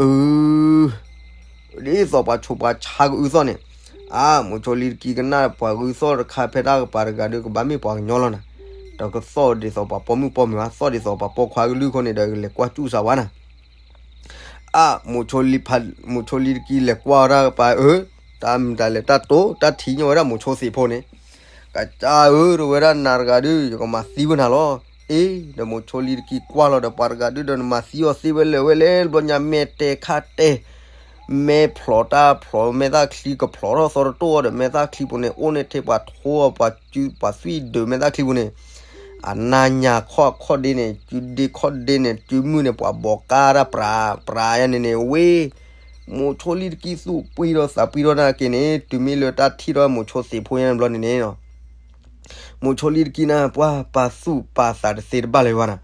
အု ဒ်သိးပှၤဆိးပှၤဆါကအုသီၣ်န့ၣ်, အါ မိၤဆိလံတကံကနၣ်ပှၤကအုသီၣ်တခါဖဲတၢ်ကပၤတဂၤဒီး ကဘၣ်မ့ၢ်ပှၤကညီလီၤနၤ, ဒီးကသီၣ်ဒ်သိးပှၤပိာ်မုၣ်ပိာ်မၢၤဘၣ် သီၣ်ဒ်သိးပှၤပိာ်ခွါကလုၢ်အဃိန့ၣ်ဒီး ကလဲၤကွၢ်စူၣ်စၢ်ဝဲနၤ အါ မိၤဆိလံတကံ လဲၤကွၢ်ဝဲဒၣ်ကပၤ အၢ တၢ်မုာ်တၢ်လဲၤတၢ်တိာ် တၢ်ထံၣ်ညီဝဲဒၣ်မိၤဆိသ့ၣ်ဖိန့ၣ်, ကစၢ်ဧၢ တဲဝဲဒၣ် နၤတဂၤဒုး ယကမၤသံဝဲနၤလီၤ. အ့ ဒီးမိၤဆိလံတကံကွၢ်လီၤဒီး ပှၤတဂၤဒုးဒီး နမၤသံအီၤသ့ဝဲလၢာ်ဝဲလဲၣ် တဘျီညါ မဲာ်တဲာ်ခါတဲာ် မဲာ်ဖျိးတၢ်ဖျိး မဲာ်သၣ်ချံကဖျိးထီၣ်သီတတိၢ်အီၤဒီး မဲာ်သၣ်ချံပူၤန့ၣ် အိၣ်န့ၢ်ထဲပှၤထိအီၤ ပှၤစု ပှၤသွံၣ်ဒုးမဲာ်သၣ်ချံပူၤန့ၣ်, အနါညါခီၣ်ခီၣ်ဒ့န့ၣ် စုဒ့ခီၣ်ဒ့န့ၣ် စုမုၢ်န့ၣ် ပှၤဘိးကါတၢ်ပြးပြးယါန့ၣ်န့ၣ် ဝ့ၢ် မိၤဆိလံတကံသူၣ်ပှံၤထီၣ်သးပှံၤထီၣ်နာ်က့န့ၣ် တုၤမ့ၢ်လၢတၢ်ထံၣ်ထီၣ်မိၤဆိသ့ၣ်ဖိညါတဘျီန့ၣ်န့ၣ် မိၤဆိလံတကံနၤ ပှၤပာ်သူၣ်ပာ်သးတသ့တဘၣ်လၢၤဘၣ်နၤ,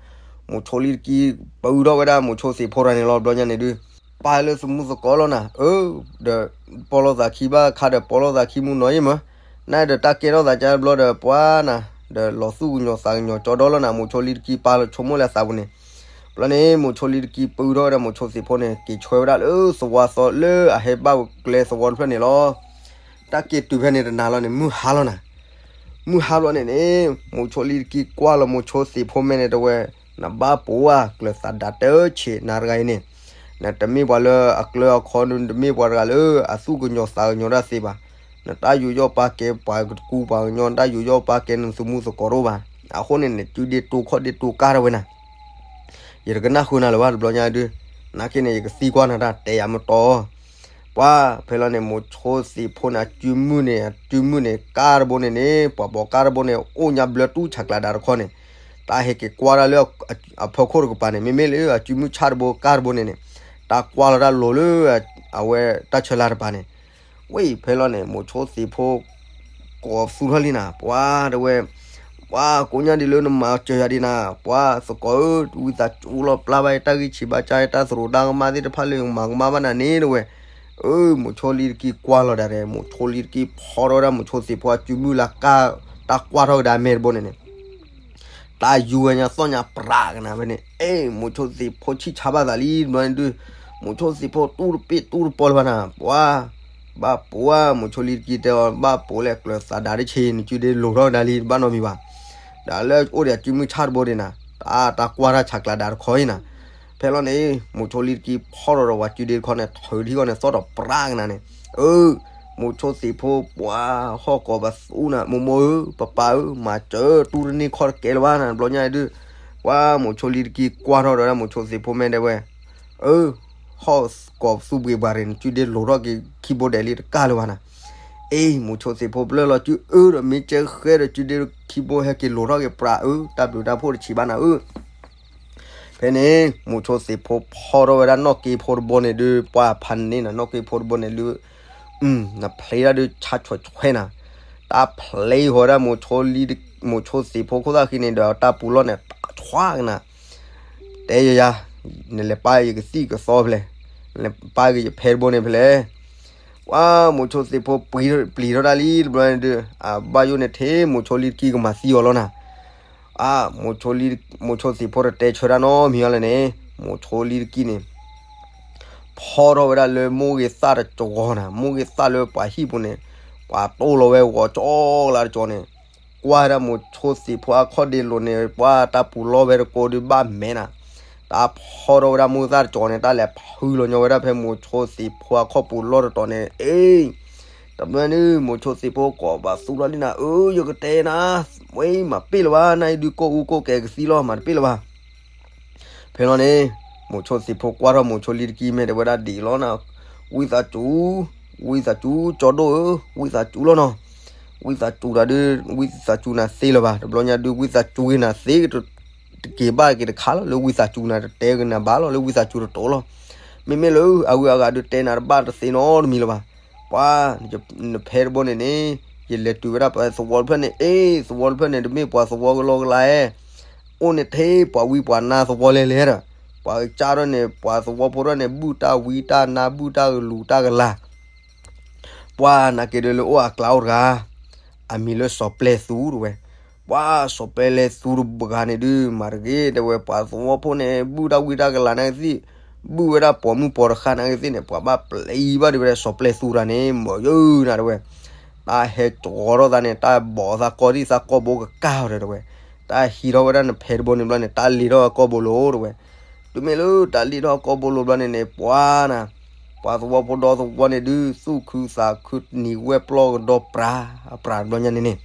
မိၤဆိလံတကံ ပၢထီၣ်ဝဲဒၣ်မိၤဆိသ့ၣ်ဖိတဂၤန့ၣ်လီၤ တဘျီညါန့ၣ်ဒုး, ပာ်လၢသမူသကိးလီၤနၤ, အၢ ဒီး ပီလီၤသးခံဘၣ်ခါဒီး ပီလီၤသးခံမူနီၤယံမၢ်, နဒီးတၢ်ကဲထီၣ်သးကါတဘျီဒီး ပှၤနၤ, ဒီးလီၤသူၣ်ကညီၤသးကညီၤကၠီဒီလီၤနၤ မိၤဆိလံတကံပာ်လီၤဆိကမိၣ်လၢသးပူၤန့ၣ်, ဘျီန့ၣ် မိၤဆိလံတကံပၢထီၣ်ဝဲဒၣ်မိၤဆိသ့ၣ်ဖိန့ၣ် က့ၤဆှၢဝဲဒၣ်လၢသဝီသီလၢအဟဲဘၣ်ကျဲသဝီတဖျၢၣ်န့ၣ်လီၤ. တၢ်က့ၤတုၤဖဲန့ၣ်တနၤလီၤန့ၣ် မုၢ်ဟါလီၤနၤ, မုၢ်ဟါဘျီန့ၣ်န့ၣ် မိၤဆိလံတကံကွၢ်လီၤမိၤဆိသ့ၣ်ဖိမဲာ်န့ၣ်တဲဝဲ, နဘၣ်ပိာ်ဧါ ကျၢၤသးဒးတဆံးနၤတဂၤအံၤန့ၣ်, နတမ့ၢ်ပှၤလၢအကျၢၤအခီ နတမ့ၢ်ပှၤတဂၤလၢအသူၣ်ကညီၤသးကညီၤတၢ်သ့ဘၣ်, နတၢ်ယူးယီၣ်ပာ်ကဲပှၤကကူပှၤကညီ နတၢ်ယူးယီၣ်ပာ်ကဲနသမူသကိးတအိၣ်ဘၣ်, အဃိန့ၣ် နစုဒ့တိခီၣ်ဒ့တိကါထီၣ်ဝဲနၤ ယတကနၣ်ဃုာ်နၤလၢၤဘၣ်တဘျီညါဒုး, နာ်က့န့ၣ် ယကသံကွၢ်နၤတၢ်တဲယၤမတီၤ, ပှၤဖဲလီၤန့ၣ် မိၤဆိသ့ၣ်ဖိန့ၣ် အစုမုၢ်န့ၣ် အစုမုၢ်န့ၣ် ကါတဘိန့ၣ်န့ၣ် ပှၤဘိးကါတဘိန့ၣ် အိၣ်ညါဘျၢတူၢ်ဆးကျးဒးတခီန့ၣ်, တၢ်ဟဲက့ၤကွၢ်တၢ်လၢ အဖီခိၣ်တကပၤန့ၣ် မ့မ့ၢ်လၢအစုမုၢ်ဆၣ်တဘိကါတဘိန့ၣ်န့ၣ်, တၢ်ကွၢ်လီၤတၢ်လိၤလၢ အဝဲတၢ်ဆၢလၢ်တပၤန့ၣ် ဝံၤဖဲလီၤန့ၣ် မိၤဆိသ့ၣ်ဖိ ကိးသူထီၣ်လံနၤ ပှၤတဲဝဲ, ပှၤကိးညါဒ်လၢနမၤစၢၤယၤဒ်နၤ ပှၤသကိးဧၢ, ဝံသးစူၤလီၤပျၢ်ဘၣ်ယတၢ်ဂံၢ်ဆံးဘါစၢ် ယတၢ်သရူးတၢ်ကမၣ်သ့ၣ်တဖၣ်လၢယကမၤကမၣ်ဘၣ်နၤန့ၣ်တဲဝဲ, အၢ မိၤဆိလံတကံကွၢ်လီၤဒၣ်ရဲၣ် မိၤဆိလံတကံဖီထီၣ်ဝဲဒၣ်မိၤဆိသ့ၣ်ဖိအစုမုၢ်လၢကါ တၢ်ကွၢ်ထီၣ်ကဒါမဲာ်တဘိန့ၣ်န့ၣ် တၢ်ယူၤဝဲညါသီၣ်ညါပြးကနၤဖဲန့ၣ်, အ့ မိၤဆိသ့ၣ်ဖိဆံၣ်ဆါဘၣ်သးလံတဘျီန့ၣ်ဒုး, မိၤဆိသ့ၣ်ဖိတူၢ်တပ့ၢ်တူၢ်တပီလၢၤဘၣ်နၤ ပှၤ, ဘၣ်ပိာ်ဧါ မိၤဆိလံတကံတဲအီၤ ဘၣ်ပိာ်လဲၣ် ကျၢၤသးဒးတဆံး နစုဒ့လိၤထီၣ်ကဒါလံတဘၣ်နီတမံၤဘၣ်, ဒီးလၢအိၣ်ဒီးအစုမုၢ်ဆၣ်တဘိဒ်နၤ တၢ် တၢ်ကွၢ်တၢ်ဆးကျးဒးတခီအံၤနၤ, ဖဲလီၤန့ၣ် မိၤဆိလံတကံဖီထီၣ်ဒီးပှၤစုဒ့တခီန့ၣ် ထုးထံၣ်ဃီန့ၣ် သီၣ်ဒီးပြးကနၤန့ၣ်, အၢ မိၤဆိသ့ၣ်ဖိပှၤဟီၣ်ကိးပသူနၤ မိၢ်မိၢ်ဧၢ ပၢ်ပၢ်ဧၢ မၤစၢၤတူၢ်တန့ၢ်ခီၣ်တကဲလၢၤဘၣ်နၤ တဘျီညါဒုး, ပှၤမိၤဆိလံတကံကွၢ်ထီၣ်ဒီးဝဲဒၣ် မိၤဆိသ့ၣ်ဖိမဲာ်တဲဝဲ, အၢ ဟီၣ်ကိးပသူဘှ့းဘှးရ့ၣ် နစုဒ့လိၤထီၣ်က့ၤခံဘိဒဲးလံတကးလၢၤဘၣ်နၤ, အ့ မိၤဆိသ့ၣ်ဖိပျၢၢ်လီၤစုအၢဒီးမ့ၢ်ကဲဃဲဒီး စုဒ့ခံဘိဟဲက့ၤလိၤထီၣ်က့ၤပြးအၢ တၢ်ဘျုးတၢ်ဖှိၣ်တဆံးဘၣ်နၤဧၢ ဖဲန့ၣ် မိၤဆိသ့ၣ်ဖိဖီထီၣ်ဝဲဒၣ်နီၣ်က့ဖိတဘိန့ၣ်ဒုး ပှၤဖးန့ၢ်နၤ နီၣ်က့ဖိတဘိန့ၣ်ဒုး, နဖျ့ဒၣ်ဒုးဆါဆွဲးဆွဲးနၤ, တၢ်ဖျ့ဃီၤဝဲဒၣ် မိၤဆိသ့ၣ်ဖိခိၣ်သၣ်ဃံန့ၣ်ဒီး တၢ်ပူၤလီၢ်န့ၣ် တၢ်ဆွါကနၤ, တဲယၤယၤ, နလဲၤပာ်ယကသံၣ်ကသီဖဲလဲၣ်, နလဲၤပာ်က့ၤယဖဲတဘိန့ၣ်ဖဲလဲၣ် ပှၤမိၤဆိသ့ၣ်ဖိပျံၤထီၣ်တၢ်လံတဘျီန့ၣ်ဒုး အဘၣ်ယိၣ်န့ၣ်ထဲ မိၤဆိလံတကံကမၤသံအီၤလီၤနၤ, အါ မိၤဆိသ့ၣ်ဖိတတဲဆၢတၢ်နီတမံၤအီၤလဲၣ်န့ၣ် မိၤဆိလံတကံန့ၣ် ဖီထီၣ်ဝဲဒၣ်လၢမိၢ်ဂ့ၤသၣ်တကဝီၤနၤ, မိၢ်ဂ့ၤသၣ်လၢပှၤဟံၣ်ပူၤန့ၣ် ပှၤတိၢ်လီၤဝဲဂီၤကၠီကလါတကဝီၤန့ၣ်, ကွၢ်ဝဲဒၣ်မိၤဆိသ့ၣ်ဖိအခီၣ်ဒ့လိၤန့ၣ် ပှၤတၢ်ပူၤလီၢ်ဝဲတကိးဒုးဘၣ်မဲာ်နၤ, တၢ်ဖီထီၣ်ဝဲဒၣ်မိၢ်သၣ်တကဝီၤန့ၣ် တၢ်လဲၤဖုလီၤညီဝဲဒၣ်ဖဲမိၤဆိသ့ၣ်ဖိအခီၣ်ပူၤလီၢ်တတီၤန့ၣ်, အ့ တဘျီန့ၣ် မိၤဆိသ့ၣ်ဖိကိးပသူထီၣ်လံနၤ, အၢ ယကတဲနၤ, ဝဲမၤပ့ၢ်လၢၤဘၣ်, နအံၤဒုးကိၢ်အူကိၢ်ကဲကသံလီၤ, မၤတပ့ၢ်လၢၤဘၣ်. ဖဲလီၤန့ၣ် မိၤဆိသ့ၣ်ဖိကွၢ်ထီၣ်မိၤဆိလံတကံမဲာ်တဲဝဲဒၣ်ဒ်အံၤလီၤနၤ, ဝံသးစူၤ ဝံသးစူၤကၠီဒိၣ်ဧၢ, ဝံသးစူၤလီၤနီၤ. ဝံသးစူၤတၢ်ဒုး ဝံသးစူၤနၤသ့လၢၤဘၣ်. တဘျီညါဒုး ဝံသးစူၤက့ၤနၤသ့ တက့ၤဘၣ်က့ၤတခါလီၤ. လၢဝံသးစူၤနၤတတဲက့ၤနၤဘၣ်လီၤ, လၢဝံသးစူၤတတိၤလီၤ. မ့မ့ၢ်လၢအဂုၤအဂၤဒုးတဲနၤတဘၣ်တသ့နီတမံၤလၢၤဘၣ်. ပှၤ နဖဲတဘိန့ၣ်န့ၣ် ယလဲၤတုၤဝဲဒၣ်ပှၤသဝီတဖျၢၣ်န့ၣ်, အ့ သဝီတဖျၢၣ်န့ၣ် တမ့ၢ်ပှၤသဝီကလီကလါဧဲ, အိၣ်န့ၣ်ထဲပှၤဝံပှၤနါသဝီလဲၤလဲၤဒီး ပှၤကစၢ်ထီၣ်န့ၣ် ပှၤသဝီဖိထီၣ်န့ၣ် ဘုၣ်တၢ်ဝံတၢ်နါ ဘုၣ်တၢ်ကလူၤတၢ်ကလၤ ပှၤနာ်က့ၤဒုးလၢအိၣ်အကျါအိၣ်တဂၤ, အမံၤလၢစီၤပျဲသူတဝဲ. ပှၤစီၤပျဲလဲသူတဂၤန့ၣ်ဒုး မၤတဂ့ၤ တဲဝဲ, ပှၤသဝီဖိန့ၣ် ဘုၣ်တၢ်ဝံတၢ်ကလၤနာ်က့ၤသ့ၣ်, ဘုၣ်ဝဲဒၣ်ပိာ်မုၣ်ပိာ်တဃၣ်နာ်က့ၤသ့ၣ်န့ၣ် ပှၤဘၣ်ပျံၤဘၣ်ဒံးဝဲဒၣ်စီၤပျဲသူတဂၤန့ၣ် မၤယုာ်နၤတဝဲ. တၢ်ဟဲကၠီထီၣ်သးန့ၣ် တၢ်ဘီးသးကီၢ်သံၣ်သးကီၢ်ဘိကကၢ်အီၤဒီးတဝဲ. တၢ်ဟံးထီၣ်ဝဲဒၣ်နဖဲတဘိန့ၣ်ဘျီန့ၣ် တၢ်လ့ၤထီၣ်အကီၢ်ဘိလိၤတဝဲ. တုၤမ့ၢ်လၢတၢ်လ့ၤထီၣ်အကီၢ်ဘိလိၤဘျီန့ၣ်န့ၣ် ပှၤနၤ ပှၤသဝီဖိဒီသဝီန့ၣ်ဒုး သူၣ်ခုသးခုတနံၤဝဲပျီကဒီပြၤပြၤတဘျီညါန့ၣ်န့ၣ်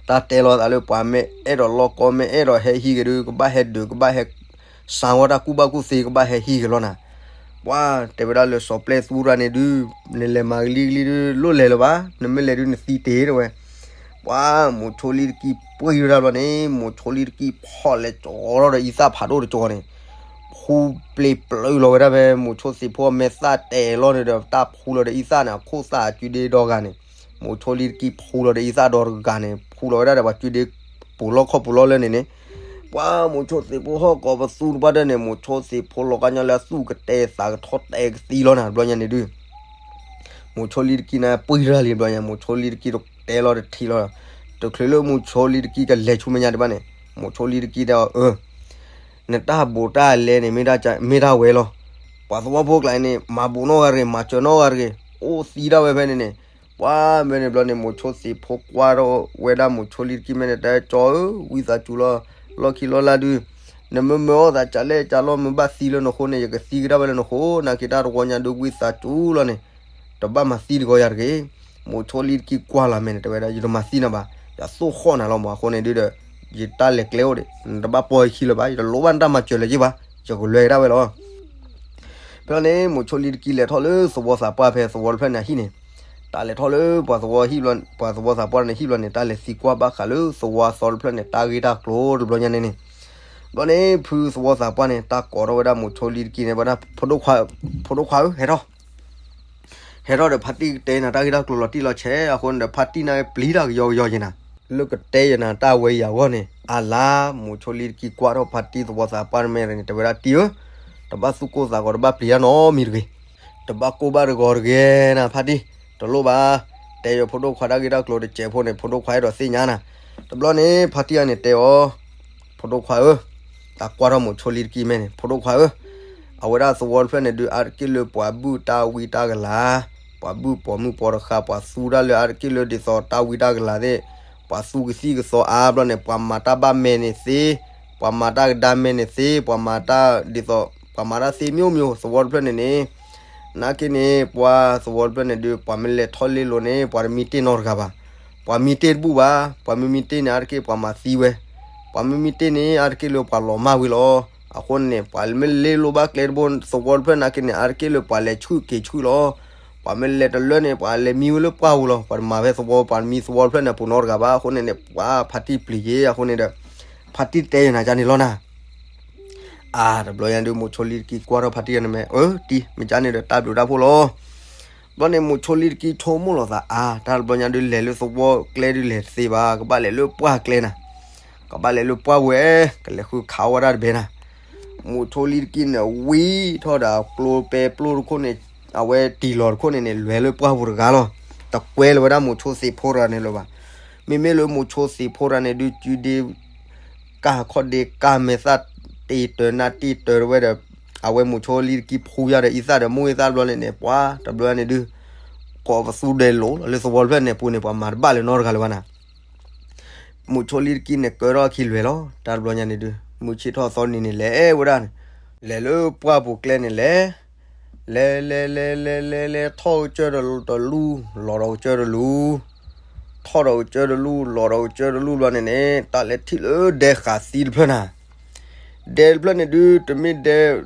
တၢ်တဲလီၤသးလၢပှၤမ့ၢ်အဲၣ်ဒိးလီၢ်ကီ မ့ၢ်အဲၣ်ဒိးဟဲဟံးက့ၤဒုး ကဘၣ်ဟဲဒုး ကဘၣ်ဟဲစၢၤဝဲတၢ်ကူၣ်ဘၣ်ကူၣ်သ့ ကဘၣ်ဟဲဟံးက့ၤလီၤနၤ. ပှၤတဲဝဲဒၣ်လၢစီၤပျဲသူတဂၤန့ၣ်ဒုး နလဲၤမၤကလံကလံဒုး လိၣ်လဲၤလၢၤဘၣ်, နမ့ၢ်လဲၤဒုးနသံတ့ၢ်တဝဲ. ပှၤမိၤဆိလံတကံၢ်ပှံၤဝဲဒၣ်ဘျီန့ၣ် မိၤဆိလံတကံၢ်ဖီၣ်လဲၤကၠီထီၣ်ဒီးအံသၣ်ဖးဒိၣ်တကၠီန့ၣ် ဖူပျ့ၤပျုးလီၤဝဲဒၣ်ဖဲ မိၤဆိသ့ၣ်ဖိမဲာ်သၣ်တဲာ်လီၤန့ၣ်ဒီး တၢ်ဖူလီၤဒီးအံသၣ်န့ၣ် အခိၣ်သၣ်အကုဒ့ဒီဂၤန့ၣ်, မိၤဆိလံတကံၢ်ဖူလီၤဒီးအံသၣ်ဒီတဂၤန့ၣ် ဖူလီၤဝဲဒၣ်ဒီးပှၤကုဒ့ပူၤလီၢ်ခီၣ်ပူၤလီၢ်လၢန့ၣ်န့ၣ်, ပှၤမိၤဆိသ့ၣ်ဖိဟီၣ်ကိးပသူတပှၢ်တၢၢ်န့ၣ် မိၤဆိသ့ၣ်ဖိလီၤကါညီလၢအသူၣ်ကတဲာ်သးကထီၣ်တဲာ်ကသံလီၤနၤ တဘျီညါန့ၣ်ဒုး မိၤဆိလံတကံၢ်န့ၣ် ပှံၤတၢ်လံတဘျီညါ မိၤဆိလံတကံၢ်တတဲလီၤတထံၣ်လီၤ, တချုးလၢမိၤဆိလံတကံၢ်ကလဲၤဆူမဲာ်ညါဒံးဘၣ်န့ၣ် မိၤဆိလံတကံၢ်တဲအီၤ အၢ နတၢ်ဘူးတၢ်လဲန့ၣ် မ့ၢ်တၢ်ဝဲလီၤ. ပှၤသဝီဖိကျါန့ၣ် မၤဘူးနီၢ်ဂၤတဂ့ၤ, မၤစၢၤနီၢ်ဂၤတဂ့ၤ, အိၣ်သံဒၣ်ဝဲဖဲန့ၣ်န့ၣ်, ပှၤမ့ၢ်န့ၣ်ဘျီန့ၣ် မိၤဆိသ့ၣ်ဖိကွၢ်ထီၣ်ဝဲဒၣ်မိၤဆိလံတကံၢ်မဲာ်န့ၣ် တဲကၠီဧၢ, ဝံသးစူၤလီၤ, လီၢ်ခံလီၢ်လၢ်ဒုး, နမ့ၢ်မၢအီၣ်သးကလဲၣ်ကလီ မ့ၢ်ဘၣ်သံလၢနဃိန့ၣ် ယကသံကဒါဝဲလၢနဃိ, နာ်က့ၤတၢ်တဝီညါဒုး ဝံသးစူၤလီၤန့ၣ် တဘၣ်မၤသံတဂီၤယၤတဂ့ၤ. မိၤဆိလံတကံၢ်ကွၢ်လီၤမဲာ်န့ၣ် တဲဝဲဒၣ် ယတမၤသံနၤဘၣ်, ယသိၣ်ဃီၣ်နၤလီၤမး အဃိန့ၣ်ဒုးဒီး ယတၢ်လဲၤကျဲအိၣ်ဒံး, နတဘၣ်ပီၢ်ယခံလၢၤဘၣ်, ယတလိၣ်ဘၣ်နတၢ်မၤစၢၤလၢၤက့ၤဘၣ်, ယကလွဲၤဒၣ်ဝဲလီၤ. ဖဲန့ၣ် မိၤဆိလံတကံၢ်လဲၤထီၣ်လၢသဝီသးပှၢ်ဖဲသဝီတဖျၢၣ်န့ၣ်အဟံၣ်န့ၣ်, တၢ်လဲၤထီၣ်လၢပှၤသဝီဟံၣ်ဘျီ, ပှၤသဝီသးပှၢ်န့ၣ်ဟံၣ်ဘျီန့ၣ် တၢ်လဲၤသံကွၢ်ဘၣ်ဃးလၢသဝီသီတဖျၢၣ်န့ၣ် တၢ်ဂ့ၢ်တၢ်ကျိၤတဘျီညါန့ၣ်န့ၣ်, ဘျီန့ၣ် ဖုသဝီသးပှၢ်န့ၣ် တၢ်ကိးထီၣ်ဝဲဒၣ်မိၤဆိလံတကံၢ်န့ၣ် ဝဲဒၣ် ဖိဒိၣ်ခွါဧၢ, ဟဲထီၣ် ဟဲထီၣ်ဒီးဖါတံၢ်ကတဲနၤတၢ်ဂ့ၢ်တၢ်ကျိၤလီၤတံၢ်လီၤဆဲး, အဃိန့ၣ်ဒီး ဖါတံၢ်န့ၣ်ပျံၤတၢ်ကယီကယီက့ၤနၤ, လၢကတဲယနၤတၢ်ဝဲယၤအဂီၢ်န့ၣ် အါလါ, မိၤဆိလံတကံၢ်ကွၢ်ထီၣ်ဖါတံၢ်သဝီသးပှၢ်တမဲာ်န့ၣ် တဲဝဲဒၣ် တံၢ်ဧၢ, တဘၣ်သူၣ်ကိၢ်သးဂီၤ တဘၣ်ပျံၤတၢ်နီတမံၤတဂ့ၤ, တဘၣ်ကိၢ်ဘၣ်တဂီၤတဂ့ၤနၤ ဖါတံၢ်, တလိၣ်ဘၣ်, တဲယဖိဒိၣ်ခွါတၢ်ဂ့ၢ်တၢ်ကျိၤတစဲးဖိန့ၣ် ဖိဒိၣ်ခွါအဲၣ်ဒိးသ့ၣ်ညါနၤ. တဘျီန့ၣ် ဖါတံၢ်အံၤန့ၣ်တဲအီၤ, ဖိဒိၣ်ခွါဧၢ, တၢ်ကွၢ်ထီၣ်မိၤဆိလံတကံၢ်မဲာ်န့ၣ် ဖိဒိၣ်ခွါဧၢ, အဝဲဒၣ်သဝီတဖျၢၣ်န့ၣ်ဒုး အါတက့ၢ်လၢပှၤဘုၣ်တၢ်ဝံတၢ်ကလၤ, ပှၤဘုၣ်ပိာ်မုၣ်ပိာ်တဃၣ် ပှၤသူတၢ်လၢအါတက့ၢ်လၢဒ်သိးတၢ်ဝံတၢ်ကလၤသ့ၣ်, ပှၤသူကသံၣ်ကသီအါဘျီန့ၣ် ပှၤမၤတၢ်ဘၣ်မဲာ်န့ၣ်သ့, ပှၤမၤတၢ်ကဒါမဲာ်န့ၣ်သ့, ပှၤမၤတၢ်ဒ်သိး ပှၤမၤတၢ်သ့မျိုးမျိုး သဝီတဖျၢၣ်န့ၣ်န့ၣ်, နာ်က့န့ၣ် ပှၤသဝီတဖျၢၣ်န့ၣ်ဒုး ပှၤမ့ၢ်လဲၤထီၣ်လ့လိာ်န့ၣ် ပှၤတမံတ့ၢ်နီတဂၤဘၣ်, ပှၤမံတ့ၢ်တဘူၣ်ဘၣ်, ပှၤမ့ၢ်မံတ့ၢ်န့ၣ် အါတက့ၢ်ပှၤမၤသံဝဲ, ပှၤမ့ၢ်မံတ့ၢ်န့ၣ် အါတက့ၢ်လၢပှၤလီၤမၢ်ဝံၤလီၤ. အဃိန့ၣ် ပှၤမ့ၢ်လ့လိာ်ဘၣ်ကျဲတဘိ သဝီတဖျၢၣ်နာ်က့န့ၣ် အါတက့ၢ်လၢပှၤလဲၤဆူၣ်က့ၤဆူၣ်လီၤ. ပှၤမ့ၢ်လဲၤတလၢန့ၣ် ပှၤလဲၤမံဝဲလၢပှၢ်ပူၤလီၤ. ပှၤတမၤဖဲသဝီ ပှၤတမံသဝီတဖျၢၣ်န့ၣ် ပူၤနီတဂၤဘၣ်. အဃိန့ၣ်န့ၣ် ပှၤဖါတံၢ်ပျံၤယ့ၤ အဃိန့ၣ်ဒီး ဖါတံၢ်တဲယနၤကန့ၣ်လီၤနၤ. အါ တဘျီညါဒုး မိၤဆိလံတကံၢ်ကွၢ်ထီၣ်ဖါတံၢ်န့ၣ်မ့ၢ် အၢ တံၢ် မ့ၢ်ကန့ၣ်ဒီး တၢ်ဘျုးတၢ်ဖှိၣ်လီၤ. ဘျီန့ၣ် မိၤဆိလံတကံၢ်ဆိကမိၣ်လီၤသးအါ တၢ်တဘျီညါဒုး လဲၤလၢသဝီကျဲဒုး လဲၤတသ့ဘၣ်, ကဘၣ်လဲၤလၢပှၢ်ကျဲနၤ, ကဘၣ်လဲၤလၢပှၢ်ဝဲ, ကလဲၤဃုခးဝဲဒၣ်တဘဲနၤ. မိၤဆိလံတကံၢ်န့ၣ် ဝံထီၣ်ဒီးအကျိပဲပျိတခိၣ်န့ၣ်, အဝဲတံၢ်လီၤတခိၣ်န့ၣ်န့ၣ် လဲၤလၢပှၢ်ပူၤတဂၤလီၤ. တကွဲလၢၤဝဲဒၣ်မိၤဆိသ့ၣ်ဖိတဂၤန့ၣ်လၢၤဘၣ်. မ့မ့ၢ်လၢမိၤဆိသ့ၣ်ဖိတဂၤန့ၣ်ဒုး ကုဒ့ ကၢ်ခီၣ်ဒ့ ကၢ်မဲာ်သၣ်တ့ၢ်တၢၤနၢ်တ့ၢ်တၢၤဝဲဒီး အဝဲမိၤဆိလံတကံၢ်ဖူယၤဒီးအံသၣ်ဒီးမိၢ်အံသၣ်တဘျီန့ၣ်န့ၣ် ပှၤတဘျီန့ၣ်ဒုး ကိးပသူဒဲးလိာ်လီၤ လၢသဝီတဖျၢၣ်န့ၣ်ပူၤန့ၣ် ပှၤမၤတဘၣ်လၢၤနီတဂၤလၢၤဘၣ်နၤ. မိၤဆိလံတကံၢ်န့ၣ် ကၢထီၣ်အခံလွဲၤလီၤ. တၢ်တဘျီညါန့ၣ်ဒုး မုၢ်ဆ့ၣ်ထီၣ်သီနံၤန့ၣ် လဲၤဝဲဒၣ်န့ၣ်, လဲၤလၢပှၢ်ပူၤကျဲန့ၣ်လဲၤ, လဲၤလဲၤလဲၤလဲၤလဲၤလဲၤ ထီၣ်ကစၢၢ်တလူၢ်, လီၤဒီးကစၢၢ်တလူၢ်, ထီၣ်ဒီးကစၢၢ်တလူၢ် လီၤဒီးကစၢၢ်တလူၢ်ဘျီန့ၣ်န့ၣ် တၢ်လဲၤထံၣ်လၢဒဲဃာ်သံတဖျၢၣ်နၤ. ဒဲတဖျၢၣ်န့ၣ်ဒုး တမ့ၢ်ဒဲ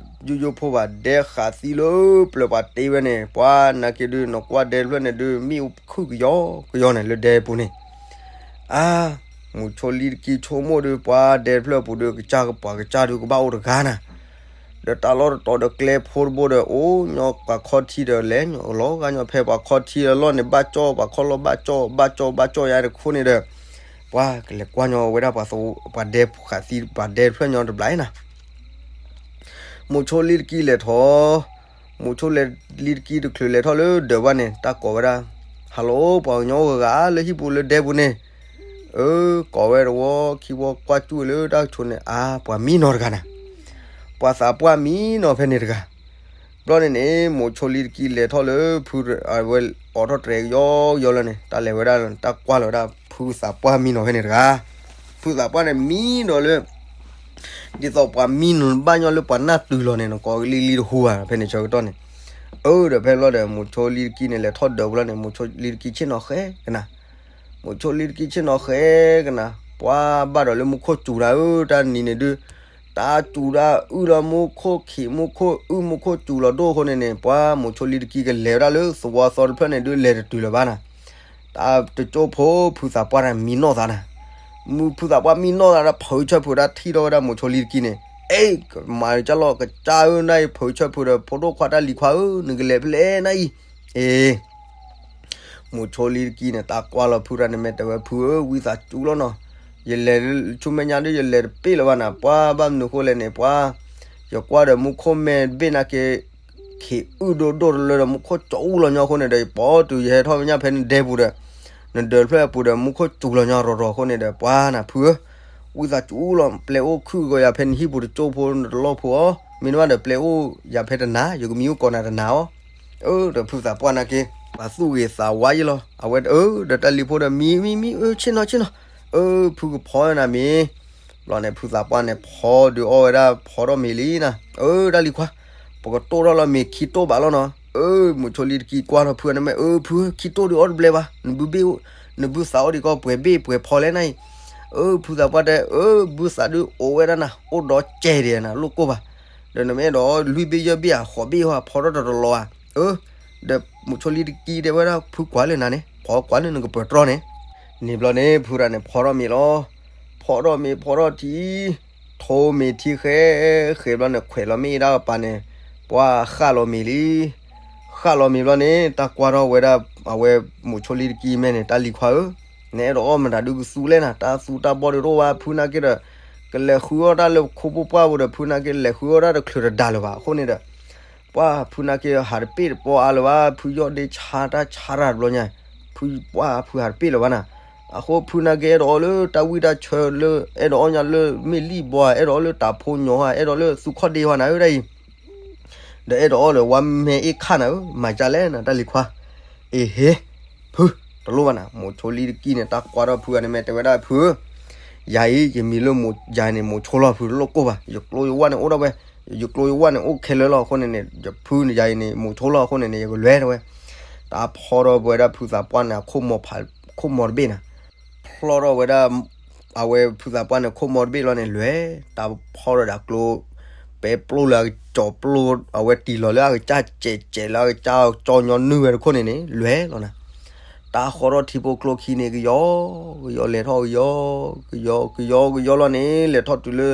ယိယိဖိဘၣ်ဒဲဃးသံလၢပျၢၤပှၤတ့ဝဲန့ၣ် ပှၤနာ်က့ဒုး နကွၢ်ဒဲတဖျၢၣ်န့ၣ်ဒုး မ့ၣ်အူခုၣ်ကယီကယီန့ၣ် လၢဒဲပူၤန့ၣ် အါ, မုဆိလံတကံဆိကမိၣ်ဒုး ပှၤဒဲတဖျၢၣ်ပူၤဒုး ကစၢ်ကပှၤကစၢ်ဒုးကဘၣ်အိၣ်တဂၤနၤ, ဒီးတၢ်လီၢ်တတီၤဒီးကျဲဖိတဘိဒီး အိၣ်ညီပှၤခီထံဒီး လဲၤညီလီၤဂာ်ညီဖဲပှၤခီထံအလီၢ်န့ၣ် ဘၣ်ကၠီၣ် ပှၤခီလီၢ်ဘၣ်ကၠီၣ် ဘၣ်ကၠီၣ်ဘၣ်ကၠီၣ်ယါတခိၣ်န့ၣ်ဒီး ပှၤကလဲၤကွၢ်ညီဝဲဒၣ်ပှၤသဝ ပှၤဒဲဃးသံ ပှၤဒဲတဖျၢၣ်ညီတဘျီနၤ မုဆိလံတကံလဲၤထီၣ်, မုဆိလံတကံတချုးလဲၤထီၣ်လၢဒၢးဘၣ်န့ၣ် တၢ်ကိးဝဲဒၣ်, hello ပှၤကညီအိၣ်ဂၤဂၤလၢဟံၣ်ပူၤလၢဒဲပူၤန့ၣ်, အၢ, ကိးဝဲတဝီခံဝီကွၢ်ကၠူၣ်လၢတၢ်ကဆိးန့ၣ် အါ, ပှၤမံနီၤတဂၤနၤ, ပှၤသးပှၢ်မံနီၤဖဲန့ၣ်တဂၤ ဘျီန့ၣ်န့ၣ် မုဆိလံတကံလဲၤထီၣ်လၢဖု အဝဲအိးထီၣ်တြဲၤကယီကယီလၢန့ၣ် တၢ်လဲၤဝဲဒၣ် တၢ်ကွၢ်လီၤဝဲဒၣ် ဖုသးပှၢ်မံနီၤဖဲန့ၣ်တဂၤ, ဖုသးပှၢ်န့ၣ်မံနီၤလၢ ဒ်သိးပှၤမံနီၤဘၣ်ညီလၢ ပှၤနၢ်တုၤလီၤန့ၣ် နကိးကလံၤလံၤတဟူဘၣ် ဖဲန့ၣ်ဆၢကတီၢ်န့ၣ်, အၢ ဒီးဖဲလီၤဒီး မုဆိလံတကံန့ၣ် လဲၤထီၣ်ဒၢးပူၤလီၤန့ၣ် မုဆိလံတကံဆ့ၣ်နီၤဃဲကနၤ, မုဆိလံတကံဆ့ၣ်နီၤဃဲကနၤ, ပှၤဘၣ်ဒီးလၢမူခိၣ်စူၤတၢ်ဧၢ တၢ်နံၤန့ၣ်ဒုး တၢ်စူၤတၢ်အုၣ်လီၤမူခိၣ်ခံး မူခိၣ်အုၣ်မူခိၣ်စူၤလီၤဒိၣ်အဃိန့ၣ်န့ၣ် ပှၤမုဆိလံတကံကလဲၤဝဲဒၣ်လၢသဝီသီတဖျၢၣ်န့ၣ်ဒုး လဲၤတတုၤလၢၤဘၣ်နၤ, တၢ်တကၠိဖိဖုသးပှၢ်န့ၣ်မံနီၣ်သးနၤ, မုဖုသးပှၢ်မံနီၣ်သးဒီး ဖုဆၢဖုးဒၣ်ထံၣ်ထီၣ်ဝဲဒၣ်မုဆိလံတကံန့ၣ်, အဲ ကမၤကၢ်လီၤ ကစၢ်ဧၢ နအံၤဖုဆၢဖုးဒီး ဖိဒိၣ်ခွါတၢ်လံၤခွါဧၢ နကလဲၤဖဲလဲၣ်နအံၤ, အ့ မုဆိလံတကံန့ၣ် တၢ်ကွၢ်လီၤဖုတၢ်န့ၣ် မ့ၢ်တဲဝဲဖုဧၢ ဝံသးစူၤလီၤနီၤ, ယလဲၤဆူမဲာ်ညါဒုး ယလဲၤတပ့ၢ်လၢၤဘၣ်နၤ, ပှၤဘၣ်မနုၤဃိလဲၣ်န့ၣ် ပှၤ ယကွၢ်ဒီးမူခိၣ်မဲာ်တဘ့ၣ်နာ်က့ ခံးအုၣ်ဒိၣ်ဒိၣ်တလၢဒီး မူခိၣ်ကၠီအူလီၤညီအဃိန့ၣ်ဒီး ယပိာ်တုၤယဟဲထီၣ်မဲာ်ညါဖဲနဒဲပူၤဒီး နဒၢးတဖျၢၣ်အပူၤဒီး မူခိၣ်စူၤလီၤညီရီၤရီၤအဃိန့ၣ်ဒီး ပှၤနၤဖုဧၢ ဝံသးစူၤလီၤ ပျဲအိၣ်ခုၣ်ကီးယၤဖဲနဟံၣ်ပူၤတကၠိဖိနတလီၢ်ဖိအီၤ, မ့ၢ်တဘၣ်ဒီးပျဲအိၣ်ယၤဖဲတနၤ ယကမံအိၣ်ကိးနၤတနၤအီၤ, အၢ ဒီးဖုသးပှၢ်နာ်က့ ပှၤသူၣ်ဂ့ၤသးဝါယဲလီၤ အဝဲ အၢ ဒီးတၢ်လံၤဖိဒီးမံ မံ မံ အၢ ဆ့ၣ်နီၤ ဆ့ၣ်နီၤ, အၢ ဖုကဖီနၤမ့ၤ, ဘျီန့ၣ် ဖုသးပှၢ်န့ၣ် ဖီဒုးအီၣ်ဝဲဒၣ်ဖီထီၣ်မ့ၤလံနၤ, အၢ တၢ်လံၤခွါ, ပကတိၢ်ထီၣ်လီၤမ့ၤခံတိၢ်ဘၣ်လီၤနီၤ, အၢ မုဆိလံတကံကွၢ်ထီၣ်ဖုန့ၣ်မ့ၢ် အၢ ဖု ခံတိၢ်ဒုးအီၣ်တဘျဲဘၣ်, နဘုဘ့ၣ် နဘုသးအိၣ်ဒံးကီးပှဲၤဘ့ၣ်ပှဲၤဖီလဲၣ်နၤအံၤ, အၢ ဖုသးပှၢ်တဲ အၢ ဘုသးဒုးအိၣ်ဝဲဒၣ်နၤ အိၣ်ဒီးကဲဒံးနၤ လိၣ်ကိၢ်ဘၣ်, ဒီးနမ့ၢ်အဲၣ်ဒိးလွံၢ်ဘ့ၣ်ယဲၢ်ဘ့ၣ်ဧါ ဃိးဘ့ၣ်ဧါ ဖီထီၣ်တတလီၤဧါ, အၢ ဒီးမုဆိလံတကံတဲဝဲဒၣ် ဖုကွၢ်လၢနၤန့ၣ် ဖီကွၢ်လၢနကပၢၤတြီန့ၣ်, န့ၣ်ဘျီန့ၣ် ဖုတၢ်န့ၣ် ဖီထီၣ်မ့ၤလီၤ, ဖီထီၣ်မ့ၤဖီထီၣ်ထံ ထိးမ့ၤထံဃဲ ဃဲဘျီန့ၣ် ခွဲးလီၤမ့ၣ်အူတၢ်ကပၤန့ၣ် ပှၤဃၣ်လီၤမ့ၤလံ, ဃၣ်လီၤမ့ၤဘျီန့ၣ် တၢ်ကွၢ်ထီၣ်ဝဲဒၣ် အဝဲမုဆိလံတကံမဲာ်န့ၣ် တၢ်လံၤခွါဧၢ, နအဲၣ်ဒိးအီၣ်မတၤဒုးကသူလဲၣ်နၤ, တၢ်သူတၢ်ဘီၣ်ဒုးတအိၣ်ဘၣ် ဖုနာ်က့ဒီး ကလဲၤဃုအီၣ်တၢ်လၢခိဖိပှၢ်ပူၤဒီး ဖုနာ်က့လဲၤဃုအီၣ်တၢ်တချုးတဒါလၢၤဘၣ် အဃိန့ၣ်ဒီး ပှၤဖုနာ်က့ဟးတပ့ၢ်တပီအါလၢၤဘၣ်, ဖုယီၢ်ဒ့ဆါတၢ်ဆါတၢ်တဘျီညါ, ဖုပှၤဖုဟးတပ့ၢ်လၢၤဘၣ်နၤ, အဃိဖုနာ်က့အဲၣ်ဒိးအီၣ်လၢတၢ်ဝံၣ်တၢ်ဆၢလၢ အဲၣ်ဒိးအီၣ်ညါလၢမ့ၣ်လံၣ်ဘီဧါ, အဲၣ်ဒိးအီၣ်လၢတၢ်ဖိညီဧါ, အဲၣ်ဒိးလၢသူခီၣ်ဒ့ဟါနၤဧၢဒၣ်အံၤ ဒီးအဲၣ်ဒိးအီၣ်ဒီးဝါမဲအ့ၣ်ခၣ်နၤဧၢ, မၤကၢ်လဲၣ်နၤ တၢ်လံၤခွါ, အ့ဟ့, ဖု, တလိၣ်ဘၣ်နၤ, မုဆိလံတကံန့ၣ် တၢ်ကွၢ်ထီၣ်ဖုဂၤန့ၣ် မ့ၢ်တဲဝဲဒၣ်ဖုဧၢ, ယၤအံၤ ယမံၤလၢမုဆိယၤန့ၣ် မုဆိလီၤဖုတလိၣ်ကိၢ်ဘၣ်, ယကျိယဝၣ်န့ၣ်အိၣ်ဒၣ်ဝဲ, ယကျိယဝၣ်န့ၣ်အိၣ်ခဲလၢာ်လီၤအဃိန့ၣ်န့ၣ် ယဖုန့ၣ်ယၤအံၤန့ၣ် မုဆိလီၤအဃိန့ၣ်န့ၣ် ယကလွဲၢ်ထီၣ်ဝဲ, တၢ်ဖီထီၣ်ဝဲဒၣ်ဖုသးပှၢ်န့ၣ် အခိၣ်မီၤတဘ့ၣ်နၤ ဖျီထီၣ်ဝဲဒၣ် အဝဲဖုသးပှၢ်န့ၣ် ခိၣ်မီၤတဘ့ၣ်လီၤန့ၣ် လွဲၢ်, တၢ်ဖီထီၣ်ဒီးကျိ, ပဲပျိလၢအကစီၤပျိ, အဝဲတံၢ်လီၤလၢအကစၢ်စဲးစဲးလၢအကစၢ်ကၠီညီနုၢ်ဝဲတခိၣ်န့ၣ်န့ၣ် လွဲၢ်လီၤနၤ, တၢ်ဃီထီၣ်ထံဖိကျိခံန့ၣ် ကယီ, ကယီလဲၤထီၣ်ကယီ, ကယီကယီကယီလီၤန့ၣ် လဲၤထီၣ်တုၤလၢ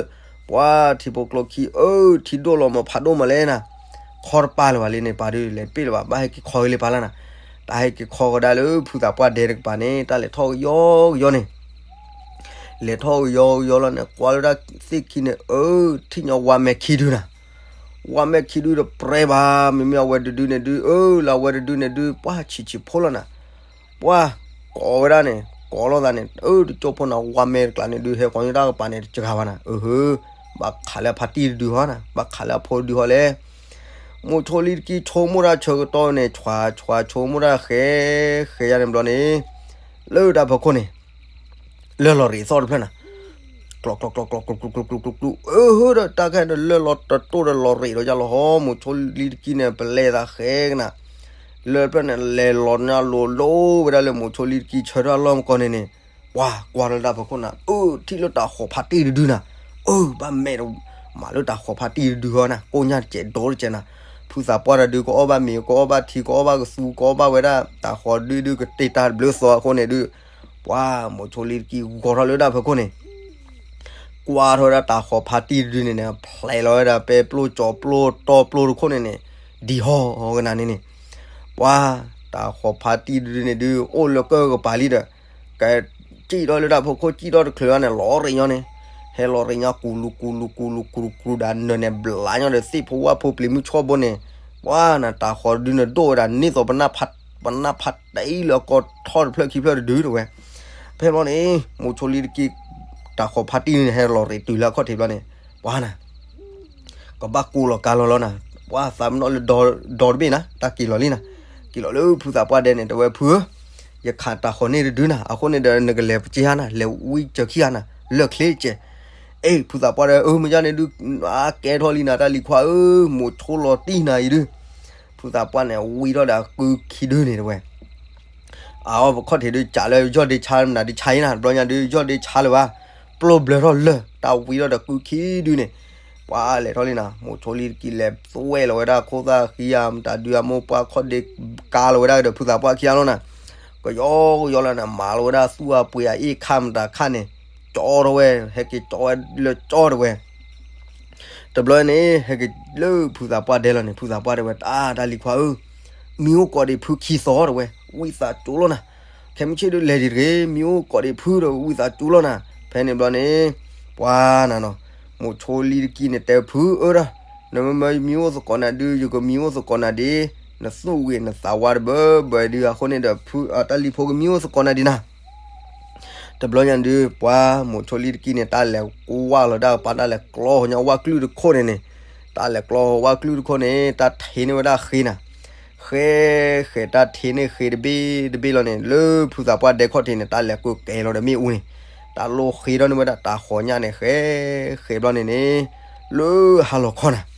ပှၤထံဖိကျိခံ အၢ ထံဒိၣ်လီၤမးဖးဒိၣ်မးလဲၣ်နၤ, ခီတပၤလၢၤဘၣ်လံန့ၣ် ပာ်ဒုးလဲၤတပ့ၢ်လၢၤဘၣ် ဘၣ်ဟဲက့ၤခီက့ၤလံပာ်လၢနၤ, တၢ်ဟဲက့ၤခီကဒါလၢဖုသးပှၢ်ဒဲတကပၤန့ၣ် တၢ်လဲၤထီၣ်ကယီကယီန့ၣ် လဲၤထီၣ်ကယီကယီလီၤန့ၣ် ကွၢ်လၢတၢ်သ့ၣ်ခံန့ၣ် အၢ ထံၣ်ညီဝါမဲာ်ခံဒုနၤ, ဝါမဲာ်ခံဒုဒီးပြဲဘၣ် မ့မ့ၢ်အဝဲတဒုန့ၣ်ဒု အၢ လၢအဝဲတဒုန့ၣ်ဒု ပှၤဆံးဆံးဖိလီၤနၤ, ပှၤကိးဝဲဒၣ်န့ၣ် ကိးလိာ်သးန့ၣ် အၢ တကၠိဖိနၤ ဝါမဲာ်တကျါန့ၣ်ဒု ဟဲကိးညိတၢ်ကပၤန့ၣ် တစှၤဘၣ်နၤ အဟၢ ဘၣ်ခးလၢအဖါတံၢ်တဒုဟီနၤ ဘၣ်ခးလၢအဖိတဒုဟီလဲၣ် မိၤဆိလံတကံဆိကမိၣ်တၢ်ဆၢကတီၢ်န့ၣ် ဆွၤဆွၤဆိကမိၣ်တၢ်ဃဲ ဃဲယါန့ၣ်ဘျီန့ၣ် လၢတၢ်ဖီခိၣ်န့ၣ် လၢၢ်လီၤရ့းသီၣ်တဖျၢၣ်နၤ ကျီကျီကျီကျီကျူကျူကျူကျူကျူ အဟၢဒီးတၢ်ခဲဒီးလၢၢ်လီၤတတိၢ်ဒီးလီၤရ့းဒီးယါလီၤဟီ မိၤဆိလံတကံန့ၣ် ပလဲသးဃဲကနၤ လၢၢ်ဖျၢၣ်န့ၣ်လဲၤလီၤနၤလိၤလိၤဝဲဒၣ်လၢမိၤဆိလံတကံဆၢထၢၣ်အလီၢ်မကီၢ်န့ၣ်န့ၣ် ပှၤကွၢ်လၢတၢ်ဖီခိၣ်နၤ အၢ ထံၣ်လၢတၢ်ဃီၤဖါတံၢ်တဒုနၤ အၢ ဘၣ်မဲာ်ဒီး မၤလၢတၢ်ဃီၤဖါတံၢ်တဒုဟီနၤ, ကိၣ်ညၣ်တစဲးဒီတစဲးနၤ, ဖုသးပှၢ်တဒု ကအီၣ်ဘၣ်မ့ၤ ကအီၣ်ဘၣ်ထံ ကအီၣ်ဘၣ်ကသူ ကအီၣ်ဘၣ်ဝဲဒၣ်တၢ်ဃီၤဒုဒု ကတ့ၢ်တၢ်တဘျုးသီအဃိန့ၣ်ဒုး, ပှၤမိၤဆိလံတကံၢ်ဂီၤထီၣ်လၢဒၣ်ဖီခိၣ်န့ၣ် ကွၢ်ထီၣ်ဝဲဒၣ်တၢ်ဃီၤဖါတံၢ်တဒုန့ၣ်န့ၣ် ဖျဲးလီၤဝဲဒၣ်ပဲပျိၢ်ကၠီၤပျိၢ်တီပျိၢ်တခိၣ်န့ၣ်န့ၣ်, ဒံၤဟီၣ်ကနၤန့ၣ်န့ၣ်, ပှၤတၢ်ဃီၤဖါတံၢ်တဒုန့ၣ်ဒုး အိၣ်လၢကၢၢ်ကပၤလံဒီး ကစံၣ်ထီၣ်လၢဒၣ်ဖီခိၣ် စံၣ်ထီၣ်တချုးဘၣ်န့ၣ် လီၤရ့ညီန့ၣ်, ဟဲလီၤရ့ညီကူလူကူလူကူလူကူလူကူလူဒီးနၢၤန့ၣ် ဘျးညီဒီးသ့ၣ်ဖိဝၣ်ဖိပျံၤမုၢ်ဆှီၣ်ဘိန့ၣ်, ပှၤနတၢ်ဃီၤတဒုန့ၣ်ဒိၣ်ဝဲဒၣ် န့ၢ်သိးပနၢ်ဖးတအံၤလၢအကီထီၣ်တဖျၢၣ်ခံဖျၢၣ်တဒုတဝဲ. ဖဲဘျီန့ၣ် မိၤဆိလံတကံၢ် တၢ်ဃီၤဖါတံၢ်န့ၣ် ဟဲလီၤရ့တုၤလၢအခီၣ်ထံးဘျီန့ၣ်, ပှၤန ကဘၣ်ကိးလီၤကါလီၤလီၤနၤ, ပှၤသးမနီၣ်လၢဒီတဘ့ၣ်နၤ တၢ်က့ၤလီၤလံနၤ, က့ၤလီၤလၢဖုသးပှၢ်ဒဲန့ၣ် တဲဝဲဖုဧၢ, ယခးတၢ်ဃီၤန့ၢ်တဒုနၤ အဃိန့ၣ်ဒီး နကလဲၤပက့ၤဟါနၤ လဲၤဝံကၢၤခံဂၤနၤ လၢာ်ချ့ကဲး, အ့ၣ် ဖုသးပှၢ်ဒီး အၢ မ့ၢ်ဒ်န့ၣ်ဒုး အကဲထီၣ်လံနၤ တၢ်လံၤခွါဧၢ, မိၤဆိလီၤတံၢ်နၤအံၤဒုး, ဖုသးပှၢ်န့ၣ် ဝံထီၣ်ဒီးအကုခံဒုန့ၣ်တဝဲ အအီၣ်ပခီၣ်ထံးဒုး ကးလၢယီၢ်ဒ့ဆါမနုၤဒ့ဆါအံၤနၤ တဘျီညါဒုး ယီၢ်ဒ့ဆါလၢၤဘၣ်, ပျိၢ်ဘျၢထီၣ်လၢာ် တၢ်ဝံထီၣ်ဒီးကုခံဒုန့ၣ်, ပှၤလဲၤထီၣ်လံနၤ မိၤဆိလံတကံၢ် လဲၤသွဲၣ်လီၤဝဲဒၣ်ခိၣ်သၣ်ဃံဧါ မတၤဒုးအမိၢ်ပှၢ်ခီၣ်ဒ့ကါလီၤဝဲဒၣ်ဒီးဖုသးပှၢ်ခံဂၤလီၤနၤ, ကယီကယီလၢနၤ မၤလီၤဝဲဒၣ်သူၣ်အပှ့ၤအအ့ၣ်ခါမတၤခါန့ၣ်, ကၠီထီၣ်ဝဲ ဟဲက့ၤကၠီဝဲလၢကၠီတဝဲ တဘျီန့ၣ် ဟဲက့ၤလၢဖုသးပှၢ်ဒဲလီၤန့ၣ် ဖုသးပှၢ်တဲဝဲ တၢ် တၢ်လံၤခွါဧၢ, မံအိၣ်ကိးဒံးဖုခံသီတဝဲ, ဝံသးစူၤလီၤနၤ, ခဲမုၢ်ဆ့ၣ်ဒုးလဲၤဒံးတဂ့ၤ, မံအိၣ်ကိးဒံးဖုဒီး ဝံသးစူၤလီၤနၤ, ဖဲန့ၣ်ဘျီန့ၣ် ပှၤနၤနီၤ, မိၤဆိလံတကံၢ်န့ၣ် တဲဖုဧၢဒီး, နမ့ၢ်မံအိၣ်သကိးနၤဒုး ယကမံအိၣ်သကိးနၤဒံး, နသူၣ်ဂ့ၤနသးဝါတဘၢဘၢဒုး အဃိန့ၣ်ဒီး ဖု တၢ်လံၤဖိကမံအိၣ်သကိးနၤဒံးနၤ တဘျီညါဒုး ပှၤမိၤဆိလံတကံၢ်န့ၣ် တၢ်လဲၤကွၢ်လီၤဒၣ်ပှၤ တၢ်လဲၤကျီညါဝၣ်ကလုၢ်တခိၣ်န့ၣ်န့ၣ်, တၢ်လဲၤကျီဝၣ်ကလုၢ်တခိၣ်န့ၣ် တၢ်ထ့န့ၢ်ဝဲဒၣ်ဃ့နၤ, ဃဲ ဃဲ တၢ်ထ့န့ၢ်ဃ့တဘ့ၣ်တဘ့ၣ်လီၤန့ၣ် လၢဖုသးပှၢ်ဒဲခီၣ်ထံးန့ၣ် တၢ်လဲၤကွၢ်ကဲလီၤဒီးမ့ၣ်အူန့ၣ်, တၢ်လိၣ်ဃ့ထီၣ်န့ၢ်ဝဲဒၣ်တၢ်ဃီၤညၣ်န့ၣ် ဃဲ ဃဲဘျီန့ၣ်န့ၣ်, လၢဟါလီၤခီနၤ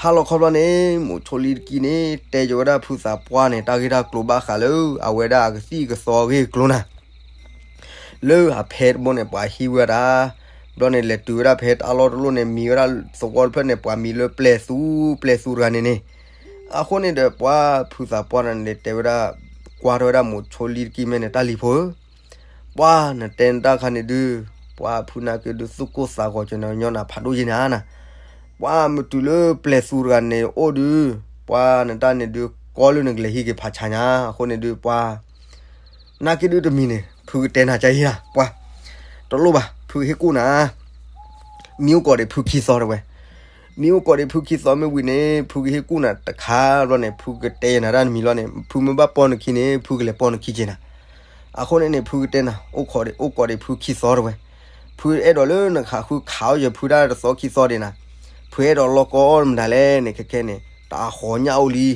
ဟါလီၤခီဘျီန့ၣ် မိၤဆိလံတကံၢ်န့ၣ် တဲယိၤဝဲဒၣ်ဖုသးပှၢ်န့ၣ် တၢ်ဂ့ၢ်တၢ်ကျိၤဘၣ်ဃးလၢ အဝဲဒၣ်အကသံၣ်ကသီအဂ့ၢ်အကျိၤနၤ, လၢအဖဲတဘိန့ၣ် ပှၤဟံးဝဲဒၣ်, ဘျီန့ၣ် လဲၤတုၤဝဲဒၣ်ဖဲတၢ်လီၢ်တလီၢ်န့ၣ် မံၤဝဲဒၣ်သဝီတဖျၢၣ်န့ၣ် ပှၤမံၤလၢပျဲၢ်သူ ပျဲၢ်သူတဂၤန့ၣ်န့ၣ်, အဃိန့ၣ်ဒီး ပှၤဖုသးပှၢ်န့ၣ် တဲဝဲဒၣ်, ကွၢ်ထီၣ်ဝဲဒၣ်မိၤဆိလံတကံၢ်မဲန့ၣ် တၢ်လံၤဖိဧၢ ပှၤနတဲနတၢ်ခါန့ၣ်ဒုး, ပှၤဖုနာ်က့ဒုး သူၣ်ကိၢ်သးဂီၤက့ၤနညီနၤဖးဒိၣ်ယဲၢ်နၤနၤ, ပှၤမ့ၢ်တုၤလၢပျဲၢ်သူတဂၤန့ၣ်အိၣ်ဒုး, ပှၤနတၢ်န့ၣ်ဒုး ကီလၢနကလဲၤဟံးက့ၤဖးဆါညါ အဃိန့ၣ်ဒုး ပှၤ နာ်က့ဒုးတမံၤန့ၣ် ဖုကတဲနၤကယဲၢ်နၤ, ပှၤ တလိၣ်ဘၣ် ဖုကဟ့ၣ်ကူၣ်နၤ မံအိၣ်ကိးဒံးဖုခံသီတဝဲ, မံအိၣ်ကိးဒံးဖုခံသီမ့ၢ်ဝံၤန့ၣ် ဖုကဟ့ၣ်ကူၣ်နၤတခါဘျီန့ၣ် ဖုကတဲနၤတၢ်တမံၤလီၤန့ၣ် ဖုမ့ၢ်ဘၣ်ပိာ်နခံန့ၣ် ဖုကလဲၤပိာ်နခံက့ၤနၤ, အဃိန့ၣ်န့ၣ် ဖုကတဲနၤ အိၣ်ခိးဒံး အိၣ်ကိးဒံးဖုခံသီတဝဲ, ဖုအဲၣ်ဒိးလၢနခးဃုခးအီၣ်ယဖုဒၣ်တသီခံသီဒံးနၤ, ဖုအဲၣ်ဒိးလီၢ်ကီအီၣ်မတၤလဲၣ်န့ၣ် ခဲခဲန့ၣ် တၢ်ဃီၤညၣ်အိၣ်လံ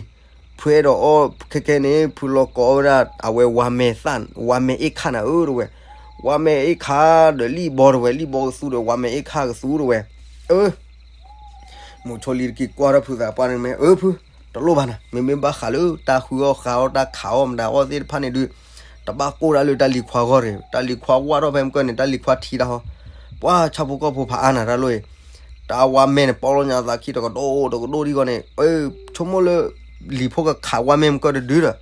ဖုအဲၣ်ဒိးအီၣ်ခဲခဲန့ၣ် ဖုလီၢ်ကီအီၣ်ဝဲဒၣ် အဝဲဝါမဲာ်သၣ် ဝါမဲာ်အ့ၣ်ခါနၤဧၢတဝဲ, ဝါမဲာ်အ့ၣ်ခါဒီးလံၣ်ဘီတဝဲ လံၣ်ဘီကသူဒီးဝါမဲာ်အ့ၣ်ခါကသူတဝဲ, အၢ မိၤဆိလံတကံၢ်ကွၢ်ထီၣ်ဖုသးပှၢ်န့ၣ်မ့ၢ် အၢ ဖု တလိၣ်ဘၣ်နၤ မ့မ့ၢ်ဘၣ်ဃးလၢတၢ်ဃုအီၣ်ဃုအီတၢ်ခးအီၣ်မတၤအီၣ်သ့ၣ်တဖၣ်န့ၣ်ဒုး တဘၣ်ကိၢ်တၢ်လၢတၢ်လံၤခွါဂီၢ်တဂ့ၤ, တၢ်လံၤခွါဝၢ်ထီၣ်ဖဲမုၢ်ကၢၢ်န့ၣ် တၢ်လံၤခွါထံတၢ်ဟီ, ပှၤဆၣ်ဖိကီၢ်ဖိဖးအါနၤတၢ်လိၣ်အံၤ, တၢ်ဝါမဲာ်န့ၣ် ပီၣ်လီၤညါသးခံတကဒိၣ်တကဒိၣ်ဒံးဂီၢ်န့ၣ်, အၢ ဆိကမိၣ်လၢ လံၤဖိကခးဝါမဲာ်မုၢ်ကၢၢ်တဒုဒီး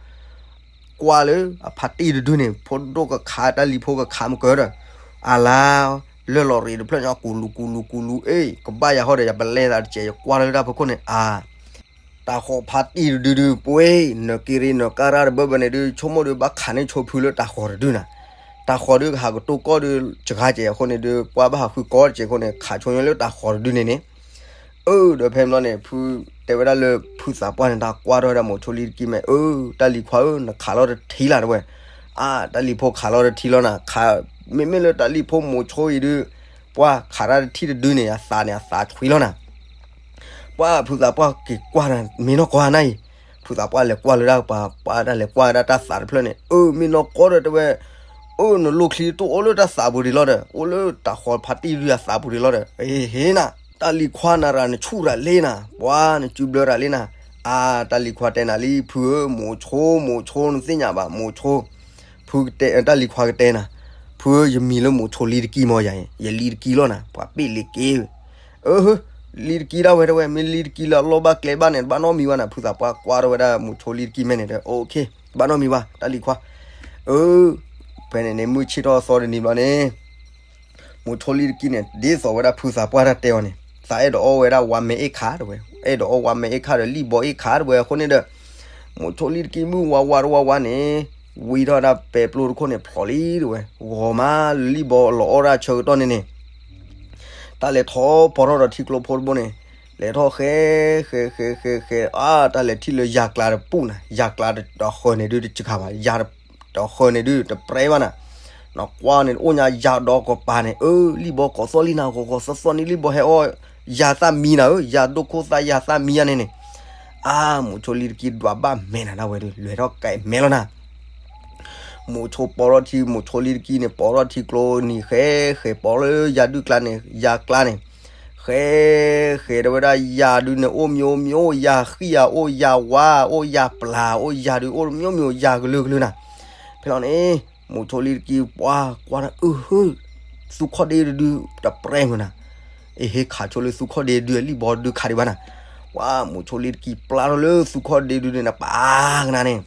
ကွၢ်လၢအဖါတံၢ်တဒုန့ၣ် ဖိဒိၣ်ကခးတၢ်လံၤဖိကခးမုၢ်ကၢၢ်ဒီး အလါ လၢလီၤရ့းတဖျၢၣ်ညါ ကူလူကူလူကူလူ အ့ၣ် ကဘၣ်ယၤဟီဒီး ယပလဲသးတစဲး ယကွၢ်လၢတၢ်ဖီခိၣ်န့ၣ် အါ တၢ်ဃီၤဖါတံၢ်တဒုဒု ပှ့ၤ နက့ၤရ့နကါရၢ်တဘၢဘၢန့ၣ်ဒုး ဆိကမိၣ်ဒုး ဘၣ်ခးန့ၢ်ဆိဖုလၢတၢ်ဃီၤတဒုနၤ, တၢ်ဃီၤဒုးကဟးကတိၢ်ကီၢ်ဒုး စှၤကဲးအဃိန့ၣ်ဒုး ပှၤဘၣ်ဟးဃုကီၢ်တစဲးအဃိန့ၣ် ခးဆိညါလၢတၢ်ဃီၤတဒုန့ၣ်န့ၣ် အၢ ဒီးဖဲမ့ၢ်လီၤန့ၣ် ဖုတဲဝဲဒၣ်လၢဖုသးပှၢ်န့ၣ် တၢ်ကွၢ်ထီၣ်ဝဲဒၣ်မိၤဆိလံတကံၢ်မဲာ် အၢ တၢ်လံၤခွါဧၢ နခးလီၤတထံလၢ်တဝဲ, အါ တၢ်လံၤဖိခးလီၤတထံလီၤနၤ, ခး မ့မ့ၢ်လၢတၢ်လံၤဖိမိၤဆိအံၤဒုး ပှၤခးတၢ်တထံၣ်တဒုန့ၣ် အသးန့ၣ် အသးဆွံလီၤနၤ ပှၤဖုသးပှၢ်က့ၤကွၢ်နၤ မ့ၢ်နီၢ်ကီၢ်နၤအံၤ, ဖုသးပှၢ်လဲၤကွၢ်လၢဒၣ်ပှၤ ပှၤဒၣ်လဲၤကွၢ်ဝဲဒၣ်တၢ်သးတဖျၢၣ်န့ၣ် အၢ မ့ၢ်နီၢ်ကီၢ်ဒီးတဲဝဲ, အၢ နလိၣ်ချံတအိၣ်လၢတၢ်သးပူၤဒံးလီၤဒီး အိၣ်လၢတၢ်ဃီၤဖါတံၢ်ဒုးအသးပူၤဒံးလီၤဒီး ဟ့ၣ်ဟ့ၣ်နၤ, တၢ်လံၤခွါနၤရၤ နဆူၣ်ရၤလ့နၤ, ပှၤနစုဘျၢရၤလ့နၤ, အါ တၢ်လံၤခွါတဲနၤလံ ဖုဧၢ မိၤဆိ မိၤဆိ နသ့ၣ်ညါဘၣ် မိၤဆိ, ဖုကတဲ တၢ်လံၤခွါကတဲနၤ, ဖုဧၢ ယမံၤလၢမိၤဆိလံတကံၢ်မ့ၢ်ယၤ, ယလံၤတကံၢ်လီၤနၤ ပှၤပ့ၣ်လ့ၤက့ၤဝဲ အၢ လံတကံဒၣ်ဝဲတဲဝဲ မ့ၢ်လံတကံလၢအလီၢ်ဘၣ်ကျဲဘၣ်န့ၣ် တဘၣ်နီတမံၤဘၣ်န့ၣ် ဖုသးပှၢ်ကွၢ်ထီၣ်ဝဲဒၣ်မုဆိုးလံတကံမဲာ်န့ၣ်ဒီး OK တဘၣ်နီတမံၤဘၣ် တၢ်လံၤခွါ အၢ ဖဲန့ၣ်န့ၣ် မုၢ်ဆ့ၣ်ထီၣ်အသီတနံၤဘျီန့ၣ် မုဆိုးလံတကံန့ၣ် ဒ်သိးဝဲဒၣ်ဖုသးပှၢ်တၢ်တဲအီၤန့ၣ် သးအဲၣ်ဒိးအီၣ်ဝဲဒၣ်ဝါမဲာ်အ့ၣ်ခးတဲဝဲ အဲၣ်ဒိးအီၣ်ဝါမဲာ်အ့ၣ်ခးဒီး လံၣ်ဘီအ့ၣ်ခးတဲဝဲအဃိန့ၣ်ဒီး မုဆိုးလံတကံမုၢ်ဝါဝါတဝါဝါန့ၣ် ဝံထီၣ်ဒၣ်ပဲပျိတခိၣ်န့ၣ်ဖျိးလံတဲဝဲ ဂီၤမးလံၣ်ဘီလီၤအီၣ်ဒၣ်ဆၢကတီၢ်န့ၣ်န့ၣ် တၢ်လဲၤထီၣ်ပီထီၣ်ဒီးထံကျိဖိတဘိန့ၣ် လဲၤထီၣ်ဃဲ ဃဲ ဃဲ ဃဲ ဃဲ အါ တၢ်လဲၤထံၣ်လၢယၤကျါတပူၤနၤ ယၤကျါတဃၢၤန့ၣ်ဒုးတစှၤဘၣ် ယၤတဃၢၤန့ၣ်ဒုးတပြဲဘၣ်နၤ နကွၢ်န့ၣ် အိၣ်ညါယၤဒီးကပၤန့ၣ် အၢ လံၣ်ဘီကိးသီၣ်လံနၤ ဂီၤဂီၤသီသီန့ၣ် လံၣ်ဘီဟဲအီၣ် ယၤသၣ်မံနၤဧၢ ယၤဒိၣ်ခိၣ်သၣ်ယၤသၣ်မံယၤန့ၣ်န့ၣ် အါ မုဆိုးလံတကံဒွးဘၣ်မဲာ်နၤဒၣ်ဝဲဒုး လဲၤထီၣ်ကဲမဲာ်လီၤနၤ မုဆိုးပီထီၣ်ထံ မုဆိုးလံတကံန့ၣ် ပီထီၣ်ထံကျိနံၤဃဲ ဃဲပီလၢယၤဒုၣ်ကျါန့ၣ် ယၤကျါန့ၣ် ဃဲ ဃဲဒီးဝဲဒၣ်ယၤဒုးန့ၣ် အိၣ်မံၤအိၣ်မံၤ အိၣ်ယၤဃံၣ်ဧါ အိၣ်ယၤဝါ အိၣ်ယၤပျၢ် အိၣ်ယၤဒုး အိၣ်မံၤမံၤ ယၤကလုာ်ကလုာ်နၤ ဖဲလီၤန့ၣ် မုဆိုးလံတကံ ပှၤကွၢ်တၢ်အၢ ဟၢ သူခီၣ်ဒ့တဒုတပြဲမုၢ်နၤ အ့ဟ့ခးဆိလၢသူခီၣ်ဒ့ဒုး လံၣ်ဘီဒုးခးဒံးဘၣ်နၤ ပှၤ မုဆိုးလံတကံပျၢ်ထီၣ်လၢသူခီၣ်ဒ့ဒုးန့ၣ် နပာ်ကနၤန့ၣ်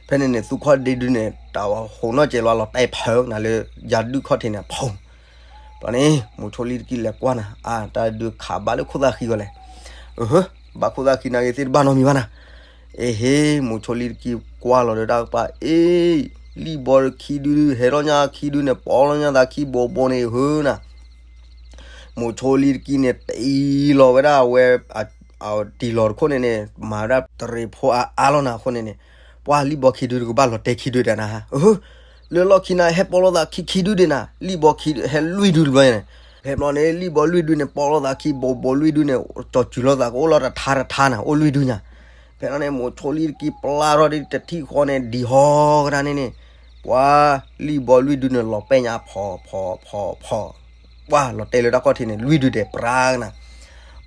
ဖဲန့ၣ်န့ၣ် သူခီၣ်ဒ့ဒုးန့ၣ် တၢ်ဟိးနီၣ်ကဲလီၤလီၤတဲာ်ဖၢကနၤလၢ ယၤဒုၣ်ခီၣ်ထံးန့ၣ် ဖီ ဘျီန့ၣ် မုဆိုးလံတကံလဲၤကွၢ်နၤ အါ တၢ်ဒုးခးဘၣ်လၢခိၣ်သၣ်ဃံဂီၤလဲၣ် အဟၢ ဘၣ်ခိၣ်သၣ်ဃံနၤဂ့ၤသ့ၣ်တဘၣ်နီတမံၤဘၣ်နၤ အ့ဟ့ မုဆိုးလံတကံကွၢ်လီၤဒီးတၢ်ကပၤ အ့ လံၣ်ဘီခံဒု ဟဲထီၣ်ညါခံဒုန့ၣ် ပီလီၤညါသးခံဘိးဘိးန့ၣ်ဟၢနၤ မုဆိုးလံတကံန့ၣ် တ့လီၤဝဲဒၣ်အဝဲ တ့လီၤတခိၣ်န့ၣ်န့ၣ် မၤဝဲဒၣ်တရံးဖိအါအါလီၤနၤအဃိန့ၣ်န့ၣ် ပှၤလံၣ်ဘီခံဒုတကဘၣ်လီၤတဲာ်ခံဒုဒဲးနၤ အဟၢ လၢလီၢ်ခံနၤ ဟဲပီလီၤသးခံခံဒုဒဲးနၤ လံၣ်ဘီခံဒုဟဲလွံၢ်ဒုတဘျီန့ၣ် ဖဲဘျီန့ၣ် လံၣ်ဘီလွံၢ်ဒုန့ၣ် ပီလီၤသးခံဘိးဘိးလွံၢ်ဒုန့ၣ် ကၠီၤစူၤလီၤသးကအိၣ်လီၤတထါတထါနၤ အိၣ်လွံၢ်ဒုညါ ဖဲန့ၣ်န့ၣ် မုဆိုးလံတကံပျၢ်ထီၣ်ဒ်တထံၣ်ဃီန့ၣ် ဒံးဟီကဒါန့ၣ်န့ၣ် ပှၤလံၣ်ဘီလွံၢ်ဒုန့ၣ် လီၤပဲာ်ညါဖီဖီဖီဖီ ပှၤလီၤတဲာ်လၢတၢ်ခီၣ်ထံးန့ၣ် လွံၢ်ဒုဒဲးပြါကနၤ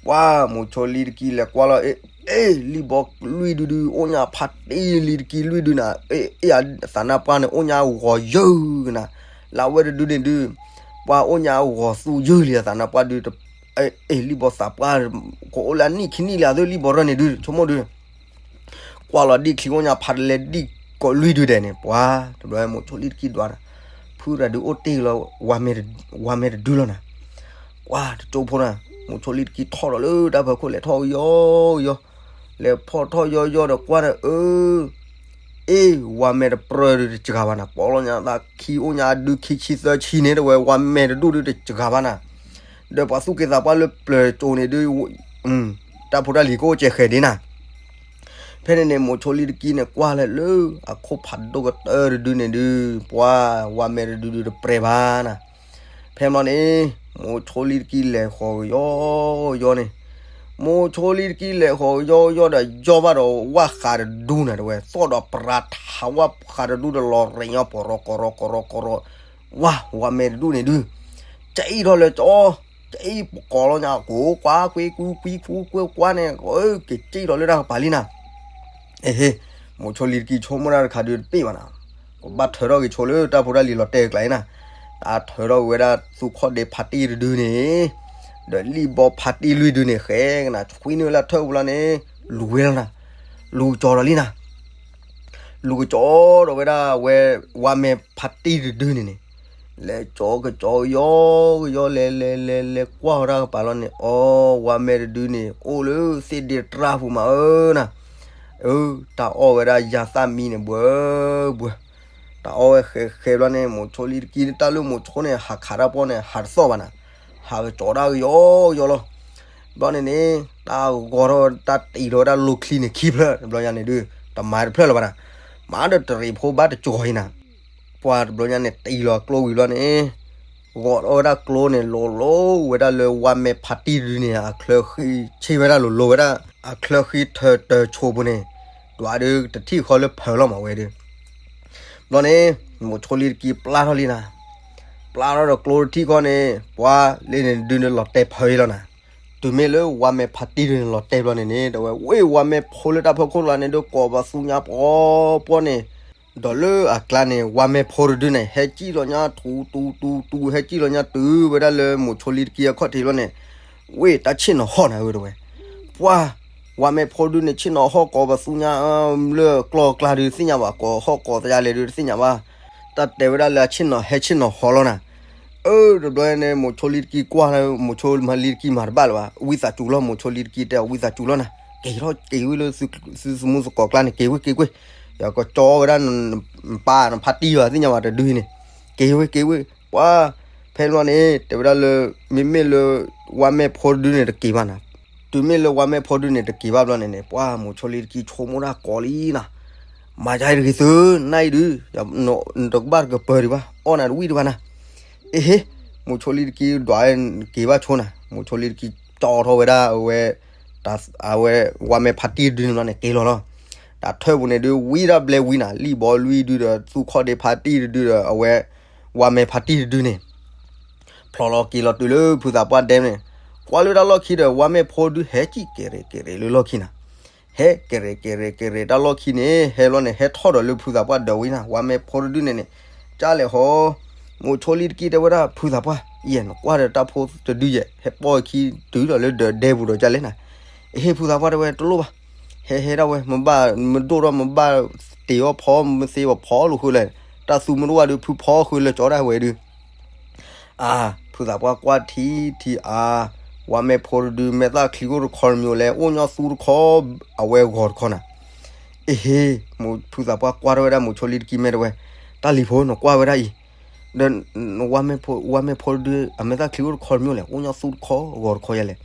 ပှၤ မုဆိုးလံတကံလဲၤကွၢ်လီၤ အ့ လံၣ်ဘီလွံၢ်ဒုဒု အိၣ်ညါဖးတံၢ်လံတကံလွံၢ်ဒုနၤ အ့ အသးနါပှၢ်န့ၣ် အိၣ်ညါဂီၤယုၢ်ကနၤ လၢအဝဲတဒုန့ၣ်ဒု ပှၤအိၣ်ညါဂီၤသူယုၢ်လံ အသးနါပှၢ်ဒု အ့ လံၣ်ဘီသးပှၢ် ကအိၣ်လၢအနံၣ်ခံနံၣ်လံ အသုလံၣ်ဘီရၢၢ်န့ၣ်ဒု ဆိကမိၣ်ဒု ကွၢ်လီၤဒ်ချံအိၣ်ညါဖးတလဲဒ်ကိးလွံၢ်ဒုဒဲးန့ၣ် ပှၤ တဘျီ မုဆိုးလံတကံဒွးနၤ ဖုရၤဒုအိၣ်တ့ၢ်လီၤ ဝါမဲာ်တဒုလီၤနၤ ကွၢ်တကၠိဖိနၤ မုဆိုးလံတကံထီၣ်ဒီးလၢတၢ်ဖီခိၣ်လဲၤထီၣ်ယီယီ လဲၤဖီၣ်ထီၣ်ယီယီဒီးကွၢ်ဒီး အၢ အ့ ဝါမဲာ်တပြၢၢ်ဒုတစှၤဘၣ်နၤ ပီလီၤညါသးခံအိၣ်ညါဒုခံဆံသၢဆံန့ၣ် တဝဲဝါမဲာ်တဒူၣ်ဒုတစှၤဘၣ်နၤ ဒီးပှၤသူၣ်က့သးပှၢ်လၢပျၢၤကၠိန့ၣ်ဒု တၢ်ဖိတၢ်လံၤကအိၣ်စဲးဃဲၤဒ်နၤ ဖဲန့ၣ်န့ၣ် မုဆိုးလံတကံန့ၣ် ကွၢ်လၢလၢအခိၣ်ဖးဒိၣ်ကတၢၢ်တဒုန့ၣ်ဒု ပှၤ ဝါမဲာ်တဒုဒုတပြဲဘၣ်နၤ ဖဲမီန့ၣ် မုဆိုးလံတကံလဲၤဃီၤကယီကယီန့ၣ် မုဆိုးလံတကံလဲၤဃီၤကယီကယီဒီး ယီၢ်ဘၣ်ဒီးဝၣ်ဃးတဒူနၤတဝဲ သီၣ်ဒီးပြးထးဝၣ်ဃးတဒူဒီးလီၤရ့ၣ်ညီ ပရီကရီကရီကရီ ဝါ ဝါမဲာ်တဒူန့ၣ်ဒု ကအံၣ်ထီၣ်လၢကၠီ ကအံၣ်ပကိးလီၤညါ ကိးကွၢ်ကွ့ကွံကွံကွံကွံကွၢ်န့ၣ် ကစံၣ်ထီၣ်လၢတၢ်ကပၤလံနၤ အဟ့ မုဆိုးလံတကံဆိကမိၣ်တၢ်တခါဒုတပ့ၢ်ဘၣ်နၤ ကဘၣ်ထၢထီၣ်က့ၤဆိလၢတၢ်ဖိတၢ်လံၤလီၤတဲာ်ကျါအံၤနၤ တၢ်ထၢထီၣ်က့ၤဝဲဒၣ်သူခီၣ်ဒ့ဖးတံၢ်တဒုန့ၣ် ဒီးလံၣ်ဘီဖးတံၢ်လွံၢ်ဒုန့ၣ် ဃဲကနၤ ဆွံနုာ်လၢထၢၣ်ပူၤလီၤန့ၣ် လူၤဝဲလီၤနၤ လူၤကကၠီဒီးလံနၤ လူၤကကၠီဒီးဝဲဒၣ်ဝဲ ဝါမဲာ်ဖးတံၢ်တဒုန့ၣ်န့ၣ် လဲၤကၠီကကၠီကယီကယီ လဲၤလဲၤလဲၤလဲၤကွၢ်ဝဲဒၣ်ကပၤလီၤန့ၣ် အီ ဝါမဲာ်တဒုန့ၣ် အိၣ်လၢသ့ၣ်ဒ့တြၢ်ပူၤမးဧၢနၤ အၢ တၢ်အီၣ်ဝဲဒၣ်ယၤသၣ်မံန့ၣ် ဘှဲဘှဲ တၢ်အီၣ်ဝဲဃဲဃဲဘျီန့ၣ် မုဆိုးလံတကံ တၢ်လၢမုဆိုးန့ၣ် ဟးခးတၢ်ပီန့ၣ် ဟးတသီၣ်ဘၣ်နၤ ဟးကကၠီတၢ်ကယီကယီလီၤ ဘျီန့ၣ်န့ၣ် တၢ်ဂီၤထီၣ်တၢ်တံၢ်ထီၣ်ဝဲဒၣ်လိချံန့ၣ် ခံဖျၢၣ်တဘျီညါန့ၣ်ဒု တမၤတဖျၢၣ်လၢၤဘၣ်နၤ မၤဒီးတရံးဖိဘၣ်တကၠီအံၤနၤ ပှၤတဘျီညါန့ၣ် တံၢ်လီၤကျိဝံၤဘျီန့ၣ် ဂီၤထီၣ်ဝဲဒၣ်ကျိန့ၣ် လိၤလိၤဝဲဒၣ်လၢဝါမဲာ်ဖးတံၢ်တဒုန့ၣ် အချၢဃံဆ့ဝဲဒၣ်လိၤလိၤဝဲဒၣ် အချၢဃံထၢတၢဆိးပူၤန့ၣ် ဒွးဒုတထံၣ်ဃီလၢဖၢးလီၤမးဝဲဒု ဘျီန့ၣ် မုဆိုးလံတကံပျၢ်ထီၣ်လံနၤ ပျၢ်ထီၣ်ဒီးကျိတထံၣ်ဃီန့ၣ် ပှၤလၢန့ၣ်ဒုန့ၣ်လီၤတဲာ်ဖၢးအံၤလီၤနၤ တုၤမ့ၢ်လၢဝါမဲာ်ဖးတံၢ်တဒုန့ၣ်လီၤတဲာ်ဘျီန့ၣ်န့ၣ် ဒီးဝဲဝ့ၢ်ဝါမဲာ်ဖိလၢတၢ်ဖီခိၣ်လီၤန့ၣ် ဒုကိးပသူညါပီပီန့ၣ် ဒီးလၢအကျါန့ၣ် ဝါမဲာ်ဖိတဒုန့ၣ် ဟဲကံၣ်လီၤညါတူတူတူတူ ဟဲကံၣ်လီၤညါတုၤဝဲဒၣ်လၢမုဆိုးလံတကံအခီၣ်ထံးဘျီန့ၣ် ဝ့ၢ်တၢ်ဆ့ၣ်နီၤဟီၣ်နၤဝဲတဲဝဲ, ပှၤ ဝါမဲာ်ဖိဒုန့ၣ် ဆ့ၣ်နီၤဟီၣ်ကိးပသူညါ လၢကျီၢ်ကျါဒုးတသ့ၣ်ညါဘၣ်, ကိးဟီၣ်ကိးသယါလဲၣ်ဒုးတသ့ၣ်ညါဘၣ်, တၢ်တဲဝဲဒၣ်လၢအဆ့ၣ်နီၤဟဲဆ့ၣ်နီၤဟီၣ်လီၤနၤ. အၢ တဘျီန့ၣ် မိၤဆိလံတကံကွၢ်, မိၤဆိလံတကံမၤတဘၣ်လၢၤဘၣ်, ဝံသးစူၤလီၤ မိၤဆိလံတကံတဲ ဝံသးစူၤလီၤနၤ, က့ၤထီၣ်က့ၤဝဲလၢ သုသမူသကိးကျါန့ၣ် က့ၤဝဲက့ၤကွ့ၢ်, ယကကၠီဝဲဒၣ် နပၢ်နဖါတံၢ်ဘၣ်သ့ၣ်ညါဘၣ်တဒုန့ၣ်, က့ၤဝဲက့ၤဝဲ, ပှၤ ဖဲလီၤန့ၣ် တဲဝဲဒၣ်လၢ မ့မ့ၢ်လၢ ဝါမဲာ်ဖိဒုန့ၣ်တက့ၤဘၣ်နၤ, တုၤမ့ၢ်လၢဝါမဲာ်ဖိဒုန့ၣ်တက့ၤဘၣ်ဘျီန့ၣ်န့ၣ် ပှၤမိၤဆိလံတကံဆိကမိၣ်တၢ်ကိးလံနၤ, မၤယါတဂ့ၤသု, နအံၤဒုး နတကဘၣ်တကပၢၤဒံးဘၣ်, အီၣ်နၤတဝံၣ်ဒံးဘၣ်နၤ, အ့ဟ့, မိၤဆိလံတကံဒွးက့ၤဘၣ်ဆိနၤ, မိၤဆိလံတကံတီထီၣ်ဝဲဒၣ်အဝဲ အဝဲ ဝါမဲာ်ဖါတံၢ်တဒုန့ၣ်ဘျီန့ၣ် က့ၤလီၤလီၤ, တၢ်ထၢၣ်ပူၤန့ၣ်ဒုး ဝံဒၣ်ဘျဲဝံနၤ, လံၣ်ဘီလွံၢ်ဒုဒီး သူၣ်ခီၣ်ဒ့ဖါတံၢ်တဒုဒီး အဝဲ ဝါမဲာ်ဖါတံၢ်တဒုန့ၣ် ဖျိးလီၤက့ၤလီၤတုၤလၢဖုသးပှၢ်ဒဲန့ၣ်, ကွၢ်လၢတၢ်လီၢ်ခံဒီး ဝါမဲာ်ဖိဒုဟဲကံၣ်ကဲၤရဲၣ်ကဲၤရဲၣ်လၢလီၢ်ခံနၤ, ဟဲကဲၤရဲၣ်ကဲၤရဲၣ်ကဲၤရဲၣ်တၢ်လီၢ်ခံန့ၣ် ဟဲလီၤန့ၣ် ဟဲထီၣ်ဒီးလၢဖုသးပှၢ်ဒဲဝံနၤ, ဝါမဲာ်ဖိတဒုန့ၣ်န့ၣ် ကၢ်လဲၣ်ဟီ, မိၤဆိလံတကံတဲဝဲဒၣ် ဖုသးပှၢ် ယဲၢ် နကွၢ်ဒီးတၢ်ဖိတဒုယဲၢ် ဟဲပိာ်ခံတုၤဒီးလၢဒၢးဒဲပူၤဒီးကၢ်လဲၣ်နၤ, အ့ဟ့ ဖုသးပှၢ်တဲဝဲ တလိၣ်ဘၣ်, ဟဲဟဲဒၣ်ဝဲ မ့ၢ်ဘၣ်မ့ၢ်ဒိၣ်ထီၣ် မ့ၢ်ဘၣ်တ့ၤအီၣ်ဖီ မ့ၢ်သ့အီၤဖီလိာ်ဃုလဲၣ်, တၢ်သူမ့ၢ်တအိၣ်ဘၣ်ဒုး ဖုဖီဃုလၢကၠီဒၣ်ဝဲဒုး အါ, ဖုသးပှၢ်ကွၢ်ထံထံအါ, ဝါမဲာ်ဖိတဒု မဲာ်သၣ်ချံအိၣ်တခီတမံၤလဲၣ်, အိၣ်ညီသူတခီ, အဝဲဂီၤတခီနၤ, အ့ဟ့, ဖုသးပှၢ်ကွၢ်ထီၣ်ဝဲဒၣ်မိၤဆိလံတကံမဲာ်တဲဝဲ, တၢ်လံၤဖိ နကွၢ်ဝဲဒၣ်အံၤ, ဒီး ဝါမဲာ်ဖိတဒု အမဲာ်သၣ်ချံအိၣ်တခီတမံၤလဲၣ်, အိၣ်ညီသူတခီ ဂီၤတခီယဲလဲၣ်,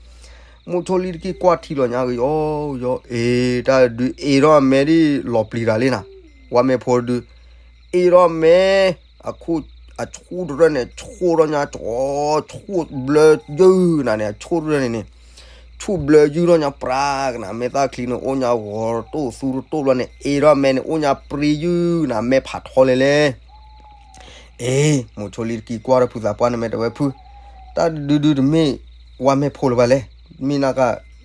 မိၤဆိလံတကံကွၢ်ထံလီၤညါကယီယီ, အ့ တၢ်ဒုးအ့ထီၣ်အမဲဒ်လီၤပျံၤတၢ်လံနၤ, ဝါမဲာ်ဖိတဒု အ့ထီၣ်မဲ, အဆူၣ်တရၢၣ်န့ၣ် ဆူၣ်ထီၣ်ညါကီ, ဆူၣ်ဘျၢယုၢ်နၤန့ၣ် အဆူၣ်တရၢၣ်န့ၣ်န့ၣ်, ဆူၣ်ဘျၢယုၢ်ထီၣ်ညါပြးကနၤ, မဲာ်သၣ်ချံန့ၣ် အိၣ်ညါဂီၤတိၢ်သူတတိၢ်ဘျီန့ၣ် အ့ထီၣ်မဲန့ၣ် အိၣ်ညါပြံယုၢ်နၤ မဲာ်ဖးထီလဲၣ်လဲၣ်, အ့ မိၤဆိလံတကံကွၢ်ထီၣ်ဖုသးပှၢ်န့ၣ်မဲာ်တဲဝဲဖု, တၢ်ဒုဒုတမ့ၢ်ဝါမဲာ်ဖိလၢၤဘၣ်လဲၣ်, မ့ၢ်နက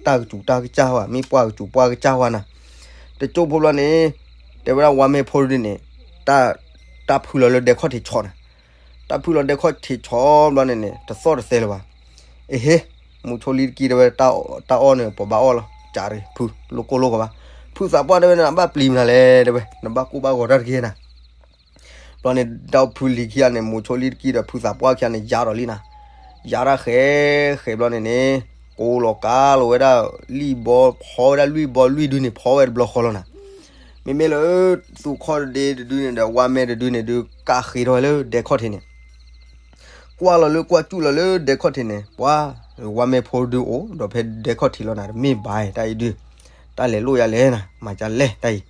တၢ်ကစူၤတၢ်ကစၢ်ဝဲ, မ့ၢ်ပှၢ်ကစူၤပှၢ်ကစၢ်ဝဲနၤ, တကၠိၢ်ဖိဘျီန့ၣ်, တဲဝဲဒၣ်ဝါမဲာ်ဖိဒုန့ၣ်, တၢ်ဖုလီၤလၢဒဲခီၣ်ထံးဆီနၤ, တၢ်ဖုလီၤဒဲခီၣ်ထံးဆီဘျီန့ၣ်န့ၣ် တသီၣ်တသဲလၢၤဘၣ်, အ့ဟ့, မိၤဆိလံတကံတဲဝဲ, တၢ်အီၣ်န့ၣ် ပှၤဘၣ်အီၣ်လီၤ, ကးတဂ့ၤ ဖု, လိၣ်ကိၢ်လိၣ်ဂီၤဘၣ်, ဖုသးပှၢ်တဲဝဲန့ၣ် နဘၣ်ပျံၤမနုၤလဲၣ်တဲဝဲ, နဘၣ်ကိၢ်ဘၣ်ဂီၤတၢ်တဂ့ၤနၤ ဘျီန့ၣ် ဒီးဖုလံၤခံဂၤန့ၣ် မိၤဆိလံတကံဒီးဖုသးပှၢ်ခံဂၤန့ၣ် ယါဒီးလံနၤ, ယါတၢ်ဃဲးဃဲးဘျီန့ၣ်န့ၣ်, ကိးလီၤကါလီၤဝဲဒၣ်, လံၣ်ဘီဖီဝဲဒၣ်လွံၢ်ဘီလွံၢ်ဒုန့ၣ် ဖီဝဲတဘျီဃီလီၤနၤ, မ့မ့ၢ်လၢ သူၣ်ခီၣ်ဒ့တဒုန့ၣ်ဒီး ဝါမဲာ်တဒုန့ၣ်ဒုး ကးဃ့ထီၣ်ဝဲလၢဒဲခီၣ်ထံးန့ၣ် ကွၢ်လီၤလၢကွၢ်စူၣ်လီၤလၢဒဲခီၣ်ထံးန့ၣ် ပှၤ, ဝါမဲာ်ဖိဒုအိၣ်ဒီးဖဲဒဲခီၣ်ထံးလီၤနၤ, တမ့ၢ်ဘၣ်တၢ်အံၤဒုး, တၢ်လဲၤလိၣ်ယၤလဲၣ်နၤ, မၤကလဲၣ်တၢ်အံၤ,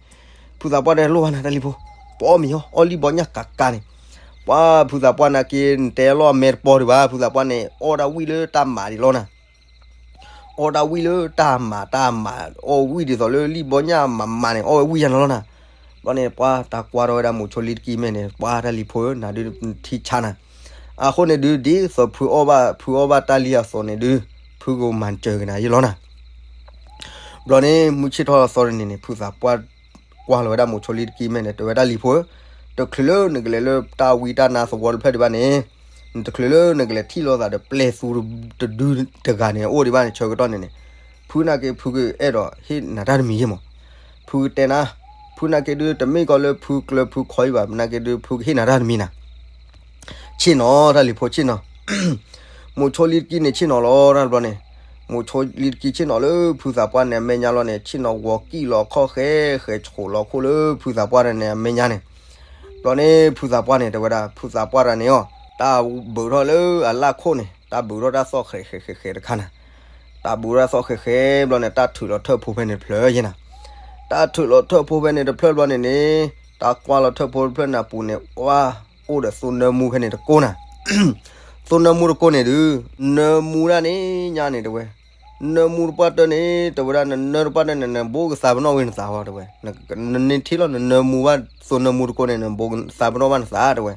ဖုသးပှၢ်တဲလိၣ်ဘၣ်နၤ တၢ်လံၤဖိ, ပအီၣ်မ့ၤအီၣ် အီၣ်လံၣ်ဘီညၣ်ကးကးန့ၣ်, ပှၤဖုသးပှၢ်နာ်က့ နတဲလီၤအမဲာ်တပီၤဒံးဘၣ်, ဖုသးပှၢ်န့ၣ် အီၣ်တၢ်ဝံၣ်လၢတၢ်မၤဒံးလီၤနၤ အီၣ်တၢ်ဝံၣ်လၢတၢ်မၤတၢ်မၤ, အီၣ်ဝံၣ်ဒ်သိးလၢလံၣ်ဘီညၣ်မၤမၤန့ၣ် အီၣ်ဝဲဝံၣ်ယါန့ၣ်လီၤနၤ, ဘျီန့ၣ် ပှၤတၢ်ကွၢ်ထီၣ်ဝဲဒၣ်မိၤဆိလံတကံမဲာ်န့ၣ် ပှၤတၢ်လံၤဖိဧၢ နၤဒုးထံဆါနၤ, အဃိန့ၣ်ဒုး ဒ်သိးဖုအီၣ်ဘၣ် ဖုအီၣ်ဘၣ်တၢ်လံအသိးန့ၣ်ဒုး, ဖုကမၤစၢၤက့ၤနၤယလီၤနၤ ဘျီန့ၣ် မုၢ်ဆ့ၣ်ထီၣ်အသီတနံၤန့ၣ် ဖုသးပှၢ်ကွၢ်လီၤဝဲဒၣ်မိၤဆိလံတကံမဲာ်န့ၣ် တဲဝဲဒၣ်လံၤဖိဧၢ, တချုးလၢနကလဲၤလၢတၢ်ဝံတၢ်နါသဝီတဖျၢၣ်ဒံးဘၣ်န့ၣ်, နတချုးလၢနကလဲၤထံၣ်လိာ်သးဒီးပျဲၢ်သူတဒုတဂၤန့ၣ် အအိၣ်ဒံးဘၣ်န့ၣ် ဆၢကတီၢ်န့ၣ်န့ၣ်, ဖုနာ်က့ ဖုကအဲၣ်ဒိးဟ့ၣ်နၤတၢ်တမံၤယ့ၢ်မး, ဖုကတဲနၤ, ဖုနာ်က့ဒုး တမ့ၢ်ကီးလၢဖုကျၢၤဖုခီအံၤဘၣ်, နာ်က့ဒုး ဖုကဟ့ၣ်နၤတၢ်တမံၤနၤ ဆ့ၣ်နီၤ တၢ်လံၤဖိဆ့ၣ်နီၤ, မိၤဆိလံတကံန့ၣ်ဆ့ၣ်နီၤလီၤတၢ်ဘျီန့ၣ်, မိၤဆိလံတကံဆ့ၣ်နီၤလၢဖုသးပှၢ်န့ၣ် အမဲာ်ညါလီၤန့ၣ် ဆ့ၣ်နီၤဂီၤကံၣ်လီၤခီၣ်ဃဲဃဲ ဆှိးလီၤခိၣ်လၢဖုသးပှၢ်န့ၣ် အမဲာ်ညါန့ၣ်, ဘျီန့ၣ် ဖုသးပှၢ်န့ၣ် တဲဝဲဒၣ် ဖုသးပှၢ်တဂၤန့ၣ်အီၤ တၢ်ဘုးထီၣ်လၢအလၣ်ခိၣ်န့ၣ် တၢ်ဘုးထီၣ်တၢ်သီၣ်ဃဲဃဲဃဲဃဲတခါနၤ, တၢ်ဘုးထီၣ်တၢ်သီၣ်ဃဲဃဲဘျီန့ၣ် တၢ်ထုးလီၤထၢၣ်ဖိဖဲန့ၣ်တဖျၢၣ်ယဲနၤ, တၢ်ထုးလီၤထၢၣ်ဖိဖဲန့ၣ်တဖျၢၣ်ဘျီန့ၣ်န့ၣ်, တၢ်ကွၢ်လီၤထၢၣ်ဖိတဖျၢၣ်န့ၣ်အပူၤန့ၣ် ပှၤအိၣ်ဒီးသိနၢမူဖဲန့ၣ်တကိးနၤ, သိနၢမူတကိးန့ၣ်ဒုး, နၢမူဒၣ်န့ၣ်ညါန့ၣ်တဲဝဲ, နၢမူတပှၢ်တၢၢ်န့ၣ် တဲဝဲဒၣ် နနၢတပှၢ်တၢၢ်န့ၣ် နဘိကသးပနီၣ်ဝဲနသးဝဲတဲဝဲ, နန့ၢ်ထံၣ်လီၤ နနၢမူဘၣ်သိနၢမူတကိးန့ၣ် နဘိကသးပနီၣ်ဘၣ်နသးတဲဝဲ,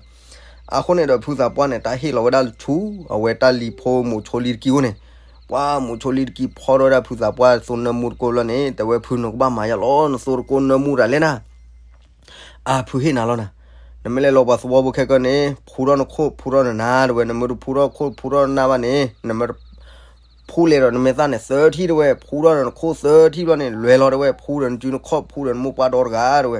အဃိန့ၣ်ဒီးဖုသးပှၢ်န့ၣ် တၢ်ဟ့ၣ်လီၤဝဲဒၣ်ဆူ အဝဲတၢ်လံၤဖိမိၤဆိလံတကံအိၣ်န့ၣ်, ပှၤမိၤဆိလံတကံဖီထီၣ်ဝဲဒၣ်ဖုသးပှၢ်သိနၢမူတကိးလီၤန့ၣ် တဲဝဲဖုနကဘၣ်မၤယါလီၤ နသိတကိးနၢမူတၢ်လဲၣ်နၤ အါဖုဟ့ၣ်နၤလီၤနၤ, နမ့ၢ်လဲၤလီၤပှၤသဝီဖိခဲကနံၣ်န့ၣ် ဖူထီၣ်နခိၣ်ဖူထီၣ်နနါတဲဝဲ, နမ့ၢ်တဖူထီၣ်ခိၣ်ဖူထီၣ်နနါဘၣ်န့ၣ် နမ့ၢ် ဖူလဲၤဒီးနမဲာ်သၣ်န့ၣ်သၢထံၣ်တဲဝဲ, ဖူထီၣ်ဒီးနခိၣ်သၢထံၣ်ဘျီန့ၣ် လဲၤလီၤတဲဝဲ, ဖူဒီးနစုနခီၣ် ဖူဒီးနမိၢ်ပှၢ်ဒီတဂၤတဲဝဲ.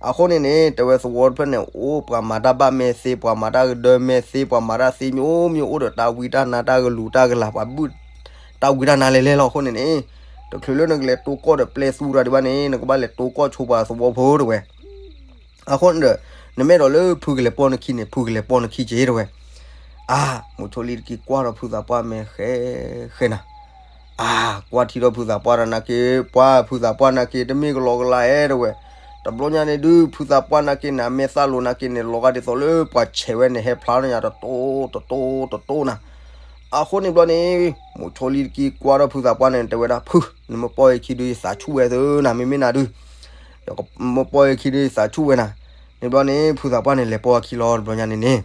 အဃိန့ၣ်န့ၣ် တဲဝဲသဝီတဖျၢၣ်န့ၣ် အိၣ်ပှၤမၤတၢ်ဘၣ်မဲာ်သ့, ပှၤမၤတၢ်ကဒၢမဲာ်သ့, ပှၤမၤတၢ်သ့မျိုးမျိုး အိၣ်ဒီးတၢ်ဝံတၢ်နါ တၢ်ကလူၤတၢ်ကလၤ ပှၤဘုၣ်တၢ်ဝံတၢ်နါလဲၤလဲၤလီၤ. အဃိန့ၣ်န့ၣ် တချုးလၢနကလဲၤတိကီၢ်ဒီးပျဲသူရၤဒံးဘၣ်န့ၣ် နကဘၣ်လဲၤတိကီၢ်ဆိပှၤသဝီဖိတဲဝဲ. အဃိန့ၣ်ဒီး နမ့ၢ်အဲၣ်ဒိးလၢဖုကလဲၤပိာ်နခံန့ၣ် ဖုကလဲၤပိာ်နခံက့ၤတဲဝဲ. အါ, မိၤဆိလံတကံကွၢ်ထီၣ်ဖုသးပှၢ်မဲာ်ဃဲ ဃဲနၤ. အါ, ကွၢ်ထံထီၣ်ဖုသးပှၢ်တနာ်က့, ပှၤဖုသးပှၢ်နာ်က့ တမ့ၢ်ကလီကလီဧါတဲဝဲ. တဘျီညါန့ၣ်ဒုး ဖုသးပှၢ်နာ်က့န့ၣ် အမဲာ်သၣ်လိၤနာ်က့န့ၣ် လီၤဂာ်ဒ်သိးလၢပှၤဆဲးဝဲန့ၣ် ဟဲဖျါထီၣ်ညါတတိၤတတိၤတတိၤနၤ. အဃိန့ၣ်ဘျီန့ၣ် မိၤဆိလံတကံကွၢ်ထီၣ်ဖုသးပှၢ်န့ၣ် တဲဝဲဒၣ်, ဖု, နမ့ၢ်ပိာ်ယခံဒုး ယသးဆူၣ်ဝဲသၢနၤ, မ့မ့ၢ်နၤဒုး မ့ၢ်ပိာ်ယခံဒုး ယသးဆူၣ်ဝဲနၤ. န့ၣ်ဘျီန့ၣ် ဖုသးပှၢ်န့ၣ် လဲၤပိာ်အခံလီၤ တဘျီညါန့ၣ်န့ၣ်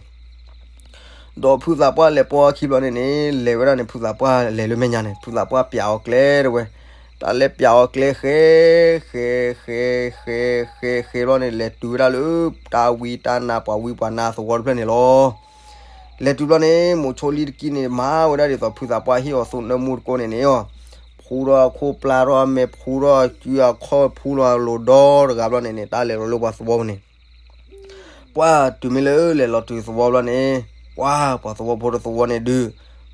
ဒီးဖုသးပှၢ်လဲၤပိာ်အခံဘျီန့ၣ်န့ၣ် လဲၤဝဲဒၣ်န့ၣ် ဖုသးပှၢ်လဲၤလၢမဲာ်ညါန့ၣ် ဖုသးပှၢ်ပျးအီၤကျဲတဲဝဲ. တၢ်လဲၤပျးအီၤကျဲဃဲ ဃဲ ဃဲ ဃဲ ဃဲ ဃဲ ဃဲဘျီန့ၣ် လဲၤတုၤဝဲဒၣ်လၢ တၢ်ဝံတၢ်နါပှၤဝံပှၤနါသဝီတဖျၢၣ်န့ၣ်လီၤ. လဲၤတုၤဘျီန့ၣ် မိၤဆိလံတကံန့ၣ် မၤဝဲဒၣ်ဒ်သိးဖုသးပှၢ်ဟ့ၣ်အီၤသိနၢမူတကိးန့ၣ်န့ၣ်အီၤ, ဖူထီၣ်အခိၣ် ပျၢ်ထီၣ်အမဲာ် ဖူထီၣ်အစုအခီၣ် ဖူလီၤလိၤဒီတဂၤဘျီန့ၣ်န့ၣ် တၢ်လဲၤလီၤလၢပှၤသဝီပူၤန့ၣ် ပှၤတုၤမ့ၢ်လၢလဲၤလီၤတုၤသဝီဘျီန့ၣ် ပှၤပှၤသဝီဖိတသဝီန့ၣ်ဒုး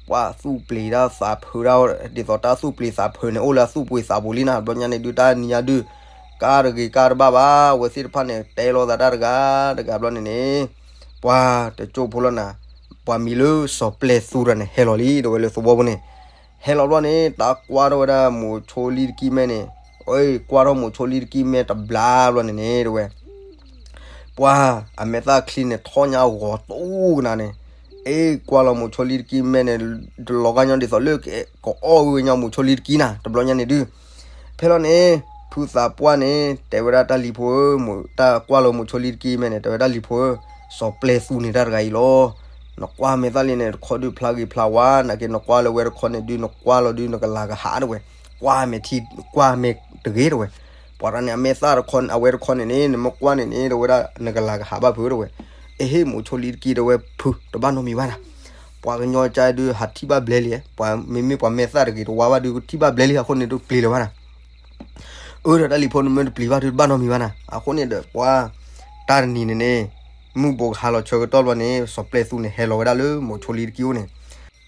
ပှၤသူၣ်ပျံၤတၢ်သးဖုးဒၣ် ဒ်သိးတၢ်သူၣ်ပျံၤသးဖုးန့ၣ် အိၣ်လၢအသူၣ်ပှ့ၤသးပူၤလံနၤ. တဘျီညါန့ၣ်ဒုး တၢ်နံၤညါဒုး ကါတဂ့ၤကါတဘၣ်ဘၣ် အဝဲသ့ၣ်တဖၣ်န့ၣ် တဲလိာ်သးတၢ်တဂၤတဂၤဘျီန့ၣ်န့ၣ် ပှၤတကၠိဖိလီၤနၤ, ပှၤမံၤလၢစီၤပျဲသူရၤန့ၣ် ဟဲလီၤလံ တဲဝဲလၢသဝီပူၤန့ၣ် ဟဲလီၤဘျီန့ၣ် တၢ်ကွၢ်ထီၣ်ဝဲဒၣ်မိၤဆိလံတကံမဲာ်န့ၣ်, အ့ ကွၢ်ထီၣ်မိၤဆိလံတကံမဲာ်တဘျီဘျီန့ၣ်န့ၣ် တဲဝဲ ပှၤအမဲာ်သၣ်ချံန့ၣ် ထီၣ်ညါဂီၤတူၢ်ကနၤန့ၣ်, အ့ ကွၢ်လီၤမိၤဆိလံတကံမဲာ်န့ၣ် တလီၤဂာ်ညီဒ်သိးလၢ ကအီၣ်ဝဲညီမိၤဆိလံတကံနၤ တဘျီညါန့ၣ်ဒုး ဖဲလီၤန့ၣ် ဖုသးပှၢ်န့ၣ် တဲဝဲဒၣ်တၢ်လံၤဖိဧၢ, တၢ်ကွၢ်လီၤမိၤဆိလံတကံမဲာ်န့ၣ် တဲဝဲဒၣ်လံၤဖိဧၢ, စီၤပျဲသူန့ၣ်တၢ်တဂၤအံၤလီၤ. နကွၢ်မဲာ်သၣ်လံန့ၣ် တခီဒုးဖျါဂ့ၤဖျါဝါ နာ်က့ နကွၢ်လၢဝဲတခီန့ၣ်ဒုး နကွၢ်လီၤဒုး နကလၤကဟးတဲဝဲ, ကွၢ်မဲာ်ထံ ကွၢ်မဲာ်တဂ့ၤတဲဝဲ, ပှၤတၢ်န့ၣ် အမဲာ်သၣ်တခီ အဝဲတခီန့ၣ်န့ၣ် နမ့ၢ်ကွၢ်န့ၣ်န့ၣ် တဲဝဲဒၣ် နကလၤကဟးဘၣ်ဖုတဲဝဲ, အဟ့ၣ်မိၤဆိလံတကံတဲဝဲ ဖုတဘၣ်နီတမံၤဘၣ်နၤ, ပှၤကညီကါဒုးဟးထံၣ်ဘၣ်ဘျဲလံ, ပှၤမ့မ့ၢ်ပှၤမဲာ်သၣ်တဂ့ၤတဝါဘၣ်ဒုး ထံၣ်ဘၣ်ဘျဲလံ အဃိန့ၣ်ဒုးပျံၤလၢၤဘၣ်နၤ အၢ ဒီးတၢ်လံၤဖိန့ၣ်မ့ၢ်တပျံၤဘၣ်ဒုးတဘၣ်နီတမံၤဘၣ်နၤ, အဃိန့ၣ်ဒီးပှၤ တၢ်တနံၤန့ၣ်န့ၣ် မုၢ်ဘိးကဟါလီၤဆၢကတီၢ်ဘျီန့ၣ် စီၤပျဲသူန့ၣ် ဟဲလီၤဝဲဒၣ်လၢမိၤဆိလံတကံအိၣ်န့ၣ်,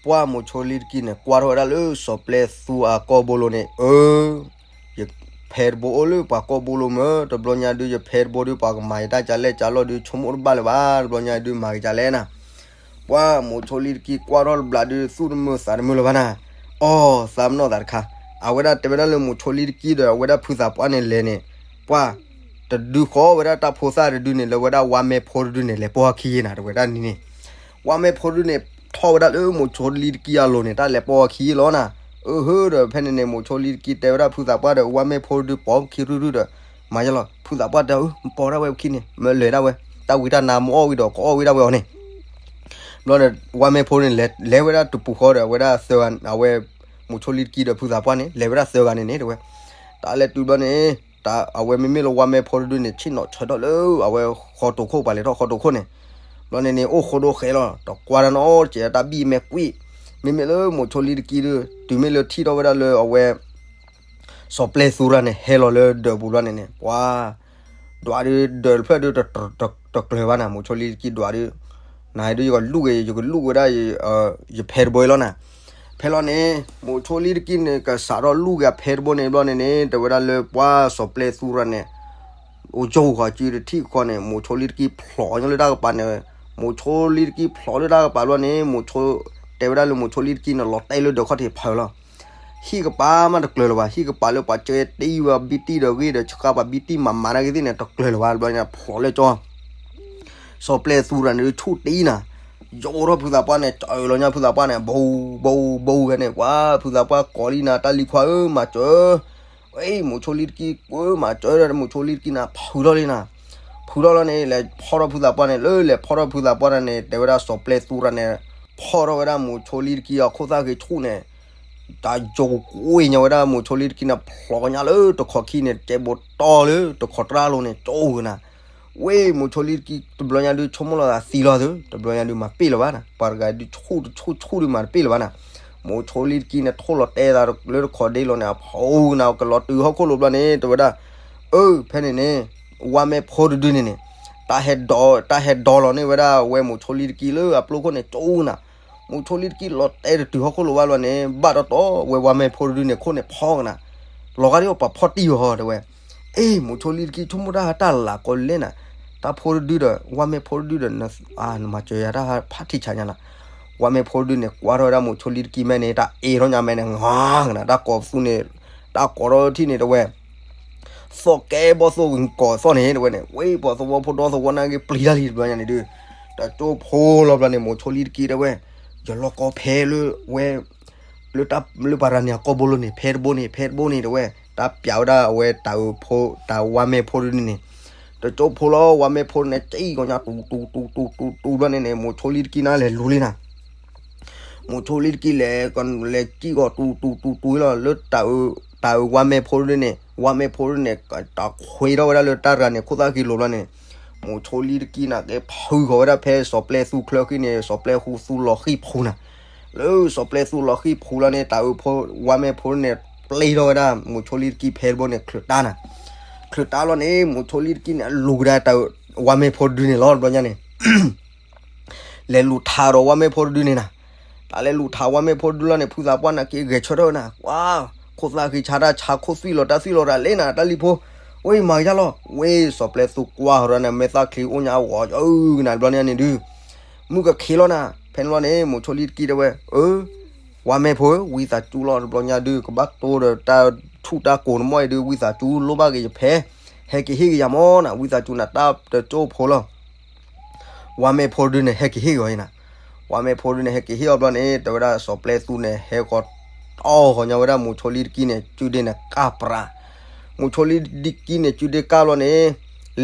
ပှၤမိၤဆိလံတကံန့ၣ် ကွၢ်ထီၣ်ဝဲဒၣ်လၢစီၤပျဲသူအကိာ်ဘိလိၤန့ၣ်, အၢ ယဖဲတဘိအိၣ်လၢပှၤကိာ်ဘိလိၤမ့ၢ် တဘျီညါဒုး ယဖဲတဘိဒုး ပှၤကမၤယတၢ်ကလဲၣ်ကလီၢ်ဒုး ဆိကမိၣ်တဘၣ်လၢၤဘၣ် တဘျီညါဒုး မၤက့ၤကလဲၣ်နၤ ပှၤမိၤဆိလံတကံကွၢ်ထီၣ်တဘျီဒုး သူၣ်တမုာ်သးတမုာ်လၢၤဘၣ်နၤ, အီ သးပနီၣ်သးတခါ, အဝဲဒၣ်တဲဝဲဒၣ်လၢမိၤဆိလံတကံဒီး အဝဲဒၣ်ဖုသးပှၢ်န့ၣ်လဲၤန့ၣ်, ပှၤ တဒုဃီဝဲဒၣ်တၢ်ဖိသၣ်တဒုန့ၣ် လၢဝဲဒၣ်ဝါမဲဖိတဒုန့ၣ် လဲၤပိာ်အခံနၤ တဲဝဲဒၣ်န့ၣ်န့ၣ်, ဝါမဲဖိတဒုန့ၣ် ထီၣ်ဝဲဒၣ်လၢမိၤဆိလံတကံအလိၤန့ၣ် တၢ်လဲၤပိာ်အခံလီၤနၤ, အၢ ဟၢဒီး ဖဲန့ၣ်န့ၣ် မိၤဆိလံတကံတဲဝဲဒၣ်ဖုသးပှၢ်ဒီး ဝါမဲဖိတဒုပိာ်ခံတဒုဒီး, မၤယလီၤ ဖုသးပှၢ်တဲ ပပိာ်ဒၣ်ဝဲခံန့ၣ် မ့ၢ်လဲၤဒၣ်ဝဲ, တၢ်ဝံတၢ်နါမ့ၢ်အီၣ်ဝံဒီး ကအီၣ်ဝံဒၣ်ဝဲအီၤန့ၣ် ဘျီဒီး ဝါမဲဖိန့ၣ် လဲၤဝဲဒၣ်တပူၤဃီဒီး အဝဲဒၣ်သၢဂၤ အဝဲ မိၤဆိလံတကံဒီးဖုသးပှၢ်န့ၣ် လဲၤဝဲဒၣ်သၢဂၤန့ၣ်န့ၣ် တဲဝဲ, တၢ်လဲၤတုၤဘျီန့ၣ် အဝဲမ့မ့ၢ်လၢဝါမဲဖိတဒုန့ၣ် ဆ့ၣ်နီၤဆၢထီၣ်လၢ အဝဲဃီတိာ်ခိၣ် ပှၤလဲၤထီၣ်ဃီတိာ်ခိၣ်န့ၣ်, ဘျီန့ၣ်န့ၣ် အိၣ်ဃိဒိၣ်ဃဲလီၤ တကွၢ်တၢ်နီတစဲး တၢ်ဘံၣ်မဲာ်ကွံာ်, မ့မ့ၢ်လၢမိၤဆိလံတကံဒုး တုၤမ့ၢ်လၢထံၣ်ထီၣ်ဝဲဒၣ်လၢအဝဲ စီၤပျဲသူရၤန့ၣ် ဟဲလီၤလၢဒၢးပူၤဘျီန့ၣ်န့ၣ် ပှၤ ဒွးဒုး ဒၢးတဖျၢၣ်ဒုး တကျၢၤဘၣ်နၤ မိၤဆိလံတကံဒွးဒုး, နဒုးယကလူၢ်ဂ့ၤ ယကလူၢ်ဝဲဒၣ် ယဖဲတဘိအံၤလီၤနၤ, ဖဲလီၤန့ၣ် မိၤဆိလံတကံန့ၣ် ကစးထီၣ်လူၢ်ဂ့ၤအဖဲတဘိန့ၣ်ဘျီန့ၣ်န့ၣ် တဲဝဲဒၣ်လၢပှၤစီၤပျဲသူရၤန့ၣ် အိၣ်ကၠိဃီၤစုတထံၣ်ဃီန့ၣ် မိၤဆိလံတကံဖျိးညီလၢတၢ်ကပၤန့ၣ်, မိၤဆိလံတကံဖျိးလၢတၢ်ကပၤဘျီန့ၣ် မိၤဆိ တဲဝဲဒၣ်လၢမိၤဆိလံတကံန့ၣ် လီၤတဲာ်လၢဒၢးခီၣ်ထံးဖးလီၤ ဟံၣ်ကပၤမးတကျၢၤလၢၤဘၣ် ဟံၣ်ကပၤလၢပှၤကဲတ့ဝဲဘံၣ်တံၢ်ဒီးဂ့ၢ်ဒီး ဆှါပှၤဘံၣ်တံၢ်မၤမၤနာ်က့သ့ၣ်န့ၣ် တကျၢၤလၢၤဘၣ် ဘျီန့ၣ်ဖျိးလၢကၠိ စီၤပျဲသူရၤန့ၣ် ဆူၣ်တံၢ်နၤ, ယိးထီၣ်ဖုသးပှၢ်န့ၣ် စၢၤလီၤညါဖုသးပှၢ်န့ၣ် ဘိဘိဘိဝဲန့ၣ် ပှၤဖုသးပှၢ်ကိးလံနၤ တၢ်လံၤခွါဧၢ မၤစၢၤ ဝဲမိၤဆိလံတကံ ကွၢ်မၤစၢၤဒီးမိၤဆိလံတကံနၤ ဖုးထီၣ်လံနၤ, ဖုးထီၣ်လီၤန့ၣ် လဲၤဖီၣ်ထီၣ်ဖုသးပှၢ်န့ၣ် လၢလဲၤဖီၣ်ထီၣ်ဖုသးပှၢ်န့ၣ် တဲဝဲဒၣ်စီၤပျဲသူရၤန့ၣ် ဖီၣ်ထီၣ်ဝဲဒၣ်မိၤဆိလံတကံအခိၣ်သၣ်ဂ့ၤဆူၣ်န့ၣ် တၢ်ယိးကွံာ်ညီဝဲဒၣ်မိၤဆိလံတကံန့ၣ် ဖျိးညါလၢတခီခံန့ၣ် ကဲဘိးတီၢ်လၢတခီတြၢ်လိၤန့ၣ် ကၠိဂ့ၤနၤ, ဝဲမိၤဆိလံတကံ တဘျီညါဒုးဆိကမိၣ်လီၤသးသံလီၤသု တဘျီညါဒုးမၤပ့ၢ်လၢၤဘၣ်နၤ ပှၤတဂၤဒုးဆူၣ်တဆူၣ်ဆူၣ်ဒုးမၤတပ့ၢ်လၢၤဘၣ်နၤ, မိၤဆိလံတကံန့ၣ် ထိၣ်လီၤတဲာ်သးလၢတခီဒ့လီၤန့ၣ် အဖီကနၣ်ကလီၤတုၤဟီၣ်ခိၣ်လိၤဘျီန့ၣ် တဲဝဲဒၣ်, အၢ ဖဲန့ၣ်န့ၣ် ဝါမဲဖိတဒုန့ၣ်န့ၣ် တၢ်ဟဲဒိး တၢ်ဟဲဒိးလီၤန့ၢ်ဝဲဒၣ်ဝဲမိၤဆိလံတကံလၢအပျိခိၣ်န့ၣ် ကၠိနၤ, မိၤဆိလံတကံလီၤတဲာ်တတုၤဟီၣ်ခိၣ်လိၤဘၣ်ဘျီန့ၣ် ဘၣ်တီတီဝဲဝါမဲဖိတဒုန့ၣ် ခိၣ်န့ၣ်ဖီကနၣ်, လီၤဂာ်ဒ်အီၤပှၤဖီတံၢ်အီၤဟီ တဲဝဲ, အ့ မိၤဆိလံတကံဆိကမိၣ်တၢ်တၢ်လၤကီလဲၣ်နၤ, တၢ်ဖိတဒုဒီး ဝါမဲဖိတဒုဒီး နမၤစၢၤယၤတၢ်ဖးထံဆးညါနၤ, ဝါမဲဖိတဒုန့ၣ် ကွၢ်ထီၣ်ဝဲဒၣ်မိၤဆိလံတကံမဲန့ၣ် တၢ်အ့ထီၣ်ညါမဲန့ၣ် ငါကနၣ် တၢ်ကိးပသူန့ၣ် တၢ်ကိးထီၣ်ထံၣ်န့ၣ်တဲဝဲ သီၣ်ကဲဘီၣ်သိၣ်ကီၤသီၣ်န့ၣ် တဲဝဲန့ၣ် ဝဲပှၤသဝီဖိဒီသဝီနာ်က့ပျံၤတၢ်လံတဘျီညါန့ၣ်ဒုး, တကၠိဖိလီၤဘျီန့ၣ် မိၤဆိလံတကံတဲဝဲ, ယလီၢ်ကီဖဲလၢဝဲ လၢတၢ်လၢပှၤရၤန့ၣ်အကိာ်ဘိလိၤန့ၣ် ဖဲတဘိန့ၣ် ဖဲတဘိန့ၣ် တဲဝဲ, တၢ်ပျးဝဲဒၣ်အဝဲတၢ်အၢဖိ တၢ်ဝါမဲဖိတဒုန့ၣ်န့ၣ်, တကၠိဖိလီၤ ဝါမဲဖိန့ၣ် ကံၣ်ကီညါ တူတူတူတူတူဘျီန့ၣ်န့ၣ် မိၤဆိလံတကံနၤလဲၤလူၤလံနၤ မိၤဆိလံတကံလဲၤ လဲၤကံၣ်ဂီၤတူတူတူတူလီၤ လၢတၢ်အၢ တၢ်အၢဝါမဲဖိဒုန့ၣ် ဝါမဲဖိဒုန့ၣ် တၢ်ခွဲထီၣ်ဝဲဒၣ်လၢတၢ်ရၤန့ၣ် ခိၣ်သၣ်ဃံလိၤဘျီန့ၣ်, မိၤဆိလံတကံနၤက့ဖုဃီၤဝဲဒၣ်ဖဲစီၤပျဲသူချၢဃံန့ၣ် စီၤပျဲသူလီၤဃံၢ်ဖူနၤ, လၢစီၤပျဲသူလီၤဃံၢ်ဖူလီၤန့ၣ် တၢ်အၢဖိ ဝါမဲဖိဒုန့ၣ် ပျဲထီၣ်ဝဲဒၣ် မိၤဆိလံတကံဖဲတဘိန့ၣ် ချုးတၢ်နၤ, ချုးတၢ်လီၤန့ၣ် မိၤဆိလံတကံန့ၣ် အလူၤကဒါတၢ်အၢ ဝါမဲဖိဒုန့ၣ်လီၤတဘျီညါန့ၣ် လဲၤလူၤထးဒီးဝါမဲဖိတဒုန့ၣ်နၤ, တၢ်လဲၤလူၤထးဝါမဲဖိတဒုလီၤန့ၣ် ဖုသးပှၢ်နာ်က့ဂဲၤဆၢထၢၣ်နၤ, ကွၢ် ခိၣ်သၣ်ဃံဆါတၢ်ဆါ ခိၣ်သွံၣ်လီၤတၢ်သွံၣ်လီၤတၢ်လဲၣ်နၤ တၢ်လံၤဖိ, ဝဲမၤကယါလီၤ ဝဲစီၤပျဲသူကွၢ်ဟီဒီးန့ၣ် မဲာ်သၣ်ချံအိၣ်ညါဂီၤ အၢ ကနၣ်တဘျီညါန့ၣ်ဒုး မုၢ်ကခ့လီၤနၤ, ဖဲန့ၣ်လီၤန့ၣ် မိၤဆိလံတကံတဲဝဲ, အၢ ဝါမဲဖိဧၢ ဝံသးစူၤလီၤ တဘျီညါဒုး ကဘၣ်တိဒီးတၢ်ထူၣ်တၢ်ကိၤနမီၢ်အံၤဒုး ဝံသးစူၤလိၣ်ဘၣ်က့ၤယဖဲ, ဟဲက့ၤဟ့ၣ်က့ၤယၤမီၢ်နၤ ဝံသးစူၤနၤ တၢ်တကၠိဖိလီၤ ဝါမဲဖိဒုန့ၣ် ဟဲက့ၤဟ့ၣ်ဂီၤအံၤနၤ, ဝါမဲဖိဒုန့ၣ် ဟဲက့ၤဟ့ၣ်အီၤဘျီန့ၣ် တဲဝဲဒၣ်စီၤပျဲသူန့ၣ် ဟဲဃီၤတီၢ်ဃီၤညါဝဲဒၣ် မိၤဆိလံတကံန့ၣ် စုဒ့န့ၣ်ကၢ်ပြး, မိၤဆိလံတကံန့ၣ် စုဒ့ကၢ်ဘျီန့ၣ်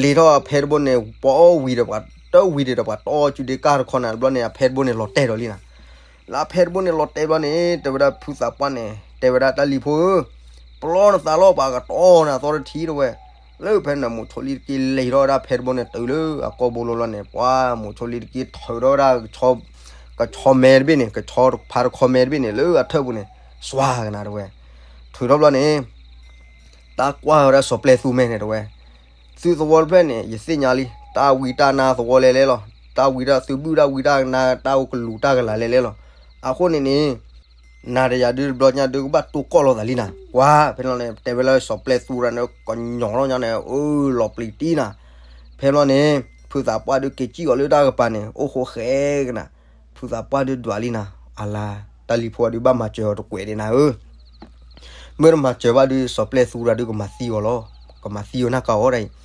လဲၤထီၣ်ဖဲတဘိန့ၣ် ပှၤအီၣ်ဝံၤဒီးပှၤ တဝံၤဒီးပှၤတီၢ်စုဒ့ကၢ်တခီနၤ တဘျီန့ၣ် အဖဲတဘိန့ၣ် လီၤတဲာ်ဒီးလံနၤ လၢအဖဲတဘိန့ၣ် လီၤတဲာ်ဘျီန့ၣ် တဲဝဲဒၣ်ဖုသးပှၢ်န့ၣ် တဲဝဲဒၣ်တၢ်လံၤဖိဧၢ, ပလီၢ်နသးလီၤ ပှၤကတီၢ်နၤသီတထံတဲဝဲ, လၢဖဲန့ၣ် မိၤဆိလံတကံလဲၤထီၣ်ဝဲဒၣ်ဖဲတဘိန့ၣ် တုၤလၢအကိာ်ဘိလိၤလီၤန့ၣ် ပှၤမိၤဆိလံတကံထၢထီၣ်ဝဲဒၣ် ကဆီမဲတဘ့ၣ်န့ၣ် ကဆီဖါတခီမဲတဘ့ၣ်န့ၣ် လၢအထၢၣ်ပူၤန့ၣ် စွါကနၤတဲဝဲ, ထုးထီၣ်ဘျီန့ၣ် တၢ်ကွၢ်ဝဲဒၣ်စီၤပျဲသူမဲန့ၣ်တဲဝဲ, သုသဝီတဖျၢၣ်န့ၣ် ယသ့ၣ်ညါလံ တၢ်ဝံတၢ်နါသဝီလဲၤလဲၤလီၤ, တၢ်ဝံတၢ်သုဘုၣ်တၢ်ဝံတၢ်နါ တၢ်အိၣ်ကလူးတၢ်ကလၤလဲၤလဲၤလီၤ, အဃိန့ၣ်န့ၣ် နၤဒီးယၤဒုးတဘျီညါဒုးကဘၣ်တိၢ်ကီၢ်လိာ်သးလံနၤ, ကွၢ် ဖဲန့ၣ်လီၤန့ၣ် တဲဝဲလၢစီၤပျဲသူရၤန့ၣ် ကညီထီၣ်ညါန့ၣ် အၢ လီၤပျံၤတံၢ်နၤ, ဖဲန့ၣ်လီၤန့ၣ် ဖုသးပှၢ်ဒုးက့ၤစံၣ်အီၤလၢတၢ်ကပၤန့ၣ် အိၣ်ဃိဃဲကနၤ, ဖုသးပှၢ်ဒုးဒွးလံနၤ, အလါ တၢ်လံၤဖိအဒုးဘၣ်မၤစၢၤအီၤတကွဲးဒံးနၤဧၢ မ့ၢ်တမၤစၢၤဘၣ်ဒုး စီၤပျဲသူရၤဒုးကမၤသံအီၤလီၤ, ကမၤသံအီၤနၢ်ကၤအီၤဒၣ်အံၤ,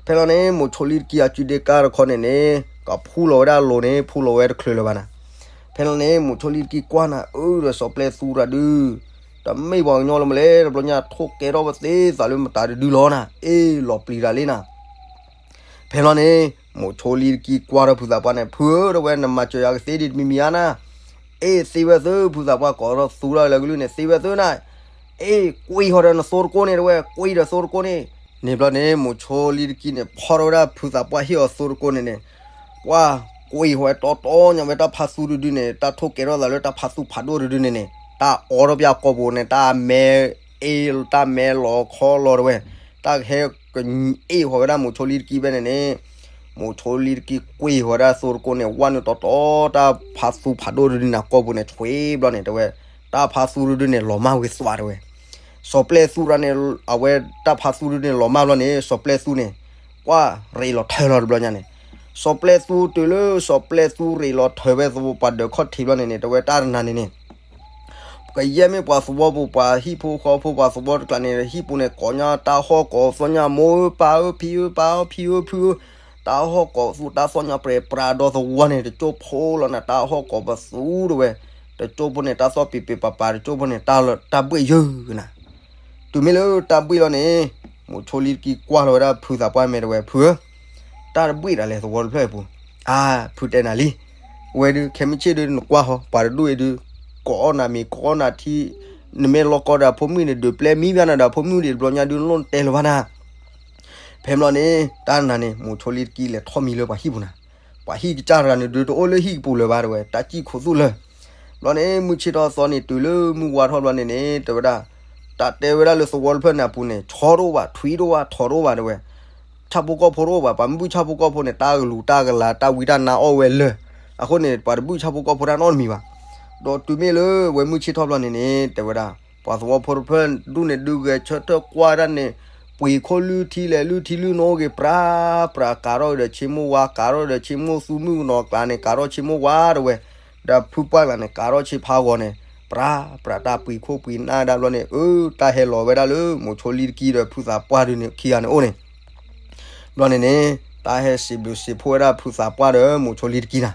ဖဲလီၤန့ၣ် မိၤဆိလံတကံအစုဒ့ကၢ်တခီန့ၣ်န့ၣ် ကဖူလီၤဝဲဒၣ်အလိၤန့ၣ် ဖူလီၤဝဲတချုးလၢၤဘၣ်နၤ, ဖဲလီၤန့ၣ် မိၤဆိလံတကံကွၢ်နၤ အၢ ဒီးစီၤပျဲသူရၤဒုး တမ့ၢ်ပှၤကညီလၢမလဲၣ် တဘျီညါထိၣ်ကဲထီၣ်ပသ့သးလၢမတၤတဒုလီၤနၤ, အ့ လီၤပျံၤတၢ်လံနၤ ဖဲလီၤန့ၣ် မိၤဆိလံတကံကွၢ်ထီၣ်ဖုသးပှၢ်န့ၣ် ဖုဧၢ တဲဝဲ နမၤစၢၤယၤကသ့ဒံးတမံၤမံၤဧါနၤ, အ့ သ့ဝဲသု ဖုသးပှၢ်ကိးထီၣ်သူတၢ်လၢကလုၢ်န့ၣ် သ့ဝဲသုနၤ, အ့ ကွံာ်ဟီဒီးနသိတကိၢ်န့ၣ် တဲဝဲ ကွံာ်ဒီးသိတကိၢ်န့ၣ်, န့ၣ်ဘျီန့ၣ် မိၤဆိလံတကံန့ၣ် ဖီၣ်ထီၣ်ဝဲဒၣ်ဖုသးပှၢ်ဟ့ၣ်အီၤသိတကိၢ်န့ၣ်န့ၣ်, ကွၢ် ကွံာ်ဟီဝဲတီတီညါဝဲတၢ်ဖါသူတဒုန့ၣ် တၢ်ထိၣ်ကဲထီၣ်သးလၢတၢ်ဖါသူဖးဒိၣ်တဒုန့ၣ်န့ၣ် တၢ်အီထီၣ်ပၠးကိာ်ပူၤန့ၣ် တၢ်မဲ အ့ တၢ်မဲလီၤခီလီၤတဲဝဲ, တၢ်ကဟဲ ကအ့ၣ်ဃီၤဝဲဒၣ်မိၤဆိလံတကံဖဲန့ၣ်န့ၣ်, မိၤဆိလံတကံကွံာ်ဃီၤဝဲဒၣ်သိတကိၢ်န့ၣ် ဝဲနုာ်တီတီ တၢ်ဖါသူဖးဒိၣ်တဒုန့ၣ် ကိာ်ပူၤန့ၣ် ဆွ့ဘျီန့ၣ် တဲဝဲ, တၢ်ဖါသူတဒုန့ၣ် လီၤမၢ်ဝံၤသွးတဲဝဲ. စီၤပျဲၢ်သူရၤန့ၣ် အဝဲတၢ်ဖါသူတဒုန့ၣ် လီၤမၢ်ဘျီန့ၣ် စီၤပျဲၢ်သူန့ၣ် ကွၢ်ရ့းလီၤထၢလီၤတဘျီညါန့ၣ်, စီၤပျဲၢ်သူတုၤလၢစီၤပျဲၢ်သူရ့းလီၤထၢဝဲသဝီပှၤဒၢးခီၣ်ထံးဘျီန့ၣ်န့ၣ် တဲဝဲတၢ်တနၤန့ၣ်န့ၣ် ကယဲၢ်မ့ၢ်ပှၤသဝီပူၤ ပှၤဟံၣ်ဖိဃီဖိ ပှၤသဝီတကျါန့ၣ် ဟံၣ်ပူၤန့ၣ် ကိးညါ တၢ်ဟီၣ်ကိးသီၣ်ညါ မိၢ်ဧၢ ပၢ်ဧၢ ဖံဧၢ ပၢ်ဧၢ ဖံဧၢ ဖုဧၢ, တၢ်ဟီၣ်ကိးသူ တၢ်သီၣ်ညါပြဲးပြးဒီသဝီန့ၣ် တကၠိဖိလီၤနၤ တၢ်ဟီၣ်ကိးပသူတဲဝဲ, တကၠိဖိန့ၣ် တၢ်သီၣ်ပံၤပံၤပၤပၤ တကၠိဖိန့ၣ် တၢ်တဘှ့ၣ်ယုၢ်နၤ တုၤမ့ၢ်လၢတၢ်ဘှ့ၣ်လီၤန့ၣ် မိၤဆိလံတကံကွၢ်လီၤဝဲဒၣ်ဖုသးပှၢ်မဲာ်တဲဝဲ ဖုဧၢ, တၢ်တဘှ့ၣ်ဒၣ်လဲာ်သဝီတဖျၢၣ်အံၤပူၤ, အါ ဖုတဲနၤလံ, ဝဲဒုး ခဲမုၢ်ဆ့ၣ်ဒုးနကွၢ်ဟီ ပှၤတဒူၣ်အံၤဒုး ကိးအီၣ်နၤမံၤ ကိးအီၣ်နၤထံ, နမ့ၢ်လီၢ်ကီဒၣ်ဖိမုၣ်န့ၣ် ဒုးပျဲမံဘၣ်နၤဒီးဖိမုၣ်ဒံးတဘျီညါဒုး နလိၣ်နတဲလၢၤဘၣ်နၤ ဖဲဘျီန့ၣ် တၢ်နၤန့ၣ် မိၤဆိလံတကံလဲၤထီၣ်မံလၢပှၤဟံၣ်ပူၤနၤ, ပှၤဟံၣ်ကစၢ်တဂၤန့ၣ်ဒုး တအိၣ်လၢဟံၣ်ကပူၤလၢၤဘၣ်တဲဝဲ တၢ်စံၣ်ခိးသူၣ်လၢာ်, ဘျီန့ၣ် မုၢ်ဆ့ၣ်ထီၣ်သီန့ၣ် တုၤလၢမုၢ်ဝါထီၣ်ဘျီန့ၣ်န့ၣ် တဲဝဲဒၣ်, တၢ်တဲဝဲဒၣ်လၢသဝီတဖျၢၣ်န့ၣ်အပူၤန့ၣ် ဆီတအိၣ်ဘၣ် ထွံတအိၣ်ဘၣ် ထိးတအိၣ်ဘၣ်တဲဝဲ, ဆၣ်ဖိကီၢ်ဖိတအိၣ်ဘၣ် ပှၤမ့ၢ်ဘုၣ်ဆၣ်ဖိကီၢ်ဖိန့ၣ် တၢ်ကလူၤတၢ်ကလၤ တၢ်ဝံတၢ်နါအီၣ်ဝဲလၢာ်, အဃိန့ၣ် ပှၤတဘုၣ်ဆၣ်ဖိကီၢ်ဖိတၢ်နီတမံၤဘၣ်. ဒီးတုၤမ့ၢ်လၢဝဲမုၢ်ဆ့ၣ်ထီၣ်ဘျီန့ၣ်န့ၣ် တဲဝဲဒၣ် ပှၤသဝီဖိတဖျၢၣ်ဒူၣ်န့ၣ်ဒုးဂဲၤဆၢထၢၣ်ကွၢ်ဒၣ်န့ၣ် ပှ့ၤခိၣ်လုၢ်ထံလဲၣ်လုၢ်ထံလုၢ်နိက့ၤ ပြးပြး ကးထီၣ်ဒီးဆ့မိၢ်ဝါ ကးထီၣ်ဒီးဆ့မိၢ်သူမုၣ်ကနီၤကျါန့ၣ် ကးထီၣ်ဆ့မိၢ်ဝါတဲဝဲ, ဒီးဖုပှၢ်ကျါန့ၣ် ကးထီၣ်ဆ့ဖးဂီၤန့ၣ် ပြးပြး တၢ်ပှ့ၤခိၣ်ပှ့ၤနၢ်ဒၣ်ဘျီန့ၣ် အၢ တၢ်ဟဲလီၤဝဲဒၣ်လၢမိၤဆိလံတကံဒီးဖုသးပှၢ်ဒုးန့ၣ်ခံဂၤန့ၣ်အိၣ်န့ၣ် ဘျီန့ၣ်န့ၣ် တၢ်ဟဲစံးဘျုးစံးဖှိၣ်ဝဲဒၣ်ဖုသးပှၢ်ဒီးမိၤဆိလံတကံနၤ.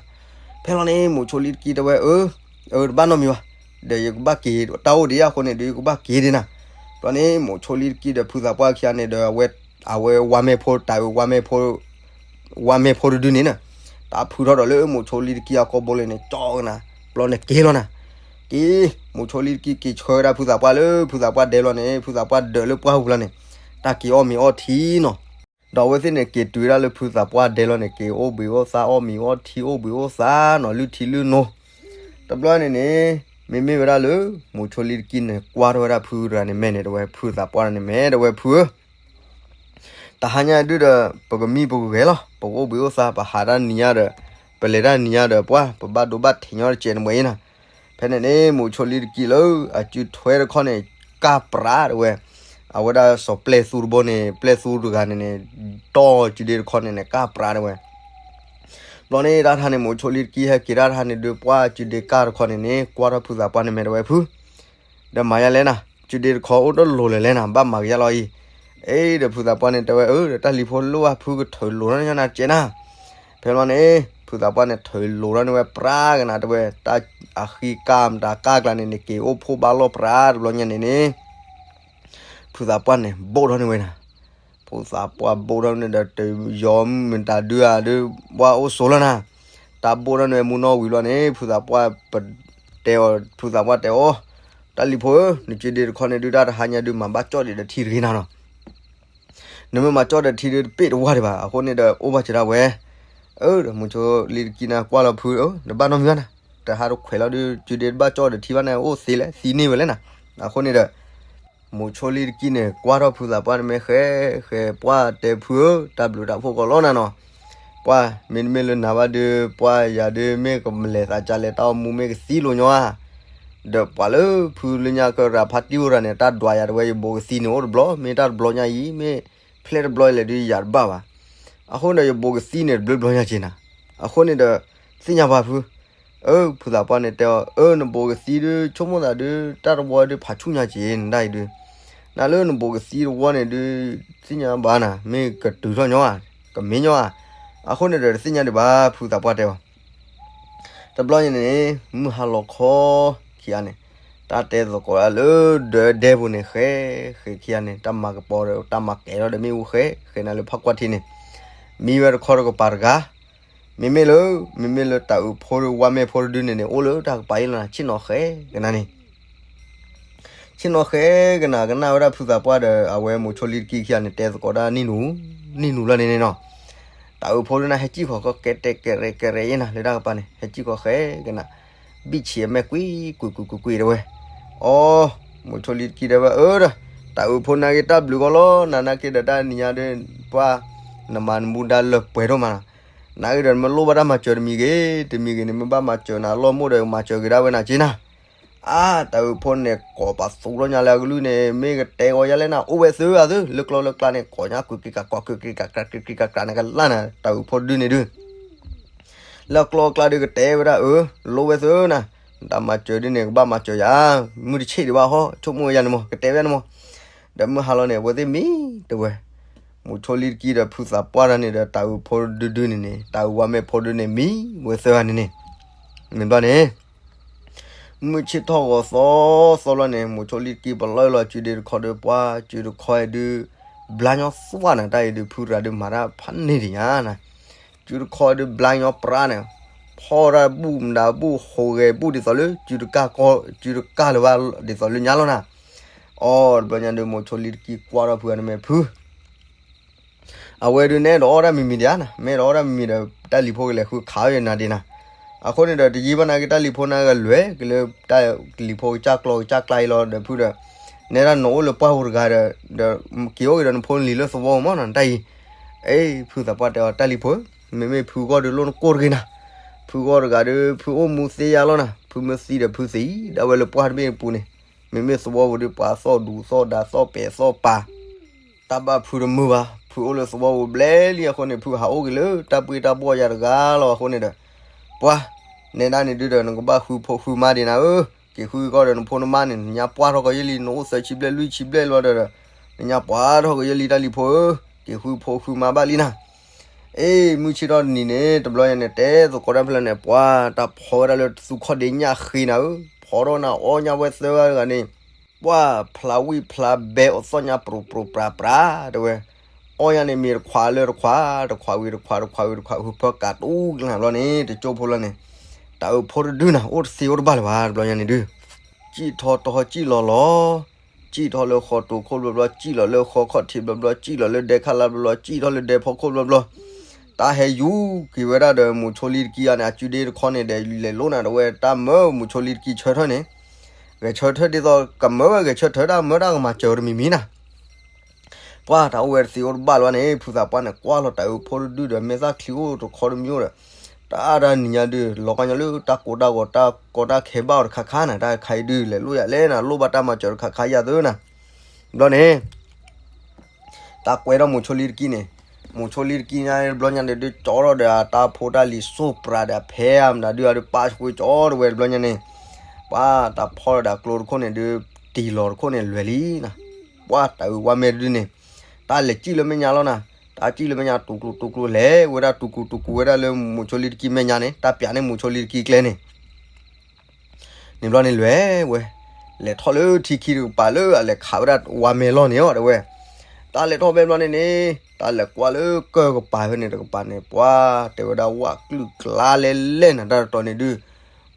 ဖဲလီၤန့ၣ် မိၤဆိလံတကံတဲဝဲ အၢ, အၢ တဘၣ်နီတမံၤဘၣ်, ဒီးယကဘၣ်က့ၤတၢ်အိၣ်ဒံးအဃိန့ၣ်ဒီး ယကဘၣ်က့ၤဒံးနၤ. ဘျီန့ၣ် မိၤဆိလံတကံဒီးဖုသးပှၢ်ခံဂၤန့ၣ်ဒီး အဝဲဝါမဲာ်ဖိတၢ်အုး ဝါမဲာ်ဖိတဒုန့ၣ်နၤ တၢ်ဖုထီၣ်ဒီးလၢမိၤဆိလံတကံအကိာ်ဘိလၢန့ၣ် ကၠီကနၤ ဘျီန့ၣ်က့ၤလီၤနၤ. က့ၤ မိၤဆိလံတကံက့ၤဆှၢဝဲဒၣ်ဖုသးပှၢ်လၢဖုသးပှၢ်ဒဲလီၤန့ၣ် ဖုသးပှၢ်ဒၢးလၢပှၢ်ပူၤလီၤန့ၣ် တၢ်က့ၤအီၣ်မ့ၤအီထံနီၤ. ဒီးအဝဲသ့ၣ်န့ၣ်က့ၤတုၤဝဲဒၣ်လၢဖုသးပှၢ်ဒဲလီၤန့ၣ် က့ၤအိၣ်ဘှံးအိၣ်သါအီၣ်မ့ၤအီထံအိၣ်ဘှံးအိၣ်သါနီၤ လုၢ်ထံလုၢ်နိ တဘျီန့ၣ်န့ၣ် မ့မ့ၢ်ဝဲဒၣ်လၢ မိၤဆိလံတကံန့ၣ် ကွၢ်ထီၣ်ဝဲဒၣ်ဖုတဂၤန့ၣ်မဲာ်န့ၣ် တဲဝဲ ဖုသးပှၢ်န့ၣ်မဲာ် တဲဝဲ ဖုဧၢ, တဟါညါဒုဒီး ပကမံပကဂဲၤလီၤ ပကအိၣ်ဘှံးအိၣ်သါ ပဟးတၢ်နံၤညါဒီး ပလဲၤတၢ်နံၤညါဒီး ပှၤ ပဘၣ်ဒိဘၣ်ထံးညီတကဲးနမဲာ်အံၤနၤ. ဖဲန့ၣ်န့ၣ် မိၤဆိလံတကံလၢ အစုထွဲတခီန့ၣ် ကၢ်ပြးတဲဝဲ, အဝဲဒၣ်စီၤပျဲၢ်သူတဘိန့ၣ် ပျဲၢ်သူတဂၤန့ၣ်န့ၣ် တီၢ်စုဒ့တခီန့ၣ်န့ၣ် ကၢ်ပြးတဲဝဲ ဘျီန့ၣ်တၢ်တခါန့ၣ် မိၤဆိလံတကံဟဲက့ၤတၢ်တခါန့ၣ်ဒုး ပှၤစုဒ့ကၢ်တခီန့ၣ်န့ၣ် ကွၢ်ထီၣ်ဖုသးပှၢ်န့ၣ်မဲာ် တဲဝဲ ဖု ဒီးမၤယါလဲၣ်နၤ စုဒ့တခီအိၣ်တလိၤလၢၤလဲၣ်နၤ ဘၣ်မၤကယါလီၤအံၤ. အ့ဒီးဖုသးပှၢ်န့ၣ်တဲဝဲ အၢ ဒီးတၢ်လံၤဖိလိၣ်ဘၣ် ဖုကထုးလိၤထီၣ်ညီနၤကဲနၤ. ဖဲလီၤန့ၣ် ဖုသးပှၢ်န့ၣ်ထုးလိၤထီၣ်န့ၢ်ဝဲပြးကနၤ တဲဝဲ တၢ်အဃံကၢ်မတၤကၢ်ကျါန့ၣ်န့ၣ် က့ၤအိၣ်ဖှိၣ်ဘၣ်လီၢ်ပြးတဘျီညါန့ၣ်န့ၣ် ဖုသးပှၢ်န့ၣ်ဘိၣ်ထီၣ်န့ၢ်ဝဲနၤ. ဖုသးပှၢ်ဘိၣ်ထီၣ်န့ၢ်ဒီး တယီမုၢ်မတၤဒုဧါဒုး ပှၤအိၣ်ဆိးလီၤနၤ. တၢ်ဘိၣ်ထီၣ်န့ၢ်ဝဲမုၢ်နီၢ်ဝံၤလီၤန့ၣ် ဖုသးပှၢ်တဲအီၤ ဖုသးပှၢ်တဲအီၤ, တၢ်လံၤဖိဧၢ နစုဒ့တခီန့ၣ်ဒုး တၢ်တဟါညါဒုး မၤဘၣ်ကၠီၣ်ဒံးဒီးထံတဂ့ၤနၤနီၤ နမ့ၢ်မၤကၠီၣ်ဒီးထံဒုးတပ့ၣ်တဝါဒံးဘၣ် အဃိန့ၣ်ဒီး အိၣ်ဘၣ်စၢၤဒၣ်ဝဲ. အၢ ဒီးမိၤဆိလံတကံန့ၣ်ကွၢ်လီၤဖု ဒီးဘၣ်နီတမံၤဘၣ်နၤ, တဟးတခွဲးလီၤဒုး စုဒ့တဘၣ်ကၠီၣ်ဒီးထံဘၣ်န့ၣ် အိၣ်သ့လဲၣ် သံန့ၢ်ဝဲလဲၣ်နၤ. အဃိန့ၣ်ဒီး မိၤဆိလံတကံန့ၣ် ကွၢ်ထီၣ်ဖုသးပှၢ်န့ၣ်မ့ၢ်ဃဲ ဃဲ ပှၢ်တဲဖုဧၢ တၢ်ဘျုးတၢ်ဖှိၣ်ကီးလီၤနၤနီၤ. ပှၢ် မ့တမ့ၢ်လၢနၤဘၣ်ဒုး ပှၢ်ယၤဒုး မ့ၢ်ကလဲၤသးကလဲၤတၢ်အိၣ်မူမ့ၢ်ကသံလိာ်ညီဧါ. ဒီးပှၤလၢဖုလၢညါကရၤဖါတံၢ်အိၣ်ရၤန့ၣ် တၢ်ဒွးယၤတဲဝဲ ယဘိးကသံန့ၣ်အိၣ်တဘျီ မ့ၢ်တၢ်တဘျီညါအံၤ မ့ၢ်ဖျဲၣ်တဘျီလဲၣ်ဒုးယၤတဘၣ်ဘၣ်. အဃိန့ၣ်ဒီးယဘိးကသံန့ၣ်တဘျီဘျီညါက့ၤနၤ. အဃိန့ၣ်ဒီး သ့ၣ်ညါဘၣ်ဖု အၢ ဖုသးပှၢ်န့ၣ်တဲအီၤ အၢ နဘိးကသံဒုး ဆိကမိၣ်သးဒုး တၢ်တဝီဒုးဖးဆူၣ်ညါက့ၤ နဒၣ်အံၤဒုး နၤလၢနဘိးကသံတဝီန့ၣ်ဒုး သ့ၣ်ညါဘၣ်နၤ မ့ၢ်ကတုၤထီၣ်ညီဧါ ကမ့ၢ်ညီဧါ. အဃိန့ၣ်ဒီးတသ့ၣ်ညါဒံးဘၣ် ဖုသးပှၢ်တဲအီၤ တဘျီညါန့ၣ် မုၢ်ဟါလီၤခီခံဂၤန့ၣ် တၢ်တဲသကိးလၢဒၢးဒဲပူၤန့ၣ် ဃဲ ဃဲခံဂၤန့ၣ် တၢ်မၤကပီၤဒီး တၢ်မၤကဲၤထီၣ်ဒီးမ့ၣ်အူဃဲ ဃဲနၤလၢဖးကွၢ်ထံန့ၣ် မံဝဲတခီတကပၤတဂၤ မ့မ့ၢ်လၢ မ့မ့ၢ်လၢတၢ်အုးဖိဒီးဝါမဲာ်ဖိတဒုန့ၣ်န့ၣ် အိၣ်လၢတၢ်ကပၤအံၤလီၤနၤ ဆ့ၣ်နီၤဃဲကနၤန့ၣ် ဆ့ၣ်နီၤဃဲကနၤ ကနၣ်ဝဲဒၣ်ဖုသးပှၢ်ဒီး အဝဲမိၤဆိလံတကံခံဂၤန့ၣ် တဲသကိးတၢ်နံၣ်နူၤ နံၣ်နူၤလီၤန့ၣ်န့ၣ်နီၤ တၢ်အုးဖိဒုန့ၣ် ဟဲစံၣ်ဃီၤဃီ ကဲတဲာ်ကဲရဲၣ်ကဲရဲၣ်အံၤနၤ လၢတၢ်ကပၤန့ၣ် ဟဲစံၣ်ဃီၤဃဲကနၤ ဘံၣ်ဆံးအမဲာ်ကွံာ်ကွံာ်ကွံာ်ကွံာ်တဲဝဲ အိ မိၤဆိလံတကံတဲဝဲ အၢ ဒီး တၢ်အုးဖိနာ်က့တၢ်ဘျုးကီးလီၤ နၤနာ်က့ဒီးတၢ်နံၤညါဒီး ပှၤ နမၤနမူဒါလၢပှဲၤဒိၣ်မးနီၤ နာ်က့ဒီးနမ့ၢ်လိၣ်ဘၣ်တၢ်မၤစၢၤတမံၤဂ့ၤ တမံၤဂ့ၤန့ၣ် မ့ၢ်ဘၣ်မၤစၢၤနၤအလီၢ်မိၢ်ဒီး မၤစၢၤက့ၤဒၣ်ဝဲနၤက့နၤ အါ တၢ်အုးဖိန့ၣ် ကိးပသူထီၣ်ညါလၢအကလုၢ်န့ၣ် မ့ၢ်ကတဲဂီၤယါလဲၣ်နၤ အိၣ်ဝဲသၢဂၤသၢ လၢကျီလၢကျါန့ၣ် ကိးညါကွံာ်က့ၤကး ကိးကွံာ်က့ၤကး ကးကွံာ်က့ၤကး ကးနၤကလၢ်နၤ တၢ်အုးဖိဒုန့ၣ်ဒု လၢကျီကျါဒုကတဲဝဲဒၣ် အၢ လိၣ်ဝဲသၢနၤ တၢ်မၤစၢၤဒုန့ၣ် ကဘၣ်မၤစၢၤယၤ မုၢ်တဆ့ၣ်ဒံးဘၣ်ဟီ ဆိကမိၣ်ဝဲယၤန့ၣ်မး ကတဲဝဲန့ၣ်မး ဒီးမုၢ်ဟါလီၤန့ၣ် အဝဲသ့ၣ်မံ တဲဝဲ မိၤဆိလံတကံဒီးဖုသးပှၢ်တၢ်န့ၣ်ဒီး တၢ်အုးဖိဒုဒုန့ၣ်န့ၣ် တၢ်အုးဝါမဲာ်ဖိဒုန့ၣ် မံဝဲသၢဂၤန့ၣ်န့ၣ် မ့ၢ်ဘျီန့ၣ် မုၢ်ဆ့ၣ်ထီၣ်ဂီၤသီသီလီၤန့ၣ် မိၤဆိလံတကံပလီၢ်လီၤ စုဒ့တခီဒီး ပှၤစုတခီအံၤဒု ဘျါညီသွၣ်နၤ တၢ်အံၤဒု ဖုရၤဒုမၤတၢ်ဖးန့ၢ်ဒံးညါနၤ စုတခီအံၤဒု ဘျါညီပြါန့ၣ် ဖီၣ်တၢ်ဘူၣ်မတၤဘူၣ် ဟူးဂဲၤဘူၣ်ဒ်သိးလၢ စုတကၢ်ကီ စုတကၢ်လၢၤဘၣ် ဒ်သိးလၢညါလီၤနၤ အီ တဘျီညါဒု မိၤဆိလံတကံကွၢ်ထီၣ်ဖုဂၤန့ၣ်မ့ၢ်ဖု အဝဲဒုးနဲၣ်ဒီးအီၣ်တၢ်မံၤမံၤဒံးဧါနၤ မ့ၢ်ဒီးအီၣ်တၢ်မံၤမံၤဒီး တၢ်လံၤဖိကလဲၤဃုခးအီၣ်ယနၤဒံးနၤ အဃိန့ၣ်ဒီး တယံာ်ဘၣ်နာ်က့ တၢ်လံၤဖိန့ၣ်ကလွဲၢ်က့ၤလၢ တၢ်လံၤဖိကစၢ်ကျီကစၢ်ကျါအံၤလီၤဒီး ဖုဒီး နဲဒၣ်နအိၣ်လၢပှၢ်ပူၤတဂၤဒီး ဒီးက့ၤအိၣ်က့ၤဒီးနဖိနလံၤလၢသဝီမၢ်နီၤ တၢ်အံၤ. အ့ ဖုသးပှၢ်တဲအီၤ တၢ်လံၤဖိဧၢ, မ့မ့ၢ်ဖုဂီၢ်ဒီးလိၣ်နကိၢ်တဂ့ၤနၤ, ဖုဂီၢ်တဂၤဒီး ဖုအိၣ်မူသ့ယါလီၤနၤ, ဖုမ့ၢ်သံဒီးဖုသံ ဒၣ်ဝဲလၢပှၢ်တဘ့ၣ်အပူၤန့ၣ်, မ့မ့ၢ်သဝီပူၤဒီး ပှၤသီၣ်ဒူသီၣ်ဒါသီၣ်ပဲာ်သီၣ်ပၤ တၢ်ဘၣ်ဖုတမုာ်ဘၣ်, ဖုအိၣ်လၢသဝီပူၤဘျဲၣ်လံအဃိန့ၣ် ဖုဟးအိၣ်က့ၤလၢတၢ်ပှ့တၢ်ဘီၣ်ယၤတဂၤလီၤ. အဃိန့ၣ်ဒီး ပှၢ် နဲဒၣ်န့ၣ်ဒုဒီး နကဘၣ်ဃုဖိဃုမါဒံးနၤဧၢ, က့ၤဃုကီၢ်ဒီးနဖိနမါန့ၣ် နညါပှၢ်ထီၣ်ကယဲၢ်လံ, နအိၣ်သၢဆံဘျဲၣ်လွံၢ်ဆံဘျဲၣ်လီၤဒီး နညါပှၢ်ထီၣ်ကယဲၢ်လံ တၢ်လံၤဖိဧၢ, က့ၤဃုဖိဃုမါဘၣ်လံနၤ. အ့ မုၢ်ဆ့ၣ်ထီၣ်တနံၤန့ၣ် တဘျီညါန့ၣ် တဲသကိးတၢ်ဖဲလဲၣ်န့ၣ် ပှၢ် တၢ်ဖီဝဲဒၣ်လၢသူခီၣ်ဒ့ညၣ်ဃ့နၤဧၢ, ဖီထီၣ်နၤအီၣ်ညၣ်ဝဲသၢဂၤတဂၤန့ၣ် ပှၢ်ဖျါဝံၣ်ဖျါဘဲအီၣ်သီၣ်ညါပြိးပြိးပြးပြး တဲဝဲ, အီၣ်ညၣ်န့ၣ်မ့ၢ်တခွးလၢတခွး, တခွးဝံၤတခွး, တခွးဝံၤတခွး, ဟူဖၢကးတူၢ်ကလၢ်ဘျီန့ၣ် တကၠိဖိလီၤန့ၣ်, တၢ်အုးဖိတဒုနၤ အိၣ်တသ့အိၣ်တဘၣ်လၢၤဘၣ် တဘျီညါန့ၣ်ဒု စံၣ်ထီၣ်တီၢ်စံၣ်လီၤလီၤ, စံၣ်ထီၣ်လၢဃီတိၤခိၣ်ဘျီဘျီ, စံၣ်လီၤလၢဃီခီၣ်ထံးဘျီဘျီ, စံၣ်လီၤလၢဒဲခါလါဘျီဘျီ, စံၣ်ထီၣ်လၢဒဲဖီခိၣ်ဘျီဘျီ, တၢ်ဟဲယူၤက့ၤဝဲဒၣ်ဒီး မိၤဆိလံတကံအံၤန့ၣ် အစုဒ့တခီန့ၣ်ဒီး လဲၤလိၣ်နၤဒီးဝဲ တၢ်မၢမိၤဆိလံတကံဆၢထၢၣ်န့ၣ်, ဂဲၤဆၢထၢၣ်ဒ်သိး ကမၢဝဲဂဲၤဆၢထၢၣ် တၢ်မၢတၢ်ကမၤစၢၤတမံၤမံၤနၤ ပှၢ်တၢ်အိၣ်ဝဲတသ့အိၣ်တဘၣ်လၢၤဘၣ်န့ၣ် ဖုသးပှၢ်န့ၣ် ကွၢ်လီၤတၢ်အုးဖိတဒုဒီး မဲာ်သၣ်ချံအိၣ်တခီတမံၤအိၣ်ဒီး တၢ်တၢ်နံၤညါဒု လီၤကညီလၢတၢ်ကိးတၢ်ဂီၤ တၢ်ကီတၢ်ခဲဘၣ်အီၤတခါခါနၤ တၢ်ခါအံၤဒု လဲၤလိၣ်ယၤလဲၣ်နၤ လိၣ်ဘၣ်တၢ်မၤစၢၤတခါခါယၤသုနၤ ဘျီန့ၣ် တၢ်ကွဲထီၣ်မိၤဆိလံတကံန့ၣ်, မိၤဆိလံတကံညါတဘျီညါန့ၣ်ဒု ကၠီထီၣ်ဒီးတၢ်ဖိတၢ်လံၤစိၢ်ပြးဒီးဖဲအမတၤဒု အဒုပၢ်ဆှၢကၠီတဝဲတဘျီညါန့ၣ်, ပှၢ်တၢ်ဖီၣ်ဒီးကျိတခိၣ်န့ၣ်ဒု တံၢ်လီၤတခိၣ်န့ၣ်လွဲၢ်လံနၤ, ပှၢ်တၢ်အုးဝါမဲတဒုန့ၣ်, တၢ်လဲၤစံၣ်လၢမဲာ်ညါလီၤနၤ, တၢ်စံၣ်လၢမဲာ်ညါတူၤကျိၤတူၤကျိၤလဲၤဝဲဒၣ်တူၤကူၤတူၤကူၤဝဲဒၣ်လၢမိၤဆိလံတကံမဲာ်ညါန့ၣ် တၢ်ပျးန့ၢ်မိၤဆိလံတကံကျဲန့ၣ် န့ၣ်ဘျီန့ၣ်လွဲၢ်ဝဲ, လဲၤထီၣ်လၢထံခံတကပၤလၢအလဲၤခးဝဲဒၣ်ဝါမဲလီၢ်န့ၣ်အီၤတဲဝဲ, တၢ်လဲၤထီၣ်ဖဲဘျီန့ၣ်န့ၣ်, တၢ်လဲၤကွၢ်လၢကၢၢ်ကပၤဖဲန့ၣ်တကပၤန့ၣ် ပှၢ်တဲဝဲဒၣ်ဝၣ်ကလုာ်ကျါလဲၣ်လဲၣ်နၤတၢ်တတီၤန့ၣ်ဒု,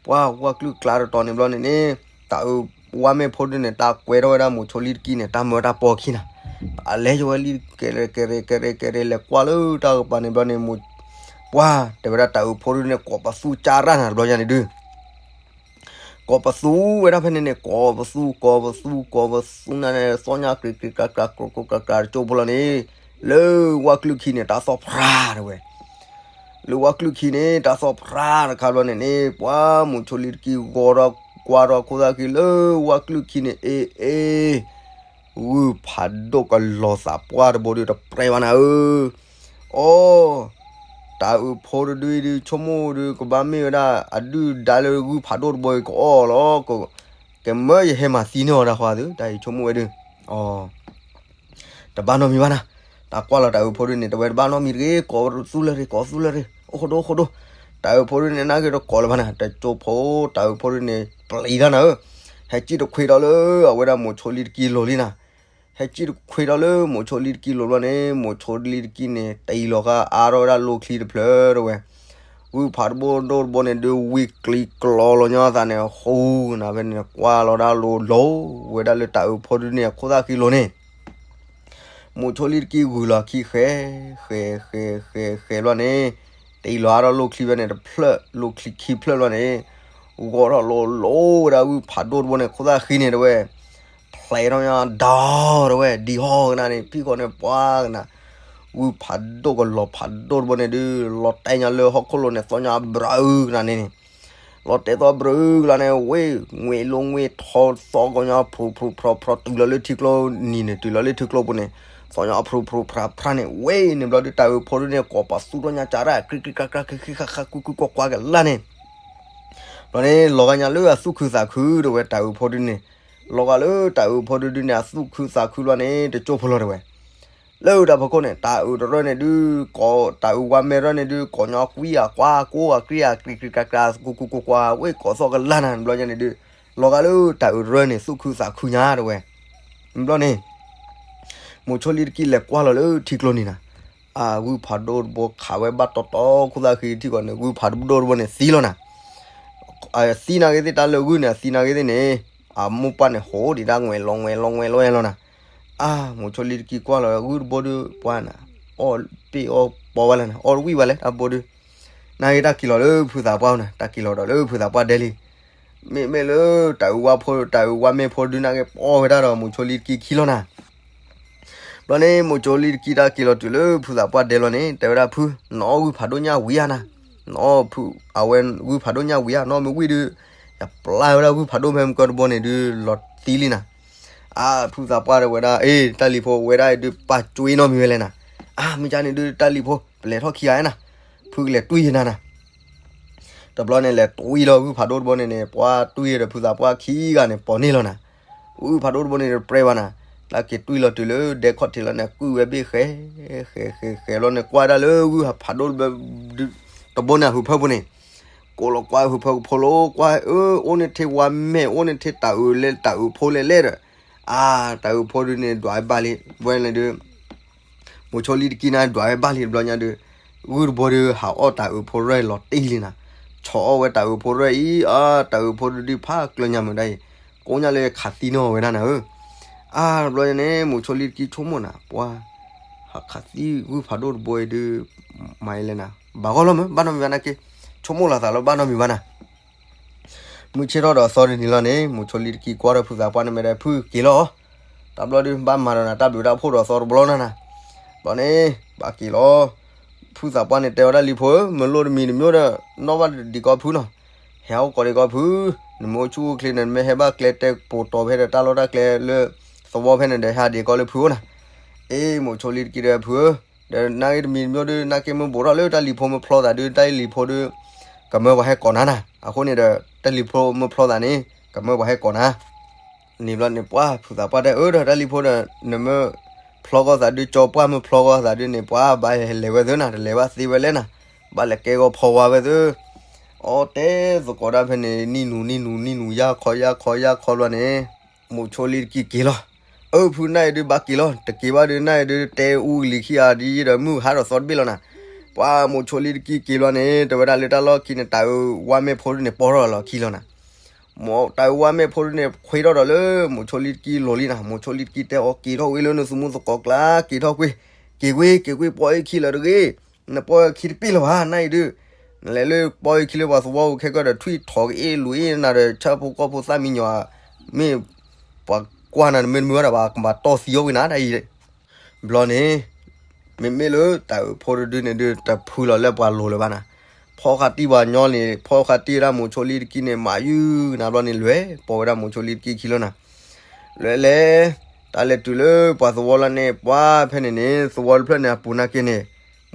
ပှၢ်ဝၣ်ကလုာ်ကျါတတီၤန့ၣ်ဘျီန့ၣ်န့ၣ်, တၢ်အုးဝါမဲဖိဒုန့ၣ် တၢ်ကွဲထီၣ်ဝဲဒၣ်မိၤဆိလံတကံန့ၣ် တၢ်မၢတၢ်ပီခံနၤ, အလဲၤယဝဲလံကဲရဲကဲရဲကဲရဲကဲရဲလဲၤကွၢ်လၢတၢ်ကပၤန့ၣ်ဘျီန့ၣ် ပှၢ်တဲဝဲဒၣ်တၢ်အုးဖိဒုန့ၣ် ကိးပသူကၢ်ရၣ်နၤတဘျီညါန့ၣ်ဒု ကိးပသူဝဲဒၣ်ဖဲန့ၣ်န့ၣ် ကိးပသူ ကိးပသူ ကိးပသူနၤန့ၣ် သီၣ်ညါကြ့ကြ့ကြါကြါ ကြိၢ်ကြိၢ်ကြါကြါတကၠိဖိလီၤန့ၣ်, လၢဝၣ်ကလုာ်ခံန့ၣ် တၢ်သီၣ်ဖြါတဲဝဲ, လၢဝၣ်ကလုာ်ခံန့ၣ် တၢ်သီၣ်ဖြါတခါဘျီန့ၣ်န့ၣ် ပှၢ်မိၤဆိလံတကံဂီၤဒီးကွၢ်ဒီးခိၣ်သၣ်ခံ လၢဝၣ်ကလုာ်ခံန့ၣ် အ့ အ့ ဂုၢ်ဖးဒိၣ်ကလီၤသးပှၢ်တဘိဒုတပြဲဘၣ်နၤဧၢ, အိ တၢ်အုးဖိတဒုအံၤဒု ဆိကမိၣ်ဒု ကဘၣ်မ့ၢ်ဝဲဒၣ် အဒုၣ်ဒါလၢဂုၢ်ဖးဒိၣ်တဘိအံၤကအီၣ်လီၤ, ကမၢယဟဲမၤသံန့ၢ်အီၤဒၣ်ဃီသု တၢ်အံၤဆိကမိၣ်ဝဲဒု တဘၣ်နီတမံၤဘၣ်နၤ, တၢ်ကွၢ်လီၤတၢ်အုးဖိဒုန့ၣ် တဝဲတဘၣ်နီတမံၤတဂ့ၤ, ကိးသူလၢၤတဂ့ၤ ကိးသူလၢၤတဂ့ၤ အိၣ်ခိၣ်ဒိၣ်အိၣ်ခိၣ်ဒိၣ်, တၢ်အုးဖိဒုန့ၣ် နာ်က့ၤတကိးလၢၤဘၣ်နၤ, တကၠိဖိတၢ်အုးဖိဒုန့ၣ် ပျံၤတၢ်နၤဧၢ, ဟဲစံၣ်တခွ့ဒီးလၢအဝဲဒၣ်မိၤဆိလံတကံလိၤလံနၤ ဟဲစံၣ်တခွ့ဒီးလၢမိၤဆိလံတကံလိၤဘျီန့ၣ် မိၤဆိလံတကံန့ၣ် တံၢ်လီၤဃာ်အါထီၣ်ဝဲဒၣ်လိၣ်ချံတဖျၢၣ်တဲဝဲ, ဂုၢ်ဖးဒိၣ်တဘိန့ၣ်ဒု ဝံၤကျံၤကျီလိာ်ညီအသးန့ၣ် ဟူနၤဖဲန့ၣ် ကွၢ်လီၤဒၣ်လိၤလိၤဝဲဒၣ်လၢတၢ်အုးဖိဒုန့ၣ် အခိၣ်သၣ်ဃံလိၤန့ၣ် မိၤဆိလံတကံဂုၢ်လီၤခံဃဲၤ ဃဲၤ ဃဲၤ ဃဲၤ ဃဲၤဘျီန့ၣ်, တံၢ်လီၤအါထီၣ်လိၣ်ချံဖဲန့ၣ်တဖျၢၣ် လိၣ်ချံခံဖျၢၣ်ဘျီန့ၣ်, ဂီၤထီၣ်လိၤလိၤဝဲဒၣ်ဂုၢ်ဖးဒိၣ်တဘိန့ၣ် ခိၣ်သၣ်ဃံန့ၣ်တဲဝဲ, ဖျဲးထီၣ်ညါဒီတဲဝဲ ဒံဟီၣ်ကနၣ်န့ၣ် ဖံးဃီန့ၣ်ပှၤကနၣ်, ဂုၢ်ဖးဒိၣ်ကလီၤဖးဒိၣ်တဘိန့ၣ်ဒုး လီၤတဲာ်ညါလၢဟီၣ်ခိၣ်လိၤန့ၣ် သီၣ်ညါဘြၢအုကနၣ်န့ၣ်န့ၣ် လီၤတဲာ်သီၣ်ဘြၢအုကနၣ်န့ၣ် ဝ့ၢ် ငွေလိၤငွေထီ သီၣ်ကညီဖရူဖရူဖရူဖရူ တုၤလီၤလၢထံကျိနံၤန့ၣ် တုၤလီၤလၢထံကျိပူၤန့ၣ် သီၣ်ညါဖရူဖရူဖရူဖရူန့ၣ် ဝ့ၢ်န့ၣ်ဘျီဒုး တၢ်အုးဖိဒုန့ၣ် ကိးပသူထီၣ်ညါကၢ်ရၣ် ကြံကြံကြၢကြၢ ဃံဃံဃၣ်ဃၣ် ကွၢ်ကွၢ်ကလၢ်န့ၣ် ဘျီန့ၣ် လီၤဂာ်ညါလၢအသူၣ်ခုသးခု တဲဝဲ တၢ်အုးဖိဒုန့ၣ် လီၤဂာ်လၢတၢ်အုးဖိဒုဒုန့ၣ် အသူၣ်ခုသးခုဘျီန့ၣ် တကၠိဖိလီၤတဲဝဲ လၢတၢ်ဖီခိၣ်န့ၣ် တၢ်အုးတရၢန့ၣ်ဒုး ကိး တၢ်အုးဝါမဲတရၢန့ၣ်ဒုး ကိးညီကွံအကွၢ်ကိးအကြံအကြံ ကြံကြံကြၢကြၢ ကွၢ်ကွၢ်ကွၢ်ကွၢ် ဝ့ၢ်ကိးသီၣ်ကလၢ်နၤ ဘျီညါန့ၣ်ဒုး လီၤဂာ်လၢတၢ်အုးတရၢန့ၣ် သူၣ်ခုသးခုညါတဲဝဲ ဘျီန့ၣ် မိၤဆိလံတကံလဲၤကွၢ်လီၤလၢထံကျိနံၤနၤ, အဂုၢ်ဖးဒိၣ်တဘိခးဝဲဘၣ်တီတီ ခိၣ်သၣ်ဃံထံၣ်ကီးန့ၣ် ဂုၢ်ဖးဒိၣ်တဘိန့ၣ်သံလီၤနၤ, သံနာ်က့သ့ၣ် တၢ်လၢဂုၢ်န့ၣ် အသံနာ်က့သ့ၣ်န့ၣ် အမိၢ်ပၢ်န့ၣ် ဟိးဒံးဒၣ်ငွဲးလီၤငွဲးလီၤငွဲးလီၤယဲလီၤနၤ, အါ မိၤဆိလံတကံကွၢ်လီၤဂုၢ်တဘိဒုး ပှၤနၤ အီၣ်ပ့ၣ်အီၣ်ပီဝဲလၢနၤ အီၣ်တဝံၣ်ဝဲလဲၣ် တၢ်ဘိဒုး နၢ်ဂ့ၢ်တၢ်က့ၤလီၤလၢဖုသးပှၢ်နၤ, တၢ်က့ၤလီၤဒီးလၢဖုသးပှၢ်ဒဲလံ. မ့မ့ၢ်လၢတၤအုးဝါဖိ, တၤအုးဝါမ့ၢ်ဖိဒုနၢ်ဂ့ၢ် ပိာ်ဝဲဒၣ်ဒီးမိၤဆိလံတကံခံလီၤနၤ. ဘျီန့ၣ် မိၤဆိလံတကံတၢ်က့ၤလီၤတုၤလၢဖုသးပှၢ်ဒဲလီၤန့ၣ် တဲဝဲဒၣ်ဖု, နအီၣ်ဂုၢ်ဖးဒိၣ်ညၣ်ဝံၤဧါနၤ, နအီၣ်ဖု, အဝဲဂုၢ်ဖးဒိၣ်ညၣ်ဝံၤဧါ, နအီၣ်မ့ၢ်ဝံၤဒီး ယပျၢ်ဝဲဒၣ်ဂုၢ်ဖးဒိၣ်ဖဲမုၢ်ကီၢ်တဘိန့ၣ်ဒုးလီၤသံလံနၤ. အါ ဖုသးပှၢ်တဲဝဲဒၣ်, အ့ တၢ်လံၤဖိ ဝဲဒၣ်အံၤဒုးပာ်ကွံာ်နီတမံၤဝဲလဲၣ်နၤ. အါ မ့ၢ်ကန့ၣ်ဒုးတၢ်လံၤဖိ ပလဲၤထီၣ်ခံဂၤနၤ, ဖုကလဲၤတွံၢ်ယနၤနၤ. တဘျီန့ၣ် လဲၤတွံၢ်လီၤဂုၢ်ဖးဒိၣ်တဘိန့ၣ်န့ၣ် ပှၤတွံၢ်ဒီးဖုသးပှၢ်ခံဂၤန့ၣ် ပိာ်န့ၢ်လီၤနၤ. ဂုၢ်ဖးဒိၣ်တဘိန့ၣ်တပြဲဘၣ်နၤ. တၢ်က့ၤတွံၢ်လီၤတုၤလၢဒဲခီၣ်ထံးလီၤန့ၣ် ကုၢ်ဝဲဘ့ၣ်ဃဲ ဃဲ ဃဲ ဃဲလီၤန့ၣ် ကွၢ်ဒၣ်လၢဂုၢ်ဖးဒိၣ်တဘိန့ၣ် အဟုးဖၢပူၤန့ၣ် ကိးလီၤကွၢ်ဟုးဖၢကဖိလီၤ ကွၢ်ဧၢ, အိၣ်န့ၣ်ထဲဝါမဲာ် အိၣ်န့ၣ်ထဲတၤအုးလဲၣ် တၤအုးဖိလဲၣ်လဲၣ်ဒီး, အါ တၤအုးဖိဒုန့ၣ် ဒွးဝဲဘၣ်လံ, ဝဲန့ၣ်ဒုး မိၤဆိလံတကံန့ၣ် ဒွးဝဲဘၣ်လံတဘျီညါဒုး, ဂုၢ်တဘိဒုးဟးအီၣ်တၤအုးဖိရဲၣ်လီၤတံၢ်လံနၤ, ဆီၣ်အီၣ်ဝဲတၤအုးဖိရဲၣ်အံၤ, အါ တၤအုးဖိဒုးဒုးဖးကျၢၤညါမုာ်ဒၣ်အံၤ, ကိးညါလၢခးသံနီၢ်ဝဲဒၣ်နၤဧၢ. အါ တဘျီညါန့ၣ် မိၤဆိလံတကံဆိကမိၣ်နၤ ပှၤ ဟးခးသံဂုၢ်ဖးဒိၣ်တဘိအံၤဒုး မၤအံၤလဲၣ်နၤ, ဘၣ်ဂီၢ်လီၤမ့ၢ် ဘၣ်နီတမံၤဘၣ်နၤက့, ဆိကမိၣ်လီၤသးလီၤ ဘၣ်နီတမံၤဘၣ်နၤ. မုၢ်ဆ့ၣ်ထီၣ်ဒီးသီတနံၤလီၤန့ၣ် မိၤဆိလံတကံကွၢ်ထီၣ်ဖုသးပှၢ်န့ၣ် မ့ၢ်ဒၣ်ဖုက့ၤလီၤ, တဘျီဒုး ဘၣ်မၤဒီးနၤတၢ်ဘျုးတၢ်ဖှိၣ်ဒီးသီတဘျီနၤနၤ. ဘျီန့ၣ် ဘၣ်က့ၤလီၤ. ဖုသးပှၢ်န့ၣ်တဲဝဲဒၣ်လံၤဖိဧၢ, မ့ၢ်လိၣ်တမံၤတမံၤဒီး နီၣ်ဘၣ်ဒံးကီဖုနီၤ, ဟဲအိၣ်ကိးဒံးကီဖု, နမ့ၢ်အိၣ်ဆူၣ်အိၣ်ချ့န့ၣ် နမ့ၢ်ဟဲဘၣ်ကျဲတဲပိာ်တီၤဖဲဒီးတၢ်လီၢ်တၢ်ကျဲလၢသဝီဖဲန့ၣ်ဒီး ဟဲဒံးကီလၢဖုအိၣ်နၤ. အ့ မိၤဆိလံတကံဒီးဖုဧၢ, ဒီးနၢ်ဂ့ၢ်တမံၤတမံၤဒုး နၢ်က့မ့ၢ်ဘူးထီၣ်လၢတၢ်လံၤဖိမ့ၢ်ဖျီသးဒုး တၢ်လံၤဖိဒုး ကမၢပှၤဟဲကိးနၤနၤ. အဃိန့ၣ်ဒီး တၢ်လံၤဖိမ့ၢ်ဖျီသးန့ၣ် ကမၢပှၤဟဲကိးနၤ န့ၣ်ဘျီန့ၣ် ပှၤဖုသးပှၢ်တဲအၢဒီး တၢ်လံၤဖိဒီး နမ့ၢ်ဖျီကီၢ်သးဒုး ကၠီပှၢ်မ့ၢ်ဖျီကီၢ်သးဒုးန့ၣ် ပှၤဘၣ်လဲၤဝဲသ့နၤ, တလဲၤဘၣ်သ့ဝဲလဲၣ်နၤ, ဘၣ်လဲၤကဲဂီၤဖီဝါဝဲသ့. အီတဲသကိးဒၣ်ဖဲန့ၣ် နံၣ်နူၤနံၣ်နူၤနံၣ်နူၤ ယါခီယါခီယါခီဘျီန့ၣ် မိၤဆိလံတကံက့ၤလီၤ. အၢ ဖုနၢ်အံၤဒုးဘၣ်က့ၤလီၤ, တက့ၤဘၣ်ဒုးနၢ်အံၤဒုး တဲအူကလံၤခံဂၤဒ်ဒီး မုၢ်ဟါဒီးသီတဘ့ၣ်လီၤနၤ. ပှၤမိၤဆိလံတကံက့ၤဘျီန့ၣ် တဲဝဲဒၣ်လၢတၢ်လီၢ်ခံန့ၣ် တၤအုးဝါမဲာ်ဖိဒုးန့ၣ် ပိာ်ထီၣ်လီၤခံလီၤနၤ. တၤအုးဝါမဲာ်ဖိဒုးန့ၣ် ခွ့ထီၣ်ဒီးလၢမိၤဆိလံတကံလိၤလံနၤ. မိၤဆိလံတကံတဲအီၤ က့ၤထီၣ်ဝဲလၢနသူၣ်မူသကိးကျါ က့ၤထီၣ်ကွ့ၢ်, က့ၤကွ့ၢ် က့ၤကွ့ၢ် ပိာ်အခံလၢာ်တဂ့ၤ, နပိာ်အခံတဘ့ၣ်လၢၤဘၣ် နအံၤဒုး, နလဲၤလၢပိာ်အခံလၢပှၤသဝီပူၤခဲကီၢ်ဒီး ထွံၣ်ထီၣ်ကအ့ၣ်လူၤအ့ၣ်နၤဒီး ဆၣ်ဖိကီၢ်ဖိသၣ်မံညီၤ, မ့ၢ်ပှၤကွၢ်နၤတမ့ၢ်တမ့ၢ်ဝဲဒၣ်ဘၣ် ကဘၣ်တီၢ်သံအီၤဝံၤနၤဒ်အံၤ ဘျီန့ၣ် မ့မ့ၢ်လၢတၤအုးဖိတဒုန့ၣ်ဒုး တဖုလီၤလၢပှၤလိၤလၢၤဘၣ်နၤ. ဖီဃာ်တံၢ်ပှၤညီန့ၣ် ဖီဃာ်တံၢ်ဝဲဒၣ်မိၤဆိလံတကံန့ၣ် မၤယုၢ်နၤဘျီန့ၣ် လဲၤပိာ်ဝဲဒၣ်မိၤဆိလံတကံခံလီၤနၤ. လဲၤလဲၤ တၢ်လဲၤတုၤလၢပှၤသဝီလီၤန့ၣ် ပှၤဖဲန့ၣ်န့ၣ် သဝီတဖျၢၣ်န့ၣ် အပူၤနာ်က့န့ၣ်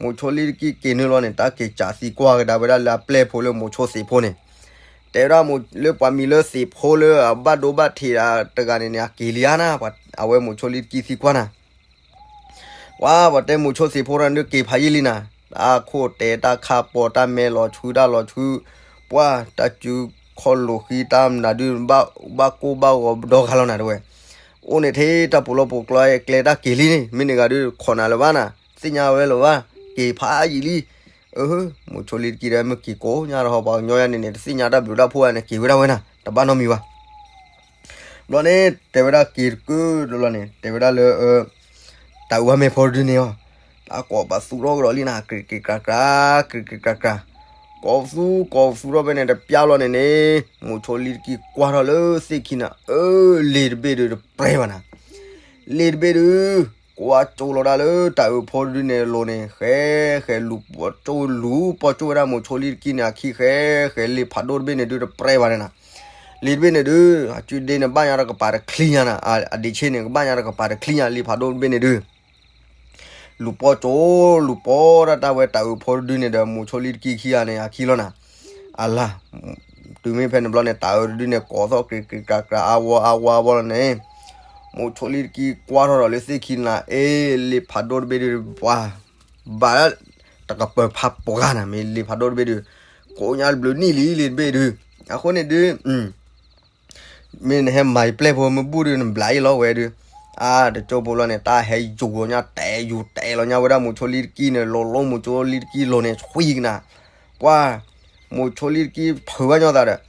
မိၤဆိလံတကံက့ၤနုာ်လီၤန့ၣ် တၢ်က့ၤစးသံကွၢ်ကဒါဝဲဒၣ်လၢအပျဲၢ်ဖိလၢမိၤဆိသ့ၣ်ဖိန့ၣ် တဲဝဲဒၣ်လၢပှၤမံၤလၢသ့ၣ်ဖိလၢအဘၣ်ဒိဘၣ်ထံးတဂၤန့ၣ်န့ၣ် အက့ၤလံဧါနၤ, အဝဲမိၤဆိလံတကံသံကွၢ်နၤ. ပှၤ ပှၤတဲမိၤဆိသ့ၣ်ဖိတဂၤဒုးက့ၤဖးယံာ်လံနၤ, တၢ်ခိၣ်တဲာ်တၢ်ခါပီၤ တၢ်မဲလီၤဆှု တၢ်လီၤဆှု, ပှၤ တၢ်စုခီၣ်လိာ်ဃံ တၢ်မနုၤဒုး ဘၣ်ကိၢ်ဘၣ်ဂီၤဒီဂၤလီၤနၤတဝဲ, အိၣ်န့ၣ်ထဲတၢ်ပူၤလီၢ်ပူၤကျဲ ကျဲတၢ်က့ၤလံန့ၣ် မ့ၢ်န့ၣ်ဂၤဒုး ခိးနၤလၢၤဘၣ်နၤ, သ့ၣ်ညါဝဲလၢၤဘၣ်, က့ၤဖးယံာ်လံ. အၢ မိၤဆိလံတကံဒီး မ့ၢ်က့ၤကိးညါဒီးဟီ ပှၤကညီယါန့ၣ်န့ၣ် တသ့ၣ်ညါတၢ်ဘျုးတၢ်ဖှိၣ်ဧါန့ၣ် က့ၤဝဲဒၣ်ဝဲနၤ တဘၣ်နီတမံၤဘၣ်. ဘျီန့ၣ် တဲဝဲဒၣ်က့ၤတကၢၢ်တဘျီန့ၣ် တဲဝဲဒၣ်လၢ တၤအုးဝါမဲာ်ဖိတဒုန့ၣ်အီၤ, တၢ်ကိးပသူထီၣ်ကဒီးလံနၤ ကြ့ကြ့ကြၤကြၤ ကြ့ကြ့ကြၤကြၤ, ကိးပသူ ကိးပသူထီၣ်ဖဲန့ၣ် တပျၢ်ဘျီန့ၣ်န့ၣ် မိၤဆိလံတကံကွၢ်ထီၣ်လၢသ့ၣ်ခံနၤ အၢ လ့ၤတဘ့ၣ်ဒုးတပြဲဘၣ်နၤ, လ့ၤတဘ့ၣ်ဒုး ကွၢ်ကၠိလီၤဒၣ်လၢတၤအုးဖိတဒုန့ၣ်အလိၤန့ၣ် ဃဲ ဃဲလူၤပိာ်ကၠိ လူၤပိာ်ကၠိဝဲဒၣ်မိၤဆိလံတကံန့ၣ် အခံဃဲ ဃဲလ့ၤဖးဒိၣ်တဘ့ၣ်န့ၣ်ဒုးတပြဲဘၣ်န့ၣ်နၤ, လ့ၤတဘ့ၣ်န့ၣ်ဒုး အစုဒ့န့ၣ် ဘၣ်ညါတကပၤတချံညါနၤ, အဒ့းဆ့န့ၣ် ကဘၣ်ညါတကပၤတချံညါ လ့ၤဖးဒိၣ်တဘ့ၣ်န့ၣ်ဒုး လူၤပိာ်ကၠိ လူၤပိာ်ဒၣ်တၢ်ဝဲတၤအုးဖိတဒုန့ၣ်ဒီး မိၤဆိလံတကံခံဂၤန့ၣ် အခံလီၤနၤ, အလၤ တုၤမ့ၢ်ဖဲန့ၣ်ဘျီန့ၣ် တၤအုးတဒုန့ၣ် ကိးသီၣ်ကြ့ကြ့ကြၤကြၤ အဝီအဝီအဝီလီၤန့ၣ်, မိၤဆိလံတကံကွၢ်ထီၣ်ဒီးလၢသ့ၣ်ခံနၤ အ့ လ့ၤဖးဒိၣ်တဘ့ၣ်ဒုး ပှၤ ဘၣ်တကပၤဖးပှၤဂၤနၤ မ့ၢ်လ့ၤဖးဒိၣ်တဘ့ၣ်ဒုး ကိးညါတဘျုးနံၣ်လံ လ့ၤတဘ့ၣ်ဒုး, အဃိန့ၣ်ဒုး မ့ၢ်နဟဲမၤယပျဲၢ်ဖိမ့ၢ်ဘူၣ်ဒုး နဘျးအံၤလီၤဝဲဒုး, အါ တကၠိဖိလီၤန့ၣ် တၢ်ဟဲယူၤလီၤညါ တဲယူၤတဲလီၤညါဝဲဒၣ်မိၤဆိလံတကံန့ၣ် လိၤလိၤမိၤဆိလံတကံလိၤန့ၣ် ဆွံကနၤ, ပှၤ မိၤဆိလံတကံဖုးဘၣ်ညီသးဒီး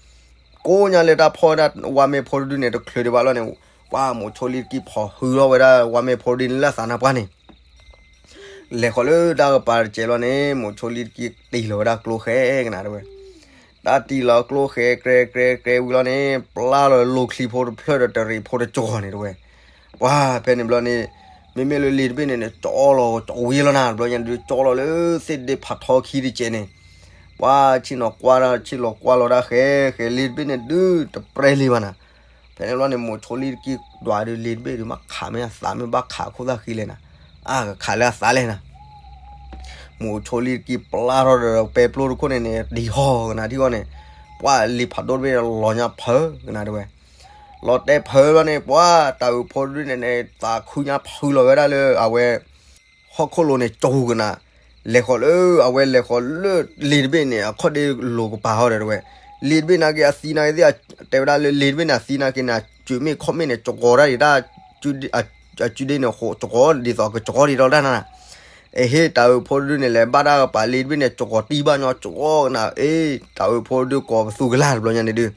ကိးညါလၢတၢ်ဖီၣ်ဝဲဒၣ်ဝါမဲာ်ဖိတဒုန့ၣ် တချုးဒံးဘၣ်လီၤန့ၣ်, ပှၤမိၤဆိလံတကံဖီၣ်ဟုလီၤဝဲဒၣ်ဝါမဲာ်ဖိတဒုန့ၣ်လၢအသးနါပှၢ်န့ၣ် လဲၤဃီၤလၢတၢ်ကပၤတစဲးလီၤန့ၣ် မိၤဆိလံတကံတံၢ်လီၤဝဲဒၣ်ကျိဃဲကနၤတဝဲ, တၢ်တံၢ်လီၤကျိဃဲ ကြဲကြဲကြဲဝံၤလီၤန့ၣ် ပျၢ်လီၤလီၤချံဖိတဖျၢၣ်ဒီးတရံးဖိတကၠီၤန့ၣ်တဝဲ, ပှၤဖဲန့ၣ်ဘျီန့ၣ် မ့မ့ၢ်လၢလ့ၤတဘ့ၣ်န့ၣ်န့ၣ် ကၠီလီၤကၠီဝံၤလီၤနၤ ဘျီညါဒုးကၠီလီၤလၢသ့ၣ်ဒ့ဖးထီခံတစဲးန့ၣ်, ပှၤဆ့ၣ်နီၤကွၢ်တၢ်ဆ့ၣ်လီၤကွၢ်လီၤတၢ်ဃဲဃဲ လ့ၤတဘ့ၣ်န့ၣ်ဒုးတပြဲလံဘၣ်နၤ, ဖဲန့ၣ်ဘျီန့ၣ် မိၤဆိလံတကံဒွးဒုးလ့ၤတဘ့ၣ်ဒုးမ့ၢ်ခးမ့ၢ်အသးမ့ၢ်ဘၣ်ခးခိၣ်သၣ်ဃံလဲၣ်နၤ, အကခးလၢအသးလဲၣ်နၤ မိၤဆိလံတကံပျၢ်ထီၣ်ဒီးပဲပျိတခိၣ်န့ၣ်န့ၣ် တံၤဟီၣ်ကနၤထံၣ်ဂီၢ်န့ၣ်, ပှၤလ့ၤဖးဒိၣ်တဘ့ၣ်လီၤညါဖၢကနၤတဝဲ, လီၤတဲဖၢလီၤန့ၣ် ပှၤတၤအုးဖိတဒုန့ၣ်န့ၣ် သးခုညါဖုလီၤဝဲဒၣ်လၢအဝဲ ဟီၣ်ခိၣ်လိၤန့ၣ် ကၠီကနၤ, လဲၤဃီၤလၢအဝဲလဲၤဃီၤလၢလ့ၤတဘ့ၣ်န့ၣ် အခီၣ်ဒ့လိၤကပၤဟီဒီးတဝဲ, လ့ၤတဘ့ၣ်နာ်က့အသံနာ်က့သ့ၣ် တဲဝဲဒၣ်လၢလ့ၤတဘ့ၣ်န့ၣ် အသံနာ်က့န့ၣ် အစၢၤမ့ၢ်ခီၣ်မ့ၢ်န့ၣ် ကၠီကီၤတၢ်ဒံးတၢ် အစုဒ့န့ၣ် ကၠီကီၤဒ်သိးကကၠီဒံးဒီးတၢ်နၤ, အဟ့ၣ်တၤအုးဖိတဒုန့ၣ် လဲၤဘၣ်တၢ်ကပၤလ့ၤတဘ့ၣ်န့ၣ် ကၠီကီၤတံၢ်ဘၣ်ညီကၠီကနၤ, အ့ တၤအုးဖိတဒုကိးပသူကလၢ်တဘျီညါန့ၣ်ဒုး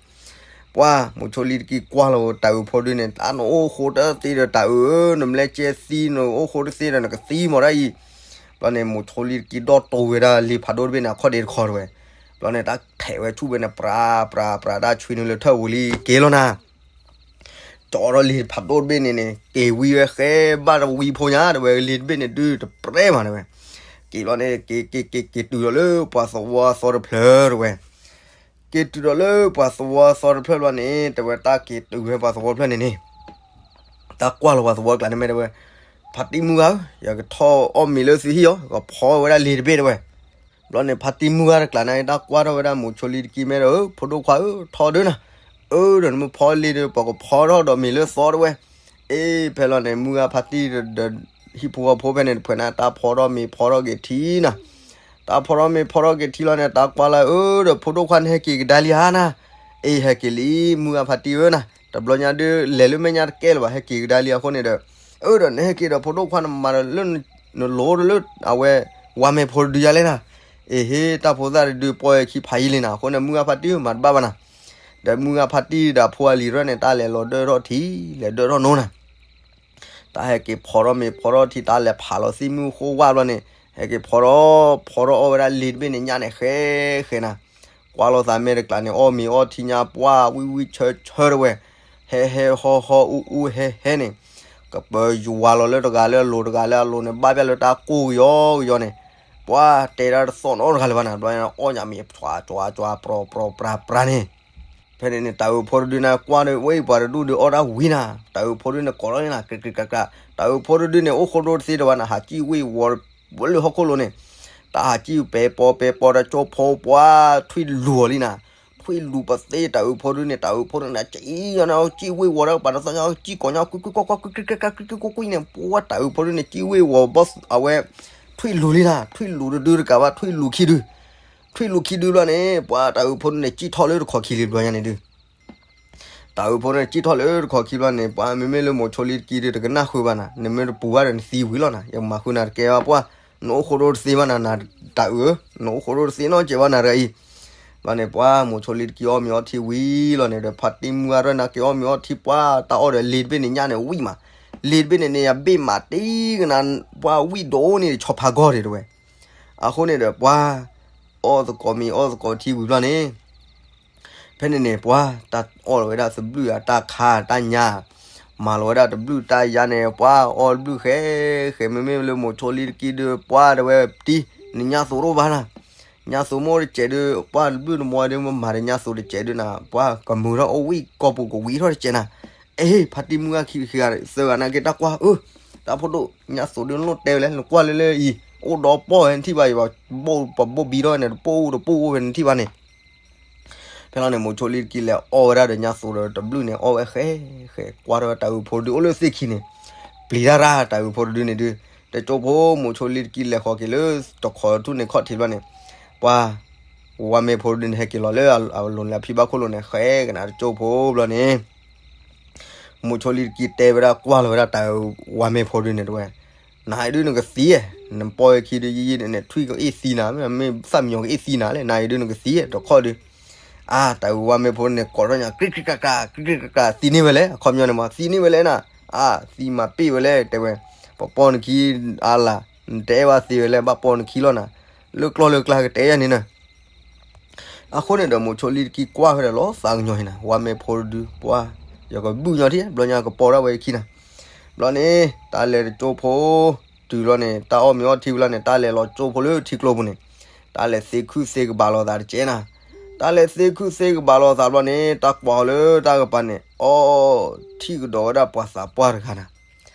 ပှၤမိၤဆိလံတကံကွၢ်လီၤ တၤအုးဖိတဒုန့ၣ် တၢ်နအိၣ်ဃိတသ့ဒီးတၤအုးဧၢ, နမလဲကဲသံ နအိၣ်ဃိတသ့ဒီးနကသံမီၤဒၣ်အံၤ, ဘျီန့ၣ် မိၤဆိလံတကံဒီၣ်တိၢ်ဝဲဒၣ်လ့ၤဖးဒိၣ်တဘ့ၣ်န့ၣ် အခီၣ်ဒ့တခီတဝဲ, ဘျီန့ၣ် တၢ်ထဲးဝဲဆူၣ်ဝဲန့ၣ် ပြၤပြၤပြၤ တၢ်ဆွံနုာ်လၢထၢၣ်ဝံၤလံက့ၤလီၤနၤ ကၠီဒီးလ့ၤဖးဒိၣ်တဘ့ၣ်န့ၣ်န့ၣ် က့ၤဝံဝဲဃဲဘၣ်တဝံဖိညါ တဝဲလ့ၤတဘ့ၣ်န့ၣ် ဒုးတပြဲမးတဝဲ, က့ၤဘျီန့ၣ် က့ၤက့ၤက့ၤက့ၤတုၤဒီးလၢပှၤသဝီသီတဖျၢၣ်တဝဲ, က့ၤတုၤဒီးလၢပှၤသဝီသီတဖျၢၣ်ဘျီန့ၣ် တဝဲတၢ်က့ၤတုၤဝဲပှၤသဝီဖျၢၣ်န့ၣ်န့ၣ် တၢ်ကွၢ်လီၤပှၤသဝီကျါန့ၣ်မ့ၢ်တဝဲ, ဖါတံၢ်မုၢ်ဂၤဧၢ, ယကထီၣ်အီၣ်မ့ၤလၢသုဟံၣ်အီၤ ကဖီဝဲဒၣ်လ့ၤတဘ့ၣ်တဝဲ, ဘျီန့ၣ် ဖါတံၢ်မုၢ်ဂၤတကျါန့ၣ် တၢ်ကွၢ်ထီၣ်ဝဲဒၣ်မိၤဆိလံတကံမဲဒီး ဖိဒိၣ်ခွါဧၢ ထီၣ်ဒုနၤ, အၢ ဒီးနမ့ၢ်ဖီလ့ၤဒီး ပှၤကဖီထီၣ်ဒီးမ့ၤလၢသီတဝဲ, အ့ ဖဲလီၤန့ၣ် မုၢ်ဂၤဖါတံၢ်ဒီး ဟံၣ်ဖိဃီဖိဖဲန့ၣ်တဖှဲးန့ၣ် တၢ်ဖီထီၣ်မ့ၤဖီထီၣ်က့ၤထံနၤ, တၢ်ဖီထီၣ်မ့ၤဖီထီၣ်က့ၤထံလီၤန့ၣ် တၢ်ကွၢ်လၢ အၢ ဒီးဖိဒိၣ်ခွါန့ၣ်ဟဲက့ၤကဒါလံဧါနၤ, အ့ ဟဲက့ၤလံ မုၢ်ဂၤဖါတံၢ်ဧၢနၤ, တဘျီညါဒုး လဲၤလၢမဲာ်ညါတကဲလၢၤဘၣ် ဟဲက့ၤကဒါလံအဃိန့ၣ်ဒီး, အၢ ဒီးနဟဲက့ၤဒီးဖိဒိၣ်ခွါန့ၣ်မၤဒီးလၢ နလိၤဒီးလၢ အဝဲ ဝါမဲာ်ဖိတဒုယါလဲၣ်နၤ, အ့ ဟ့ၣ် တၢ်ဖိသၣ်တဒု ပီၢ်ဝဲခံဖးယံာ်လံနၤ, အဃိန့ၣ် မုၢ်ဂၤဖါတံၢ်မၤတဘၣ်ဘၣ်နၤ, ဒီးမုၢ်ဂၤဖါတံၢ်ဒီးဖိအလံၤရဲၣ်န့ၣ် တၢ်လဲၤလီၤဒၢထီၣ်ထံ လဲၤဒၢထီၣ်နိနၤ တၢ်ဟဲက့ၤဖီထီၣ်မ့ၤဖီထီၣ်ထံ တၢ်လဲၤဖးလီၤသ့ၣ်မုၢ်ဃိဝါဘျီန့ၣ်, ဟဲက့ၤဖီထီၣ် ဖီထီၣ်အီၣ်ဝဲဒၣ်လ့ၤတဘ့ၣ်န့ၣ်ညါန့ၣ် ဃဲဃဲနၤ, ကွၢ်လိာ်သးမဲာ်တကျါန့ၣ် အီၣ်မ့ၤအီထံညါပှၢ်ဝံၣ်ဝံၣ်ဆၢဆၢတဝဲ, ဟဲဟဲဟီဟီအူအူဟဲဟဲန့ၣ်, ကပၢၤယွၤလီၤလၢတဂၤလၢအလိၤ တဂၤလၢအလိၤန့ၣ် ဘၣ်ဘၣ်လၢတၢ်ကိၢ်ကယီကယီန့ၣ်, ပှၤတဲဒၣ်တသီၣ်နီတဂၤလၢၤဘၣ်နၤ, ဘျီန့ၣ် အီၣ်ညါမ့ၤပှၤကွၢ်ကွၢ်ပြီပြီပြၤပြၤန့ၣ် ဖဲန့ၣ်န့ၣ် တၤအုးဖိတဒုန့ၣ် ကွၢ်ဒီးဝဲပှၤတဒူၣ်ဒုးအီၣ်တၢ်ဝံၤနၤ, တၤအုးဖိတဒုန့ၣ် ကိးထီၣ်န့ၣ်နၤ ကြးကြးကြးကြး, တၤအုးဖိတဒုန့ၣ် အိၣ်ဃိဒိတသ့တဘၣ်နၤ, ဟးစံၣ်ဝ့ၢ်ဝီၤ ဝဲလၢဟီၣ်ခိၣ်လိၤန့ၣ်, တၢ်ဟးစံၣ်ပဲၤပီၤပဲၤပီၤ တၢ်ကၠိဖိပှၤထွံၣ်လူၤအီၤလံနၤ, ထွံၣ်လူၤပသ့တၤအုးဖိတဒုန့ၣ်, တၤအုးဖိတဒုန့ၣ် စံၣ်ညါန့ၣ် စံၣ်ဝ့ၢ်ဝီၤဒီးပှၤတသီၣ်ညါ စံၣ်ကိးညါ ကွံကွံကွံကွံကွံကွံကွံကွံကွံန့ၣ်, ပှၤတၤအုးဖိတဒုန့ၣ် စံၣ်ဝ့ၢ်ဝီၤဘီၣ် အဝဲ ထွံၣ်လူၤလံနၤ, ထွံၣ်လူၤတဒုတကးဘၣ် ထွံၣ်လူၤခံဒု ထွံၣ်လူၤခံဒုဘျီန့ၣ် ပှၤတၤအုးဖိန့ၣ် စံၣ်ထီၣ်လၢတခီခံလံဘျီညါန့ၣ်ဒုး, တၤအုးဖိန့ၣ် စံၣ်ထီၣ်လၢတခီခံဘျီန့ၣ် ပှၤမ့မ့ၢ်လၢမိၤဆိလံတကံဒုး တကနၣ်ဃုာ်ဘၣ်နၤ, နမ့ၢ်တပူၤဘၣ်ဒီးနသံဝံၤလီၤနၤ, ယကမၤဃုာ်နၤတကဲဘၣ်ပှၤ, နအိၣ်ဃိဒိတသ့ဘၣ်နၤ နတၤအုး, နအိၣ်ဃိဒိတသ့နီတစဲးဘၣ်နၤတဂၤအံၤ, ဘျီန့ၣ် ပှၤမိၤဆိလံတကံအီၣ်မ့ၤအီထံဝံၤလီၤန့ၣ်ဒီး ဖါတံၢ်မုၢ်ဂၤရဲၣ်န့ၣ် က့ၤအီၣ်မ့ၤအီထံ ပှၤတၢ်အီၣ်ဒီးလ့ၤတဘ့ၣ်န့ၣ်ညါန့ၣ်ဝံၣ်မး, လ့ၤတဘ့ၣ်န့ၣ်န့ၣ် ယဘ့ၣ်မးတ့ကနၤ, ပှၤဝံၣ်ဒိၣ်န့ၣ် ဆီဖါဂီၢ်ဒံးတဝဲ အဃိန့ၣ်ဒီး ပှၤ အီၣ်သကိးမ့ၤအီၣ်သကိးထံဝံၤဘျီန့ၣ်, ဖဲန့ၣ်န့ၣ် ပှၤ တၢ်အီၣ်လီၤဝဲဒၣ်သဘျုးအတၢ်ခါတၢ်ညါ, မၤလီၤဝဲဒၣ်တဘျုးတၢ်ယါန့ၣ် ပှၤအီၣ်တဘျုးဃဲဃဲ မ့မ့ၢ်လၢမိၤဆိလံတကံဒုး ပှၤတဝဲတံၤ နညါသိးတအိၣ်ဘၣ်နၤ, ညါသိးမိၢ်တစဲးဒုး ပှၤတဘျုးတမီၤဒုး မၤဒီးညါသိးတစဲးဒုးနၤ, ပှၤကမုာ်ထီၣ်အီၣ်ဝံၣ်ကီၢ်ပူၤကဝံၤထီၣ်တစဲးနၤ, အ့ ဖါတံၢ်မုၢ်ဂၤခံဂၤသၢဂၤနာ်က့တၢ်ကွၢ် အၢ တၢ်ဖိဒိၣ် ညါသိးဒုးလိၣ်တဲဝဲလဲၣ် နကွၢ်လၢလၢအံၤ အိၣ်ဒီးပီၢ်ဝဲနထံၣ်ဘၣ်အံၤဘၣ်, ပဘိၣ်ဘံထီၣ်ဝဲန့ၣ် တပိၢ်တပိၢ်အိၣ်ဝဲနထံၣ်ဘၣ်န့ၣ် ဖဲလီၤန့ၣ် မိၤဆိလံတကံလဲၤအီၣ်ဝဲဒၣ်ဒီးညါသိးဒီးတဘျုးန့ၣ် အီၣ်ဝဲဃဲဃဲ ကွၢ်ထီၣ်ဝဲတၤအုးဖိတဒုးအိၣ်လၢသ့ၣ်ခံန့ၣ်, ပျံၤတၢ်ရၢ်တၤအုးဖိတဒုးန့ၣ်ဒုး, တကၠိဖိ မိၤဆိလံတကံလဲၤဃီၤက့ၤလၢတခီထူၣ်န့ၣ်ခီၣ်ထံးဘျီန့ၣ်, ပှၤ ဝါမဲဖိတဒုးန့ၣ် ဟဲက့ၤလီၤလၢအလိၤန့ၣ်အဖံဘၣ်ခိၣ်လိၤန့ၣ် ဃဲကနၤတကၠိဖိဘျီန့ၣ် မိၤဆိလံတကံတဲဝဲဒၣ်ကွၢ်လီၤဝဲဒၣ်တၤအုးဝါမဲဖိတဒုးန့ၣ်တဝဲ, နၤအံၤဒုးနကသံ, နပီၢ်ဝဲခံဒုးယံာ်ယံာ်န့ၣ် ထွံၣ်ကအ့ၣ်သံနၤ မ့ၢ်သၣ်မံညီၤကအ့ၣ်သံနၤလဲၣ် နၤအံၤဒုးနကသံတခီဒုး, အါ တၤအုးဝါမဲဖိန့ၣ် ကိးထီၣ်ညါ ကြံၣ်ကြံၣ်ကြၣ်ကြၣ် ကြံၣ်ကြံၣ်ကြၣ်ကြၣ် သံန့ၢ်ဝဲလဲၣ် အခီပညီန့ၣ်မး သံန့ၢ်ဝဲလဲၣ်နၤ, အါ သံမၤပ့ၢ်ဝဲလဲၣ် တဲဝဲ, ပပီၢ်နခံအါလၢ နတအဲၣ်ဘၣ်သ့ဝဲလဲၣ် ဘၣ်ပိာ်နခံလီၤနၤ, လၢကျီၢ်လၢကျါကတဲယၤန့ၣ်နၤ. အဃိန့ၣ်ဒီး မိၤဆိလံတကံကွၢ်ဝဲဒီးလီၤသးကညီၤအံၤနၤ, ဝါမဲာ်ဖိတဒု ပှၤ ယကဘုၣ်ညီထံ ဘျီညါကပိာ်ဒၣ်ဝဲအခံနၤ. ဘျီန့ၣ် တၢ်လဲၤတကၠိဖိ တုၤလီၤန့ၣ် တၢ်အီၣ်မ့ၤအီထံဝံၤလီၤန့ၣ် တၢ်လဲၤလီၤကၠိဖိလၢထံကျိပူၤန့ၣ်, တၢ်လဲၤသ့ခုသ့ကဘၣ်လိာ်သးတကဲနၤ. တၢ်လဲၤသ့ခုသ့ကဘၣ်လိာ်သးဘျီန့ၣ် တၢ်ကွၢ်အီၤလၢတၢ်ကပၤန့ၣ် အီ ထံၣ်ကဒီးဝဲဒၣ်ပှၤသးပှၢ်တဂၤနၤ.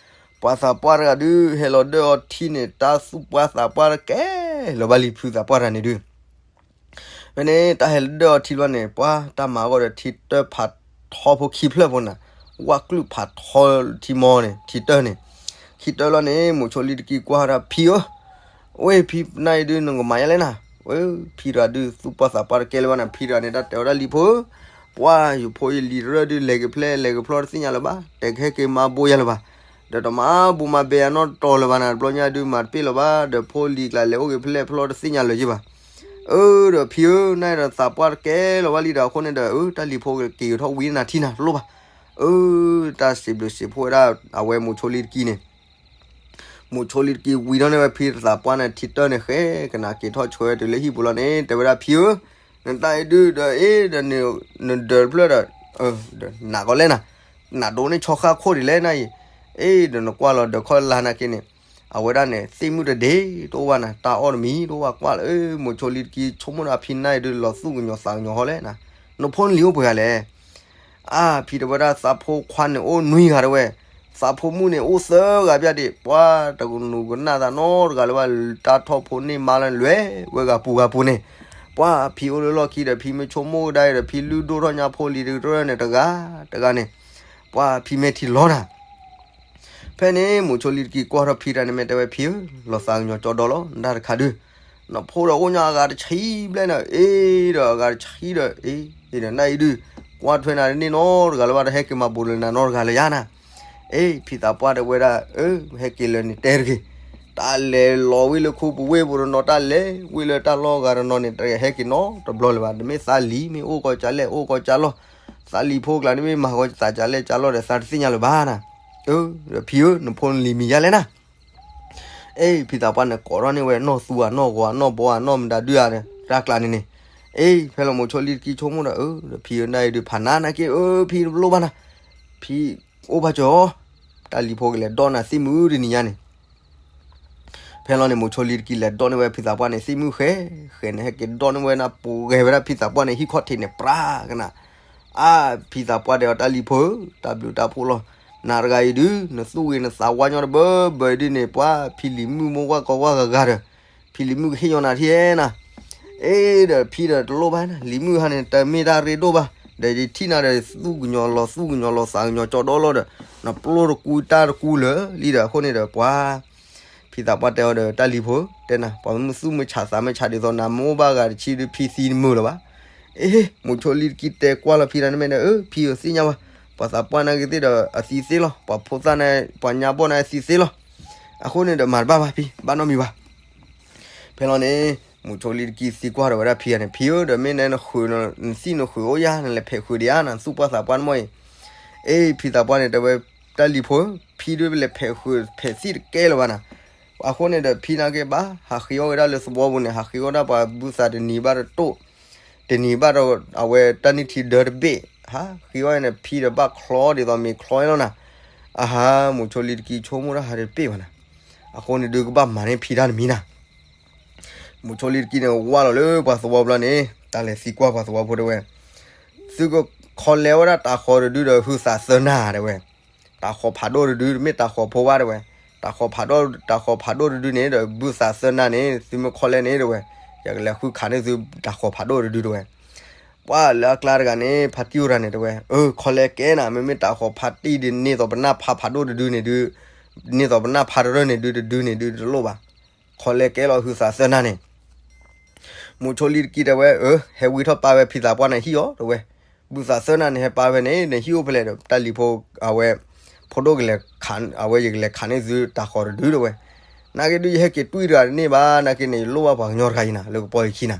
ပှၤသးပှၢ်တဂၤဒုး ဟဲလီၤဒၢၣ်အီထံန့ၣ် တၢ်သူၣ်ပှၢ်သးပှၢ်တကဲလၢၤဘၣ်လံ ဖံသးပှၢ်တဂၤန့ၣ်ဒုး. ဖဲန့ၣ် တၢ်ဟဲလီၤဒၢၣ်အီထံဘျီန့ၣ် ပှၤတၢ်မၤအဂီၢ်ဒီးထံတၢၢ်ဖးထီဖိခံဖျၢၣ်ဖိနၤ, ဝၣ်ကျုၢ်ဖးထီထံမီန့ၣ် ထံတၢၢ်န့ၣ်, ခံတၢၢ်လီၤန့ၣ် မိၤဆိလံတကံကွၢ်ဒၣ်ဖံဧၢ, ဝဲဖံနၤအံၤဒုး နကမၤယါလဲၣ်နၤ, ဝဲဖံတဂၤဒုး သူၣ်ပှၢ်သးပှၢ်တကဲလၢၤဘၣ်နၤ. ဖံတဂၤန့ၣ် တၢ်တဲအီၤဒၣ်လံၤဖိဧၢ, ပှၤယဖိယလံၤတရၢၣ်ဒုး လဲၤကဖျဲလဲၤကဖျီတသ့ၣ်ညါလၢၤဘၣ်, တဟဲက့ၤမၤဘိးယၤလၢၤဘၣ်, ဒီးတမၤဘိးမၤဘဲယၤနီတတီၤလၢၤဘၣ်နၤ, တဘျီညါဒုးမၤတပ့ၢ်လၢၤဘၣ်, ဒီးဖိလံၤကျါလဲၤအိၣ်က့ၤဖျဲဖျီတသ့ၣ်ညါလၢၤဘၣ်. အၢ ဒီးဖံဧၢ နၤဒီးသးပှၢ်တကဲလၢၤဘၣ်လံဒီး အဃိန့ၣ်ဒီး အၢ တၢ်လံၤဖိက့ၤထီၣ်ဝံနၤထံနၤတလိၣ်ဘၣ်. အၢ တၢ်စံးဘျုးစံးဖှိၣ်ဝဲဒၣ် အဝဲမိၤဆိလံတကံန့ၣ် မိၤဆိလံတကံဝံၤထီၣ်န့ၢ်ဝဲဖံသးပှၢ်န့ၣ် ထံတၢၢ်န့ၣ် ဃဲကနၣ်က့ၤထီၣ်ဆှၢဝဲတုၤလၢဟံၣ်ပူၤလီၤန့ၣ် တဲဝဲဒၣ်ဖံဧၢ, နတၢ်အံၤဒုးဒီးအ့ၣ်ဒီး နဒၢးတဖျၢၣ်ဒီး နးကီးလဲၣ်နၤ, နးဒိးန့ၢ်ဆီဃၣ်ခိၣ်ဒံးလဲၣ်နၤအံၤ, အ့ၣ်ဒီးနကွၢ်လီၤဒီးခီၣ်လါနာ်က့န့ၣ်, အဝဲဒၣ်န့ၣ် သ့ၣ်မုၢ်တဒ့တအိၣ်ဘၣ်နၤ, တၢ်အီၣ်တမံၤတအိၣ်ဘၣ်ကွၢ်လၢ မိၤဆိလံတကံဆိကမိၣ်ဒီးဖံနၤအံၤဒုး လီၤသူၣ်ကညီၤသးကညီၤဟီလဲၣ်နၤ, နဖိနလံၤအိၣ်ပှဲၤဂၤလဲၣ် အါ ဖံတဲဝဲဒၣ် သးဖိခွါန့ၣ်အိၣ်နွံဂၤတဲဝဲ, သးဖိမုၣ်န့ၣ်အိၣ်သၢဂၤပျၢ်ဒံး, ပှၤတကနူၤကနၣ်သးနီတဂၤလၢၤဘၣ်, တၢ်ထီၣ်ဖိန့ၢ်မါလၢလွဲၢ်ဝဲဂၤပူၤဂၤပူၤန့ၣ်, ပှၤဖံအိၣ်လၢလီၢ်ခံဒီး ဖံမ့ၢ်ဆိကမိၣ်ကဒါအံၤဒီး ဖံလုၢ်ဒိၣ်ထီၣ်ညါဖိလံၤတကတြၢၢ်န့ၣ် တဂၤတဂၤန့ၣ်, ပှၤဖံမ့ၢ်ထံလီၤနၤ ဖဲန့ၣ် မိၤဆိလံတကံကွၢ်ထီၣ်ဖံတၢ်န့ၣ် မ့ၢ်တဲဝဲဖံဧၢ, လီၤသးကညီၤကၠီဒီလီၤ နတၢ်တခါဒုး, နဖိဒီးအိၣ်ညါအဂၤတဆံဘျဲၣ်န့ၣ်, အ့ၣ်ဒီးအဂၤတဆံဒီး အ့ၣ်ဒီးနၤအံၤဒုး, ကွၢ်ထွဲနၤတန့ၢ်နီတဂၤလၢၤဘၣ်, တဟဲက့ၤမၤဘိးလၢနၤနီတဂၤလၢၤယါနၤ, အ့ၣ် ဖံသးပှၢ်တဲဝဲဒၣ် အၢ ဟဲက့ၤလၢန့ၣ်တဲတဂ့ၤ, တၢ်လဲၤလီၤဝံၤလၢခူပူၤဝ့ၢ်ပူၤတနီၤ တၢ်လဲၤဝံၤလၢတၢ်လီၢ်ဂၤတနီၤန့ၣ် တဟဲက့ၤနီတဘျီလၢၤဘၣ်, တမ့ၢ်သးလံၤ မ့ၢ်အိၣ်ကီးကလဲၣ် အိၣ်ကီးကလီၢ်, သးလံၤဖိကျါန့ၣ်မ့ၢ်မၤကီးသးကလဲၣ်ကလီၢ်ဒီး သးတသ့ၣ်ညါလၢၤဘၣ်နၤ, အၢ ဒီးဖံဧၢ နဖိနလံၤမံၤယါလဲၣ်နၤ အ့ၣ် ဖံသးပှၢ်န့ၣ် ကိးထီၣ်န့ၢ်ဝဲနီၢ်သူဧါ နီၢ်ဂီၤဧါ နီၢ်ဘီဧါ နီၢ်မတၤဒုဧါ တၢ်ကျါန့ၣ်န့ၣ်, အ့ၣ် ဖဲလီၤမိၤဆိလံတကံဆိကမိၣ်ဒီး အၢ ဒီးဖံဧၢ နၤအံၤဒုးဖးနါနာ်က့ အၢ ဖံတလိၣ်ဘၣ်နၤ, ဖံအိၣ်ဘၣ်စၢၤအီၤ, တၢ်လံၤဖိကလဲၤဒီးနၤသ့ၣ်မုၢ်တနံၤညါန့ၣ် ဖဲလီၤန့ၣ် မိၤဆိလံတကံလဲၤဒီးန့ၢ်ဝဲဖံသးပှၢ်န့ၣ် သ့ၣ်မုၢ်ဃဲဃဲန့ၣ် ဟဲက့ၤဒီးန့ၢ်ဝဲနၢ်ပူၤဂဲၤဝဲဒၣ်ဖံသးပှၢ်န့ၣ် ဟံၣ်ခီၣ်ထံးန့ၣ် ပြးကနၣ်, အါ ဖံသးပှၢ်တဲအီၤ တၢ်လံၤဖိဧၢ တၢ်ဘျုးတၢ်ဖှိၣ်လီၤ, နၤတဂၤအံၤဒုး နသူၣ်ဂ့ၤနသးဝါညီတဘၢဘၢအံၤဒုးန့ၣ် ပှၤဖံလံၤမုၣ်မိၢ်ဝၣ်ကီဝၣ်ဂၤဂၤဒီး ဖံလံၤမုၣ်ကဟ့ၣ်ညီနၤထံၣ်နၤ, အ့ၣ် ဒီးဖံဒီးတလိၣ်ဘၣ်နၤ လံၤမုၣ်ဟါန့ၣ် တမ့ၢ်တၢ်ရ့ဒိၣ်ဘၣ်, ဒီးယထံၣ်နၤဒီး သူၣ်ကညီၤလီၤသူၣ်ကညီၤလီၤသးကညီၤကၠီဒီလီၤဒီး နပျိၢ်တကူတၢ်တကူလၢာ်လံဒီး အဃိန့ၣ်ဒီးပှၤ ဖံသးပှၢ်တဲအီၤဒီး တၢ်လံၤဖိ တဲနၤ ပှၤမုၢ်သူၣ်မုၢ်ဆးသးမုၢ်ဆးဒ်သိးနၤ မ့ၢ်အိၣ်ဘၣ်ဂၤတဆံဒုးဖံသံနမုာ်လၢၤဘၣ်, အ့ၣ် မိၤဆိလံတကံတဲကွၢ်လီၤဖံတၢ်န့ၣ်မ့ၢ်ဒီး အၢ ဖံဧၢ သ့ၣ်ညါဘၣ်, ပှၤသးပှၢ်နာ်က့ၤသ့ၣ်ဒီးအသံသ့လီၤ, ပှၤဖိသၣ်န့ၣ် ပှၤညါဘီၣ်န့ၣ်အသံသ့လီၤ, အဃိန့ၣ်ဒီးမၤတဘၣ်ဘၣ်ဖံ ဘၣ်နီတမံၤဘၣ် ဖဲလီၤန့ၣ် မိၤဆိလံတကံသံကွၢ်ဒီးဝဲဒၣ်ဖံဂၤန့ၣ် ဖံဧၢ ဒီးမ့ၢ်နဲနဃုာ် နသံၣ်နဃုာ်အိၣ်ယါ နလဲၤဖဲးဃုာ်ဒံးဧါ နသူၣ်ပှၢ်သးပှၢ်န့ၣ်မ့ၢ်အံၤ, အ့ၣ် ဖံသးပှၢ်န့ၣ် တဲဝဲ တၢ်လံၤဖိဧၢ ဖံဒုးလဲၤဖဲးဃုာ်ဖဲးသံၣ်တကဲလၢၤဘၣ်နၤ, အဃိန့ၣ်ဒီးဖံနာ်က့ၤဘၣ် ဟးဃ့အီၣ်ဝဲဒၣ်လၢသဝီပူၤန့ၣ် ဟးဃ့အီၣ်ဒၣ်ပှၤဘုသးတနံၤဘၣ်တတိၢ် တနံၤဘၣ်ဒီး အဝဲတၢ်နုၢ်ထံဒၢတဘ့ၣ် ဟးဃ့အီၣ်န့ၣ် ဖံဒီးဘၣ်ချီဒ်သိးမ့ၤချီလီၤနၤ, အဟါ မိၤဆိလံတကံဆိကမိၣ်တၢ်ဟးတပ့ၢ်ဘၣ်နၤ, အဃိန့ၣ်ဒုးကဘၣ်မၤန့ၢ်ဖံတၢ်တမံၤနၤ မိၤဆိလံတကံန့ၣ် ဝၢ်လီၤလၢပှၤသဝီပူၤလီၤန့ၣ် တၢ်လဲၤသံကွၢ်ပှၤသဝီဖိတဲဝဲ, သုကခီလဲဝဲဒၣ်တၤဃီၤတဒုဒီး ဟုသးသၢနၤတဲဝဲ, တၤဃီၤဖးဒိၣ်တဒု တမ့ၢ်တၤဃီၤဖိဘၣ်တဲဝဲ, တၤဃီၤဖးဒိၣ် တၤဃီၤဖးဒိၣ်တဒုန့ၣ်ဒီး ဘုသးသၢနၤန့ၣ် သုမ့ၢ်ခီလဲန့ၣ်တဲဝဲ, ယကလဲၤဃုခးန့ၢ်သုတၤဃီၤဖးဒိၣ်တဒုတဲဝဲ, ပှၤလၢအကျါတဂၤန့ၣ် ဖါတံၢ်အိၣ်တဂၤန့ၣ်တဲဝဲ, အၢ ခီလဲကဲနၤ မ့မ့ၢ်တၤဃီၤဖးတံၢ်ဒုး န့ၢ်သိးပနၢ်ဖးဖးဒိၣ်တဒုန့ၣ်ဒုး န့ၢ်သိးပနၢ်ဖးတရၢၢ်န့ၣ်ဒုး တဒုန့ၣ်ဒုးတလိၣ်ဘၣ်, ခီလဲကဲလီၤဟုသးသၢနၤန့ၣ် မိၤဆိလံတကံတဲဝဲ အၢ ဟဲဝံထီၣ်ပာ်ဝဲဖံသးပှၢ်န့ၣ်ဟံၣ်အီၤတဲဝဲ, ဘုသးသၢနၤန့ၣ် ဟဲပာ်ဝဲန့ၣ် နဟံၣ်အိၣ်ဖဲလဲၣ်ဒီး တၢ်လံၤဖိ အဝဲ ဖိဒိၣ်ကလဲၤ အဝဲယကလဲၤခးန့ၢ်သုတၤဃီၤတဒုတဲဝဲ, နာ်က့ဒုးယဟဲက့ၤတွံၢ်တဂၤတန့ၢ်ဘၣ် နာ်က့န့ၣ် ယလိၣ်ဘၣ်ပှၤကညီတဂၤအံၤနၤ လၢကပီၤယခံနၤ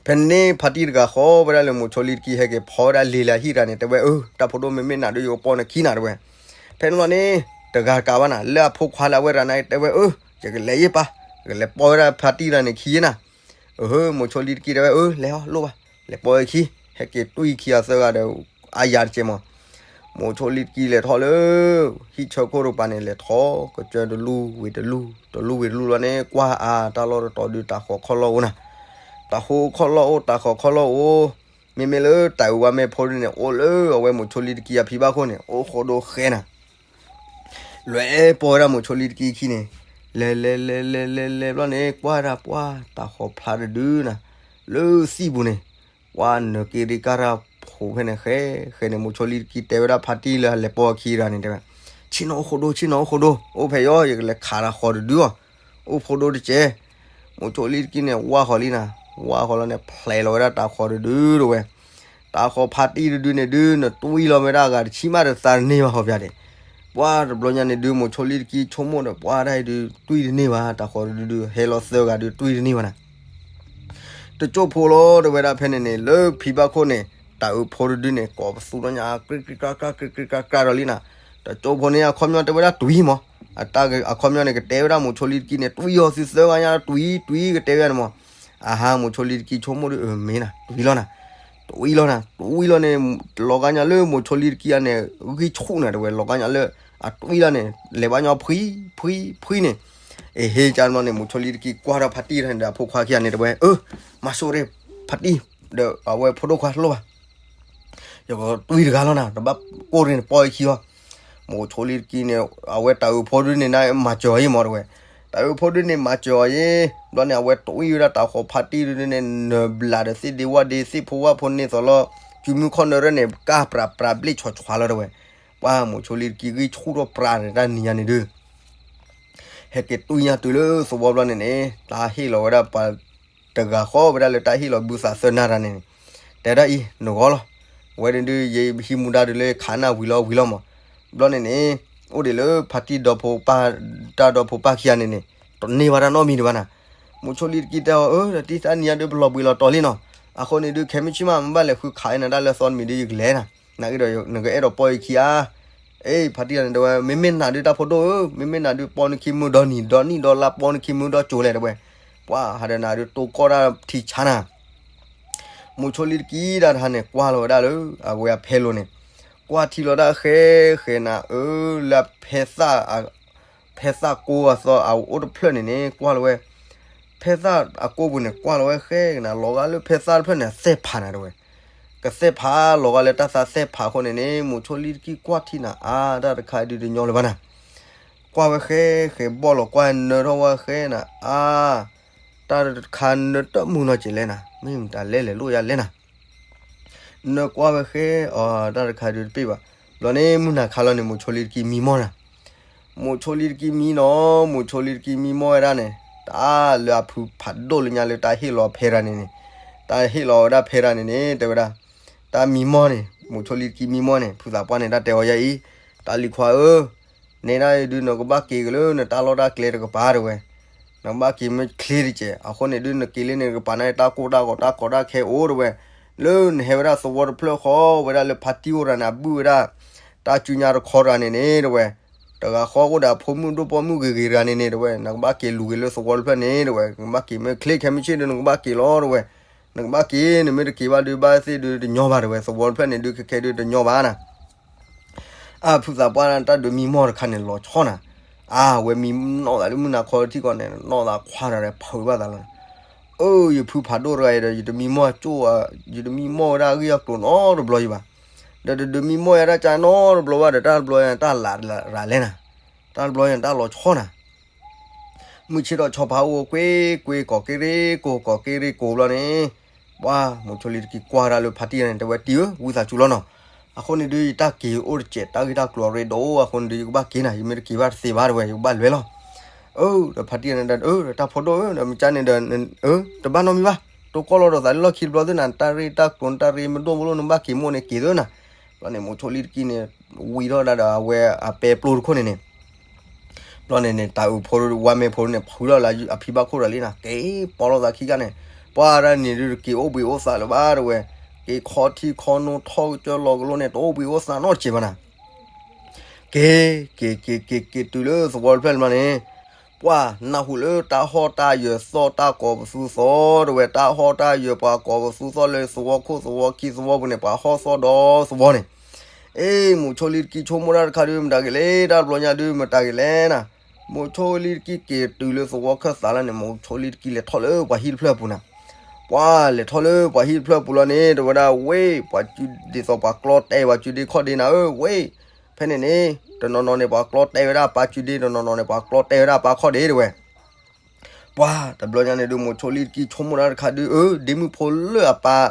ဖဲန့ၣ်ဖါတံၢ်တဂၤဃီဝဲဒၣ်လၢမိၤဆိလံတကံဟဲက့ၤဖီဝဲဒၣ်လံာ်လၢဟံၣ်တဂၤန့ၣ် တဲဝဲ အၢ တၢ်ဖိဒိၣ်မ့မ့ၢ်နၤဒုးယကပီၤနခံနၤတဲဝဲ, ဖဲန့ၣ်လီၤန့ၣ် တဂၤတကးဘၣ်နၤ, လၢအဖိခွါလၢအဝဲရၤန့ၣ်တဲဝဲ အၢ ယကလဲၤယ့ၣ်ပၢ်, ယကလဲၤပိာ်ဝဲဒၣ်ဖါတံၢ်တဂၤန့ၣ်ခံယ့ၣ်နၤ. အဟၢ မိၤဆိလံတကံတဲဝဲ အၢ လဲၤအီၤလိၣ်ဘၣ်, လဲၤပိာ်ဝဲခံ, ဟဲက့ၤတွံၢ်ခံအသၢဂၤဒီး အါယၤတကဲးမး. မိၤဆိလံတကံလဲၤထီၣ်လၢ ဟံၣ်ဆၢခိၣ်တကပၤန့ၣ် လဲၤထီၣ်ကစၢၢ်တလူၢ်ဝံၤတလူၢ် တလူၢ်ဝံၤတလူၢ်လီၤန့ၣ် ကွၢ်အါတၢ်လီၢ်တတီၤဒုး တၤဃီၤခီၣ်လီၢ်အိၣ်နၤ, တၤဃီၤခီၣ်လီၢ်အိၣ် တၤဃီၤခီၣ်လီၢ်အိၣ်, မ့မ့ၢ်လၢတၤအုးဝါမဲာ်ဖိဒုန့ၣ် အိၣ်လၢအဝဲမိၤဆိလံတကံအဖံဘၣ်ခိၣ်န့ၣ် အိၣ်ဃိဒိဃဲနၤ လဲၤပိာ်ဝဲဒၣ်မိၤဆိလံတကံခံန့ၣ်, လဲၤလဲၤလဲၤလဲၤလဲၤလဲၤဘျီန့ၣ် ကွၢ်ဒၣ်ပှၢ်တၤဃီၤဖျါတဒုနၤ, လၢသံၣ်ပူၤန့ၣ်, ပှၢ်နၢၤက့ၤရ့ကၢ်တၢ်ဖိဖဲန့ၣ်ဃဲ, ဃဲန့ၣ် မိၤဆိလံတကံတဲဝဲဒၣ်ဖါတံၢ်လၢအလဲၤပိာ်အခံတဂၤန့ၣ် တဲဝဲ, ဆ့ၣ်နီၤအိၣ်ဃိဒိ ဆ့ၣ်နီၤအိၣ်ဃိဒိ, အိၣ်ဖဲယီၤ ယကလဲၤခးတၤဃီၤတဒုအီၤ, အိၣ်ဃိဒိတကဲး. မိၤဆိလံတကံန့ၣ် ဝါဃီၤလံနၤ, ဝါဃီၤလီၤန့ၣ် ဖျဲးလီၤဝဲဒၣ်တၤဃီၤတဒုတဝဲ တၤဃီၤဖါတံၢ်တဒုန့ၣ်ဒုး နတွံၢ်လီၤဝဲဒၣ်အဂၤတဆံမးတသးတန့ၢ်ဘၣ်ဟီပၠးဒဲး, ပှၢ်တဘျီညါန့ၣ်ဒုး မိၤဆိလံတကံဆိကမိၣ်ဒီး ပှၢ်ဒၣ်အံၤဒုး တွံၢ်တန့ၢ်ဘၣ်, တၤဃီၤတဒုဒုး ဟဲလီၤသၢဂၤဒုး တွံၢ်တန့ၢ်ဘၣ်နၤ တကၠိၢ်ဖိလီၤ တဲဝဲဒၣ်ဖဲန့ၣ်န့ၣ် လၢဖံဘၣ်ခိၣ်န့ၣ် တၤအုးဖိတဒုန့ၣ် ကိးပသူထီၣ်ညါ ကြ့ကြ့ကြ့ကြ့ ကြ့ကြ့ကြ့ကြ့ဒီးလံနၤ, တကၠိၢ်ဖိန့ၣ် အခီပညီတဲဝဲဒၣ်တွံၢ်မး, အတၢ်အခီပညီန့ၣ် ကတဲဝဲဒၣ်မိၤဆိလံတကံန့ၣ် တွံၢ်အီၤသုသၢဂၤညါ တွံၢ် တွံၢ် ကတဲဝဲန့ၣ်မး, အဟါ မိၤဆိလံတကံဆိကမိၣ်ဒုး အမ့ၢ်နၤ တွံၢ်လီၤနၤ, တွံၢ်လီၤနၤ တွံၢ်လီၤန့ၣ် လီၤဂာ်ညါလၢမိၤဆိလံတကံအန့ၣ် ဂံၢ်ဆူၣ်နၤ တဲဝဲ လီၤဂာ်ညါလၢ အတွံၢ်လီၤန့ၣ် လဲၤဘၣ်ညီဖှံ ဖှံ ဖှံန့ၣ်, အဟ့ၣ်ကၢ်ဘျီန့ၣ် မိၤဆိလံတကံကွၢ်ထီၣ်ဖါတံၢ်တဂၤန့ၣ်ဒီးအဖိခွါခံဂၤန့ၣ် တဲဝဲ အၢ မၤစိာ်ရ့ ဖါတံၢ် ဒီးအဝဲဖိဒိၣ်ခွါလိၣ်ဘၣ် ယကတွံၢ်တဂၤလီၤနၤ တဘၣ်ကိၢ်ရ့ၣ်န့ၣ် ပိာ်အခံအီၤ, မိၤဆိလံတကံန့ၣ် အဝဲတၤအုးဖိဒုန့ၣ် နမၤစၢၤအီၤယ့ၣ်မး တဲဝဲ, တၤအုးဖိဒုန့ၣ် မၤစၢၤအီၤယ့ၣ်, ဘျီန့ၣ် အဝဲတွံၢ်ဝဲဒၣ်တၤဃီၤဖါတံၢ်ဒုန့ၣ် နၢၤဘျးဒီးသ့ၣ်ဒ့ဝၣ်ဒ့ သ့ၣ်ဖိဝၣ်ဖိန့ၢ်သိးလီၤ စုမုၢ်ခီၣ်နၢၤရဲၣ်န့ၣ် ကၢ်ပြးပြးဘျ့ၣ်ဆီဆီလီၤ တဲဝဲ, ပှၢ်မိၤဆိလံတကံဂံၢ်ဆူၣ်ထီၣ်ပြးန့ၣ် တၢ်နံၤညါန့ၣ်ဒုး ဟဲက့ၤတွံၢ်ညါတုၤလၢသဝီဘျီန့ၣ်န့ၣ် တၢ်ဟ့ၣ်လီၤဝဲဒၣ်ပှၤ တဂၤဃီဝဲဒၣ်လၢတၢ်ဟ့ၣ်လီၤဘုသးသၢနၢ်တၢ်န့ၣ်န့ၣ်, တဲဒၣ်အံၤ နဂီၢ်လီၤ, ဝဲန့ၣ်ဒုး ယဟံးမူဒါဒုးလၢခးနၢ်ဝံၤလီၤဝံၤလီၤမး, ဘျီန့ၣ်န့ၣ် အိၣ်ဒံးလၢဖါတံၢ်ဒီဖိပၢ် တၢ်ဒီဖိပၢ်ခံဂၤန့ၣ်န့ၣ် တန့ၢ်ဘၣ်တၢ်နီတမံၤဒံးဘၣ်နၤ, မိၤဆိလံတကံတဲအီၤ အၢ တၢ်တံၢ်တၢ်နံၤညါဒုး ပလီၤဘှံးလီၤတီၤလံနီၤ, အဃိန့ၣ်ဒုး ခဲမုၢ်ဆ့ၣ်မး မ့ၢ်ဘၣ်လဲၤဃုခးအံၤနၤဒၣ်လၢသီတမံၤဒုး ယကလဲၤနၤ, နာ်က့ဒီး နကအဲၣ်ဒိးပိာ်ယခံဧါ အ့ ဖါတံၢ်န့ၣ်တဲဝဲ မ့မ့ၢ်နၤဒုးတၢ်ဖိဒိၣ်ဧၢ, မ့မ့ၢ်နၤဒုးပိာ်နခံမုၢ်ဒီနံၤ ဒီနံၣ်ဒီလါ ပိာ်နခံမုၢ်ဒီကၠိလဲၣ် တဲဝဲ, ပှၤဟးဒီးနၤဒုးတိၢ်ကီၢ်တၢ်ထံဆါနၤ, မိၤဆိလံတကံတၢ်တဟါန့ၣ် ကွၢ်လီၤဝဲဒၣ်လၢ အဝဲအဖဲလိၤန့ၣ်, ကွၢ်ထံလီၤဒၣ်ဃဲဃဲနၤ အၢ လၢ ဖဲသၣ်ကိအသီအအိၣ်တဖျၢၣ်န့ၣ်န့ၣ် ကွၢ်လီၤဝဲ, ဖဲသၣ်အကိပူၤန့ၣ် ကွၢ်လီၤဝဲဃဲကနၤ လီၤဂာ်လၢဖဲသၣ်တဖျၢၣ်န့ၣ် အသဲၣ်ဖးနၤတဲဝဲ, ကသဲၣ်ဖးလီၤဂာ်လၢတၢ်သးသဲၣ်ဖးအဃိန့ၣ်န့ၣ် မိၤဆိလံတကံကွၢ်ထံနၤ အါ တၢ်တခါဒုးတညီလၢၤဘၣ်နၤ, ကွၢ်ဝဲဃဲဃဲဘီၣ်လီၤကွၢ်နၢထီၣ်ဝဲဃဲနၤ အါ တၢ်တခါနၢတၢ်မုာ်နီၤကဲလဲၣ်နၤ မ့ၢ်မတၤလဲၣ်လဲၤလိၣ်ယၤလဲၣ်နၤ နၢကွၢ်ဝဲဃဲအီၤ တၢ်တခါဒုးတပ့ၢ်ဘၣ်, ဘျီန့ၣ်မုၢ်နၤခါလီၤန့ၣ် မိၤဆိလံတကံမံမီၢ်နၤ, မိၤဆိလံတကံမံနီၤ မိၤဆိလံတကံမံမီၢ်ဝဲဒၣ်န့ၣ် တၢ်လၢအဖုဖးဒိၣ်လၢညါလၢတၢ်ဟ့ၣ်လီၤဖဲရၤန့ၣ်န့ၣ်, တၢ်ဟ့ၣ်လီၤဝဲဒၣ်ဖဲရၤန့ၣ်န့ၣ် တဲဝဲဒၣ်, တၢ်မံမီၢ်န့ၣ် မိၤဆိလံတကံမံမီၢ်န့ၣ် ဖုသးပှၢ်န့ၣ် တၢ်တဲအီၤယၤအံၤ, တၢ်လံၤခွါဧၢ နဲဒၣ်အံၤဒုး နကဘၣ်က့ၤက့ၤလၢနတၢ်လီၢ်တၢ်ကျဲတကပၤတဲဝဲ, နကဘၣ်က့ၤမ့ၢ်ချ့တကဲး အဃိန့ၣ်ဒုး နက့ၤလၢန့ၣ်တကပၤန့ၣ် တၢ်ကိၢ်တၢ်ဂီၤတၢ်ကီတၢ်ခဲအိၣ်တဲဝဲ, လၢနဟဲဝဲဒၣ်သဝီတဖျၢၣ်ဃီဝဲဒၣ်လၢဖါတံၢ်အိၣ်တဂၤန့ၣ် အဘုၣ်ဝဲဒၣ် တၢ်စုညါတခီတဂၤန့ၣ်န့ၣ်တဲဝဲ, တဂၤဃီအိၣ်ဒီးအဖိမုၣ်ဒိၣ်ပိာ်မုၣ်ဂ့ၤဂ့ၤတဂၤန့ၣ်န့ၣ်တဲဝဲ နကဘၣ်က့ၤလူၤက့ၤလၢသဝီတဖျၢၣ်န့ၣ်တဲဝဲ, နကဘၣ်က့ၤမ့ၢ်ချ့ခဲမုၢ်ဆ့ၣ်ဒုး နကဘၣ်က့ၤလီၤတဲဝဲ, နကဘၣ်က့ၤ နမ့ၢ်တက့ၤဘၣ်ဒုး ဘၣ်သ့ၣ်ဒုးတညီဘၣ်တဲဝဲ သဝီတဖျၢၣ်န့ၣ်ဒုး ခဲခဲဒုးတညီဘၣ်နၤ အဖုသးပှၢ်တၢ်ဒုးမံမီၢ်တခါန့ၣ် လီၤဆီနၤ, အဝဲမံနီၣ်သးလၢမုၢ်နၤခီထံကီၢ်န့ၣ် နီၣ်သးခွါတဂၤဒီး ဖုးဘၣ်သးလီၤ, အၢ ယဖုဖးဒိၣ်တဂၤအံၤဒီး ယတမံမီၢ်ကၠိၣ်, ယတမံမီၢ်ဝဲဒၣ်အဂ့ၢ်အကျိၤနီတဘျီယံၤဘၣ်, ဒီးတဒုးမံမီၢ်ယၤတၢ်ကါနီတဘျီဘၣ်ဒီး တၢ်တဘျီယၤတၢ်လးရၤလဲၣ်နၤ, တၢ်တဘျီယၤတၢ်လီၤဆီနၤ မုၢ်ဆ့ၣ်ထီၣ်ဆီဖါအိၣ်ကွ့ကွ့ ကိးက့ရ့ၣ်ကိးဘျီန့ၣ်, ပှၤမိၤဆိလံတကံကွၢ်ဒၣ်လၢဖါတံၢ်န့ၣ် တဲဝဲတံၢ်ဧၢ ဝံသးစူၤလီၤနီၤ, အဃိန့ၣ်ဒုး ယတၢ်က့ၤအိၣ်တစဲး တၢ်ဂ့ၢ်တၢ်ကျိၤအရ့ဒိၣ် အဃိန့ၣ်ဒုး ယကဘၣ်က့ၤနၤ ယမ့ၢ်တက့ၤဘၣ်တသ့ဘၣ်တဲဝဲ ယကဘၣ်လဲၤလီၤ, အၢ ဒီးဖါတံၢ်န့ၣ် အၢ တၢ်ဖိဒိၣ်ဧၢ ဒီးမ့ၢ်ကါန့ၣ်ဒီး အၢ တဘၣ်နီတမံၤဘၣ်, တိၢ်ကီၢ်လီၤဒီးသးလၢလီၢ်ခံတဘျီသ့ၣ်နၤ တၢ်ရ့ၣ်တၢ်ကျိၤ တၢ်ရ့ၣ်မ့ၢ်ဒိၣ်မ့ၢ်လိၣ် နဘၣ်က့ၤမိၢ်န့ၣ်က့ၤသ့နၤ, ဘျီန့ၣ် မိၤဆိလံတကံန့ၣ် ဝံထီၣ်ဒၣ်ဒီးအဝဲအပဲပျိတခိၣ်န့ၣ်န့ၣ် ဘျီန့ၣ်န့ၣ် တၤအုးဖိ ဝါမဲာ်ဖိန့ၣ် ဖုးထီၣ်လၢအဖံဘၣ်ခိၣ်ဒီးလံနၤ က့ၤပိာ်လိာ်သးခံဂၤန့ၣ်, ပှၤတၢ်န့ၣ်ဒုးတက့ၤအိၣ်ဘှံးအိၣ်သးလၢၤဘၣ်တဲဝဲ, က့ၤခီထံခီနိထီၣ်ကစၢၢ်လီၤကလိန့ၣ် တအိၣ်ဘှံးအိၣ်သးနီတစဲးဘၣ်နၤ, က က့ၤ, က့ၤက့ၤက့ၤက့ၤတုၤလၢသဝီတဖျၢၣ်န့ၣ်, ပှၤနၢ်ဟူလၢတၢ်ဟီၣ်တၢ်ယၢၤသီၣ်တၢ်ကိးပသူသီတဝဲ, တၢ်ဟီၣ်တၢ်ယၢၤပှၤကိးပသူသီၣ်လၢသဝီခိၣ်သဝီခံသဝီပူၤန့ၣ် ပှၤဟီၣ်သီၣ်ဒီသဝီန့ၣ်, အ့ မိၤဆိလံတကံဆိကမိၣ်တၢ်တခါဒုး မတၤက့ၤလဲၣ်, တၢ်တဘျီညါဒုး မတၤက့ၤလဲၣ်နၤ. မိၤဆိလံတကံက့ၤတုၤလၢသဝီခၢၣ်သးလၢန့ၣ် မိၤဆိလံတကံလဲၤထီၣ်လၢပှၤဟံၣ်တဖျၢၣ်အပူၤနၤ. ပှၤလဲၤထီၣ်လၢပှၤဟံၣ်တဖျၢၣ်အပူၤလီၤန့ၣ် တဝဲဒၣ်ဝ့ၢ် ပှၤစုဒ်သိးပှၤကျီတဲာ်ပှၤစုဒ့ခီၣ်ဒ့နၤဧၢဝ့ၢ်, ဖဲန့ၣ်န့ၣ် တနီၤနီၤန့ၣ် ပှၤကျီတဲာ်ဝဲဒၣ်ပၢ်စုဒ့, တနီၤနီၤန့ၣ် ပှၤကျီတဲာ်ဝဲဒၣ်ပၢ်ခီၣ်ဒ့တဝဲ. ပှၤတဘျီညါန့ၣ်ဒုး မိၤဆိလံတကံဆိကမိၣ်တၢ်တခါဒုး အၢ ဒ့မုၣ်ဖိလၢအပၢ်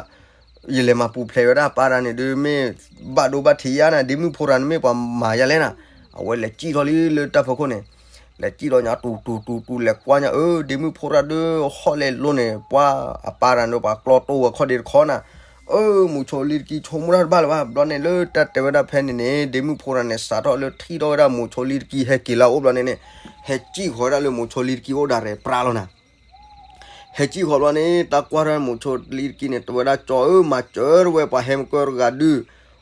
ယလဲၤမၤပူၤဖျဲးဝဲဒၣ်ပၢ်တၢ်န့ၣ်ဒုး မ့ၢ်ဘၣ်ဒိဘၣ်ထံးယါနၤ, ဒ့မုၣ်ဖိတၢ်န့ၣ်မ့ၢ်ပှၤမၤယါလဲၣ်နၤ. အဝဲလဲၤစံၣ်ထီၣ်လံလၢတၢ်ဖီခိၣ်န့ၣ်, လဲၤစံၣ်ထီၣ်ညါ တူၤတူၤတူၤတူၤ လဲၤကွၢ်ညါ အၢ ဒ့မုၣ်ဖိတၢ်ဒုးဟီၣ်လဲၤလိၤန့ၣ် ပှၤအပၢ်တၢ်န့ၣ် ပှၤကျီတိဝဲခီၣ်ဒ့တခီနၤ. အၢ မိၤဆိလံတကံဆိကမိၣ်တၢ်တဘၣ်လၢၤဘၣ်. ဘျီန့ၣ်လၢတၢ်တဲဝဲဒၣ်ဖဲန့ၣ်န့ၣ် ဒ့မုၣ်ဖိတၢ်န့ၣ် စးထီၣ်လၢထံၣ်ထီၣ်ဝဲဒၣ်မိၤဆိလံတကံဟဲက့ၤလၢအအိၣ်ဘျီန့ၣ်န့ၣ်, ဟဲစံၣ်ဃီၤဝဲဒၣ်လၢမိၤဆိလံတကံအိၣ်ဒၣ်ရဲၣ်ပြးလီၤနၤ. ဟဲစံၣ်ဃီၤဘျီန့ၣ် တၢ်ကွၢ်ထီၣ်မိၤဆိလံတကံန့ၣ် တဝဲဒၣ်ကၠီဧၢ မၤစၢၤတဝဲ ပှၤဟဲမကၢတဂၤဒုး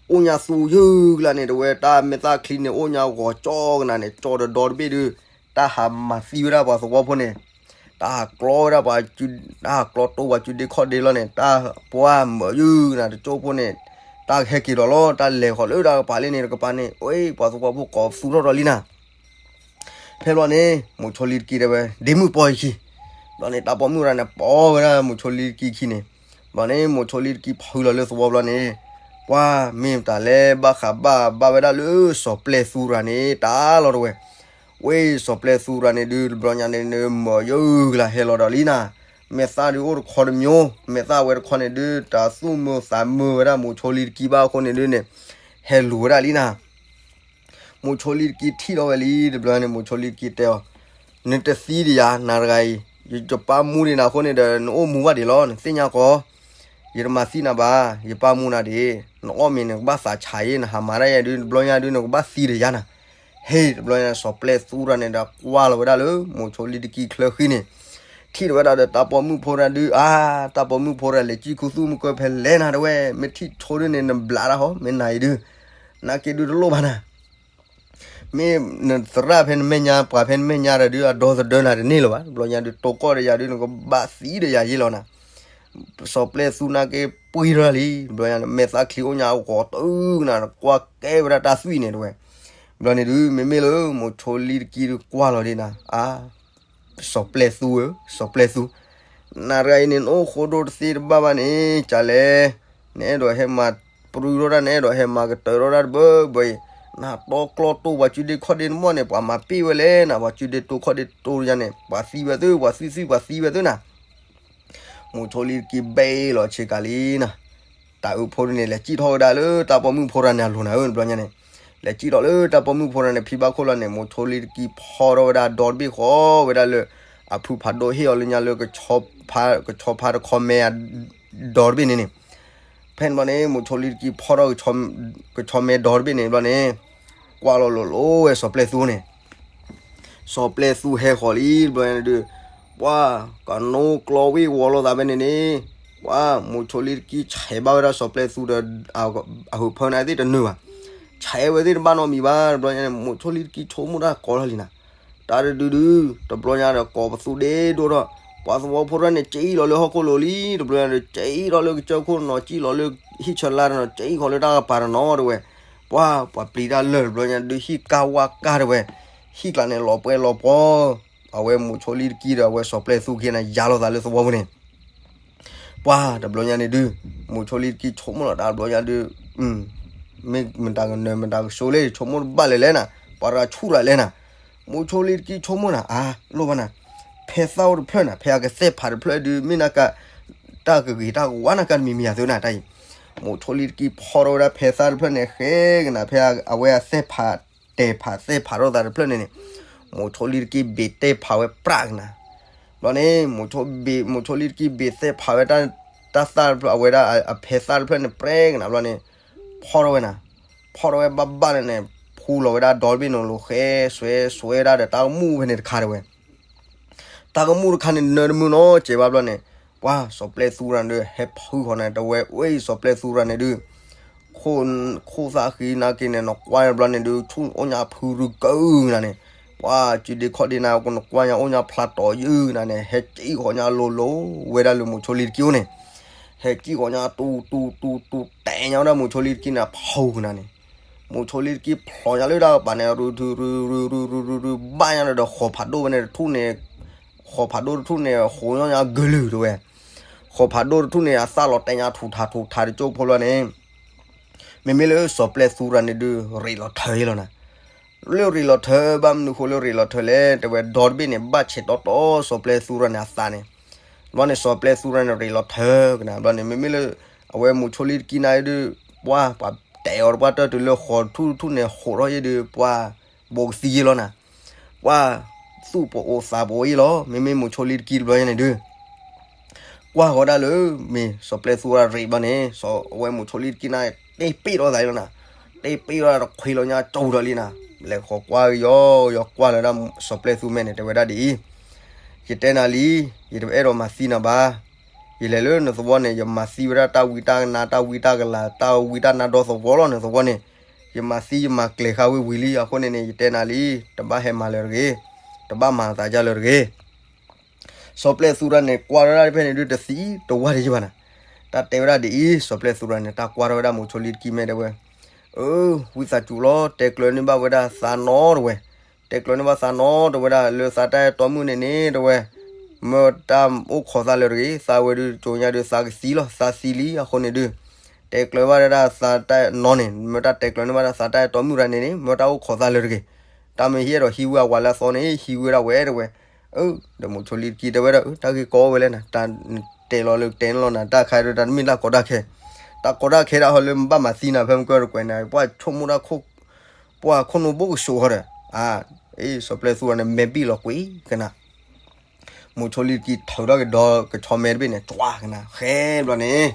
အိၣ်ညါသူယုၢ်ကလါန့ၣ် တဝဲတၢ်မဲာ်သၣ်ချံန့ၣ် အိၣ်ညါဂီၤကၠီကနၤန့ၣ် ကၠီဒီဒီတဘ့ၣ်ဒုး တၢ်ဟးမၤသံဝဲဒၣ်ပှၤသဝီဖိန့ၣ်, တၢ်ဟးကျီဝဲဒၣ်ပှၤ, တၢ်ဟးကျီတိပှၤစုဒ့ခီၣ်ဒ့လီၤန့ၣ် တၢ်ပှၢ်မၢယုၢ်ကနၤတကၠိဖိန့ၣ်, တၢ်ဟဲက့ၤဒီးလီၤ တၢ်လဲၤဃီၤလၢတၢ်ကပၤလံန့ၣ် တကပၤန့ၣ် အ့ပှၤသဝီဖိကိးပသူထီၣ်ဒီးလံနၤ. ဖဲဘျီန့ၣ် မိၤဆိလံတကံတဲဝဲ ဒ့မုၣ်ပိာ်ယခံ, ဘျီန့ၣ် တၢ်ပိာ်မုၣ်ရၤန့ၣ် ပိာ်ဝဲဒၣ်မိၤဆိလံတကံခံန့ၣ်, ဘျီန့ၣ် မိၤဆိလံတကံဖုလီၤလၢသဝီဘျီန့ၣ်, ပှၤမ့ၢ်မတၤလဲၣ် ဘၣ်ဃးဘၣ်ဘၣ်ဝဲဒၣ်လၢစီၤပျဲၢ်သူရၤန့ၣ် တၢ်လီၤတဝဲ, ဝ့ၢ်စီၤပျဲၢ်သူရၤန့ၣ်ဒုး တဘျီညါန့ၣ် မၢယုၢ်ကလါဟဲလီၤဒီးလံနၤ, မဲာ်သၣ်ဒုးအိၣ်တခီတမံၤ, မဲာ်သၣ်ဝဲတခီန့ၣ်ဒုး တၢ်သူၣ်မုာ်သးမုာ်ဝဲဒၣ်မိၤဆိလံတကံဘၣ်အဃိန့ၣ်ဒုးန့ၣ်, ဟဲလူၤဝဲဒၣ်လံနၤ. မိၤဆိလံတကံထံၣ်ထီၣ်ဝဲလံ တဘျီန့ၣ် မိၤဆိလံတကံတဲအီၤ, နတသံဒံးယၤ နၤတဂၤအံၤ, ယပၢ်မူဒံးနၤအဃိန့ၣ်ဒီး နအိၣ်မူဘၣ်ဒံးလီၤ နသ့ၣ်ညါကီး, ယတမၤသံနၤဘၣ်, ယပၢ်မူနၤဒံး, နအီၣ်မ့ၤနကဘၣ်သးဆးအံၤ နဟးမၤတၢ်ယဲဒုး တဘျီညါဒုး နကဘၣ်သံဒီးယၤနၤ. ဟ့ၣ် တဘျီညါန့ၣ် စီၤပျဲၢ်သူရၤန့ၣ်ဒီးကွၢ်လီၤဝဲဒၣ်လၢ မိၤဆိလံတကံချၢဃံန့ၣ်, ထံၣ်ထီၣ်ဝဲဒၣ်ဒီးတၢ်ပိာ်မုၣ်ဖိတၢ်ဒုး အါ, တၢ်ပိာ်မုၣ်ဖိတၢ်လဲၤစံၣ်ခူသူၣ်မုၢ်ကၢၢ်ဖဲလဲၣ်နၤတဝဲ, မ့ၢ်ထံၣ်ဆိဒုးန့ၣ် နဘျးတၢ်ဟီ မ့ၢ်နၤအံၤဒုး, နာ်က့ဒုးတလိၣ်ဘၣ်နၤ မ့ၢ်နသရၣ်ဖဲနမဲာ်ညါ ပှၤဖဲနမဲာ်ညါတၢ်ဒုး အဒီသဒၢနၤတန့ၢ်လၢၤဘၣ်, တဘျီညါဒုး တိၢ်ကီၢ်ဒီးယၤဒုး နကဘၣ်သံဒီးယၤယ့လီၤနၤ. စီၤပျဲၢ်သူနာ်က့ပှံၤထီၣ်လံ, တဘျီညါန့ၣ် မဲာ်သၣ်ချံအိၣ်ညါအဂီၤတုၤနၤ ကွၢ်ကဲဝဲဒၣ်တၢ်သွံၣ်န့ၣ်တဝဲ, တဘျီန့ၣ်ဒုး မ့မ့ၢ်လၢ မိၤဆိလံတကံဒုးကွၢ်လီၤဒံးနၤ, အါ စီၤပျဲၢ်သူဧၢ, စီၤပျဲၢ်သူ, နၤတဂၤအံၤန့ၣ် နအိၣ်ဃိဒိၣ်တသ့တဘၣ်ဘၣ်န့ၣ် ကလဲၣ်, နအဲၣ်ဒိးဟဲမၤပြူထီၣ်တၢ် နအဲၣ်ဒိးဟဲမၤကတၢၢ်ထီၣ်တၢ်တဘၢဘၢအံၤ, နတီကျီတိၢ်ပှၤစုဒ့ခီၣ်ဒ့တမီၢ်န့ၣ် ပှၤမၤပ့ၢ်ဝဲလဲၣ်နၤ, ပှၤစုဒ့တိၢ်ခီၣ်ဒ့တိၢ်ယါန့ၣ် ပှၤသံဝဲသု ပှၤသွံၣ်သွံၣ်ပှၤသံဝဲသုနၤ. မိၤဆိလံတကံဘဲလီၤဆ့ကၤလံနၤ, တၢ်အုးဖိန့ၣ် လဲၤစံၣ်ထီၣ်ဝဲဒၣ်လၢတၢ်ပိာ်မုၣ်ဖိတၢ်န့ၣ်အလိၤနၤဧၢ တဘျီညါန့ၣ်, လဲၤစံၣ်ထီၣ်လၢတၢ်ပိာ်မုၣ်ဖိတၢ်န့ၣ် ဖံဘၣ်ခိၣ်လီၤန့ၣ် မိၤဆိလံတကံဖီထီၣ်ဝဲဒၣ်ဒီတဘ့ၣ်ဃီဝဲဒၣ်လၢ အဖုဖးဒိၣ်ဟ့ၣ်အီၤလၢညါလၢ ကဆီဖါတခီမဲအဒီတဘ့ၣ်န့ၣ်န့ၣ်, ဖဲန့ၣ်ဘျီန့ၣ် မိၤဆိလံတကံဖီထီၣ် ကဆီမဲဒီတဘ့ၣ်န့ၣ်ဘျီန့ၣ်, ကွၢ်လီၤလိၤလိၤဝဲစီၤပျဲၢ်သူန့ၣ် စီၤပျဲၢ်သူဟဲဃီၤလံတဘျီန့ၣ်ဒုး, ပှၤကနိကျီဝ့ၢ်ဝီၤလိာ်သးဖဲန့ၣ်န့ၣ်, ပှၤမိၤဆိလံတကံဆဲးဘၣ်ဝဲဒၣ်စီၤပျဲၢ်သူဒီး အဟုးဖၢန့ၣ်သ့ၣ်တနုာ်ဘၣ်, ဆဲးဝဲသ့ၣ်တဘၣ်နီတမံၤဘၣ်, တဘျီညါန့ၣ် မိၤဆိလံတကံဆိကမိၣ်တၢ်ကီလီၤလံနၤ, တၢ်တဒုဒု, တဘျီညါဒီး ကိးပသူဒ့ဒိၣ်ထီၣ်, ပှၤသဝီဖိတၢ်န့ၣ် ကၠံၣ်လီၤလၢဟီၣ်ခိၣ်လိၤလံ, တဘျီညါဒီး ကၠံၣ်ထီၣ်လၢကစၢၢ်ခိၣ်နီၤ, ကၠံၣ်လီၤလၢဟံၣ်ဆၢလါတနီၤ, ကၠံၣ်ဃီၤလၢတၢ်ကပၤတနီၤတဝဲ, ပှၤ ပှၤပျံၤတၢ်လၢာ်တဘျီညါဒုး ဟံၣ်ကၢ်ဝါကၢ်တဝဲ, ဟံၣ်ကျါန့ၣ် လီၤပှဲၤလီၤပှီၤ, အဝဲမိၤဆိလံတကံဒီး အဝဲစီၤပျဲၢ်သူခံန့ၣ် ယါလိာ်သးလၢသဝီပူၤန့ၣ် ပှၤတဘျီညါန့ၣ်ဒုး, မိၤဆိလံတကံဆိကမိၣ်လီၤတၢ်တဘျီညါဒုး, မ့ၢ်မတၤကနၢၤမတၤကဆိလၢ ဆိကမိၣ်တဘၣ်လဲၣ်လဲၣ်နၤ, ပှၤတဂၤဆူၣ်တၢ်လဲၣ်နၤ, မိၤဆိလံတကံဆိကမိၣ်နၤ, အါ လိၣ်ဘၣ်နၤ, ဖဲသၣ်အိၣ်တဖျၢၣ်နၤ, ဖဲအကသဲၣ်ဖးတဖျၢၣ်ဒုး မ့ၢ်နက တၢ်ကဂ့ၤတၢ်ကဝါနကတမံၤမံၤယၤသုနၤတၢ်အံၤ, မိၤဆိလံတကံဖီထီၣ်ဝဲဒၣ်ဖဲသၣ်တဖျၢၣ်န့ၣ် ဃဲကနၤ ဖဲအဝဲအသဲၣ်ဖး တဲာ်ဖးသဲၣ်ဖးထီၣ်သးတဖျၢၣ်န့ၣ်န့ၣ်, မိၤဆိလံတကံဘ့ၣ်တဲာ်ဖးဝဲပြးကနၤ, ဘျီန့ၣ် မိၤဆိလံတကံဘ့ၣ်သဲၣ်ဖးဝဲ တၢ်သၣ်တဖျၢၣ် အဝဲဒၣ်အဖဲသၣ်တဖျၢၣ်န့ၣ် ပြဲကနၤ ဘျီန့ၣ် ဖီထီၣ်ဝဲနၤ, ဖီထီၣ်ဝဲဘၣ်ဘၣ်န့ၣ်န့ၣ် ဖူလီၤဝဲဒၣ်ဒီတဘ့ၣ်န့ၣ် လိၤဃဲစွဲစွဲဒၣ်ဒီးတၢ်ကမူၣ်ဖဲန့ၣ်တခါတဝဲ တၢ်ကမူၣ်တခါန့ၣ် နၢတမုာ်နီတစဲးဘၣ်ဘျီန့ၣ်, ပှၤစီၤပျဲၢ်သူရၤန့ၣ်ဒုး ဟဲဖုဃီၤန့ၣ် တဝဲ ဝဲစီၤပျဲၢ်သူရၤန့ၣ်ဒုး, ခ ခိၣ်သၣ်ဃံနၤက့န့ၣ် နကွၢ်ဘျီန့ၣ်ဒုး ဆူၣ်အိၣ်ညါဖုရူကၢနၤန့ၣ်, ပှၤစုဒ့ခီၣ်ဒ့နၤ နကွၢ်ညါအိၣ်ညါဖျါတီၤယုၢ်နၤန့ၣ် ဟဲကံၣ်ဃီညါလိၤလိၤဝဲဒၣ်လၢမိၤဆိလံတကံအိၣ်န့ၣ်, ဟဲကံၣ်ဃီညါတူတူတူတူ တဲညါဝဲဒၣ်မိၤဆိလံတကံန့ၣ် ဖီကနၤန့ၣ်, မိၤဆိလံတကံဖျိညါလၢတၢ်ကပၤန့ၣ် ရူထူရူရူရူရူရူ ဘၣ်ညါဒီးဃီၤဖးဒိၣ်ဝဲန့ၣ်တထူၣ်န့ၣ်, ဃီၤဖးဒိၣ်တထူၣ်န့ၣ် ဟိညါညါဂၢၢ်လုၢ်တဝဲ, ဃီၤဖးဒိၣ်တထူၣ်န့ၣ် အသၣ်လီၤတဲညါထူးထါထူးထါတကၠိဖိလီၤန့ၣ်, မ့မ့ၢ်လၢစီၤပျဲသူရၤန့ၣ်ဒုး ရ့းလီၤထၢလီၤနၤ, လၢရ့းလီၤထၢ ဘၣ်မနုၤဃိလၢရ့းလီၤထၢလဲၣ် တဲဝဲဒီတဘ့ၣ်န့ၣ် ဘၣ်ဆဲးတီတီစီၤပျဲသူရၤန့ၣ်အသးန့ၣ်, ဘျီန့ၣ်စီၤပျဲသူရၤန့ၣ် ရ့းလီၤထၢကနၤ ဘျီန့ၣ် မ့မ့ၢ်လၢ အဝဲမိၤဆိလံတကံနၤဒုး ပှၤ ပှၤတဲအီၤတပှၢ်တၢၢ်တုၤလၢဃီၤတထူၣ်တထူၣ်န့ၣ် ဟိးထီၣ်ယဲဒုး ပှၤ ဘိးကသံယဲလီၤနၤ, ပှၤ သူၣ်ပအိၣ်သးပအိၣ်ယဲလီၤ မ့မ့ၢ်မိၤဆိလံတကံတဘျီညါန့ၣ်ဒုး ကွၢ်ဃီဒၣ်လၢ မ့ၢ်စီၤပျဲသူရၤရ့းဘျီန့ၣ် စီၤအဝဲမိၤဆိလံတကံနၤ တ့ပ့ၣ်ထီၣ်သးလီၤနၤ, တ့ပ့ၣ်ထီၣ်တခွ့လီၤညါကၠီဒီးလံနၤ, လဲၤဃီၤကွၢ်ကယီယီကွၢ်လၢဒၣ်စီၤပျဲသူမဲာ်န့ၣ် တဲဝဲဒၣ်ဒ်အံၤ, ယတဲနၤလံ, ယတအဲၣ်ဒိးမၤသံနၤဘၣ်, ယလဲၤလၢနသဝီန့ၣ် ယမၤသံဝဲဒၣ်တၢ်ဝံတၢ်နါ တၢ်ဝံတၢ်ကလၤ တၢ်ဝံတၢ်နါဒီသဝီလီၤ နသဝီန့ၣ်, ယမၤသံယမၤကျဲၤဃာ်ဝ့ၢ်ဝံၤလံ အဃိန့ၣ်န့ၣ် ယတဲနၤလံ, တဘၣ်ဟဲမၤလၢၤတဂ့ၤ, တဘၣ်မၤသးဒ်လၢၤတဂ့ၤ စီၤပျဲသူရၤန့ၣ် ကွၢ်ထီၣ်ဒၣ်ဖဲန့ၣ်ဒုး တသံတဝၢ်တယံာ်ဘၣ်နၤ, တၢ်တဲဝဲဒၣ်ဒ်အံၤ စီၤပျဲသူရၤန့ၣ် တၢ်ကွၢ်ထီၣ်ဝဲဒၣ်မိၤဆိလံတကံမဲာ်တဲဝဲ, အၢ ဝံသးစူၤလီၤ တဲကျၢၤန့ၢ်ဘၣ်ဝဲဒၣ်သးနီတဝဲ, တဲကျၢၤန့ၢ်ဘၣ်သးနီတဝဲဒၣ် လၢသးတၢ်အဲၣ်တီမုၣ်န့ၣ်န့ၣ် တဲဝဲ, မၢတၢ်အိၣ်ခိးသးလၢၤတဂ့ၤ, သးဝဲဒုး ကၠိညါဒုး သးကသံလီၤ သးသံလံ အဃိန့ၣ်ဒုး တဲကျၢၤဘၣ်ဝဲဒၣ်သးတၢ်နီန့ၣ် မၢတၢ်တဲကျၢၤန့ၢ်ဘၣ်ဒၣ်သးတၢ်အဲၣ်တီမုၣ်ရၤန့ၣ်န့ၣ် မၢတၢ်အိၣ်ခိးသးလၢၤတဂ့ၤ, တၢ်မ့ၢ်ဟံးအဲၣ်ဒိးဟံးဝဲအဝၤလၢအသီန့ၣ် ဟံးဝဲဒၣ်ဝဲတဲဝဲ, အၢ ဒီးမိၤဆိလံတကံတဲဝဲဒၣ် အၢ တၢ်ဂ့ၢ်ကီဝဲလဲၣ်နၤ, တၢ်တဲလီၤလၢတဲလီၤနၤ တၢ်ခါဒုး တၢ်တမ့ၢ်တၢ်ကီတၢ်ခဲ, တၢ်ကီတၢ်ခဲဒၣ်ဟီလၢမ့ၢ်ဘၣ်မၤသံနၤ ဖဲမုၢ်ကၢတကွဲးန့ၣ် ပှၤဆိကမိၣ်တၢ်ခိၣ် ပှၤခိၣ်နူာ်ဘိၣ်ကဆိးဃီဒီး, အ့ စီၤပျဲသူရၤန့ၣ် မဲာ်ဘံၣ်လီၤကွံာ်ကနၤ မိၤဆိလံတကံထုးထီၣ်ကဒီကဆီမဲာ်တဘ့ၣ်န့ၣ် ကွၢ်ကနၤ ဃဲဘျီန့ၣ်,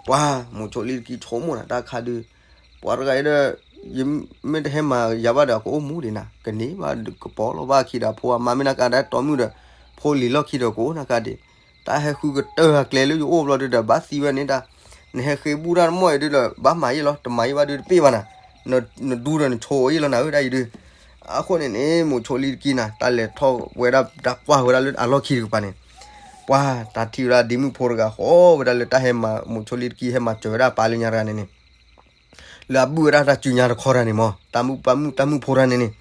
ပှၤ မိၤဆိလံတကံဆိကမိၣ်နၤ တၢ်ခါဒုး, ပှၤတဂၤအံၤဒီး ယမ့ၢ်တဟဲမၤယၤဘၣ်ဒီး ကအိၣ်မူဒံးနၤ ကန့ၢ်ဘၣ်ကပီၤလီၤဘၣ်ခံဒီး ဖိအမါမ့ၢ်နၤကါဒီးတီမုၣ်ဒီး ဖိလံၤလီၢ်ခံဒီးကအိၣ်နၤကါဒံး, တၢ်ဟဲဃုကတၢၢ်ကျဲလၢယအိၣ်ဘျီဒုးဒီး ဘၣ်သံဝဲန့ၣ်တၢ်, နဟဲဃ့ဘူၣ်တၢ်တမီၢ်အံၤဒုးဒီး ဘၣ်မၤယံာ်လီၤ တမၤယံာ်ဘၣ်ဒုးတပ့ၢ်ဘၣ်နၤ, နဒူဒီးနဆိအံၤလီၤနၤဧၢ တၢ်အံၤဒုး အဃိန့ၣ်န့ၣ် မိၤဆိလံတကံနၤ တၢ်လဲၤထီၣ်ဝဲဒၣ် တၢ်ကွၢ်ဝဲဒၣ်လၢအလီၢ်ခံတကပၤန့ၣ်, ပှၤတၢ်ထံၣ်ဝဲဒၣ်ဒ့မုၣ်ဖိတဂၤဃီဝဲဒၣ်လၢတၢ်ဟဲမၤ မိၤဆိလံတကံဟဲမၤစၢၤဝဲဒၣ်ပၢ်လၢညါတဂၤန့ၣ်န့ၣ်, လၢအဘုၣ်ဝဲဒၣ်တၢ်စုညါတခီတၢ်န့ၣ်မး တၢ်မုၣ်ပၢ်မုၣ်တၢ်မုၣ်ဖိတၢ်န့ၣ်န့ၣ်,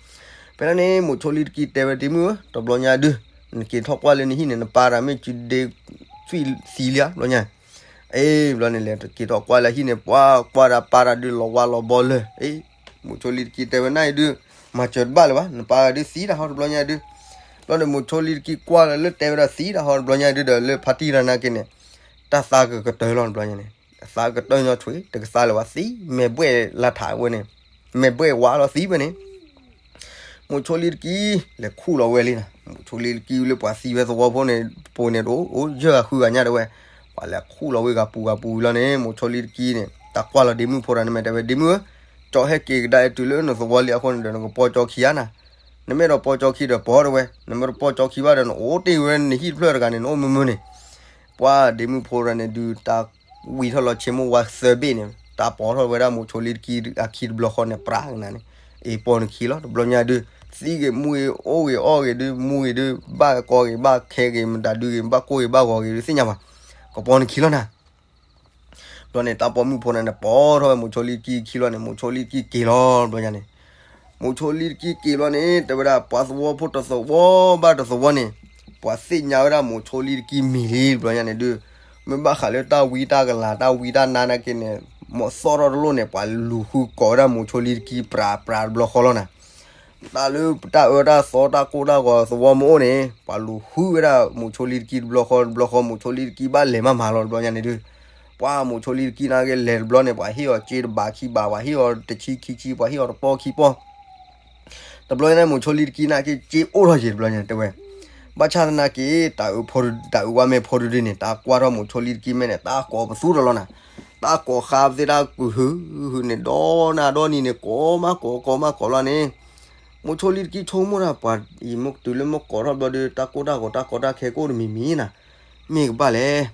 ဖဲန့ၣ်န့ၣ် မိၤဆိလံတကံတဲဝဲဒ့မုၣ်ဧၢ တဘျီညါဒုး, နက့ၤထီၣ်ကွၢ်လၢနဟံၣ်န့ၣ် နပၢ်တၢ်မ့ၢ်စုဒ့သွံၣ်သံလံဧါ ဘျီညါ အ့ ဘျီန့ၣ်လဲၤက့ၤထီၣ်ကွၢ်လၢဟံၣ်န့ၣ် ပှၤကွၢ်ဒၣ်ပၢ်တၢ်ဒုးလီၤဝါလီၤဘီလၢာ်, အ့ မိၤဆိလံတကံတဲဝဲနၤအံၤဒုး, မၤစၢၤတဘၣ်လၢၤဘၣ် နပၢ်တၢ်ဒုးသံတၢ်ဟီတဘျီညါဒုး, ဘျီန့ၣ်မိၤဆိလံတကံကွၢ်လၢလၢတဲဝဲဒၣ်သံတၢ်ဟီတဘျီညါဒုးဒီး လၢဖါတံၢ်တၢ်နၤက့န့ၣ်, တၢ်သးကကတၢၢ်လီၤတဘျီညါန့ၣ်, သးကတၢၢ်ညီဆွံ တကသါလၢၤဘၣ်သံ, မဲာ်ဘှဲၣ်လါထးဝဲန့ၣ်, မဲာ်ဘှဲၣ်ဝါလီၤသံဝဲန့ၣ် မိၤဆိလံတကံ လဲၤခူၣ်လီၤဝဲလံနၤ, မိၤဆိလံတကံလၢပှၤသံဝဲသဝီဖိန့ၣ် ပူၤန့ၣ်တအိၣ် အိၣ်ယဲၢ်ဂၤဃုဂၤညါတဝဲ, ပှၤလဲၤခူၣ်လီၤဝဲဂၤပူၤဂၤပူၤလီၤန့ၣ် မိၤဆိလံတကံန့ၣ် တၢ်ကွၢ်လီၤဒ့မုၣ်ဖိတၢ်န့ၣ်မ့ၢ်တဲဝဲ ဒ့မုၣ်ဧၢ, ကၠီဟဲက့ၤကဒါအံၤတုၤလၢနသဝီလံအဃိန့ၣ်ဒီး နကပိာ်ကၠီခံဧါနၤ, နမ့ၢ်အဲၣ်ဒိးပိာ်ကၠီခံဒီးပိာ်တဝဲ, နမ့ၢ်တပိာ်ကၠီခံဘၣ်ဒီး နအိၣ်တ့ၢ်ဝဲနဟံၣ်တဖျၢၣ်တဂၤန့ၣ် နအိၣ်မုာ်မုာ်န့ၣ်, ပှၤဒ့မုၣ်ဖိတၢ်န့ၣ်ဒုး တၢ်ဝံထီၣ်လီၤဆ့မိၢ်ဝါသၢဘ့ၣ်န့ၣ် တၢ်ပိာ်ထီၣ်ဝဲဒၣ်မိၤဆိလံတကံအခံတဘျီဃီန့ၣ် ပြးကနၤန့ၣ်, အ့ ပိာ်နခံလီၤ တဘျီညါဒုး, သံဂ့ၤမူဂ့ၤ အိၣ်ဂ့ၤအီၣ်ဂ့ၤဒုး မူဂ့ၤဒုး ဘၣ်ကီဂ့ၤ ဘၣ်ခဲဂ့ၤ မတၤဒုးဂ့ၤ ဘၣ်ကိၢ်ဂ့ၤ ဘၣ်ဂီၤဂ့ၤဒုး သ့ၣ်ညါဘၣ်, ကပိာ်နခံလီၤနၤ ဘျီန့ၣ် တၢ်ပိာ်မုၣ်ဖိတၢ်န့ၣ် ပိာ်ထီၣ်ဝဲမိၤဆိလံတကံခံလီၤန့ၣ် မိၤဆိလံတကံက့ၤလီၤ တဘျီညါန့ၣ်, မိၤဆိလံတကံက့ၤဘျီန့ၣ် တဲဝဲဒၣ် ပှၤသဝီဖိတသဝီဘၣ်တသဝီန့ၣ် ပှၤသ့ၣ်ညါဝဲဒၣ်မိၤဆိလံတကံမံၤလံ တဘျီညါန့ၣ်ဒုး, မ့ၢ်ဘၣ်ဃးလၢတၢ်ဝံတၢ်ကလၤ တၢ်ဝံတၢ်နါနာ်က့န့ၣ် မ့ၢ်သီၣ်ထီၣ်တလိၣ်န့ၣ် ပှၤလူၤဃုကိးဝဲဒၣ်မိၤဆိလံတကံပြးပြးတဘျီဃီလီၤနၤ တၢ်လၢတၢ်အၢတၢ်သီတၢ်ကိၢ်တၢ်ဂီၤသဝီမ့ၢ်အိၣ်န့ၣ် ပှၤလူၤဃုဝဲဒၣ်မိၤဆိလံတကံတဘျီဃီတဘျီဃီ မိၤဆိလံတကံဘၣ်လဲၤမးမးလီၤတဘျီညါန့ၣ်ဒုး, ပှၤမိၤဆိလံတကံနာ်က့လဲၤတဘျီန့ၣ် ပှၤဟ့ၣ်အီၤစ့တဘးခံဘး ပှၤဟ့ၣ်အီၤတဆံခံဆံ ပှၤဟ့ၣ်အီၤတပီၢ်ခံပီၢ် တဘျီညါန့ၣ် မိၤဆိလံတကံနာ်က့စ့အိၣ်ထီၣ်က့ၤတဘျီညါတဲဝဲ, ဘၣ်ဆၣ်သနာ်က့ တၢ်အၢဖိ တၢ်အၢဝဲမ့ၢ်ဖိတဒုန့ၣ် တၢ်ကွၢ်ထီၣ်မိၤဆိလံတကံမဲာ်န့ၣ် တၢ်ကိးပသူတလီၤနၤ, တၢ်ကိးဃါပသ့ၣ်တၢ်ကဟု ဟုန့ၣ် ဒီနၤဒီနံၤန့ၣ် ကိးမးကိးကိးမးကိးလီၤန့ၣ်, မိၤဆိလံတကံဆိကမိၣ်တၢ် ပှၤအံၤမ့ၢ်တုၤလၢမ့ၢ်ကိးထီၣ်ဘျီဒီး တၢ်ကိၢ်တၢ်ဂီၤတၢ်ကီတၢ်ခဲကအိၣ်တမံၤမံၤနၤ, မ့ၢ်ကဘၣ်လဲၣ်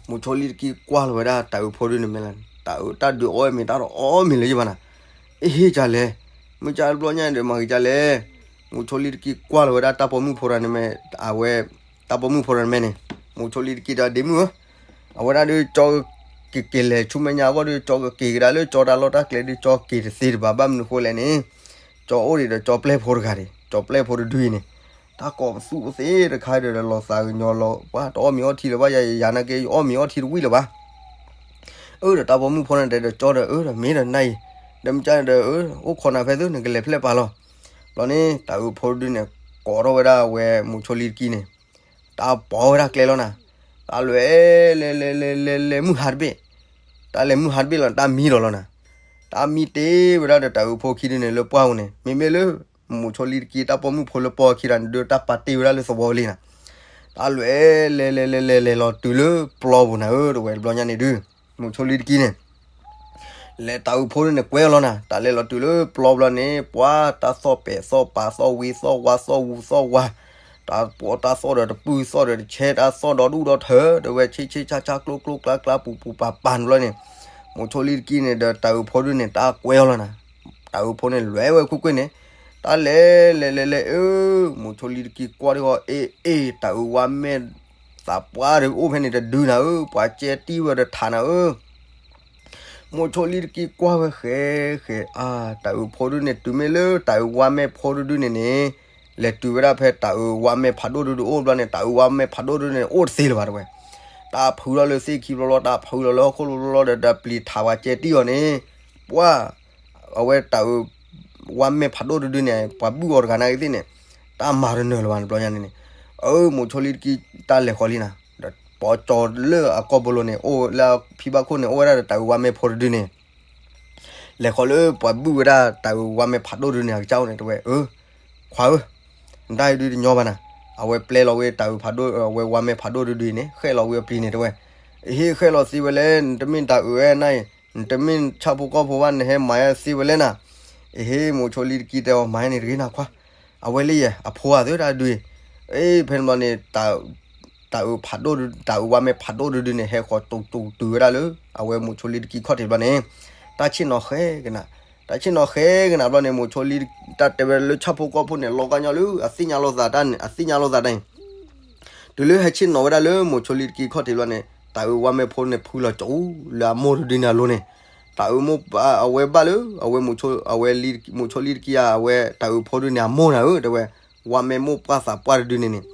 မိၤဆိလံတကံကွၢ်လီၤဝဲဒၣ်တၢ်အၢဖိဒုန့ၣ်မ့ၢ်လၢ တၢ်အၢတၢ်ဒုးအီၣ်မ့ၤ တၢ်တအီၣ်မ့ၤလၢၤယဘၣ်နၤ, အဟ့ၣ်ကလဲၣ်, မ့ၢ်ကတဘျီညါဒီး မၤက့ၤကလဲၣ်. မိၤဆိလံတကံကွၢ်လီၤဝဲဒၣ်တၢ်ပိာ်မုၣ်ဖိတဂၤန့ၣ်မ့ၢ် အဝဲ တၢ်ပိာ်မုၣ်ဖိတဂၤန့ၣ်မ့ၢ်န့ၣ်, မိၤဆိလံတကံဒီးဒ့မုၣ်ဧၢ, အဝဲဒၣ်ဒုးကၠီကက့ၤလဲၤဆူမဲာ်ညါအဂီၢ်ဒီး ကၠီကက့ၤကဒါလၢကၠီတၢ်လီၢ်တၢ်ကျဲဒုး ကၠီက့ၤတသ့တဘၣ် ဘၣ်မနုၤဃိလဲၣ်န့ၣ်, ကၠီအိၣ်ဒံးဒီးကၠီပျဲၢ်ဖိတဂၤန့ၣ်, ကၠီပျဲၢ်ဖိတဒုအံၤန့ၣ်, တၢ်ကိးပသူၣ်ပသ့တခါဒီး လီၤသးကညီၤလီၤ ပှၤတအီၣ်မ့ၤအီထံလၢၤဘၣ် ယၤယၤနာ်က့ ယအီၣ်မ့ၤအီထံတဝံၣ်လၢၤဘၣ်. အၢ ဒီးတၢ်ပိာ်မုၣ်ဖိန့ၣ်တဲဒီးကၠီဒီး အၢ ဒီးမ့ၢ်ဒီးနၤအံၤ, ဒီးမ့ၢ်ကဒီး အၢ အိၣ်ခိးနၤဖဲသု နကလဲၤဖျဲၣ်ပာ်လီၤ. ဘျီန့ၣ် တၢ်အၢဖိတဒုန့ၣ် ကိးထီၣ်ဝဲဒၣ်အဝဲမိၤဆိလံတကံန့ၣ်, တၢ်ပိာ်ဝဲဒၣ်ကျဲလီၤနၤ, တၢ်လဲၤ လဲၤ လဲၤ လဲၤ လဲၤ လဲၤမုၢ်ဟါတဘ့ၣ်, တၢ်လဲၤမုၢ်ဟါတဘ့ၣ်လီၤ တၢ်မံလီၤလီၤနၤ, တၢ်မံတ့ၢ်ဝဲဒၣ်ဒီးတၢ်အၢဖိခံဒုန့ၣ်လၢပှၢ်ပူၤန့ၣ် မ့မ့ၢ်လၢ မိၤဆိလံတကံတၢ်ပိာ်မုၣ်ဖိလၢပှၢ်ခံဒီးန့ၣ်ဒုး တၢ်ပာ်တ့ၢ်ဝဲဒၣ်လၢသဝီလံနၤ, တၢ်လဲၤ လဲၤ လဲၤ လဲၤ လဲၤ လဲၤလီၤတုၤလၢပျီပူၤနၤဧၢ တဝဲတဘျီညါန့ၣ်ဒုး, မိၤဆိလံတကံန့ၣ် လဲၤတၢ်အၢဖိန့ၣ်ကွဲအီၤလီၤနၤ, တၢ်လဲၤလီၤတုၤလၢပျီပူၤလီၤန့ၣ် ပှၤတၢ်သီၣ်ပဲာ်သီၣ်ပာ်သီၣ်ဝံသီၣ်ဝါသီၣ်ဝူသီၣ်ဝါ, တၢ်ပိာ်တၢ်သီၣ်ဒီးတပုၢ်သီၣ်ဒီးတဆဲ တၢ်သီၣ်ဒီဒူၣ်ဒီထၢ တဝဲဆ့ဆ့ဆါဆါကျိကျိကျါကျါပူၤပူၤပၤပၤန့ၣ်ဘျီန့ၣ်, မိၤဆိလံတကံန့ၣ်ဒီးတၢ်အၢဖိဒုန့ၣ် တၢ်ကွဲအီၤလီၤနၤ, တၢ်အၢဖိန့ၣ်လဲၤဝဲကွ့ၢ်ကွ့ၢ်န့ၣ်, တၢ်လဲၤ လဲၤ လဲၤ လဲၤ အၢ, မိၤဆိလံတကံကွၢ်ဒံးဃီ အ့ အ့ တၢ်အၢဝါမဲာ် သးပှၢ်ဒီးအိၣ်ဖဲန့ၣ်တဒုနၤဧၢ, ပှၤကဲတံၢ်ဝဲဒီးထးနၤဧၢ. မိၤဆိလံတကံကွၢ်ဝဲဃဲ ဃဲ အါ တၢ်အၢဖိဒုန့ၣ် တုၤမ့ၢ်လၢတၢ်အၢဝါမဲာ်ဖိတဒုန့ၣ်န့ၣ်, လဲၤတုၤဝဲဒၣ်ဖဲတၢ်အၢဝါမဲာ်ဖးဒိၣ်ဒုဒုအိၣ်ဘျီန့ၣ် တၢ်အၢဝါမဲာ်ဖးဒိၣ်ဒုန့ၣ် အိၣ်တသ့လၢၤဘၣ်တဝဲ, တၢ်ဖုးလီၤလၢသ့ၣ်ခံဘျီဘျီ တၢ်ဖုးလီၤလၢဟီၣ်ခိၣ်ဘျီဘျီဒီး ဒီးပျံၤထးဝဲကဲတံၢ်အီၤန့ၣ်, ပှၤ အဝဲတၢ်အၢ ဝါမဲာ်ဖးဒိၣ်တဒုန့ၣ် ပှၤဘုၣ်အီၤတဂၤနာ်က့သ့ၣ်န့ၣ်, တၢ်မၤတနၢၤလၢၤဘၣ်န့ၣ်ဘျီညါန့ၣ်န့ၣ်, အၢ မိၤဆိလံတကံတၢ်လဲၤဃီၤလံနၤ, ဒီးပိာ်ကၠီၤလၢအကီၢ်ပူၤလီၤန့ၣ် အိၣ်လၢဖံဘၣ်ခိၣ်န့ၣ် အိၣ်ဝဲဒၣ်ဒီးတၢ်အၢဝါမဲာ်ဖိတဒုန့ၣ် လဲၤဃီၤလၢပှၤဘုၣ်ဝဲဒၣ်တၢ်အၢဝါမဲာ်ဖးဒိၣ်တဒုန့ၣ် အကစၢ်အိၣ်န့ၣ် တဲဝဲ အၢ ခွါဧၢ, နတၢ်အံၤဒုတညီဘၣ်နၤ, အဝဲပျဲလီၤဝဲတၢ်အၢဖးဒိၣ် အဝဲဝါမဲာ်ဖးဒိၣ်တဒုအံၤန့ၣ် ဃဲၣ်လီၤဝံၤအပျံၤန့ၣ် တဲဝဲ, အဟ့ၣ်ဃဲၣ်လီၤသ့ဝဲလဲၣ်, နတမ့ၢ်တၢ်အၢဝဲနၤအံၤ, နတမ့ၢ်ဆၣ်ဖိကီၢ်ဖိဘၣ် နဟဲမၤယါသ့ဝဲလဲၣ်နၤ, အဟ့ၣ် မိၤဆိလံတကံတဲအီၤ မၤယါန့ၣ်တဂ့ၤနၤခွါ, အဝဲလၢယဲ အဖိဧါသ့တၢ်ဒုအံၤ, အ့ ဖဲန့ၣ်ဘျီန့ၣ် တၢ်အၢဖးဒိၣ် တၢ်အၢဝါမဲာ်ဖးဒိၣ်တဒုန့ၣ် ဟဲဃီၤတိၤတိၤတုၤဝဲဒၣ်လၢ အဝဲမိၤဆိလံတကံခီၣ်ထံးဘျီန့ၣ်, တၢ်ဆ့ၣ်နီၤဃဲကနၤ, တၢ်ဆ့ၣ်နီၤဃဲကနၤဘျီန့ၣ် မိၤဆိလံ တၢ်တဲဝဲလၢဆၣ်ဖိကီၢ်ဖိန့ၣ် လီၤဂာ်ညီလၢ အသ့ၣ်ညါလိာ်သးတၢ်န့ၣ် အသ့ၣ်ညါလိာ်သးတၢ်အံၤ, တုၤလၢဟဲဆ့ၣ်နီၤဝဲဒၣ်လၢမိၤဆိလံတကံခီၣ်ထံးဘျီန့ၣ် တၢ်အၢဝါမဲာ်ဖိန့ၣ် ဖုလီၤကၠိလၢအမိၢ်တဒုန့ၣ်အလိၤန့ၣ်, တၢ်အၢမိၢ် အဝဲဘၣ်လၢ အဝဲ အဝဲ မိၤဆိလံတကံဧါ အဝဲတၢ်အၢဖိဒုန့ၣ် အမိၢ်နၤဧၢ တဲဝဲ, ဝါမဲာ်မိၢ်ပှၢ်သးပှၢ်တဒုန့ၣ်န့ၣ်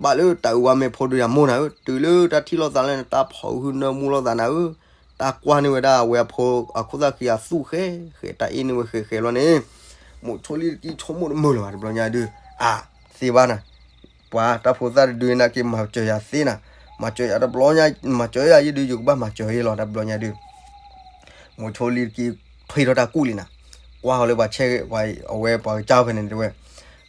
ဘၣ်လၢတၢ်အၢဝါမဲာ်ဖိဒုန့ၣ် အမိၢ်နၤဧၢ, တုၤလၢတၢ်ထံၣ်လိာ်သးလၢန့ၣ် တၢ်ဖီၣ်ဟုနၢမူလိာ်သးနၤဧၢ, တၢ်ကွၢ်န့ၢ်ဝဲဒၣ်အဝဲအဖိအခိၣ်သၣ်ဃံအသူၣ်ဃဲဃဲ တၢ်အ့ၣ်န့ၢ်ဝဲဃဲဃဲလီၤန့ၣ်, မိၤဆိလံတကံဆိကမိၣ်တမုာ်လၢၤဘၣ် တဘျီညါဒုး, အါ သ့ဘၣ်နၤ, ပှၤတၢ်ဖိသၣ်တဒုနာ်က့မၤစၢၤယၤသ့နၤ, မၤစၢၤယၤတဘျီညါ မၤစၢၤယၤယဒုး ယကဘၣ်မၤစၢၤယလီၤ တဘျီညါဒုး မိၤဆိလံတကံထွံထီၣ်တၢ်ကူၣ်လံနၤ, ကွၢ်ဃီၤလၢပှၤဆဲး ပှၤအဝဲပှၤကစၢ်ဖဲန့ၣ်တဲဝဲ,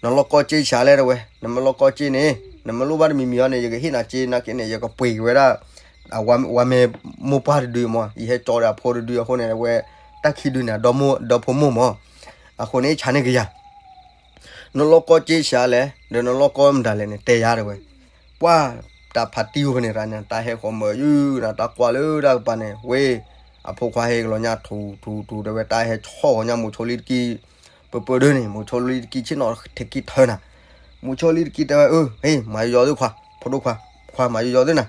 နလီၢ်ကီၢ်စ့ဆံးလဲၣ်တဲဝဲ, နမ့ၢ်လီၢ်ကီၢ်စ့န့ၣ် နမ့ၢ်လိၣ်ဘၣ်တမံၤမံၤအီၤန့ၣ် ယကဟ့ၣ်နၤစ့နာ်က့န့ၣ် ယကပှ့ၤက့ၤဝဲဒၣ် အဝါမဲာ်မိၢ်ပှၢ်တဒုမး ယဟဲကၠီဒီးအဖိတဒုအဃိန့ၣ် အဝဲတၢ်ခံဒုန့ၣ် ဒီဖိမိၢ်မး, အဃိန့ၣ် ဆါန့ၢ်က့ၤယၤ နလီၢ်ကီၢ်စ့ဆံးလဲၣ် ဒီးနလီၢ်ကီၢ်မတၤလဲၣ်န့ၣ် တဲယၤတဲဝဲ, ပှၤ တၢ်ဖးတံၢ်အိၣ်ဖဲန့ၣ်တဂၤန့ၣ် တၢ်ဟဲဃီၤမၢာ်ယုၢ်နၤ တၢ်ကွၢ်လၢတၢ်ကပၤန့ၣ် ဝ့ၢ် အဖိခွါဟဲကလီၤညါထူထူထူတဲဝဲ တၢ်ဟဲဆီၣ်ဃီၤညါမိၤဆိလံတကံ ပၢပၢဒုန့ၣ် မိၤဆိလံတကံဆ့ၣ်နီၤထံးခံထၢနၤ, မိၤဆိလံတကံတဲဝဲ အၢ ဟ့ၣ် မၤယီၤသုခွါ ဖိဒိၣ်ခွါ ခွါမၤယီၤသုနၤ,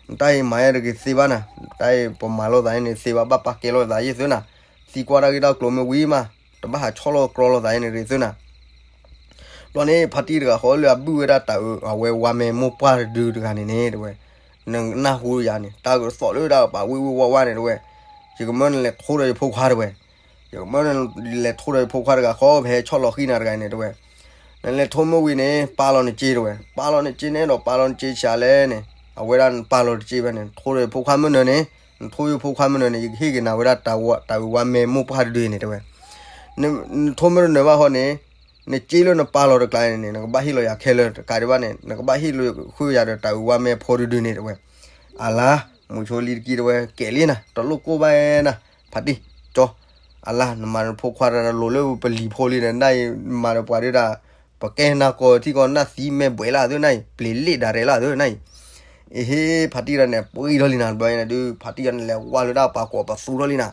နတၢ်အံၤမၤယၤတဂ့ၤသ့ဘၣ်နၤ, တၢ်အံၤပမၤလိာ်သးန့ၣ် သ့ဘၣ် ဘၣ်ပာ်ကဲလိာ်သးယ့ၢ်သုနၤ, သံကွၢ်တၢ်ဂ့ၢ်တၢ်ကျိၤမ့ၢ်ဝံၤမး တဘၣ်ဟးဆီၣ်လီၤကြီလိာ်သးန့ၣ်တဂ့ၤသုနၤ ဘျီန့ၣ် ဖါတံၢ်တဂၤဃီလၢအဘုၣ်ဝဲဒၣ်တၢ်အၢ အဝဲဝါမဲာ်မိၢ်ပှၢ်တဒုတဂၤန့ၣ်န့ၣ်တဲဝဲ, နနၢ်ဟူယၤန့ၣ် တၢ်ကသီၣ်လၢတၢ်ကပၤဝ့ၢ်ဝ့ၢ်ဝါဝါန့ၣ်တဲဝဲ, ယကမၢနလဲၤထိဒီးယဖိခွါတဲဝဲ, ယကမၢနလဲၤထိဒီးယဖိခွါတဂၤဃီ ပဟဲဆီၣ်လီၤဃံနၤတဂၤန့ၣ်တဲဝဲ, နလဲၤထိမ့ၢ်ဝံၤန့ၣ် ပာ်လီၤနစ့တဲဝဲ, ပာ်လီၤနစ့န့ၣ်ဒီးပာ်လီၤနစ့ဆံးလဲၣ်န့ၣ် အဝဲဒၣ်နပာ်လီၤတစ့ဖဲန့ၣ် ထိဒီးယဖိခွါမ့ၢ်နၢၤန့ၣ် နထိယဖိခွါမ့ၢ်နၢၤန့ၣ် ယကဟ့ၣ်က့ၤနၤဝဲဒၣ်တၢ်ဝါ တၢ်အၢဝါမဲာ်မိၢ်ပှၢ်တဒုန့ၣ်တဲဝဲ, နထိမ့ၢ်တနၢၤဘၣ်ဃီန့ၣ် နစ့လၢနပာ်လီၤတကျါန့ၣ်န့ၣ် နကဘၣ်ဟ့ၣ်လီၤယၤခဲလၢာ်တကးဒံးဘၣ်န့ၣ် နကဘၣ်ဟ့ၣ်လီၤဃုာ်ယၤဒီးတၢ်အၢဝါမဲာ်ဖိတဒုန့ၣ်တဲဝဲ, အလါ မိၤဆိလံတကံတဲဝဲ ကဲလံနၤ တလိၣ်ကိၢ်ဘၣ်နၤ, ဖါတံၢ် ကၠီ အလါ နမၤနဖိခွါတၢ်လိၤလၢပလံၤဖိလံဒီး နဒၣ်အံၤမၤဒီးပှၤဒုဒၣ် ပကဲနၢ်ကီၢ်ထံကီၢ်နၢ်သံမဲာ်ဘှဲးလၢသုနၢ်အံၤ ပျ့ၤလ့ၣ်ဒၣ်ရဲၣ်လၢသုနၢ်အံၤ, အ့ဟ့ ဖါတံၢ်တဂၤန့ၣ် ပှံၢ်ထီၣ်လံနၤ တဘျီညါန့ၣ်ဒုး ဖါတံၢ်တဂၤန့ၣ် လဲၤဝါလၢတၢ်ပှၤကိးပသူထီၣ်လံနၤ.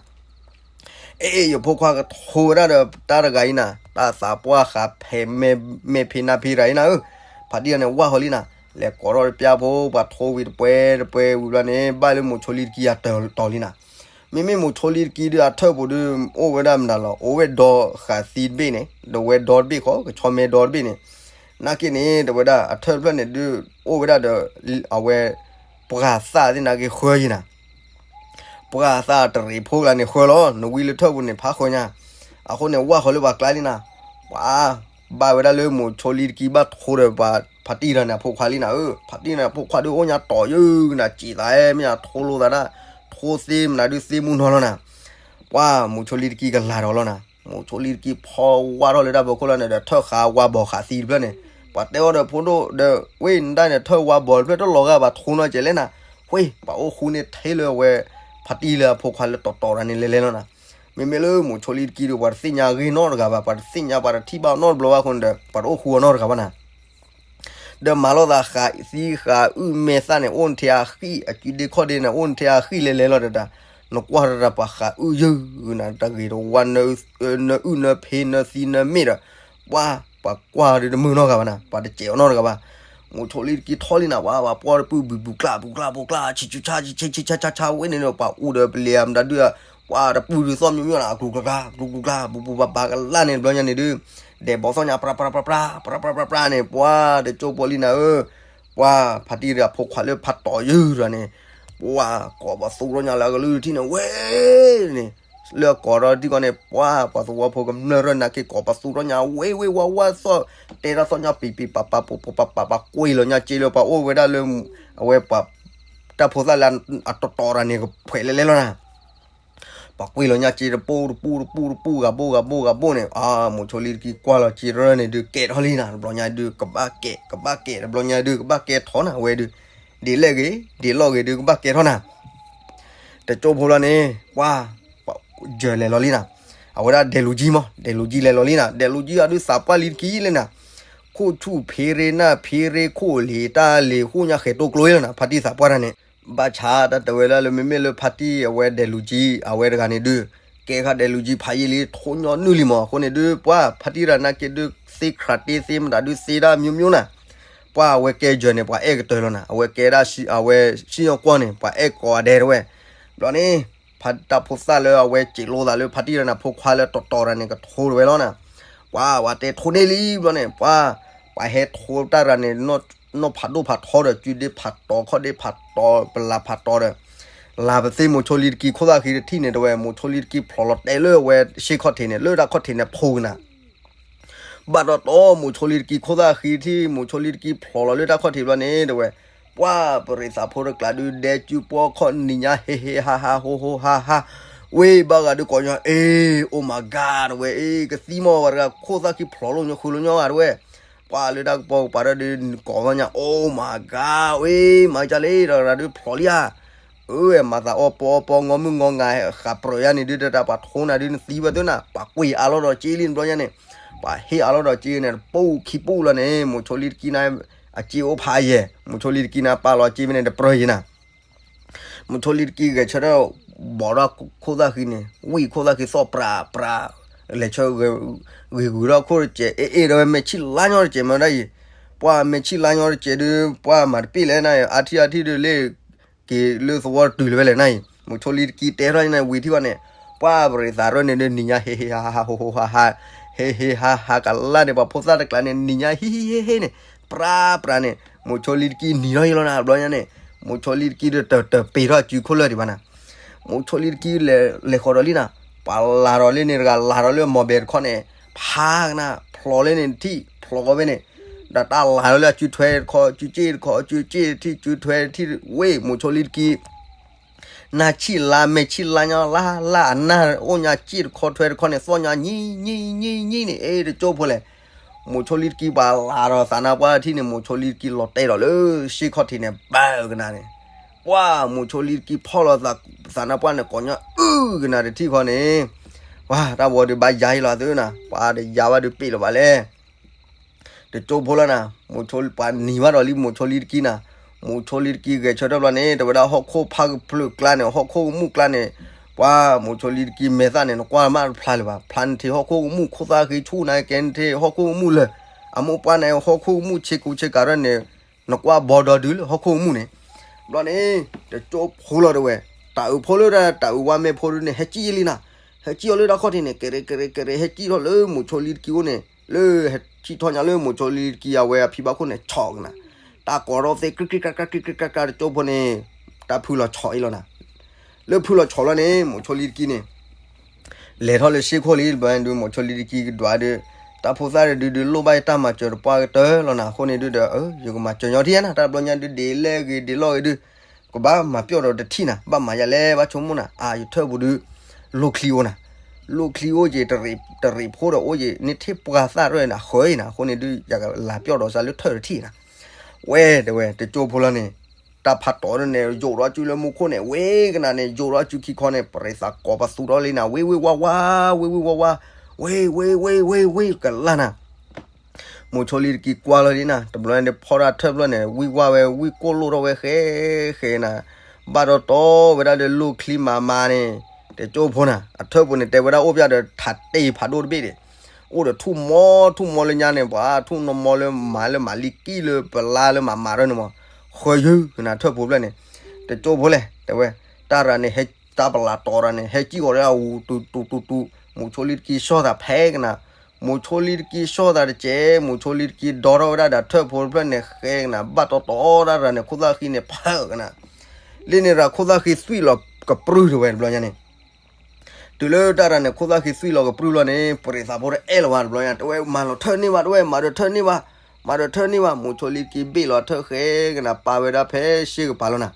အ့ ယဖိခွါကထိဝဲဒၣ်ဒီးတၢ်တဂၤအံၤနၤ တၢ်သးပှၢ်ဃးဖဲးမဲာ်ဖံးနါဖံးတဂၤအံၤနၤဧၢ, ဖါတံၢ်တဂၤန့ၣ် ဝါဃီလံနၤ, လဲၤကိးထီၣ်တပျၢ်ဖိ ပှၤထိဝံၤတပှဲၤတပှဲၤဝံၤဘျီန့ၣ် ဘၣ်လၢမိၤဆိလံတကံအတၢၤတီၤလံနၤ. မ့မ့ၢ်မိၤဆိလံတကံဒုး အထၢၣ်ပူၤဒုး အိၣ်ဝဲဒၣ်မနုၤလီၤ အိၣ်ဝဲဒီးဃးသံတဘ့ၣ်န့ၣ် ဒီးဝဲဒီတဘ့ၣ်ဃီ ကဆီမဲဒီတဘ့ၣ်န့ၣ်, နာ်က့န့ၣ် တဝဲဒၣ်အထၢၣ်တဖျၢၣ်န့ၣ်ဒုး အိၣ်ဝဲဒၣ်ဒီး အဝဲ ပှၤသၣ်သ့ၣ်နာ်က့ဃၢယံၤနၤ ပှၤသၣ်တရံးဖိကလါန့ၣ်ဃၢလီၤ နဝံလၢထၢၣ်ပူၤန့ၣ် ဖးဃၢညါ, အဃိန့ၣ် ဝၣ်ဃီလၢပှၤကျါလံနၤ, ပှၤ ဘၣ်ဝဲဒၣ်လၢမိၤဆိလံတကံဘၣ်ထိဒီးပှၤဖါတံၢ်တဂၤန့ၣ်အဖိခွါလံနၤဧၢ, ဖါတံၢ်တဂၤန့ၣ်အဖိခွါဒုးအိၣ်ညါတီၤယုၢ်ကနၤ စံးသးအဲ မ့ၢ်ညါထိလိာ်သးဒၣ်, ထိသ့မနုၤဒုးသ့မူနီၤလီၤနၤ, ပှၤမိၤဆိလံတကံကလၤဒီးလီၤနၤ, မိၤဆိလံတကံဖီဝါထီၣ်လၢတၢ်ဖီခိၣ်လီၤန့ၣ်ဒီး ထၢၣ်ဃးဝါဘီၤဃးသံတဖျၢၣ်န့ၣ်, ပှၤတဲအီၤဒီးဖိဒိၣ်ဒီး ဝ့ၢ်နဒၣ်န့ၣ် ထၢၣ်ဝါဘီၤတဖျၢၣ်တလီၤဂာ်ဘၣ်ထိနီၢ်ကဲလဲၣ်နၤ, ဝ့ၢ် ပှၤအိၣ်ဃူန့ၢ်ထဲလၢအဝဲ ဖါတံၢ်လၢအဖိခွါလၢတီၤတီၤတဂၤန့ၣ်လဲၤလဲၤလီၤနၤ, မ့မ့ၢ်လၢမိၤဆိလံတကံဒီး ပှၤတသ့ၣ်ညါဂ့ၢ်နီတဂၤဘၣ် ပှၤတသ့ၣ်ညါပှၤတထံၣ်ဘၣ်နီတဘျီဘၣ်အဃိန့ၣ်ဒီး ပှၤတအိၣ်ဃူအီၤနီတဂၤဘၣ်နၤ ဒီးမၤလိာ်သးဃးသံဃးအုၣ်မဲာ်သၣ်န့ၣ် အိၣ်နထဲအဃံၣ် အကုဒ့ခီၣ်ဒ့န့ၣ် အိၣ်နထဲအဃံၣ်လဲၤလဲၤလီၤတၢ်, နကွၢ်တၢ်ပှၤဃးအုၣ်ယုၢ်နၤ တၢ်ဂ့ၤတဝါ နအုၣ်နၢဖ့နသံနမဲာ်ဒီး, ပှၤ ပှၤကွၢ်ဒုးတမုာ်နီတဂၤဘၣ်နၤ ပှၤတစဲးအီၤနီတဂၤဘၣ်, မိၤဆိလံတကံထီလံနၤ ပှၤ ပှၤပှီၢ်တပုၢ်ဘုးဘူးကျၣ်ဘူးကျၣ်ဘူးကျၣ် ဆံးဆူၣ်ဆါဆံးဆံးဆံးဆါဆါဝဲန့ၣ်ဒီး ပှၤအိၣ်ဒီးပလံၤအမတၤဒုး, ပှၤတပုၢ်ဒုးသီၣ်မံမံနၤ အကျူၤကျါကျါ ကျူၤကျူၤကျါ ဘူးဘူးဘၣ်ဘၣ်ကလၢ်န့ၣ် တဘျီညါန့ၣ်ဒုး, ဒဲးဘီသီၣ်ညါ ပြးပြးပြးပြး ပြးပြးပြးပြးန့ၣ် ပှၤတကၠိဖိလံနၤဧၢ, ပှၤဖါတံၢ်တဂၤဖိခွါလၢဖးတီၤယုၢ်တဂၤန့ၣ်, ပှၤကိးပသူထီၣ်ညါလၢအကလုၢ်ထံၣ်န့ၣ် ဝဲန့ၣ်, လၢအကိးထီၣ်ထံၣ်ကီးန့ၣ် ပှၤပှၤသဝီဖိကမျၢၢ်ရၢၢ်နာ်က့ကိးပသူထီၣ်ညါ ဝ့ၢ်ဝ့ၢ်ဝါဝါသီၣ်, တဲတၢ်သီၣ်ညါပံၤပံၤပၤပၤပၤပၤပၤ ပှၤကွံာ်လီၤညါစ့လၢပှၤအိၣ်ဝဲဒၣ်လၢ, အဝဲပှၤ, တၢ်ဖိသၣ်လၢအတီၤတီၤတဂၤန့ၣ် ကဖှဲးလဲၤလဲၤလီၤနၤ ပှၤကွံာ်လီၤညါစ့တပူၤတပူၤတပူၤတပူၤ ဂၤဘိၣ်ဂၤဘိၣ်ဂၤဘိၣ်န့ၣ် အါ မိၤဆိလံတကံကွၢ်လီၤစ့ရၢၢ်န့ၣ်ဒုး ကဲထီၣ်လံနၤ တဘျီညါဒုး ကဘၣ်ကဲ ကဘၣ်ကဲ တဘျီညါဒုး ကဘၣ်ကဲထီၣ်နၤ ဝဲဒုး, ဒ်လဲၣ်ဂ့ၤ ဒ်လီၢ်ဂ့ၤဒုး ကဘၣ်ကဲထီၣ်နၤ တကၠိဖိလီၤန့ၣ် ပှၤ, ပှၤ, ယၢၤလဲၤလီၤလံနၤ, အဝဲဒၣ်ဒဲးလူၤကံမး ဒဲးလူၤကံလဲၤလီၤလံနၤ ဒဲးလူၤကံအဒုးသးပှၢ်လံတကံလၢနၤ, ခိၣ်ဆူၣ်ဖ့ရ့နၢ်ဖ့ရ့ခိၣ်လံၤတၢ်လံၤ ဃိၣ်ညါဃဲၤတိကျိလီၤနၤ ဖါတံၢ်သးပှၢ်တဂၤန့ၣ်, ဘၣ်ဆၣ်တၢ်တဲဝဲဒၣ်လၢမ့မ့ၢ်လၢဖါတံၢ်အဝဲဒဲးလူၤကံ အဝဲတဂၤန့ၣ်ဒုး, ကဲခါဒဲးလူၤကံဖးယံာ်လံ ထိၣ်ညီနုၢ်လံမး အဃိန့ၣ်ဒုး ပှၤဖါတံၢ်တဂၤနာ်က့ဒုး သ့ခရးတ့သ့မတၤဒုးသ့ဒၣ်မျိုးမျိုးနၤ ပှၤအဝဲကဲယၢၤန့ၣ် ပှၤအဲၣ်ကတၢၢ်လီၤနၤ အဝဲကဲဒၣ်အဝဲစံၣ်ညီၣ်ကွီၢ်န့ၣ် ပှၤအဲၣ်ကိးဂၤဒဲးတဝဲ, ဘျီန့ၣ်, ဖါတၢ်ဖိသၣ်လၢအဝဲစံးလိာ်သးလၢဖါတံၢ်တဂၤန့ၣ် ဖိခွါလၢတီၤတီၤတဂၤန့ၣ် ကထိတဝဲလီၤနၤ, ပှၤ ပှၤတဲထိန့ၢ်လံဘျီန့ၣ် ပှၤ, ပှၤဟဲထိတၢ်တဂၤန့ၣ်, နီၢ်ဖးဒိၣ်ဖးထီဒီး စုဒ့ဖးတီၤခီၣ်ဒ့ဖးတီၤ ပလၤဖးတီၤဒီး, လၤပသ့မိၤဆိလံတကံခိၣ်သၣ်ဃံတထံၣ်န့ၣ်တဝဲ မိၤဆိလံတကံဖျိးလီၤတဲာ်လၢအဝဲရှ့ခီၣ်ထံးန့ၣ် လၢတၢ်ခီၣ်ထံးန့ၣ်ဖိကနၤ ဘၣ်တီတီ မိၤဆိလံတကံခိၣ်သၣ်ဃံထံၣ် မိၤဆိလံတကံဖျိးလီၤလၢတၢ်ခီၣ်ထံးဘျီန့ၣ်တဝဲ, ပှၤပရံးသးဖိတကျးဒုးဒဲကၠူပီခီၣ်နံၤညါ ဟ့ၣ်ဟ့ၣ်ဟါဟါ ဟိဟိဟါဟါ, ဝ့ၢ်ဘၣ်ဂၤဒုးကိးညီ အ့ oh my god တဝဲ အ့ ကသံမီၢ်ဝဲတဂၤ ခိၣ်သၣ်ဃံဖျိးလိာ်ညီဃုလိာ်ညီဂၤတဝဲ, ပှၤလၢတၢ်ကပီၤကပၤဒီးဒုးကိးညီ oh my god ဝ့ၢ် မၤကၢ်လံ တဂၤဒုးဖျိးလံဧါ အၢ မၤသးအီၣ်ပီအီပီ ငီမုၢ်ငီငါ ဃးပြၢၤယါန့ၣ်ဒုး တၢ်ပှၤထိနၤဒုး နသံဝဲသ့နၤ ပှၤကွံာ်အါလီၤဒီးက့လံ တဘျီညါန့ၣ်, ပှၤဟ့ၣ်အါလီၤဒီးက့န့ၣ် တပူၤခံပူၤလီၤန့ၣ် မိၤဆိလံတကံနၤ အက့အိၣ်ဖးယဲၢ် မိၤဆိလံတကံနၤ ပာ်လီၤက့မ့ၢ်န့ၣ် တပြၢၤယံၤနၤ မိၤဆိလံတကံဂဲၤဆၢထၢၣ် ဘီးထီၣ်ခိၣ်သၣ်ဃံန့ၣ် ဝံၣ်ခိၣ်သၣ်ဃံသီၣ်ပြးပြး, လဲၤဆၢ ဂ့ၤဂုာ်ထီၣ်ခိၣ်တစဲး အ့ၣ်အ့ၣ်ဒီးဝဲ မဲာ်ဆံၣ်လါညီတစဲးမ့ၢ်ဒၣ်အံၤ, ပှၤမဲာ်ဆံၣ်လါညီတစဲးဒုး ပှၤမၤတပ့ၢ်လဲၣ်နၤ အါထံၣ်အါထံၣ်ဒုးလ့ၣ် က့ၤလၢသဝီတတုၤလၢၤဝဲလဲၣ်နၤအံၤ, မိၤဆိလံတကံတဲထီၣ်န့ၣ် ဝံၤထံၣ်ဝဲန့ၣ်, ပှၤပရံးသးရၢၢ်န့ၣ်ဒုး နံၤညါဟ့ၣ်ဟ့ၣ်ဟါဟါ ဟိဟိဟါဟါ, ဟ့ၣ်ဟ့ၣ်ဟါဟါကလၢ်န့ၣ် ပှၤဖိသၣ်တကျးန့ၣ် နံၤညါဟ့ၣ်ဟ့ၣ်ဟ့ၣ်ဟ့ၣ်န့ၣ် ပြးပြးန့ၣ်, မိၤဆိလံတကံနံၤထီၣ်ယံၤလီၤနၤ တဘျီညါန့ၣ်, မိၤဆိလံတကံဒီးတၢၤတၢၤပ့ၤထီၣ်စုခိၣ်လၢာ်ဒံးဘၣ်နၤ မိၤဆိလံတကံလဲၤဃီၤဒီးလံနၤ, ပှၤလၤဒီးလၢန့ၣ်တဂၤ လၤဒီးလၢမီၢ်ဘဲတခီန့ၣ်, ဖးကနၣ် ဖျိးလၢန့ၣ်တထံၣ် ဖျိးဝဲန့ၣ်, ဒီးတၢ်လၤဒီးလၢအစုထွဲတခီ စုစ့ၣ်တခီ စုစ့ၣ်တထံၣ်စုထွဲတထံၣ် ဝ့ၢ်မိၤဆိလံတကံ နါဆံၣ်လါမဲာ်ဆံၣ်လါညီလါလါအနၢ်အိၣ်ညါစ့ၣ်တခီထွဲတခီန့ၣ် သီၣ်ညါညံၣ်ညံၣ်ညံၣ်ညံၣ်န့ၣ် အ့ တကၠိဖိလဲၣ် မိၤဆိလံတကံပှၤလၤဒီးသးနါပှၢ်တထံၣ်န့ၣ် မိၤဆိလံတကံလီၤတဲာ်ဒီးလၢရှ့ခီၣ်ထံးန့ၣ် ဘၢကနၤန့ၣ်, ပှၤမိၤဆိလံတကံဖီၣ်လီၤသးနါပှၢ်န့ၣ် ကိးညီအုၣ်ကနၤတထံၣ်ဃီန့ၣ်, ပှၤတၢ်ဝီဒုးဘၣ်ယါအံၤလီၤသုနၤ ပှၤတယါဘၣ်ဒုးပ့ၢ်လီၤဘၣ်လဲၣ် တကၠိဖိလီၤနၤ, မိၤဆိပှၤနံၤဘၣ်ဒီးလံမိၤဆိလံတကံနၤ, မိၤဆိလံတကံဂဲၤဆၢထၢၣ်ဘျီန့ၣ် တဲဝဲဒၣ်ဟီၣ်ခိၣ်ဖးကဖျၢၣ်ကျါန့ၣ် ဟီၣ်ခိၣ်ကမူၣ်ကျါန့ၣ်, ပှၤမိၤဆိလံတကံမဲာ်သၣ်န့ၣ် နကွၢ်မးတဖျါလၢၤဘၣ်, ဖျါနထံးဟီၣ်ခိၣ်ကမူၣ် ခိၣ်သၣ်ဃံဆူၣ်နၤကဲနထံးဟီၣ်ခိၣ်ကမူၣ်လၢာ်, အမိၢ်ပှၢ်န့ၣ် ဟီၣ်ခိၣ်ကမူၣ်ဆ့ကူဆ့ကၤထီၣ်န့ၣ်, နကွၢ်ဘီဒီဒုလၢဟီၣ်ခိၣ်ကမူၣ်န့ၣ်, ဘျီန့ၣ် တကၠိဖိလီၤတဲဝဲ, တၢ်အုးဖိလၢတၢ်တၢ်အုးဝါမဲာ်ဖိဒုန့ၣ် ဟဲကံၣ်လံနၤ, ဟဲကံၣ်အီၤလၢတၢ်ခီၣ်ထံးန့ၣ် ကဲးရဲကဲးရဲကဲးရဲ ဟဲကံၣ်ထီၣ်လၢမိၤဆိလံတကံအိၣ်န့ၣ် လၢဟဲကံၣ်ထီၣ်ညါလၢမိၤဆိလံတကံအဝဲအဖံဘၣ်ခိၣ်န့ၣ် ဆီၣ်ကနၤ, တၢ်ကိးထီၣ်သ့ ကြံၣ်ကြံၣ်ကြၣ်ကြၣ် ကြံၣ်ကြံၣ်ကြၣ်ကြၣ် တကၠိဖိန့ၣ်, တၢ်ဖုလီၤဆီၣ်အံၤလီၤနၤ, လၢဖုလီၤဆီၣ်လီၤန့ၣ် မိၤဆိလံတကံန့ၣ် လဲၤထီၣ်လၢစ့ခိၣ်လံ, ဘျီဒုး မိၤဆိလံတကံကဒွးဒုး, တၢ်ဖိသၣ်တဒုဒုး လိၣ်ဘၣ်ယတၢ်မၤစၢၤတပှၢ်ကတၢၢ်လီၤနၤ, အဃိန့ၣ်ဒုးဒီး ယကမၤစၢၤညီထံၣ်နၤ, တၢ်ဘျီညါဒုးဒ့းလဲၣ်ဂ့ၤဒ့းလီၢ်ဂ့ၤဒုး, ကဘၣ်မၤပျီၢ်ဒီးတထံၣ်နၤ, ဘၣ်မၤယၤလဲၣ် ဘၣ်ဆိကမိၣ်နၤ, အယထၢၣ်ပူၤဒုး လိၣ်ချံအိၣ်နၤ, လိၣ်ချံအိၣ်က့ၤ, တရံးဖိဒီးအိၣ်က့ၤ, န့ၢ်ထံၣ်ပှၤသၣ်ရဲၣ်နၤ ဃၢၤအံၤနၤ, အဃိန့ၣ်ဒုး ယကလၤပျီၢ်ဒီးစၢလၢထၢၣ်တထံၣ်နၤ, ဝဲတဲဝဲ တကၠိဖိလီၤန့ၣ် တၢ်ဖးတီၤန့ၣ် ယိးထီၣ်အစုလၢမူခိၣ်န့ၣ် ဝ့ကနၤန့ၣ် ယိးထီၣ်အစုခံခီန့ၣ် ပရံးသးကိးပသူထီၣ်လံနၤ ဝ့ၢ်ဝ့ၢ်ဝါဝါ ဝ့ၢ်ဝ့ၢ်ဝါဝါ ဝ့ၢ်ဝ့ၢ်ဝ့ၢ်ဝ့ၢ်ကလါနၤ, မိၤဆိလံတကံကွၢ်လီၤလံနၤ တဘျီန့ၣ် ဖီၣ်တၢ်ထၢၣ်ဖျၢၣ်န့ၣ် ဝံၢ်ဝါဝဲ ဝံၢ်ကိၢ်လိၣ်ထီၣ်ဝဲဃဲဃဲနၤ, ဘၣ်တီတီဝဲဒၣ်လၢလိၣ်ချံမၤမၤန့ၣ် တကၠိဖိနၤ အထၢၣ်ပူၤန့ၣ် တဲဝဲဒၣ်အိၣ်ပျၢ်ဒီးထးတ့ၢ်ဖးဒိၣ်တဘ့ၣ်န့ၣ် အိၣ်ဒီးထူၣ်မီထူၣ်မီလၢညါန့ၣ် ပှၤထူၣ်နီၢ်မီလၢမၤလၢမၤလံကံၣ်လၢပလါလၢမၤမၤထီၣ်န့ၣ်မး, ဃၢၤယုၢ်ကနၤထၢၣ်ဖိဖျၢၣ်န့ၣ်, တကၠိဖိလဲၣ် တဲဝဲ, တၢ်ရၤန့ၣ် ဟဲတၢ်ပလးတီၤရၤန့ၣ် ဟဲကံၣ်ဂီၤလၢအဝူတူတူတူတူ, မိၤဆိလံတကံဆီၣ်သးဖဲကနၤ, မိၤဆိလံတကံဆီၣ်သးတကဲး, မိၤဆိလံတကံဒီထီၣ်ဝဲဒၣ်ဒီးထၢၣ်ဖိတဖျၢၣ်န့ၣ်ဃဲကနၤ ဘၣ်တီတီတၢ်ရၤန့ၣ် ခိၣ်သၣ်ဃံန့ၣ်ဖၢကနၤ, လၢန့ၣ်ရၤခိၣ်သၣ်ဃံသွံၣ်လီၤကပြုၢ်တဝဲ တဘျီညါန့ၣ် တုၤလၢတၢ်ရၤန့ၣ် ခိၣ်သၣ်ဃံသွံၣ်လီၤကပြုၢ်လီၤန့ၣ် ပရံးသးဖိတအဲၣ်လီၤဘၣ်တဘျီညါ တဲဝဲ မၤလီၤထၢၣ်န့ၢ်ဘၣ် တဲဝဲ မၤဒီးထၢၣ်န့ၢ်ဘၣ်, မၤဒီးထၢၣ်န့ၢ်ဘၣ်, မိၤဆိလံတကံဘ့ၣ်လီၤထၢၣ်ဃဲကနၤ ပာ်ဝဲဒၣ်ဖဲရှ့ကပၤလီၤနၤ,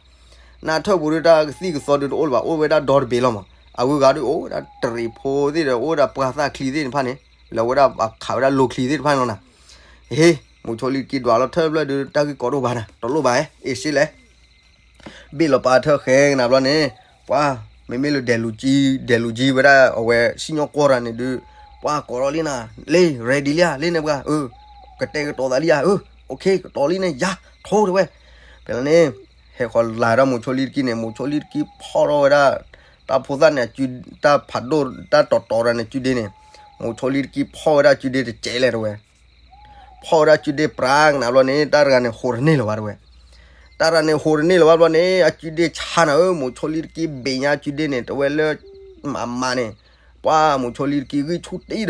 နထၢၣ်ပူၤဒုးတၢ်ကသံၣ်ကသီဒုးတအိၣ်လၢၤဘၣ် အိၣ်ဝဲဒၣ်ဒီတဘ့ၣ်လီၤမး, အဂုၤအဂၤဒုးအိၣ်ဝဲဒၣ်တရံးဖိသ့ၣ်ဒီး အိၣ်ဝဲဒၣ်ပှၤသၣ်ချံသ့ၣ်တဖၣ်န့ၣ် လၢအဝဲဒၣ်အခးဝဲဒၣ်လိၤချံသ့ၣ်တဖၣ်န့ၣ်လီၤနၤ, ဟ့ မိၤဆိလံတကံဒွးလီၤထၢၣ်ဖျၢၣ်ဒုး တၢ်ဂ့ၢ်ကီဒိၣ်ဘၣ်နၤ တလိၣ်ဘၣ်ဧဲ အ့ၣ်စ့လဲၣ် ဘ့ၣ်လီၤပာ်ထၢၣ်ဃဲကနၤဘျီန့ၣ်, ပှၤ, မ့မ့ၢ်လၢဒဲးလူၤကံ, ဒဲးလူၤကံဝဲဒၣ်အဝဲစံၣ်ညီၣ်ကွီၢ်တၢ်န့ၣ်ဒုး, ပှၤကိးထီၣ်လံနၤ, လ့ ready လံဧါ လ့န့ၣ်ပှၤ, အၢ, ကတဲာ်ကတီၤသးလံဧါ, အၢ, okay ကတီၤလံန့ၣ် ယၤ, ထိတဲဝဲ, ဖဲန့ၣ်, ဟဲဃီၤလၤဒီးမိၤဆိလံတကံန့ၣ် မိၤဆိလံတကံဖီၣ်ထီၣ်ဝဲဒၣ်, တၢ်ဖိသၣ်န့ၣ်, တၢ်ဖးဒိၣ်တၢ်တီၤတီၤတၢ်န့ၣ် ကုဒ့န့ၣ်, မိၤဆိလံတကံဖီၣ်ဝဲဒၣ်ကုဒ့တကဲးလဲၣ်တဲဝဲ ဖီၣ်ဝဲဒၣ်အကုဒ့ပြးကနၤဘျီန့ၣ် တၢ်တဂၤန့ၣ် ဟိးတန့ၢ်လၢၤဘၣ်တဲဝဲ, တၢ်တဂၤန့ၣ် ဟိးတန့ၢ်လၢၤဘၣ်ဘျီန့ၣ် အကုဒ့ဆါနၤဧၢ မိၤဆိလံတကံဘ့ၣ်ညါအကုဒ့န့ၣ် တဲဝဲလၢ, မၤမၤန့ၣ်, ပှၤမိၤဆိလံတကံဂံၢ်ဆူၣ်တံၢ်ဒီး,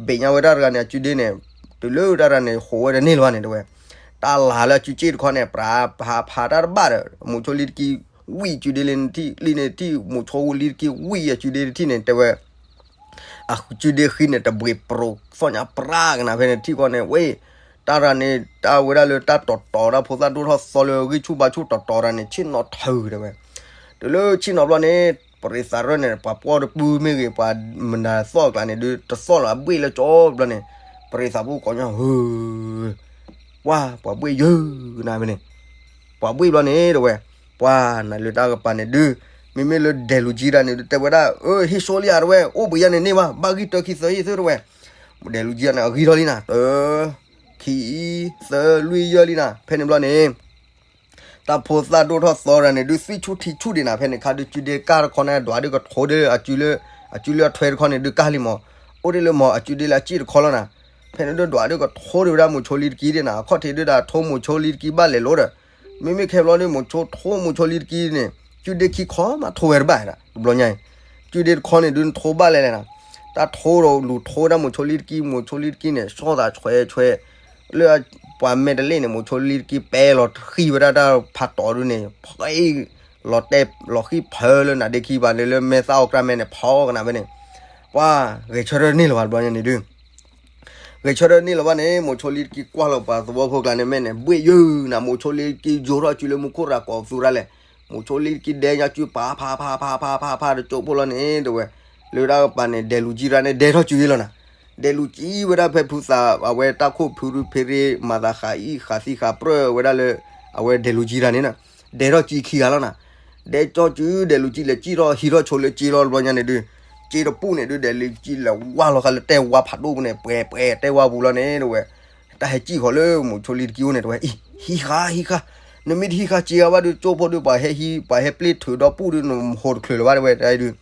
ဘ့ၣ်ညါဝဲတၢ်တဂၤန့ၣ် အကုဒ့န့ၣ်, တုၤလၢတၢ်တဂၤန့ၣ် ဟိးဝဲတန့ၢ်လၢၤဘၣ်န့ၣ်တဲဝဲ, တၢ်လၤလၢအကုစ့ၣ်တခီန့ၣ် ပြးဖးဖးတၢ်တဘၣ်ဒီး မိၤဆိလံတကံ, ဝံၣ်အကုဒ့လံန့ၣ်ထံၣ်လံန့ၣ်ထံၣ် မိၤဆိလံတကံဝံၣ်အကုဒ့တထံၣ်န့ၣ် တဲဝဲ အကုဒ့ဃံန့ၣ် တဘှ့းပြိးသီၣ်ညါပြးကနၤဖဲန့ၣ်ထံၣ်ဃီန့ၣ် ဝဲ, တၢ်တဂၤန့ၣ် တၢ်ဝဲဒၣ်လၢတၢ်တီၤတီၤတၢ်ဖိသၣ်ဒိၣ်ထီၣ်သီလၢဂံၢ်ဆူၣ်ဘါဆူၣ်တီၤတီၤတၢ်န့ၣ် ဆ့ၣ်နီၤထၢၣ်တဲဝဲ, တုၤလၢဆ့ၣ်နီၤဘျီန့ၣ်, ပရံးသးရၢၣ်န့ၣ် ပှၤပှီၢ်တပုၢ်မ့ၢ်ဂ့ၤ ပှၤမနၤသီၣ်အကျါန့ၣ်ဒုး တသီၣ်လၢၤအဘှ့ၣ်လၢကၠီဘျီန့ၣ်, ပရံးသးဖိကိးညီ, ဟၢ ပှၤ, ပှၤဘှ့ၣ်ယၢကနၤဖဲန့ၣ်, ပှၤဘှ့ၣ်ဘျီန့ၣ်တဲဝဲ, ပှၤနၤလၢတၢ်ကပၤန့ၣ်ဒုး, မ့မ့ၢ်လၢဒဲးလူၤကံတၢ်န့ၣ်ဒုး တဲဝဲဒၣ် အၢ ဟ့ၣ်ဆိလံဧါတဲဝဲ အိၣ်ဘှံးယါန့ၣ်န့ၢ်ဘၣ် ဘၣ်ဂံၢ်တၢခံသၢယဲၢ်သၢတဲဝဲ, ဒဲးလူၤကံတၢ်န့ၣ် အဂံၢ်ထီၣ်လံနၤ တၢ, ခံ, သၢ လွံၢ်ယဲၢ်လံနၤ ဖဲန့ၣ်ဘျီန့ၣ် တၢ်ဖိသၣ်ဒိၣ်ထီၣ်သီတၢ်န့ၣ်ဒုး သွံၣ်ဆူၣ်ထံဆူၣ်ဒံးနၤ ဖဲန့ၣ်ခါဒုး ကုဒ့ကၢ်တခီန့ၣ် ဒွးဒုးကထိဒုး အကုလၢအထွဲတခီန့ၣ်ဒုးကၢ်လံမး, အိၣ်ဒ်လၢမး အကုဒ့လၢအစ့ၣ်တခီလီၤနၤ, ဖဲန့ၣ်ဒုးဒွးဒုးကထိဒုးဝဲဒၣ်မိၤဆိလံတကံဒၣ်နၤ အခီၣ်ထံးဒုးဒီးထိမိၤဆိလံတကံဘၣ်လဲၤလိၤဒီး, မ့မ့ၢ်ခဲဘျီဒုး မိၤဆိထိမိၤဆိလံတကံန့ၣ်, ကုဒ့ခံခီမးထိဝဲတဘၣ်ဒၣ် တဘျီညါအံၤ, ကုဒ့တခီန့ၣ်ဒုးနထိဘၣ်လဲၣ်လဲၣ်နၤ, တၢ်ထိဒီးလူၤထိဒၣ်မိၤဆိလံတကံ မိၤဆိလံတကံန့ၣ် ဆီၣ်သးဆွဲဆွဲ လၢပှၤမဲာ်တလ့ၣ်န့ၣ် မိၤဆိလံတကံပဲလီၤဃံၣ်ဝဲဒၣ်တၢ်ဖးတီၤဒုးန့ၣ် ဖဲ လီၤတဲာ်လီၤဃံၣ်ဖၢလၢနၤဒ့ခံဘၣ်န့ၣ် လၢမဲာ်သၣ်အီၣ်ကြၢးမဲာ်န့ၣ် ဖီကနၤဖဲန့ၣ်, ပှၤ, ဂဲၤဆၢထၢၣ်န့ၢ်လၢၤဘၣ်တဘျီညါန့ၣ်ဒုး ဂဲၤဆၢထၢၣ်န့ၢ်လၢၤဘၣ်န့ၣ် မိၤဆိလံတကံကွၢ်လီၤပှၤသဝီဖိကျါန့ၣ် မဲာ်န့ၣ် ဘှ့ၣ်ယၢနၤ မိၤဆိလံတကံယိးထီၣ်စုလၢမူခိၣ်ရၤကိးပသူရၤလဲၣ်, မိၤဆိလံတကံဒဲညါစုပာ်ဖးဖးဖးဖးဖးဖးတကၠိဖိလီၤန့ၣ် တဲဝဲ, လၢတၢ်ကပၤန့ၣ် ဒဲးလူၤကံရၤန့ၣ် ဒဲးထီၣ်စုယဲၢ်လီၤနၤ, ဒဲးလူၤကံဝဲဒၣ်ဖဲဖုသး အဝဲတၢ်ခိၣ်ဖုရူဖ့ရ့ မၤသးဃာ်အံၣ်ဃာ်သံဃာ်ပြၢဝဲဒၣ်လၢ အဝဲဒဲးလူၤကံရၤန့ၣ်နၤ, ဒဲးထီၣ်စုခံဂၤလီၤနၤ, ဒဲးထီၣ်စု ဒဲးလူၤကံလဲၤစံၣ်ထီၣ်ဟံးထီၣ်ဆိလၢက့လီၤတဘျီညါန့ၣ်ဒုး, က့တပူၤန့ၣ်ဒုး ဒဲးလူၤကံလဲၤဝါလီၤဃာ်လၢတဲဝါဖးဒိၣ်ပူၤန့ၣ် ပှဲၤပှဲၤတဲဝါပူၤလီၤန့ၣ် တဲဝဲ, တၢ်ဟဲစံၣ်ဃီၤလၢမိၤဆိလံတကံအိၣ်န့ၣ် တဲဝဲအံၤ ဟံးဃာ်ဟံးဃာ်, နမ့ၢ်တဟံးဃာ်စ့အီၤဘၣ်ဒုး ကၠိဖိဒုး ပှၤဟဲဟံး ပှၤဟဲပျ့ၢ်ထုးဒီပုၢ်ဒုး နဟိးတချုးလၢၤဘၣ်တဲဝဲဒုး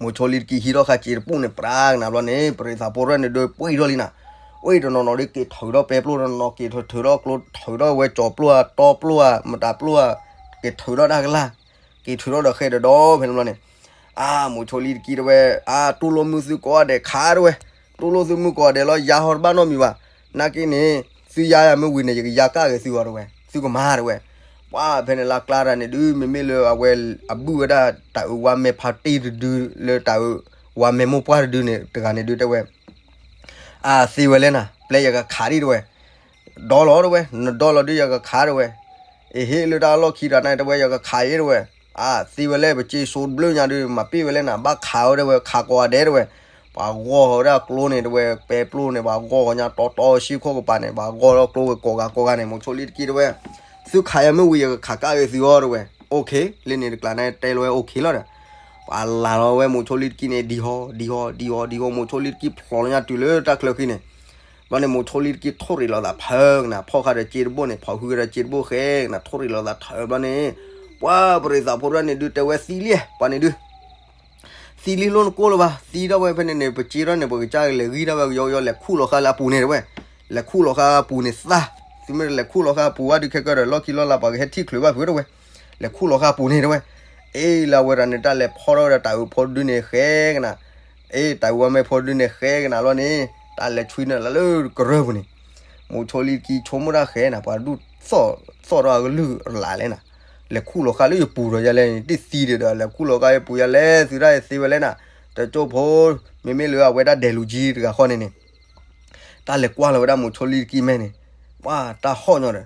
မိၤဆိလံတကံဟံးထီၣ်ဃာ်စ့တပူၤန့ၣ် ပြးကနၣ်ဘျီန့ၣ် ပရံးသးဖိတဖၣ်န့ၣ်ဒုး ပှံၢ်ထီၣ်လံနၤ, အိၣ်တနီၤနီၤဒုး က့ၤထုးထီၣ်ပဲပျိၢ်တနီၤ က့ၤထုးထီၣ်ကျိ ထုးထီၣ်ဝဲကၠီၤပျိၢ် တီပျိၢ် မတၤပျိၢ် က့ၤထုးထီၣ်တၢ်ကလၢ် က့ၤထုးထီၣ်ဒီးဃဲဒီးဒီဖဲန့ၣ်ဘျီန့ၣ်, အါ မိၤဆိလံတကံတဲဝဲ အါ တူၢ်လိာ်မုၢ်သုကိးဂၤဒဲးခးတဲဝဲ, တူၢ်လိာ်သုမုၢ်ကိးဂၤဒဲးလီၤ ယါဟီတဘၣ်နီတမံၤဘၣ်, နာ်က့န့ၣ် သုယါယၤမ့ၢ်ဝံၤန့ၣ် ယကယါကၣ်က့ၤသုဂီၤတဲဝဲ, သုကမၤတဲဝဲ, ပှၤဖဲန့ၣ်လၢကျါတၢ်န့ၣ်ဒုး မ့မ့ၢ်လၢအဝဲအဘုၣ်ဝဲဒၣ်တၢ်အုးဝါမဲာ်ဖါတံၢ်တဒု လၢတၢ်အုးဝါမဲာ်မိၢ်ပှၢ်တဒုန့ၣ် တဂၤန့ၣ်ဒုးတဲဝဲ အါ သ့ဝဲလဲၣ်နၤ ပျဲယကခးဒံးတဲဝဲ, ဒီလီၤတဲဝဲ နဒီလီၤဒုးယကခးတဲဝဲ, အဟ့ၣ်လၢတၢ်လီၢ်ခံတၢ်န့ၣ်တဲဝဲ ယကခးအံၤတဲဝဲ, အါ သ့ဝဲလဲၣ်ပစ့စိတဘျုးညါဒုး မၤပ့ၢ်ဝဲလဲၣ်နၤ ဘၣ်ခးဝဲတဲဝဲ ခးကိးဂၤဒဲးတဲဝဲ, ပှၤဂီၢ်ဝဲဒၣ်ကျိန့ၣ်တဲဝဲ ပဲပျိၢ်န့ၣ် ပှၤဂီၢ်ဂီၤညါတီတီဆံခိၣ်ကပၤန့ၣ် ပှၤဂီၢ်လီၤကျိဝဲကိးဂၤကိးဂၤန့ၣ် မိၤဆိလံတကံတဲဝဲ, သုခးယၤမ့ၢ်ဝံၤ ယကခးကၣ်က့ၤသုအီၤတဲဝဲ, အိၣ်ခ့ လၢန့ၣ်တကျါန့ၣ်တဲလီၤဝဲအိၣ်ခ့လီၤဒီး ပှၤလၢ်လီၤဝဲမိၤဆိလံတကံန့ၣ် ဒံဟီ ဒံဟီ ဒံဟီ ဒံဟီ မိၤဆိလံတကံဖျိးလီၤညါတုၤလၢတၢ်ချၢဃံန့ၣ်, ဘျီန့ၣ်မိၤဆိလံတကံထိၣ်ရံးလီၤသးဖၢကနၣ် ဖီၣ်ဃာ်ဒီးစ့တဘိန့ၣ် ဖီၣ်ဟုကဒီးစ့တဘိဃဲကနၣ် ထိၣ်ရံးလီၤသးထၢဘျီန့ၣ်, ပှၤပရံးသးဖိတဖၣ်န့ၣ်ဒုးတဲဝဲသံလံ ပှၤန့ၣ်ဒုး သံလံလိၣ်နကိၢ်လၢၤဘၣ် သံထီၣ်ဝဲဖဲန့ၣ်န့ၣ် ပစ့ထီၣ်န့ၣ် ပကစၢ်ကလဲၤဂံၢ်ထီၣ်ဝဲကယီကယီ လဲၤခူၣ်လီၤဃာ်လၢအပူၤန့ၣ်တဲဝဲ, လဲၤခူၣ်လီၤဃာ်အပူၤန့ၣ်သၣ်, သုမ့ၢ်တလဲၤခူၣ်လီၤဃာ်အပူၤဘၣ်ဒုးခဲကၢဒီး လီၢ်ခံလီၢ်လၢပှၤကဟဲထံၣ်ချုးဘၣ်ဖုတဲဝဲ, လဲၤခူၣ်လီၤဃာ်အပူၤန့ၣ်တဲဝဲ, အ့ၣ်လၢအဝဲတၢ်န့ၣ် တၢ်လဲၤဖီၣ်ထီၣ်ဝဲဒၣ်တၢ်အုးဖိတဒုန့ၣ်ဃဲကနၣ်, အ့ၣ် တၢ်အုးဝါမဲာ်ဖိတဒုန့ၣ်ဃဲကနၣ်လီၤန့ၣ်, တၢ်လဲၤဆွံနုာ်လၢလၢကရၢၢ်ပူၤန့ၣ်, မိၤဆိလံတကံဆိကမိၣ်တၢ်ဃဲနၤ ပှၤဒူၣ်သီၣ်ထီၣ်အကလုၢ်လၢ်လဲၣ်နၤ, လဲၤခူၣ်လီၤဃာ်လၢယပူၤဒီးယလဲၣ်န့ၣ် တသံဒီးဒီး လဲၤခူၣ်လီၤဃာ်ယပူၤယလဲၣ် သုတၢ်သ့ဝဲလဲၣ်နၤ, တကၠိဖိ မ့မ့ၢ်လၢအဝဲဒၣ်ဒဲးလူၤကံတဂၤဃီန့ၣ်န့ၣ် တၢ်လဲၤကွၢ်လီၤဝဲဒၣ်မိၤဆိလံတကံမဲာ်န့ၣ်, ပှၤတၢ်ဟီၣ်ညီဒီး,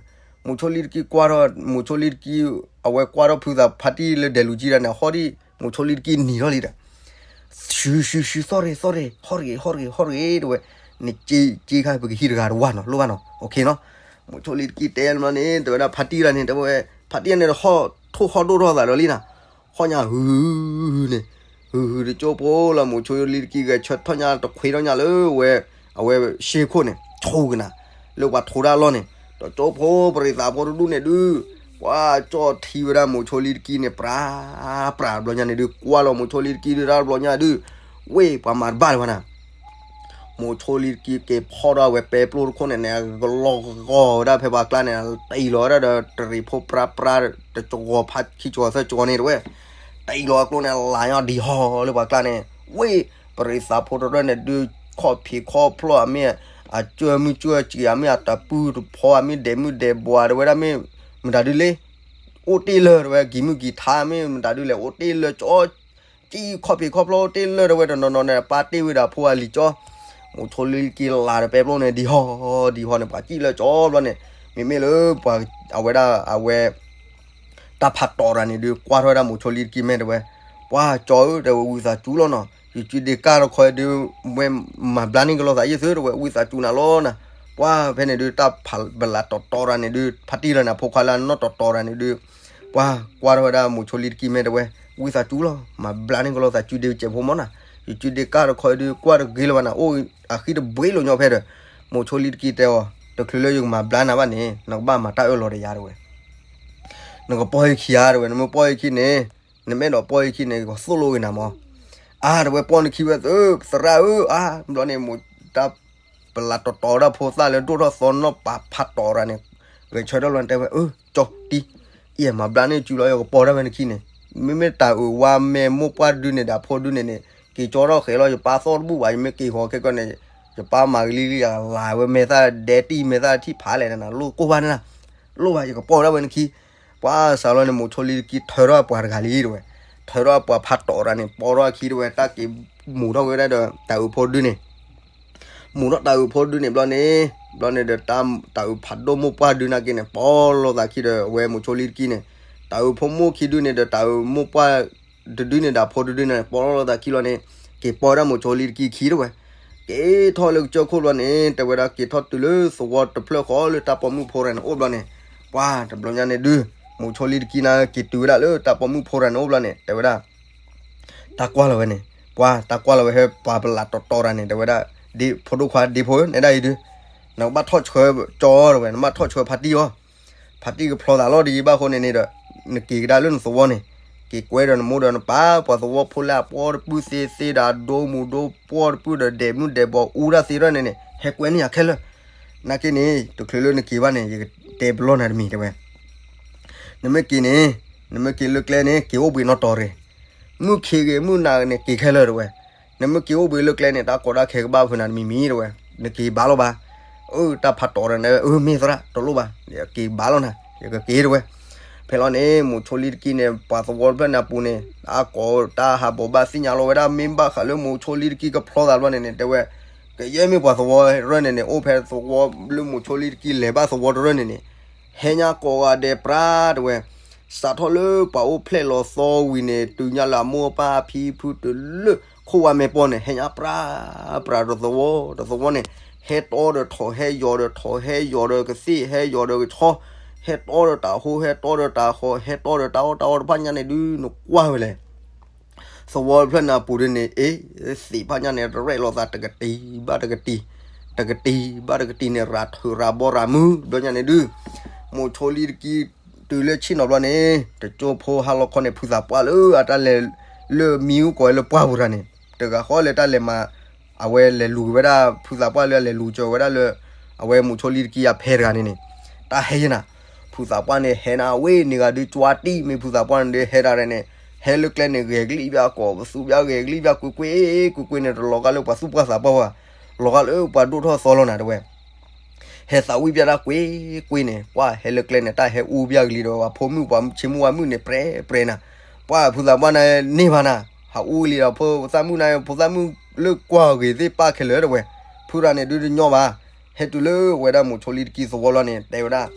မိၤဆိလံတကံကွၢ်ထီၣ် မိၤဆိလံတကံ, အဝဲကွၢ်ထီၣ်ဖုသးဖါတံၢ်လၢဒဲးလူၤကံတၢ်န့ၣ် ဟီၣ်ဒံး မိၤဆိလံတကံနံၤထီၣ်လံဒီး, ရှု ရှု ရှု သီၣ်ရ့ သီၣ်ရ့ ဟီၣ်တဂ့ၤ ဟီၣ်တဂ့ၤ ဟီၣ်တဂ့ၤတဲဝဲ, နက့ခါပကဟံးတဂၤတဝါနီၤ လိၣ်ဘၣ်နီၤ အိၣ်ခ့နီၤ, မိၤဆိလံတကံတဲလီၤန့ၣ် တဲဝဲဒၣ်ဖါတံၢ်လၢန့ၣ် တဲဝဲ, ဖါတံၢ်န့ၣ် ဟီၣ်ထိၣ်ဟီၣ်ဒိၣ်ထီၣ်သးဒီးလံနၤ, ဟီၣ်ညါဟုန့ၣ်, ဟုဟုတကၠိဖိလၢမိၤဆိလံတကံဂဲၤဆၢထီၣ်ညါတခွ့ထီၣ်ညါလၢဝဲ, အဝဲရှ့ခိၣ်န့ၣ် ဆိကနၤ, လၢပှၤထိးတၢ်လီၢ်န့ၣ်, တကၠိဖိပရံးသးဖိတဒူၣ်န့ၣ်ဒုး, ပှၤကၠီၣ်ထံဝဲဒၣ်မိၤဆိလံတကံန့ၣ် ပြး, ပြးတဘျီညါန့ၣ်ဒုး ကွၢ်လီၤမိၤဆိလံတကံဒုးတၢ်တဘျီညါဒုး, ဝ့ၢ်ပှၤမၤတဘၣ်လၢၤဘၣ်နၤ မိၤဆိလံတကံက့ၤဖီၣ်ထီၣ်ဝဲပဲပျိၢ်တခိၣ်န့ၣ်န့ၣ် အကလီကဂီၤဝဲဒၣ်ဖဲပှၤကျါန့ၣ် တံၢ်လီၤဝဲဒၣ်ဒီးတရံးဖိပြးပြး တကဂီၤဖးခံကဂီၤသၢကဂီၤန့ၣ်တဲဝဲ, တံၢ်လီၤအကျိန့ၣ် လၢညါဒံးဟီလၢပှၤကျါန့ၣ်, ဝ့ၢ်ပရံးသးဖိတရၢၢ်န့ၣ်ဒုး ခီၣ်ဖံးခီၣ်ဖျိၣ်အမ့ၢ်, အကၢၢ်မုၢ်ကၢၢ်စံးအမ့ၢ် အတၢ်ပုၢ်တဖီအမ့ၢ် ဒဲးမုၢ်ဒဲးဘှးတဲဝဲဒၣ်မ့ၢ်, မတၤဒုးလဲၣ် အိၣ်တ့ၢ်လၢၤတဲဝဲ ကံၢ်မုၢ်ကံၢ်ထါမ့ၢ် မတၤဒုးလဲၣ် အိၣ်တ့ၢ်လၢၤကၠီ ကံၢ်ခီၣ်ဖံးခီၣ်ဖျိၣ်အိၣ်တ့ၢ်လၢၤတဲဝဲ တနီၤနီၤန့ၣ် ပၢ်တ့ၢ်ဝဲဒၣ်ဖိအလံၤကၠီ, မိၤဆိလံတကံလၢဒီးပဲပျိၢ်န့ၣ် ဒံးဟီ ဒံးဟီန့ၣ် ပှၤကံၢ်လၢၤကၠီဘျီန့ၣ်, မ့မ့ၢ်လၢပှၤ, အဝဲဒၣ်အဝဲ တၢ်ဖးတီၤတဂၤန့ၣ်ဒုး ကွၢ်ထီၣ်ဝဲဒၣ်မိၤဆိလံတကံမဲာ်တဲဝဲ, ပှၤကၠီဧၢ တဲဝဲ ဝံသးစူၤလီၤနီၤ ယစုဒ့ကၢ်တခီဒုး, ဝဲမၤဘျါန့ၢ်ကလီသးယုၢ်သုတဲဝဲ ဝံသးစူၤနၤလီၤနၤ, ပှၤဖဲန့ၣ်ဒုး တၢ်ဖးပလးတီၤတီၤတဂၤန့ၣ်ဒုး ဖါတံၢ်လၢန့ၣ် ဖိခွါလၢအနီၢ်တီၤတီၤတဂၤန့ၣ်ဒုး, ပှၤကွၢ်ထီၣ်ဝဲဒၣ်မိၤဆိလံတကံမဲာ်တဲဝဲ, ဝံသးစူၤလီၤ မၤဘျါန့ၢ်ကလီသးစုဒ့ကဲးဖိမီၤနၤ, ယစုဒ့ကၢ်တခီဒုး ကွၢ်တဂ့ၤလၢၤဘၣ်နၤ အိၣ်အဃံတဘှ့လိာ်ညီဖဲဒီး, မိၤဆိလံတကံတဲအီၤ တချုးလၢယကမၤဘျါနၤဘၣ်န့ၣ် နကဘၣ်မၤတၢ်အၢၣ်လီၤဒီးယၤတဲဝဲ နကပီၢ်ယခံဧါတဲဝဲ နမ့ၢ်ပီၢ်ယခံန့ၣ်, နမ့ၢ်ဒီးပီၢ်ယခံန့ၣ် ကသိၣ်လိဂ့ၤနၤမီၤ, အါ တဲဝဲပီၢ်နခံဝဲသၢ သရၣ်ဧၢ အါ ဘျီန့ၣ် မိၢ်တၢ်ပလးတီၤတီၤဒၣ်ဖိသၣ်လၢဒိၣ်ထီၣ်သီနီၢ်ပာ်ဖးတီၤတဂၤန့ၣ်, ဂဲၤဆၢထၢၣ်လီၤန့ၣ်တဲဝဲ အၢ ကၠီတံၢ်, အံၤမၤဘျါန့ၢ်စုလီၤ ယကပီၢ်ဒၣ်ဝဲနခံန့ၣ်, မ့မ့ၢ်တၢ်အုးဝါမဲာ်မိၢ်ပှၢ်ဒုန့ၣ်ဒီးအဖိဒုန့ၣ်န့ၣ် က့ၤကၠီထီၣ်ဃဲၤလီၤ ယပၢ်သီၣ်တဘူၣ်ဘၣ် ယမ့ၢ်က့ၤဃီၤခဲကီန့ၣ်, ယပၢ်မၤကလံၤလံယလၤဝဲမဲာ်သၣ်ဒဲတံၢ်မဲာ်သၣ်ထံၣ်ဖးလဲၣ်နၤ လိၣ်ကိၢ်ဘၣ်န့ၣ်နၤ, လိၣ်ဘၣ်ယကပီၢ်ဒၣ်ဝဲနခံ, ပှၤစးလီၤန့ၣ် မိၤဆိလံတကံထၢထီၣ်အပှၤတဂၤလံတဲဝဲ, ထၢထီၣ်အပှၤဖးတီၤတဂၤန့ၣ် ပီၢ်ထီၣ်အခံတဲဝဲ တၢ်က့ၤမူၤထီၣ်က့ၤဝဲဒၣ်ဒီးတၢ်အုးဖိဒုန့ၣ် မူၤထီၣ်တၢ်အုးဖိဒုန့ၣ်ဘျီန့ၣ်, ဘျီန့ၣ်ဒီးတၢ်အုးဖးဒိၣ်မိၢ်ပှၢ်ဒုနာ်က့န့ၣ် ပီၢ်လိာ်သးခံဒီးအဝဲမိၤဆိလံတကံန့ၣ်, တၢ်အုးဖိမိၢ်ခံဒုန့ၣ်ဒီးတၢ်အုးမိၢ်ပှၢ်တဒုန့ၣ်ဒီးအဖိတဒုန့ၣ် ပီၢ်လိာ်သးခံလီၤန့ၣ်, က့ၤပီၢ်ဒၣ်မိၤဆိလံတကံခံတဲဝဲ, က့ၤထီၣ်လၢကစၢၢ်ခိၣ်ဘျီန့ၣ် တဲဝဲဒၣ်က့ၤထီၣ်တုၤလၢသဝီတဖျၢၣ်ဃီလၢတၢ်ပိာ်မုၣ်ဖိတဂၤန့ၣ်အိၣ်ဘျီန့ၣ်, ပှၤတဘျီညါန့ၣ်ဒုး, မိၤဆိလံတကံနာ်က့ၤတုၤဝဲဒၣ်လၢတၢ်ပိာ်မုၣ်ဖိတဂၤန့ၣ်အိၣ်ဘျီန့ၣ် တဲဝဲဒၣ် တၢ်ကွၢ်လီၤဝဲန့ၣ်, ပှၤတၢ်ကွၢ်လီၤဝဲဟဲပှၤပလးတီၤတီၤတဂၤန့ၣ် တဲဝဲဒၣ်, ဒ့ဖိဒိၣ်ခွါဒ့ဖိဧၢ နဲဒၣ်အံၤဒုး, နကဘၣ်ထီၣ်ဆှၢကၠီတဲဝဲ နဘၣ်ထီၣ်ဆှၢဖါတံၢ်အီၤ, ဖါတံၢ်ကဖျီသးလီၤတယံာ်ဘၣ်အဃိန့ၣ်န့ၣ်ဒီး နက့ၤကဒါလၢနသဝီန့ၣ်, က့ၤကွဲဒီးနမိၢ်ဒီးနပၢ်, ပှၤသဝီဖိလၢအပှီၢ်တပုၢ်သ့သ့ဒီး အဒိမူဒိပှီၢ်တပုၢ်ဒီး ဒဲးမုၢ်ဒဲးဘီအူတၢ်သ့ထီၣ်န့ၣ်န့ၣ် ဟဲကွဲန့ၢ်ယၤခဲလၢာ်. နာ်က့န့ၣ် တချုးလၢနက့ၤဘၣ်န့ၣ် ယကတဲပလီၢ်နၤတမံၤတဲဝဲ နမ့ၢ်က့ၤန့ၣ်, နမ့ၢ်က့ၤလၢကျဲန့ၣ် က့ၤအိၣ်ဘှံးနီၣ်တီၤရ့ၣ်, မုၢ်ခံးဂ့ၤမုၢ်နၤဂ့ၤန့ၣ် က့ၤခဲလၢာ်တဲဝဲ. နမ့ၢ်က့ၤအိၣ်ဘှံးလၢကျဲန့ၣ် တၢ်ကီတၢ်ခဲကဘၣ်ဖုးနၤတမံၤမံၤတဲဝဲ, နက့ၤဘၣ်လီၤဘၣ်. အၢ တၢ်ဖးတီၤဒီးန့ၣ် အၢ မ့ၢ်သရၣ် တလိၣ်ဘၣ်, ယက့ၤဘၣ်လီၤနၤ ယကက့ၤတဲဝဲ. ဖဲလီၤန့ၣ် မိၤဆိလံတကံန့ၣ် ပှၤသဝီတဖျၢၣ်န့ၣ်အပူၤန့ၣ် အကိးတၢ်ဟးဘိးဘၣ်သ့ၣ်ညါလီၤဝဲဒၣ် မ့ၢ်ဘၣ်ဃးလၢမိၤဆိလံတကံကဖျီသးဘျီန့ၣ်န့ၣ် တဲဝဲ, ကယဲၢ်မ့ၢ်ပှၤသဝီတရၢၢ်န့ၣ်န့ၣ် အိၣ်ဖဲသဝီလၢမိၤဆိလံတကံလဲၤဘၣ်သဝီတရၢၢ်န့ၣ်န့ၣ် ဟဲညါကိးဂၤဒဲးပြါတဲဝဲ, စးထီၣ်လၢပှၤအိၣ်ဖျဲၣ်လီၤသီဝံၤန့ၣ် တုၤညါလၢအမိၢ်အပၢ်အဖံအဖုတုၤလၢခိၣ်ဝါမဲာ်ပီၢ်န့ၣ် ဟဲညါပြါပြါတသဝီတသဝီန့ၣ်, ဟဲတီဒီးထိး ဟဲယီၤဒီးထိး ဟဲယီၤဒီးကသ့ၣ် ဟဲယီၤဒီးကဆီ, ဟဲတီဒီးတၤဟိ ဟဲတီဒီးတၤဃီၤ ဟဲတီဒီးတၢ်အီၣ်တၢ်အီတဖၣ်ညါန့ၣ်ဒုး နကွၢ်ဝဲလဲၣ် သဝီတဖျၢၣ်န့ၣ်အပူၤဒ်န့ၣ် အ့ သ့ၣ်တဖၣ်ညါန့ၣ် ရဲၣ်လိာ်သးတကတံၤဘၣ်တကတံၤ, တကတံၤဘၣ်တကတံၤန့ၣ် ရၤထုးရၤဘီရၤမုၢ် ဘျီညါန့ၣ်ဒုး, မိၤဆိလံတကံတုၤလၢဆ့ၣ်နီၤဘျီန့ၣ် တကၠိဖိဟါလီၤခီန့ၣ် ဖုသးပှၢ်လၢအတၢ်လဲၤလၢမံၤအူကိးဝဲလၢပှၢ်ပူၤတဂၤန့ၣ် တဂၤဃီလၢတၢ်လဲၤမၤ အဝဲလဲၤလူၤက့ၤဝဲဒၣ် ဖုသးပှၢ်လၢအလဲၤလူၤက့ၤဝဲဒၣ်လၢ အဝဲမိၤဆိလံတကံအဖဲတဂၤန့ၣ်န့ၣ်, တၢ်ဟဲယဲနၤ, ဖုသးပှၢ်န့ၣ်ဟဲနၤဝဲန့ၣ်ဂၤဒုး ကၠွါတံၢ်မ့ၢ်ဖုသးပှၢ်န့ၣ်ဒုး ဟဲဒၣ်ရဲၣ်န့ၣ်, ဟဲလၢကျဲန့ၣ် ဂဲၤကလံၣ်ဘၣ်ကိးပသူဘၣ် ဂဲၤကလံၣ်ဘၣ်ကွ့ၢ်ကွ့ၢ် ကွ့ၢ်ကွ့ၢ်န့ၣ် တလီၤဂာ်လၢပှၤသူၣ်ပှၢ်သးပှၢ်ဘၣ်, လီၤဂာ်လၢပှၤဒိၣ်ထီၣ်သီလီၤနၤတဲဝဲ ဟဲသးဝံၣ်ဘၣ်တၢ်ကွ့ၢ်ကွ့ၢ်န့ၣ် ပှၢ်ဟဲလၢကျဲန့ၣ် တၢ်ဟဲအူဘၣ်ကလံၤဒီး ပှၤဖိမုၣ်ပှၤဆ့မုၢ်ဝါမုၣ်န့ၣ် ပြဲပြဲနၤ, ပှၢ်ဖုသးပှၢ်န့ၣ်န့ၢ်ဘၣ်နၤ, ဟးအူကလံၤဒီးဖိသၣ်မုၣ်န့ၣ် ဖိသၣ်မုၣ်လၢကွၢ်ဂ့ၤသ့ၣ်ပၢ်ခဲလၢာ်တဲဝဲ, ဖုရၤန့ၣ်ဒုးတညီဘၣ်, ဟဲတုၤလၢဝဲဒၣ်မိၤဆိလံတကံသဝီလီၤန့ၣ် တဲဝဲဒၣ်,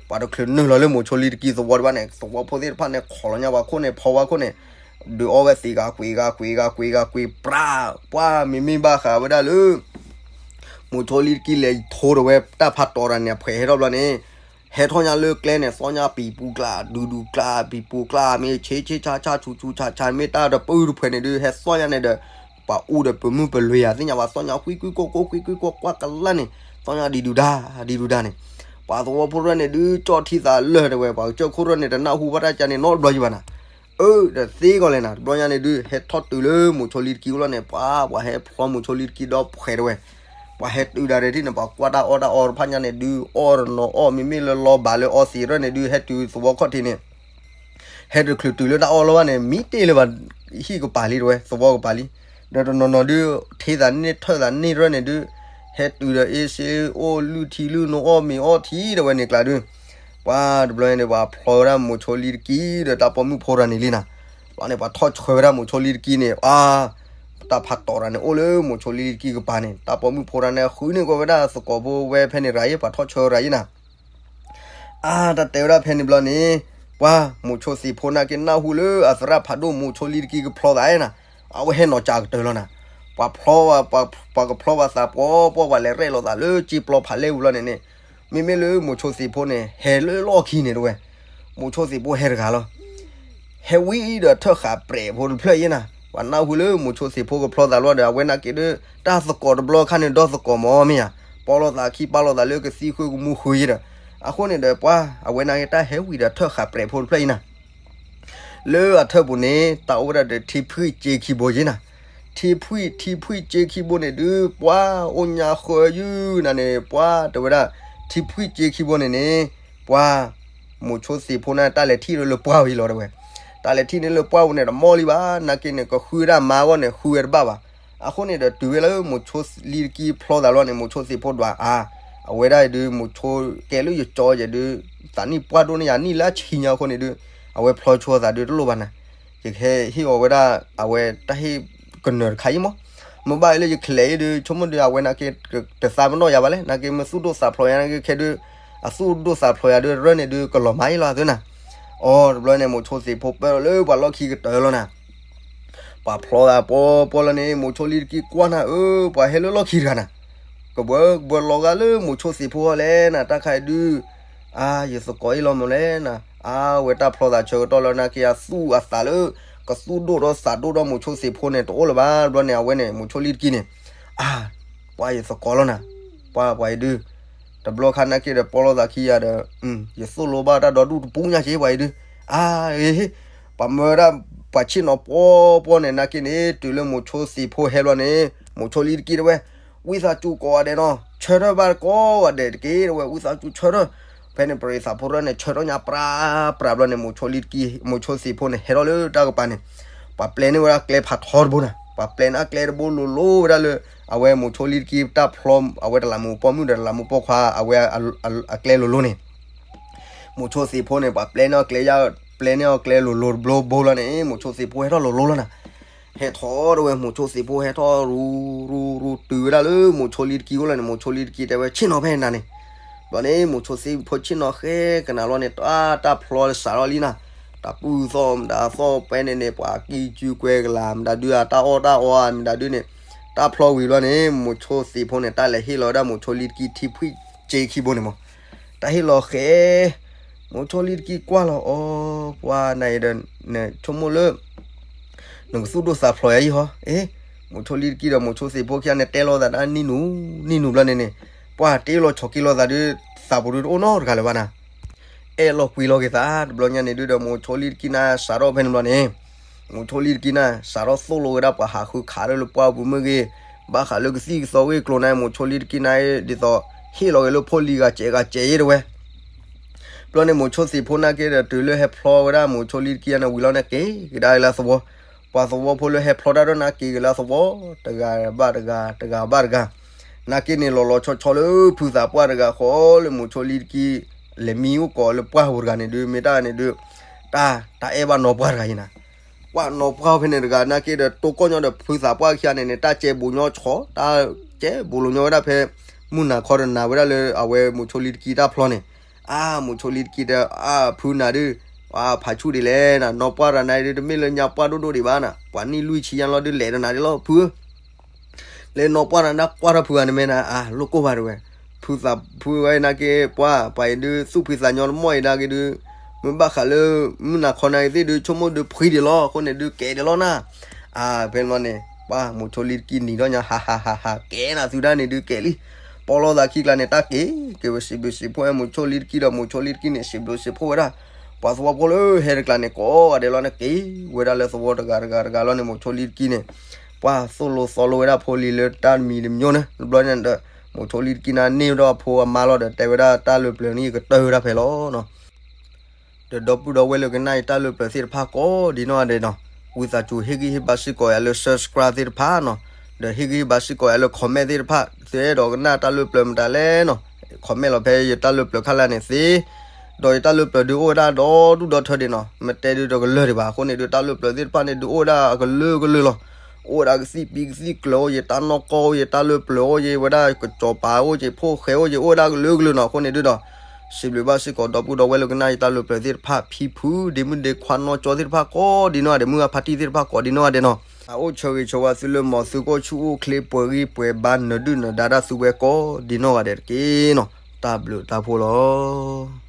ပှၤတချုးနုာ်လီၤလၢမိၤဆိလံတကံသဝီတဘၣ်န့ၣ် သဝီဖိသ့ၣ်တဖၣ်န့ၣ် ခိးလီၤညါပှၤခိၣ်န့ၣ် ဖီဝါခိၣ်န့ၣ် ဒုးအီဝဲသ့ၣ်ဂၤကွံာ်ဂၤကွံာ်ဂၤကွံာ်ဂၤကွံာ်ပြး, ပှၢ်မ့မ့ၢ်ဘၣ်ဃးဝဲဒၣ်လၢ မိၤဆိလံတကံလဲၤထိဒီးဝဲတၢ်ဖးတီၤတၢ်န့ၣ် အဖှဲးဟဲထီၣ်ဘျီန့ၣ်, ဟဲထီၣ်ညါလၢကျဲန့ၣ် သီၣ်ညါပံၤပူၤကျါ ဒူဒူကျါ ပံၤပူၤကျါ မ့ၢ်ဆ့ဆ့ဆါဆါဆူဆူဆါဆါ မ့ၢ်တၢ်တပူၤတဖှဲးန့ၣ်ဒုး ဟဲသီၣ်ညါန့ၣ်ဒီး ပှၤအူဒီးပမုၢ်ပလွံၢ်ယၤသ့ၣ်ညါ ပှၤသီၣ်ညါကွံကွံကွီၢ်ကွီၢ်ကွံကွံကွီၢ်ကွၢ်ကလၢ်န့ၣ် သီၣ်ညါဒံးဒူဒါ ဒံးဒူဒါန့ၣ်, ပှၤသဝီဖိရဲၣ်န့ၣ်ဒုး ကၠီၣ်ထံသးလၢာ်တဲဝဲ ပှၤကစၢၢ်ခိၣ်ရဲၣ်န့ၣ် တနၢ်ဟူဘၣ်တၢ်ကါန့ၣ်နီတဘျီယံၤဘၣ်နၤ အၢ ဒီးသ့ကီးလဲၣ်နၤ တဘျီညါန့ၣ်ဒုး ဟဲထီၣ်တုၤလၢမိၤဆိလံတကံအိၣ်လီၤန့ၣ် ပှၤ ပှၤဟဲဖျီမိၤဆိလံတကံဒီးဖှဲးတဲဝဲ, ပှၤဟဲတုၤဒၣ်ရဲၣ်ထံၣ်န့ၣ် ပှၤကွၢ်တၢ်အီၣ်တၢ်အီတဖၣ်ညါန့ၣ်ဒုး အီၣ်တနီၤအီၣ် မ့မ့ၢ်လၢလီၤဘၣ်လၢအီသံးရဲၣ်န့ၣ်ဒုး ဟဲတုၤသဝီခီၣ်ထံးန့ၣ် ဟဲတချုးတုၤလၢတၢ်အီၣ်လီၤဘၣ်န့ၣ် မံတ့ၢ်လၢၤဘၣ် ဟံၣ်ကပၤလံတဲဝဲ သဝီကပၤလံ, ဒီးတနီၤနီၤဒုး ထ့သးန့ၢ်ထၢၣ်သးန့ၢ်ရဲၣ်န့ၣ်ဒုး ဟဲတုၤဒီးအ့စ့အိၣ်လုၢ်ထံလုၢ်နိအိၣ်မ့ၤအီၣ်ထံတဲဝဲန့ၣ်ကျါဒုး ပှၤတဘျီန့ၣ် ပှၤဖျီဝဲဒၣ်မိၤဆိလံတကံဒီးတၢ်ပိာ်မုၣ်ဖိတဂၤန့ၣ်လံနၤ, ဘျီန့ၣ် ပှၤထီၣ်ဆှၢဝဲဒၣ်မိၤဆိလံတကံန့ၣ် အါ တၢ်ဖးတီၤတၢ်န့ၣ် အိၣ်လၢမိၤဆိလံတကံကပၤန့ၣ် တၢ်ပိာ်မုၣ်ဖိတဂၤန့ၣ် ဃုန့ၢ်ကီးဝဲဒၣ်သကိးဖိဝဲဖဲန့ၣ်ရၤယ့ ပှၤထီၣ်ဆှၢရၤယ့နၤ အါ တၢ်တဲဝဲဒၣ်ဖဲန့ၣ်ဘျီန့ၣ် ပှၤမိၤဆိသ့ၣ်ဖိနာ်က့ နၢ်ဟူလၢအသရၣ်ဖးဒိၣ်မိၤဆိလံတကံကဖျီသးနၤ, အဝဲဟဲနီၤကၢ်ကတၢၢ်လီၤနၤ, ပှၤဖျီ ပှၤကဖျီပှၤသးပှီၢ်ပှီၢ် ပှၤလဲၤရဲၣ်လိာ်သးလၢက့ပျီဖးလဲပူၤလီၤန့ၣ်န့ၣ်, မ့မ့ၢ်လၢမိၤဆိသ့ၣ်ဖိန့ၣ် ဟဲလၢလီၢ်ခံန့ၣ်တဲဝဲ, မိၤဆိသ့ၣ်ဖိဟဲတဂၤလီၤ ဟဲဝံၤဒီးထၢၣ်ဃာ်ပြဲးဖိတဖျၢၣ်ယ့နၤ, ပှၤနၢ်ဟူလၢမိၤဆိသ့ၣ်ဖိကဖျီသးလီၤဒီး အဝဲနာ်က့ဒုး တၢ်သကိးတဘျီခါန့ၣ် ဒီသကိးမ့ၢ်မ့ၢ်ဧါ, ပီလိာ်သးခံပီလိာ်သးလၢကသံၣ်ဃုကမူဃုယ့ဒီး, အဃိန့ၣ်ဒီးပှၤ အဝဲနာ်က့တၢ်ဟဲဝံၤဒီးထၢၣ်ဃာ်ပြဲးဖိတဖျၢၣ်ယ့နၤ လၢအထၢၣ်ပူၤန့ၣ် တၢ်အိၣ်ဝဲဒၣ်ဒီးထံဖှံၣ်စ့ခံဘိယ့နၤ, ထံဖှံၣ် ထံဖှံၣ်စ့ခံဘိန့ၣ်ဒုး ပှၤအိၣ်ညါဃၢယုၢ်နၤန့ၣ် ပှၤတဲဝဲဒၣ် ထံဖှံၣ်စ့ခံဘိန့ၣ်န့ၣ် ပှၤ မိၤဆိသ့ၣ်ဖိန့ၣ် တၢ်လဲၤထံၣ်လၢပှၢ်ဝံၤလီၤတဲဝဲ, တၢ်လဲၤထံၣ်န့ၣ်လၢပှၢ်ဝံၤန့ၣ် တမီၢ်လံဘၣ် နာ်က့န့ၣ် ကဃုဝဲဒၣ်မါအဂီၢ်န့ၣ် ဃုဝဲတဘၣ်ဘၣ်, အဃိန့ၣ်ဒီးတုၤဝဲလၢ မိၤဆိလံတကံဖျီသးလီၤန့ၣ် မိၤဆိသ့ၣ်ဖိဒွးအါ, အဝဲဒၣ်အံၤဒုး မိၤဆိကဲလၢယကၠီယဲဒုး သးနံၣ်ပှၢ်ဒိၣ်န့ၢ်ယၤနံၣ်လၢဆံညါအဃိန့ၣ်ဒုး အဝဲဖျီဆိသးဒုးတလိၣ်ဘၣ်နၤ, ယကဟဲဟ့ၣ်အီၤဝဲဒၣ် အဝဲတၢ်ဟ့ၣ်ကနၢၤတခါအံၤမး, မ့ၢ်ဘၣ်အံၤလၢယကလဲၤအံၤဒုး ဆိကမိၣ်ဒုး အဝဲနာ်က့ တသးပနီၣ်ယၤဘၣ်လဲၣ် နာ်က့မ့ၢ်သူၣ်ဒိၣ်သးဖျိးယၤနာ်က့ခဲဒုး အသူၣ်ဒိၣ်သးဖျိးယၤဒုး ရၢၢ်န့ၣ်ဒုး ကလီၤမၤအံၤလီၤသ့နၤ, အိ တဘျီန့ၣ် မိၤဆိသ့ၣ်ဖိပၢၢ်လီၤလၢပှၤလီၢ်ခံကတၢၢ်လီၤနၤ ပှၤဖျီသးပီပီလီၤန့ၣ် မိၤဆိလံတကံကွၢ်နၤ အၢ ပှၤဟဲလၢလီၢ်ခံတဂၤနၤ, ကဘၢကဘၢလီၤဂာ်လၢမိၤဆိသ့ၣ်ဖိလဲၣ်နၤ တၢ်ခါအံၤဒုး, အါ ယသကိးအံၤလီၤမးလဲၣ်နၤ, အါ ဝဲတၢ်ဖျီသးဆၢကတီၢ်လၢနာ်က့ အသူၣ်အသးလၢ ကသူၣ်ဒိၣ်ဒီးသးဒိၣ်ဒီးမိၤဆိသ့ၣ်ဖိန့ၣ် တအိၣ်လၢၤဘၣ် တဘျီန့ၣ် အဝဲန့ၣ် မိၤဆိလံတကံန့ၣ်, အါ ပှၤယသကိးလီၤနၤ, ပှၤပှၤအံၤဒုး တဘျီခါနာ်က့ဒီး ပီၣ်လိာ်သးခံဂၤဒီး ယသိၣ်လိဘၣ်တၢ်ဒီဒူၣ်တပူညါက့ ပှၤအံၤဒုး, အ့ ပှၤမၢဝဲဒၣ် ပှၤဆ့ၣ်နီၤပှီၢ်ပှီၢ်န့ၣ် နာ်က့န့ၣ် တုၤလၢမိၤဆိသ့ၣ်ဖိဟဲဘျီန့ၣ် မိၤဆိလံတကံတဝဲ, ဝံသးစူၤကိးဂၤဒဲးနီၤ ဆၢထၢၣ်ဘၣ်ကိးဂၤဒဲးတက့ၢ်တဝဲ ဝံသးစူၤဆၢထၢၣ်. ဖဲန့ၣ် ပရံသးဖိတဖၣ်န့ၣ် ဆၢထၢၣ်ညါပြးပြးဘျီန့ၣ် မိၤဆိလံတကံ မိၤဆိသ့ၣ်ဖိန့ၣ် ဟဲထီၣ်လၢတၢ်ကပၤန့ၣ် ပှၤပျဲန့ၢ်ဝဲဒၣ်ကျဲဖးထီတဘိန့ၣ် ပှၤပျဲန့ၢ်အကျဲတဘိလိၤလိၤဝဲဒၣ်လၢ အဝဲမိၤဆိလံတကံတၢ်ဖျီ အဝဲတလးမူးပိာ်မုၣ်ဒီး တလးမူးပိာ်ခွါ အဝဲအကျဲလိၤလိၤန့ၣ် မိၤဆိသ့ၣ်ဖိန့ၣ် ပှၤပျဲန့ၢ်အီၤကျဲယါ ပျဲန့ၢ်အီၤကျဲလိၤလိၤတဘိဘိလီၤန့ၣ် မိၤဆိသ့ၣ်ဖိဟဲထီၣ်လိၤလိၤလီၤနၤ. ဟဲထီၣ်တဝဲ မိၤဆိသ့ၣ်ဖိဟဲထီၣ်ရူရူရူတုၤဝဲဒၣ်လၢမိၤဆိလံတကံအိၣ်လီၤန့ၣ် မိၤဆိလံတကံတဲဝဲ ဆ့ၣ်နီၤဖဲနၤန့ၣ်. ဘျီန့ၣ် မိၤဆိသ့ၣ်ဖိဆ့ၣ်နီၤဃဲကနၤလီၤန့ၣ် တၢ်တၢ်ဖျီစးထီၣ်လံနၤ. တၢ်ပုၢ်သီၣ်မတၤသီၣ်ပဲန့ၣ်န့ၣ် ပှၤကံစုကွဲကလၤ မတၤဒုးအတၢ်အီၣ်တၢ်အီမတၤဒုးန့ၣ် တၢ်ဖျီဝံၤဘျီန့ၣ် မိၤဆိသ့ၣ်ဖိန့ၣ် တၢ်လဲၤဟ့ၣ်လီၤဝဲဒၣ်မိၤဆိလံတကံထံဖှံစ့ခံဘိန့ၣ်မး တၢ်ဟ့ၣ်လီၤဃဲ မိၤဆိလံတကံကွၢ်လီၤအီၤ ပှၤနၤအံၤဒီး နဆိကမိၣ်လၢ နကသူၣ်ဒိၣ်သးဖျိးယၤယံဟီ အ့ မိၤဆိလံတကံဒီးမိၤဆိသ့ၣ်ဖိခံဂၤန့ၣ် တဲလိာ်သးတၢ်နံၣ်နူနံၣ်နူဘျီန့ၣ်န့ၣ် ပှၤတ့လီၤဆီၣ်က့ၤလိာ်သးဒုး သးပူၤဒုးတအိၣ်နီတဂၤလၢၤဘၣ်နၤ. အဲၣ်လီၤကွံလီၤက့ၤသးတဘျီညါန့ၣ်ဒုးဒီး မိၤဆိလံတကံနၤ စးထီၣ်ဖဲန့ၣ်ဘျီန့ၣ် မိၤဆိလံတကံနၤ စးထီၣ်သိၣ်လိဝဲဒၣ်ပှၤဟးဃုခးလၢလၢပှၢ်ပူၤမ့ၢ်ဂ့ၤ ဘၣ်ဃးလၢကသံၣ်ကသီဂ့ၢ်ကျိၤန့ၣ် မိၤဆိလံတကံနၤ ဒ်သိး ဟ့ၣ်လီၤက့ၤလၢဖိလံၤဂၤစဲးဂၤစဲးယဲတဝဲ ဘျီန့ၣ် မိၤဆိသ့ၣ်ဖိနာ်က့ဒီး တုၤလၢဟဲဖျီဝဲဒၣ်မိၤဆိလံတကံန့ၣ် ဝံၤလီၤန့ၣ် က့ၤကဒါက့ၤလၢသဝီ, ပှၤသဝီဖိလၢဟဲဖျီတၢ်ဒီးနာ်က့ၤက့ၤလၢသဝီ, တဂၤဘၣ်တဂၤ တဂၤဘၣ်တဂၤ, နာ်က့န့ၣ် လီၤလီၤဆီဆီလၢဖုသးပှၢ်တဂၤဃီလၢမိၤဆိလံတကံ လဲၤမံအိၣ်ကိးလၢပှၢ်ပူၤတဂၤန့ၣ်ဒုး မ့ၢ်တၢ်န့ၣ်ဒုး တၢ် တၢ်အဲၣ်ဘၣ်နီၢ်ပှၢ်တဂၤအံၤနၤ ပှၢ်နီၢ်ပှၢ်ဖဲန့ၣ်တဂၤ နာ်က့ဒီး တိကိၢ်ညီဒီးဖုသးပှၢ်ခံဂၤန့ၣ်န့ၣ် တၢ်ကဲဘူးညီဆီ တၢ်ကဲဘူးလိာ်ညီဝဲဒၣ်ဖဲ မုၢ်နၤခီတနၤဝဲဒၣ်လၢအဝဲမိၤဆိလံတကံတၢ်ဖျီန့ၣ်, အါ မိၤဆိလံတကံတဲ အါ ဖုနၤဒုး, အါ ဖးဆူၣ်ဒံးလဲၣ်နၤ နီၢ်ပှၢ်တဂၤနၤဒုး တမ့ၢ်လၢညါပှၢ်ဒိၣ်ဒိၣ်ဒံးဘၣ်နၤ ပှၤနံၣ်လွံၢ်ဆံညါလီၤဒုးလဲၤဒီးနၤဒ်လီၤဖုဧၢ လၢနီၢ်ပှၢ်တဂၤနၤပှၢ်ထီၣ်ဖုဂၤန့ၣ်မ့ၢ်နၤ အါ လိၣ်ကိၢ်ဘၣ်တဝဲ, ဖုသးဖုဝဲနာ်က့ ပှၢ် ပှၤအံၤဒုး သူၣ်ဖှံသးညီတမီၢ်အံၤနာ်က့ဒုး, မ့ၢ်ဘၣ်ဃးလၢ မုၢ်နၤခီနၤအံၤသ့ၣ်ဒုး ဆိကမိၣ်ဒုးဖှံဒံးလီၤ အဃိန့ၣ်ဒုးကဲဒံးလီၤနၤ, အါ ဖဲန့ၣ်ဘျီန့ၣ် ပှၢ် မိၤဆိလံတကံနံၤထီၣ်ညါ ဟးဟးဟးဟး ကဲနၤသုဒၣ်န့ၣ်ဒုးကဲလံ, ပီၣ်လိာ်သးခံကျါန့ၣ် တၢ်က့ၤက့ၤဝဲစံးဘျုးစံးဖှိၣ်ဝဲမိၤဆိလံတကံဒီး မိၤဆိလံတကံန့ၣ် စံးဘျုးစံးဖှိၣ်ဝဲဒၣ် ပှၤသဝီဖိလၢဟဲတကျါန့ၣ် ကိးဂၤဒဲးလီၤန့ၣ် က့ၤဝဲဒၣ်လၢသဝီတဂၤတဂၤတဂၤလီၤန့ၣ် မိၤဆိလံတကံန့ၣ် ပှၢ်သိၣ်လိသီလိဝဲဒၣ်ဖိလံၤလၢတၢ်တမံၤတမံၤန့ၣ် တဘျီန့ၣ်ဒီး မိၤဆိလံတကံနၤန့ၢ်ဝဲဒၣ်အဖိအမါလီၤဒီး တဲဝဲဒၣ်တၢ်လၢပျၢၤန့ၣ် ယကတၢၢ်ဝဲဒၣ်ဖဲလီၤနီၤ ဒီးဒီပုၢ်ဒီဝဲၢ်လၢကနၣ်ယတၢ်လၢပျၢၤသ့ၣ်တဖၣ်ကိးဒ်နီၢ်ဂၤဒဲးနီၤ, ဝံသးစူၤဟ့ၣ်ဂံၢ်ဟ့ၣ်ဘါစ့ၢ်ကီးယၤလၢ subscribe သ့ၣ်တဖၣ်နီၤ, ဒီးဟ့ၣ်ဂံၢ်ဟ့ၣ်ဘါစ့ၢ်ကီးယၤလၢ comment သ့ၣ်တဖၣ်, သုအဲၣ်ဒိးကနၣ်တၢ်လၢပျၢၤမတၤလဲၣ်နီၤ, comment လီၤဖဲယတၢ်လၢပျၢၤခါလၢ်န့ၣ်သ့, ဒီးယတၢ်လၢပျၢၤဒုးအိၣ်ဝဲဒၣ်ဒီဒူၣ်ဒီထၢဒံးနီၤ, မ့ၢ်တဲဒုးတကလၢာ်ဒံးဘၣ်, အဃိန့ၣ်ဒုးတၢ်လၢပျၢၤသ့ၣ်တဖၣ်န့ၣ်ဒုးအိၣ်ဝဲဒၣ်အကလုာ်ကလုာ်လီၤ, အိၣ်ဝဲဒၣ်ကသံၣ်ပံကသံၣ်ကျၢၤအိၣ်ယဲ တၢ်နီၢ်ကီၢ်အိၣ်ယဲ တၢ်လၢပျၢၤအိၣ်ယဲ ဝဲဒၣ်ကစီၤပၤအိၣ်ယဲ ဖိၣ်ဃဲအိၣ်ယဲ အိၣ်ဝဲဒၣ်ကလုာ်ကလုာ်နီၤ, အဃိန့ၣ်ဒုးဒီး စံးဘျုးဘၣ်စ့ၢ်ကီးဒီပုၢ်ဒီဝဲၢ်လၢကနၣ်ယတၢ်လၢပျၢၤသ့ၣ်တဖၣ် ဖံဖုဒ့မုၣ်ဒ့ခွါနီၢ်ကၠီသ့ၣ်တဖၣ်ကိးဒ်နီၢ်ဂၤဒဲး မုၢ်ဂၢ်ဖါတံၢ်သ့ၣ်တဖၣ်ကိးဒ်နီၢ်ဂၤဒဲးနီၤ, အအိၣ်ဆၢဂ့ၤဆၢဝါသုလၢမီၤသုကအိၣ်ဆူၣ်အိၣ်ချ့ပှဲၤဂံၢ်ပှဲၤဘါ နၢၤဒုၣ်နၢၤဒါတၢ်သုဝဲကိးဒ်နီၢ်ဂၤဒဲးတက့ၢ်နီၤ, တၢ်ဘျုးတၢ်ဖှိၣ်လီၤ.